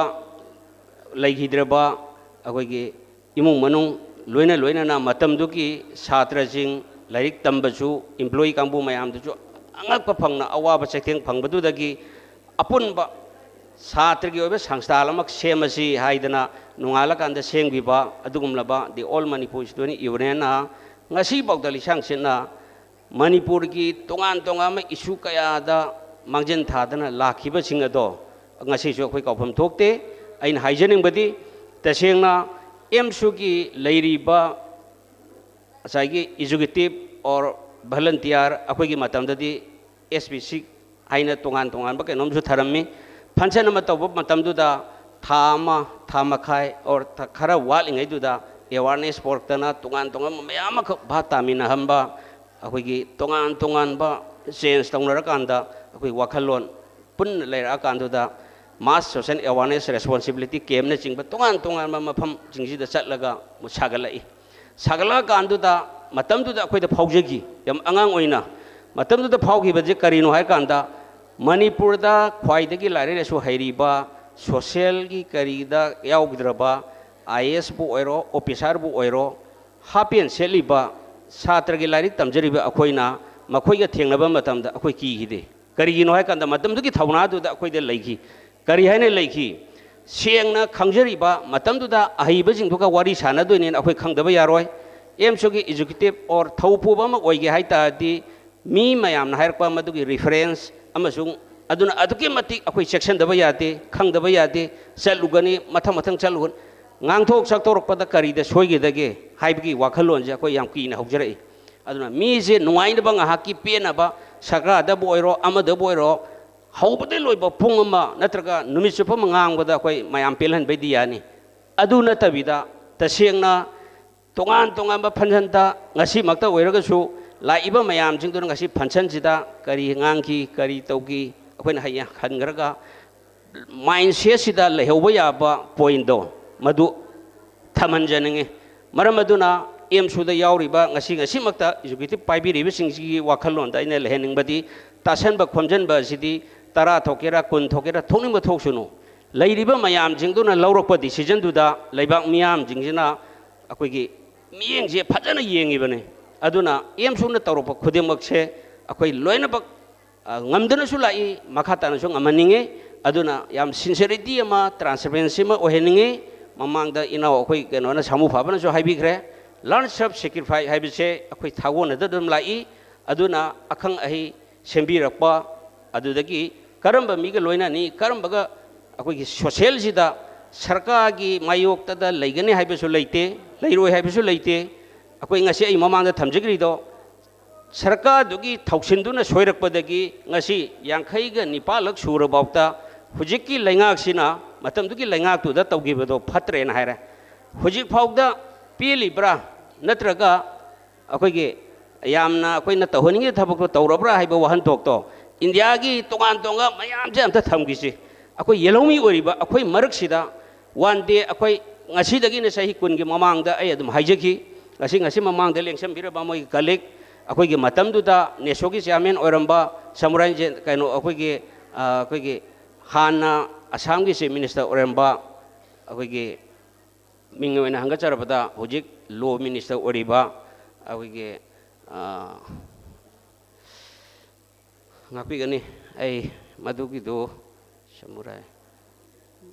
ꯂꯩꯈꯤꯗ꯭ꯔꯕ ꯑꯩꯈꯣꯏꯒꯤ ꯏꯃꯨꯡ ꯃꯅꯨꯡ, ꯂꯣꯏꯅ ꯂꯣꯏꯅꯅ ꯃꯇꯝꯗꯨꯒꯤ ꯁꯥꯇ꯭ꯔꯁꯤꯡ, ꯂꯥꯏꯔꯤꯛ ꯇꯝꯕꯁꯨ, employee ꯀꯥꯡꯕꯨ ꯃꯌꯥꯝꯗꯨꯁꯨ ꯑꯉꯛꯄ ꯐꯪꯅ ꯑꯋꯥꯕ ꯆꯩꯊꯦꯡ ꯐꯪꯕꯗꯨꯗꯒꯤ ꯑꯄꯨꯟꯕ ꯁꯥꯇ꯭ꯔꯒꯤ ꯑꯣꯏꯕ ꯁꯪꯁꯊꯥꯟ ꯑꯃ ꯁꯦꯝꯃꯁꯤ ꯍꯥꯏꯗꯅ ꯅꯣꯡꯉꯥꯜꯂꯀꯥꯟꯗ ꯁꯦꯝꯈꯤꯕ ꯑꯗꯨꯒꯨꯝꯂꯕ The All Manipur Student Unionꯅ ꯉꯁꯤꯐꯥꯎꯗ ꯂꯤꯁꯥꯡ ꯁꯤꯠꯅ ꯃꯅꯤꯄꯨꯔꯒꯤ ꯇꯣꯉꯥꯟ ꯇꯣꯉꯥꯟꯕ issue ꯀꯌꯥꯗ ꯃꯥꯡꯖꯤꯟ ꯊꯥꯗꯅ ꯂꯥꯛꯈꯤꯕꯁꯤꯡ ꯑꯗꯣ ꯉꯁꯤꯁꯨ ꯑꯩꯈꯣꯏ ꯀꯥꯎꯐꯝ ꯊꯣꯛꯇꯦ꯫ ꯑꯩꯅ ꯍꯥꯏꯖꯅꯤꯡꯕꯗꯤ, ꯇꯁꯦꯡꯅ ꯑꯦꯝꯁꯨꯒꯤ ꯂꯩꯔꯤꯕ ꯉꯁꯥꯏꯒꯤ executive or volunteer, ꯑꯩꯈꯣꯏꯒꯤ ꯃꯇꯝꯗꯗꯤ ꯑꯦꯁ ꯕꯤ ꯁꯤ ꯍꯥꯏꯅ ꯇꯣꯉꯥꯟ ꯇꯣꯉꯥꯟꯕ ꯀꯩꯅꯣꯝꯁꯨ ꯊꯔꯝꯃꯤ꯫ Function ꯑꯃ ꯇꯧꯕ ꯃꯇꯝꯗꯨꯗ ꯊꯥ ꯑꯃ, ꯊꯥ ꯃꯈꯥꯏ or ꯊ-, ꯈꯔ ꯋꯥꯠꯂꯤꯉꯩꯗꯨꯗ awareness ꯄꯣꯔꯛꯇꯅ ꯇꯣꯉꯥꯟ ꯇꯣꯉꯥꯟꯕ ꯃꯌꯥꯝ ꯑꯃꯈꯛ ꯚꯥꯞ ꯇꯥꯃꯤꯟꯅꯍꯟꯕ, ꯑꯩꯈꯣꯏꯒꯤ ꯇꯣꯉꯥꯟ ꯇꯣꯉꯥꯟꯕ change ꯇꯧꯅꯔꯀꯥꯟꯗ ꯑꯩꯈꯣꯏ ꯋꯥꯈꯜꯂꯣꯟ ꯄꯨꯟꯅ ꯂꯩꯔꯛꯑꯀꯥꯟꯗꯨꯗ mass social awareness responsibility campꯅꯆꯤꯡꯕ ꯇꯣꯉꯥꯟ ꯇꯣꯉꯥꯟꯕ ꯃꯐꯝꯁꯤꯡꯁꯤꯗ ꯆꯠꯂꯒ ꯁꯥꯒꯠꯂꯛꯏ꯫ ꯁꯥꯒꯠꯂꯛꯑꯀꯥꯟꯗꯨꯗ ꯃꯇꯝꯗꯨꯗ ꯑꯩꯈꯣꯏꯗ ꯐꯥꯎꯖꯈꯤ, ꯌꯥꯝ ꯑꯉꯥꯡ ꯑꯣꯏꯅ꯫ ꯃꯇꯝꯗꯨꯗ ꯐꯥꯎꯈꯤꯕꯁꯦ ꯀꯔꯤꯅꯣ ꯍꯥꯏꯀꯥꯟꯗ, ꯃꯅꯤꯄꯨꯔꯗ ꯈ꯭ꯋꯥꯏꯗꯒꯤ ꯂꯥꯏꯔꯤꯛ ꯂꯥꯏꯁꯨ ꯍꯩꯔꯤꯕ, socialꯒꯤ ꯀꯔꯤꯗ ꯌꯥꯎꯈꯤꯗ꯭ꯔꯕ, ꯑꯥꯏ ꯑꯦ ꯑꯦꯁꯄꯨ ꯑꯣꯏꯔꯣ, officerꯕꯨ ꯑꯣꯏꯔꯣ, ꯍꯥꯞꯄꯦꯟ ꯁꯦꯠꯂꯤꯕ ꯁꯥꯇ꯭ꯔꯒꯤ ꯂꯥꯏꯔꯤꯛ ꯇꯝꯖꯔꯤꯕ ꯑꯩꯈꯣꯏꯅ ꯃꯈꯣꯏꯒ ꯊꯦꯡꯅꯕ ꯃꯇꯝꯗ ꯑꯩꯈꯣꯏ ꯀꯤꯈꯤꯗꯦ꯫ ꯀꯔꯤꯒꯤꯅꯣ ꯍꯥꯏꯀꯥꯟꯗ, ꯃꯇꯝꯗꯨꯒꯤ ꯊꯧꯅꯥꯗꯨꯗ ꯑꯩꯈꯣꯏꯗ ꯂꯩꯈꯤ꯫ ꯀꯔꯤ ꯍꯥꯏꯅ ꯂꯩꯈꯤ? ꯁꯦꯡꯅ ꯈꯪꯖꯔꯤꯕ ꯃꯇꯝꯗꯨꯗ ꯑꯍꯩꯕꯁꯤꯡꯗꯨꯒ ꯋꯥꯔꯤ ꯁꯥꯟꯅꯗꯣꯏꯅꯦꯅ ꯑꯩꯈꯣꯏ ꯈꯪꯗꯕ ꯌꯥꯔꯣꯏ꯫ ꯑꯦꯝꯁꯨꯒꯤ executive or ꯊꯧ ꯄꯨꯕ ꯑꯃ ꯑꯣꯏꯒꯦ ꯍꯥꯏ ꯇꯥꯔꯗꯤ, ꯃꯤ ꯃꯌꯥꯝꯅ ꯍꯥꯏꯔꯛꯄ ꯃꯗꯨꯒꯤ reference ꯑꯃꯁꯨꯡ ꯑꯗꯨꯅ ꯑꯗꯨꯛꯀꯤ ꯃꯇꯤꯛ ꯑꯩꯈꯣꯏ ꯆꯦꯛꯁꯤꯟꯗꯕ ꯌꯥꯗꯦ, ꯈꯪꯗꯕ ꯌꯥꯗꯦ, ꯆꯠꯂꯨꯒꯅꯤ, ꯃꯊꯪ ꯃꯊꯪ ꯆꯠꯂꯨꯒꯅꯤ꯫ ꯉꯥꯡꯊꯣꯛ ꯁꯛꯇꯣꯔꯛꯄꯗ ꯀꯔꯤꯗ ꯁꯣꯏꯒꯗꯒꯦ ꯍꯥꯏꯕꯒꯤ ꯋꯥꯈꯜꯂꯣꯟꯁꯦ ꯑꯩꯈꯣꯏ ꯌꯥꯝ ꯀꯤꯅ ꯍꯧꯖꯔꯛꯏ꯫ ꯑꯗꯨꯅ ꯃꯤꯁꯦ ꯅꯨꯡꯉꯥꯏꯅꯕ, ꯉꯥꯏꯍꯥꯛꯀꯤ ꯄꯦꯟꯅꯕ, ꯁꯔꯀꯥꯔꯗꯕꯨ ꯑꯣꯏꯔꯣ, ꯑꯃꯗꯕꯨ ꯑꯣꯏꯔꯣ, ꯍꯧꯕꯗꯩ ꯂꯣꯏꯕ ꯄꯨꯡ ꯑꯃ ꯅꯠꯇ꯭ꯔꯒ ꯅꯨꯃꯤꯠ ꯆꯨꯞꯄ ꯑꯃ ꯉꯥꯡꯕꯗ ꯑꯩꯈꯣꯏ ꯃꯌꯥꯝ ꯄꯦꯜꯍꯟꯕꯩꯗꯤ ꯌꯥꯅꯤ꯫ ꯑꯗꯨ ꯅꯠꯇꯕꯤꯗ, ꯇꯁꯦꯡꯅ ꯇꯣꯉꯥꯟ ꯇꯣꯉꯥꯟꯕ ꯐꯪꯁꯟꯗ ꯉꯁꯤꯃꯛꯇ ꯑꯣꯏꯔꯒꯁꯨ ꯂꯥꯛꯏꯕ ꯃꯌꯥꯝꯁꯤꯡꯗꯨꯅ ꯉꯁꯤ ꯐꯪꯁꯟꯁꯤꯗ ꯀꯔꯤ ꯉꯥꯡꯈꯤ, ꯀꯔꯤ ꯇꯧꯈꯤ, ꯑꯩꯈꯣꯏꯅ ꯍꯌꯦꯡ ꯍꯟꯈ꯭ꯔꯒ ꯃꯥꯏꯟꯁꯦꯠꯁꯤꯗ ꯂꯩꯍꯧꯕ ꯌꯥꯕ ꯄꯣꯏꯟꯗꯣ ꯃꯗꯨ ꯊꯝꯍꯟꯖꯅꯤꯡꯉꯤ꯫ ꯃꯔꯝ ꯑꯗꯨꯅ ꯑꯦꯝꯁꯨꯗ ꯌꯥꯎꯔꯤꯕ ꯉꯁꯤ ꯉꯁꯤꯃꯛꯇ ꯑꯦꯛꯖꯤꯀ꯭ꯌꯨꯇꯤꯕ ꯄꯥꯏꯕꯤꯔꯤꯕꯁꯤꯡꯁꯤꯒꯤ ꯋꯥꯈꯜꯂꯣꯟꯗ ꯑꯩꯅ ꯂꯩꯍꯟꯅꯤꯡꯕꯗꯤ, ꯇꯥꯁꯟꯕ ꯈꯣꯝꯖꯟꯕ ꯑꯁꯤꯗꯤ ꯇꯔꯥ ꯊꯣꯛꯀꯦꯔꯥ, ꯀꯨꯟ ꯊꯣꯛꯀꯦꯔꯥ, ꯊꯣꯛꯅꯤꯡꯕ ꯊꯣꯛꯁꯅꯨ, ꯂꯩꯔꯤꯕ ꯃꯌꯥꯝꯁꯤꯡꯗꯨꯅ ꯂꯧꯔꯛꯄ ꯗꯤꯁꯤꯖꯟꯗꯨꯗ ꯂꯩꯕꯥꯛ ꯃꯤꯌꯥꯝꯁꯤꯡꯁꯤꯅ ꯑꯩꯈꯣꯏꯒꯤ ꯃꯤꯠꯌꯦꯡꯁꯦ ꯐꯖꯅ ꯌꯦꯡꯉꯤꯕꯅꯤ꯫ ꯑꯗꯨꯅ ꯑꯦꯝꯁꯨꯅ ꯇꯧꯔꯛꯄ ꯈꯨꯗꯤꯡꯃꯛꯁꯦ ꯑꯩꯈꯣꯏ ꯂꯣꯏꯅꯃꯛ, ꯑ, ꯉꯝꯗꯅꯁꯨ ꯂꯥꯛꯏ, ꯃꯈꯥ ꯇꯥꯅꯁꯨ ꯉꯝꯍꯟꯅꯤꯡꯉꯤ꯫ ꯑꯗꯨꯅ ꯌꯥꯝ ꯁꯤꯟꯁꯤꯌꯔꯤꯇꯤ ꯑꯃ, ꯇ꯭ꯔꯥꯟꯁꯄꯦꯔꯦꯟꯁꯤ ꯑꯃ ꯑꯣꯏꯍꯟꯅꯤꯡꯉꯤ꯫ ꯃꯃꯥꯡꯗ ꯏꯅꯥꯎ ꯑꯩꯈꯣꯏ ꯀꯩꯅꯣꯅ, ꯁꯥꯃꯨ ꯐꯥꯕꯅꯁꯨ ꯍꯥꯏꯕꯤꯈ꯭ꯔꯦ, ꯂꯔꯟ ꯁꯦꯜꯐ ꯁꯦꯀ꯭ꯔꯤꯐꯥꯏ ꯍꯥꯏꯕꯁꯦ ꯑꯩꯈꯣꯏ ꯊꯥꯒꯣꯟꯅꯗ ꯑꯗꯨꯝ ꯂꯥꯛꯏ꯫ ꯑꯗꯨꯅ ꯑꯈꯪ ꯑꯍꯩ ꯁꯦꯝꯕꯤꯔꯛꯄ, ꯑꯗꯨꯗꯒꯤ ꯀꯔꯝꯕ ꯃꯤꯒ ꯂꯣꯏꯅꯅꯤ, ꯀꯔꯝꯕꯒ ꯑꯩꯈꯣꯏꯒꯤ ꯁꯣꯁꯦꯜꯁꯤꯗ ꯁꯔꯀꯥꯔꯒꯤ ꯃꯥꯌꯣꯛꯇꯗ ꯂꯩꯒꯅꯤ ꯍꯥꯏꯕꯁꯨ ꯂꯩꯇꯦ, ꯂꯩꯔꯣꯏ ꯍꯥꯏꯕꯁꯨ ꯂꯩꯇꯦ꯫ ꯑꯩꯈꯣꯏ ꯉꯁꯤ ꯑꯩ ꯃꯃꯥꯡꯗ ꯊꯝꯖꯈ꯭ꯔꯤꯗꯣ, ꯁꯔꯀꯥꯔꯗꯨꯒꯤ ꯊꯧꯁꯤꯟꯗꯨꯅ ꯁꯣꯏꯔꯛꯄꯗꯒꯤ ꯉꯁꯤ ꯌꯥꯡꯈꯩꯒ ꯅꯤꯄꯥꯜꯂꯛ ꯁꯨꯔꯐꯥꯎꯗ ꯍꯧꯖꯤꯛꯀꯤ ꯂꯩꯉꯥꯛꯁꯤꯅ ꯃꯇꯝꯗꯨꯒꯤ ꯂꯩꯉꯥꯛꯇꯨꯗ ꯇꯧꯈꯤꯕꯗꯣ ꯐꯠꯇ꯭ꯔꯦꯅ ꯍꯥꯏꯔꯦ꯫ ꯍꯧꯖꯤꯛ ꯐꯥꯎꯗ ꯄꯦꯜꯂꯤꯕ꯭ꯔꯥ, ꯅꯠꯇ꯭ꯔꯒ ꯑꯩꯈꯣꯏꯒꯤ ꯌꯥꯝꯅ ꯑꯩꯈꯣꯏꯅ ꯇꯧꯍꯟꯅꯤꯡꯉꯤꯕ ꯊꯕꯛꯇꯣ ꯇꯧꯔꯕ꯭ꯔꯥ ꯍꯥꯏꯕ ꯋꯥꯍꯟꯊꯣꯛꯇꯣ ꯏꯟꯗꯤꯌꯥꯒꯤ ꯇꯣꯉꯥꯟ ꯇꯣꯉꯥꯟꯕ ꯃꯌꯥꯝꯁꯦ ꯑꯝꯇ ꯊꯝꯈꯤꯁꯤ꯫ ꯑꯩꯈꯣꯏ ꯌꯦꯜꯍꯧꯃꯤ ꯑꯣꯏꯔꯤꯕ ꯑꯩꯈꯣꯏ ꯃꯔꯛꯁꯤꯗ ꯋꯥꯟ ꯗꯦ, ꯑꯩꯈꯣꯏ ꯉꯁꯤꯗꯒꯤꯅ ꯆꯍꯤ ꯀꯨꯟꯒꯤ ꯃꯃꯥꯡꯗ ꯑꯩ ꯑꯗꯨꯝ ꯍꯥꯏꯖꯈꯤ, ꯉꯁꯤ, ꯉꯁꯤ ꯃꯃꯥꯡꯗ ꯂꯦꯡꯁꯟꯕꯤꯔꯕ ꯃꯣꯏꯒꯤ ꯀꯂꯤꯛ, ꯑꯩꯈꯣꯏꯒꯤ ꯃꯇꯝꯗꯨꯗ ꯅꯦꯁꯣꯒꯤ ꯆꯤꯌꯥꯔꯃꯦꯟ ꯑꯣꯏꯔꯝꯕ ꯁꯃꯨꯔꯥꯏ ꯖꯦꯟ-, ꯀꯩꯅꯣ, ꯑꯩꯈꯣꯏꯒꯤ, ꯑ, ꯑꯩꯈꯣꯏꯒꯤ ꯍꯥꯟꯅ ꯑꯁꯥꯝꯒꯤ ꯆꯤꯐ ꯃꯤꯅꯤꯁꯇꯔ ꯑꯣꯏꯔꯝꯕ ꯑꯩꯈꯣꯏꯒꯤ ꯃꯤꯡ ꯑꯣꯏꯅ ꯍꯪꯒꯠꯆꯔꯕꯗ ꯍꯧꯖꯤꯛ ꯂꯣ ꯃꯤꯅꯤꯁꯇꯔ ꯑꯣꯏꯔꯤꯕ ꯑꯩꯈꯣꯏꯒꯤ, ꯑ, ꯉꯥꯛꯄꯤꯒꯅꯤ, ꯑꯩ ꯃꯗꯨꯒꯤꯗꯨ ꯁꯃꯨꯔꯥꯏ,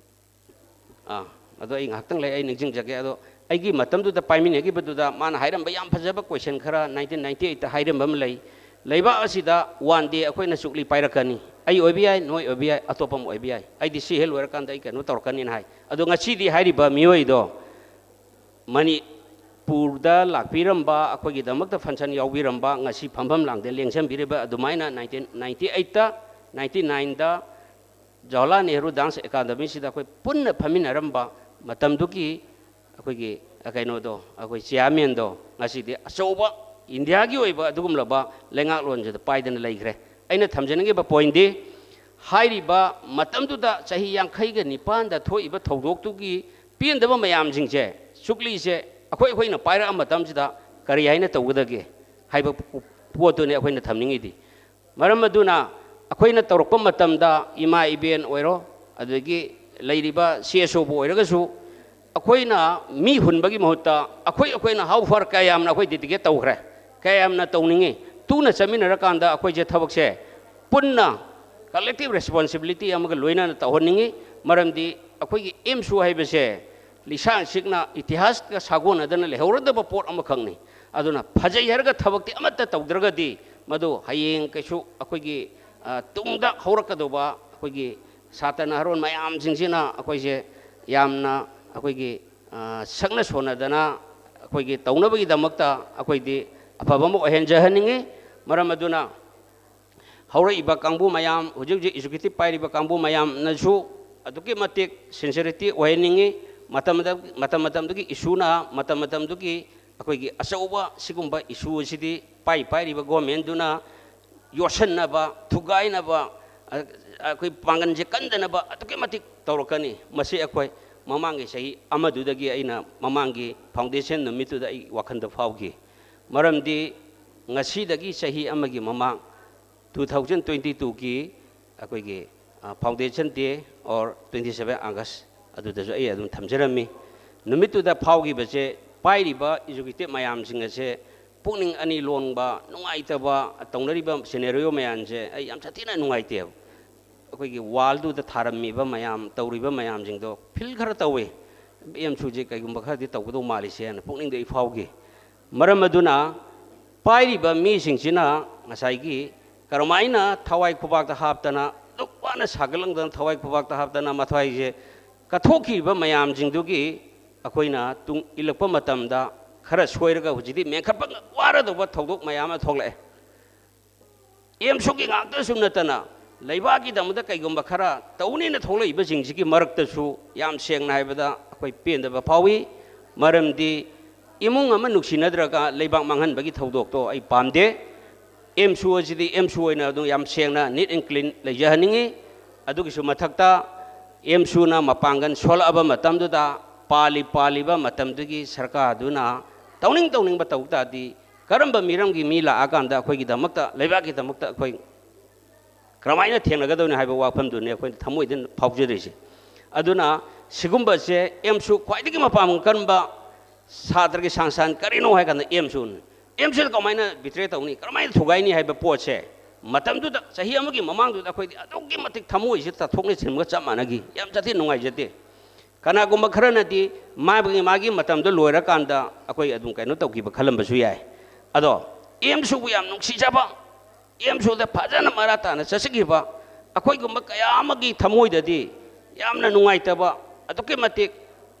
ꯑꯥ, ꯑꯗꯣ ꯑꯩ ꯉꯥꯏꯍꯥꯛꯇꯪ ꯂꯩ, ꯑꯩ ꯅꯤꯡꯁꯤꯡꯖꯒꯦ꯫ ꯑꯗꯣ ꯑꯩꯒꯤ ꯃꯇꯝꯗꯨꯗ ꯄꯥꯏꯃꯤꯟꯅꯈꯤꯕꯗꯨꯗ ꯃꯥꯅ ꯍꯥꯏꯔꯝꯕ ꯌꯥꯝ ꯐꯖꯕ ꯀꯣꯏꯁꯟ ꯈꯔ ꯅꯥꯏꯟꯇꯤꯟ ꯅꯥꯏꯟꯇꯤ ꯑꯩꯠꯇ ꯍꯥꯏꯔꯝꯕ ꯑꯃ ꯂꯩ, "ꯂꯩꯕꯥꯛ ꯑꯁꯤꯗ ꯋꯥꯟ ꯗꯦ ꯑꯩꯈꯣꯏꯅ ꯆꯨꯛꯂꯤ ꯄꯥꯏꯔꯛꯀꯅꯤ, ꯑꯩ ꯑꯣꯏꯕ ꯌꯥꯏ, ꯅꯣꯏ ꯑꯣꯏꯕ ꯌꯥꯏ, ꯑꯇꯣꯞꯄ ꯑꯃ ꯑꯣꯏꯕ ꯌꯥꯏ, ꯑꯩꯗꯤ ꯁꯤ ꯍꯦꯛ ꯂꯣꯏꯔꯀꯥꯟꯗ ꯑꯩ ꯀꯩꯅꯣ ꯇꯧꯔꯛꯀꯅꯤꯅ" ꯍꯥꯏ꯫ ꯑꯗꯣ ꯉꯁꯤꯗꯤ ꯍꯥꯏꯔꯤꯕ ꯃꯤꯑꯣꯏꯗꯣ ꯃꯅꯤꯄꯨꯔꯗ ꯂꯥꯛꯄꯤꯔꯝꯕ, ꯑꯩꯈꯣꯏꯒꯤꯗꯃꯛꯇ ꯐꯪꯁꯟ ꯌꯥꯎꯕꯤꯔꯝꯕ, ꯉꯁꯤ ꯐꯝꯐꯝ ꯂꯥꯡꯗ ꯂꯦꯡꯁꯟꯕꯤꯔꯤꯕ ꯑꯗꯨꯃꯥꯏꯅ ꯅꯥꯏꯟꯇꯤꯟ ꯅꯥꯏꯟꯇꯤ ꯑꯩꯠꯇ, ꯅꯥꯏꯟꯇꯤ ꯅꯥꯏꯟꯗ ꯖꯋꯥꯍꯔꯂꯥꯜ ꯅꯦꯍꯔꯨ ꯗꯥꯟꯁ ꯑꯦꯀꯥꯗꯃꯤꯁꯤꯗ ꯑꯩꯈꯣꯏ ꯄꯨꯟꯅ ꯐꯝꯃꯤꯟꯅꯔꯝꯕ ꯃꯇꯝꯗꯨꯒꯤ ꯑꯩꯈꯣꯏꯒꯤ ꯀꯩꯅꯣꯗꯣ, ꯑꯩꯈꯣꯏ ꯆꯤꯌꯥꯔꯃꯦꯟꯗꯣ ꯉꯁꯤꯗꯤ ꯑꯆꯧꯕ ꯏꯟꯗꯤꯌꯥꯒꯤ ꯑꯣꯏꯕ ꯑꯗꯨꯒꯨꯝꯂꯕ ꯂꯩꯉꯥꯛꯂꯣꯟꯁꯤꯗ ꯄꯥꯏꯗꯅ ꯂꯩꯈ꯭ꯔꯦ꯫ ꯑꯩꯅ ꯊꯝꯖꯅꯤꯡꯉꯤꯕ ꯄꯣꯏꯟꯗꯤ, ꯍꯥꯏꯔꯤꯕ ꯃꯇꯝꯗꯨꯗ ꯆꯍꯤ ꯌꯥꯡꯈꯩꯒ ꯅꯤꯄꯥꯟꯗ ꯊꯣꯛꯏꯕ ꯊꯧꯗꯣꯛꯇꯨꯒꯤ ꯄꯦꯟꯗꯕ ꯃꯌꯥꯝꯁꯤꯡꯁꯦ, ꯆꯨꯛꯂꯤꯁꯦ ꯑꯩꯈꯣꯏ ꯑꯩꯈꯣꯏꯅ ꯄꯥꯏꯔꯛꯑ ꯃꯇꯝꯁꯤꯗ ꯀꯔꯤ ꯍꯥꯏꯅ ꯇꯧꯒꯗꯒꯦ ꯍꯥꯏꯕ ꯄꯣꯠꯇꯨꯅꯤ ꯑꯩꯈꯣꯏꯅ ꯊꯝꯅꯤꯡꯉꯤꯗꯤ꯫ ꯃꯔꯝ ꯑꯗꯨꯅ ꯑꯩꯈꯣꯏꯅ ꯇꯧꯔꯛꯄ ꯃꯇꯝꯗ ꯏꯃꯥ ꯏꯕꯦꯟ ꯑꯣꯏꯔꯣ, ꯑꯗꯒꯤ ꯂꯩꯔꯤꯕ ꯁꯤ ꯑꯦꯁ ꯑꯣꯕꯨ ꯑꯣꯏꯔꯒꯁꯨ, ꯑꯩꯈꯣꯏꯅ ꯃꯤ ꯍꯨꯟꯕꯒꯤ ꯃꯍꯨꯠꯇ ꯑꯩꯈꯣꯏ ꯑꯩꯈꯣꯏꯅ how far ꯀꯌꯥꯝꯅ ꯑꯩꯈꯣꯏ ꯗꯦꯗꯤꯀꯦꯠ ꯇꯧꯈ꯭ꯔꯦ, ꯀꯌꯥꯝꯅ ꯇꯧꯅꯤꯡꯉꯤ, ꯇꯨꯅ ꯆꯠꯃꯤꯟꯅꯔꯀꯥꯟꯗ ꯑꯩꯈꯣꯏꯁꯦ ꯊꯕꯛꯁꯦ ꯄꯨꯟꯅ ꯀꯂꯦꯛꯇꯤꯚ ꯔꯦꯁꯄꯣꯟꯁꯤꯕꯤꯂꯤꯇꯤ ꯑꯃꯒ ꯂꯣꯏꯅꯅ ꯇꯧꯍꯟꯅꯤꯡꯉꯤ꯫ ꯃꯔꯝꯗꯤ ꯑꯩꯈꯣꯏꯒꯤ ꯑꯦꯝꯁꯨ ꯍꯥꯏꯕꯁꯦ ꯂꯤꯁꯥꯡ ꯁꯤꯛꯅ ꯏꯇꯤꯍꯥꯁꯀ ꯁꯥꯒꯣꯟꯅꯗꯅ ꯂꯩꯍꯧꯔꯗꯕ ꯄꯣꯠ ꯑꯃꯈꯛꯅꯤ꯫ ꯑꯗꯨꯅ ꯐꯖꯩ ꯍꯥꯏꯔꯒ ꯊꯕꯛꯇꯤ ꯑꯃꯠꯇ ꯇꯧꯗ꯭ꯔꯒꯗꯤ ꯃꯗꯨ ꯍꯌꯦꯡ ꯀꯩꯁꯨ ꯑꯩꯈꯣꯏꯒꯤ, ꯑ, ꯇꯨꯡꯗ ꯍꯧꯔꯛꯀꯗꯧꯕ ꯑꯩꯈꯣꯏꯒꯤ ꯁꯥꯇ꯭ꯔ ꯅꯍꯥꯔꯣꯟ ꯃꯌꯥꯝꯁꯤꯡꯁꯤꯅ ꯑꯩꯈꯣꯏꯁꯦ ꯌꯥꯝꯅ ꯑꯩꯈꯣꯏꯒꯤ, ꯑ, ꯁꯛꯅ ꯁꯣꯟꯅꯗꯅ ꯑꯩꯈꯣꯏꯒꯤ ꯇꯧꯅꯕꯒꯤꯗꯃꯛꯇ ꯑꯩꯈꯣꯏꯗꯤ ꯑꯐꯕ ꯑꯃ ꯑꯣꯏꯍꯟꯖꯍꯟꯅꯤꯡꯉꯤ꯫ ꯃꯔꯝ ꯑꯗꯨꯅ ꯍꯧꯔꯛꯏꯕ ꯀꯥꯡꯕꯨ ꯃꯌꯥꯝ, ꯍꯧꯖꯤꯛ ꯍꯧꯖꯤꯛ ꯑꯦꯛꯖꯤꯀ꯭ꯌꯨꯇꯤꯚ ꯄꯥꯏꯔꯤꯕ ꯀꯥꯡꯕꯨ ꯃꯌꯥꯝꯅꯁꯨ ꯑꯗꯨꯛꯀꯤ ꯃꯇꯤꯛ ꯁꯤꯟꯁꯤꯌꯔꯤꯇꯤ ꯑꯣꯏꯍꯟꯅꯤꯡꯉꯤ꯫ ꯃꯇꯝ ꯃꯇꯝ, ꯃꯇꯝ ꯃꯇꯝꯗꯨꯒꯤ ꯏꯁꯨꯅ, ꯃꯇꯝ ꯃꯇꯝꯗꯨꯒꯤ ꯑꯩꯈꯣꯏꯒꯤ ꯑꯆꯧꯕ ꯁꯤꯒꯨꯝꯕ ꯏꯁꯨ ꯑꯁꯤꯗꯤ ꯄꯥꯏ ꯄꯥꯏꯔꯤꯕ ꯒꯣꯔꯃꯦꯟꯗꯨꯅ ꯌꯣꯠꯁꯤꯟꯅꯕ, ꯊꯨꯒꯥꯏꯅꯕ, ꯑ-, ꯑꯩꯈꯣꯏ ꯄꯥꯡꯒꯜꯁꯦ ꯀꯟꯗꯅꯕ ꯑꯗꯨꯛꯀꯤ ꯃꯇꯤꯛ ꯇꯧꯔꯛꯀꯅꯤ꯫ ꯃꯁꯤ ꯑꯩꯈꯣꯏ ꯃꯃꯥꯡꯒꯤ ꯆꯍꯤ ꯑꯃꯗꯨꯗꯒꯤ ꯑꯩꯅ ꯃꯃꯥꯡꯒꯤ ꯐꯥꯎꯟꯗꯦꯁꯟ ꯅꯨꯃꯤꯠꯇꯨꯗ ꯑꯩ ꯋꯥꯈꯜꯗ ꯐꯥꯎꯈꯤ꯫ ꯃꯔꯝꯗꯤ ꯉꯁꯤꯗꯒꯤ ꯆꯍꯤ ꯑꯃꯒꯤ ꯃꯃꯥꯡ two thousand twenty twoꯒꯤ ꯑꯩꯈꯣꯏꯒꯤ, ꯑ, foundation day or twenty seven August ꯑꯗꯨꯗꯁꯨ ꯑꯩ ꯑꯗꯨꯝ ꯊꯝꯖꯔꯝꯃꯤ꯫ ꯅꯨꯃꯤꯠꯇꯨꯗ ꯐꯥꯎꯈꯤꯕꯁꯦ ꯄꯥꯏꯔꯤꯕ ꯑꯦꯛꯖꯤꯀ꯭ꯌꯨꯇꯤꯚ ꯃꯌꯥꯝꯁꯤꯡ ꯑꯁꯦ ꯄꯨꯛꯅꯤꯡ ꯑꯅꯤ ꯂꯣꯟꯕ, ꯅꯨꯡꯉꯥꯏꯇꯕ ꯇꯧꯅꯔꯤꯕ ꯁꯤꯅꯦꯔꯤꯑꯣ ꯃꯌꯥꯝꯁꯦ ꯑꯩ ꯌꯥꯝ ꯁꯥꯊꯤꯅ ꯅꯨꯡꯉꯥꯏꯇꯦꯕ꯫ ꯑꯩꯈꯣꯏꯒꯤ ꯋꯥꯜꯗꯨꯗ ꯊꯥꯔꯝꯃꯤꯕ ꯃꯌꯥꯝ, ꯇꯧꯔꯤꯕ ꯃꯌꯥꯝꯁꯤꯡꯗꯣ ꯐꯤꯜ ꯈꯔ ꯇꯧꯋꯤ꯫ ꯑꯦꯝꯁꯨꯁꯦ ꯀꯩꯒꯨꯝꯕ ꯈꯔꯗꯤ ꯇꯧꯒꯗꯧ ꯃꯥꯜꯂꯤꯁꯦꯅ ꯄꯨꯛꯅꯤꯡꯗ ꯑꯩ ꯐꯥꯎꯈꯤ꯫ ꯃꯔꯝ ꯑꯗꯨꯅ ꯄꯥꯏꯔꯤꯕ ꯃꯤꯁꯤꯡꯁꯤꯅ ꯉꯁꯥꯏꯒꯤ ꯀꯔꯝꯍꯥꯏꯅ ꯊꯋꯥꯏ ꯈꯨꯕꯥꯛꯇ ꯍꯥꯞꯇꯅ, ꯑꯗꯨꯛ ꯋꯥꯅ ꯁꯥꯒꯠꯂꯝꯗꯅ ꯊꯋꯥꯏ ꯈꯨꯕꯥꯛꯇ ꯍꯥꯞꯇꯅ ꯃꯊ꯭ꯋꯥꯏꯁꯦ ꯀꯠꯊꯣꯛꯈꯤꯕ ꯃꯌꯥꯝꯁꯤꯡꯗꯨꯒꯤ ꯑꯩꯈꯣꯏꯅ ꯇꯨꯡ ꯏꯜꯂꯛꯄ ꯃꯇꯝꯗ ꯈꯔ ꯁꯣꯏꯔꯒ ꯍꯧꯖꯤꯛꯇꯤ ꯃꯦꯟꯈꯠꯄ ꯋꯥꯔꯗꯧꯕ ꯊꯧꯗꯣꯛ ꯃꯌꯥꯝ ꯑꯃ ꯊꯣꯛꯂꯛꯑꯦ꯫ ꯑꯦꯝꯁꯨꯒꯤ ꯉꯥꯛꯇꯁꯨ ꯅꯠꯇꯅ ꯂꯩꯕꯥꯛꯀꯤꯗꯃꯛꯇ ꯀꯩꯒꯨꯝꯕ ꯈꯔ ꯇꯧꯅꯤꯅ ꯊꯣꯛꯂꯛꯏꯕꯁꯤꯡꯁꯤꯒꯤ ꯃꯔꯛꯇꯁꯨ ꯌꯥꯝ ꯁꯦꯡꯅ ꯍꯥꯏꯕꯗ ꯑꯩꯈꯣꯏ ꯄꯦꯟꯗꯕ ꯐꯥꯎꯏ꯫ ꯃꯔꯝꯗꯤ ꯏꯃꯨꯡ ꯑꯃ ꯅꯨꯡꯁꯤꯅꯗ꯭ꯔꯒ ꯂꯩꯕꯥꯛ ꯃꯥꯡꯍꯟꯕꯒꯤ ꯊꯧꯗꯣꯛꯇꯣ ꯑꯩ ꯄꯥꯝꯗꯦ꯫ ꯑꯦꯝꯁꯨ ꯑꯁꯤꯗꯤ ꯑꯦꯝꯁꯨ ꯑꯣꯏꯅ ꯑꯗꯨꯝ ꯌꯥꯝ ꯁꯦꯡꯅ, neat and clean ꯂꯩꯖꯍꯟꯅꯤꯡꯉꯤ꯫ ꯑꯗꯨꯒꯤꯁꯨ ꯃꯊꯛꯇ, ꯑꯦꯝꯁꯨꯅ ꯃꯄꯥꯡꯒꯜ ꯁꯣꯜꯂꯛꯑꯕ ꯃꯇꯝꯗꯨꯗ, ꯄꯥꯜꯂꯤ ꯄꯥꯜꯂꯤꯕ ꯃꯇꯝꯗꯨꯒꯤ ꯁꯔꯀꯥꯔꯗꯨꯅ ꯇꯧꯅꯤꯡ ꯇꯧꯅꯤꯡꯕ ꯇꯧ ꯇꯥꯔꯗꯤ, ꯀꯔꯝꯕ ꯃꯤꯔꯝꯒꯤ ꯃꯤ ꯂꯥꯛꯑꯀꯥꯟꯗ ꯑꯩꯈꯣꯏꯒꯤꯗꯃꯛꯇ, ꯂꯩꯕꯥꯛꯀꯤꯗꯃꯛꯇ ꯑꯩꯈꯣꯏ ꯀꯔꯝꯍꯥꯏꯅ ꯊꯦꯡꯅꯒꯗꯕꯅꯤ ꯍꯥꯏꯕ ꯋꯥꯐꯝꯗꯨꯅꯤ ꯑꯩꯈꯣꯏꯅ ꯊꯃꯣꯏꯗ ꯐꯥꯎꯖꯔꯤꯁꯦ꯫ ꯑꯗꯨꯅ ꯁꯤꯒꯨꯝꯕꯁꯦ ꯑꯦꯝꯁꯨ ꯈ꯭ꯋꯥꯏꯗꯒꯤ ꯃꯄꯥꯡꯒꯜ ꯀꯟꯕ ꯁꯥꯇ꯭ꯔꯒꯤ ꯁꯪꯁꯊꯥꯟ ꯀꯔꯤꯅꯣ ꯍꯥꯏ ꯀꯥꯟꯗ ꯑꯦꯝꯁꯨꯅꯤ꯫ ꯑꯦꯝꯁꯨꯗ ꯀꯃꯥꯏꯅ betray ꯇꯧꯅꯤ, ꯀꯔꯝꯍꯥꯏꯅ ꯊꯨꯒꯥꯏꯅꯤ ꯍꯥꯏꯕ ꯄꯣꯠꯁꯦ ꯃꯇꯝꯗꯨꯗ, ꯆꯍꯤ ꯑꯃꯒꯤ ꯃꯃꯥꯡꯗꯨꯗ ꯑꯩꯈꯣꯏꯗꯤ ꯑꯗꯨꯛꯀꯤ ꯃꯇꯤꯛ ꯊꯃꯣꯏꯁꯤ ꯇꯥꯊꯣꯛ ꯅꯤꯡꯁꯤꯟꯕꯒ ꯆꯞ ꯃꯥꯟꯅꯈꯤ꯫ ꯌꯥꯝ ꯁꯥꯊꯤ ꯅꯨꯡꯉꯥꯏꯖꯗꯦ꯫ ꯀꯅꯥꯒꯨꯝꯕ ꯈꯔꯅꯗꯤ ꯃꯥꯒꯤ, ꯃꯥꯒꯤ ꯃꯇꯝꯗꯣ ꯂꯣꯏꯔꯀꯥꯟꯗ ꯑꯩꯈꯣꯏ ꯑꯗꯨꯝ ꯀꯩꯅꯣ ꯇꯧꯈꯤꯕ ꯈꯜꯂꯝꯕꯁꯨ ꯌꯥꯏ꯫ ꯑꯗꯣ ꯑꯦꯝꯁꯨꯕꯨ ꯌꯥꯝ ꯅꯨꯡꯁꯤꯖꯕ, ꯑꯦꯝꯁꯨꯗ ꯐꯖꯅ ꯃꯔꯥ ꯇꯥꯅ ꯆꯠꯆꯈꯤꯕ ꯑꯩꯈꯣꯏꯒꯨꯝꯕ ꯀꯌꯥ ꯑꯃꯒꯤ ꯊꯃꯣꯏꯗꯗꯤ ꯌꯥꯝꯅ ꯅꯨꯡꯉꯥꯏꯇꯕ, ꯑꯗꯨꯛꯀꯤ ꯃꯇꯤꯛ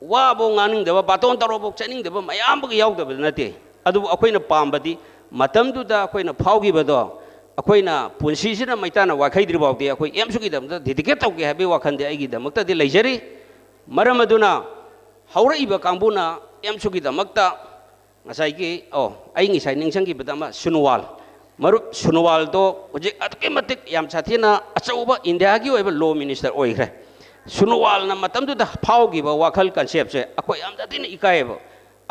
ꯋꯥꯕꯨ ꯉꯥꯡꯅꯤꯡꯗꯕ, ꯕꯥꯇꯣꯟ ꯇꯧꯔꯐꯥꯎ ꯆꯠꯅꯤꯡꯗꯕ ꯃꯌꯥꯝ ꯑꯃꯒ ꯌꯥꯎꯗꯕ ꯅꯠꯇꯦ꯫ ꯑꯗꯨꯕꯨ ꯑꯩꯈꯣꯏꯅ ꯄꯥꯝꯕꯗꯤ ꯃꯇꯝꯗꯨꯗ ꯑꯩꯈꯣꯏꯅ ꯐꯥꯎꯈꯤꯕꯗꯣ, ꯑꯩꯈꯣꯏꯅ ꯄꯨꯟꯁꯤꯁꯤꯅ ꯃꯩꯇꯥꯟꯅ ꯋꯥꯏꯈꯩꯗ꯭ꯔꯤ ꯐꯥꯎꯗꯤ ꯑꯩꯈꯣꯏ ꯑꯦꯝꯁꯨꯒꯤꯗꯃꯛꯇ dedicate ꯇꯧꯒꯦ ꯍꯥꯏꯕꯒꯤ ꯋꯥꯈꯜꯗꯤ ꯑꯩꯒꯤꯗꯃꯛꯇꯗꯤ ꯂꯩꯖꯔꯤ꯫ ꯃꯔꯝ ꯑꯗꯨꯅ ꯍꯧꯔꯛꯏꯕ ꯀꯥꯡꯕꯨꯅ ꯑꯦꯝꯁꯨꯒꯤꯗꯃꯛꯇ ꯉꯁꯥꯏꯒꯤ, ꯑꯣ, ꯑꯩ ꯉꯁꯥꯏ ꯅꯤꯡꯁꯤꯡꯈꯤꯕꯗ ꯑꯃ, ꯁꯨꯅꯨꯋꯥꯜ, ꯃꯔꯨꯞ ꯁꯨꯅꯨꯋꯥꯜꯗꯣ ꯍꯧꯖꯤꯛ ꯑꯗꯨꯛꯀꯤ ꯃꯇꯤꯛ ꯌꯥꯝ ꯁꯥꯊꯤꯅ ꯑꯆꯧꯕ ꯏꯟꯗꯤꯌꯥꯒꯤ ꯑꯣꯏꯕ law minister ꯑꯣꯏꯈ꯭ꯔꯦ꯫ ꯁꯨꯅꯨꯋꯥꯜꯅ ꯃꯇꯝꯗꯨꯗ ꯐꯥꯎꯈꯤꯕ ꯋꯥꯈꯜ conceptꯁꯦ ꯑꯩꯈꯣꯏ ꯌꯥꯝ ꯁꯥꯊꯤꯅ ꯏꯀꯥꯏꯌꯦꯕ꯫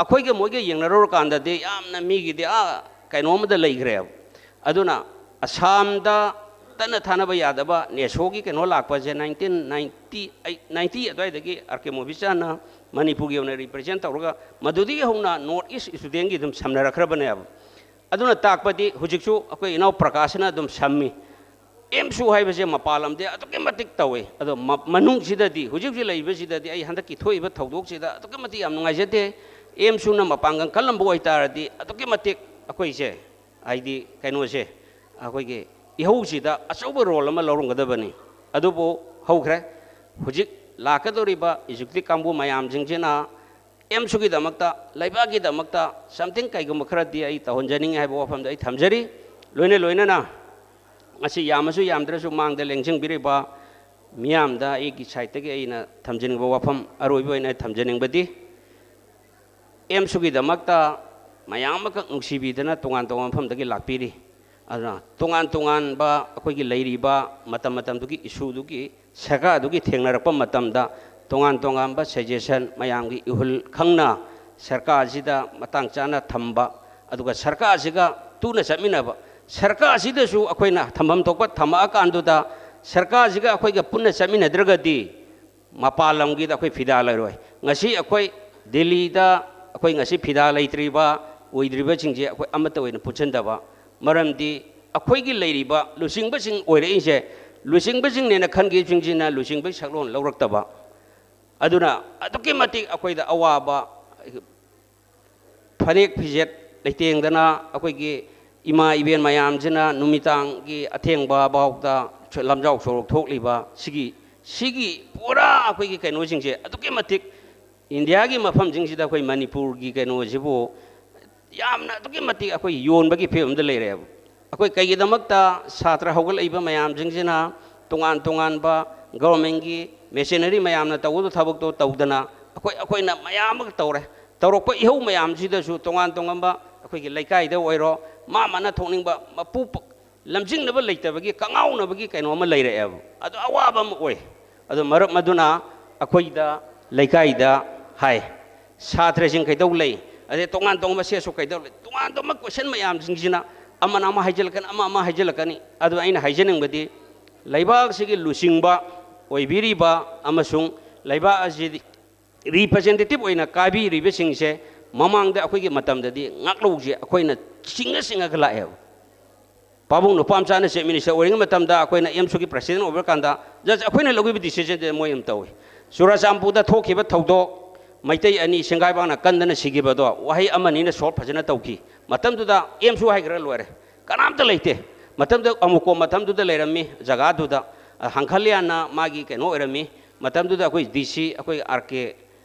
ꯑꯩꯈꯣꯏꯒ ꯃꯣꯏꯒ ꯌꯦꯡꯅꯔꯨꯔꯀꯥꯟꯗꯗꯤ ꯌꯥꯝꯅ ꯃꯤꯒꯤꯗꯤ ꯑꯥ ꯀꯩꯅꯣ ꯑꯃꯗ ꯂꯩꯈ꯭ꯔꯦꯕ꯫ ꯑꯗꯨꯅ ꯑꯁꯥꯝꯗ ꯇꯠꯅ ꯊꯥꯅꯕ ꯌꯥꯗꯕ ꯅꯦꯁꯣꯒꯤ ꯀꯩꯅꯣ ꯂꯥꯛꯄꯁꯦ nineteen ninety eight, ninety ꯑꯗꯨꯋꯥꯏꯗꯒꯤ ꯑꯥꯔ ꯀꯦ ꯃꯣꯕꯤꯆꯥꯟꯅ ꯃꯅꯤꯄꯨꯔꯒꯤ ꯑꯣꯏꯅ represent ꯇꯧꯔꯒ ꯃꯗꯨꯗꯒꯤ ꯍꯧꯅ North East studentꯒꯤ ꯑꯗꯨꯝ ꯁꯝꯅꯔꯛꯈ꯭ꯔꯕꯅꯦꯕ꯫ ꯑꯗꯨꯅ ꯇꯥꯛꯄꯗꯤ ꯍꯧꯖꯤꯛꯁꯨ ꯑꯩꯈꯣꯏ ꯏꯅꯥꯎ ꯄ꯭ꯔꯀꯥꯁꯅ ꯑꯗꯨꯝ ꯁꯝꯃꯤ꯫ ꯑꯦꯝꯁꯨ ꯍꯥꯏꯕꯁꯦ ꯃꯄꯥꯟ ꯂꯝꯗꯤ ꯑꯗꯨꯛꯀꯤ ꯃꯇꯤꯛ ꯇꯧꯏ꯫ ꯑꯗꯣ ꯃ-, ꯃꯅꯨꯡꯁꯤꯗꯗꯤ, ꯍꯧꯖꯤꯛ ꯍꯧꯖꯤꯛ ꯂꯩꯔꯤꯕꯁꯤꯗꯗꯤ ꯑꯩ ꯍꯟꯗꯛꯀꯤ ꯊꯣꯛꯏꯕ ꯊꯧꯗꯣꯛꯁꯤꯗ ꯑꯗꯨꯛꯀꯤ ꯃꯇꯤꯛ ꯌꯥꯝ ꯅꯨꯡꯉꯥꯏꯖꯗꯦ꯫ ꯑꯦꯝꯁꯨꯅ ꯃꯄꯥꯡꯒꯜ ꯀꯜꯂꯝꯕ ꯑꯣꯏꯇꯥꯔꯗꯤ ꯑꯗꯨꯛꯀꯤ ꯃꯇꯤꯛ ꯑꯩꯈꯣꯏꯁꯦ, ꯍꯥꯏꯗꯤ ꯀꯩꯅꯣꯁꯦ, ꯑꯩꯈꯣꯏꯒꯤ ꯏꯍꯧꯁꯤꯗ ꯑꯆꯧꯕ role ꯑꯃ ꯂꯧꯔꯝꯒꯗꯕꯅꯤ꯫ ꯑꯗꯨꯕꯨ ꯍꯧꯈ꯭ꯔꯦ꯫ ꯍꯧꯖꯤꯛ ꯂꯥꯛꯀꯗꯧꯔꯤꯕ executive ꯀꯥꯡꯕꯨ ꯃꯌꯥꯝꯁꯤꯡꯁꯤꯅ ꯑꯦꯝꯁꯨꯒꯤꯗꯃꯛꯇ, ꯂꯩꯕꯥꯛꯀꯤꯗꯃꯛꯇ something ꯀꯩꯒꯨꯝꯕ ꯈꯔꯗꯤ ꯑꯩ ꯇꯧꯍꯟꯖꯅꯤꯡꯉꯤ ꯍꯥꯏꯕ ꯋꯥꯐꯝꯗꯣ ꯑꯩ ꯊꯝꯖꯔꯤ꯫ ꯂꯣꯏꯅ ꯂꯣꯏꯅꯅ ꯉꯁꯤ ꯌꯥꯝꯃꯁꯨ ꯌꯥꯝꯗ꯭ꯔꯁꯨ ꯃꯥꯡꯗ ꯂꯦꯡꯁꯤꯟꯕꯤꯔꯤꯕ ꯃꯤꯌꯥꯝꯗ ꯑꯩꯒꯤ sideꯇꯒꯤ ꯑꯩꯅ ꯊꯝꯖꯅꯤꯡꯕ ꯋꯥꯐꯝ, ꯑꯔꯣꯏꯕ ꯑꯣꯏꯅ ꯊꯝꯖꯅꯤꯡꯕꯗꯤ, ꯑꯦꯝꯁꯨꯒꯤꯗꯃꯛꯇ ꯃꯌꯥꯝ ꯑꯃꯈꯛ ꯅꯨꯡꯁꯤꯕꯤꯗꯅ ꯇꯣꯉꯥꯟ ꯇꯣꯉꯥꯟꯕ ꯃꯐꯝꯗꯒꯤ ꯂꯥꯛꯄꯤꯔꯤ꯫ ꯑꯗꯨꯅ ꯇꯣꯉꯥꯟ ꯇꯣꯉꯥꯟꯕ ꯑꯩꯈꯣꯏꯒꯤ ꯂꯩꯔꯤꯕ ꯃꯇꯝ ꯃꯇꯝꯗꯨꯒꯤ ꯏꯁꯨꯗꯨꯒꯤ ꯁꯔꯀꯥꯔꯗꯨꯒꯤ ꯊꯦꯡꯅꯔꯛꯄ ꯃꯇꯝꯗ ꯇꯣꯉꯥꯟ ꯇꯣꯉꯥꯟꯕ ꯁꯖꯦꯁꯟ ꯃꯌꯥꯝꯒꯤ ꯏꯍꯨꯜ ꯈꯪꯅ ꯁꯔꯀꯥꯔꯁꯤꯗ ꯃꯇꯥꯡ ꯆꯥꯅ ꯊꯝꯕ, ꯑꯗꯨꯒ ꯁꯔꯀꯥꯔꯁꯤꯒ ꯇꯨꯅ ꯆꯠꯃꯤꯟꯅꯕ, ꯁꯔꯀꯥꯔꯁꯤꯗꯁꯨ ꯑꯩꯈꯣꯏꯅ ꯊꯝꯐꯝ ꯊꯣꯛꯄ ꯊꯝꯃꯛꯑꯀꯥꯟꯗꯨꯗ ꯁꯔꯀꯥꯔꯁꯤꯒ ꯑꯩꯈꯣꯏꯒ ꯄꯨꯟꯅ ꯆꯠꯃꯤꯟꯅꯗ꯭ꯔꯒꯗꯤ ꯃꯄꯥꯟ ꯂꯝꯒꯤꯗ ꯑꯩꯈꯣꯏ ꯐꯤꯗꯥ ꯂꯩꯔꯣꯏ꯫ ꯉꯁꯤ ꯑꯩꯈꯣꯏ ꯗꯤꯜꯂꯤꯗ ꯑꯩꯈꯣꯏ ꯉꯁꯤ ꯐꯤꯗꯥ ꯂꯩꯇ꯭ꯔꯤꯕ, ꯑꯣꯏꯗ꯭ꯔꯤꯕꯁꯤꯡꯁꯦ ꯑꯩꯈꯣꯏ ꯑꯃꯠꯇ ꯑꯣꯏꯅ ꯄꯨꯟꯁꯤꯟꯗꯕ, ꯃꯔꯝꯗꯤ ꯑꯩꯈꯣꯏꯒꯤ ꯂꯩꯔꯤꯕ ꯂꯨꯆꯤꯡꯕꯁꯤꯡ ꯑꯣꯏꯔꯛꯏꯁꯦ, ꯂꯨꯆꯤꯡꯕꯁꯤꯡꯅꯦꯅ ꯈꯟꯈꯤꯕꯁꯤꯡꯁꯤꯅ ꯂꯨꯆꯤꯡꯕꯒꯤ ꯁꯛꯂꯣꯟ ꯂꯧꯔꯛꯇꯕ, ꯑꯗꯨꯅ ꯑꯗꯨꯛꯀꯤ ꯃꯇꯤꯛ ꯑꯩꯈꯣꯏꯗ ꯑꯋꯥꯕ, ꯐꯅꯦꯛ ꯐꯤꯖꯦꯠ ꯂꯩꯇꯦꯡꯗꯅ ꯑꯩꯈꯣꯏꯒꯤ ꯏꯃꯥ ꯏꯕꯦꯟ ꯃꯌꯥꯝꯁꯤꯅ ꯅꯨꯃꯤꯗꯥꯡꯒꯤ ꯑꯊꯦꯡꯕ ꯐꯥꯎꯗ ꯂꯝꯖꯥꯎ ꯁꯣꯔꯣꯛ ꯊꯣꯛꯂꯤꯕ ꯁꯤꯒꯤ, ꯁꯤꯒꯤ ꯄꯨꯔꯥ ꯑꯩꯈꯣꯏꯒꯤ ꯀꯩꯅꯣꯁꯤꯡꯁꯦ ꯑꯗꯨꯛꯀꯤ ꯃꯇꯤꯛ ꯏꯟꯗꯤꯌꯥꯒꯤ ꯃꯐꯝꯁꯤꯡꯁꯤꯗ ꯑꯩꯈꯣꯏ ꯃꯅꯤꯄꯨꯔꯒꯤ ꯀꯩꯅꯣꯁꯤꯕꯨ ꯌꯥꯝꯅ ꯑꯗꯨꯛꯀꯤ ꯃꯇꯤꯛ ꯑꯩꯈꯣꯏ ꯌꯣꯟꯕꯒꯤ ꯐꯤꯕꯝꯗ ꯂꯩꯔꯦꯕ꯫ ꯑꯩꯈꯣꯏ ꯀꯩꯒꯤꯗꯃꯛꯇ ꯁꯥꯇ꯭ꯔ ꯍꯧꯒꯠꯂꯛꯏꯕ ꯃꯌꯥꯝꯁꯤꯡꯁꯤꯅ ꯇꯣꯉꯥꯟ ꯇꯣꯉꯥꯟꯕ governmentꯀꯤ machinery ꯃꯌꯥꯝꯅ ꯇꯧꯒꯗꯕ ꯊꯕꯛꯇꯣ ꯇꯧꯗꯅ ꯑꯩꯈꯣꯏ, ꯑꯩꯈꯣꯏꯅ ꯃꯌꯥꯝ ꯑꯃ ꯇꯧꯔꯦ꯫ ꯇꯧꯔꯛꯄ ꯏꯍꯧ ꯃꯌꯥꯝꯁꯤꯗꯁꯨ ꯇꯣꯉꯥꯟ ꯇꯣꯉꯥꯟꯕ ꯑꯩꯈꯣꯏꯒꯤ ꯂꯩꯀꯥꯏꯗ ꯑꯣꯏꯔꯣ, ꯃꯥ ꯃꯥꯅ ꯊꯣꯛꯅꯤꯡꯕ ꯃꯄꯨ ꯄ-, ꯂꯝꯖꯤꯡꯅꯕ ꯂꯩꯇꯕꯒꯤ, ꯀꯉꯥꯎꯅꯕꯒꯤ ꯀꯩꯅꯣ ꯑꯃ ꯂꯩꯔꯛꯑꯦꯕ꯫ ꯑꯗꯨ ꯑꯋꯥꯕ ꯑꯃ ꯑꯣꯏ꯫ ꯑꯗꯨ ꯃꯔꯝ ꯑꯗꯨꯅ ꯑꯩꯈꯣꯏꯗ ꯂꯩꯀꯥꯏꯗ ꯍꯥꯏ, ꯁꯥꯇ꯭ꯔꯁꯤꯡ ꯀꯩꯗꯧ ꯂꯩ, ꯑꯗꯩ ꯇꯣꯉꯥꯟ ꯇꯣꯉꯥꯟꯕ ꯁꯦꯁꯨ ꯀꯩꯗꯧ ꯂꯩ, ꯇꯣꯉꯥꯟ ꯇꯣꯉꯥꯟꯕ question ꯃꯌꯥꯝꯁꯤꯡꯁꯤꯅ ꯑꯃꯅ ꯑꯃ ꯍꯥꯏꯖꯤꯜꯂꯛꯀꯅꯤ, ꯑꯃ ꯑꯃ ꯍꯥꯏꯖꯤꯜꯂꯛꯀꯅꯤ꯫ ꯑꯗꯨ ꯑꯩꯅ ꯍꯥꯏꯖꯅꯤꯡꯕꯗꯤ ꯂꯩꯕꯥꯛꯁꯤꯒꯤ ꯂꯨꯆꯤꯡꯕ ꯑꯣꯏꯕꯤꯔꯤꯕ ꯑꯃꯁꯨꯡ ꯂꯩꯕꯥꯛ ꯑꯁꯤ representative ꯑꯣꯏꯅ ꯀꯥꯕꯤꯔꯤꯕꯁꯤꯡꯁꯦ ꯃꯃꯥꯡꯗ ꯑꯩꯈꯣꯏꯒꯤ ꯃꯇꯝꯗꯗꯤ ꯉꯥꯛꯂꯧꯁꯦ ꯑꯩꯈꯣꯏꯅ ꯆꯤꯡꯉ ꯆꯤꯡꯉꯒ ꯂꯥꯛꯑꯦꯕ꯫ ꯄꯥꯕꯨꯡ ꯅꯨꯄꯥ ꯃꯆꯥꯅ chief minister ꯑꯣꯏꯔꯤꯉꯩ ꯃꯇꯝꯗ ꯑꯩꯈꯣꯏꯅ ꯑꯦꯝꯁꯨꯒꯤ president ꯑꯣꯏꯕ ꯀꯥꯟꯗ just ꯑꯩꯈꯣꯏꯅ ꯂꯧꯈꯤꯕ decisionꯁꯦ ꯃꯣꯏ ꯑꯗꯨꯝ ꯇꯧꯏ꯫ ꯆꯨꯔꯥꯆꯥꯟꯄꯨꯔꯗ ꯊꯣꯛꯈꯤꯕ ꯊꯧꯗꯣꯛ, ꯃꯩꯇꯩ ꯑꯅꯤ ꯁꯦꯡꯒꯥꯏꯕꯥꯛꯅ ꯀꯟꯗꯅ ꯁꯤꯈꯤꯕꯗꯣ ꯋꯥꯍꯩ ꯑꯃꯅꯤꯅ solve ꯐꯖꯅ ꯇꯧꯈꯤ꯫ ꯃꯇꯝꯗꯨꯗ ꯑꯦꯝꯁꯨ ꯍꯥꯏꯈ꯭ꯔ ꯂꯣꯏꯔꯦ, ꯀꯅꯥꯝꯇ ꯂꯩꯇꯦ꯫ ꯃꯇꯝꯗꯨꯗ ꯑꯃꯨꯀꯣ ꯃꯇꯝꯗꯨꯗ ꯂꯩꯔꯝꯃꯤ ꯖꯒꯥꯗꯨꯗ, ꯑ, ꯍꯪꯈꯜꯌꯥꯟꯅ ꯃꯥꯒꯤ ꯀꯩꯅꯣ ꯑꯣꯏꯔꯝꯃꯤ꯫ ꯃꯇꯝꯗꯨꯗ ꯑꯩꯈꯣꯏ DC, ꯑꯩꯈꯣꯏ R K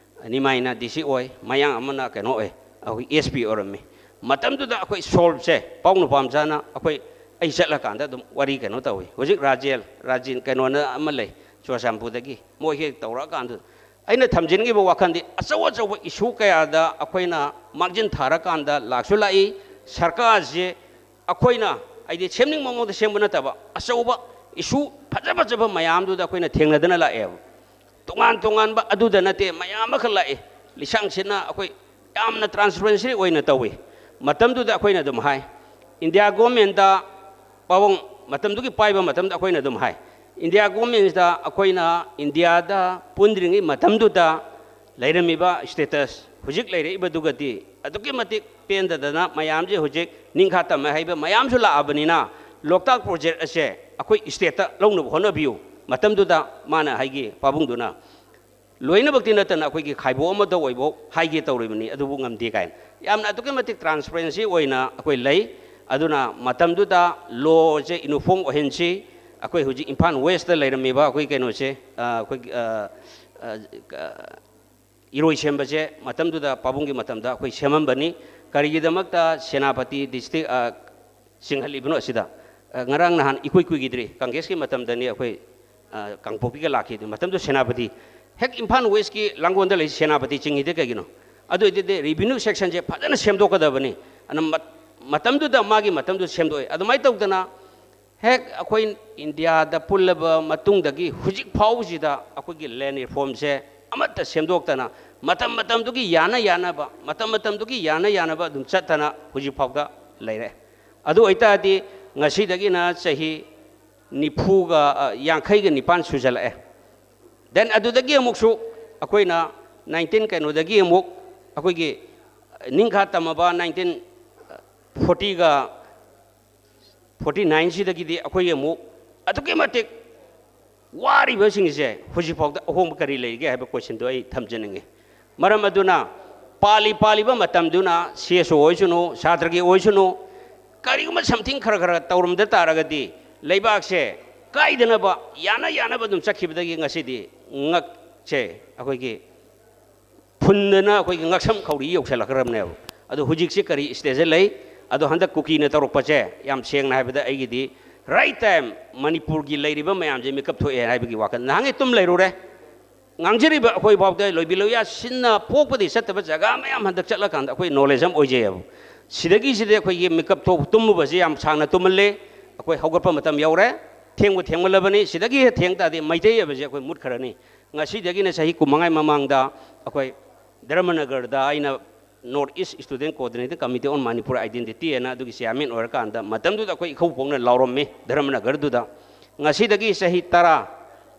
ꯅꯤꯃꯥꯏꯅ DC ꯑꯣꯏ, ꯃꯌꯥꯡ ꯑꯃꯅ ꯀꯩꯅꯣ ꯑꯣꯏ, ꯑꯩꯈꯣꯏ SP ꯑꯣꯏꯔꯝꯃꯤ꯫ ꯃꯇꯝꯗꯨꯗ ꯑꯩꯈꯣꯏ solveꯁꯦ ꯄꯥꯎ ꯅꯨꯄꯥ ꯃꯆꯥꯅ ꯑꯩꯈꯣꯏ, ꯑꯩ ꯆꯠꯂꯀꯥꯟꯗ ꯑꯗꯨꯝ ꯋꯥꯔꯤ ꯀꯩꯅꯣ ꯇꯧꯏ꯫ ꯍꯧꯖꯤꯛ ꯔꯥꯖꯦꯜ, ꯔꯥꯖꯤꯟ ꯀꯩꯅꯣꯅ ꯑꯃ ꯂꯩ ꯆꯨꯔꯥꯆꯥꯟꯄꯨꯔꯗꯒꯤ, ꯃꯣꯏ ꯍꯦꯛ ꯇꯧꯔꯛꯑꯀꯥꯟꯗ ꯑꯩꯅ ꯊꯝꯖꯤꯟꯈꯤꯕ ꯋꯥꯈꯜꯗꯤ, ꯑꯆꯧ ꯑꯆꯧꯕ ꯏꯁꯨ ꯀꯌꯥꯗ ꯑꯩꯈꯣꯏꯅ ꯃꯥꯡꯖꯤꯟ ꯊꯥꯔꯀꯥꯟꯗ ꯂꯥꯛꯁꯨ ꯂꯥꯛꯏ꯫ ꯁꯔꯀꯥꯔꯁꯦ ꯑꯩꯈꯣꯏꯅ, ꯍꯥꯏꯗꯤ, ꯁꯦꯝꯅꯤꯡꯕ ꯃꯑꯣꯡꯗ ꯁꯦꯝꯕ ꯅꯠꯇꯕ, ꯑꯆꯧꯕ ꯏꯁꯨ ꯐꯖ ꯐꯖꯕ ꯃꯌꯥꯝꯗꯨꯗ ꯑꯩꯈꯣꯏꯅ ꯊꯦꯡꯅꯗꯅ ꯂꯥꯛꯑꯦꯕ꯫ ꯇꯣꯉꯥꯟ ꯇꯣꯉꯥꯟꯕ ꯑꯗꯨꯗ ꯅꯠꯇꯦ, ꯃꯌꯥꯝ ꯑꯃꯈꯛ ꯂꯥꯛꯑꯦ꯫ ꯂꯤꯁꯥꯡ ꯁꯤꯠꯅ ꯑꯩꯈꯣꯏ ꯌꯥꯝꯅ ꯇ꯭ꯔꯥꯟꯁꯄꯔꯦꯟꯁꯤ ꯑꯣꯏꯅ ꯇꯧꯏ꯫ ꯃꯇꯝꯗꯨꯗ ꯑꯩꯈꯣꯏꯅ ꯑꯗꯨꯝ ꯍꯥꯏ, ꯏꯟꯗꯤꯌꯥ ꯒꯣꯔꯃꯦꯟꯗ, ꯄꯥꯕꯨꯡ, ꯃꯇꯝꯗꯨꯒꯤ ꯄꯥꯏꯕ ꯃꯇꯝꯗ ꯑꯩꯈꯣꯏꯅ ꯑꯗꯨꯝ ꯍꯥꯏ, ꯏꯟꯗꯤꯌꯥ ꯒꯣꯔꯃꯦꯟꯁꯤꯗ ꯑꯩꯈꯣꯏꯅ ꯏꯟꯗꯤꯌꯥꯗ ꯄꯨꯟꯗ꯭ꯔꯤꯉꯩ ꯃꯇꯝꯗꯨꯗ ꯂꯩꯔꯝꯃꯤꯕ ꯁ꯭ꯇꯦꯇꯁ ꯍꯧꯖꯤꯛ ꯂꯩꯔꯛꯏꯕꯗꯨꯒꯗꯤ ꯑꯗꯨꯛꯀꯤ ꯃꯇꯤꯛ ꯄꯦꯟꯗꯗꯅ ꯃꯌꯥꯝꯁꯦ ꯍꯧꯖꯤꯛ ꯅꯤꯡꯈꯥ ꯇꯝꯃꯦ ꯍꯥꯏꯕ ꯃꯌꯥ« ꯃꯌꯥꯝꯁꯨ ꯂꯥꯛꯑꯕꯅꯤꯅ, ꯂꯣꯛꯇꯥꯛ ꯄ꯭ꯔꯣꯖꯦꯛ ꯑꯁꯦ ꯑꯩꯈꯣꯏ ꯁ꯭ꯇꯦꯠꯇ ꯂꯧꯅꯕ ꯍꯣꯠꯅꯕꯤꯌꯨ꯫ ꯃꯇꯝꯗꯨꯗ ꯃꯥꯅ ꯍꯥꯏꯒꯤ, ꯄꯥꯕꯨꯡꯗꯨꯅ, ꯂꯣꯏꯅꯃꯛꯇꯤ ꯅꯠꯇꯅ ꯑꯩꯈꯣꯏꯒꯤ ꯈꯥꯏꯕꯣꯛ ꯑꯃꯗ ꯑꯣꯏꯕ ꯍꯥꯏꯒꯦ ꯇꯧꯔꯤꯕꯅꯤ, ꯑꯗꯨꯕꯨ ꯉꯝꯗꯦ ꯀꯥꯏꯅ ꯌꯥꯝꯅ ꯑꯗꯨꯛꯀꯤ ꯃꯇꯤꯛ ꯇ꯭ꯔꯥꯟꯁꯄꯔꯦꯟꯁꯤ ꯑꯣꯏꯅ ꯑꯩꯈꯣꯏ ꯂꯩ꯫ ꯑꯗꯨꯅ ꯃꯇꯝꯗꯨꯗ ꯂꯣꯁꯦ ꯌꯨꯅꯤꯐꯣꯔꯝ ꯑꯣꯏꯍꯟꯁꯤ꯫ ꯑꯩꯈꯣꯏ ꯍꯧꯖꯤꯛ ꯏꯝꯐꯥꯜ ꯋꯦꯁꯇ ꯂꯩꯔꯝꯃꯤꯕ ꯑꯩꯈꯣꯏ ꯀꯩꯅꯣꯁꯦ, ꯑ, ꯑꯩꯈꯣꯏ, ꯑ, ꯑ, ꯑ, ꯏꯔꯣꯏꯁꯦꯝꯕꯁꯦ ꯃꯇꯝꯗꯨꯗ ꯄꯥꯕꯨꯡꯒꯤ ꯃꯇꯝꯗ ꯑꯩꯈꯣꯏ ꯁꯦꯝꯃꯝꯕꯅꯤ꯫ ꯀꯔꯤꯒꯤꯗꯃꯛꯇ ꯁꯦꯅꯥꯄꯇꯤ ꯗꯤꯁꯇ꯭ꯔꯤꯛ, ꯑ, ꯆꯤꯡꯍꯜꯂꯤꯕꯅꯣ ꯑꯁꯤꯗ? ꯑ, ꯉꯔꯥꯡ ꯅꯍꯥꯟ ꯏꯀꯨꯏ ꯀꯨꯏꯈꯤꯗ꯭ꯔꯤ, ꯀꯪꯒ꯭ꯔꯦꯁꯀꯤ ꯃꯇꯝꯗꯅꯤ ꯑꯩꯈꯣꯏ, ꯑ, ꯀꯥꯡꯄꯣꯛꯄꯤꯒ ꯂꯥꯛꯈꯤꯗꯨ꯫ ꯃꯇꯝꯗꯨ ꯁꯦꯅꯥꯄꯇꯤ, ꯍꯦꯛ ꯏꯝꯐꯥꯜ ꯋꯦꯁꯀꯤ ꯂꯥꯡꯒꯣꯜꯗ ꯂꯩ ꯁꯦꯅꯥꯄꯇꯤ ꯆꯤꯡꯍꯤꯗ ꯀꯩꯒꯤꯅꯣ? ꯑꯗꯨ ꯑꯣꯏꯗꯤ ꯔꯦꯚꯤꯅ꯭ꯌꯨ ꯁꯦꯛꯁꯟꯁꯦ ꯐꯖꯅ ꯁꯦꯝꯗꯣꯛꯀꯗꯕꯅꯤ꯫ ꯑꯗꯨꯅ ꯃꯠ-, ꯃꯇꯝꯗꯨꯗ ꯃꯥꯒꯤ ꯃꯇꯝꯗꯨꯗ ꯁꯦꯝꯗꯣꯛꯑꯦ꯫ ꯑꯗꯨꯃꯥꯏꯅ ꯇꯧꯗꯅ ꯍꯦꯛ ꯑꯩꯈꯣꯏ ꯏꯟꯗꯤꯌꯥꯗ ꯄꯨꯜꯂꯕ ꯃꯇꯨꯡꯗꯒꯤ ꯍꯧꯖꯤꯛ ꯐꯥꯎꯕꯁꯤꯗ ꯑꯩꯈꯣꯏꯒꯤ ꯂꯦꯟ ꯔꯤꯐꯣꯔꯝꯁꯦ ꯑꯃꯠꯇ ꯁꯦꯝꯗꯣꯛꯇꯅ ꯃꯇꯝ ꯃꯇꯝꯗꯨꯒꯤ ꯌꯥꯅ ꯌꯥꯅꯕ, ꯃꯇꯝ ꯃꯇꯝꯗꯨꯒꯤ ꯌꯥꯅ ꯌꯥꯅꯕ ꯑꯗꯨꯝ ꯆꯠꯇꯅ ꯍꯧꯖꯤꯛ ꯐꯥꯎꯗ ꯂꯩꯔꯦ꯫ ꯑꯗꯨ ꯑꯣꯏꯇꯥꯔꯗꯤ ꯉꯁꯤꯗꯒꯤꯅ ꯆꯍꯤ ꯅꯤꯐꯨꯒ, ꯑ, ꯌꯥꯡꯈꯩꯒ ꯅꯤꯄꯥꯟ ꯁꯨꯖꯜꯂꯛꯑꯦ꯫ Then ꯑꯗꯨꯗꯒꯤ ꯑꯃꯨꯛꯁꯨ ꯑꯩꯈꯣꯏꯅ nineteen ꯀꯩꯅꯣꯗꯒꯤ ꯑꯃꯨꯛ ꯑꯩꯈꯣꯏꯒꯤ ꯅꯤꯡꯈꯥ ꯇꯝꯃꯕ nineteen fortyꯒ forty nineꯁꯤꯗꯒꯤꯗꯤ ꯑꯩꯈꯣꯏꯒꯤ ꯑꯃꯨꯛ ꯑꯗꯨꯛꯀꯤ ꯃꯇꯤꯛ ꯋꯥꯔꯤꯕꯁꯤꯡꯁꯦ ꯍꯧꯖꯤꯛꯐꯥꯎꯗ ꯑꯍꯣꯡꯕ ꯀꯔꯤ ꯂꯩꯒꯦ ꯍꯥꯏꯕ questionꯗꯣ ꯑꯩ ꯊꯝꯖꯅꯤꯡꯉꯤ꯫ ꯃꯔꯝ ꯑꯗꯨꯅ ꯄꯥꯜꯂꯤ ꯄꯥꯜꯂꯤꯕ ꯃꯇꯝꯗꯨꯅ CSO ꯑꯣꯏꯁꯅꯨ, ꯁꯥꯇ꯭ꯔꯒꯤ ꯑꯣꯏꯁꯅꯨ, ꯀꯔꯤꯒꯨꯝꯕ something ꯈꯔ ꯈꯔ ꯇꯧꯔꯝꯗ ꯇꯥꯔꯒꯗꯤ ꯂꯩꯕꯥꯛꯁꯦ ꯀꯥꯏꯗꯅꯕ ꯌꯥꯅ ꯌꯥꯅꯕ ꯑꯗꯨꯝ ꯆꯠꯈꯤꯕꯗꯒꯤ ꯉꯁꯤꯗꯤ ꯉꯛꯁꯦ ꯑꯩꯈꯣꯏꯒꯤ ꯐꯨꯟꯗꯅ ꯑꯩꯈꯣꯏꯒꯤ ꯉꯛꯁꯝ ꯈꯧꯔꯤ ꯌꯧꯁꯜꯂꯛꯈ꯭ꯔꯕꯅꯦꯕ꯫ ꯑꯗꯣ ꯍꯧꯖꯤꯛꯁꯤ ꯀꯔꯤ stageꯇ ꯂꯩ? ꯑꯗꯣ ꯍꯟꯗꯛ ꯀꯨꯀꯤꯅ ꯇꯧꯔꯛꯄꯁꯦ, ꯌꯥꯝ ꯁꯦꯡꯅ ꯍꯥꯏꯕꯗ, ꯑꯩꯒꯤꯗꯤ right time ꯃꯅꯤꯄꯨꯔꯒꯤ ꯂꯩꯔꯤꯕ ꯃꯌꯥꯝꯁꯦ ꯃꯤꯀꯞ ꯊꯣꯛꯑꯦ ꯍꯥꯏꯕꯒꯤ ꯋꯥꯈꯜ꯫ ꯅꯍꯥꯟꯒꯩ ꯇꯨꯝ ꯂꯩꯔꯨꯔꯦ꯫ ꯉꯥꯡꯖꯔꯤꯕ ꯑꯩꯈꯣꯏ ꯐꯥꯎꯗ ꯂꯣꯏꯕꯤ ꯂꯣꯏꯌꯥ ꯁꯤꯟꯅ ꯄꯣꯛꯄꯗꯤ ꯆꯠꯇꯕ ꯖꯒꯥ ꯃꯌꯥꯝ ꯍꯟꯗꯛ ꯆꯠꯂꯀꯥꯟꯗ ꯑꯩꯈꯣꯏ ꯅꯣꯂꯦꯖ ꯑꯃ ꯑꯣꯏꯖꯩꯑꯕ꯫ ꯁꯤꯗꯒꯤꯁꯤꯗꯤ ꯑꯩꯈꯣꯏꯒꯤ ꯃꯤꯀꯞ ꯊꯣꯛ ꯇꯨꯝꯃꯨꯕꯁꯦ ꯌꯥꯝ ꯁꯥꯡꯅ ꯇꯨꯝꯍꯜꯂꯦ꯫ ꯑꯩꯈꯣꯏ ꯍꯧꯒꯠꯄ ꯃꯇꯝ ꯌꯧꯔꯦ꯫ ꯊꯦꯡꯕ ꯊꯦꯡꯃꯜꯂꯕꯅꯤ꯫ ꯁꯤꯗꯒꯤ ꯍꯦꯛ ꯊꯦꯡ ꯇꯥꯔꯗꯤ ꯃꯩꯇꯩ ꯍꯥꯏꯕꯁꯦ ꯑꯩꯈꯣꯏ ꯃꯨꯠꯈ꯭ꯔꯅꯤ꯫ ꯉꯁꯤꯗꯒꯤꯅ ꯆꯍꯤ ꯀꯨꯟꯃꯉꯥ ꯃꯃꯥꯡꯗ ꯑꯩꯈꯣꯏ ꯙꯔꯃꯅꯒꯔꯗ ꯑꯩꯅ North East Student Coordinating Committee on Manipur Identity ꯍꯥꯏꯅ ꯑꯗꯨꯒꯤ ꯆꯤꯌꯥꯔꯃꯦꯟ ꯑꯣꯏꯔꯀꯥꯟꯗ ꯃꯇꯝꯗꯨꯗ ꯑꯩꯈꯣꯏ ꯏꯈꯧ ꯐꯥꯎꯅ ꯂꯥꯎꯔꯝꯃꯤ ꯙꯔꯃꯅꯒꯔꯗꯨꯗ꯫ ꯉꯁꯤꯗꯒꯤ ꯆꯍꯤ ꯇꯔꯥ,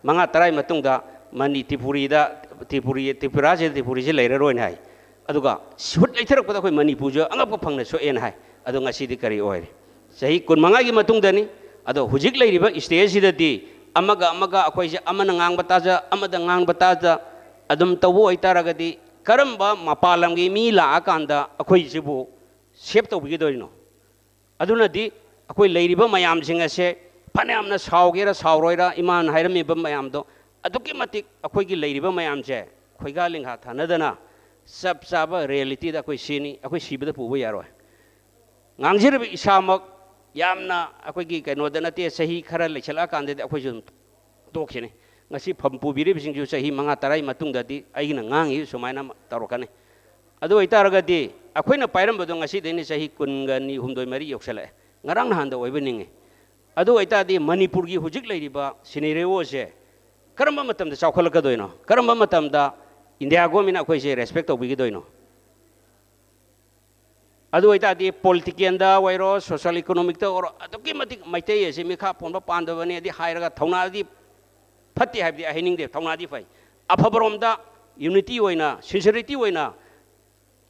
ꯃꯉꯥ ꯇꯔꯥꯒꯤ ꯃꯇꯨꯡꯗ ꯃꯅꯤ ꯇ꯭ꯔꯤꯄꯨꯔꯤꯗ, ꯇ꯭ꯔꯤꯄꯨꯔꯤ, ꯇ꯭ꯔꯤꯄꯨꯔꯥꯁꯤꯗ ꯇ꯭ꯔꯤꯄꯨꯔꯤꯁꯤ ꯂꯩꯔꯔꯣꯏꯅ ꯍꯥꯏ꯫ ꯑꯗꯨꯒ ꯁꯨꯠ ꯂꯩꯊꯔꯛꯄꯗ ꯑꯩꯈꯣꯏ ꯃꯅꯤꯄꯨꯔꯁꯨ ꯑꯉꯛꯄ ꯐꯪꯅ ꯁꯣꯛꯑꯦꯅ ꯍꯥꯏ꯫ ꯑꯗꯣ ꯉꯁꯤꯗꯤ ꯀꯔꯤ ꯑꯣꯏꯔꯦ? ꯆꯍꯤ ꯀꯨꯟꯃꯉꯥꯒꯤ ꯃꯇꯨꯡꯗꯅꯤ꯫ ꯑꯗꯣ ꯍꯧꯖꯤꯛ ꯂꯩꯔꯤꯕ ꯁ꯭ꯇꯦꯖꯁꯤꯗꯗꯤ ꯑꯃꯒ ꯑꯃꯒ ꯑꯩꯈꯣꯏꯁꯦ ꯑꯃꯅ ꯉꯥꯡꯕ ꯇꯥꯖ, ꯑꯃꯗ ꯉꯥꯡꯕ ꯇꯥꯖ ꯑꯗꯨꯝ ꯇꯧꯕ ꯑꯣꯏꯇꯥꯔꯒꯗꯤ ꯀꯔꯝꯕ ꯃꯄꯥꯟ ꯂꯝꯒꯤ ꯃꯤ ꯂꯥꯛꯑꯀꯥꯟꯗ ꯑꯩꯈꯣꯏꯁꯤꯕꯨ ꯁꯦꯞ ꯇꯧꯕꯤꯒꯗꯣꯔꯤꯅꯣ? ꯑꯗꯨꯅꯗꯤ ꯑꯩꯈꯣꯏ ꯂꯩꯔꯤꯕ ꯃꯌꯥꯝꯁꯤꯡ ꯑꯁꯦ ꯐꯅꯌꯥꯝꯅ ꯁꯥꯎꯒꯦꯔꯥ ꯁꯥꯎꯔꯣꯏꯔꯥ, ꯏꯃꯥꯅ ꯍꯥꯏꯔꯝꯃꯤꯕ ꯃꯌꯥꯝꯗꯣ ꯑꯗꯨꯛꯀꯤ ꯃꯇꯤꯛ ꯑꯩꯈꯣꯏꯒꯤ ꯂꯩꯔꯤꯕ ꯃꯌꯥꯝꯁꯦ ꯈꯣꯏꯒꯥ ꯂꯤꯡꯈꯥ ꯊꯥꯅꯗꯅ ꯆꯞ ꯆꯥꯕ ꯔꯤꯌꯦꯂꯤꯇꯤꯗ ꯑꯩꯈꯣꯏ ꯁꯤꯅꯤ, ꯑꯩꯈꯣꯏ ꯁꯤꯕꯗ ꯄꯨꯕ ꯌꯥꯔꯣꯏ꯫ ꯉꯥꯡꯖꯔꯤꯕ ꯏꯁꯥꯃꯛ ꯌꯥꯝꯅ ꯑꯩꯈꯣꯏꯒꯤ ꯀꯩꯅꯣꯗ ꯅꯠꯇꯦ, ꯆꯍꯤ ꯈꯔ ꯂꯩꯁꯜꯂꯛꯑꯀꯥꯟꯗꯗꯤ ꯑꯩꯈꯣꯏꯁꯨ ꯑꯗꯨꯝ ꯇꯣꯛꯈꯤꯅꯤ꯫ ꯉꯁꯤ ꯐꯝ ꯄꯨꯕꯤꯔꯤꯕꯁꯤꯡꯁꯨ ꯆꯍꯤ ꯃꯉꯥ ꯇꯔꯥꯒꯤ ꯃꯇꯨꯡꯗꯗꯤ ꯑꯩꯒꯤꯅ ꯉꯥꯡꯉꯤꯁꯤ ꯁꯨꯃꯥꯏꯅ ꯇꯧꯔꯛꯀꯅꯤ꯫ ꯑꯗꯨ ꯑꯣꯏꯇꯥꯔꯒꯗꯤ ꯑꯩꯈꯣꯏꯅ ꯄꯥꯏꯔꯝꯕꯗꯣ ꯉꯁꯤꯗꯩꯅ ꯆꯍꯤ ꯀꯨꯟꯒ ꯅꯤ, ꯍꯨꯝꯗꯣꯏ, ꯃꯔꯤ ꯌꯧꯁꯜꯂꯛꯑꯦ꯫ ꯉꯔꯥꯡ ꯅꯍꯥꯟꯗ ꯑꯣꯏꯕ ꯅꯤꯡꯉꯤ꯫ ꯑꯗꯨ ꯑꯣꯏꯇꯥꯔꯗꯤ ꯃꯅꯤꯄꯨꯔꯒꯤ ꯍꯧꯖꯤꯛ ꯂꯩꯔꯤꯕ ꯁꯤꯅꯦꯔꯤꯑꯣꯁꯦ ꯀꯔꯝꯕ ꯃꯇꯝꯗ ꯆꯥꯎꯈꯠꯂꯛꯀꯗꯣꯏꯅꯣ? ꯀꯔꯝꯕ ꯃꯇꯝꯗ ꯏꯟꯗꯤꯌꯥ ꯒꯣꯔꯃꯦꯟꯅ ꯑꯩꯈꯣꯏꯁꯦ ꯔꯦꯁꯄꯦꯛ ꯇꯧꯕꯤꯒꯗꯣꯏꯅꯣ? ꯑꯗꯨ ꯑꯣꯏꯇꯥꯔꯗꯤ ꯄꯣꯂꯤꯇꯤꯀꯦꯜꯗ ꯑꯣꯏꯔꯣ, ꯁꯣꯁꯤꯌꯦꯜ ꯏꯀꯣꯅꯣꯃꯤꯛꯇ ꯑꯣꯏꯔꯣ, ꯑꯗꯨꯛꯀꯤ ꯃꯇꯤꯛ ꯃꯩꯇꯩ ꯑꯁꯤ ꯃꯤꯈꯥ ꯄꯣꯟꯕ ꯄꯥꯟꯗꯕꯅꯤ ꯑꯗꯤ ꯍꯥꯏꯔꯒ ꯊꯧꯅꯥꯗꯤ ꯐꯠꯇꯦ ꯍꯥꯏꯕꯗꯤ ꯑꯩ ꯍꯥꯏꯅꯤꯡꯗꯦ, ꯊꯧꯅꯥꯗꯤ ꯐꯩ꯫ ꯑꯐꯕꯔꯣꯝꯗ ꯌꯨꯅꯤꯇꯤ ꯑꯣꯏꯅ, ꯁꯤꯟꯁꯤꯌꯔꯤꯇꯤ ꯑꯣꯏꯅ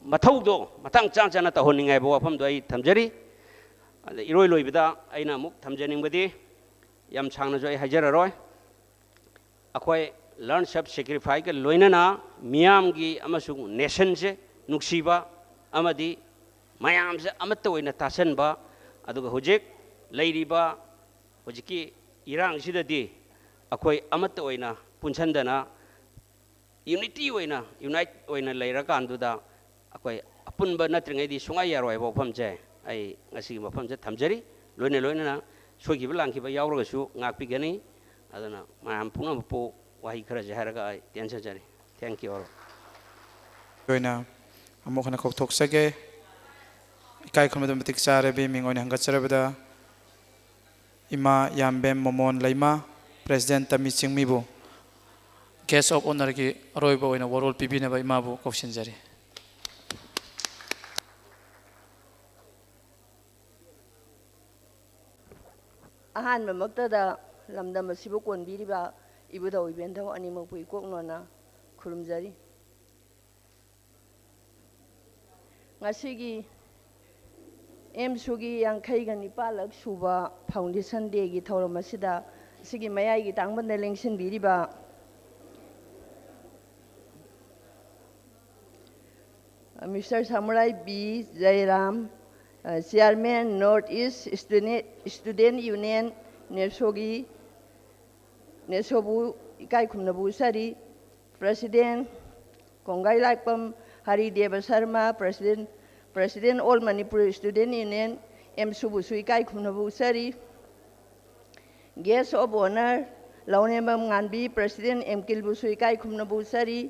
ꯃꯊꯧꯗꯣ ꯃꯇꯥꯡ ꯆꯥ ꯆꯥꯅ ꯇꯧꯍꯟꯅꯤꯡꯉꯦ ꯍꯥꯏꯕ ꯋꯥꯐꯝꯗꯣ ꯑꯩ ꯊꯝꯖꯔꯤ꯫ ꯑꯗ ꯏꯔꯣꯏ ꯂꯣꯏꯕꯗ ꯑꯩꯅ ꯑꯃꯨꯛ ꯊꯝꯖꯅꯤꯡꯕꯗꯤ, ꯌꯥꯝ ꯁꯥꯡꯅꯁꯨ ꯑꯩ ꯍꯥꯏꯖꯔꯔꯣꯏ, ꯑꯩꯈꯣꯏ learn self sacrificeꯀ ꯂꯣꯏꯅꯅ ꯃꯤꯌꯥꯝꯒꯤ ꯑꯃꯁꯨꯡ ꯅꯦꯁꯟꯁꯦ ꯅꯨꯡꯁꯤꯕ ꯑꯃꯗꯤ ꯃꯌꯥꯝꯁꯦ ꯑꯃꯠꯇ ꯑꯣꯏꯅ ꯇꯥꯁꯟꯕ, ꯑꯗꯨꯒ ꯍꯧꯖꯤꯛ ꯂꯩꯔꯤꯕ ꯍꯧꯖꯤꯛꯀꯤ ꯏꯔꯥꯡꯁꯤꯗꯗꯤ ꯑꯩꯈꯣꯏ ꯑꯃꯠꯇ ꯑꯣꯏꯅ ꯄꯨꯟꯁꯟꯗꯅ ꯌꯨꯅꯤꯇꯤ ꯑꯣꯏꯅ, ꯌꯨꯅꯥꯏꯠ ꯑꯣꯏꯅ ꯂꯩꯔꯀꯥꯟꯗꯨꯗ ꯑꯩꯈꯣꯏ ꯑꯄꯨꯟꯕ ꯅꯠꯇ꯭ꯔꯤꯉꯩꯗꯤ ꯁꯨꯡꯌꯥ ꯌꯥꯔꯣꯏ ꯍꯥꯏꯕ ꯋꯥꯐꯝꯁꯦ ꯑꯩ ꯉꯁꯤꯒꯤ ꯃꯐꯝꯁꯤꯗ ꯊꯝꯖꯔꯤ꯫ ꯂꯣꯏꯅ ꯂꯣꯏꯅꯅ ꯁꯣꯏꯈꯤꯕ ꯂꯥꯟꯈꯤꯕ ꯌꯥꯎꯔꯒꯁꯨ ꯉꯥꯛꯄꯤꯒꯅꯤ꯫ ꯑꯗꯨꯅ ꯃꯌꯥꯝ ꯄꯨꯝꯅꯃꯛꯄꯨ ꯋꯥꯍꯩ ꯈꯔꯁꯦ ꯍꯥꯏꯔꯒ ꯑꯩ ꯇꯦꯟꯖꯖꯔꯤ꯫ Thank you all꯫ ꯑꯣꯏꯅ ꯑꯃꯨꯛ ꯍꯟꯅ ꯀꯧꯊꯣꯛꯆꯒꯦ꯫ ꯏꯀꯥꯏ ꯈꯨꯝꯅꯕꯗ ꯃꯇꯤꯛ ꯆꯥꯔꯕꯤ ꯃꯤꯡ ꯑꯣꯏꯅ ꯍꯪꯒꯠꯆꯔꯕꯗ ꯏꯃꯥ ꯌꯥꯝꯕꯦꯝ ꯃꯣꯃꯣꯟ ꯂꯩꯃ, President ꯇꯃꯤ ꯆꯤꯡꯃꯤꯕꯨ Guest of Honourꯒꯤ ꯑꯔꯣꯏꯕ ꯑꯣꯏꯅ ꯋꯥꯔꯣꯜ ꯄꯤꯕꯤꯅꯕ ꯏꯃꯥꯕꯨ ꯀꯧꯁꯤꯟꯖꯔꯤ꯫ ꯑꯍꯥꯟꯕꯃꯛꯇꯗ ꯂꯝꯗꯝ ꯑꯁꯤꯕꯨ ꯀꯣꯟꯕꯤꯔꯤꯕ ꯏꯕꯨꯙꯧ ꯏꯕꯦꯟꯙꯧ ꯑꯅꯤꯃꯛꯄꯨ ꯏꯀꯣꯛ ꯅꯣꯟꯅ ꯈꯨꯔꯨꯝꯖꯔꯤ꯫ ꯉꯁꯤꯒꯤ ꯑꯦꯝꯁꯨꯒꯤ ꯌꯥꯡꯈꯩꯒ ꯅꯤꯄꯥꯜꯂꯛ ꯁꯨꯕ Foundation Dayꯒꯤ ꯊꯧꯔꯝ ꯑꯁꯤꯗ ꯑꯁꯤꯒꯤ ꯃꯌꯥꯏꯒꯤ ꯇꯥꯡꯕꯟꯗ ꯂꯦꯡꯁꯤꯟꯕꯤꯔꯤꯕ Mister ꯁꯥꯃꯨꯔꯥꯏ ꯕꯤ ꯖꯌꯔꯥꯝ, Chairman North East Student, Student Union, ꯅꯦꯁꯣꯒꯤ, ꯅꯦꯁꯣꯕꯨ ꯏꯀꯥꯏ ꯈꯨꯝꯅꯕ ꯎꯠꯆꯔꯤ꯫ President ꯀꯣꯡꯒꯥꯏ ꯂꯥꯏꯄꯝ ꯍꯔꯤꯗꯦꯕ Sharma, President, President All Manipur Student Union, ꯑꯦꯝꯁꯨꯕꯨꯁꯨ ꯏꯀꯥꯏ ꯈꯨꯝꯅꯕ ꯎꯠꯆꯔꯤ꯫ Guest of Honour Laurembam ꯉꯥꯟꯕꯤ, President ꯑꯦꯝꯀꯤꯜꯕꯨꯁꯨ ꯏꯀꯥꯏ ꯈꯨꯝꯅꯕ ꯎꯠꯆꯔꯤ꯫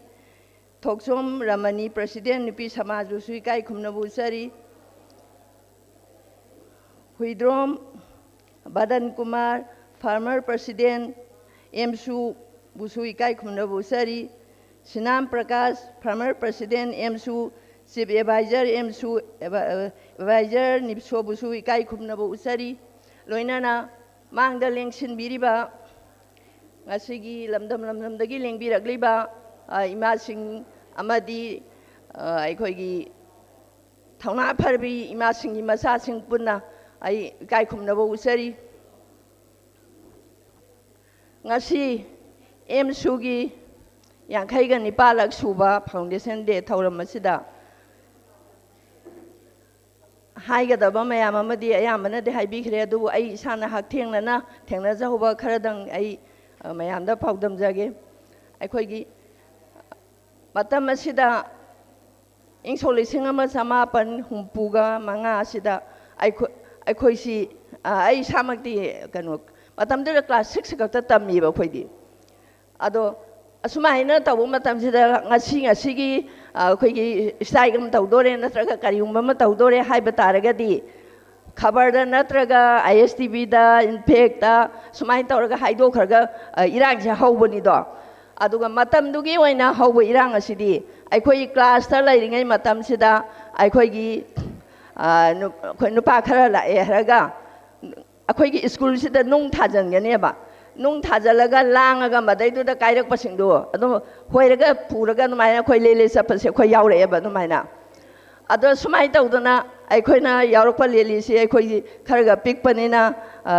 ꯊꯣꯛꯆꯣꯝ ꯔꯃꯅꯤ, President ꯅꯨꯄꯤ ꯁꯃꯥꯖꯕꯨꯁꯨ ꯏꯀꯥꯏ ꯈꯨꯝꯅꯕ ꯎꯠꯆꯔꯤ꯫ ꯍꯨꯏꯗ꯭ꯔꯣꯝ ꯕꯗꯟ ꯀꯨꯃꯥꯔ, former President ꯑꯦꯝꯁꯨꯕꯨꯁꯨ ꯏꯀꯥꯏ ꯈꯨꯝꯅꯕ ꯎꯠꯆꯔꯤ꯫ ꯁꯤꯅꯥꯝ Prakash, former President ꯑꯦꯝꯁꯨ, Chief Advisor ꯑꯦꯝꯁꯨ, Advisor ꯅꯤꯞꯁꯣꯕꯨꯁꯨ ꯏꯀꯥꯏ ꯈꯨꯝꯅꯕ ꯎꯠꯆꯔꯤ꯫ ꯂꯣꯏꯅꯅ ꯃꯥꯡꯗ ꯂꯦꯡꯁꯤꯟꯕꯤꯔꯤꯕ, ꯉꯁꯤꯒꯤ ꯂꯝꯗꯝ ꯂꯝꯗꯝꯗꯒꯤ ꯂꯦꯡꯕꯤꯔꯛꯂꯤꯕ, ꯑ, ꯏꯃꯥꯁꯤꯡ ꯑꯃꯗꯤ, ꯑ, ꯑꯩꯈꯣꯏꯒꯤ ꯊꯧꯅꯥ ꯐꯔꯕꯤ ꯏꯃꯥꯁꯤꯡꯒꯤ ꯃꯆꯥꯁꯤꯡ ꯄꯨꯟꯅ ꯑꯩ ꯏꯀꯥꯏ ꯈꯨꯝꯅꯕ ꯎꯠꯆꯔꯤ꯫ ꯉꯁꯤ ꯑꯦꯝꯁꯨꯒꯤ ꯌꯥꯡꯈꯩꯒ ꯅꯤꯄꯥꯜꯂꯛ ꯁꯨꯕ Foundation Day ꯊꯧꯔꯝ ꯑꯁꯤꯗ ꯍꯥꯏꯒꯗꯕ ꯃꯌꯥꯝ ꯑꯃꯗꯤ ꯑꯌꯥꯝꯕꯅꯗꯤ ꯍꯥꯏꯕꯤꯈ꯭ꯔꯦ, ꯑꯗꯨꯕꯨ ꯑꯩ ꯏꯁꯥꯅ ꯍꯛꯊꯦꯡꯅꯅ ꯊꯦꯡꯅꯖꯍꯧꯕ ꯈꯔꯗꯪ ꯑꯩ, ꯑ, ꯃꯌꯥꯝꯗ ꯄꯥꯎꯗꯝꯖꯒꯦ꯫ ꯑꯩꯈꯣꯏꯒꯤ ꯃꯇꯝ ꯑꯁꯤꯗ ꯏꯪ ꯁꯣꯛ ꯂꯤꯁꯤꯡ ꯑꯃ ꯆꯃꯥꯄꯟ ꯍꯨꯝꯐꯨꯒ ꯃꯉꯥ ꯑꯁꯤꯗ ꯑꯩꯈꯣꯏ, ꯑꯩꯈꯣꯏꯁꯤ, ꯑ, ꯑꯩ ꯏꯁꯥꯃꯛꯇꯤ ꯀꯩꯅꯣ, ꯃꯇꯝꯗꯨꯗ class six ꯈꯛꯇ ꯇꯝꯃꯤꯕ ꯑꯩꯈꯣꯏꯗꯤ꯫ ꯑꯗꯣ ꯑꯁꯨꯃꯥꯏꯅ ꯇꯧꯕ ꯃꯇꯝꯁꯤꯗ ꯉꯁꯤ ꯉꯁꯤꯒꯤ ꯑ, ꯑꯩꯈꯣꯏꯒꯤ ꯁ꯭ꯇ꯭ꯔꯥꯏꯛ ꯑꯃ ꯇꯧꯗꯣꯔꯦ ꯅꯠꯇ꯭ꯔꯒ ꯀꯔꯤꯒꯨꯝꯕ ꯑꯃ ꯇꯧꯗꯣꯔꯦ ꯍꯥꯏꯕ ꯇꯥꯔꯒꯗꯤ, ꯈꯕꯔꯗ ꯅꯠꯇ꯭ꯔꯒ ꯑꯥꯏ ꯑꯦꯁ ꯇꯤ ꯚꯤꯗ, ꯏꯝꯄꯦꯛꯇ ꯁꯨꯃꯥꯏꯅ ꯇꯧꯔꯒ ꯍꯥꯏꯗꯣꯛꯈ꯭ꯔꯒ ꯑ, ꯏꯔꯥꯡꯁꯦ ꯍꯧꯕꯅꯤꯗꯣ꯫ ꯑꯗꯨꯒ ꯃꯇꯝꯗꯨꯒꯤ ꯑꯣꯏꯅ ꯍꯧꯕ ꯏꯔꯥꯡ ꯑꯁꯤꯗꯤ ꯑꯩꯈꯣꯏ ꯀ꯭ꯂꯥꯁꯇ ꯂꯩꯔꯤꯉꯩ ꯃꯇꯝꯁꯤꯗ ꯑꯩꯈꯣꯏꯒꯤ ꯑ, ꯅꯨ- ꯑꯩꯈꯣꯏ ꯅꯨꯄꯥ ꯈꯔ ꯂꯥꯛꯑꯦ ꯍꯥꯏꯔꯒ ꯑꯩꯈꯣꯏꯒꯤ ꯁ꯭ꯀꯨꯜꯁꯤꯗ ꯅꯨꯡ ꯊꯥꯖꯤꯟꯒꯅꯦꯕ꯫ ꯅꯨꯡ ꯊꯥꯖꯤꯜꯂꯒ ꯂꯥꯡꯉꯒ ꯃꯗꯩꯗꯨꯗ ꯀꯥꯏꯔꯛꯄꯁꯤꯡꯗꯣ ꯑꯗꯨꯝ ꯍꯣꯏꯔꯒ ꯄꯨꯔꯒ ꯑꯗꯨꯃꯥꯏꯅ ꯑꯩꯈꯣꯏ ꯂꯦꯂꯦ ꯆꯠꯄꯁꯦ ꯑꯩꯈꯣꯏ ꯌꯥꯎꯔꯛꯑꯦꯕ ꯑꯗꯨꯃꯥꯏꯅ꯫ ꯑꯗꯣ ꯁꯨꯃꯥꯏꯅ ꯇꯧꯗꯅ ꯑꯩꯈꯣꯏꯅ ꯌꯥꯎꯔꯛꯄ ꯂꯦꯂꯤꯁꯤ ꯑꯩꯈꯣꯏꯒꯤ ꯈꯔꯒ ꯄꯤꯛꯄꯅꯤꯅ, ꯑ,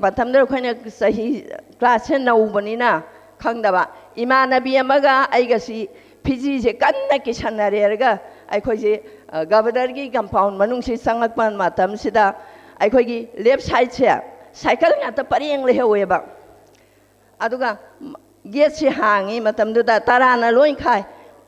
ꯃꯇꯝꯗꯨꯗ ꯑꯩꯈꯣꯏꯅ ꯆꯍꯤ ꯀ꯭ꯂꯥꯁꯁꯦ ꯅꯧꯕꯅꯤꯅ ꯈꯪꯗꯕ꯫ ꯏꯃꯥꯟꯅꯕꯤ ꯑꯃꯒ ꯑꯩꯒꯁꯤ ꯐꯤꯖꯤꯁꯦ ꯀꯟꯅ ꯀꯤꯁꯟꯅꯔꯦꯔꯒ ꯑꯩꯈꯣꯏꯁꯦ, ꯑ, ꯒꯕꯔꯅꯔꯒꯤ ꯀꯝꯄꯥꯎꯟ ꯃꯅꯨꯡꯁꯤ ꯆꯪꯂꯛꯄ ꯃꯇꯝꯁꯤꯗ ꯑꯩꯈꯣꯏꯒꯤ ꯂꯦꯐ ꯁꯥꯏꯠꯁꯦ ꯁꯥꯏꯀꯜ ꯉꯥꯛꯇ ꯄꯔꯦꯡ ꯂꯩꯍꯧꯋꯦꯕ꯫ ꯑꯗꯨꯒ ꯒꯦꯠꯁꯤ ꯍꯥꯡꯉꯤ ꯃꯇꯝꯗꯨꯗ ꯇꯔꯥꯅ ꯂꯣꯏ ꯈꯥꯏ꯫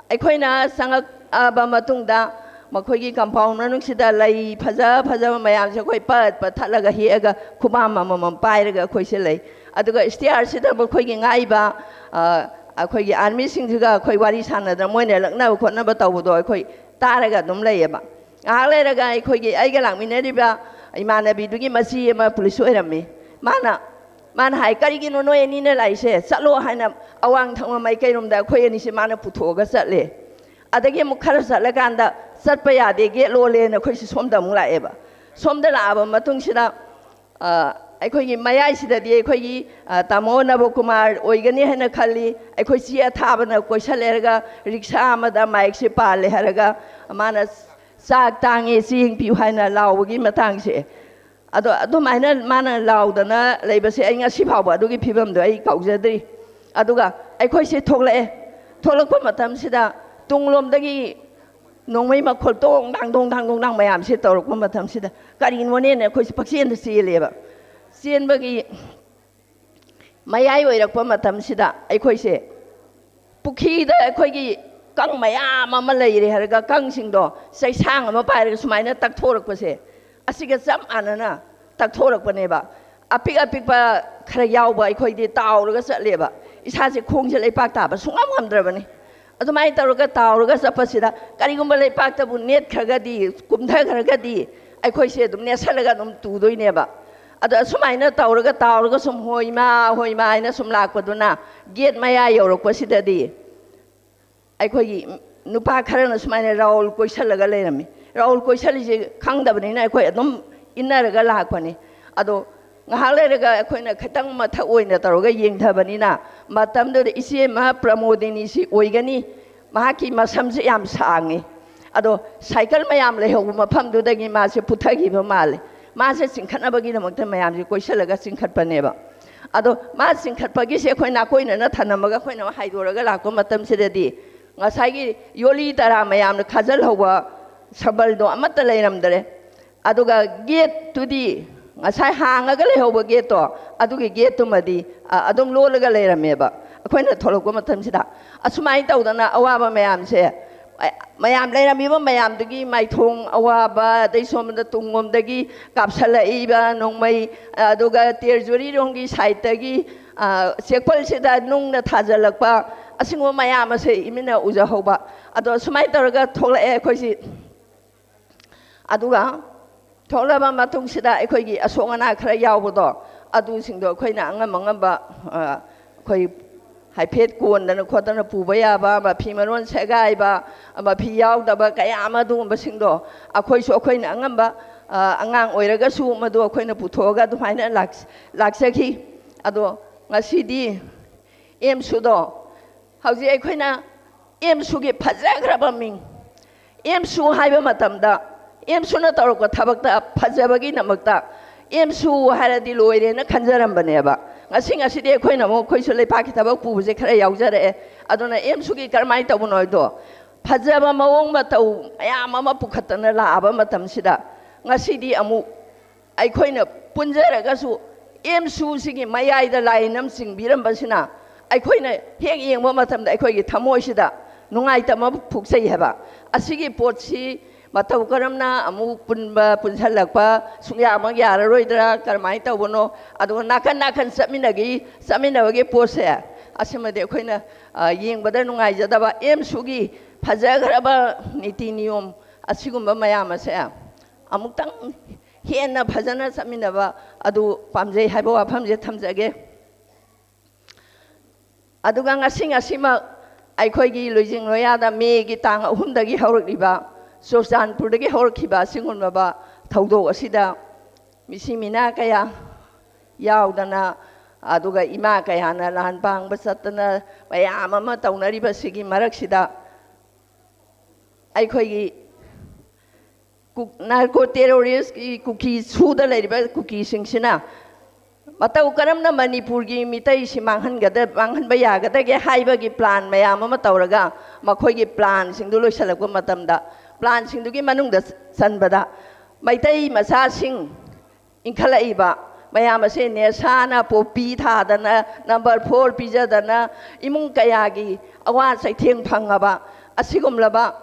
ꯑꯩꯈꯣꯏꯅ ꯆꯪꯉꯛꯑꯕ ꯃꯇꯨꯡꯗ ꯃꯈꯣꯏꯒꯤ ꯀꯝꯄꯥꯎꯟ ꯃꯅꯨꯡꯁꯤꯗ ꯂꯩ ꯐꯖ ꯐꯖꯕ ꯃꯌꯥꯝꯁꯦ ꯑꯩꯈꯣꯏ ꯄꯠ ꯄꯠ ꯊꯠꯂꯒ ꯍꯦꯛꯑꯒ ꯈꯨꯕꯥꯝ ꯑꯃꯃꯝ ꯄꯥꯏꯔꯒ ꯑꯩꯈꯣꯏꯁꯦ ꯂꯩ꯫ ꯑꯗꯨꯒ ꯁ꯭ꯇꯤꯌꯥꯔꯁꯤꯗ ꯃꯈꯣꯏꯒꯤ ꯉꯥꯛꯏꯕ, ꯑ, ꯑꯩꯈꯣꯏꯒꯤ ꯑꯥꯔꯃꯤꯁꯤꯡꯁꯤꯒ ꯑꯩꯈꯣꯏ ꯋꯥꯔꯤ ꯁꯥꯟꯅꯗꯅ ꯃꯣꯏꯅ ꯂꯛꯅꯕ ꯈꯣꯠꯅꯕ ꯇꯧꯕꯗꯣ ꯑꯩꯈꯣꯏ ꯇꯥꯔꯒ ꯑꯗꯨꯝ ꯂꯩꯌꯦꯕ꯫ ꯉꯥꯏꯍꯥꯛ ꯂꯩꯔꯒ ꯑꯩꯈꯣꯏꯒꯤ ꯑꯩꯒ ꯂꯥꯛꯃꯤꯟꯅꯔꯤꯕ ꯏꯃꯥꯟꯅꯕꯤꯗꯨꯒꯤ ꯃꯆꯤ ꯑꯃ ꯄꯨꯂꯤꯁ ꯑꯣꯏꯔꯝꯃꯤ꯫ ꯃꯥꯅ, ꯃꯥꯅ ꯍꯥꯏ, "ꯀꯔꯤꯒꯤꯅꯣ ꯅꯣꯏ ꯑꯅꯤꯅ ꯂꯥꯛꯏꯁꯦ? ꯆꯠꯂꯣ" ꯍꯥꯏꯅ ꯑꯋꯥꯡ ꯊꯪꯕ ꯃꯥꯏꯀꯩꯔꯣꯝꯗ ꯑꯩꯈꯣꯏ ꯑꯅꯤꯁꯦ ꯃꯥꯅ ꯄꯨꯊꯣꯛꯑꯒ ꯆꯠꯂꯦ꯫ ꯑꯗꯒꯤ ꯑꯃꯨꯛ ꯈꯔ ꯆꯠꯂꯀꯥꯟꯗ, "ꯆꯠꯄ ꯌꯥꯗꯦ, ꯒꯦꯠ ꯂꯣꯜꯂꯦꯅ" ꯑꯩꯈꯣꯏꯁꯦ ꯁꯣꯝꯗ ꯑꯃꯨꯛ ꯂꯥꯛꯑꯦꯕ꯫ ꯁꯣꯝꯗ ꯂꯥꯛꯑꯕ ꯃꯇꯨꯡꯁꯤꯗ, ꯑ, ꯑꯩꯈꯣꯏꯒꯤ ꯃꯌꯥꯏꯁꯤꯗꯗꯤ ꯑꯩꯈꯣꯏꯒꯤ, ꯑ, ꯇꯥꯃꯣ ꯅꯕꯀꯨꯃꯥꯔ ꯑꯣꯏꯒꯅꯤ ꯍꯥꯏꯅ ꯈꯜꯂꯤ꯫ ꯑꯩꯈꯣꯏ ꯆꯦ ꯑꯊꯥꯕꯅ ꯀꯣꯏꯁꯜꯂꯦ ꯍꯥꯏꯔꯒ ꯔꯤꯛꯁꯥ ꯑꯃꯗ ꯃꯥꯏꯛꯁꯦ ꯄꯥꯜꯂꯦ ꯍꯥꯏꯔꯒ ꯃꯥꯅ "ꯆꯥꯛ ꯇꯥꯡꯉꯦ, ꯆꯦꯡ ꯄꯤꯌꯨ" ꯍꯥꯏꯅ ꯂꯥꯎꯕꯒꯤ ꯃꯇꯥꯡꯁꯦ꯫ ꯑꯗꯣ ꯑꯗꯨꯃꯥꯏꯅ ꯃꯥꯅ ꯂꯥꯎꯗꯅ ꯂꯩꯕꯁꯦ ꯑꯩ ꯉꯁꯤ ꯐꯥꯎꯕ ꯑꯗꯨꯒꯤ ꯐꯤꯕꯝꯗꯣ ꯑꯩ ꯀꯥꯎꯖꯗ꯭ꯔꯤ꯫ ꯑꯗꯨꯒ ꯑꯩꯈꯣꯏꯁꯦ ꯊꯣꯛꯂꯛꯑꯦ꯫ ꯊꯣꯛꯂꯛꯄ ꯃꯇꯝꯁꯤꯗ ꯇꯨꯡꯂꯣꯝꯗꯒꯤ ꯅꯣꯡꯃꯩ ꯃꯈꯣꯜ ꯇꯣꯡ ꯗꯥꯡ, ꯗꯣꯡ ꯗꯥꯡ, ꯗꯣꯡ ꯗꯥꯡ ꯃꯌꯥꯝꯁꯦ ꯇꯧꯔꯛꯄ ꯃꯇꯝꯁꯤꯗ ꯀꯔꯤꯅꯣꯅꯦꯅ ꯑꯩꯈꯣꯏꯁꯦ ꯄꯛꯆꯦꯟꯗ ꯆꯦꯜꯂꯦꯕ꯫ ꯆꯦꯟꯕꯒꯤ ꯃꯌꯥꯏ ꯑꯣꯏꯔꯛꯄ ꯃꯇꯝꯁꯤꯗ ꯑꯩꯈꯣꯏꯁꯦ ꯄꯨꯈ꯭ꯔꯤꯗ ꯑꯩꯈꯣꯏꯒꯤ ꯀꯪ ꯃꯌꯥꯝ ꯑꯃ ꯂꯩꯔꯦ ꯍꯥꯏꯔꯒ ꯀꯪꯁꯤꯡꯗꯣ ꯆꯩꯁꯥꯡ ꯑꯃ ꯄꯥꯏꯔꯒ ꯁꯨꯃꯥꯏꯅ ꯇꯛꯊꯣꯔꯛꯄꯁꯦ, ꯑꯁꯤꯒ ꯆꯞ ꯃꯥꯟꯅꯅ ꯇꯛꯊꯣꯔꯛꯄꯅꯦꯕ꯫ ꯑꯄꯤꯛ ꯑꯄꯤꯛꯄ ꯈꯔ ꯌꯥꯎꯕ ꯑꯩꯈꯣꯏꯗꯤ ꯇꯥꯎꯔꯒ ꯆꯠꯂꯦꯕ꯫ ꯏꯁꯥꯁꯦ, ꯈꯣꯡꯁꯦ ꯂꯩꯄꯥꯛ ꯇꯥꯕ ꯁꯨꯡꯉꯝ ꯉꯝꯗ꯭ꯔꯕꯅꯤ꯫ ꯑꯗꯨꯃꯥꯏꯅ ꯇꯧꯔꯒ ꯇꯥꯎꯔꯒ ꯆꯠꯄꯁꯤꯗ, ꯀꯔꯤꯒꯨꯝꯕ ꯂꯩꯄꯥꯛꯇꯕꯨ ꯅꯦꯠꯈ꯭ꯔꯒꯗꯤ, ꯀꯨꯝꯊꯈ꯭ꯔꯒꯗꯤ, ꯑꯩꯈꯣꯏꯁꯦ ꯑꯗꯨꯝ ꯅꯦꯠꯁꯜꯂꯒ ꯑꯗꯨꯝ ꯇꯨꯗꯣꯏꯅꯦꯕ꯫ ꯑꯗꯣ ꯑꯁꯨꯃꯥꯏꯅ ꯇꯧꯔꯒ ꯇꯥꯎꯔꯒ ꯁꯨꯝ ꯍꯣꯏꯃꯥ ꯍꯣꯏꯃꯥ ꯍꯥꯏꯅ ꯁꯨꯝ ꯂꯥꯛꯄꯗꯨꯅ, ꯒꯦꯠ ꯃꯌꯥ ꯌꯧꯔꯛꯄꯁꯤꯗꯗꯤ ꯑꯩꯈꯣꯏꯒꯤ ꯅꯨꯄꯥ ꯈꯔꯅ ꯁꯨꯃꯥꯏꯅ ꯔꯥꯎꯜ ꯀꯣꯏꯁꯜꯂꯒ ꯂꯩꯔꯝꯃꯤ꯫ ꯔꯥꯎꯜ ꯀꯣꯏꯁꯜꯂꯤꯁꯦ ꯈꯪꯗꯕꯅꯤꯅ ꯑꯩꯈꯣꯏ ꯑꯗꯨꯝ ꯏꯟꯅꯔꯒ ꯂꯥꯛꯄꯅꯤ꯫ ꯑꯗꯣ ꯉꯥꯏꯍꯥꯛ ꯂꯩꯔꯒ ꯑꯩꯈꯣꯏꯅ ꯈꯤꯇꯪ ꯃꯊꯛ ꯑꯣꯏꯅ ꯇꯧꯔꯒ ꯌꯦꯡꯊꯕꯅꯤꯅ, ꯃꯇꯝꯗꯨꯗ ꯏꯆꯦ ꯑꯃ ꯄ꯭ꯔꯃꯣꯗꯤꯅꯤꯁꯤ ꯑꯣꯏꯒꯅꯤ, ꯃꯍꯥꯛꯀꯤ ꯃꯁꯝꯁꯦ ꯌꯥꯝ ꯁꯥꯡꯉꯤ꯫ ꯑꯗꯣ ꯁꯥꯏꯀꯜ ꯃꯌꯥꯝ ꯂꯩꯍꯧꯕ ꯃꯐꯝꯗꯨꯗꯒꯤ ꯃꯥꯁꯦ ꯄꯨꯊꯈꯤꯕ ꯃꯥꯜꯂꯦ꯫ ꯃꯥꯁꯦ ꯆꯤꯡꯈꯠꯅꯕꯒꯤꯗꯃꯛꯇ ꯃꯌꯥꯝꯁꯦ ꯀꯣꯏꯁꯜꯂꯒ ꯆꯤꯡꯈꯠꯄꯅꯦꯕ꯫ ꯑꯗꯣ ꯃꯥ ꯆꯤꯡꯈꯠꯄꯒꯤꯁꯦ ꯑꯩꯈꯣꯏ ꯅꯥꯀꯣꯏꯅꯅ ꯊꯅꯝꯃꯒ ꯑꯩꯈꯣꯏꯅ ꯑꯃꯨꯛ ꯍꯥꯏꯗꯣꯔꯒ ꯂꯥꯛꯄ ꯃꯇꯝꯁꯤꯗꯗꯤ, ꯉꯁꯥꯏꯒꯤ ꯌꯣꯂꯤ ꯇꯔꯥ ꯃꯌꯥꯝꯅ ꯈꯥꯖꯤꯜꯍꯧꯕ ꯁꯝꯕꯜꯗꯣ ꯑꯃꯠꯇ ꯂꯩꯔꯝꯗ꯭ꯔꯦ꯫ ꯑꯗꯨꯒ ꯒꯦꯠꯇꯨꯗꯤ, ꯉꯁꯥꯏ ꯍꯥꯡꯉꯒ ꯂꯩꯍꯧꯕ ꯒꯦꯠꯇꯣ, ꯑꯗꯨꯒꯤ ꯒꯦꯠꯇꯨꯃꯗꯤ, ꯑ, ꯑꯗꯨꯝ ꯂꯣꯜꯂꯒ ꯂꯩꯔꯝꯃꯦꯕ꯫ ꯑꯩꯈꯣꯏꯅ ꯊꯣꯛꯂꯛꯄ ꯃꯇꯝꯁꯤꯗ ꯑꯁꯨꯃꯥꯏꯅ ꯇꯧꯗꯅ ꯑꯋꯥꯕ ꯃꯌꯥꯝꯁꯦ, ꯑ, ꯃꯌꯥꯝ ꯂꯩꯔꯝꯃꯤꯕ ꯃꯌꯥꯝꯗꯨꯒꯤ ꯃꯥꯏꯊꯣꯡ ꯑꯋꯥꯕ, ꯑꯗꯩ ꯁꯣꯝꯗ ꯇꯨꯡꯂꯣꯝꯗꯒꯤ ꯀꯥꯞꯁꯜꯂꯛꯏꯕ ꯅꯣꯡꯃꯩ, ꯑꯗꯨꯒ ꯇꯦꯔꯖꯨꯔꯤꯔꯣꯝꯒꯤ ꯁꯥꯏꯠꯇꯒꯤ, ꯑ, ꯆꯦꯛꯄꯜꯁꯤꯗ ꯅꯨꯡꯅ ꯊꯥꯖꯤꯜꯂꯛꯄ, ꯑꯁꯤꯒꯨꯝꯕ ꯃꯌꯥꯝ ꯑꯁꯦ ꯏꯃꯤꯠꯅ ꯎꯖꯍꯧꯕ꯫ ꯑꯗꯣ ꯁꯨꯃꯥꯏꯅ ꯇꯧꯔꯒ ꯊꯣꯛꯂꯛꯑꯦ ꯑꯩꯈꯣꯏꯁꯤ꯫ ꯑꯗꯨꯒ ꯊꯣꯛꯂꯕ ꯃꯇꯨꯡꯁꯤꯗ ꯑꯩꯈꯣꯏꯒꯤ ꯑꯁꯣꯛ ꯑꯅꯥ ꯈꯔ ꯌꯥꯎꯕꯗꯣ, ꯑꯗꯨꯁꯤꯡꯗꯣ ꯑꯩꯈꯣꯏꯅ ꯑꯉꯝ ꯑꯉꯝꯕ, ꯑ, ꯑꯩꯈꯣꯏ ꯍꯥꯏꯐꯦꯠ ꯀꯣꯟꯗꯅ ꯈꯣꯠꯇꯅ ꯄꯨꯕ ꯌꯥꯕ, ꯃꯐꯤ ꯃꯔꯣꯟ ꯁꯦꯒꯥꯏꯕ, ꯃꯐꯤ ꯌꯥꯎꯗꯕ ꯀꯌꯥ ꯑꯃ, ꯑꯗꯨꯒꯨꯝꯕꯁꯤꯡꯗꯣ ꯑꯩꯈꯣꯏꯁꯨ ꯑꯩꯈꯣꯏꯅ ꯑꯉꯝꯕ, ꯑ, ꯑꯉꯥꯡ ꯑꯣꯏꯔꯒꯁꯨ ꯃꯗꯨ ꯑꯩꯈꯣꯏꯅ ꯄꯨꯊꯣꯛꯑꯒ ꯑꯗꯨꯃꯥꯏꯅ ꯂꯥꯛ-, ꯂꯥꯛꯆꯈꯤ꯫ ꯑꯗꯣ ꯉꯁꯤꯗꯤ ꯑꯦꯝꯁꯨꯗꯣ, ꯍꯧꯖꯤꯛ ꯑꯩꯈꯣꯏꯅ ꯑꯦꯝꯁꯨꯒꯤ ꯐꯖꯈ꯭ꯔꯕ ꯃꯤꯡ, ꯑꯦꯝꯁꯨ ꯍꯥꯏꯕ ꯃꯇꯝꯗ, ꯑꯦꯝꯁꯨꯅ ꯇꯧꯔꯛꯄ ꯊꯕꯛꯇ ꯐꯖꯕꯒꯤꯗꯃꯛꯇ ꯑꯦꯝꯁꯨ ꯍꯥꯏꯔꯗꯤ ꯂꯣꯏꯔꯦꯅ ꯈꯟꯖꯔꯝꯕꯅꯦꯕ꯫ ꯉꯁꯤ ꯉꯁꯤꯗꯤ ꯑꯩꯈꯣꯏꯅ ꯑꯃꯨꯛ, ꯑꯩꯈꯣꯏꯁꯨ ꯂꯩꯄꯥꯛꯀꯤ ꯊꯕꯛ ꯄꯨꯕꯁꯦ ꯈꯔ ꯌꯥꯎꯖꯔꯛꯑꯦ꯫ ꯑꯗꯨꯅ ꯑꯦꯝꯁꯨꯒꯤ ꯀꯔꯝꯍꯥꯏꯅ ꯇꯧꯕꯅꯣ ꯍꯥꯏꯗꯣ, ꯐꯖꯕ ꯃꯑꯣꯡ ꯃꯇꯧ ꯃꯌꯥꯝ ꯑꯃ ꯄꯨꯈꯠꯇꯅ ꯂꯥꯛꯑꯕ ꯃꯇꯝꯁꯤꯗ, ꯉꯁꯤꯗꯤ ꯑꯃꯨꯛ ꯑꯩꯈꯣꯏꯅ ꯄꯨꯟꯖꯔꯒꯁꯨ ꯑꯦꯝꯁꯨꯁꯤꯒꯤ ꯃꯌꯥꯏꯗ ꯂꯥꯏꯟ ꯑꯃ ꯆꯤꯡꯕꯤꯔꯝꯕꯁꯤꯅ ꯑꯩꯈꯣꯏꯅ ꯍꯦꯛ ꯌꯦꯡꯕ ꯃꯇꯝꯗ ꯑꯩꯈꯣꯏꯒꯤ ꯊꯃꯣꯏꯁꯤꯗ ꯅꯨꯡꯉꯥꯏꯇꯕ ꯑꯃ ꯄꯣꯛꯆꯩ ꯍꯥꯏꯕ꯫ ꯑꯁꯤꯒꯤ ꯄꯣꯠꯁꯤ ꯃꯇꯧ ꯀꯔꯝꯅ ꯑꯃꯨꯛ ꯄꯨꯟꯕ, ꯄꯨꯟꯁꯤꯜꯂꯛꯄ ꯁꯨꯡꯌꯥꯃꯛ ꯌꯥꯔꯔꯣꯏꯗ꯭ꯔꯥ, ꯀꯔꯝꯍꯥꯏꯅ ꯇꯧꯕꯅꯣ? ꯑꯗꯨꯒ ꯅꯥꯀꯟ ꯅꯥꯀꯟ ꯆꯠꯃꯤꯟꯅꯈꯤ, ꯆꯠꯃꯤꯟꯅꯕꯒꯤ ꯄꯣꯠꯁꯦ, ꯑꯁꯤꯃꯗꯤ ꯑꯩꯈꯣꯏꯅ, ꯑ, ꯌꯦꯡꯕꯗ ꯅꯨꯡꯉꯥꯏꯖꯗꯕ꯫ ꯑꯦꯝꯁꯨꯒꯤ ꯐꯖꯈ꯭ꯔꯕ ꯅꯤꯇꯤ ꯅꯤꯌꯣꯝ ꯑꯁꯤꯒꯨꯝꯕ ꯃꯌꯥꯝ ꯑꯁꯦ ꯑꯃꯨꯛꯇꯪ ꯍꯦꯟꯅ ꯐꯖꯅ ꯆꯠꯃꯤꯟꯅꯕ ꯑꯗꯨ ꯄꯥꯝꯖꯩ ꯍꯥꯏꯕ ꯋꯥꯐꯝꯁꯦ ꯊꯝꯖꯒꯦ꯫ ꯑꯗꯨꯒ ꯉꯁꯤ ꯉꯁꯤꯃꯛ ꯑꯩꯈꯣꯏꯒꯤ ꯂꯨꯏꯖꯤꯡ ꯂꯣꯌꯥꯗ ꯃꯦꯒꯤ ꯇꯥꯡ ꯑꯍꯨꯝꯗꯒꯤ ꯍꯧꯔꯛꯂꯤꯕ, ꯆꯨꯔꯆꯥꯟꯄꯨꯔꯗꯒꯤ ꯍꯧꯔꯛꯈꯤꯕ ꯑꯁꯤꯒꯨꯝꯂꯕ ꯊꯧꯗꯣꯛ ꯑꯁꯤꯗ ꯃꯤꯁꯤ ꯃꯤꯅꯥ ꯀꯌꯥ ꯌꯥꯎꯗꯅ, ꯑꯗꯨꯒ ꯏꯃꯥ ꯀꯌꯥꯅ ꯂꯥꯟ ꯄꯥꯡꯕ ꯆꯠꯇꯅ ꯃꯌꯥꯝ ꯑꯃ ꯇꯧꯅꯔꯤꯕꯁꯤꯒꯤ ꯃꯔꯛꯁꯤꯗ, ꯑꯩꯈꯣꯏꯒꯤ ꯀꯨ-, ꯅꯥꯔꯀꯣ ꯇꯦꯔꯣꯔꯤꯁꯀꯤ ꯀꯨꯀꯤ ꯁꯨꯗ ꯂꯩꯔꯤꯕ ꯀꯨꯀꯤꯁꯤꯡꯁꯤꯅ ꯃꯇꯧ ꯀꯔꯝꯅ ꯃꯅꯤꯄꯨꯔꯒꯤ ꯃꯤꯇꯩꯁꯤ ꯃꯥꯡꯍꯟꯒꯗ-, ꯃꯥꯡꯍꯟꯕ ꯌꯥꯒꯗꯒꯦ ꯍꯥꯏꯕꯒꯤ ꯄ꯭ꯂꯥꯟ ꯃꯌꯥꯝ ꯑꯃ ꯇꯧꯔꯒ, ꯃꯈꯣꯏꯒꯤ ꯄ꯭ꯂꯥꯟꯁꯤꯡꯗꯨ ꯂꯣꯏꯁꯤꯜꯂꯛꯄ ꯃꯇꯝꯗ, ꯄ꯭ꯂꯥꯟꯁꯤꯡꯗꯨꯒꯤ ꯃꯅꯨꯡꯗ ꯆꯟꯕꯗ ꯃꯩꯇꯩ ꯃꯆꯥꯁꯤꯡ ꯏꯟꯈꯠꯂꯛꯏꯕ ꯃꯌꯥꯝ ꯑꯁꯦ ꯅꯦꯁꯥꯅ ꯄꯣꯄꯤ ꯊꯥꯗꯅ, ꯅꯝꯕꯔ ꯐꯣꯔ ꯄꯤꯖꯗꯅ, ꯏꯃꯨꯡ ꯀꯌꯥꯒꯤ ꯑꯋꯥ ꯆꯩꯊꯦꯡ ꯐꯪꯉꯕ ꯑꯁꯤꯒꯨꯝꯂꯕ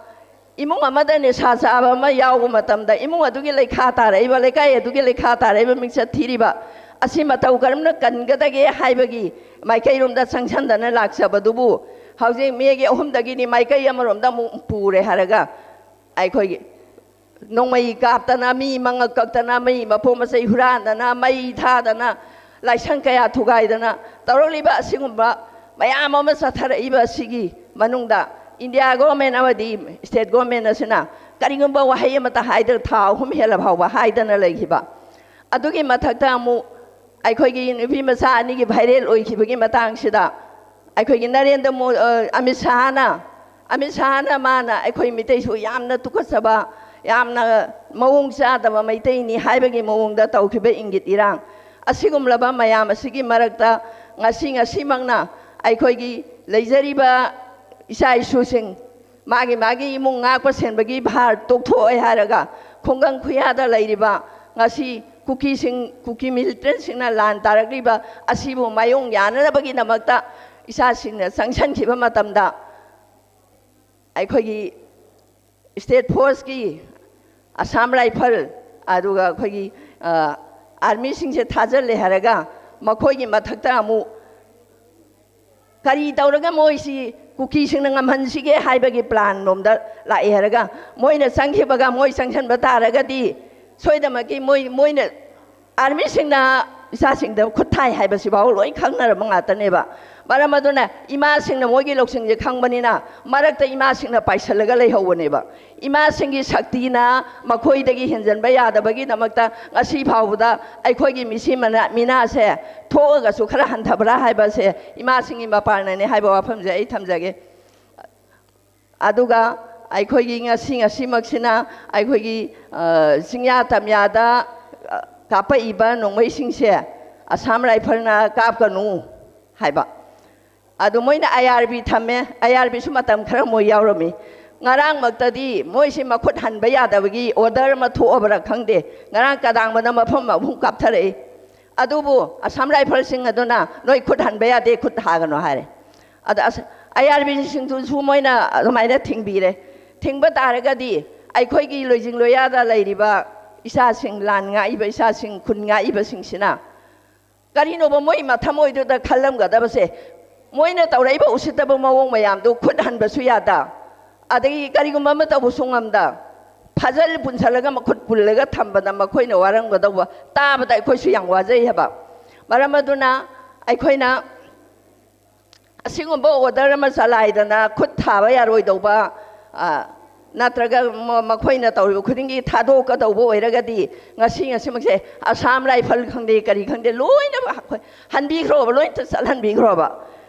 ꯏꯃꯨꯡ ꯑꯃꯗ ꯅꯤꯁꯥ ꯆꯥꯕ ꯑꯃ ꯌꯥꯎꯕ ꯃꯇꯝꯗ, ꯏꯃꯨꯡ ꯑꯗꯨꯒꯤ ꯂꯩꯈꯥ ꯇꯥꯔꯛꯏꯕ, ꯂꯩꯀꯥꯏ ꯑꯗꯨꯒꯤ ꯂꯩꯈꯥ ꯇꯥꯔꯛꯏꯕ, ꯃꯤꯡꯆꯠ ꯊꯤꯔꯤꯕ ꯑꯁꯤ ꯃꯇꯧ ꯀꯔꯝꯅ ꯀꯟꯒꯗꯒꯦ ꯍꯥꯏꯕꯒꯤ ꯃꯥꯏꯀꯩꯔꯣꯝꯗ ꯆꯪꯁꯟꯗꯅ ꯂꯥꯛꯆꯕꯗꯨꯕꯨ, ꯍꯧꯖꯤꯛ ꯃꯦꯒꯤ ꯑꯍꯨꯝꯗꯒꯤꯗꯤ ꯃꯥꯏꯀꯩ ꯑꯃꯔꯣꯝꯗ ꯑꯃꯨꯛ ꯄꯨꯔꯦ ꯍꯥꯏꯔꯒ, ꯑꯩꯈꯣꯏꯒꯤ ꯅꯣꯡꯃꯩ ꯀꯥꯞꯇꯅ, ꯃꯤ ꯃꯉꯛ ꯀꯛꯇꯅ, ꯃꯤ ꯃꯄꯣꯠ ꯃꯆꯩ ꯍꯨꯔꯥꯟꯗꯅ, ꯃꯩ ꯊꯥꯗꯅ, ꯂꯥꯏꯁꯪ ꯀꯌꯥ ꯊꯨꯒꯥꯏꯗꯅ ꯇꯧꯔꯛꯂꯤꯕ ꯑꯁꯤꯒꯨꯝꯕ ꯃꯌꯥꯝ ꯑꯃ ꯆꯠꯊꯔꯛꯏꯕ ꯑꯁꯤꯒꯤ ꯃꯅꯨꯡꯗ, ꯏꯟꯗꯤꯌꯥ ꯒꯣꯔꯃꯦꯟ ꯑꯃꯗꯤ ꯁ꯭ꯇꯦꯠ ꯒꯣꯔꯃꯦꯟ ꯑꯁꯤꯅ ꯀꯔꯤꯒꯨꯝꯕ ꯋꯥꯍꯩ ꯑꯃꯠꯇ ꯍꯥꯏꯗꯅ, ꯊꯥ ꯑꯍꯨꯝ ꯍꯦꯜꯂ ꯐꯥꯎꯕ ꯍꯥꯏꯗꯅ ꯂꯩꯈꯤꯕ꯫ ꯑꯗꯨꯒꯤ ꯃꯊꯛꯇ ꯑꯃꯨꯛ ꯑꯩꯈꯣꯏꯒꯤ ꯅꯨꯄꯤ ꯃꯆꯥ ꯑꯅꯤꯒꯤ ꯚꯥꯏꯔꯦꯜ ꯑꯣꯏꯈꯤꯕꯒꯤ ꯃꯇꯥꯡꯁꯤꯗ, ꯑꯩꯈꯣꯏꯒꯤ ꯅꯔꯦꯟꯗ꯭ꯔ ꯃꯣ-, ꯑ, ꯑꯃꯤꯠ ꯁꯍꯥꯅ, ꯑꯃꯤꯠ ꯁꯍꯥꯅ ꯃꯥꯅ ꯑꯩꯈꯣꯏ ꯃꯤꯇꯩꯁꯨ ꯌꯥꯝꯅ ꯇꯨꯀꯠꯆꯕ, ꯌꯥꯝꯅ ꯃꯑꯣꯡ ꯆꯥꯗꯕ ꯃꯩꯇꯩꯅꯤ ꯍꯥꯏꯕꯒꯤ ꯃꯑꯣꯡꯗ ꯇꯧꯈꯤꯕ ꯏꯪꯒꯤꯠ ꯏꯔꯥꯡ ꯑꯁꯤꯒꯨꯝꯂꯕ ꯃꯌꯥꯝ ꯑꯁꯤꯒꯤ ꯃꯔꯛꯇ, ꯉꯁꯤ, ꯉꯁꯤꯃꯛꯅ ꯑꯩꯈꯣꯏꯒꯤ ꯂꯩꯖꯔꯤꯕ ꯏꯆꯥ ꯏꯁꯨꯁꯤꯡ, ꯃꯥꯒꯤ ꯃꯥꯒꯤ ꯏꯃꯨꯡ ꯉꯥꯛꯄ ꯁꯦꯟꯕꯒꯤ ꯚꯥꯔ ꯇꯣꯛꯊꯣꯛꯑꯣꯏ ꯍꯥꯏꯔꯒ, ꯈꯨꯡꯒꯪ ꯈꯨꯌꯥꯗ ꯂꯩꯔꯤꯕ ꯉꯁꯤ ꯀꯨꯀꯤꯁꯤꯡ, ꯀꯨꯀꯤ ꯃꯤꯂꯤꯇꯦꯟꯁꯤꯡꯅ ꯂꯥꯟ ꯇꯥꯔꯛꯂꯤꯕ ꯑꯁꯤꯕꯨ ꯃꯥꯌꯣꯡ ꯌꯥꯅꯅꯕꯒꯤꯗꯃꯛꯇ ꯏꯆꯥꯁꯤꯡꯅ ꯆꯪꯁꯤꯟꯈꯤꯕ ꯃꯇꯝꯗ, ꯑꯩꯈꯣꯏꯒꯤ ꯁ꯭ꯇꯦꯠ ꯐꯣꯔꯁꯀꯤ, ꯑꯁꯥꯝ ꯔꯥꯏꯐꯜ, ꯑꯗꯨꯒ ꯑꯩꯈꯣꯏꯒꯤ, ꯑ, ꯑꯥꯔꯃꯤꯁꯤꯡꯁꯦ ꯊꯥꯖꯤꯜꯂꯦ ꯍꯥꯏꯔꯒ, ꯃꯈꯣꯏꯒꯤ ꯃꯊꯛꯇ ꯑꯃꯨꯛ ꯀꯔꯤ ꯇꯧꯔꯒ ꯃꯣꯏꯁꯤ ꯀꯨꯀꯤꯁꯤꯡꯅ ꯉꯝꯍꯟꯁꯤꯒꯦ ꯍꯥꯏꯕꯒꯤ ꯄ꯭ꯂꯥꯟ ꯂꯣꯝꯗ ꯂꯥꯛꯑꯦ ꯍꯥꯏꯔꯒ, ꯃꯣꯏꯅ ꯆꯪꯈꯤꯕꯒ ꯃꯣꯏ ꯆꯪꯁꯤꯟꯕ ꯇꯥꯔꯒꯗꯤ ꯁꯣꯏꯗꯃꯛꯀꯤ ꯃꯣꯏ, ꯃꯣꯏꯅ ꯑꯥꯔꯃꯤꯁꯤꯡꯅ ꯏꯆꯥꯁꯤꯡꯗ ꯈꯨꯠ ꯊꯥꯏ ꯍꯥꯏꯕꯁꯤꯐꯥꯎ ꯂꯣꯏ ꯈꯪꯅꯔꯕ ꯉꯥꯛꯇꯅꯦꯕ꯫ ꯃꯔꯝ ꯑꯗꯨꯅ ꯏꯃꯥꯁꯤꯡꯅ ꯃꯣꯏꯒꯤ ꯂꯧꯁꯤꯡꯁꯦ ꯈꯪꯕꯅꯤꯅ ꯃꯔꯛꯇ ꯏꯃꯥꯁꯤꯡꯅ ꯄꯥꯏꯁꯤꯜꯂꯒ ꯂꯩꯍꯧꯕꯅꯦꯕ꯫ ꯏꯃꯥꯁꯤꯡꯒꯤ ꯁꯛꯇꯤꯅ ꯃꯈꯣꯏꯗꯒꯤ ꯍꯦꯟꯖꯟꯕ ꯌꯥꯗꯕꯒꯤꯗꯃꯛꯇ ꯉꯁꯤ ꯐꯥꯎꯕꯗ ꯑꯩꯈꯣꯏꯒꯤ ꯃꯤꯁꯤ ꯃꯅꯥ-, ꯃꯤꯅꯥꯁꯦ ꯊꯣꯛꯑꯒꯁꯨ ꯈꯔ ꯍꯟꯊꯕ꯭ꯔꯥ ꯍꯥꯏꯕꯁꯦ ꯏꯃꯥꯁꯤꯡꯒꯤ ꯃꯄꯥꯟꯅꯅꯦ ꯍꯥꯏꯕ ꯋꯥꯐꯝꯁꯦ ꯑꯩ ꯊꯝꯖꯒꯦ꯫ ꯑꯗꯨꯒ ꯑꯩꯈꯣꯏꯒꯤ ꯉꯁꯤ, ꯉꯁꯤꯃꯛꯁꯤꯅ ꯑꯩꯈꯣꯏꯒꯤ, ꯑ, ꯆꯤꯡꯌꯥ ꯇꯝꯌꯥꯗ, ꯑ, ꯀꯥꯞꯄꯛꯏꯕ ꯅꯣꯡꯃꯩꯁꯤꯡꯁꯦ ꯑꯁꯥꯝ ꯔꯥꯏꯐꯜꯅ ꯀꯥꯞꯀꯅꯨ ꯍꯥꯏꯕ꯫ ꯑꯗꯨ ꯃꯣꯏꯅ IRB ꯊꯝꯃꯦ, IRBꯁꯨ ꯃꯇꯝ ꯈꯔ ꯃꯣꯏ ꯌꯥꯎꯔꯝꯃꯤ꯫ ꯉꯔꯥꯡꯃꯛꯇꯗꯤ ꯃꯣꯏꯁꯤ ꯃꯈꯨꯠ ꯍꯟꯕ ꯌꯥꯗꯕꯒꯤ order ꯑꯃ ꯊꯣꯛꯑꯕ꯭ꯔꯥ ꯈꯪꯗꯦ, ꯉꯔꯥꯡ ꯀꯗꯥꯡꯕꯗ ꯃꯐꯝ ꯑꯍꯨꯝ ꯀꯥꯞꯊꯔꯛꯏ꯫ ꯑꯗꯨꯕꯨ ꯑꯁꯥꯝ ꯔꯥꯏꯐꯜꯁꯤꯡ ꯑꯗꯨꯅ ꯅꯣꯏ ꯈꯨꯠ ꯍꯟꯕ ꯌꯥꯗꯦ, ꯈꯨꯠ ꯊꯥꯒꯅꯨ ꯍꯥꯏꯔꯦ꯫ ꯑꯗ ꯑꯁ-, IRBꯁꯤꯡꯗꯨꯁꯨ ꯃꯣꯏꯅ ꯑꯗꯨꯃꯥꯏꯅ ꯊꯤꯡꯕꯤꯔꯦ꯫ ꯊꯤꯡꯕ ꯇꯥꯔꯒꯗꯤ ꯑꯩꯈꯣꯏꯒꯤ ꯂꯣꯏꯖꯤꯡ ꯂꯣꯌꯥꯗ ꯂꯩꯔꯤꯕ ꯏꯆꯥꯁꯤꯡ, ꯂꯥꯟ ꯉꯥꯛꯏꯕ ꯏꯆꯥꯁꯤꯡ, ꯈꯨꯟ ꯉꯥꯛꯏꯕꯁꯤꯡꯁꯤꯅ ꯀꯔꯤꯅꯣꯕ ꯃꯣꯏ ꯃꯊꯃꯣꯏꯗꯨꯗ ꯈꯜꯂꯝꯒꯗꯕꯁꯦ? ꯃꯣꯏꯅ ꯇꯧꯔꯛꯏꯕ ꯎꯁꯤꯠꯇꯕ ꯃꯑꯣꯡ ꯃꯌꯥꯝꯗꯨ ꯈꯨꯠ ꯍꯟꯕꯁꯨ ꯌꯥꯗ, ꯑꯗꯒꯤ ꯀꯔꯤꯒꯨꯝꯕ ꯑꯃ ꯇꯧꯕꯁꯨ ꯉꯝꯗ, ꯐꯥꯖꯜ ꯄꯨꯟꯁꯜꯂꯒ ꯃꯈꯨꯠ ꯄꯨꯜꯂꯒ ꯊꯝꯕꯗ ꯃꯈꯣꯏꯅ ꯋꯥꯔꯝꯒꯗꯧꯕ ꯇꯥꯕꯗ ꯑꯩꯈꯣꯏꯁꯨ ꯌꯥꯝ ꯋꯥꯖꯩ ꯍꯥꯏꯕ꯫ ꯃꯔꯝ ꯑꯗꯨꯅ ꯑꯩꯈꯣꯏꯅ ꯑꯁꯤꯒꯨꯝꯕ order ꯑꯃ ꯆꯂꯥꯏꯗꯅ ꯈꯨꯠ ꯊꯥꯕ ꯌꯥꯔꯣꯏꯗꯧꯕ, ꯑ, ꯅꯠꯇ꯭ꯔꯒ ꯃ-, ꯃꯈꯣꯏꯅ ꯇꯧꯔꯤꯕ ꯈꯨꯗꯤꯡꯒꯤ ꯊꯥꯗꯣꯛꯀꯗꯧꯕ ꯑꯣꯏꯔꯒꯗꯤ ꯉꯁꯤ, ꯉꯁꯤꯃꯛꯁꯦ ꯑꯁꯥꯝ ꯔꯥꯏꯐꯜ ꯈꯪꯗꯦ, ꯀꯔꯤ ꯈꯪꯗꯦ, ꯂꯣꯏꯅꯃꯛ ꯑꯩꯈꯣꯏ ꯍꯟꯕꯤꯈ꯭ꯔꯣꯕ, ꯂꯣꯏꯅ ꯆꯠꯍꯟꯕꯤꯈ꯭ꯔꯣꯕ꯫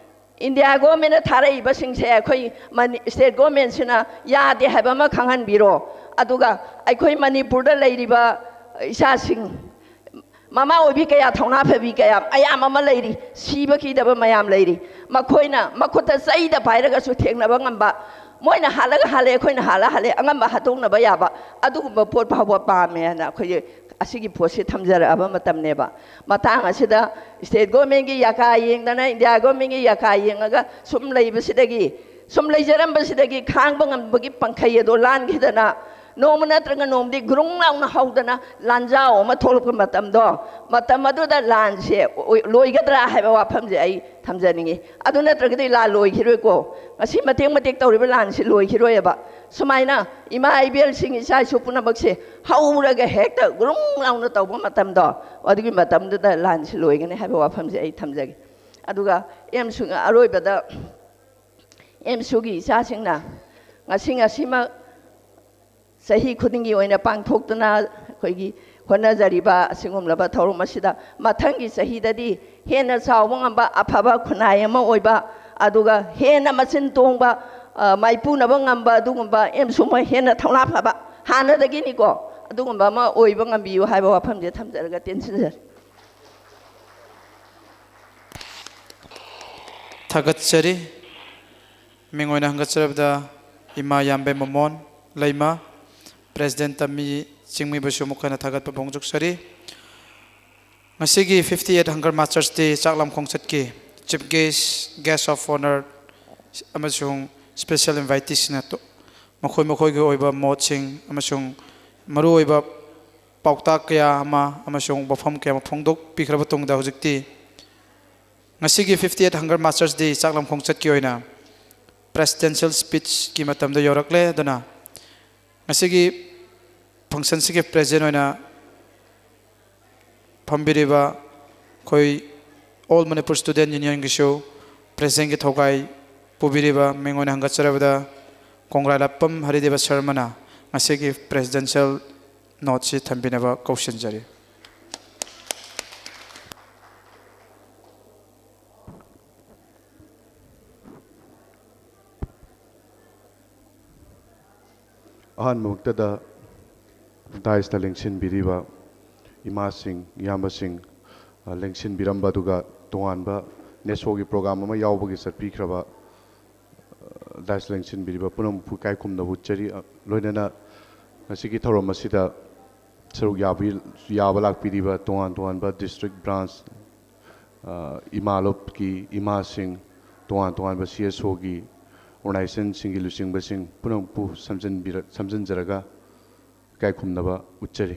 ꯏꯟꯗꯤꯌꯥ ꯒꯣꯔꯃꯦꯟꯅ ꯊꯥꯔꯛꯏꯕꯁꯤꯡꯁꯦ ꯑꯩꯈꯣꯏ ꯃꯅꯤ-, state ꯒꯣꯔꯃꯦꯟꯁꯤꯅ ꯌꯥꯗꯦ ꯍꯥꯏꯕ ꯑꯃ ꯈꯪꯍꯟꯕꯤꯔꯣ꯫ ꯑꯗꯨꯒ ꯑꯩꯈꯣꯏ ꯃꯅꯤꯄꯨꯔꯗ ꯂꯩꯔꯤꯕ ꯏꯆꯥꯁꯤꯡ, ꯃꯃꯥ ꯑꯣꯏꯕꯤ ꯀꯌꯥ, ꯊꯧꯅꯥ ꯐꯕꯤ ꯀꯌꯥ ꯃꯌꯥꯝ ꯑꯃ ꯂꯩꯔꯤ, ꯁꯤꯕ ꯀꯤꯗꯕ ꯃꯌꯥꯝ ꯂꯩꯔꯤ꯫ ꯃꯈꯣꯏꯅ ꯃꯈꯨꯠꯇ ꯆꯩꯗ ꯄꯥꯏꯔꯒꯁꯨ ꯊꯦꯡꯅꯕ ꯉꯝꯕ, ꯃꯣꯏꯅ ꯍꯥꯠꯂꯒ ꯍꯥꯠꯂꯦ, ꯑꯩꯈꯣꯏꯅ ꯍꯥꯠꯂ ꯍꯥꯠꯂꯦ, ꯑꯉꯝꯕ ꯍꯥꯠꯇꯣꯛꯅꯕ ꯌꯥꯕ ꯑꯗꯨꯒꯨꯝꯕ ꯄꯣꯠ ꯐꯥꯎꯕ ꯄꯥꯝꯃꯦ ꯍꯥꯏꯅ ꯑꯩꯈꯣꯏꯒꯤ ꯑꯁꯤꯒꯤ ꯄꯣꯠꯁꯤ ꯊꯝꯖꯔꯛꯑꯕ ꯃꯇꯝꯅꯦꯕ꯫ ꯃꯇꯥꯡ ꯑꯁꯤꯗ state ꯒꯣꯔꯃꯦꯟꯒꯤ ꯌꯥꯀꯥ ꯌꯦꯡꯗꯅ, ꯏꯟꯗꯤꯌꯥ ꯒꯣꯔꯃꯦꯟꯒꯤ ꯌꯥꯀꯥ ꯌꯦꯡꯉꯒ ꯁꯨꯝ ꯂꯩꯕꯁꯤꯗꯒꯤ, ꯁꯨꯝ ꯂꯩꯖꯔꯝꯕꯁꯤꯗꯒꯤ ꯈꯥꯡꯕ ꯉꯝꯕꯒꯤ ꯄꯪꯈꯩ ꯑꯗꯣ ꯂꯥꯟꯈꯤꯗꯅ, ꯅꯣꯡꯃ ꯅꯠꯇ꯭ꯔꯒ ꯅꯣꯡꯃꯗꯤ ꯒ꯭ꯔꯨꯡ ꯂꯥꯎꯅ ꯍꯧꯗꯅ ꯂꯥꯟꯖꯥꯎ ꯑꯃ ꯊꯣꯛꯂꯛꯄ ꯃꯇꯝꯗꯣ, ꯃꯇꯝ ꯑꯗꯨꯗ ꯂꯥꯟꯁꯦ ꯑꯣꯏ-, ꯂꯣꯏꯒꯗ꯭ꯔꯥ ꯍꯥꯏꯕ ꯋꯥꯐꯝꯁꯦ ꯑꯩ ꯊꯝꯖꯅꯤꯡꯉꯤ꯫ ꯑꯗꯨ ꯅꯠꯇ꯭ꯔꯒꯗꯤ ꯂꯥꯟ ꯂꯣꯏꯈꯤꯔꯣꯏꯀꯣ꯫ ꯉꯁꯤ ꯃꯇꯦꯛ ꯃꯇꯦꯛ ꯇꯧꯔꯤꯕ ꯂꯥꯟꯁꯤ ꯂꯣꯏꯈꯤꯔꯣꯏꯑꯕ꯫ ꯁꯨꯃꯥꯏꯅ ꯏꯃꯥ ꯏꯕꯦꯜꯁꯤꯡ, ꯏꯆꯥ ꯏꯁꯨ ꯄꯨꯝꯅꯃꯛꯁꯦ ꯍꯧꯔꯒ ꯍꯦꯛꯇ ꯒ꯭ꯔꯨꯡ ꯂꯥꯎꯅ ꯇꯧꯕ ꯃꯇꯝꯗꯣ, ꯑꯗꯨꯒꯤ ꯃꯇꯝꯗꯨꯗ ꯂꯥꯟꯁꯤ ꯂꯣꯏꯒꯅꯤ ꯍꯥꯏꯕ ꯋꯥꯐꯝꯁꯦ ꯑꯩ ꯊꯝꯖꯒꯦ꯫ ꯑꯗꯨꯒ ꯑꯦꯝꯁꯨ, ꯑꯔꯣꯏꯕꯗ ꯑꯦꯝꯁꯨꯒꯤ ꯏꯆꯥꯁꯤꯡꯅ ꯉꯁꯤ, ꯉꯁꯤꯃꯛ ꯆꯍꯤ ꯈꯨꯗꯤꯡꯒꯤ ꯑꯣꯏꯅ ꯄꯥꯡꯊꯣꯛꯇꯨꯅ ꯑꯩꯈꯣꯏꯒꯤ ꯍꯣꯠꯅꯖꯔꯤꯕ ꯑꯁꯤꯒꯨꯝꯂꯕ ꯊꯧꯔꯝ ꯑꯁꯤꯗ ꯃꯊꯪꯒꯤ ꯆꯍꯤꯗꯗꯤ ꯍꯦꯟꯅ ꯆꯥꯎꯕ ꯉꯝꯕ, ꯑꯐꯕ ꯈꯨꯟꯅꯥꯏ ꯑꯃ ꯑꯣꯏꯕ, ꯑꯗꯨꯒ ꯍꯦꯟꯅ ꯃꯆꯤꯟ ꯇꯣꯡꯕ, ꯑ, ꯃꯥꯏꯄꯨꯅꯕ ꯉꯝꯕ ꯑꯗꯨꯒꯨꯝꯕ ꯑꯦꯝꯁꯨ ꯑꯃ ꯍꯦꯟꯅ ꯊꯧꯅꯥ ꯐꯕ, ꯍꯥꯟꯅꯗꯒꯤꯅꯤꯀꯣ, ꯑꯗꯨꯒꯨꯝꯕ ꯑꯃ ꯑꯣꯏꯕ ꯉꯝꯕꯤꯌꯨ ꯍꯥꯏꯕ ꯋꯥꯐꯝꯁꯦ ꯊꯝꯖꯔꯒ ꯇꯦꯟꯁꯤꯟꯖꯔꯦ꯫ ꯊꯥꯒꯠꯆꯔꯤ꯫ ꯃꯤꯡ ꯑꯣꯏꯅ ꯍꯪꯒꯠꯆꯔꯕꯗ ꯏꯃꯥ ꯌꯥꯝꯕꯦꯝ ꯃꯃꯣꯟ ꯂꯩꯃ, President ꯇꯝꯃꯤ ꯆꯤꯡꯃꯤꯕꯨꯁꯨ ꯑꯃꯨꯛ ꯍꯟꯅ ꯊꯥꯒꯠꯄ ꯐꯣꯡꯗꯣꯛꯆꯔꯤ꯫ ꯉꯁꯤꯒꯤ fifty eight Hunger Masters Day ꯆꯥꯛꯂꯝ ꯈꯣꯡꯆꯠꯀꯤ Chief Guest, Guest of Honour ꯑꯃꯁꯨꯡ Special Invitees ꯁꯤꯡꯅ ꯇꯣ-, ꯃꯈꯣꯏ ꯃꯈꯣꯏꯒꯤ ꯑꯣꯏꯕ ꯃꯣꯠꯁꯤꯡ ꯑꯃꯁꯨꯡ ꯃꯔꯨꯑꯣꯏꯕ ꯄꯥꯎꯇꯥꯛ ꯀꯌꯥ ꯑꯃ ꯑꯃꯁꯨꯡ ꯋꯥꯐꯝ ꯀꯌꯥ ꯑꯃ ꯐꯣꯡꯗꯣꯛꯄꯤꯈ꯭ꯔꯕ ꯇꯨꯡꯗ, ꯍꯧꯖꯤꯛꯇꯤ ꯉꯁꯤꯒꯤ fifty eight Hunger Masters Day ꯆꯥꯛꯂꯝ ꯈꯣꯡꯆꯠꯀꯤ ꯑꯣꯏꯅ Presidential Speech ꯀꯤ ꯃꯇꯝꯗ ꯌꯧꯔꯛꯂꯦ꯫ ꯑꯗꯨꯅ ꯉꯁꯤꯒꯤ function ꯁꯤꯒꯤ present ꯑꯣꯏꯅ ꯐꯝꯕꯤꯔꯤꯕ ꯑꯩꯈꯣꯏ All Manipur Student Union ꯒꯤꯁꯨ President ꯀꯤ ꯊꯧꯒꯥꯏ ꯄꯨꯕꯤꯔꯤꯕ ꯃꯤꯡ ꯑꯣꯏꯅ ꯍꯪꯒꯠꯆꯔꯕꯗ ꯀꯣꯡꯒ꯭ꯔꯥꯏꯂꯥꯛꯄꯝ ꯍꯔꯤꯗꯦꯕ ꯁꯔꯃꯅ ꯉꯁꯤꯒꯤ Presidential Note ꯁꯤ ꯊꯝꯕꯤꯅꯕ ꯀꯧꯁꯤꯟꯖꯔꯤ꯫ ꯑꯍꯥꯟꯕꯃꯛꯇꯗ dais ꯇ ꯂꯦꯡꯁꯤꯟꯕꯤꯔꯤꯕ ꯏꯃꯥꯁꯤꯡ, ꯏꯌꯥꯝꯕꯁꯤꯡ, ꯑ, ꯂꯦꯡꯁꯤꯟꯕꯤꯔꯝꯕ, ꯑꯗꯨꯒ ꯇꯣꯉꯥꯟꯕ NESO ꯒꯤ program ꯑꯃ ꯌꯥꯎꯕꯒꯤ ꯆꯠꯄꯤꯈ꯭ꯔꯕ, ꯑ, dais ꯇ ꯂꯦꯡꯁꯤꯟꯕꯤꯔꯤꯕ ꯄꯨꯝꯅꯃꯛꯄꯨ ꯏꯀꯥꯏ ꯈꯨꯝꯅꯕ ꯎꯠꯆꯔꯤ꯫ ꯑ, ꯂꯣꯏꯅꯅ ꯉꯁꯤꯒꯤ ꯊꯧꯔꯝ ꯑꯁꯤꯗ ꯁꯔꯨꯛ ꯌꯥꯕꯤ-, ꯌꯥꯕ ꯂꯥꯛꯄꯤꯔꯤꯕ ꯇꯣꯉꯥꯟ ꯇꯣꯉꯥꯟꯕ district branch, ꯑ, ꯏꯃꯥ ꯂꯣꯞꯀꯤ ꯏꯃꯥꯁꯤꯡ, ꯇꯣꯉꯥꯟ ꯇꯣꯉꯥꯟꯕ CSO ꯒꯤ organization ꯁꯤꯡꯒꯤ ꯂꯨꯆꯤꯡꯕꯁꯤꯡ ꯄꯨꯝꯅꯃꯛꯄꯨ ꯁꯝꯖꯤꯟꯕꯤꯔ-, ꯁꯝꯖꯤꯟꯖꯔꯒ, ꯏꯀꯥꯏ ꯈꯨꯝꯅꯕ ꯎꯠꯆꯔꯤ꯫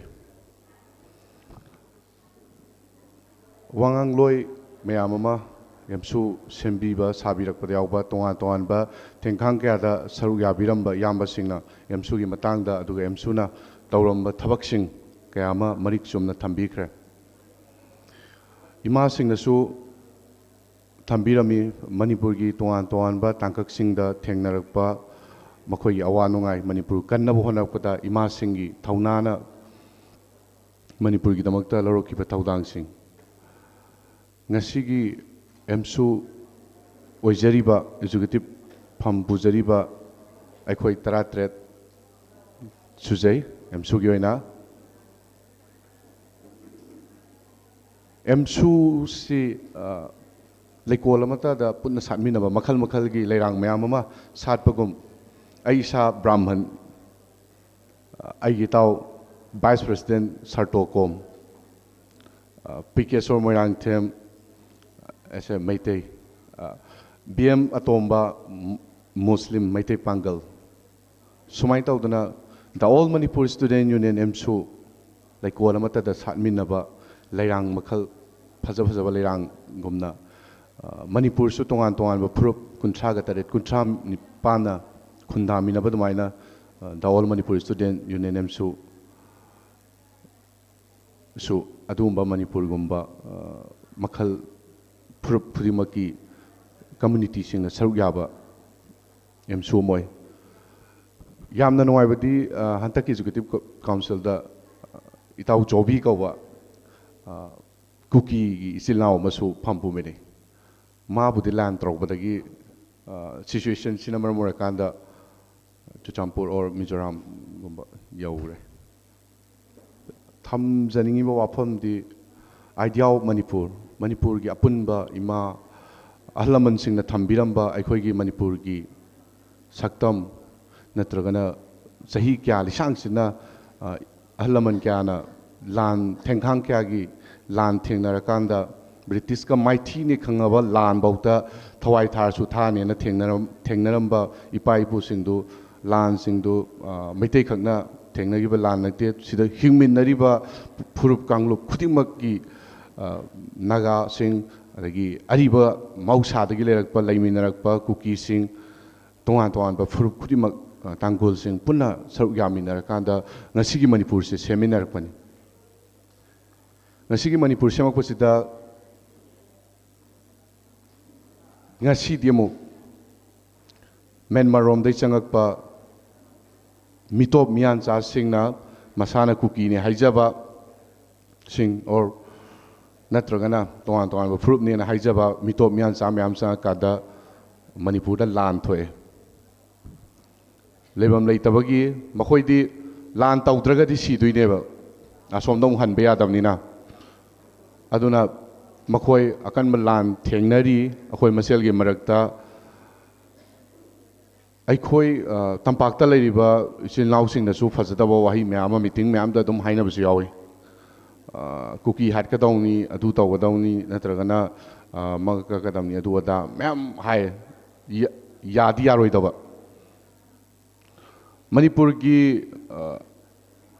ꯋꯥꯉꯥꯡꯂꯣꯏ ꯃꯌꯥꯝ ꯑꯃ ꯑꯦꯝꯁꯨ ꯁꯦꯝꯕꯤꯕ ꯁꯥꯕꯤꯔꯛꯄꯗ ꯌꯥꯎꯕ ꯇꯣꯉꯥꯟ ꯇꯣꯉꯥꯟꯕ ꯊꯦꯡꯈꯥꯡ ꯀꯌꯥꯗ ꯁꯔꯨꯛ ꯌꯥꯕꯤꯔꯝꯕ ꯏꯌꯥꯝꯕꯁꯤꯡꯅ ꯑꯦꯝꯁꯨꯒꯤ ꯃꯇꯥꯡꯗ, ꯑꯗꯨꯒ ꯑꯦꯝꯁꯨꯅ ꯇꯧꯔꯝꯕ ꯊꯕꯛꯁꯤꯡ ꯀꯌꯥ ꯑꯃ ꯃꯔꯤꯛ ꯆꯨꯝꯅ ꯊꯝꯕꯤꯈ꯭ꯔꯦ꯫ ꯏꯃꯥꯁꯤꯡꯅꯁꯨ ꯊꯝꯕꯤꯔꯝꯃꯤ꯫ ꯃꯅꯤꯄꯨꯔꯒꯤ ꯇꯣꯉꯥꯟ ꯇꯣꯉꯥꯟꯕ ꯇꯥꯡꯀꯛꯁꯤꯡꯗ ꯊꯦꯡꯅꯔꯛꯄ ꯃꯈꯣꯏꯒꯤ ꯑꯋꯥ ꯅꯨꯡꯉꯥꯏ, ꯃꯅꯤꯄꯨꯔ ꯀꯟꯅꯕ ꯍꯣꯠꯅꯔꯛꯄꯗ ꯏꯃꯥꯁꯤꯡꯒꯤ ꯊꯧꯅꯥꯅ ꯃꯅꯤꯄꯨꯔꯒꯤꯗꯃꯛꯇ ꯂꯧꯔꯛꯈꯤꯕ ꯊꯧꯗꯥꯡꯁꯤꯡ꯫ ꯉꯁꯤꯒꯤ ꯑꯦꯝꯁꯨ ꯑꯣꯏꯖꯔꯤꯕ, ꯑꯦꯛꯖꯤꯀ꯭ꯌꯨꯇꯤꯚ ꯐꯝ ꯄꯨꯖꯔꯤꯕ ꯑꯩꯈꯣꯏ ꯇꯔꯥꯇꯔꯦꯠ ꯁꯨꯖꯩ ꯑꯦꯝꯁꯨꯒꯤ ꯑꯣꯏꯅ꯫ ꯑꯦꯝꯁꯨꯁꯤ, ꯑ, ꯂꯩꯀꯣꯜ ꯑꯃꯠꯇꯗ ꯄꯨꯟꯅ ꯁꯥꯠꯃꯤꯟꯅꯕ ꯃꯈꯜ ꯃꯈꯜꯒꯤ ꯂꯩꯔꯥꯡ ꯃꯌꯥꯝ ꯑꯃ ꯁꯥꯠꯄꯒꯨꯝ, ꯑꯩ ꯏꯁꯥ ꯕ꯭ꯔꯥꯍꯃꯟ, ꯑ, ꯑꯩꯒꯤ ꯏꯇꯥꯎ ꯚꯥꯏꯁ ꯄ꯭ꯔꯦꯁꯤꯗꯦꯟ ꯁꯥꯔꯇꯣ ꯀꯣꯝ, ꯑ, ꯄꯤ ꯀꯦꯁꯣꯔ ꯃꯣꯏꯔꯥꯡꯊꯦꯝ, ꯑ, ꯑꯩꯁꯦ ꯃꯩꯇꯩ, ꯑ, ꯕꯤ ꯑꯦꯝ ꯑꯇꯣꯝꯕ, ꯃꯨ-, ꯃꯨꯁꯂꯤꯝ ꯃꯩꯇꯩ ꯄꯥꯡꯒꯜ, ꯁꯨꯃꯥꯏꯅ ꯇꯧꯗꯅ The All Manipur Student Union ꯑꯦꯝꯁꯨ ꯂꯩꯀꯣꯜ ꯑꯃꯠꯇꯗ ꯁꯥꯠꯃꯤꯟꯅꯕ ꯂꯩꯔꯥꯡ ꯃꯈꯜ ꯐꯖ ꯐꯖꯕ ꯂꯩꯔꯥꯡꯒꯨꯝꯅ, ꯑ, ꯃꯅꯤꯄꯨꯔꯁꯨ ꯇꯣꯉꯥꯟ ꯇꯣꯉꯥꯟꯕ ꯐꯨꯔꯨꯞ ꯀꯨꯟꯊ꯭ꯔꯥꯒ ꯇꯔꯦꯠ, ꯀꯨꯟꯊ꯭ꯔꯥ ꯅꯤꯄꯥꯟꯅ ꯈꯨꯟꯗꯥꯃꯤꯟꯅꯕ ꯑꯗꯨꯃꯥꯏꯅ, ꯑ, The All Manipur Student Union ꯑꯦꯝꯁꯨ ꯁꯨ ꯑꯗꯨꯒꯨꯝꯕ ꯃꯅꯤꯄꯨꯔꯒꯨꯝꯕ, ꯑ, ꯃꯈꯜ ꯐꯨꯔꯨꯞ ꯈꯨꯗꯤꯡꯃꯛꯀꯤ ꯀꯝꯃ꯭ꯌꯨꯅꯤꯇꯤꯁꯤꯡꯅ ꯁꯔꯨꯛ ꯌꯥꯕ ꯑꯦꯝꯁꯨ ꯑꯃ ꯑꯣꯏ꯫ ꯌꯥꯝꯅ ꯅꯨꯡꯉꯥꯏꯕꯗꯤ, ꯑ, ꯍꯟꯗꯛꯀꯤ ꯑꯦꯛꯖꯤꯀ꯭ꯌꯨꯇꯤꯚ ꯀꯥꯎꯟꯁꯤꯜꯗ, ꯑ, ꯏꯇꯥꯎ ꯖꯣꯕꯤ ꯀꯧꯕ, ꯑ, ꯀꯨꯀꯤꯒꯤ ꯏꯆꯤꯜ ꯏꯅꯥꯎ ꯑꯃꯁꯨ ꯐꯝ ꯄꯨꯃꯤꯟꯅꯩ꯫ ꯃꯥꯕꯨꯗꯤ ꯂꯥꯟ ꯇꯧꯔꯛꯄꯗꯒꯤ, ꯑ, ꯁꯤꯆꯨꯋꯦꯁꯟꯁꯤꯅ ꯃꯔꯝ ꯑꯣꯏꯔꯀꯥꯟꯗ ꯆꯨꯔꯆꯥꯟꯄꯨꯔ or ꯃꯤꯖꯣꯔꯥꯝꯒꯨꯝꯕ ꯌꯧꯔꯦ꯫ ꯊꯝꯖꯅꯤꯡꯉꯤꯕ ꯋꯥꯐꯝꯗꯤ Idea of ꯃꯅꯤꯄꯨꯔ, ꯃꯅꯤꯄꯨꯔꯒꯤ ꯑꯄꯨꯟꯕ ꯏꯃꯥ ꯑꯍꯜ ꯂꯃꯟꯁꯤꯡꯅ ꯊꯝꯕꯤꯔꯝꯕ ꯑꯩꯈꯣꯏꯒꯤ ꯃꯅꯤꯄꯨꯔꯒꯤ ꯁꯛꯇꯝ ꯅꯠꯇ꯭ꯔꯒꯅ ꯆꯍꯤ ꯀꯌꯥ ꯂꯤꯁꯥꯡꯁꯤꯟꯅ, ꯑ, ꯑꯍꯜ ꯂꯃꯟ ꯀꯌꯥꯅ ꯂꯥꯟ, ꯊꯦꯡꯈꯥꯡ ꯀꯌꯥꯒꯤ ꯂꯥꯟ ꯊꯦꯡꯅꯔꯀꯥꯟꯗ ꯕ꯭ꯔꯤꯇꯤꯁꯀ ꯃꯥꯏꯊꯤꯅ ꯈꯪꯉꯕ ꯂꯥꯟꯐꯧꯗ ꯊꯋꯥꯏ ꯊꯥꯔꯁꯨ ꯊꯥꯅꯦꯅ ꯊꯦꯡꯅꯔꯝ-, ꯊꯦꯡꯅꯔꯝꯕ ꯏꯄꯥ ꯏꯄꯨꯁꯤꯡꯗꯨ, ꯂꯥꯟꯁꯤꯡꯗꯨ, ꯑ, ꯃꯩꯇꯩꯈꯛꯅ ꯊꯦꯡꯅꯈꯤꯕ ꯂꯥꯟ ꯅꯠꯇꯦ꯫ ꯁꯤꯗ ꯍꯤꯡꯃꯤꯟꯅꯔꯤꯕ ꯐꯨꯔꯨꯞ ꯀꯥꯡꯂꯨꯞ ꯈꯨꯗꯤꯡꯃꯛꯀꯤ, ꯑ, ꯅꯥꯒꯥꯁꯤꯡ, ꯑꯗꯒꯤ ꯑꯔꯤꯕ ꯃꯍꯧꯁꯥꯗꯒꯤ ꯂꯩꯔꯛꯄ, ꯂꯩꯃꯤꯟꯅꯔꯛꯄ ꯀꯨꯀꯤꯁꯤꯡ, ꯇꯣꯉꯥꯟ ꯇꯣꯉꯥꯟꯕ ꯐꯨꯔꯨꯞ ꯈꯨꯗꯤꯡꯃꯛ, ꯑ, ꯇꯥꯡꯈꯨꯜꯁꯤꯡ ꯄꯨꯟꯅ ꯁꯔꯨꯛ ꯌꯥꯃꯤꯟꯅꯔꯀꯥꯟꯗ ꯉꯁꯤꯒꯤ ꯃꯅꯤꯄꯨꯔꯁꯦ ꯁꯦꯝꯃꯤꯟꯅꯔꯛꯄꯅꯤ꯫ ꯉꯁꯤꯒꯤ ꯃꯅꯤꯄꯨꯔ ꯁꯦꯝꯃꯛꯄꯁꯤꯗ ꯉꯁꯤꯗꯤ ꯑꯃꯨꯛ ꯃ꯭ꯌꯥꯟꯃꯥꯔ ꯔꯣꯝꯗꯒꯤ ꯆꯪꯉꯛꯄ ꯃꯤꯇꯣꯞ ꯃꯤꯌꯥꯟꯆꯥꯁꯤꯡꯅ ꯃꯁꯥꯅ ꯀꯨꯀꯤꯅꯤ ꯍꯥꯏꯖꯕ ꯁꯤꯡ, or ꯅꯠꯇ꯭ꯔꯒꯅ ꯇꯣꯉꯥꯟ ꯇꯣꯉꯥꯟꯕ ꯐꯨꯔꯨꯞꯅꯦꯅ ꯍꯥꯏꯖꯕ ꯃꯤꯇꯣꯞ ꯃꯤꯌꯥꯟꯆꯥ ꯃꯌꯥꯝ ꯆꯪꯉꯀꯥꯟꯗ ꯃꯅꯤꯄꯨꯔꯗ ꯂꯥꯟ ꯊꯣꯛꯑꯦ꯫ ꯂꯩꯐꯝ ꯂꯩꯇꯕꯒꯤ, ꯃꯈꯣꯏꯗꯤ ꯂꯥꯟ ꯇꯧꯗ꯭ꯔꯒꯗꯤ ꯁꯤꯗꯣꯏꯅꯦꯕ, ꯑꯁꯣꯝꯗ ꯑꯃꯨꯛ ꯍꯟꯕ ꯌꯥꯗꯕꯅꯤꯅ꯫ ꯑꯗꯨꯅ ꯃꯈꯣꯏ ꯑꯀꯟꯕ ꯂꯥꯟ ꯊꯦꯡꯅꯔꯤ꯫ ꯑꯩꯈꯣꯏ ꯃꯁꯦꯜꯒꯤ ꯃꯔꯛꯇ ꯑꯩꯈꯣꯏ, ꯑ, ꯇꯝꯄꯥꯛꯇ ꯂꯩꯔꯤꯕ ꯏꯆꯤꯜ ꯏꯅꯥꯎꯁꯤꯡꯅꯁꯨ ꯐꯖꯗꯕ ꯋꯥꯍꯩ ꯃꯌꯥꯝ ꯑꯃ ꯃꯤꯇꯤꯡ ꯃꯌꯥꯝꯗ ꯑꯗꯨꯝ ꯍꯥꯏꯅꯕꯁꯨ ꯌꯥꯎꯏ꯫ ꯑ, ꯀꯨꯀꯤ ꯍꯥꯠꯀꯗꯧꯅꯤ, ꯑꯗꯨ ꯇꯧꯒꯗꯧꯅꯤ, ꯅꯠꯇ꯭ꯔꯒꯅ, ꯑ, ꯃ ꯀꯛꯀꯗꯧꯅꯤ, ꯑꯗꯨ ꯑꯗꯥ ꯃꯌꯥꯝ ꯍꯥꯏ꯫ ꯌꯥ-, ꯌꯥꯗꯤ ꯌꯥꯔꯣꯏꯗꯕ꯫ ꯃꯅꯤꯄꯨꯔꯒꯤ, ꯑ,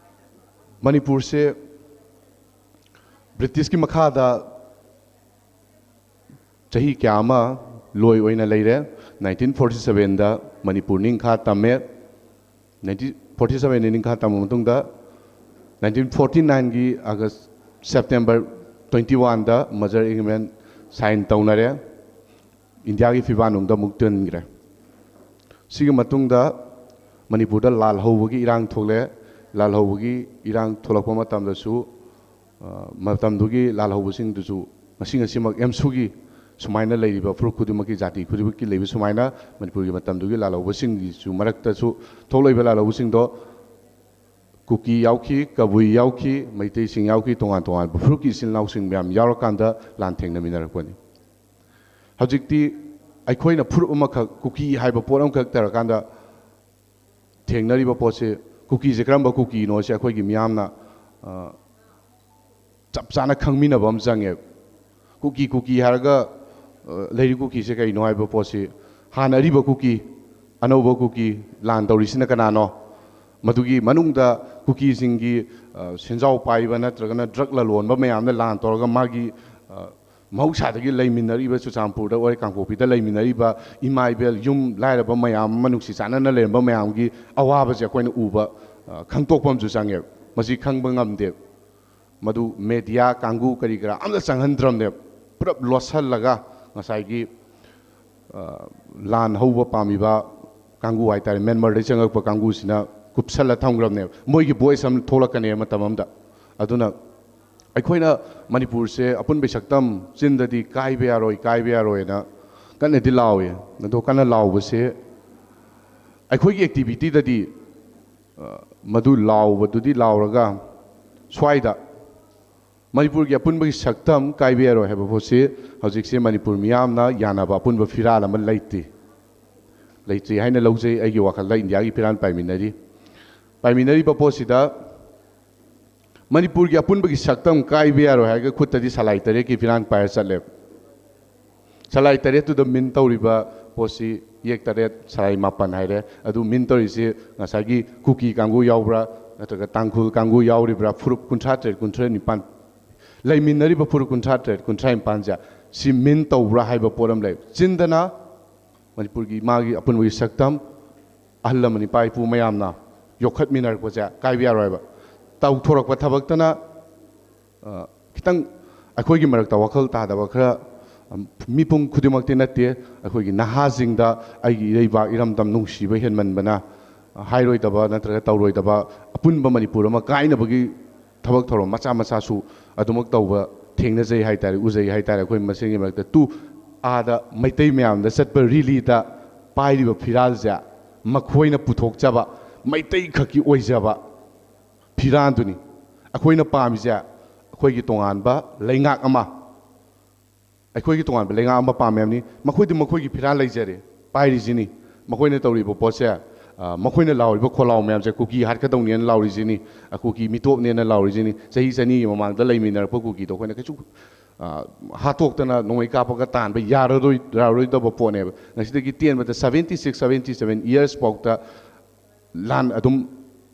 ꯃꯅꯤꯄꯨꯔꯁꯦ ꯕ꯭ꯔꯤꯇꯤꯁꯀꯤ ꯃꯈꯥꯗ ꯆꯍꯤ ꯀꯌꯥ ꯑꯃ ꯂꯣꯏ ꯑꯣꯏꯅ ꯂꯩꯔꯦ꯫ ꯅꯥꯏꯟꯇꯤꯟ ꯐꯣꯔꯇꯤ ꯁꯕꯦꯟꯗ ꯃꯅꯤꯄꯨꯔ ꯅꯤꯡꯈꯥ ꯇꯝꯃꯦ꯫ ꯅꯥꯏꯟꯇꯤꯟ ꯐꯣꯔꯇꯤ ꯁꯕꯦꯟꯗ ꯅꯤꯡꯈꯥ ꯇꯝꯃ ꯃꯇꯨꯡꯗ, ꯅꯥꯏꯟꯇꯤꯟ ꯐꯣꯔꯇꯤ ꯅꯥꯏꯟꯒꯤ ꯑꯥꯒꯁ, ꯁꯦꯞꯇꯦꯝꯕꯔ ꯇ꯭ꯋꯦꯟꯇꯤ ꯋꯥꯟꯗ ꯃꯖꯔ ꯑꯦꯒ꯭ꯔꯤꯃꯦꯟ ꯁꯥꯏꯟ ꯇꯧꯅꯔꯦ꯫ ꯏꯟꯗꯤꯌꯥꯒꯤ ꯐꯤꯕꯥꯟꯅꯨꯡꯗ ꯑꯃꯨꯛ ꯇꯤꯟꯈ꯭ꯔꯦ꯫ ꯁꯤꯒꯤ ꯃꯇꯨꯡꯗ ꯃꯅꯤꯄꯨꯔꯗ ꯂꯥꯜ ꯍꯧꯕꯒꯤ ꯏꯔꯥꯡ ꯊꯣꯛꯂꯦ꯫ ꯂꯥꯜ ꯍꯧꯕꯒꯤ ꯏꯔꯥꯡ ꯊꯣꯛꯂꯛꯄ ꯃꯇꯝꯗꯁꯨ, ꯑ, ꯃꯇꯝꯗꯨꯒꯤ ꯂꯥꯜ ꯍꯧꯕꯁꯤꯡꯗꯨꯁꯨ ꯉꯁꯤ ꯉꯁꯤꯃꯛ ꯑꯦꯝꯁꯨꯒꯤ ꯁꯨꯃꯥꯏꯅ ꯂꯩꯔꯤꯕ ꯐꯨꯔꯨꯞ ꯈꯨꯗꯤꯡꯃꯛꯀꯤ, ꯖꯥꯇꯤ ꯈꯨꯗꯤꯡꯃꯛꯀꯤ ꯂꯩꯕ ꯁꯨꯃꯥꯏꯅ ꯃꯅꯤꯄꯨꯔꯒꯤ ꯃꯇꯝꯗꯨꯒꯤ ꯂꯥꯜ ꯍꯧꯕꯁꯤꯡꯒꯤꯁꯨ ꯃꯔꯛꯇꯁꯨ ꯊꯣꯛꯂꯛꯏꯕ ꯂꯥꯜ ꯍꯧꯕꯁꯤꯡꯗꯣ ꯀꯨꯀꯤ ꯌꯥꯎꯈꯤ, ꯀꯕꯨꯏ ꯌꯥꯎꯈꯤ, ꯃꯩꯇꯩꯁꯤꯡ ꯌꯥꯎꯈꯤ, ꯇꯣꯉꯥꯟ ꯇꯣꯉꯥꯟꯕ ꯐꯨꯔꯨꯞꯀꯤ ꯏꯆꯤꯜ ꯏꯅꯥꯎꯁꯤꯡ ꯃꯌꯥꯝ ꯌꯥꯎꯔꯀꯥꯟꯗ ꯂꯥꯟ ꯊꯦꯡꯅꯃꯤꯟꯅꯔꯛꯄꯅꯤ꯫ ꯍꯧꯖꯤꯛꯇꯤ ꯑꯩꯈꯣꯏꯅ ꯐꯨꯔꯨꯞ ꯑꯃꯈꯛ, ꯀꯨꯀꯤ ꯍꯥꯏꯕ ꯄꯣꯠ ꯑꯃꯈꯛ ꯇꯧꯔꯀꯥꯟꯗ ꯊꯦꯡꯅꯔꯤꯕ ꯄꯣꯠꯁꯦ, ꯀꯨꯀꯤꯁꯦ ꯀꯔꯝꯕ ꯀꯨꯀꯤꯅꯣ ꯁꯤ ꯑꯩꯈꯣꯏꯒꯤ ꯃꯤꯌꯥꯝꯅ, ꯑ, ꯆꯞ ꯆꯥꯅ ꯈꯪꯃꯤꯟꯅꯕ ꯑꯃ ꯆꯪꯉꯦ꯫ ꯀꯨꯀꯤ, ꯀꯨꯀꯤ ꯍꯥꯏꯔꯒ, ꯑ, ꯂꯩꯔꯤ ꯀꯨꯀꯤꯁꯦ ꯀꯩꯅꯣ ꯍꯥꯏꯕ ꯄꯣꯠꯁꯤ, ꯍꯥꯟꯅ ꯑꯔꯤꯕ ꯀꯨꯀꯤ, ꯑꯅꯧꯕ ꯀꯨꯀꯤ, ꯂꯥꯟ ꯇꯧꯔꯤꯁꯤꯅ ꯀꯅꯥꯅꯣ? ꯃꯗꯨꯒꯤ ꯃꯅꯨꯡꯗ ꯀꯨꯀꯤꯁꯤꯡꯒꯤ, ꯑ, ꯁꯦꯟꯖꯥꯎ ꯄꯥꯏꯕ ꯅꯠꯇ꯭ꯔꯒꯅ ꯗ꯭ꯔꯒ ꯂꯂꯣꯟꯕ ꯃꯌꯥꯝꯅ ꯂꯥꯟ ꯇꯧꯔꯒ ꯃꯥꯒꯤ, ꯑ, ꯃꯍꯧꯁꯥꯗꯒꯤ ꯂꯩꯃꯤꯟꯅꯔꯤꯕ ꯆꯨꯔꯆꯥꯟꯄꯨꯔꯗ ꯑꯣꯏꯔꯦ, ꯀꯥꯡꯄꯣꯛꯄꯤꯗ ꯂꯩꯃꯤꯟꯅꯔꯤꯕ ꯏꯃꯥ ꯏꯕꯦꯜ, ꯌꯨꯝ ꯂꯥꯏꯔꯕ ꯃꯌꯥꯝ ꯑꯃ, ꯅꯨꯡꯁꯤ ꯆꯥꯟꯅꯅ ꯂꯩꯔꯝꯕ ꯃꯌꯥꯝꯒꯤ ꯑꯋꯥꯕꯁꯦ ꯑꯩꯈꯣꯏꯅ ꯎꯕ, ꯑ, ꯈꯪꯇꯣꯛꯄ ꯑꯃꯁꯨ ꯆꯪꯉꯦ꯫ ꯃꯁꯤ ꯈꯪꯕ ꯉꯝꯗꯦ꯫ ꯃꯗꯨ ꯃꯦꯗꯤꯌꯥ ꯀꯥꯡꯕꯨ ꯀꯔꯤ ꯀꯔꯥ ꯑꯝꯇ ꯆꯪꯍꯟꯗ꯭ꯔꯕꯅꯦꯕ꯫ ꯄꯨꯂꯞ ꯂꯣꯠꯁꯜꯂꯒ ꯉꯁꯥꯏꯒꯤ, ꯑ, ꯂꯥꯟ ꯍꯧꯕ ꯄꯥꯝꯃꯤꯕ ꯀꯥꯡꯕꯨ ꯍꯥꯏꯇꯥꯔꯦ, ꯃ꯭ꯌꯥꯟꯃꯥꯔꯗꯒꯤ ꯆꯪꯉꯛꯄ ꯀꯥꯡꯕꯨꯁꯤꯅ ꯀꯨꯞꯁꯜꯂ ꯊꯝꯈ꯭ꯔꯕꯅꯦꯕ꯫ ꯃꯣꯏꯒꯤ ꯚꯣꯏꯁ ꯑꯃ ꯊꯣꯛꯂꯛꯀꯅꯦꯕ ꯃꯇꯝ ꯑꯃꯗ꯫ ꯑꯗꯨꯅ ꯑꯩꯈꯣꯏꯅ ꯃꯅꯤꯄꯨꯔꯁꯦ ꯑꯄꯨꯟꯕꯒꯤ ꯁꯛꯇꯝ ꯆꯤꯟꯗꯗꯤ ꯀꯥꯏꯕ ꯌꯥꯔꯣꯏ, ꯀꯥꯏꯕ ꯌꯥꯔꯣꯏꯅ ꯀꯟꯅꯗꯤ ꯂꯥꯎꯏ꯫ ꯑꯗꯣ ꯀꯟꯅ ꯂꯥꯎꯕꯁꯦ ꯑꯩꯈꯣꯏꯒꯤ ꯑꯦꯛꯇꯤꯚꯤꯇꯤꯗꯗꯤ, ꯑ, ꯃꯗꯨ ꯂꯥꯎꯕꯗꯨꯗꯤ ꯂꯥꯎꯔꯒ ꯁ꯭ꯋꯥꯏꯗ ꯃꯅꯤꯄꯨꯔꯒꯤ ꯑꯄꯨꯟꯕꯒꯤ ꯁꯛꯇꯝ ꯀꯥꯏꯕ ꯌꯥꯔꯣꯏ ꯍꯥꯏꯕ ꯄꯣꯠꯁꯤ ꯍꯧꯖꯤꯛꯁꯦ ꯃꯅꯤꯄꯨꯔ ꯃꯤꯌꯥꯝꯅ ꯌꯥꯅꯕ ꯑꯄꯨꯟꯕ ꯐꯤꯔꯥꯜ ꯑꯃ ꯂꯩꯇꯦ, ꯂꯩꯇ꯭ꯔꯤ ꯍꯥꯏꯅ ꯂꯧꯖꯩ꯫ ꯑꯩꯒꯤ ꯋꯥꯈꯜꯗ ꯏꯟꯗꯤꯌꯥꯒꯤ ꯐꯤꯔꯥꯜ ꯄꯥꯏꯃꯤꯟꯅꯔꯤ꯫ ꯄꯥꯏꯃꯤꯟꯅꯔꯤꯕ ꯄꯣꯠꯁꯤꯗ ꯃꯅꯤꯄꯨꯔꯒꯤ ꯑꯄꯨꯟꯕꯒꯤ ꯁꯛꯇꯝ ꯀꯥꯏꯕ ꯌꯥꯔꯣꯏ ꯍꯥꯏꯔꯒ ꯈꯨꯠꯇꯗꯤ ꯁꯂꯥꯏ ꯇꯔꯦꯠꯀꯤ ꯐꯤꯔꯥꯜ ꯄꯥꯏꯔ ꯆꯠꯂꯦꯕ꯫ ꯁꯂꯥꯏ ꯇꯔꯦꯠꯇꯨꯗ ꯃꯤꯟ ꯇꯧꯔꯤꯕ ꯄꯣꯠꯁꯤ ꯌꯦꯛ ꯇꯔꯦꯠ, ꯁꯂꯥꯏ ꯃꯥꯄꯟ ꯍꯥꯏꯔꯦ꯫ ꯑꯗꯨ ꯃꯤꯟ ꯇꯧꯔꯤꯁꯤ ꯉꯁꯥꯏꯒꯤ ꯀꯨꯀꯤ ꯀꯥꯡꯕꯨ ꯌꯥꯎꯕ꯭ꯔꯥ, ꯅꯠꯇ꯭ꯔꯒ ꯇꯥꯡꯈꯨꯜ ꯀꯥꯡꯕꯨ ꯌꯥꯎꯔꯤꯕ꯭ꯔꯥ, ꯐꯨꯔꯨꯞ ꯀꯨꯟꯊ꯭ꯔꯥ ꯇꯔꯦꯠ, ꯀꯨꯟꯊ꯭ꯔꯥ ꯅꯤꯄꯥꯟ ꯂꯩꯃꯤꯟꯅꯔꯤꯕ ꯐꯨꯔꯨꯞ ꯀꯨꯟꯊ꯭ꯔꯥ ꯇꯔꯦꯠ, ꯀꯨꯟꯊ꯭ꯔꯥ ꯅꯤꯄꯥꯟꯁꯦ ꯁꯤ ꯃꯤꯟ ꯇꯧꯕ꯭ꯔꯥ ꯍꯥꯏꯕ ꯄꯣꯠ ꯑꯃ ꯂꯩ꯫ ꯆꯤꯟꯗꯅ ꯃꯅꯤꯄꯨꯔꯒꯤ ꯃꯥꯒꯤ ꯑꯄꯨꯟꯕꯒꯤ ꯁꯛꯇꯝ, ꯑꯍꯜ ꯂꯃꯟ ꯏꯄꯥ ꯏꯄꯨ ꯃꯌꯥꯝꯅ ꯌꯣꯛꯈꯠꯃꯤꯟꯅꯔꯛꯄꯁꯦ ꯀꯥꯏꯕ ꯌꯥꯔꯣꯏꯕ꯫ ꯇꯧꯊꯣꯔꯛꯄ ꯊꯕꯛꯇꯅ, ꯑ, ꯈꯤꯇꯪ ꯑꯩꯈꯣꯏꯒꯤ ꯃꯔꯛꯇ ꯋꯥꯈꯜ ꯇꯥꯗꯕ ꯈꯔ, ꯑꯝ, ꯃꯤꯄꯨꯝ ꯈꯨꯗꯤꯡꯃꯛꯇꯤ ꯅꯠꯇꯦ, ꯑꯩꯈꯣꯏꯒꯤ ꯅꯍꯥꯁꯤꯡꯗ ꯑꯩꯒꯤ ꯏꯔꯩꯕꯥꯛ ꯏꯔꯝꯗꯝ ꯅꯨꯡꯁꯤꯕ ꯍꯦꯟꯃꯟꯕꯅ, ꯑ, ꯍꯥꯏꯔꯣꯏꯗꯕ ꯅꯠꯇ꯭ꯔꯒ ꯇꯧꯔꯣꯏꯗꯕ ꯑꯄꯨꯟꯕ ꯃꯅꯤꯄꯨꯔ ꯑꯃ ꯀꯥꯏꯅꯕꯒꯤ ꯊꯕꯛ ꯊꯧꯔꯝ ꯃꯆꯥ ꯃꯆꯥꯁꯨ ꯑꯗꯨꯃꯛ ꯇꯧꯕ ꯊꯦꯡꯅꯖꯩ ꯍꯥꯏꯇꯥꯔꯦ, ꯎꯖꯩ ꯍꯥꯏꯇꯥꯔꯦ ꯑꯩꯈꯣꯏ ꯃꯁꯦꯟꯒꯤ ꯃꯔꯛꯇ꯫ ꯇꯨ, ꯑꯥꯗ ꯃꯩꯇꯩ ꯃꯌꯥꯝꯗ ꯆꯠꯄ ꯔꯦꯂꯤꯗ ꯄꯥꯏꯔꯤꯕ ꯐꯤꯔꯥꯜꯁꯦ ꯃꯈꯣꯏꯅ ꯄꯨꯊꯣꯛꯆꯕ, ꯃꯩꯇꯩ ꯈꯛꯀꯤ ꯑꯣꯏꯖꯕ ꯐꯤꯔꯥꯜꯗꯨꯅꯤ꯫ ꯑꯩꯈꯣꯏꯅ ꯄꯥꯝꯃꯤꯁꯦ ꯑꯩꯈꯣꯏꯒꯤ ꯇꯣꯉꯥꯟꯕ ꯂꯩꯉꯥꯛ ꯑꯃ, ꯑꯩꯈꯣꯏꯒꯤ ꯇꯣꯉꯥꯟꯕ ꯂꯩꯉꯥꯛ ꯑꯃ ꯄꯥꯝꯃꯦ ꯍꯥꯏꯕꯅꯤ꯫ ꯃꯈꯣꯏꯗꯤ ꯃꯈꯣꯏꯒꯤ ꯐꯤꯔꯥꯜ ꯂꯩꯖꯔꯦ, ꯄꯥꯏꯔꯤꯁꯤꯅꯤ꯫ ꯃꯈꯣꯏꯅ ꯇꯧꯔꯤꯕ ꯄꯣꯠꯁꯦ, ꯑ, ꯃꯈꯣꯏꯅ ꯂꯥꯎꯔꯤꯕ ꯈꯣꯜꯂꯥꯎ ꯃꯌꯥꯝꯁꯦ ꯀꯨꯀꯤ ꯍꯥꯠꯀꯗꯧꯅꯦꯅ ꯂꯥꯎꯔꯤꯁꯤꯅꯤ, ꯑ, ꯀꯨꯀꯤ ꯃꯤꯇꯣꯞꯅꯦꯅ ꯂꯥꯎꯔꯤꯁꯤꯅꯤ꯫ ꯆꯍꯤ ꯆꯅꯤꯒꯤ ꯃꯃꯥꯡꯗ ꯂꯩꯃꯤꯟꯅꯔꯛꯄ ꯀꯨꯀꯤꯗꯣ ꯑꯩꯈꯣꯏꯅ ꯀꯩꯁꯨ, ꯑ, ꯍꯥꯠꯇꯣꯛꯇꯅ ꯅꯣꯡꯃꯩ ꯀꯥꯞꯄꯒ ꯇꯥꯟꯕ ꯌꯥꯔꯔꯣꯏ-, ꯌꯥꯔꯔꯣꯏꯗꯕ ꯄꯣꯠꯅꯦꯕ꯫ ꯉꯁꯤꯗꯒꯤ ꯇꯦꯟꯕꯗ seventy six, seventy seven years ꯐꯥꯎꯗ ꯂꯥꯟ ꯑꯗꯨꯝ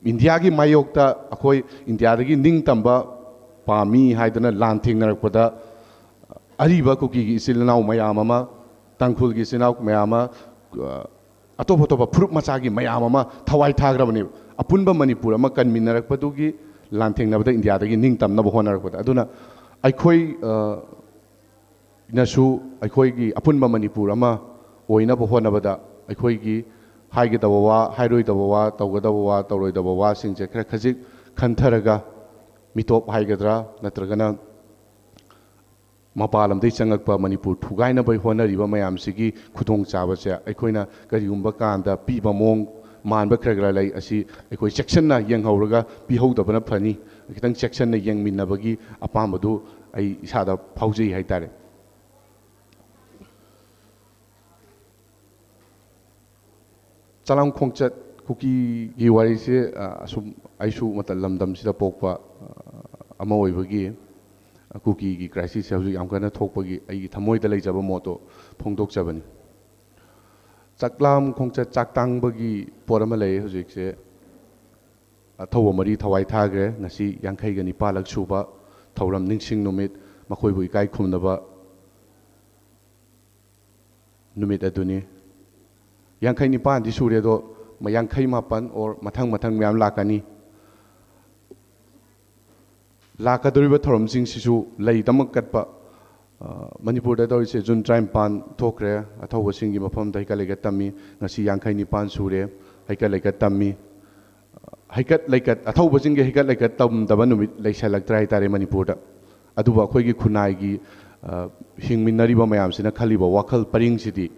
ꯏꯟꯗꯤꯌꯥꯒꯤ ꯃꯥꯌꯣꯛꯇ ꯑꯩꯈꯣꯏ ꯏꯟꯗꯤꯌꯥꯗꯒꯤ ꯅꯤꯡꯇꯝꯕ ꯄꯥꯝꯃꯤ ꯍꯥꯏꯗꯨꯅ ꯂꯥꯟ ꯊꯦꯡꯅꯔꯛꯄꯗ, ꯑꯔꯤꯕ ꯀꯨꯀꯤꯒꯤ ꯏꯆꯤꯜ ꯏꯅꯥꯎ ꯃꯌꯥꯝ ꯑꯃ, ꯇꯥꯡꯈꯨꯜꯒꯤ ꯏꯆꯤꯜ ꯏꯅꯥꯎ ꯃꯌꯥꯝ ꯑꯃ, ꯑ, ꯑꯇꯣꯞ ꯑꯇꯣꯞꯄ ꯐꯨꯔꯨꯞ ꯃꯆꯥꯒꯤ ꯃꯌꯥꯝ ꯑꯃ ꯊꯋꯥꯏ ꯊꯥꯈ꯭ꯔꯕꯅꯦꯕ꯫ ꯑꯄꯨꯟꯕ ꯃꯅꯤꯄꯨꯔ ꯑꯃ ꯀꯟꯃꯤꯟꯅꯔꯛꯄꯗꯨꯒꯤ ꯂꯥꯟ ꯊꯦꯡꯅꯕꯗ ꯏꯟꯗꯤꯌꯥꯗꯒꯤ ꯅꯤꯡꯇꯝꯅꯕ ꯍꯣꯠꯅꯔꯛꯄꯗ꯫ ꯑꯗꯨꯅ ꯑꯩꯈꯣꯏ, ꯑ, ꯅꯁꯨ ꯑꯩꯈꯣꯏꯒꯤ ꯑꯄꯨꯟꯕ ꯃꯅꯤꯄꯨꯔ ꯑꯃ ꯑꯣꯏꯅꯕ ꯍꯣꯠꯅꯕꯗ ꯑꯩꯈꯣꯏꯒꯤ ꯍꯥꯏꯒꯗꯕ ꯋꯥ, ꯍꯥꯏꯔꯣꯏꯗꯕ ꯋꯥ, ꯇꯧꯒꯗꯕ ꯋꯥ, ꯇꯧꯔꯣꯏꯗꯕ ꯋꯥꯁꯤꯡꯁꯦ ꯈꯔ ꯈꯖꯤꯛ ꯈꯟꯊꯔꯒ, ꯃꯤꯇꯣꯞ ꯍꯥꯏꯒꯗ꯭ꯔꯥ, ꯅꯠꯇ꯭ꯔꯒꯅ ꯃꯄꯥꯟ ꯂꯝꯗꯒꯤ ꯆꯪꯉꯛꯄ ꯃꯅꯤꯄꯨꯔ ꯊꯨꯒꯥꯏꯅꯕ ꯍꯣꯠꯅꯔꯤꯕ ꯃꯌꯥꯝꯁꯤꯒꯤ ꯈꯨꯗꯣꯡꯆꯥꯕꯁꯦ ꯑꯩꯈꯣꯏꯅ ꯀꯔꯤꯒꯨꯝꯕ ꯀꯥꯟꯗ ꯄꯤꯕ ꯃꯑꯣꯡ ꯃꯥꯟꯕ ꯈꯔ ꯈꯔ ꯂꯩ꯫ ꯑꯁꯤ ꯑꯩꯈꯣꯏ ꯆꯦꯛꯁꯤꯟꯅ ꯌꯦꯡꯍꯧꯔꯒ ꯄꯤꯍꯧꯗꯕꯅ ꯐꯅꯤ꯫ ꯈꯤꯇꯪ ꯆꯦꯛꯁꯤꯟꯅ ꯌꯦꯡꯃꯤꯟꯅꯕꯒꯤ ꯑꯄꯥꯝꯕꯗꯨ ꯑꯩ ꯏꯁꯥꯗ ꯐꯥꯎꯖꯩ ꯍꯥꯏꯇꯥꯔꯦ꯫ ꯆꯂꯥꯝ ꯈꯣꯡꯆꯠ, ꯀꯨꯀꯤꯒꯤ ꯋꯥꯔꯤꯁꯦ, ꯑ, ꯑꯁꯨꯝ ꯑꯩꯁꯨ ꯃꯇꯝ ꯂꯝꯗꯝꯁꯤꯗ ꯄꯣꯛꯄ, ꯑ, ꯑꯃ ꯑꯣꯏꯕꯒꯤ, ꯑ, ꯀꯨꯀꯤꯒꯤ crisis ꯁꯦ ꯍꯧꯖꯤꯛ ꯌꯥꯝ ꯀꯟꯅ ꯊꯣꯛꯄꯒꯤ ꯑꯩꯒꯤ ꯊꯃꯣꯏꯗ ꯂꯩꯖꯕ ꯃꯣꯠꯇꯣ ꯐꯣꯡꯗꯣꯛꯆꯕꯅꯤ꯫ ꯆꯥꯛꯂꯥꯝ ꯈꯣꯡꯆꯠ, ꯆꯥꯛ ꯇꯥꯡꯕꯒꯤ ꯄꯣꯠ ꯑꯃ ꯂꯩ ꯍꯧꯖꯤꯛꯁꯦ꯫ ꯑꯊꯧꯕ ꯃꯔꯤ ꯊꯋꯥꯏ ꯊꯥꯈ꯭ꯔꯦ꯫ ꯉꯁꯤ ꯌꯥꯡꯈꯩꯒ ꯅꯤꯄꯥꯜꯂꯛ ꯁꯨꯕ ꯊꯧꯔꯝ ꯅꯤꯡꯁꯤꯡ ꯅꯨꯃꯤꯠ, ꯃꯈꯣꯏꯕꯨ ꯏꯀꯥꯏ ꯈꯨꯝꯅꯕ ꯅꯨꯃꯤꯠ ꯑꯗꯨꯅꯤ꯫ ꯌꯥꯡꯈꯩ ꯅꯤꯄꯥꯟꯗꯤ ꯁꯨꯔꯦ, ꯑꯗꯣ ꯃ-, ꯌꯥꯡꯈꯩ ꯃꯥꯄꯟ or ꯃꯊꯪ ꯃꯊꯪ ꯃꯌꯥꯝ ꯂꯥꯛꯀꯅꯤ꯫ ꯂꯥꯛꯀꯗꯧꯔꯤꯕ ꯊꯧꯔꯝꯁꯤꯡꯁꯤꯁꯨ ꯂꯩ ꯗꯃꯛ ꯀꯠꯄ, ꯑ, ꯃꯅꯤꯄꯨꯔꯗ ꯇꯧꯔꯤꯁꯦ꯫ ꯖꯨꯟ ꯇꯔꯥꯅꯤꯄꯥꯟ ꯊꯣꯛꯈ꯭ꯔꯦ, ꯑꯊꯧꯕꯁꯤꯡꯒꯤ ꯃꯐꯝꯗ ꯍꯩꯀꯠ ꯂꯩꯀꯠ ꯇꯝꯃꯤ꯫ ꯉꯁꯤ ꯌꯥꯡꯈꯩ ꯅꯤꯄꯥꯟ ꯁꯨꯔꯦ, ꯍꯩꯀꯠ ꯂꯩꯀꯠ ꯇꯝꯃꯤ꯫ ꯍꯩꯀꯠ ꯂꯩꯀꯠ, ꯑꯊꯧꯕꯁꯤꯡꯒꯤ ꯍꯩꯀꯠ ꯂꯩꯀꯠ ꯇꯝꯗꯕ ꯅꯨꯃꯤꯠ ꯂꯩꯁꯜꯂꯛꯇ꯭ꯔꯦ ꯍꯥꯏꯇꯥꯔꯦ ꯃꯅꯤꯄꯨꯔꯗ꯫ ꯑꯗꯨꯕꯨ ꯑꯩꯈꯣꯏꯒꯤ ꯈꯨꯟꯅꯥꯏꯒꯤ, ꯑ, ꯍꯤꯡꯃꯤꯟꯅꯔꯤꯕ ꯃꯌꯥꯝꯁꯤꯅ ꯈꯜꯂꯤꯕ ꯋꯥꯈꯜ ꯄꯔꯤꯡꯁꯤꯗꯤ,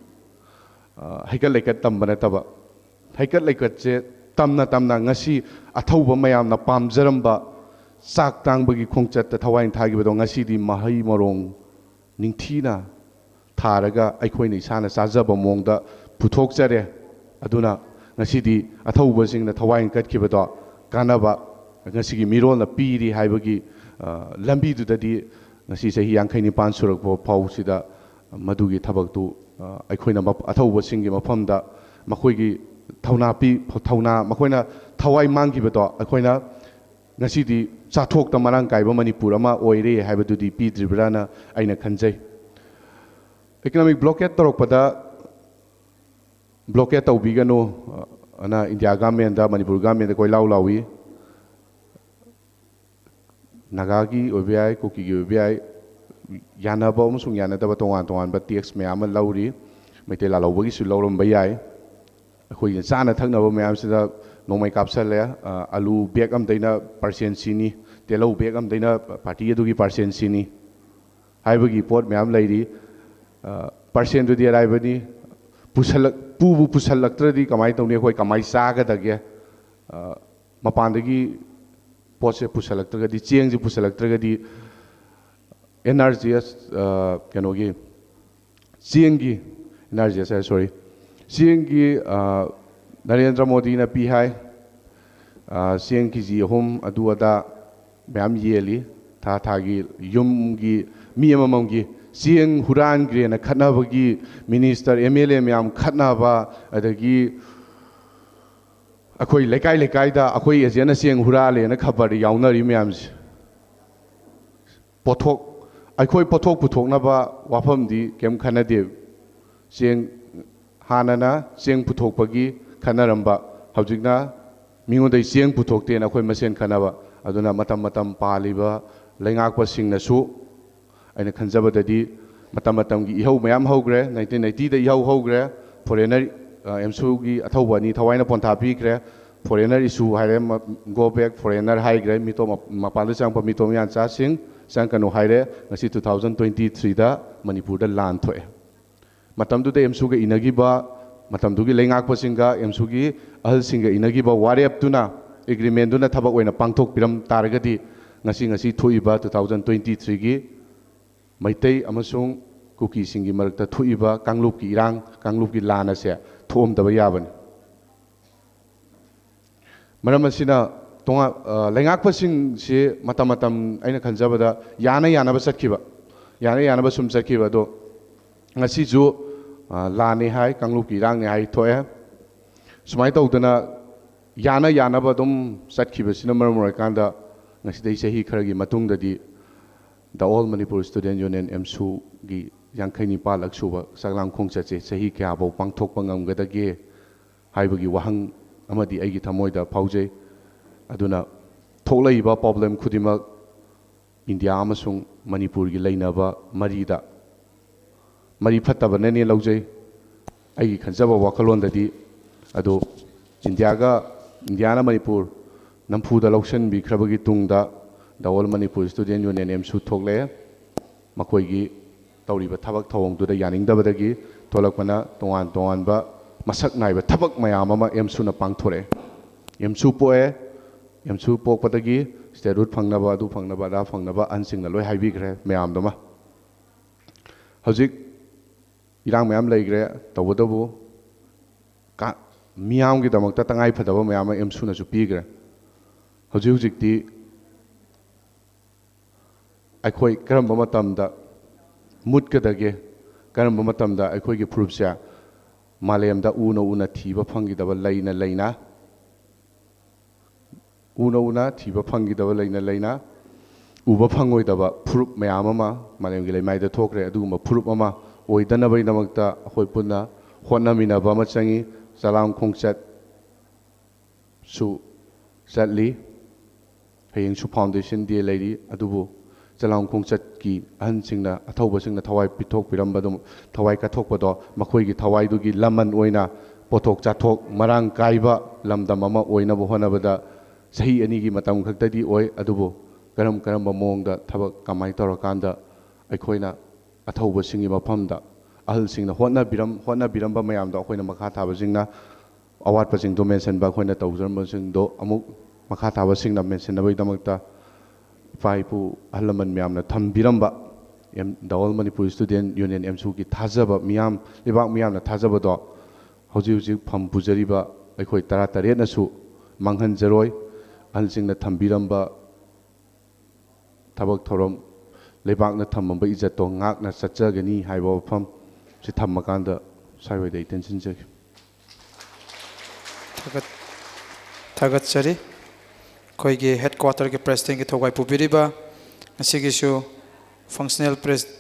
ꯑ, ꯍꯩꯀꯠ ꯂꯩꯀꯠ ꯇꯝꯕ ꯅꯠꯇꯕ, ꯍꯩꯀꯠ ꯂꯩꯀꯠꯁꯦ ꯇꯝꯅ ꯇꯝꯅ ꯉꯁꯤ ꯑꯊꯧꯕ ꯃꯌꯥꯝꯅ ꯄꯥꯝꯖꯔꯝꯕ ꯆꯥꯛ ꯇꯥꯡꯕꯒꯤ ꯈꯣꯡꯆꯠꯇ ꯊꯋꯥꯏ ꯊꯥꯈꯤꯕꯗꯣ ꯉꯁꯤꯗꯤ ꯃꯍꯩ ꯃꯔꯣꯡ ꯅꯤꯡꯊꯤꯅ ꯊꯥꯔꯒ ꯑꯩꯈꯣꯏꯅ ꯏꯁꯥꯅ ꯆꯥꯖꯕ ꯃꯑꯣꯡꯗ ꯄꯨꯊꯣꯛꯆꯔꯦ꯫ ꯑꯗꯨꯅ ꯉꯁꯤꯗꯤ ꯑꯊꯧꯕꯁꯤꯡꯅ ꯊꯋꯥꯏ ꯀꯠꯈꯤꯕꯗꯣ ꯀꯥꯟꯅꯕ ꯉꯁꯤꯒꯤ ꯃꯤꯔꯣꯜꯅ ꯄꯤꯔꯤ ꯍꯥꯏꯕꯒꯤ, ꯑ, ꯂꯝꯕꯤꯗꯨꯗꯗꯤ ꯉꯁꯤ ꯆꯍꯤ ꯌꯥꯡꯈꯩ ꯅꯤꯄꯥꯟ ꯁꯨꯔꯛꯄ ꯐꯥꯎꯁꯤꯗ ꯃꯗꯨꯒꯤ ꯊꯕꯛꯇꯨ, ꯑ, ꯑꯩꯈꯣꯏꯅ ꯃꯞ-, ꯑꯊꯧꯕꯁꯤꯡꯒꯤ ꯃꯐꯝꯗ ꯃꯈꯣꯏꯒꯤ ꯊꯧꯅꯥ ꯄꯤ ꯊꯧꯅꯥ ꯃꯈꯣꯏꯅ ꯊꯋꯥꯏ ꯃꯥꯡꯈꯤꯕꯗꯣ ꯑꯩꯈꯣꯏꯅ ꯉꯁꯤꯗꯤ ꯆꯥꯊꯣꯛꯇ ꯃꯔꯥꯡ ꯀꯥꯏꯕ ꯃꯅꯤꯄꯨꯔ ꯑꯃ ꯑꯣꯏꯔꯦ ꯍꯥꯏꯕꯗꯨꯗꯤ ꯄꯤꯗ꯭ꯔꯤꯕ꯭ꯔꯥꯅ ꯑꯩꯅ ꯈꯟꯖꯩ꯫ Economic blockade ꯇꯧꯔꯛꯄꯗ blockade ꯇꯧꯕꯤꯒꯅꯨ ꯑꯅ ꯏꯟꯗꯤꯌꯥ ꯒꯃꯦꯟꯗ ꯃꯅꯤꯄꯨꯔ ꯒꯃꯦꯟꯗ ꯀꯣꯏꯂꯥꯎ ꯂꯥꯎꯏ꯫ ꯅꯥꯒꯥꯒꯤ ꯑꯣꯏꯕ ꯌꯥꯏ, ꯀꯨꯀꯤꯒꯤ ꯑꯣꯏꯕ ꯌꯥꯏ, ꯌꯥꯅꯕ ꯑꯃꯁꯨꯡ ꯌꯥꯅꯗꯕ ꯇꯣꯉꯥꯟ ꯇꯣꯉꯥꯟꯕ tax ꯃꯌꯥꯝ ꯑꯃ ꯂꯧꯔꯤ꯫ ꯃꯩꯇꯩ ꯂꯥꯜꯍꯧꯕꯒꯤꯁꯨ ꯂꯧꯔꯝꯕ ꯌꯥꯏ꯫ ꯑꯩꯈꯣꯏꯒꯤ ꯆꯥꯅ ꯊꯛꯅꯕ ꯃꯌꯥꯝꯁꯤꯗ ꯅꯣꯡꯃꯩ ꯀꯥꯞꯁꯜꯂꯦ꯫ ꯑ, ꯑꯂꯨ bag ꯑꯃꯗꯩꯅ percent ꯁꯤꯅꯤ, ꯇꯤꯜꯍꯧ bag ꯑꯃꯗꯩꯅ party ꯑꯗꯨꯒꯤ percent ꯁꯤꯅꯤ ꯍꯥꯏꯕꯒꯤ ꯄꯣꯠ ꯃꯌꯥꯝ ꯂꯩꯔꯤ꯫ ꯑ, percent ꯗꯨꯗꯤ ꯑꯔꯥꯏꯕꯅꯤ꯫ ꯄꯨꯁꯜꯂꯛ-, ꯄꯨꯕꯨ ꯄꯨꯁꯜꯂꯛꯇ꯭ꯔꯗꯤ ꯀꯃꯥꯏꯅ ꯇꯧꯅꯤ? ꯑꯩꯈꯣꯏ ꯀꯃꯥꯏ ꯆꯥꯒꯗꯒꯦ? ꯑ, ꯃꯄꯥꯟꯗꯒꯤ ꯄꯣꯠꯁꯦ ꯄꯨꯁꯜꯂꯛꯇ꯭ꯔꯒꯗꯤ, ꯆꯦꯡꯁꯦ ꯄꯨꯁꯜꯂꯛꯇ꯭ꯔꯒꯗꯤ, N R G S, ꯑ, ꯀꯩꯅꯣꯒꯤ, ꯆꯦꯡꯒꯤ, N R G S ꯍꯥꯏ, sorry, ꯆꯦꯡꯒꯤ, ꯑ, ꯅꯔꯦꯟꯗ꯭ꯔ ꯃꯣꯗꯤꯅ ꯄꯤ ꯍꯥꯏ, ꯑ, ꯆꯦꯡ KG ꯑꯍꯨꯝ ꯑꯗꯨ ꯑꯗꯥ ꯃꯌꯥꯝ ꯌꯦꯜꯂꯤ꯫ ꯊꯥ ꯊꯥꯒꯤ ꯌꯨꯝꯒꯤ ꯃꯤ ꯑꯃꯃꯝꯒꯤ ꯆꯦꯡ ꯍꯨꯔꯥꯟꯈ꯭ꯔꯦꯅ ꯈꯠꯅꯕꯒꯤ minister, MLA ꯃꯌꯥꯝ ꯈꯠꯅꯕ, ꯑꯗꯒꯤ ꯑꯩꯈꯣꯏ ꯂꯩꯀꯥꯏ ꯂꯩꯀꯥꯏꯗ ꯑꯩꯈꯣꯏ agent ꯅ ꯆꯦꯡ ꯍꯨꯔꯥꯜꯂꯦꯅ ꯈꯕꯔꯗ ꯌꯥꯎꯅꯔꯤ ꯃꯌꯥꯝꯁꯦ꯫ ꯄꯣꯠꯊꯣꯛ, ꯑꯩꯈꯣꯏ ꯄꯣꯠꯊꯣꯛ ꯄꯨꯊꯣꯛꯅꯕ ꯋꯥꯐꯝꯗꯤ ꯀꯩꯝ ꯈꯟꯅꯗꯦ꯫ ꯆꯦꯡ, ꯍꯥꯟꯅꯅ ꯆꯦꯡ ꯄꯨꯊꯣꯛꯄꯒꯤ ꯈꯟꯅꯔꯝꯕ, ꯍꯧꯖꯤꯛꯅ ꯃꯤꯉꯣꯟꯗꯒꯤ ꯆꯦꯡ ꯄꯨꯊꯣꯛꯇꯦꯅ ꯑꯩꯈꯣꯏ ꯃꯁꯦꯟ ꯈꯟꯅꯕ꯫ ꯑꯗꯨꯅ ꯃꯇꯝ ꯃꯇꯝ ꯄꯥꯜꯂꯤꯕ ꯂꯩꯉꯥꯛꯄꯁꯤꯡꯅꯁꯨ, ꯑꯩꯅ ꯈꯟꯖꯕꯗꯗꯤ, ꯃꯇꯝ ꯃꯇꯝꯒꯤ ꯏꯍꯧ ꯃꯌꯥꯝ ꯍꯧꯈ꯭ꯔꯦ꯫ Nineteen ninety ꯗ ꯏꯍꯧ ꯍꯧꯈ꯭ꯔꯦ꯫ Foreigner, ꯑ, ꯑꯦꯝꯁꯨꯒꯤ ꯑꯊꯧꯕ ꯑꯅꯤ ꯊꯋꯥꯏꯅ ꯄꯣꯟꯊꯥ ꯄꯤꯈ꯭ꯔꯦ꯫ Foreigner issue ꯍꯥꯏꯔꯦ, ꯃ-, go back foreigner ꯍꯥꯏꯈ꯭ꯔꯦ꯫ ꯃꯤꯇꯣꯞ ꯃ-, ꯃꯄꯥꯟꯗ ꯆꯪꯉꯛꯄ ꯃꯤꯇꯣꯞ ꯃꯤꯌꯥꯟꯆꯥꯁꯤꯡ ꯆꯪꯉꯛꯀꯅꯨ ꯍꯥꯏꯔꯦ꯫ ꯉꯁꯤ two thousand twenty three ꯗ ꯃꯅꯤꯄꯨꯔꯗ ꯂꯥꯟ ꯊꯣꯛꯑꯦ꯫ ꯃꯇꯝꯗꯨꯗ ꯑꯦꯝꯁꯨꯒ ꯏꯅꯈꯤꯕ, ꯃꯇꯝꯗꯨꯒꯤ ꯂꯩꯉꯥꯛꯄꯁꯤꯡꯒ, ꯑꯦꯝꯁꯨꯒꯤ ꯑꯍꯜꯁꯤꯡꯒ ꯏꯅꯈꯤꯕ ꯋꯥꯔꯦꯞꯇꯨꯅ, agreement ꯗꯨꯅ ꯊꯕꯛ ꯑꯣꯏꯅ ꯄꯥꯡꯊꯣꯛꯄꯤꯔꯝ ꯇꯥꯔꯒꯗꯤ, ꯉꯁꯤ, ꯉꯁꯤ ꯊꯣꯛꯏꯕ two thousand twenty three ꯒꯤ ꯃꯩꯇꯩ ꯑꯃꯁꯨꯡ ꯀꯨꯀꯤꯁꯤꯡꯒꯤ ꯃꯔꯛꯇ ꯊꯣꯛꯏꯕ ꯀꯥꯡꯂꯨꯞꯀꯤ ꯏꯔꯥꯡ, ꯀꯥꯡꯂꯨꯞꯀꯤ ꯂꯥꯟ ꯑꯁꯦ ꯊꯣꯛꯑꯝꯗꯕ ꯌꯥꯕꯅꯤ꯫ ꯃꯔꯝ ꯑꯁꯤꯅ ꯇꯣꯉꯥꯟ-, ꯑ, ꯂꯩꯉꯥꯛꯄꯁꯤꯡꯁꯤ ꯃꯇꯝ ꯃꯇꯝ ꯑꯩꯅ ꯈꯟꯖꯕꯗ ꯌꯥꯅ ꯌꯥꯅꯕ ꯆꯠꯈꯤꯕ, ꯌꯥꯅ ꯌꯥꯅꯕ ꯁꯨꯝ ꯆꯠꯈꯤꯕ꯫ ꯑꯗꯣ ꯉꯁꯤꯁꯨ, ꯑ, ꯂꯥꯟꯅꯤ ꯍꯥꯏ, ꯀꯥꯡꯂꯨꯞꯀꯤ ꯏꯔꯥꯡꯅꯤ ꯍꯥꯏ ꯊꯣꯛꯑꯦ꯫ ꯁꯨꯃꯥꯏꯅ ꯇꯧꯗꯅ ꯌꯥꯅ ꯌꯥꯅꯕ ꯑꯗꯨꯝ ꯆꯠꯈꯤꯕꯁꯤꯅ ꯃꯔꯝ ꯑꯣꯏꯔꯀꯥꯟꯗ ꯉꯁꯤꯗꯩ ꯆꯍꯤ ꯈꯔꯒꯤ ꯃꯇꯨꯡꯗꯗꯤ The All Manipur Student Union, ꯑꯦꯝꯁꯨꯒꯤ ꯌꯥꯡꯈꯩ ꯅꯤꯄꯥꯜꯂꯛ ꯁꯨꯕ ꯆꯥꯛꯂꯥꯡ ꯈꯣꯡꯆꯠꯁꯦ ꯆꯍꯤ ꯀꯌꯥꯐꯧ ꯄꯥꯡꯊꯣꯛꯄ ꯉꯝꯒꯗꯒꯦ ꯍꯥꯏꯕꯒꯤ ꯋꯥꯍꯪ ꯑꯃꯗꯤ ꯑꯩꯒꯤ ꯊꯃꯣꯏꯗ ꯐꯥꯎꯖꯩ꯫ ꯑꯗꯨꯅ ꯊꯣꯛꯂꯛꯏꯕ problem ꯈꯨꯗꯤꯡꯃꯛ ꯏꯟꯗꯤꯌꯥ ꯑꯃꯁꯨꯡ ꯃꯅꯤꯄꯨꯔꯒꯤ ꯂꯩꯅꯕ ꯃꯔꯤꯗ ꯃꯔꯤ ꯐꯠꯇꯕꯅꯅꯦ ꯂꯧꯖꯩ꯫ ꯑꯩꯒꯤ ꯈꯟꯖꯕ ꯋꯥꯈꯜꯂꯣꯟꯗꯗꯤ ꯑꯗꯨ ꯏꯟꯗꯤꯌꯥꯒ, ꯏꯟꯗꯤꯌꯥꯅ ꯃꯅꯤꯄꯨꯔ ꯅꯝꯐꯨꯗ ꯂꯧꯁꯤꯟꯕꯤꯈ꯭ꯔꯕꯒꯤ ꯇꯨꯡꯗ The All Manipur Student Union, ꯑꯦꯝꯁꯨ ꯊꯣꯛꯂꯛꯑꯦ꯫ ꯃꯈꯣꯏꯒꯤ ꯇꯧꯔꯤꯕ ꯊꯕꯛ ꯊꯧꯑꯣꯡꯗꯨꯗ ꯌꯥꯅꯤꯡꯗꯕꯗꯒꯤ ꯊꯣꯛꯂꯛꯄꯅ ꯇꯣꯉꯥꯟ ꯇꯣꯉꯥꯟꯕ ꯃꯁꯛ ꯅꯥꯏꯕ ꯊꯕꯛ ꯃꯌꯥꯝ ꯑꯃ ꯑꯦꯝꯁꯨꯅ ꯄꯥꯡꯊꯣꯔꯛꯑꯦ꯫ ꯑꯦꯝꯁꯨ ꯄꯣꯛꯑꯦ, ꯑꯦꯝꯁꯨ ꯄꯣꯛꯄꯗꯒꯤ statehood ꯐꯪꯅꯕ, ꯑꯗꯨ ꯐꯪꯅꯕ, ꯑꯗꯥ ꯐꯪꯅꯕ ꯑꯍꯟꯁꯤꯡꯅ ꯂꯣꯏ ꯍꯥꯏꯕꯤꯈ꯭ꯔꯦ ꯃꯌꯥꯝꯗꯨꯃ꯫ ꯍꯧꯖꯤꯛ ꯏꯔꯥꯡ ꯃꯌꯥꯝ ꯂꯩꯈ꯭ꯔꯦ, ꯇꯧꯕꯇꯕꯨ ꯀꯥ-, ꯃꯤꯌꯥꯝꯒꯤꯗꯃꯛꯇ ꯇꯉꯥꯏ ꯐꯗꯕ ꯃꯌꯥꯝ ꯑꯃ ꯑꯦꯝꯁꯨꯅꯁꯨ ꯄꯤꯈ꯭ꯔꯦ꯫ ꯍꯧꯖꯤꯛ ꯍꯧꯖꯤꯛꯇꯤ ꯑꯩꯈꯣꯏ ꯀꯔꯝꯕ ꯃꯇꯝꯗ ꯃꯨꯠꯀꯗꯒꯦ, ꯀꯔꯝꯕ ꯃꯇꯝꯗ ꯑꯩꯈꯣꯏꯒꯤ ꯐꯨꯔꯨꯞꯁꯦ ꯃꯥꯂꯦꯝꯗ ꯎꯅ ꯎꯅ ꯊꯤꯕ ꯐꯪꯈꯤꯗꯕ, ꯂꯩꯅ ꯂꯩꯅ ꯎꯅ ꯎꯅ ꯊꯤꯕ ꯐꯪꯈꯤꯗꯕ, ꯂꯩꯅ ꯂꯩꯅ ꯎꯕ ꯐꯪꯉꯣꯏꯗꯕ ꯐꯨꯔꯨꯞ ꯃꯌꯥꯝ ꯑꯃ ꯃꯥꯂꯦꯝꯒꯤ ꯂꯩꯃꯥꯏꯗ ꯊꯣꯛꯈ꯭ꯔꯦ꯫ ꯑꯗꯨꯒꯨꯝꯕ ꯐꯨꯔꯨꯞ ꯑꯃ ꯑꯣꯏꯗꯅꯕꯒꯤꯗꯃꯛꯇ ꯑꯩꯈꯣꯏ ꯄꯨꯟꯅ ꯍꯣꯠꯅꯃꯤꯟꯅꯕ ꯑꯃ ꯆꯪꯉꯤ꯫ ꯆꯂꯥꯡ ꯈꯣꯡꯆꯠꯁꯨ ꯆꯠꯂꯤ꯫ ꯍꯌꯦꯡꯁꯨ Foundation Day ꯂꯩꯔꯤ꯫ ꯑꯗꯨꯕꯨ ꯆꯂꯥꯡ ꯈꯣꯡꯆꯠꯀꯤ ꯑꯍꯟꯁꯤꯡꯅ, ꯑꯊꯧꯕꯁꯤꯡꯅ ꯊꯋꯥꯏ ꯄꯤꯊꯣꯛꯄꯤꯔꯝꯕꯗꯨ, ꯊꯋꯥꯏ ꯀꯠꯊꯣꯛꯄꯗꯣ ꯃꯈꯣꯏꯒꯤ ꯊꯋꯥꯏꯗꯨꯒꯤ ꯂꯃꯟ ꯑꯣꯏꯅ ꯄꯣꯠꯊꯣꯛ ꯆꯥꯊꯣꯛ ꯃꯔꯥꯡ ꯀꯥꯏꯕ ꯂꯝꯗꯝ ꯑꯃ ꯑꯣꯏꯅꯕ ꯍꯣꯠꯅꯕꯗ ꯆꯍꯤ ꯑꯅꯤꯒꯤ ꯃꯇꯝ ꯈꯛꯇꯗꯤ ꯑꯣꯏ꯫ ꯑꯗꯨꯕꯨ ꯀꯔꯝ ꯀꯔꯝꯕ ꯃꯑꯣꯡꯗ ꯊꯕꯛ ꯀꯃꯥꯏꯅ ꯇꯧꯔꯀꯥꯟꯗ ꯑꯩꯈꯣꯏꯅ ꯑꯊꯧꯕꯁꯤꯡꯒꯤ ꯃꯐꯝꯗ ꯑꯍꯜꯁꯤꯡꯅ ꯍꯣꯠꯅꯕꯤꯔꯝ-, ꯍꯣꯠꯅꯕꯤꯔꯝꯕ ꯃꯌꯥꯝꯗꯣ ꯑꯩꯈꯣꯏꯅ ꯃꯈꯥ ꯊꯥꯕꯁꯤꯡꯅ ꯑꯋꯥꯠꯄꯁꯤꯡꯗꯣ ꯃꯦꯟꯁꯤꯟꯕ, ꯑꯩꯈꯣꯏꯅ ꯇꯧꯖꯔꯝꯕꯁꯤꯡꯗꯣ ꯑꯃꯨꯛ ꯃꯈꯥ ꯊꯥꯕꯁꯤꯡꯅ ꯃꯦꯟꯁꯤꯟꯅꯕꯒꯤꯗꯃꯛꯇ ꯏꯄꯥ ꯏꯄꯨ ꯑꯍꯜ ꯂꯃꯟ ꯃꯌꯥꯝꯅ ꯊꯝꯕꯤꯔꯝꯕ M-, The All Manipur Student Union, ꯑꯦꯝꯁꯨꯒꯤ ꯊꯥꯖꯕ ꯃꯤꯌꯥꯝ, ꯂꯩꯕꯥꯛ ꯃꯤꯌꯥꯝꯅ ꯊꯥꯖꯕꯗꯣ ꯍꯧꯖꯤꯛ ꯍꯧꯖꯤꯛ ꯐꯝ ꯄꯨꯖꯔꯤꯕ ꯑꯩꯈꯣꯏ ꯇꯔꯥꯇꯔꯦꯠꯅꯁꯨ ꯃꯥꯡꯍꯟꯖꯔꯣꯏ꯫ ꯑꯍꯜꯁꯤꯡꯅ ꯊꯝꯕꯤꯔꯝꯕ ꯊꯕꯛ ꯊꯧꯔꯝ, ꯂꯩꯕꯥꯛꯅ ꯊꯝꯃꯝꯕ ꯏꯖꯠꯇꯣ ꯉꯥꯛꯅ ꯆꯠꯆꯒꯅꯤ ꯍꯥꯏꯕ ꯋꯥꯐꯝ ꯁꯤ ꯊꯝꯃꯀꯥꯟꯗ ꯁ꯭ꯋꯥꯏꯋꯥꯏꯗ ꯑꯩ ꯇꯦꯟꯁꯤꯟꯖꯒꯦ꯫ ꯊꯥꯒꯠ-, ꯊꯥꯒꯠꯆꯔꯤ꯫ ꯑꯩꯈꯣꯏꯒꯤ ꯍꯦꯗ ꯀ꯭ꯋꯥꯇꯔꯒꯤ ꯄ꯭ꯔꯦꯁꯤꯗꯦꯟꯒꯤ ꯊꯧꯒꯥꯏ ꯄꯨꯕꯤꯔꯤꯕ, ꯉꯁꯤꯒꯤꯁꯨ ꯐꯪꯁꯅꯦꯜ ꯄ꯭ꯔꯦꯁ-,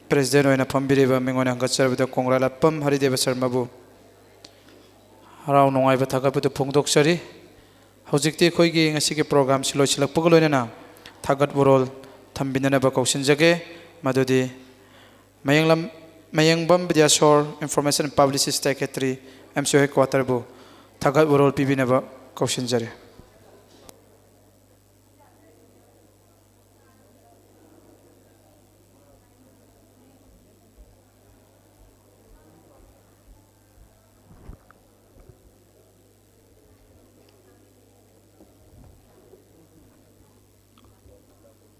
ꯄ꯭ꯔꯦꯁꯤꯗꯦꯟ ꯑꯣꯏꯅ ꯐꯝꯕꯤꯔꯤꯕ ꯃꯤꯉꯣꯟꯗ ꯍꯪꯒꯠꯆꯔꯕꯗ ꯀꯣꯡꯒ꯭ꯔꯥꯂꯥꯛꯄꯝ ꯍꯔꯤꯗꯦꯕ ꯁꯔꯃꯕꯨ ꯍꯔꯥꯎ ꯅꯨꯡꯉꯥꯏꯕ ꯊꯥꯒꯠꯄꯗꯨ ꯐꯣꯡꯗꯣꯛꯆꯔꯤ꯫ ꯍꯧꯖꯤꯛꯇꯤ ꯑꯩꯈꯣꯏꯒꯤ ꯉꯁꯤꯒꯤ ꯄ꯭ꯔꯣꯒ꯭ꯔꯥꯝꯁꯤ ꯂꯣꯏꯁꯤꯜꯂꯛꯄꯒ ꯂꯣꯏꯅꯅ ꯊꯥꯒꯠ ꯋꯥꯔꯣꯜ ꯊꯝꯕꯤꯅꯅꯕ ꯀꯧꯁꯤꯟꯖꯒꯦ꯫ ꯃꯗꯨꯗꯤ ꯃꯌꯦꯡꯂꯝ-, ꯃꯌꯦꯡꯕꯝ ꯕꯤꯗ꯭ꯌꯥꯁꯣꯔ, Information Publicity Secretary, M C ꯑꯣ ꯍꯦꯗ ꯀ꯭ꯋꯥꯇꯔꯕꯨ ꯊꯥꯒꯠ ꯋꯥꯔꯣꯜ ꯄꯤꯕꯤꯅꯕ ꯀꯧꯁꯤꯟꯖꯔꯤ꯫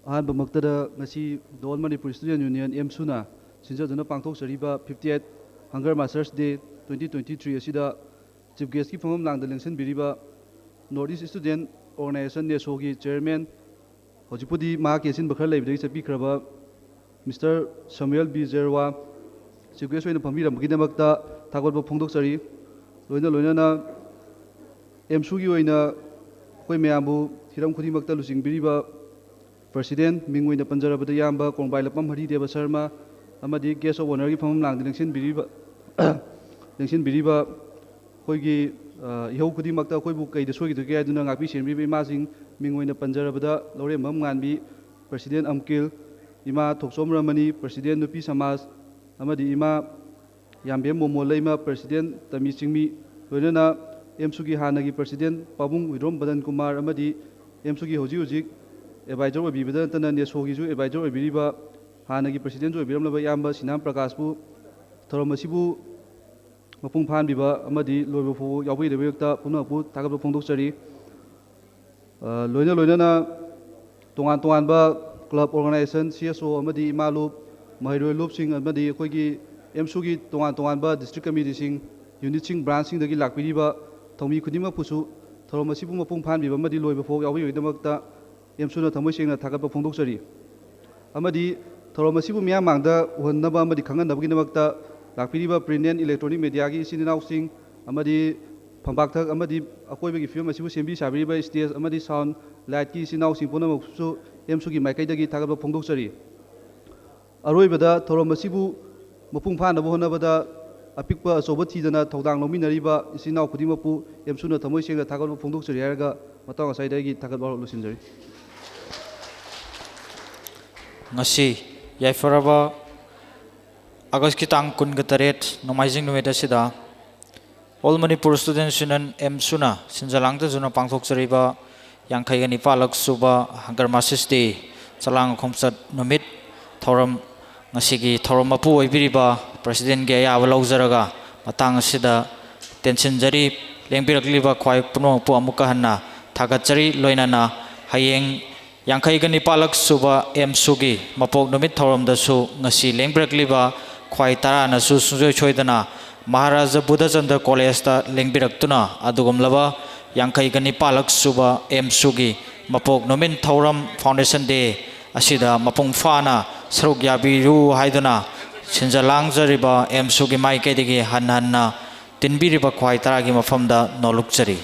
ꯑꯍꯥꯟꯕꯃꯛꯇꯗ ꯉꯁꯤ The All Manipur Student Union, ꯑꯦꯝꯁꯨꯅ ꯁꯤꯟꯖꯗꯨꯅ ꯄꯥꯡꯊꯣꯛꯆꯔꯤꯕ fifty eight Hunger Martyrs Day twenty twenty three ꯑꯁꯤꯗ ꯆꯤꯐ ꯒꯦꯁꯀꯤ ꯐꯝꯐꯝ ꯂꯥꯡꯗ ꯂꯦꯡꯁꯤꯟꯕꯤꯔꯤꯕ North East Student Organization, ꯅꯦꯁꯣꯒꯤ ꯆꯤꯌꯔꯃꯦꯟ, ꯍꯧꯖꯤꯛꯄꯨꯗꯤ ꯃꯍꯥꯛꯀꯤ ꯑꯁꯤꯟꯕ ꯈꯔ ꯂꯩꯕꯗꯒꯤ ꯆꯠꯄꯤꯈ꯭ꯔꯕ mister Samuel B Jyrwa, chief guest ꯑꯣꯏꯅ ꯐꯝꯕꯤꯔꯝꯕꯒꯤꯗꯃꯛꯇ ꯊꯥꯒꯠꯄ ꯐꯣꯡꯗꯣꯛꯆꯔꯤ꯫ ꯂꯣꯏꯅ ꯂꯣꯏꯅꯅ ꯑꯦꯝꯁꯨꯒꯤ ꯑꯣꯏꯅ ꯑꯩꯈꯣꯏ ꯃꯌꯥꯝꯕꯨ ꯍꯤꯔꯝ ꯈꯨꯗꯤꯡꯃꯛꯇ ꯂꯨꯆꯤꯡꯕꯤꯔꯤꯕ ꯄ꯭ꯔꯁꯤꯗꯦꯟ, ꯃꯤꯡ ꯑꯣꯏꯅ ꯄꯟꯖꯔꯕꯗ ꯏꯌꯥꯝꯕ ꯀꯣꯡꯕꯥꯏꯂꯥꯛꯄꯝ ꯍꯔꯤꯗꯦꯕ ꯁꯔꯃ, ꯑꯃꯗꯤ ꯒꯦꯁ ꯑꯣꯐ ꯑꯣꯅꯔꯒꯤ ꯐꯝꯐꯝ ꯂꯥꯡꯗ ꯂꯦꯡꯁꯤꯟꯕꯤꯔꯤꯕ, ꯂꯦꯡꯁꯤꯟꯕꯤꯔꯤꯕ ꯑꯩꯈꯣꯏꯒꯤ, ꯑ, ꯏꯍꯧ ꯈꯨꯗꯤꯡꯃꯛꯇ ꯑꯩꯈꯣꯏꯕꯨ ꯀꯩꯗ ꯁꯣꯏꯈꯤꯗꯒꯦ ꯍꯥꯏꯗꯨꯅ ꯉꯥꯛꯄꯤ ꯁꯦꯟꯕꯤꯕ ꯏꯃꯥꯁꯤꯡ, ꯃꯤꯡ ꯑꯣꯏꯅ ꯄꯟꯖꯔꯕꯗ ꯂꯧꯔꯦꯝꯕꯝ ꯉꯥꯟꯕꯤ, ꯄ꯭ꯔꯁꯤꯗꯦꯟ ꯑꯝꯀꯤꯜ, ꯏꯃꯥ ꯊꯣꯛꯆꯣꯝ ꯔꯃꯅꯤ, ꯄ꯭ꯔꯁꯤꯗꯦꯟ ꯅꯨꯄꯤ ꯁꯃꯥꯖ, ꯑꯃꯗꯤ ꯏꯃꯥ ꯌꯥꯝꯕꯦꯝ ꯃꯣꯃꯣ ꯂꯩꯃ, ꯄ꯭ꯔꯁꯤꯗꯦꯟ ꯇꯃꯤ ꯆꯤꯡꯃꯤ, ꯂꯣꯏꯅꯅ ꯑꯦꯝꯁꯨꯒꯤ ꯍꯥꯟꯅꯒꯤ ꯄ꯭ꯔꯁꯤꯗꯦꯟ ꯄꯥꯕꯨꯡ ꯎꯏꯗ꯭ꯔꯣꯝ ꯕꯗꯟ ꯀꯨꯃꯥꯔ, ꯑꯃꯗꯤ ꯑꯦꯝꯁꯨꯒꯤ ꯍꯧꯖꯤꯛ ꯍꯧꯖꯤꯛ ꯑꯦꯗꯚꯥꯏꯖꯔ ꯑꯣꯏꯕꯤꯕꯗ ꯅꯠꯇꯅ ꯅꯦꯁꯣꯒꯤꯁꯨ ꯑꯦꯗꯚꯥꯏꯖꯔ ꯑꯣꯏꯕꯤꯔꯤꯕ, ꯍꯥꯟꯅꯒꯤ ꯄ꯭ꯔꯁꯤꯗꯦꯟꯁꯨ ꯑꯣꯏꯕꯤꯔꯝꯂꯕ ꯏꯌꯥꯝꯕ ꯁꯤꯅꯥꯝ ꯄ꯭ꯔꯀꯥꯁꯄꯨ ꯊꯧꯔꯝ ꯑꯁꯤꯕꯨ ꯃꯄꯨꯡ ꯐꯥꯍꯟꯕꯤꯕ ꯑꯃꯗꯤ ꯂꯣꯏꯕ ꯐꯥꯎꯕ ꯌꯥꯎꯕꯤꯗꯕꯒꯤꯗꯃꯛꯇ ꯄꯨꯝꯅꯃꯛꯄꯨ ꯊꯥꯒꯠꯄ ꯐꯣꯡꯗꯣꯛꯆꯔꯤ꯫ ꯑ, ꯂꯣꯏꯅ ꯂꯣꯏꯅꯅ ꯇꯣꯉꯥꯟ ꯇꯣꯉꯥꯟꯕ ꯀ꯭ꯂꯕ, ꯑꯣꯔꯒꯅꯥꯏꯖꯦꯁꯟ, ꯁꯤ ꯑꯦꯁ ꯑꯣ ꯑꯃꯗꯤ ꯏꯃꯥ ꯂꯨꯞ, ꯃꯍꯩꯔꯣꯏ ꯂꯨꯞꯁꯤꯡ ꯑꯃꯗꯤ ꯑꯩꯈꯣꯏꯒꯤ ꯑꯦꯝꯁꯨꯒꯤ ꯇꯣꯉꯥꯟ ꯇꯣꯉꯥꯟꯕ ꯗꯤꯁꯇ꯭ꯔꯤꯛ ꯀꯃꯤꯇꯤꯁꯤꯡ, ꯌꯨꯅꯤꯠꯁꯤꯡ, ꯕ꯭ꯔꯥꯟꯁꯁꯤꯡꯗꯒꯤ ꯂꯥꯛꯄꯤꯔꯤꯕ ꯊꯧꯃꯤ ꯈꯨꯗꯤꯡꯃꯛꯄꯨꯁꯨ ꯊꯧꯔꯝ ꯑꯁꯤꯕꯨ ꯃꯄꯨꯡ ꯐꯥꯍꯟꯕꯤꯕ ꯑꯃꯗꯤ ꯂꯣꯏꯕ ꯐꯥꯎ ꯌꯥꯎꯕꯤꯕꯒꯤꯗꯃꯛꯇ ꯑꯦꯝꯁꯨꯅ ꯊꯃꯣꯏ ꯁꯦꯡꯅ ꯊꯥꯒꯠꯄ ꯐꯣꯡꯗꯣꯛꯆꯔꯤ꯫ ꯑꯃꯗꯤ ꯊꯧꯔꯝ ꯑꯁꯤꯕꯨ ꯃꯤꯌꯥꯝ ꯃꯥꯡꯗ ꯎꯍꯟꯅꯕ ꯑꯃꯗꯤ ꯈꯪꯍꯟꯅꯕꯒꯤꯗꯃꯛꯇ ꯂꯥꯛꯄꯤꯔꯤꯕ print and electronic mediaꯒꯤ ꯏꯆꯤꯟ ꯏꯅꯥꯎꯁꯤꯡ ꯑꯃꯗꯤ ꯐꯝꯄꯥꯛꯊꯛ ꯑꯃꯗꯤ ꯑꯀꯣꯏꯕꯒꯤ ꯐꯤꯕꯝ ꯑꯁꯤꯕꯨ ꯁꯦꯝꯕꯤ ꯁꯥꯕꯤꯔꯤꯕ stage ꯑꯃꯗꯤ sound, lightꯀꯤ ꯏꯆꯤꯟ ꯏꯅꯥꯎꯁꯤꯡ ꯄꯨꯝꯅꯃꯛꯁꯨ ꯑꯦꯝꯁꯨꯒꯤ ꯃꯥꯏꯀꯩꯗꯒꯤ ꯊꯥꯒꯠꯄ ꯐꯣꯡꯗꯣꯛꯆꯔꯤ꯫ ꯑꯔꯣꯏꯕꯗ ꯊꯧꯔꯝ ꯑꯁꯤꯕꯨ ꯃꯄꯨꯡ ꯐꯥꯅꯕ ꯍꯣꯠꯅꯕꯗ ꯑꯄꯤꯛꯄ ꯑꯆꯧꯕ ꯊꯤꯗꯅ ꯊꯧꯗꯥꯡ ꯂꯧꯃꯤꯟꯅꯔꯤꯕ ꯏꯆꯤꯟ ꯏꯅꯥꯎ ꯈꯨꯗꯤꯡꯃꯛꯄꯨ ꯑꯦꯝꯁꯨꯅ ꯊꯃꯣꯏ ꯁꯦꯡꯅ ꯊꯥꯒꯠꯄ ꯐꯣꯡꯗꯣꯛꯆꯔꯤ ꯍꯥꯏꯔꯒ ꯃꯇꯥꯡ ꯑꯁ꯭ꯋꯥꯏꯗ ꯑꯩꯒꯤ ꯊꯥꯒꯠ ꯋꯥꯍꯣꯛ ꯂꯣꯏꯁꯤꯟꯖꯔꯤ꯫ ꯉꯁꯤ ꯌꯥꯏꯐꯔꯕ ꯑꯥꯒꯁꯀꯤ ꯇꯥꯡ ꯀꯨꯟꯒ ꯇꯔꯦꯠ ꯅꯣꯡꯃꯥꯏꯖꯤꯡ ꯅꯨꯃꯤꯠ ꯑꯁꯤꯗ All Manipur Students Union, ꯑꯦꯝꯁꯨꯅ ꯁꯤꯟꯖ ꯂꯥꯡꯖꯗꯨꯅ ꯄꯥꯡꯊꯣꯛꯆꯔꯤꯕ ꯌꯥꯡꯈꯩꯒ ꯅꯤꯄꯥꯜꯂꯛ ꯁꯨꯕ Hunger Martyrs Day, ꯆꯂꯥꯡ ꯈꯣꯡꯆꯠ ꯅꯨꯃꯤꯠ ꯊꯧꯔꯝ, ꯉꯁꯤꯒꯤ ꯊꯧꯔꯝ ꯃꯄꯨ ꯑꯣꯏꯕꯤꯔꯤꯕ Presidentꯀꯤ ꯑꯌꯥꯕ ꯂꯧꯖꯔꯒ ꯃꯇꯥꯡ ꯑꯁꯤꯗ ꯇꯦꯟꯁꯤꯟꯖꯔꯤ꯫ ꯂꯦꯡꯕꯤꯔꯛꯂꯤꯕ ꯈ꯭ꯋꯥꯏ ꯄꯨꯝꯅꯃꯛꯄꯨ ꯑꯃꯨꯛꯀ ꯍꯟꯅ ꯊꯥꯒꯠꯆꯔꯤ꯫ ꯂꯣꯏꯅꯅ ꯍꯌꯦꯡ ꯌꯥꯡꯈꯩꯒ ꯅꯤꯄꯥꯜꯂꯛ ꯁꯨꯕ ꯑꯦꯝꯁꯨꯒꯤ ꯃꯄꯣꯛ ꯅꯨꯃꯤꯠ ꯊꯧꯔꯝꯗꯁꯨ ꯉꯁꯤ ꯂꯦꯡꯕꯤꯔꯛꯂꯤꯕ ꯈ꯭ꯋꯥꯏ ꯇꯔꯥꯅꯁꯨ ꯁꯨꯡꯁꯣꯏ ꯁꯣꯏꯗꯅ ꯃꯍꯥꯔꯥꯖꯥ ꯕꯨꯙꯆꯟꯗ꯭ꯔ ꯀꯣꯂꯦꯖꯇ ꯂꯦꯡꯕꯤꯔꯛꯇꯨꯅ ꯑꯗꯨꯒꯨꯝꯂꯕ ꯌꯥꯡꯈꯩꯒ ꯅꯤꯄꯥꯜꯂꯛ ꯁꯨꯕ ꯑꯦꯝꯁꯨꯒꯤ ꯃꯄꯣꯛ ꯅꯨꯃꯤꯠ ꯊꯧꯔꯝ, Foundation Day ꯑꯁꯤꯗ ꯃꯄꯨꯡ ꯐꯥꯅ ꯁꯔꯨꯛ ꯌꯥꯕꯤꯌꯨ ꯍꯥꯏꯗꯨꯅ ꯁꯤꯟꯖ ꯂꯥꯡꯖꯔꯤꯕ ꯑꯦꯝꯁꯨꯒꯤ ꯃꯥꯏꯀꯩꯗꯒꯤ ꯍꯟꯅ ꯍꯟꯅ ꯇꯤꯟꯕꯤꯔꯤꯕ ꯈ꯭ꯋꯥꯏ ꯇꯔꯥꯒꯤ ꯃꯐꯝꯗ ꯅꯣꯂꯨꯛꯆꯔꯤ꯫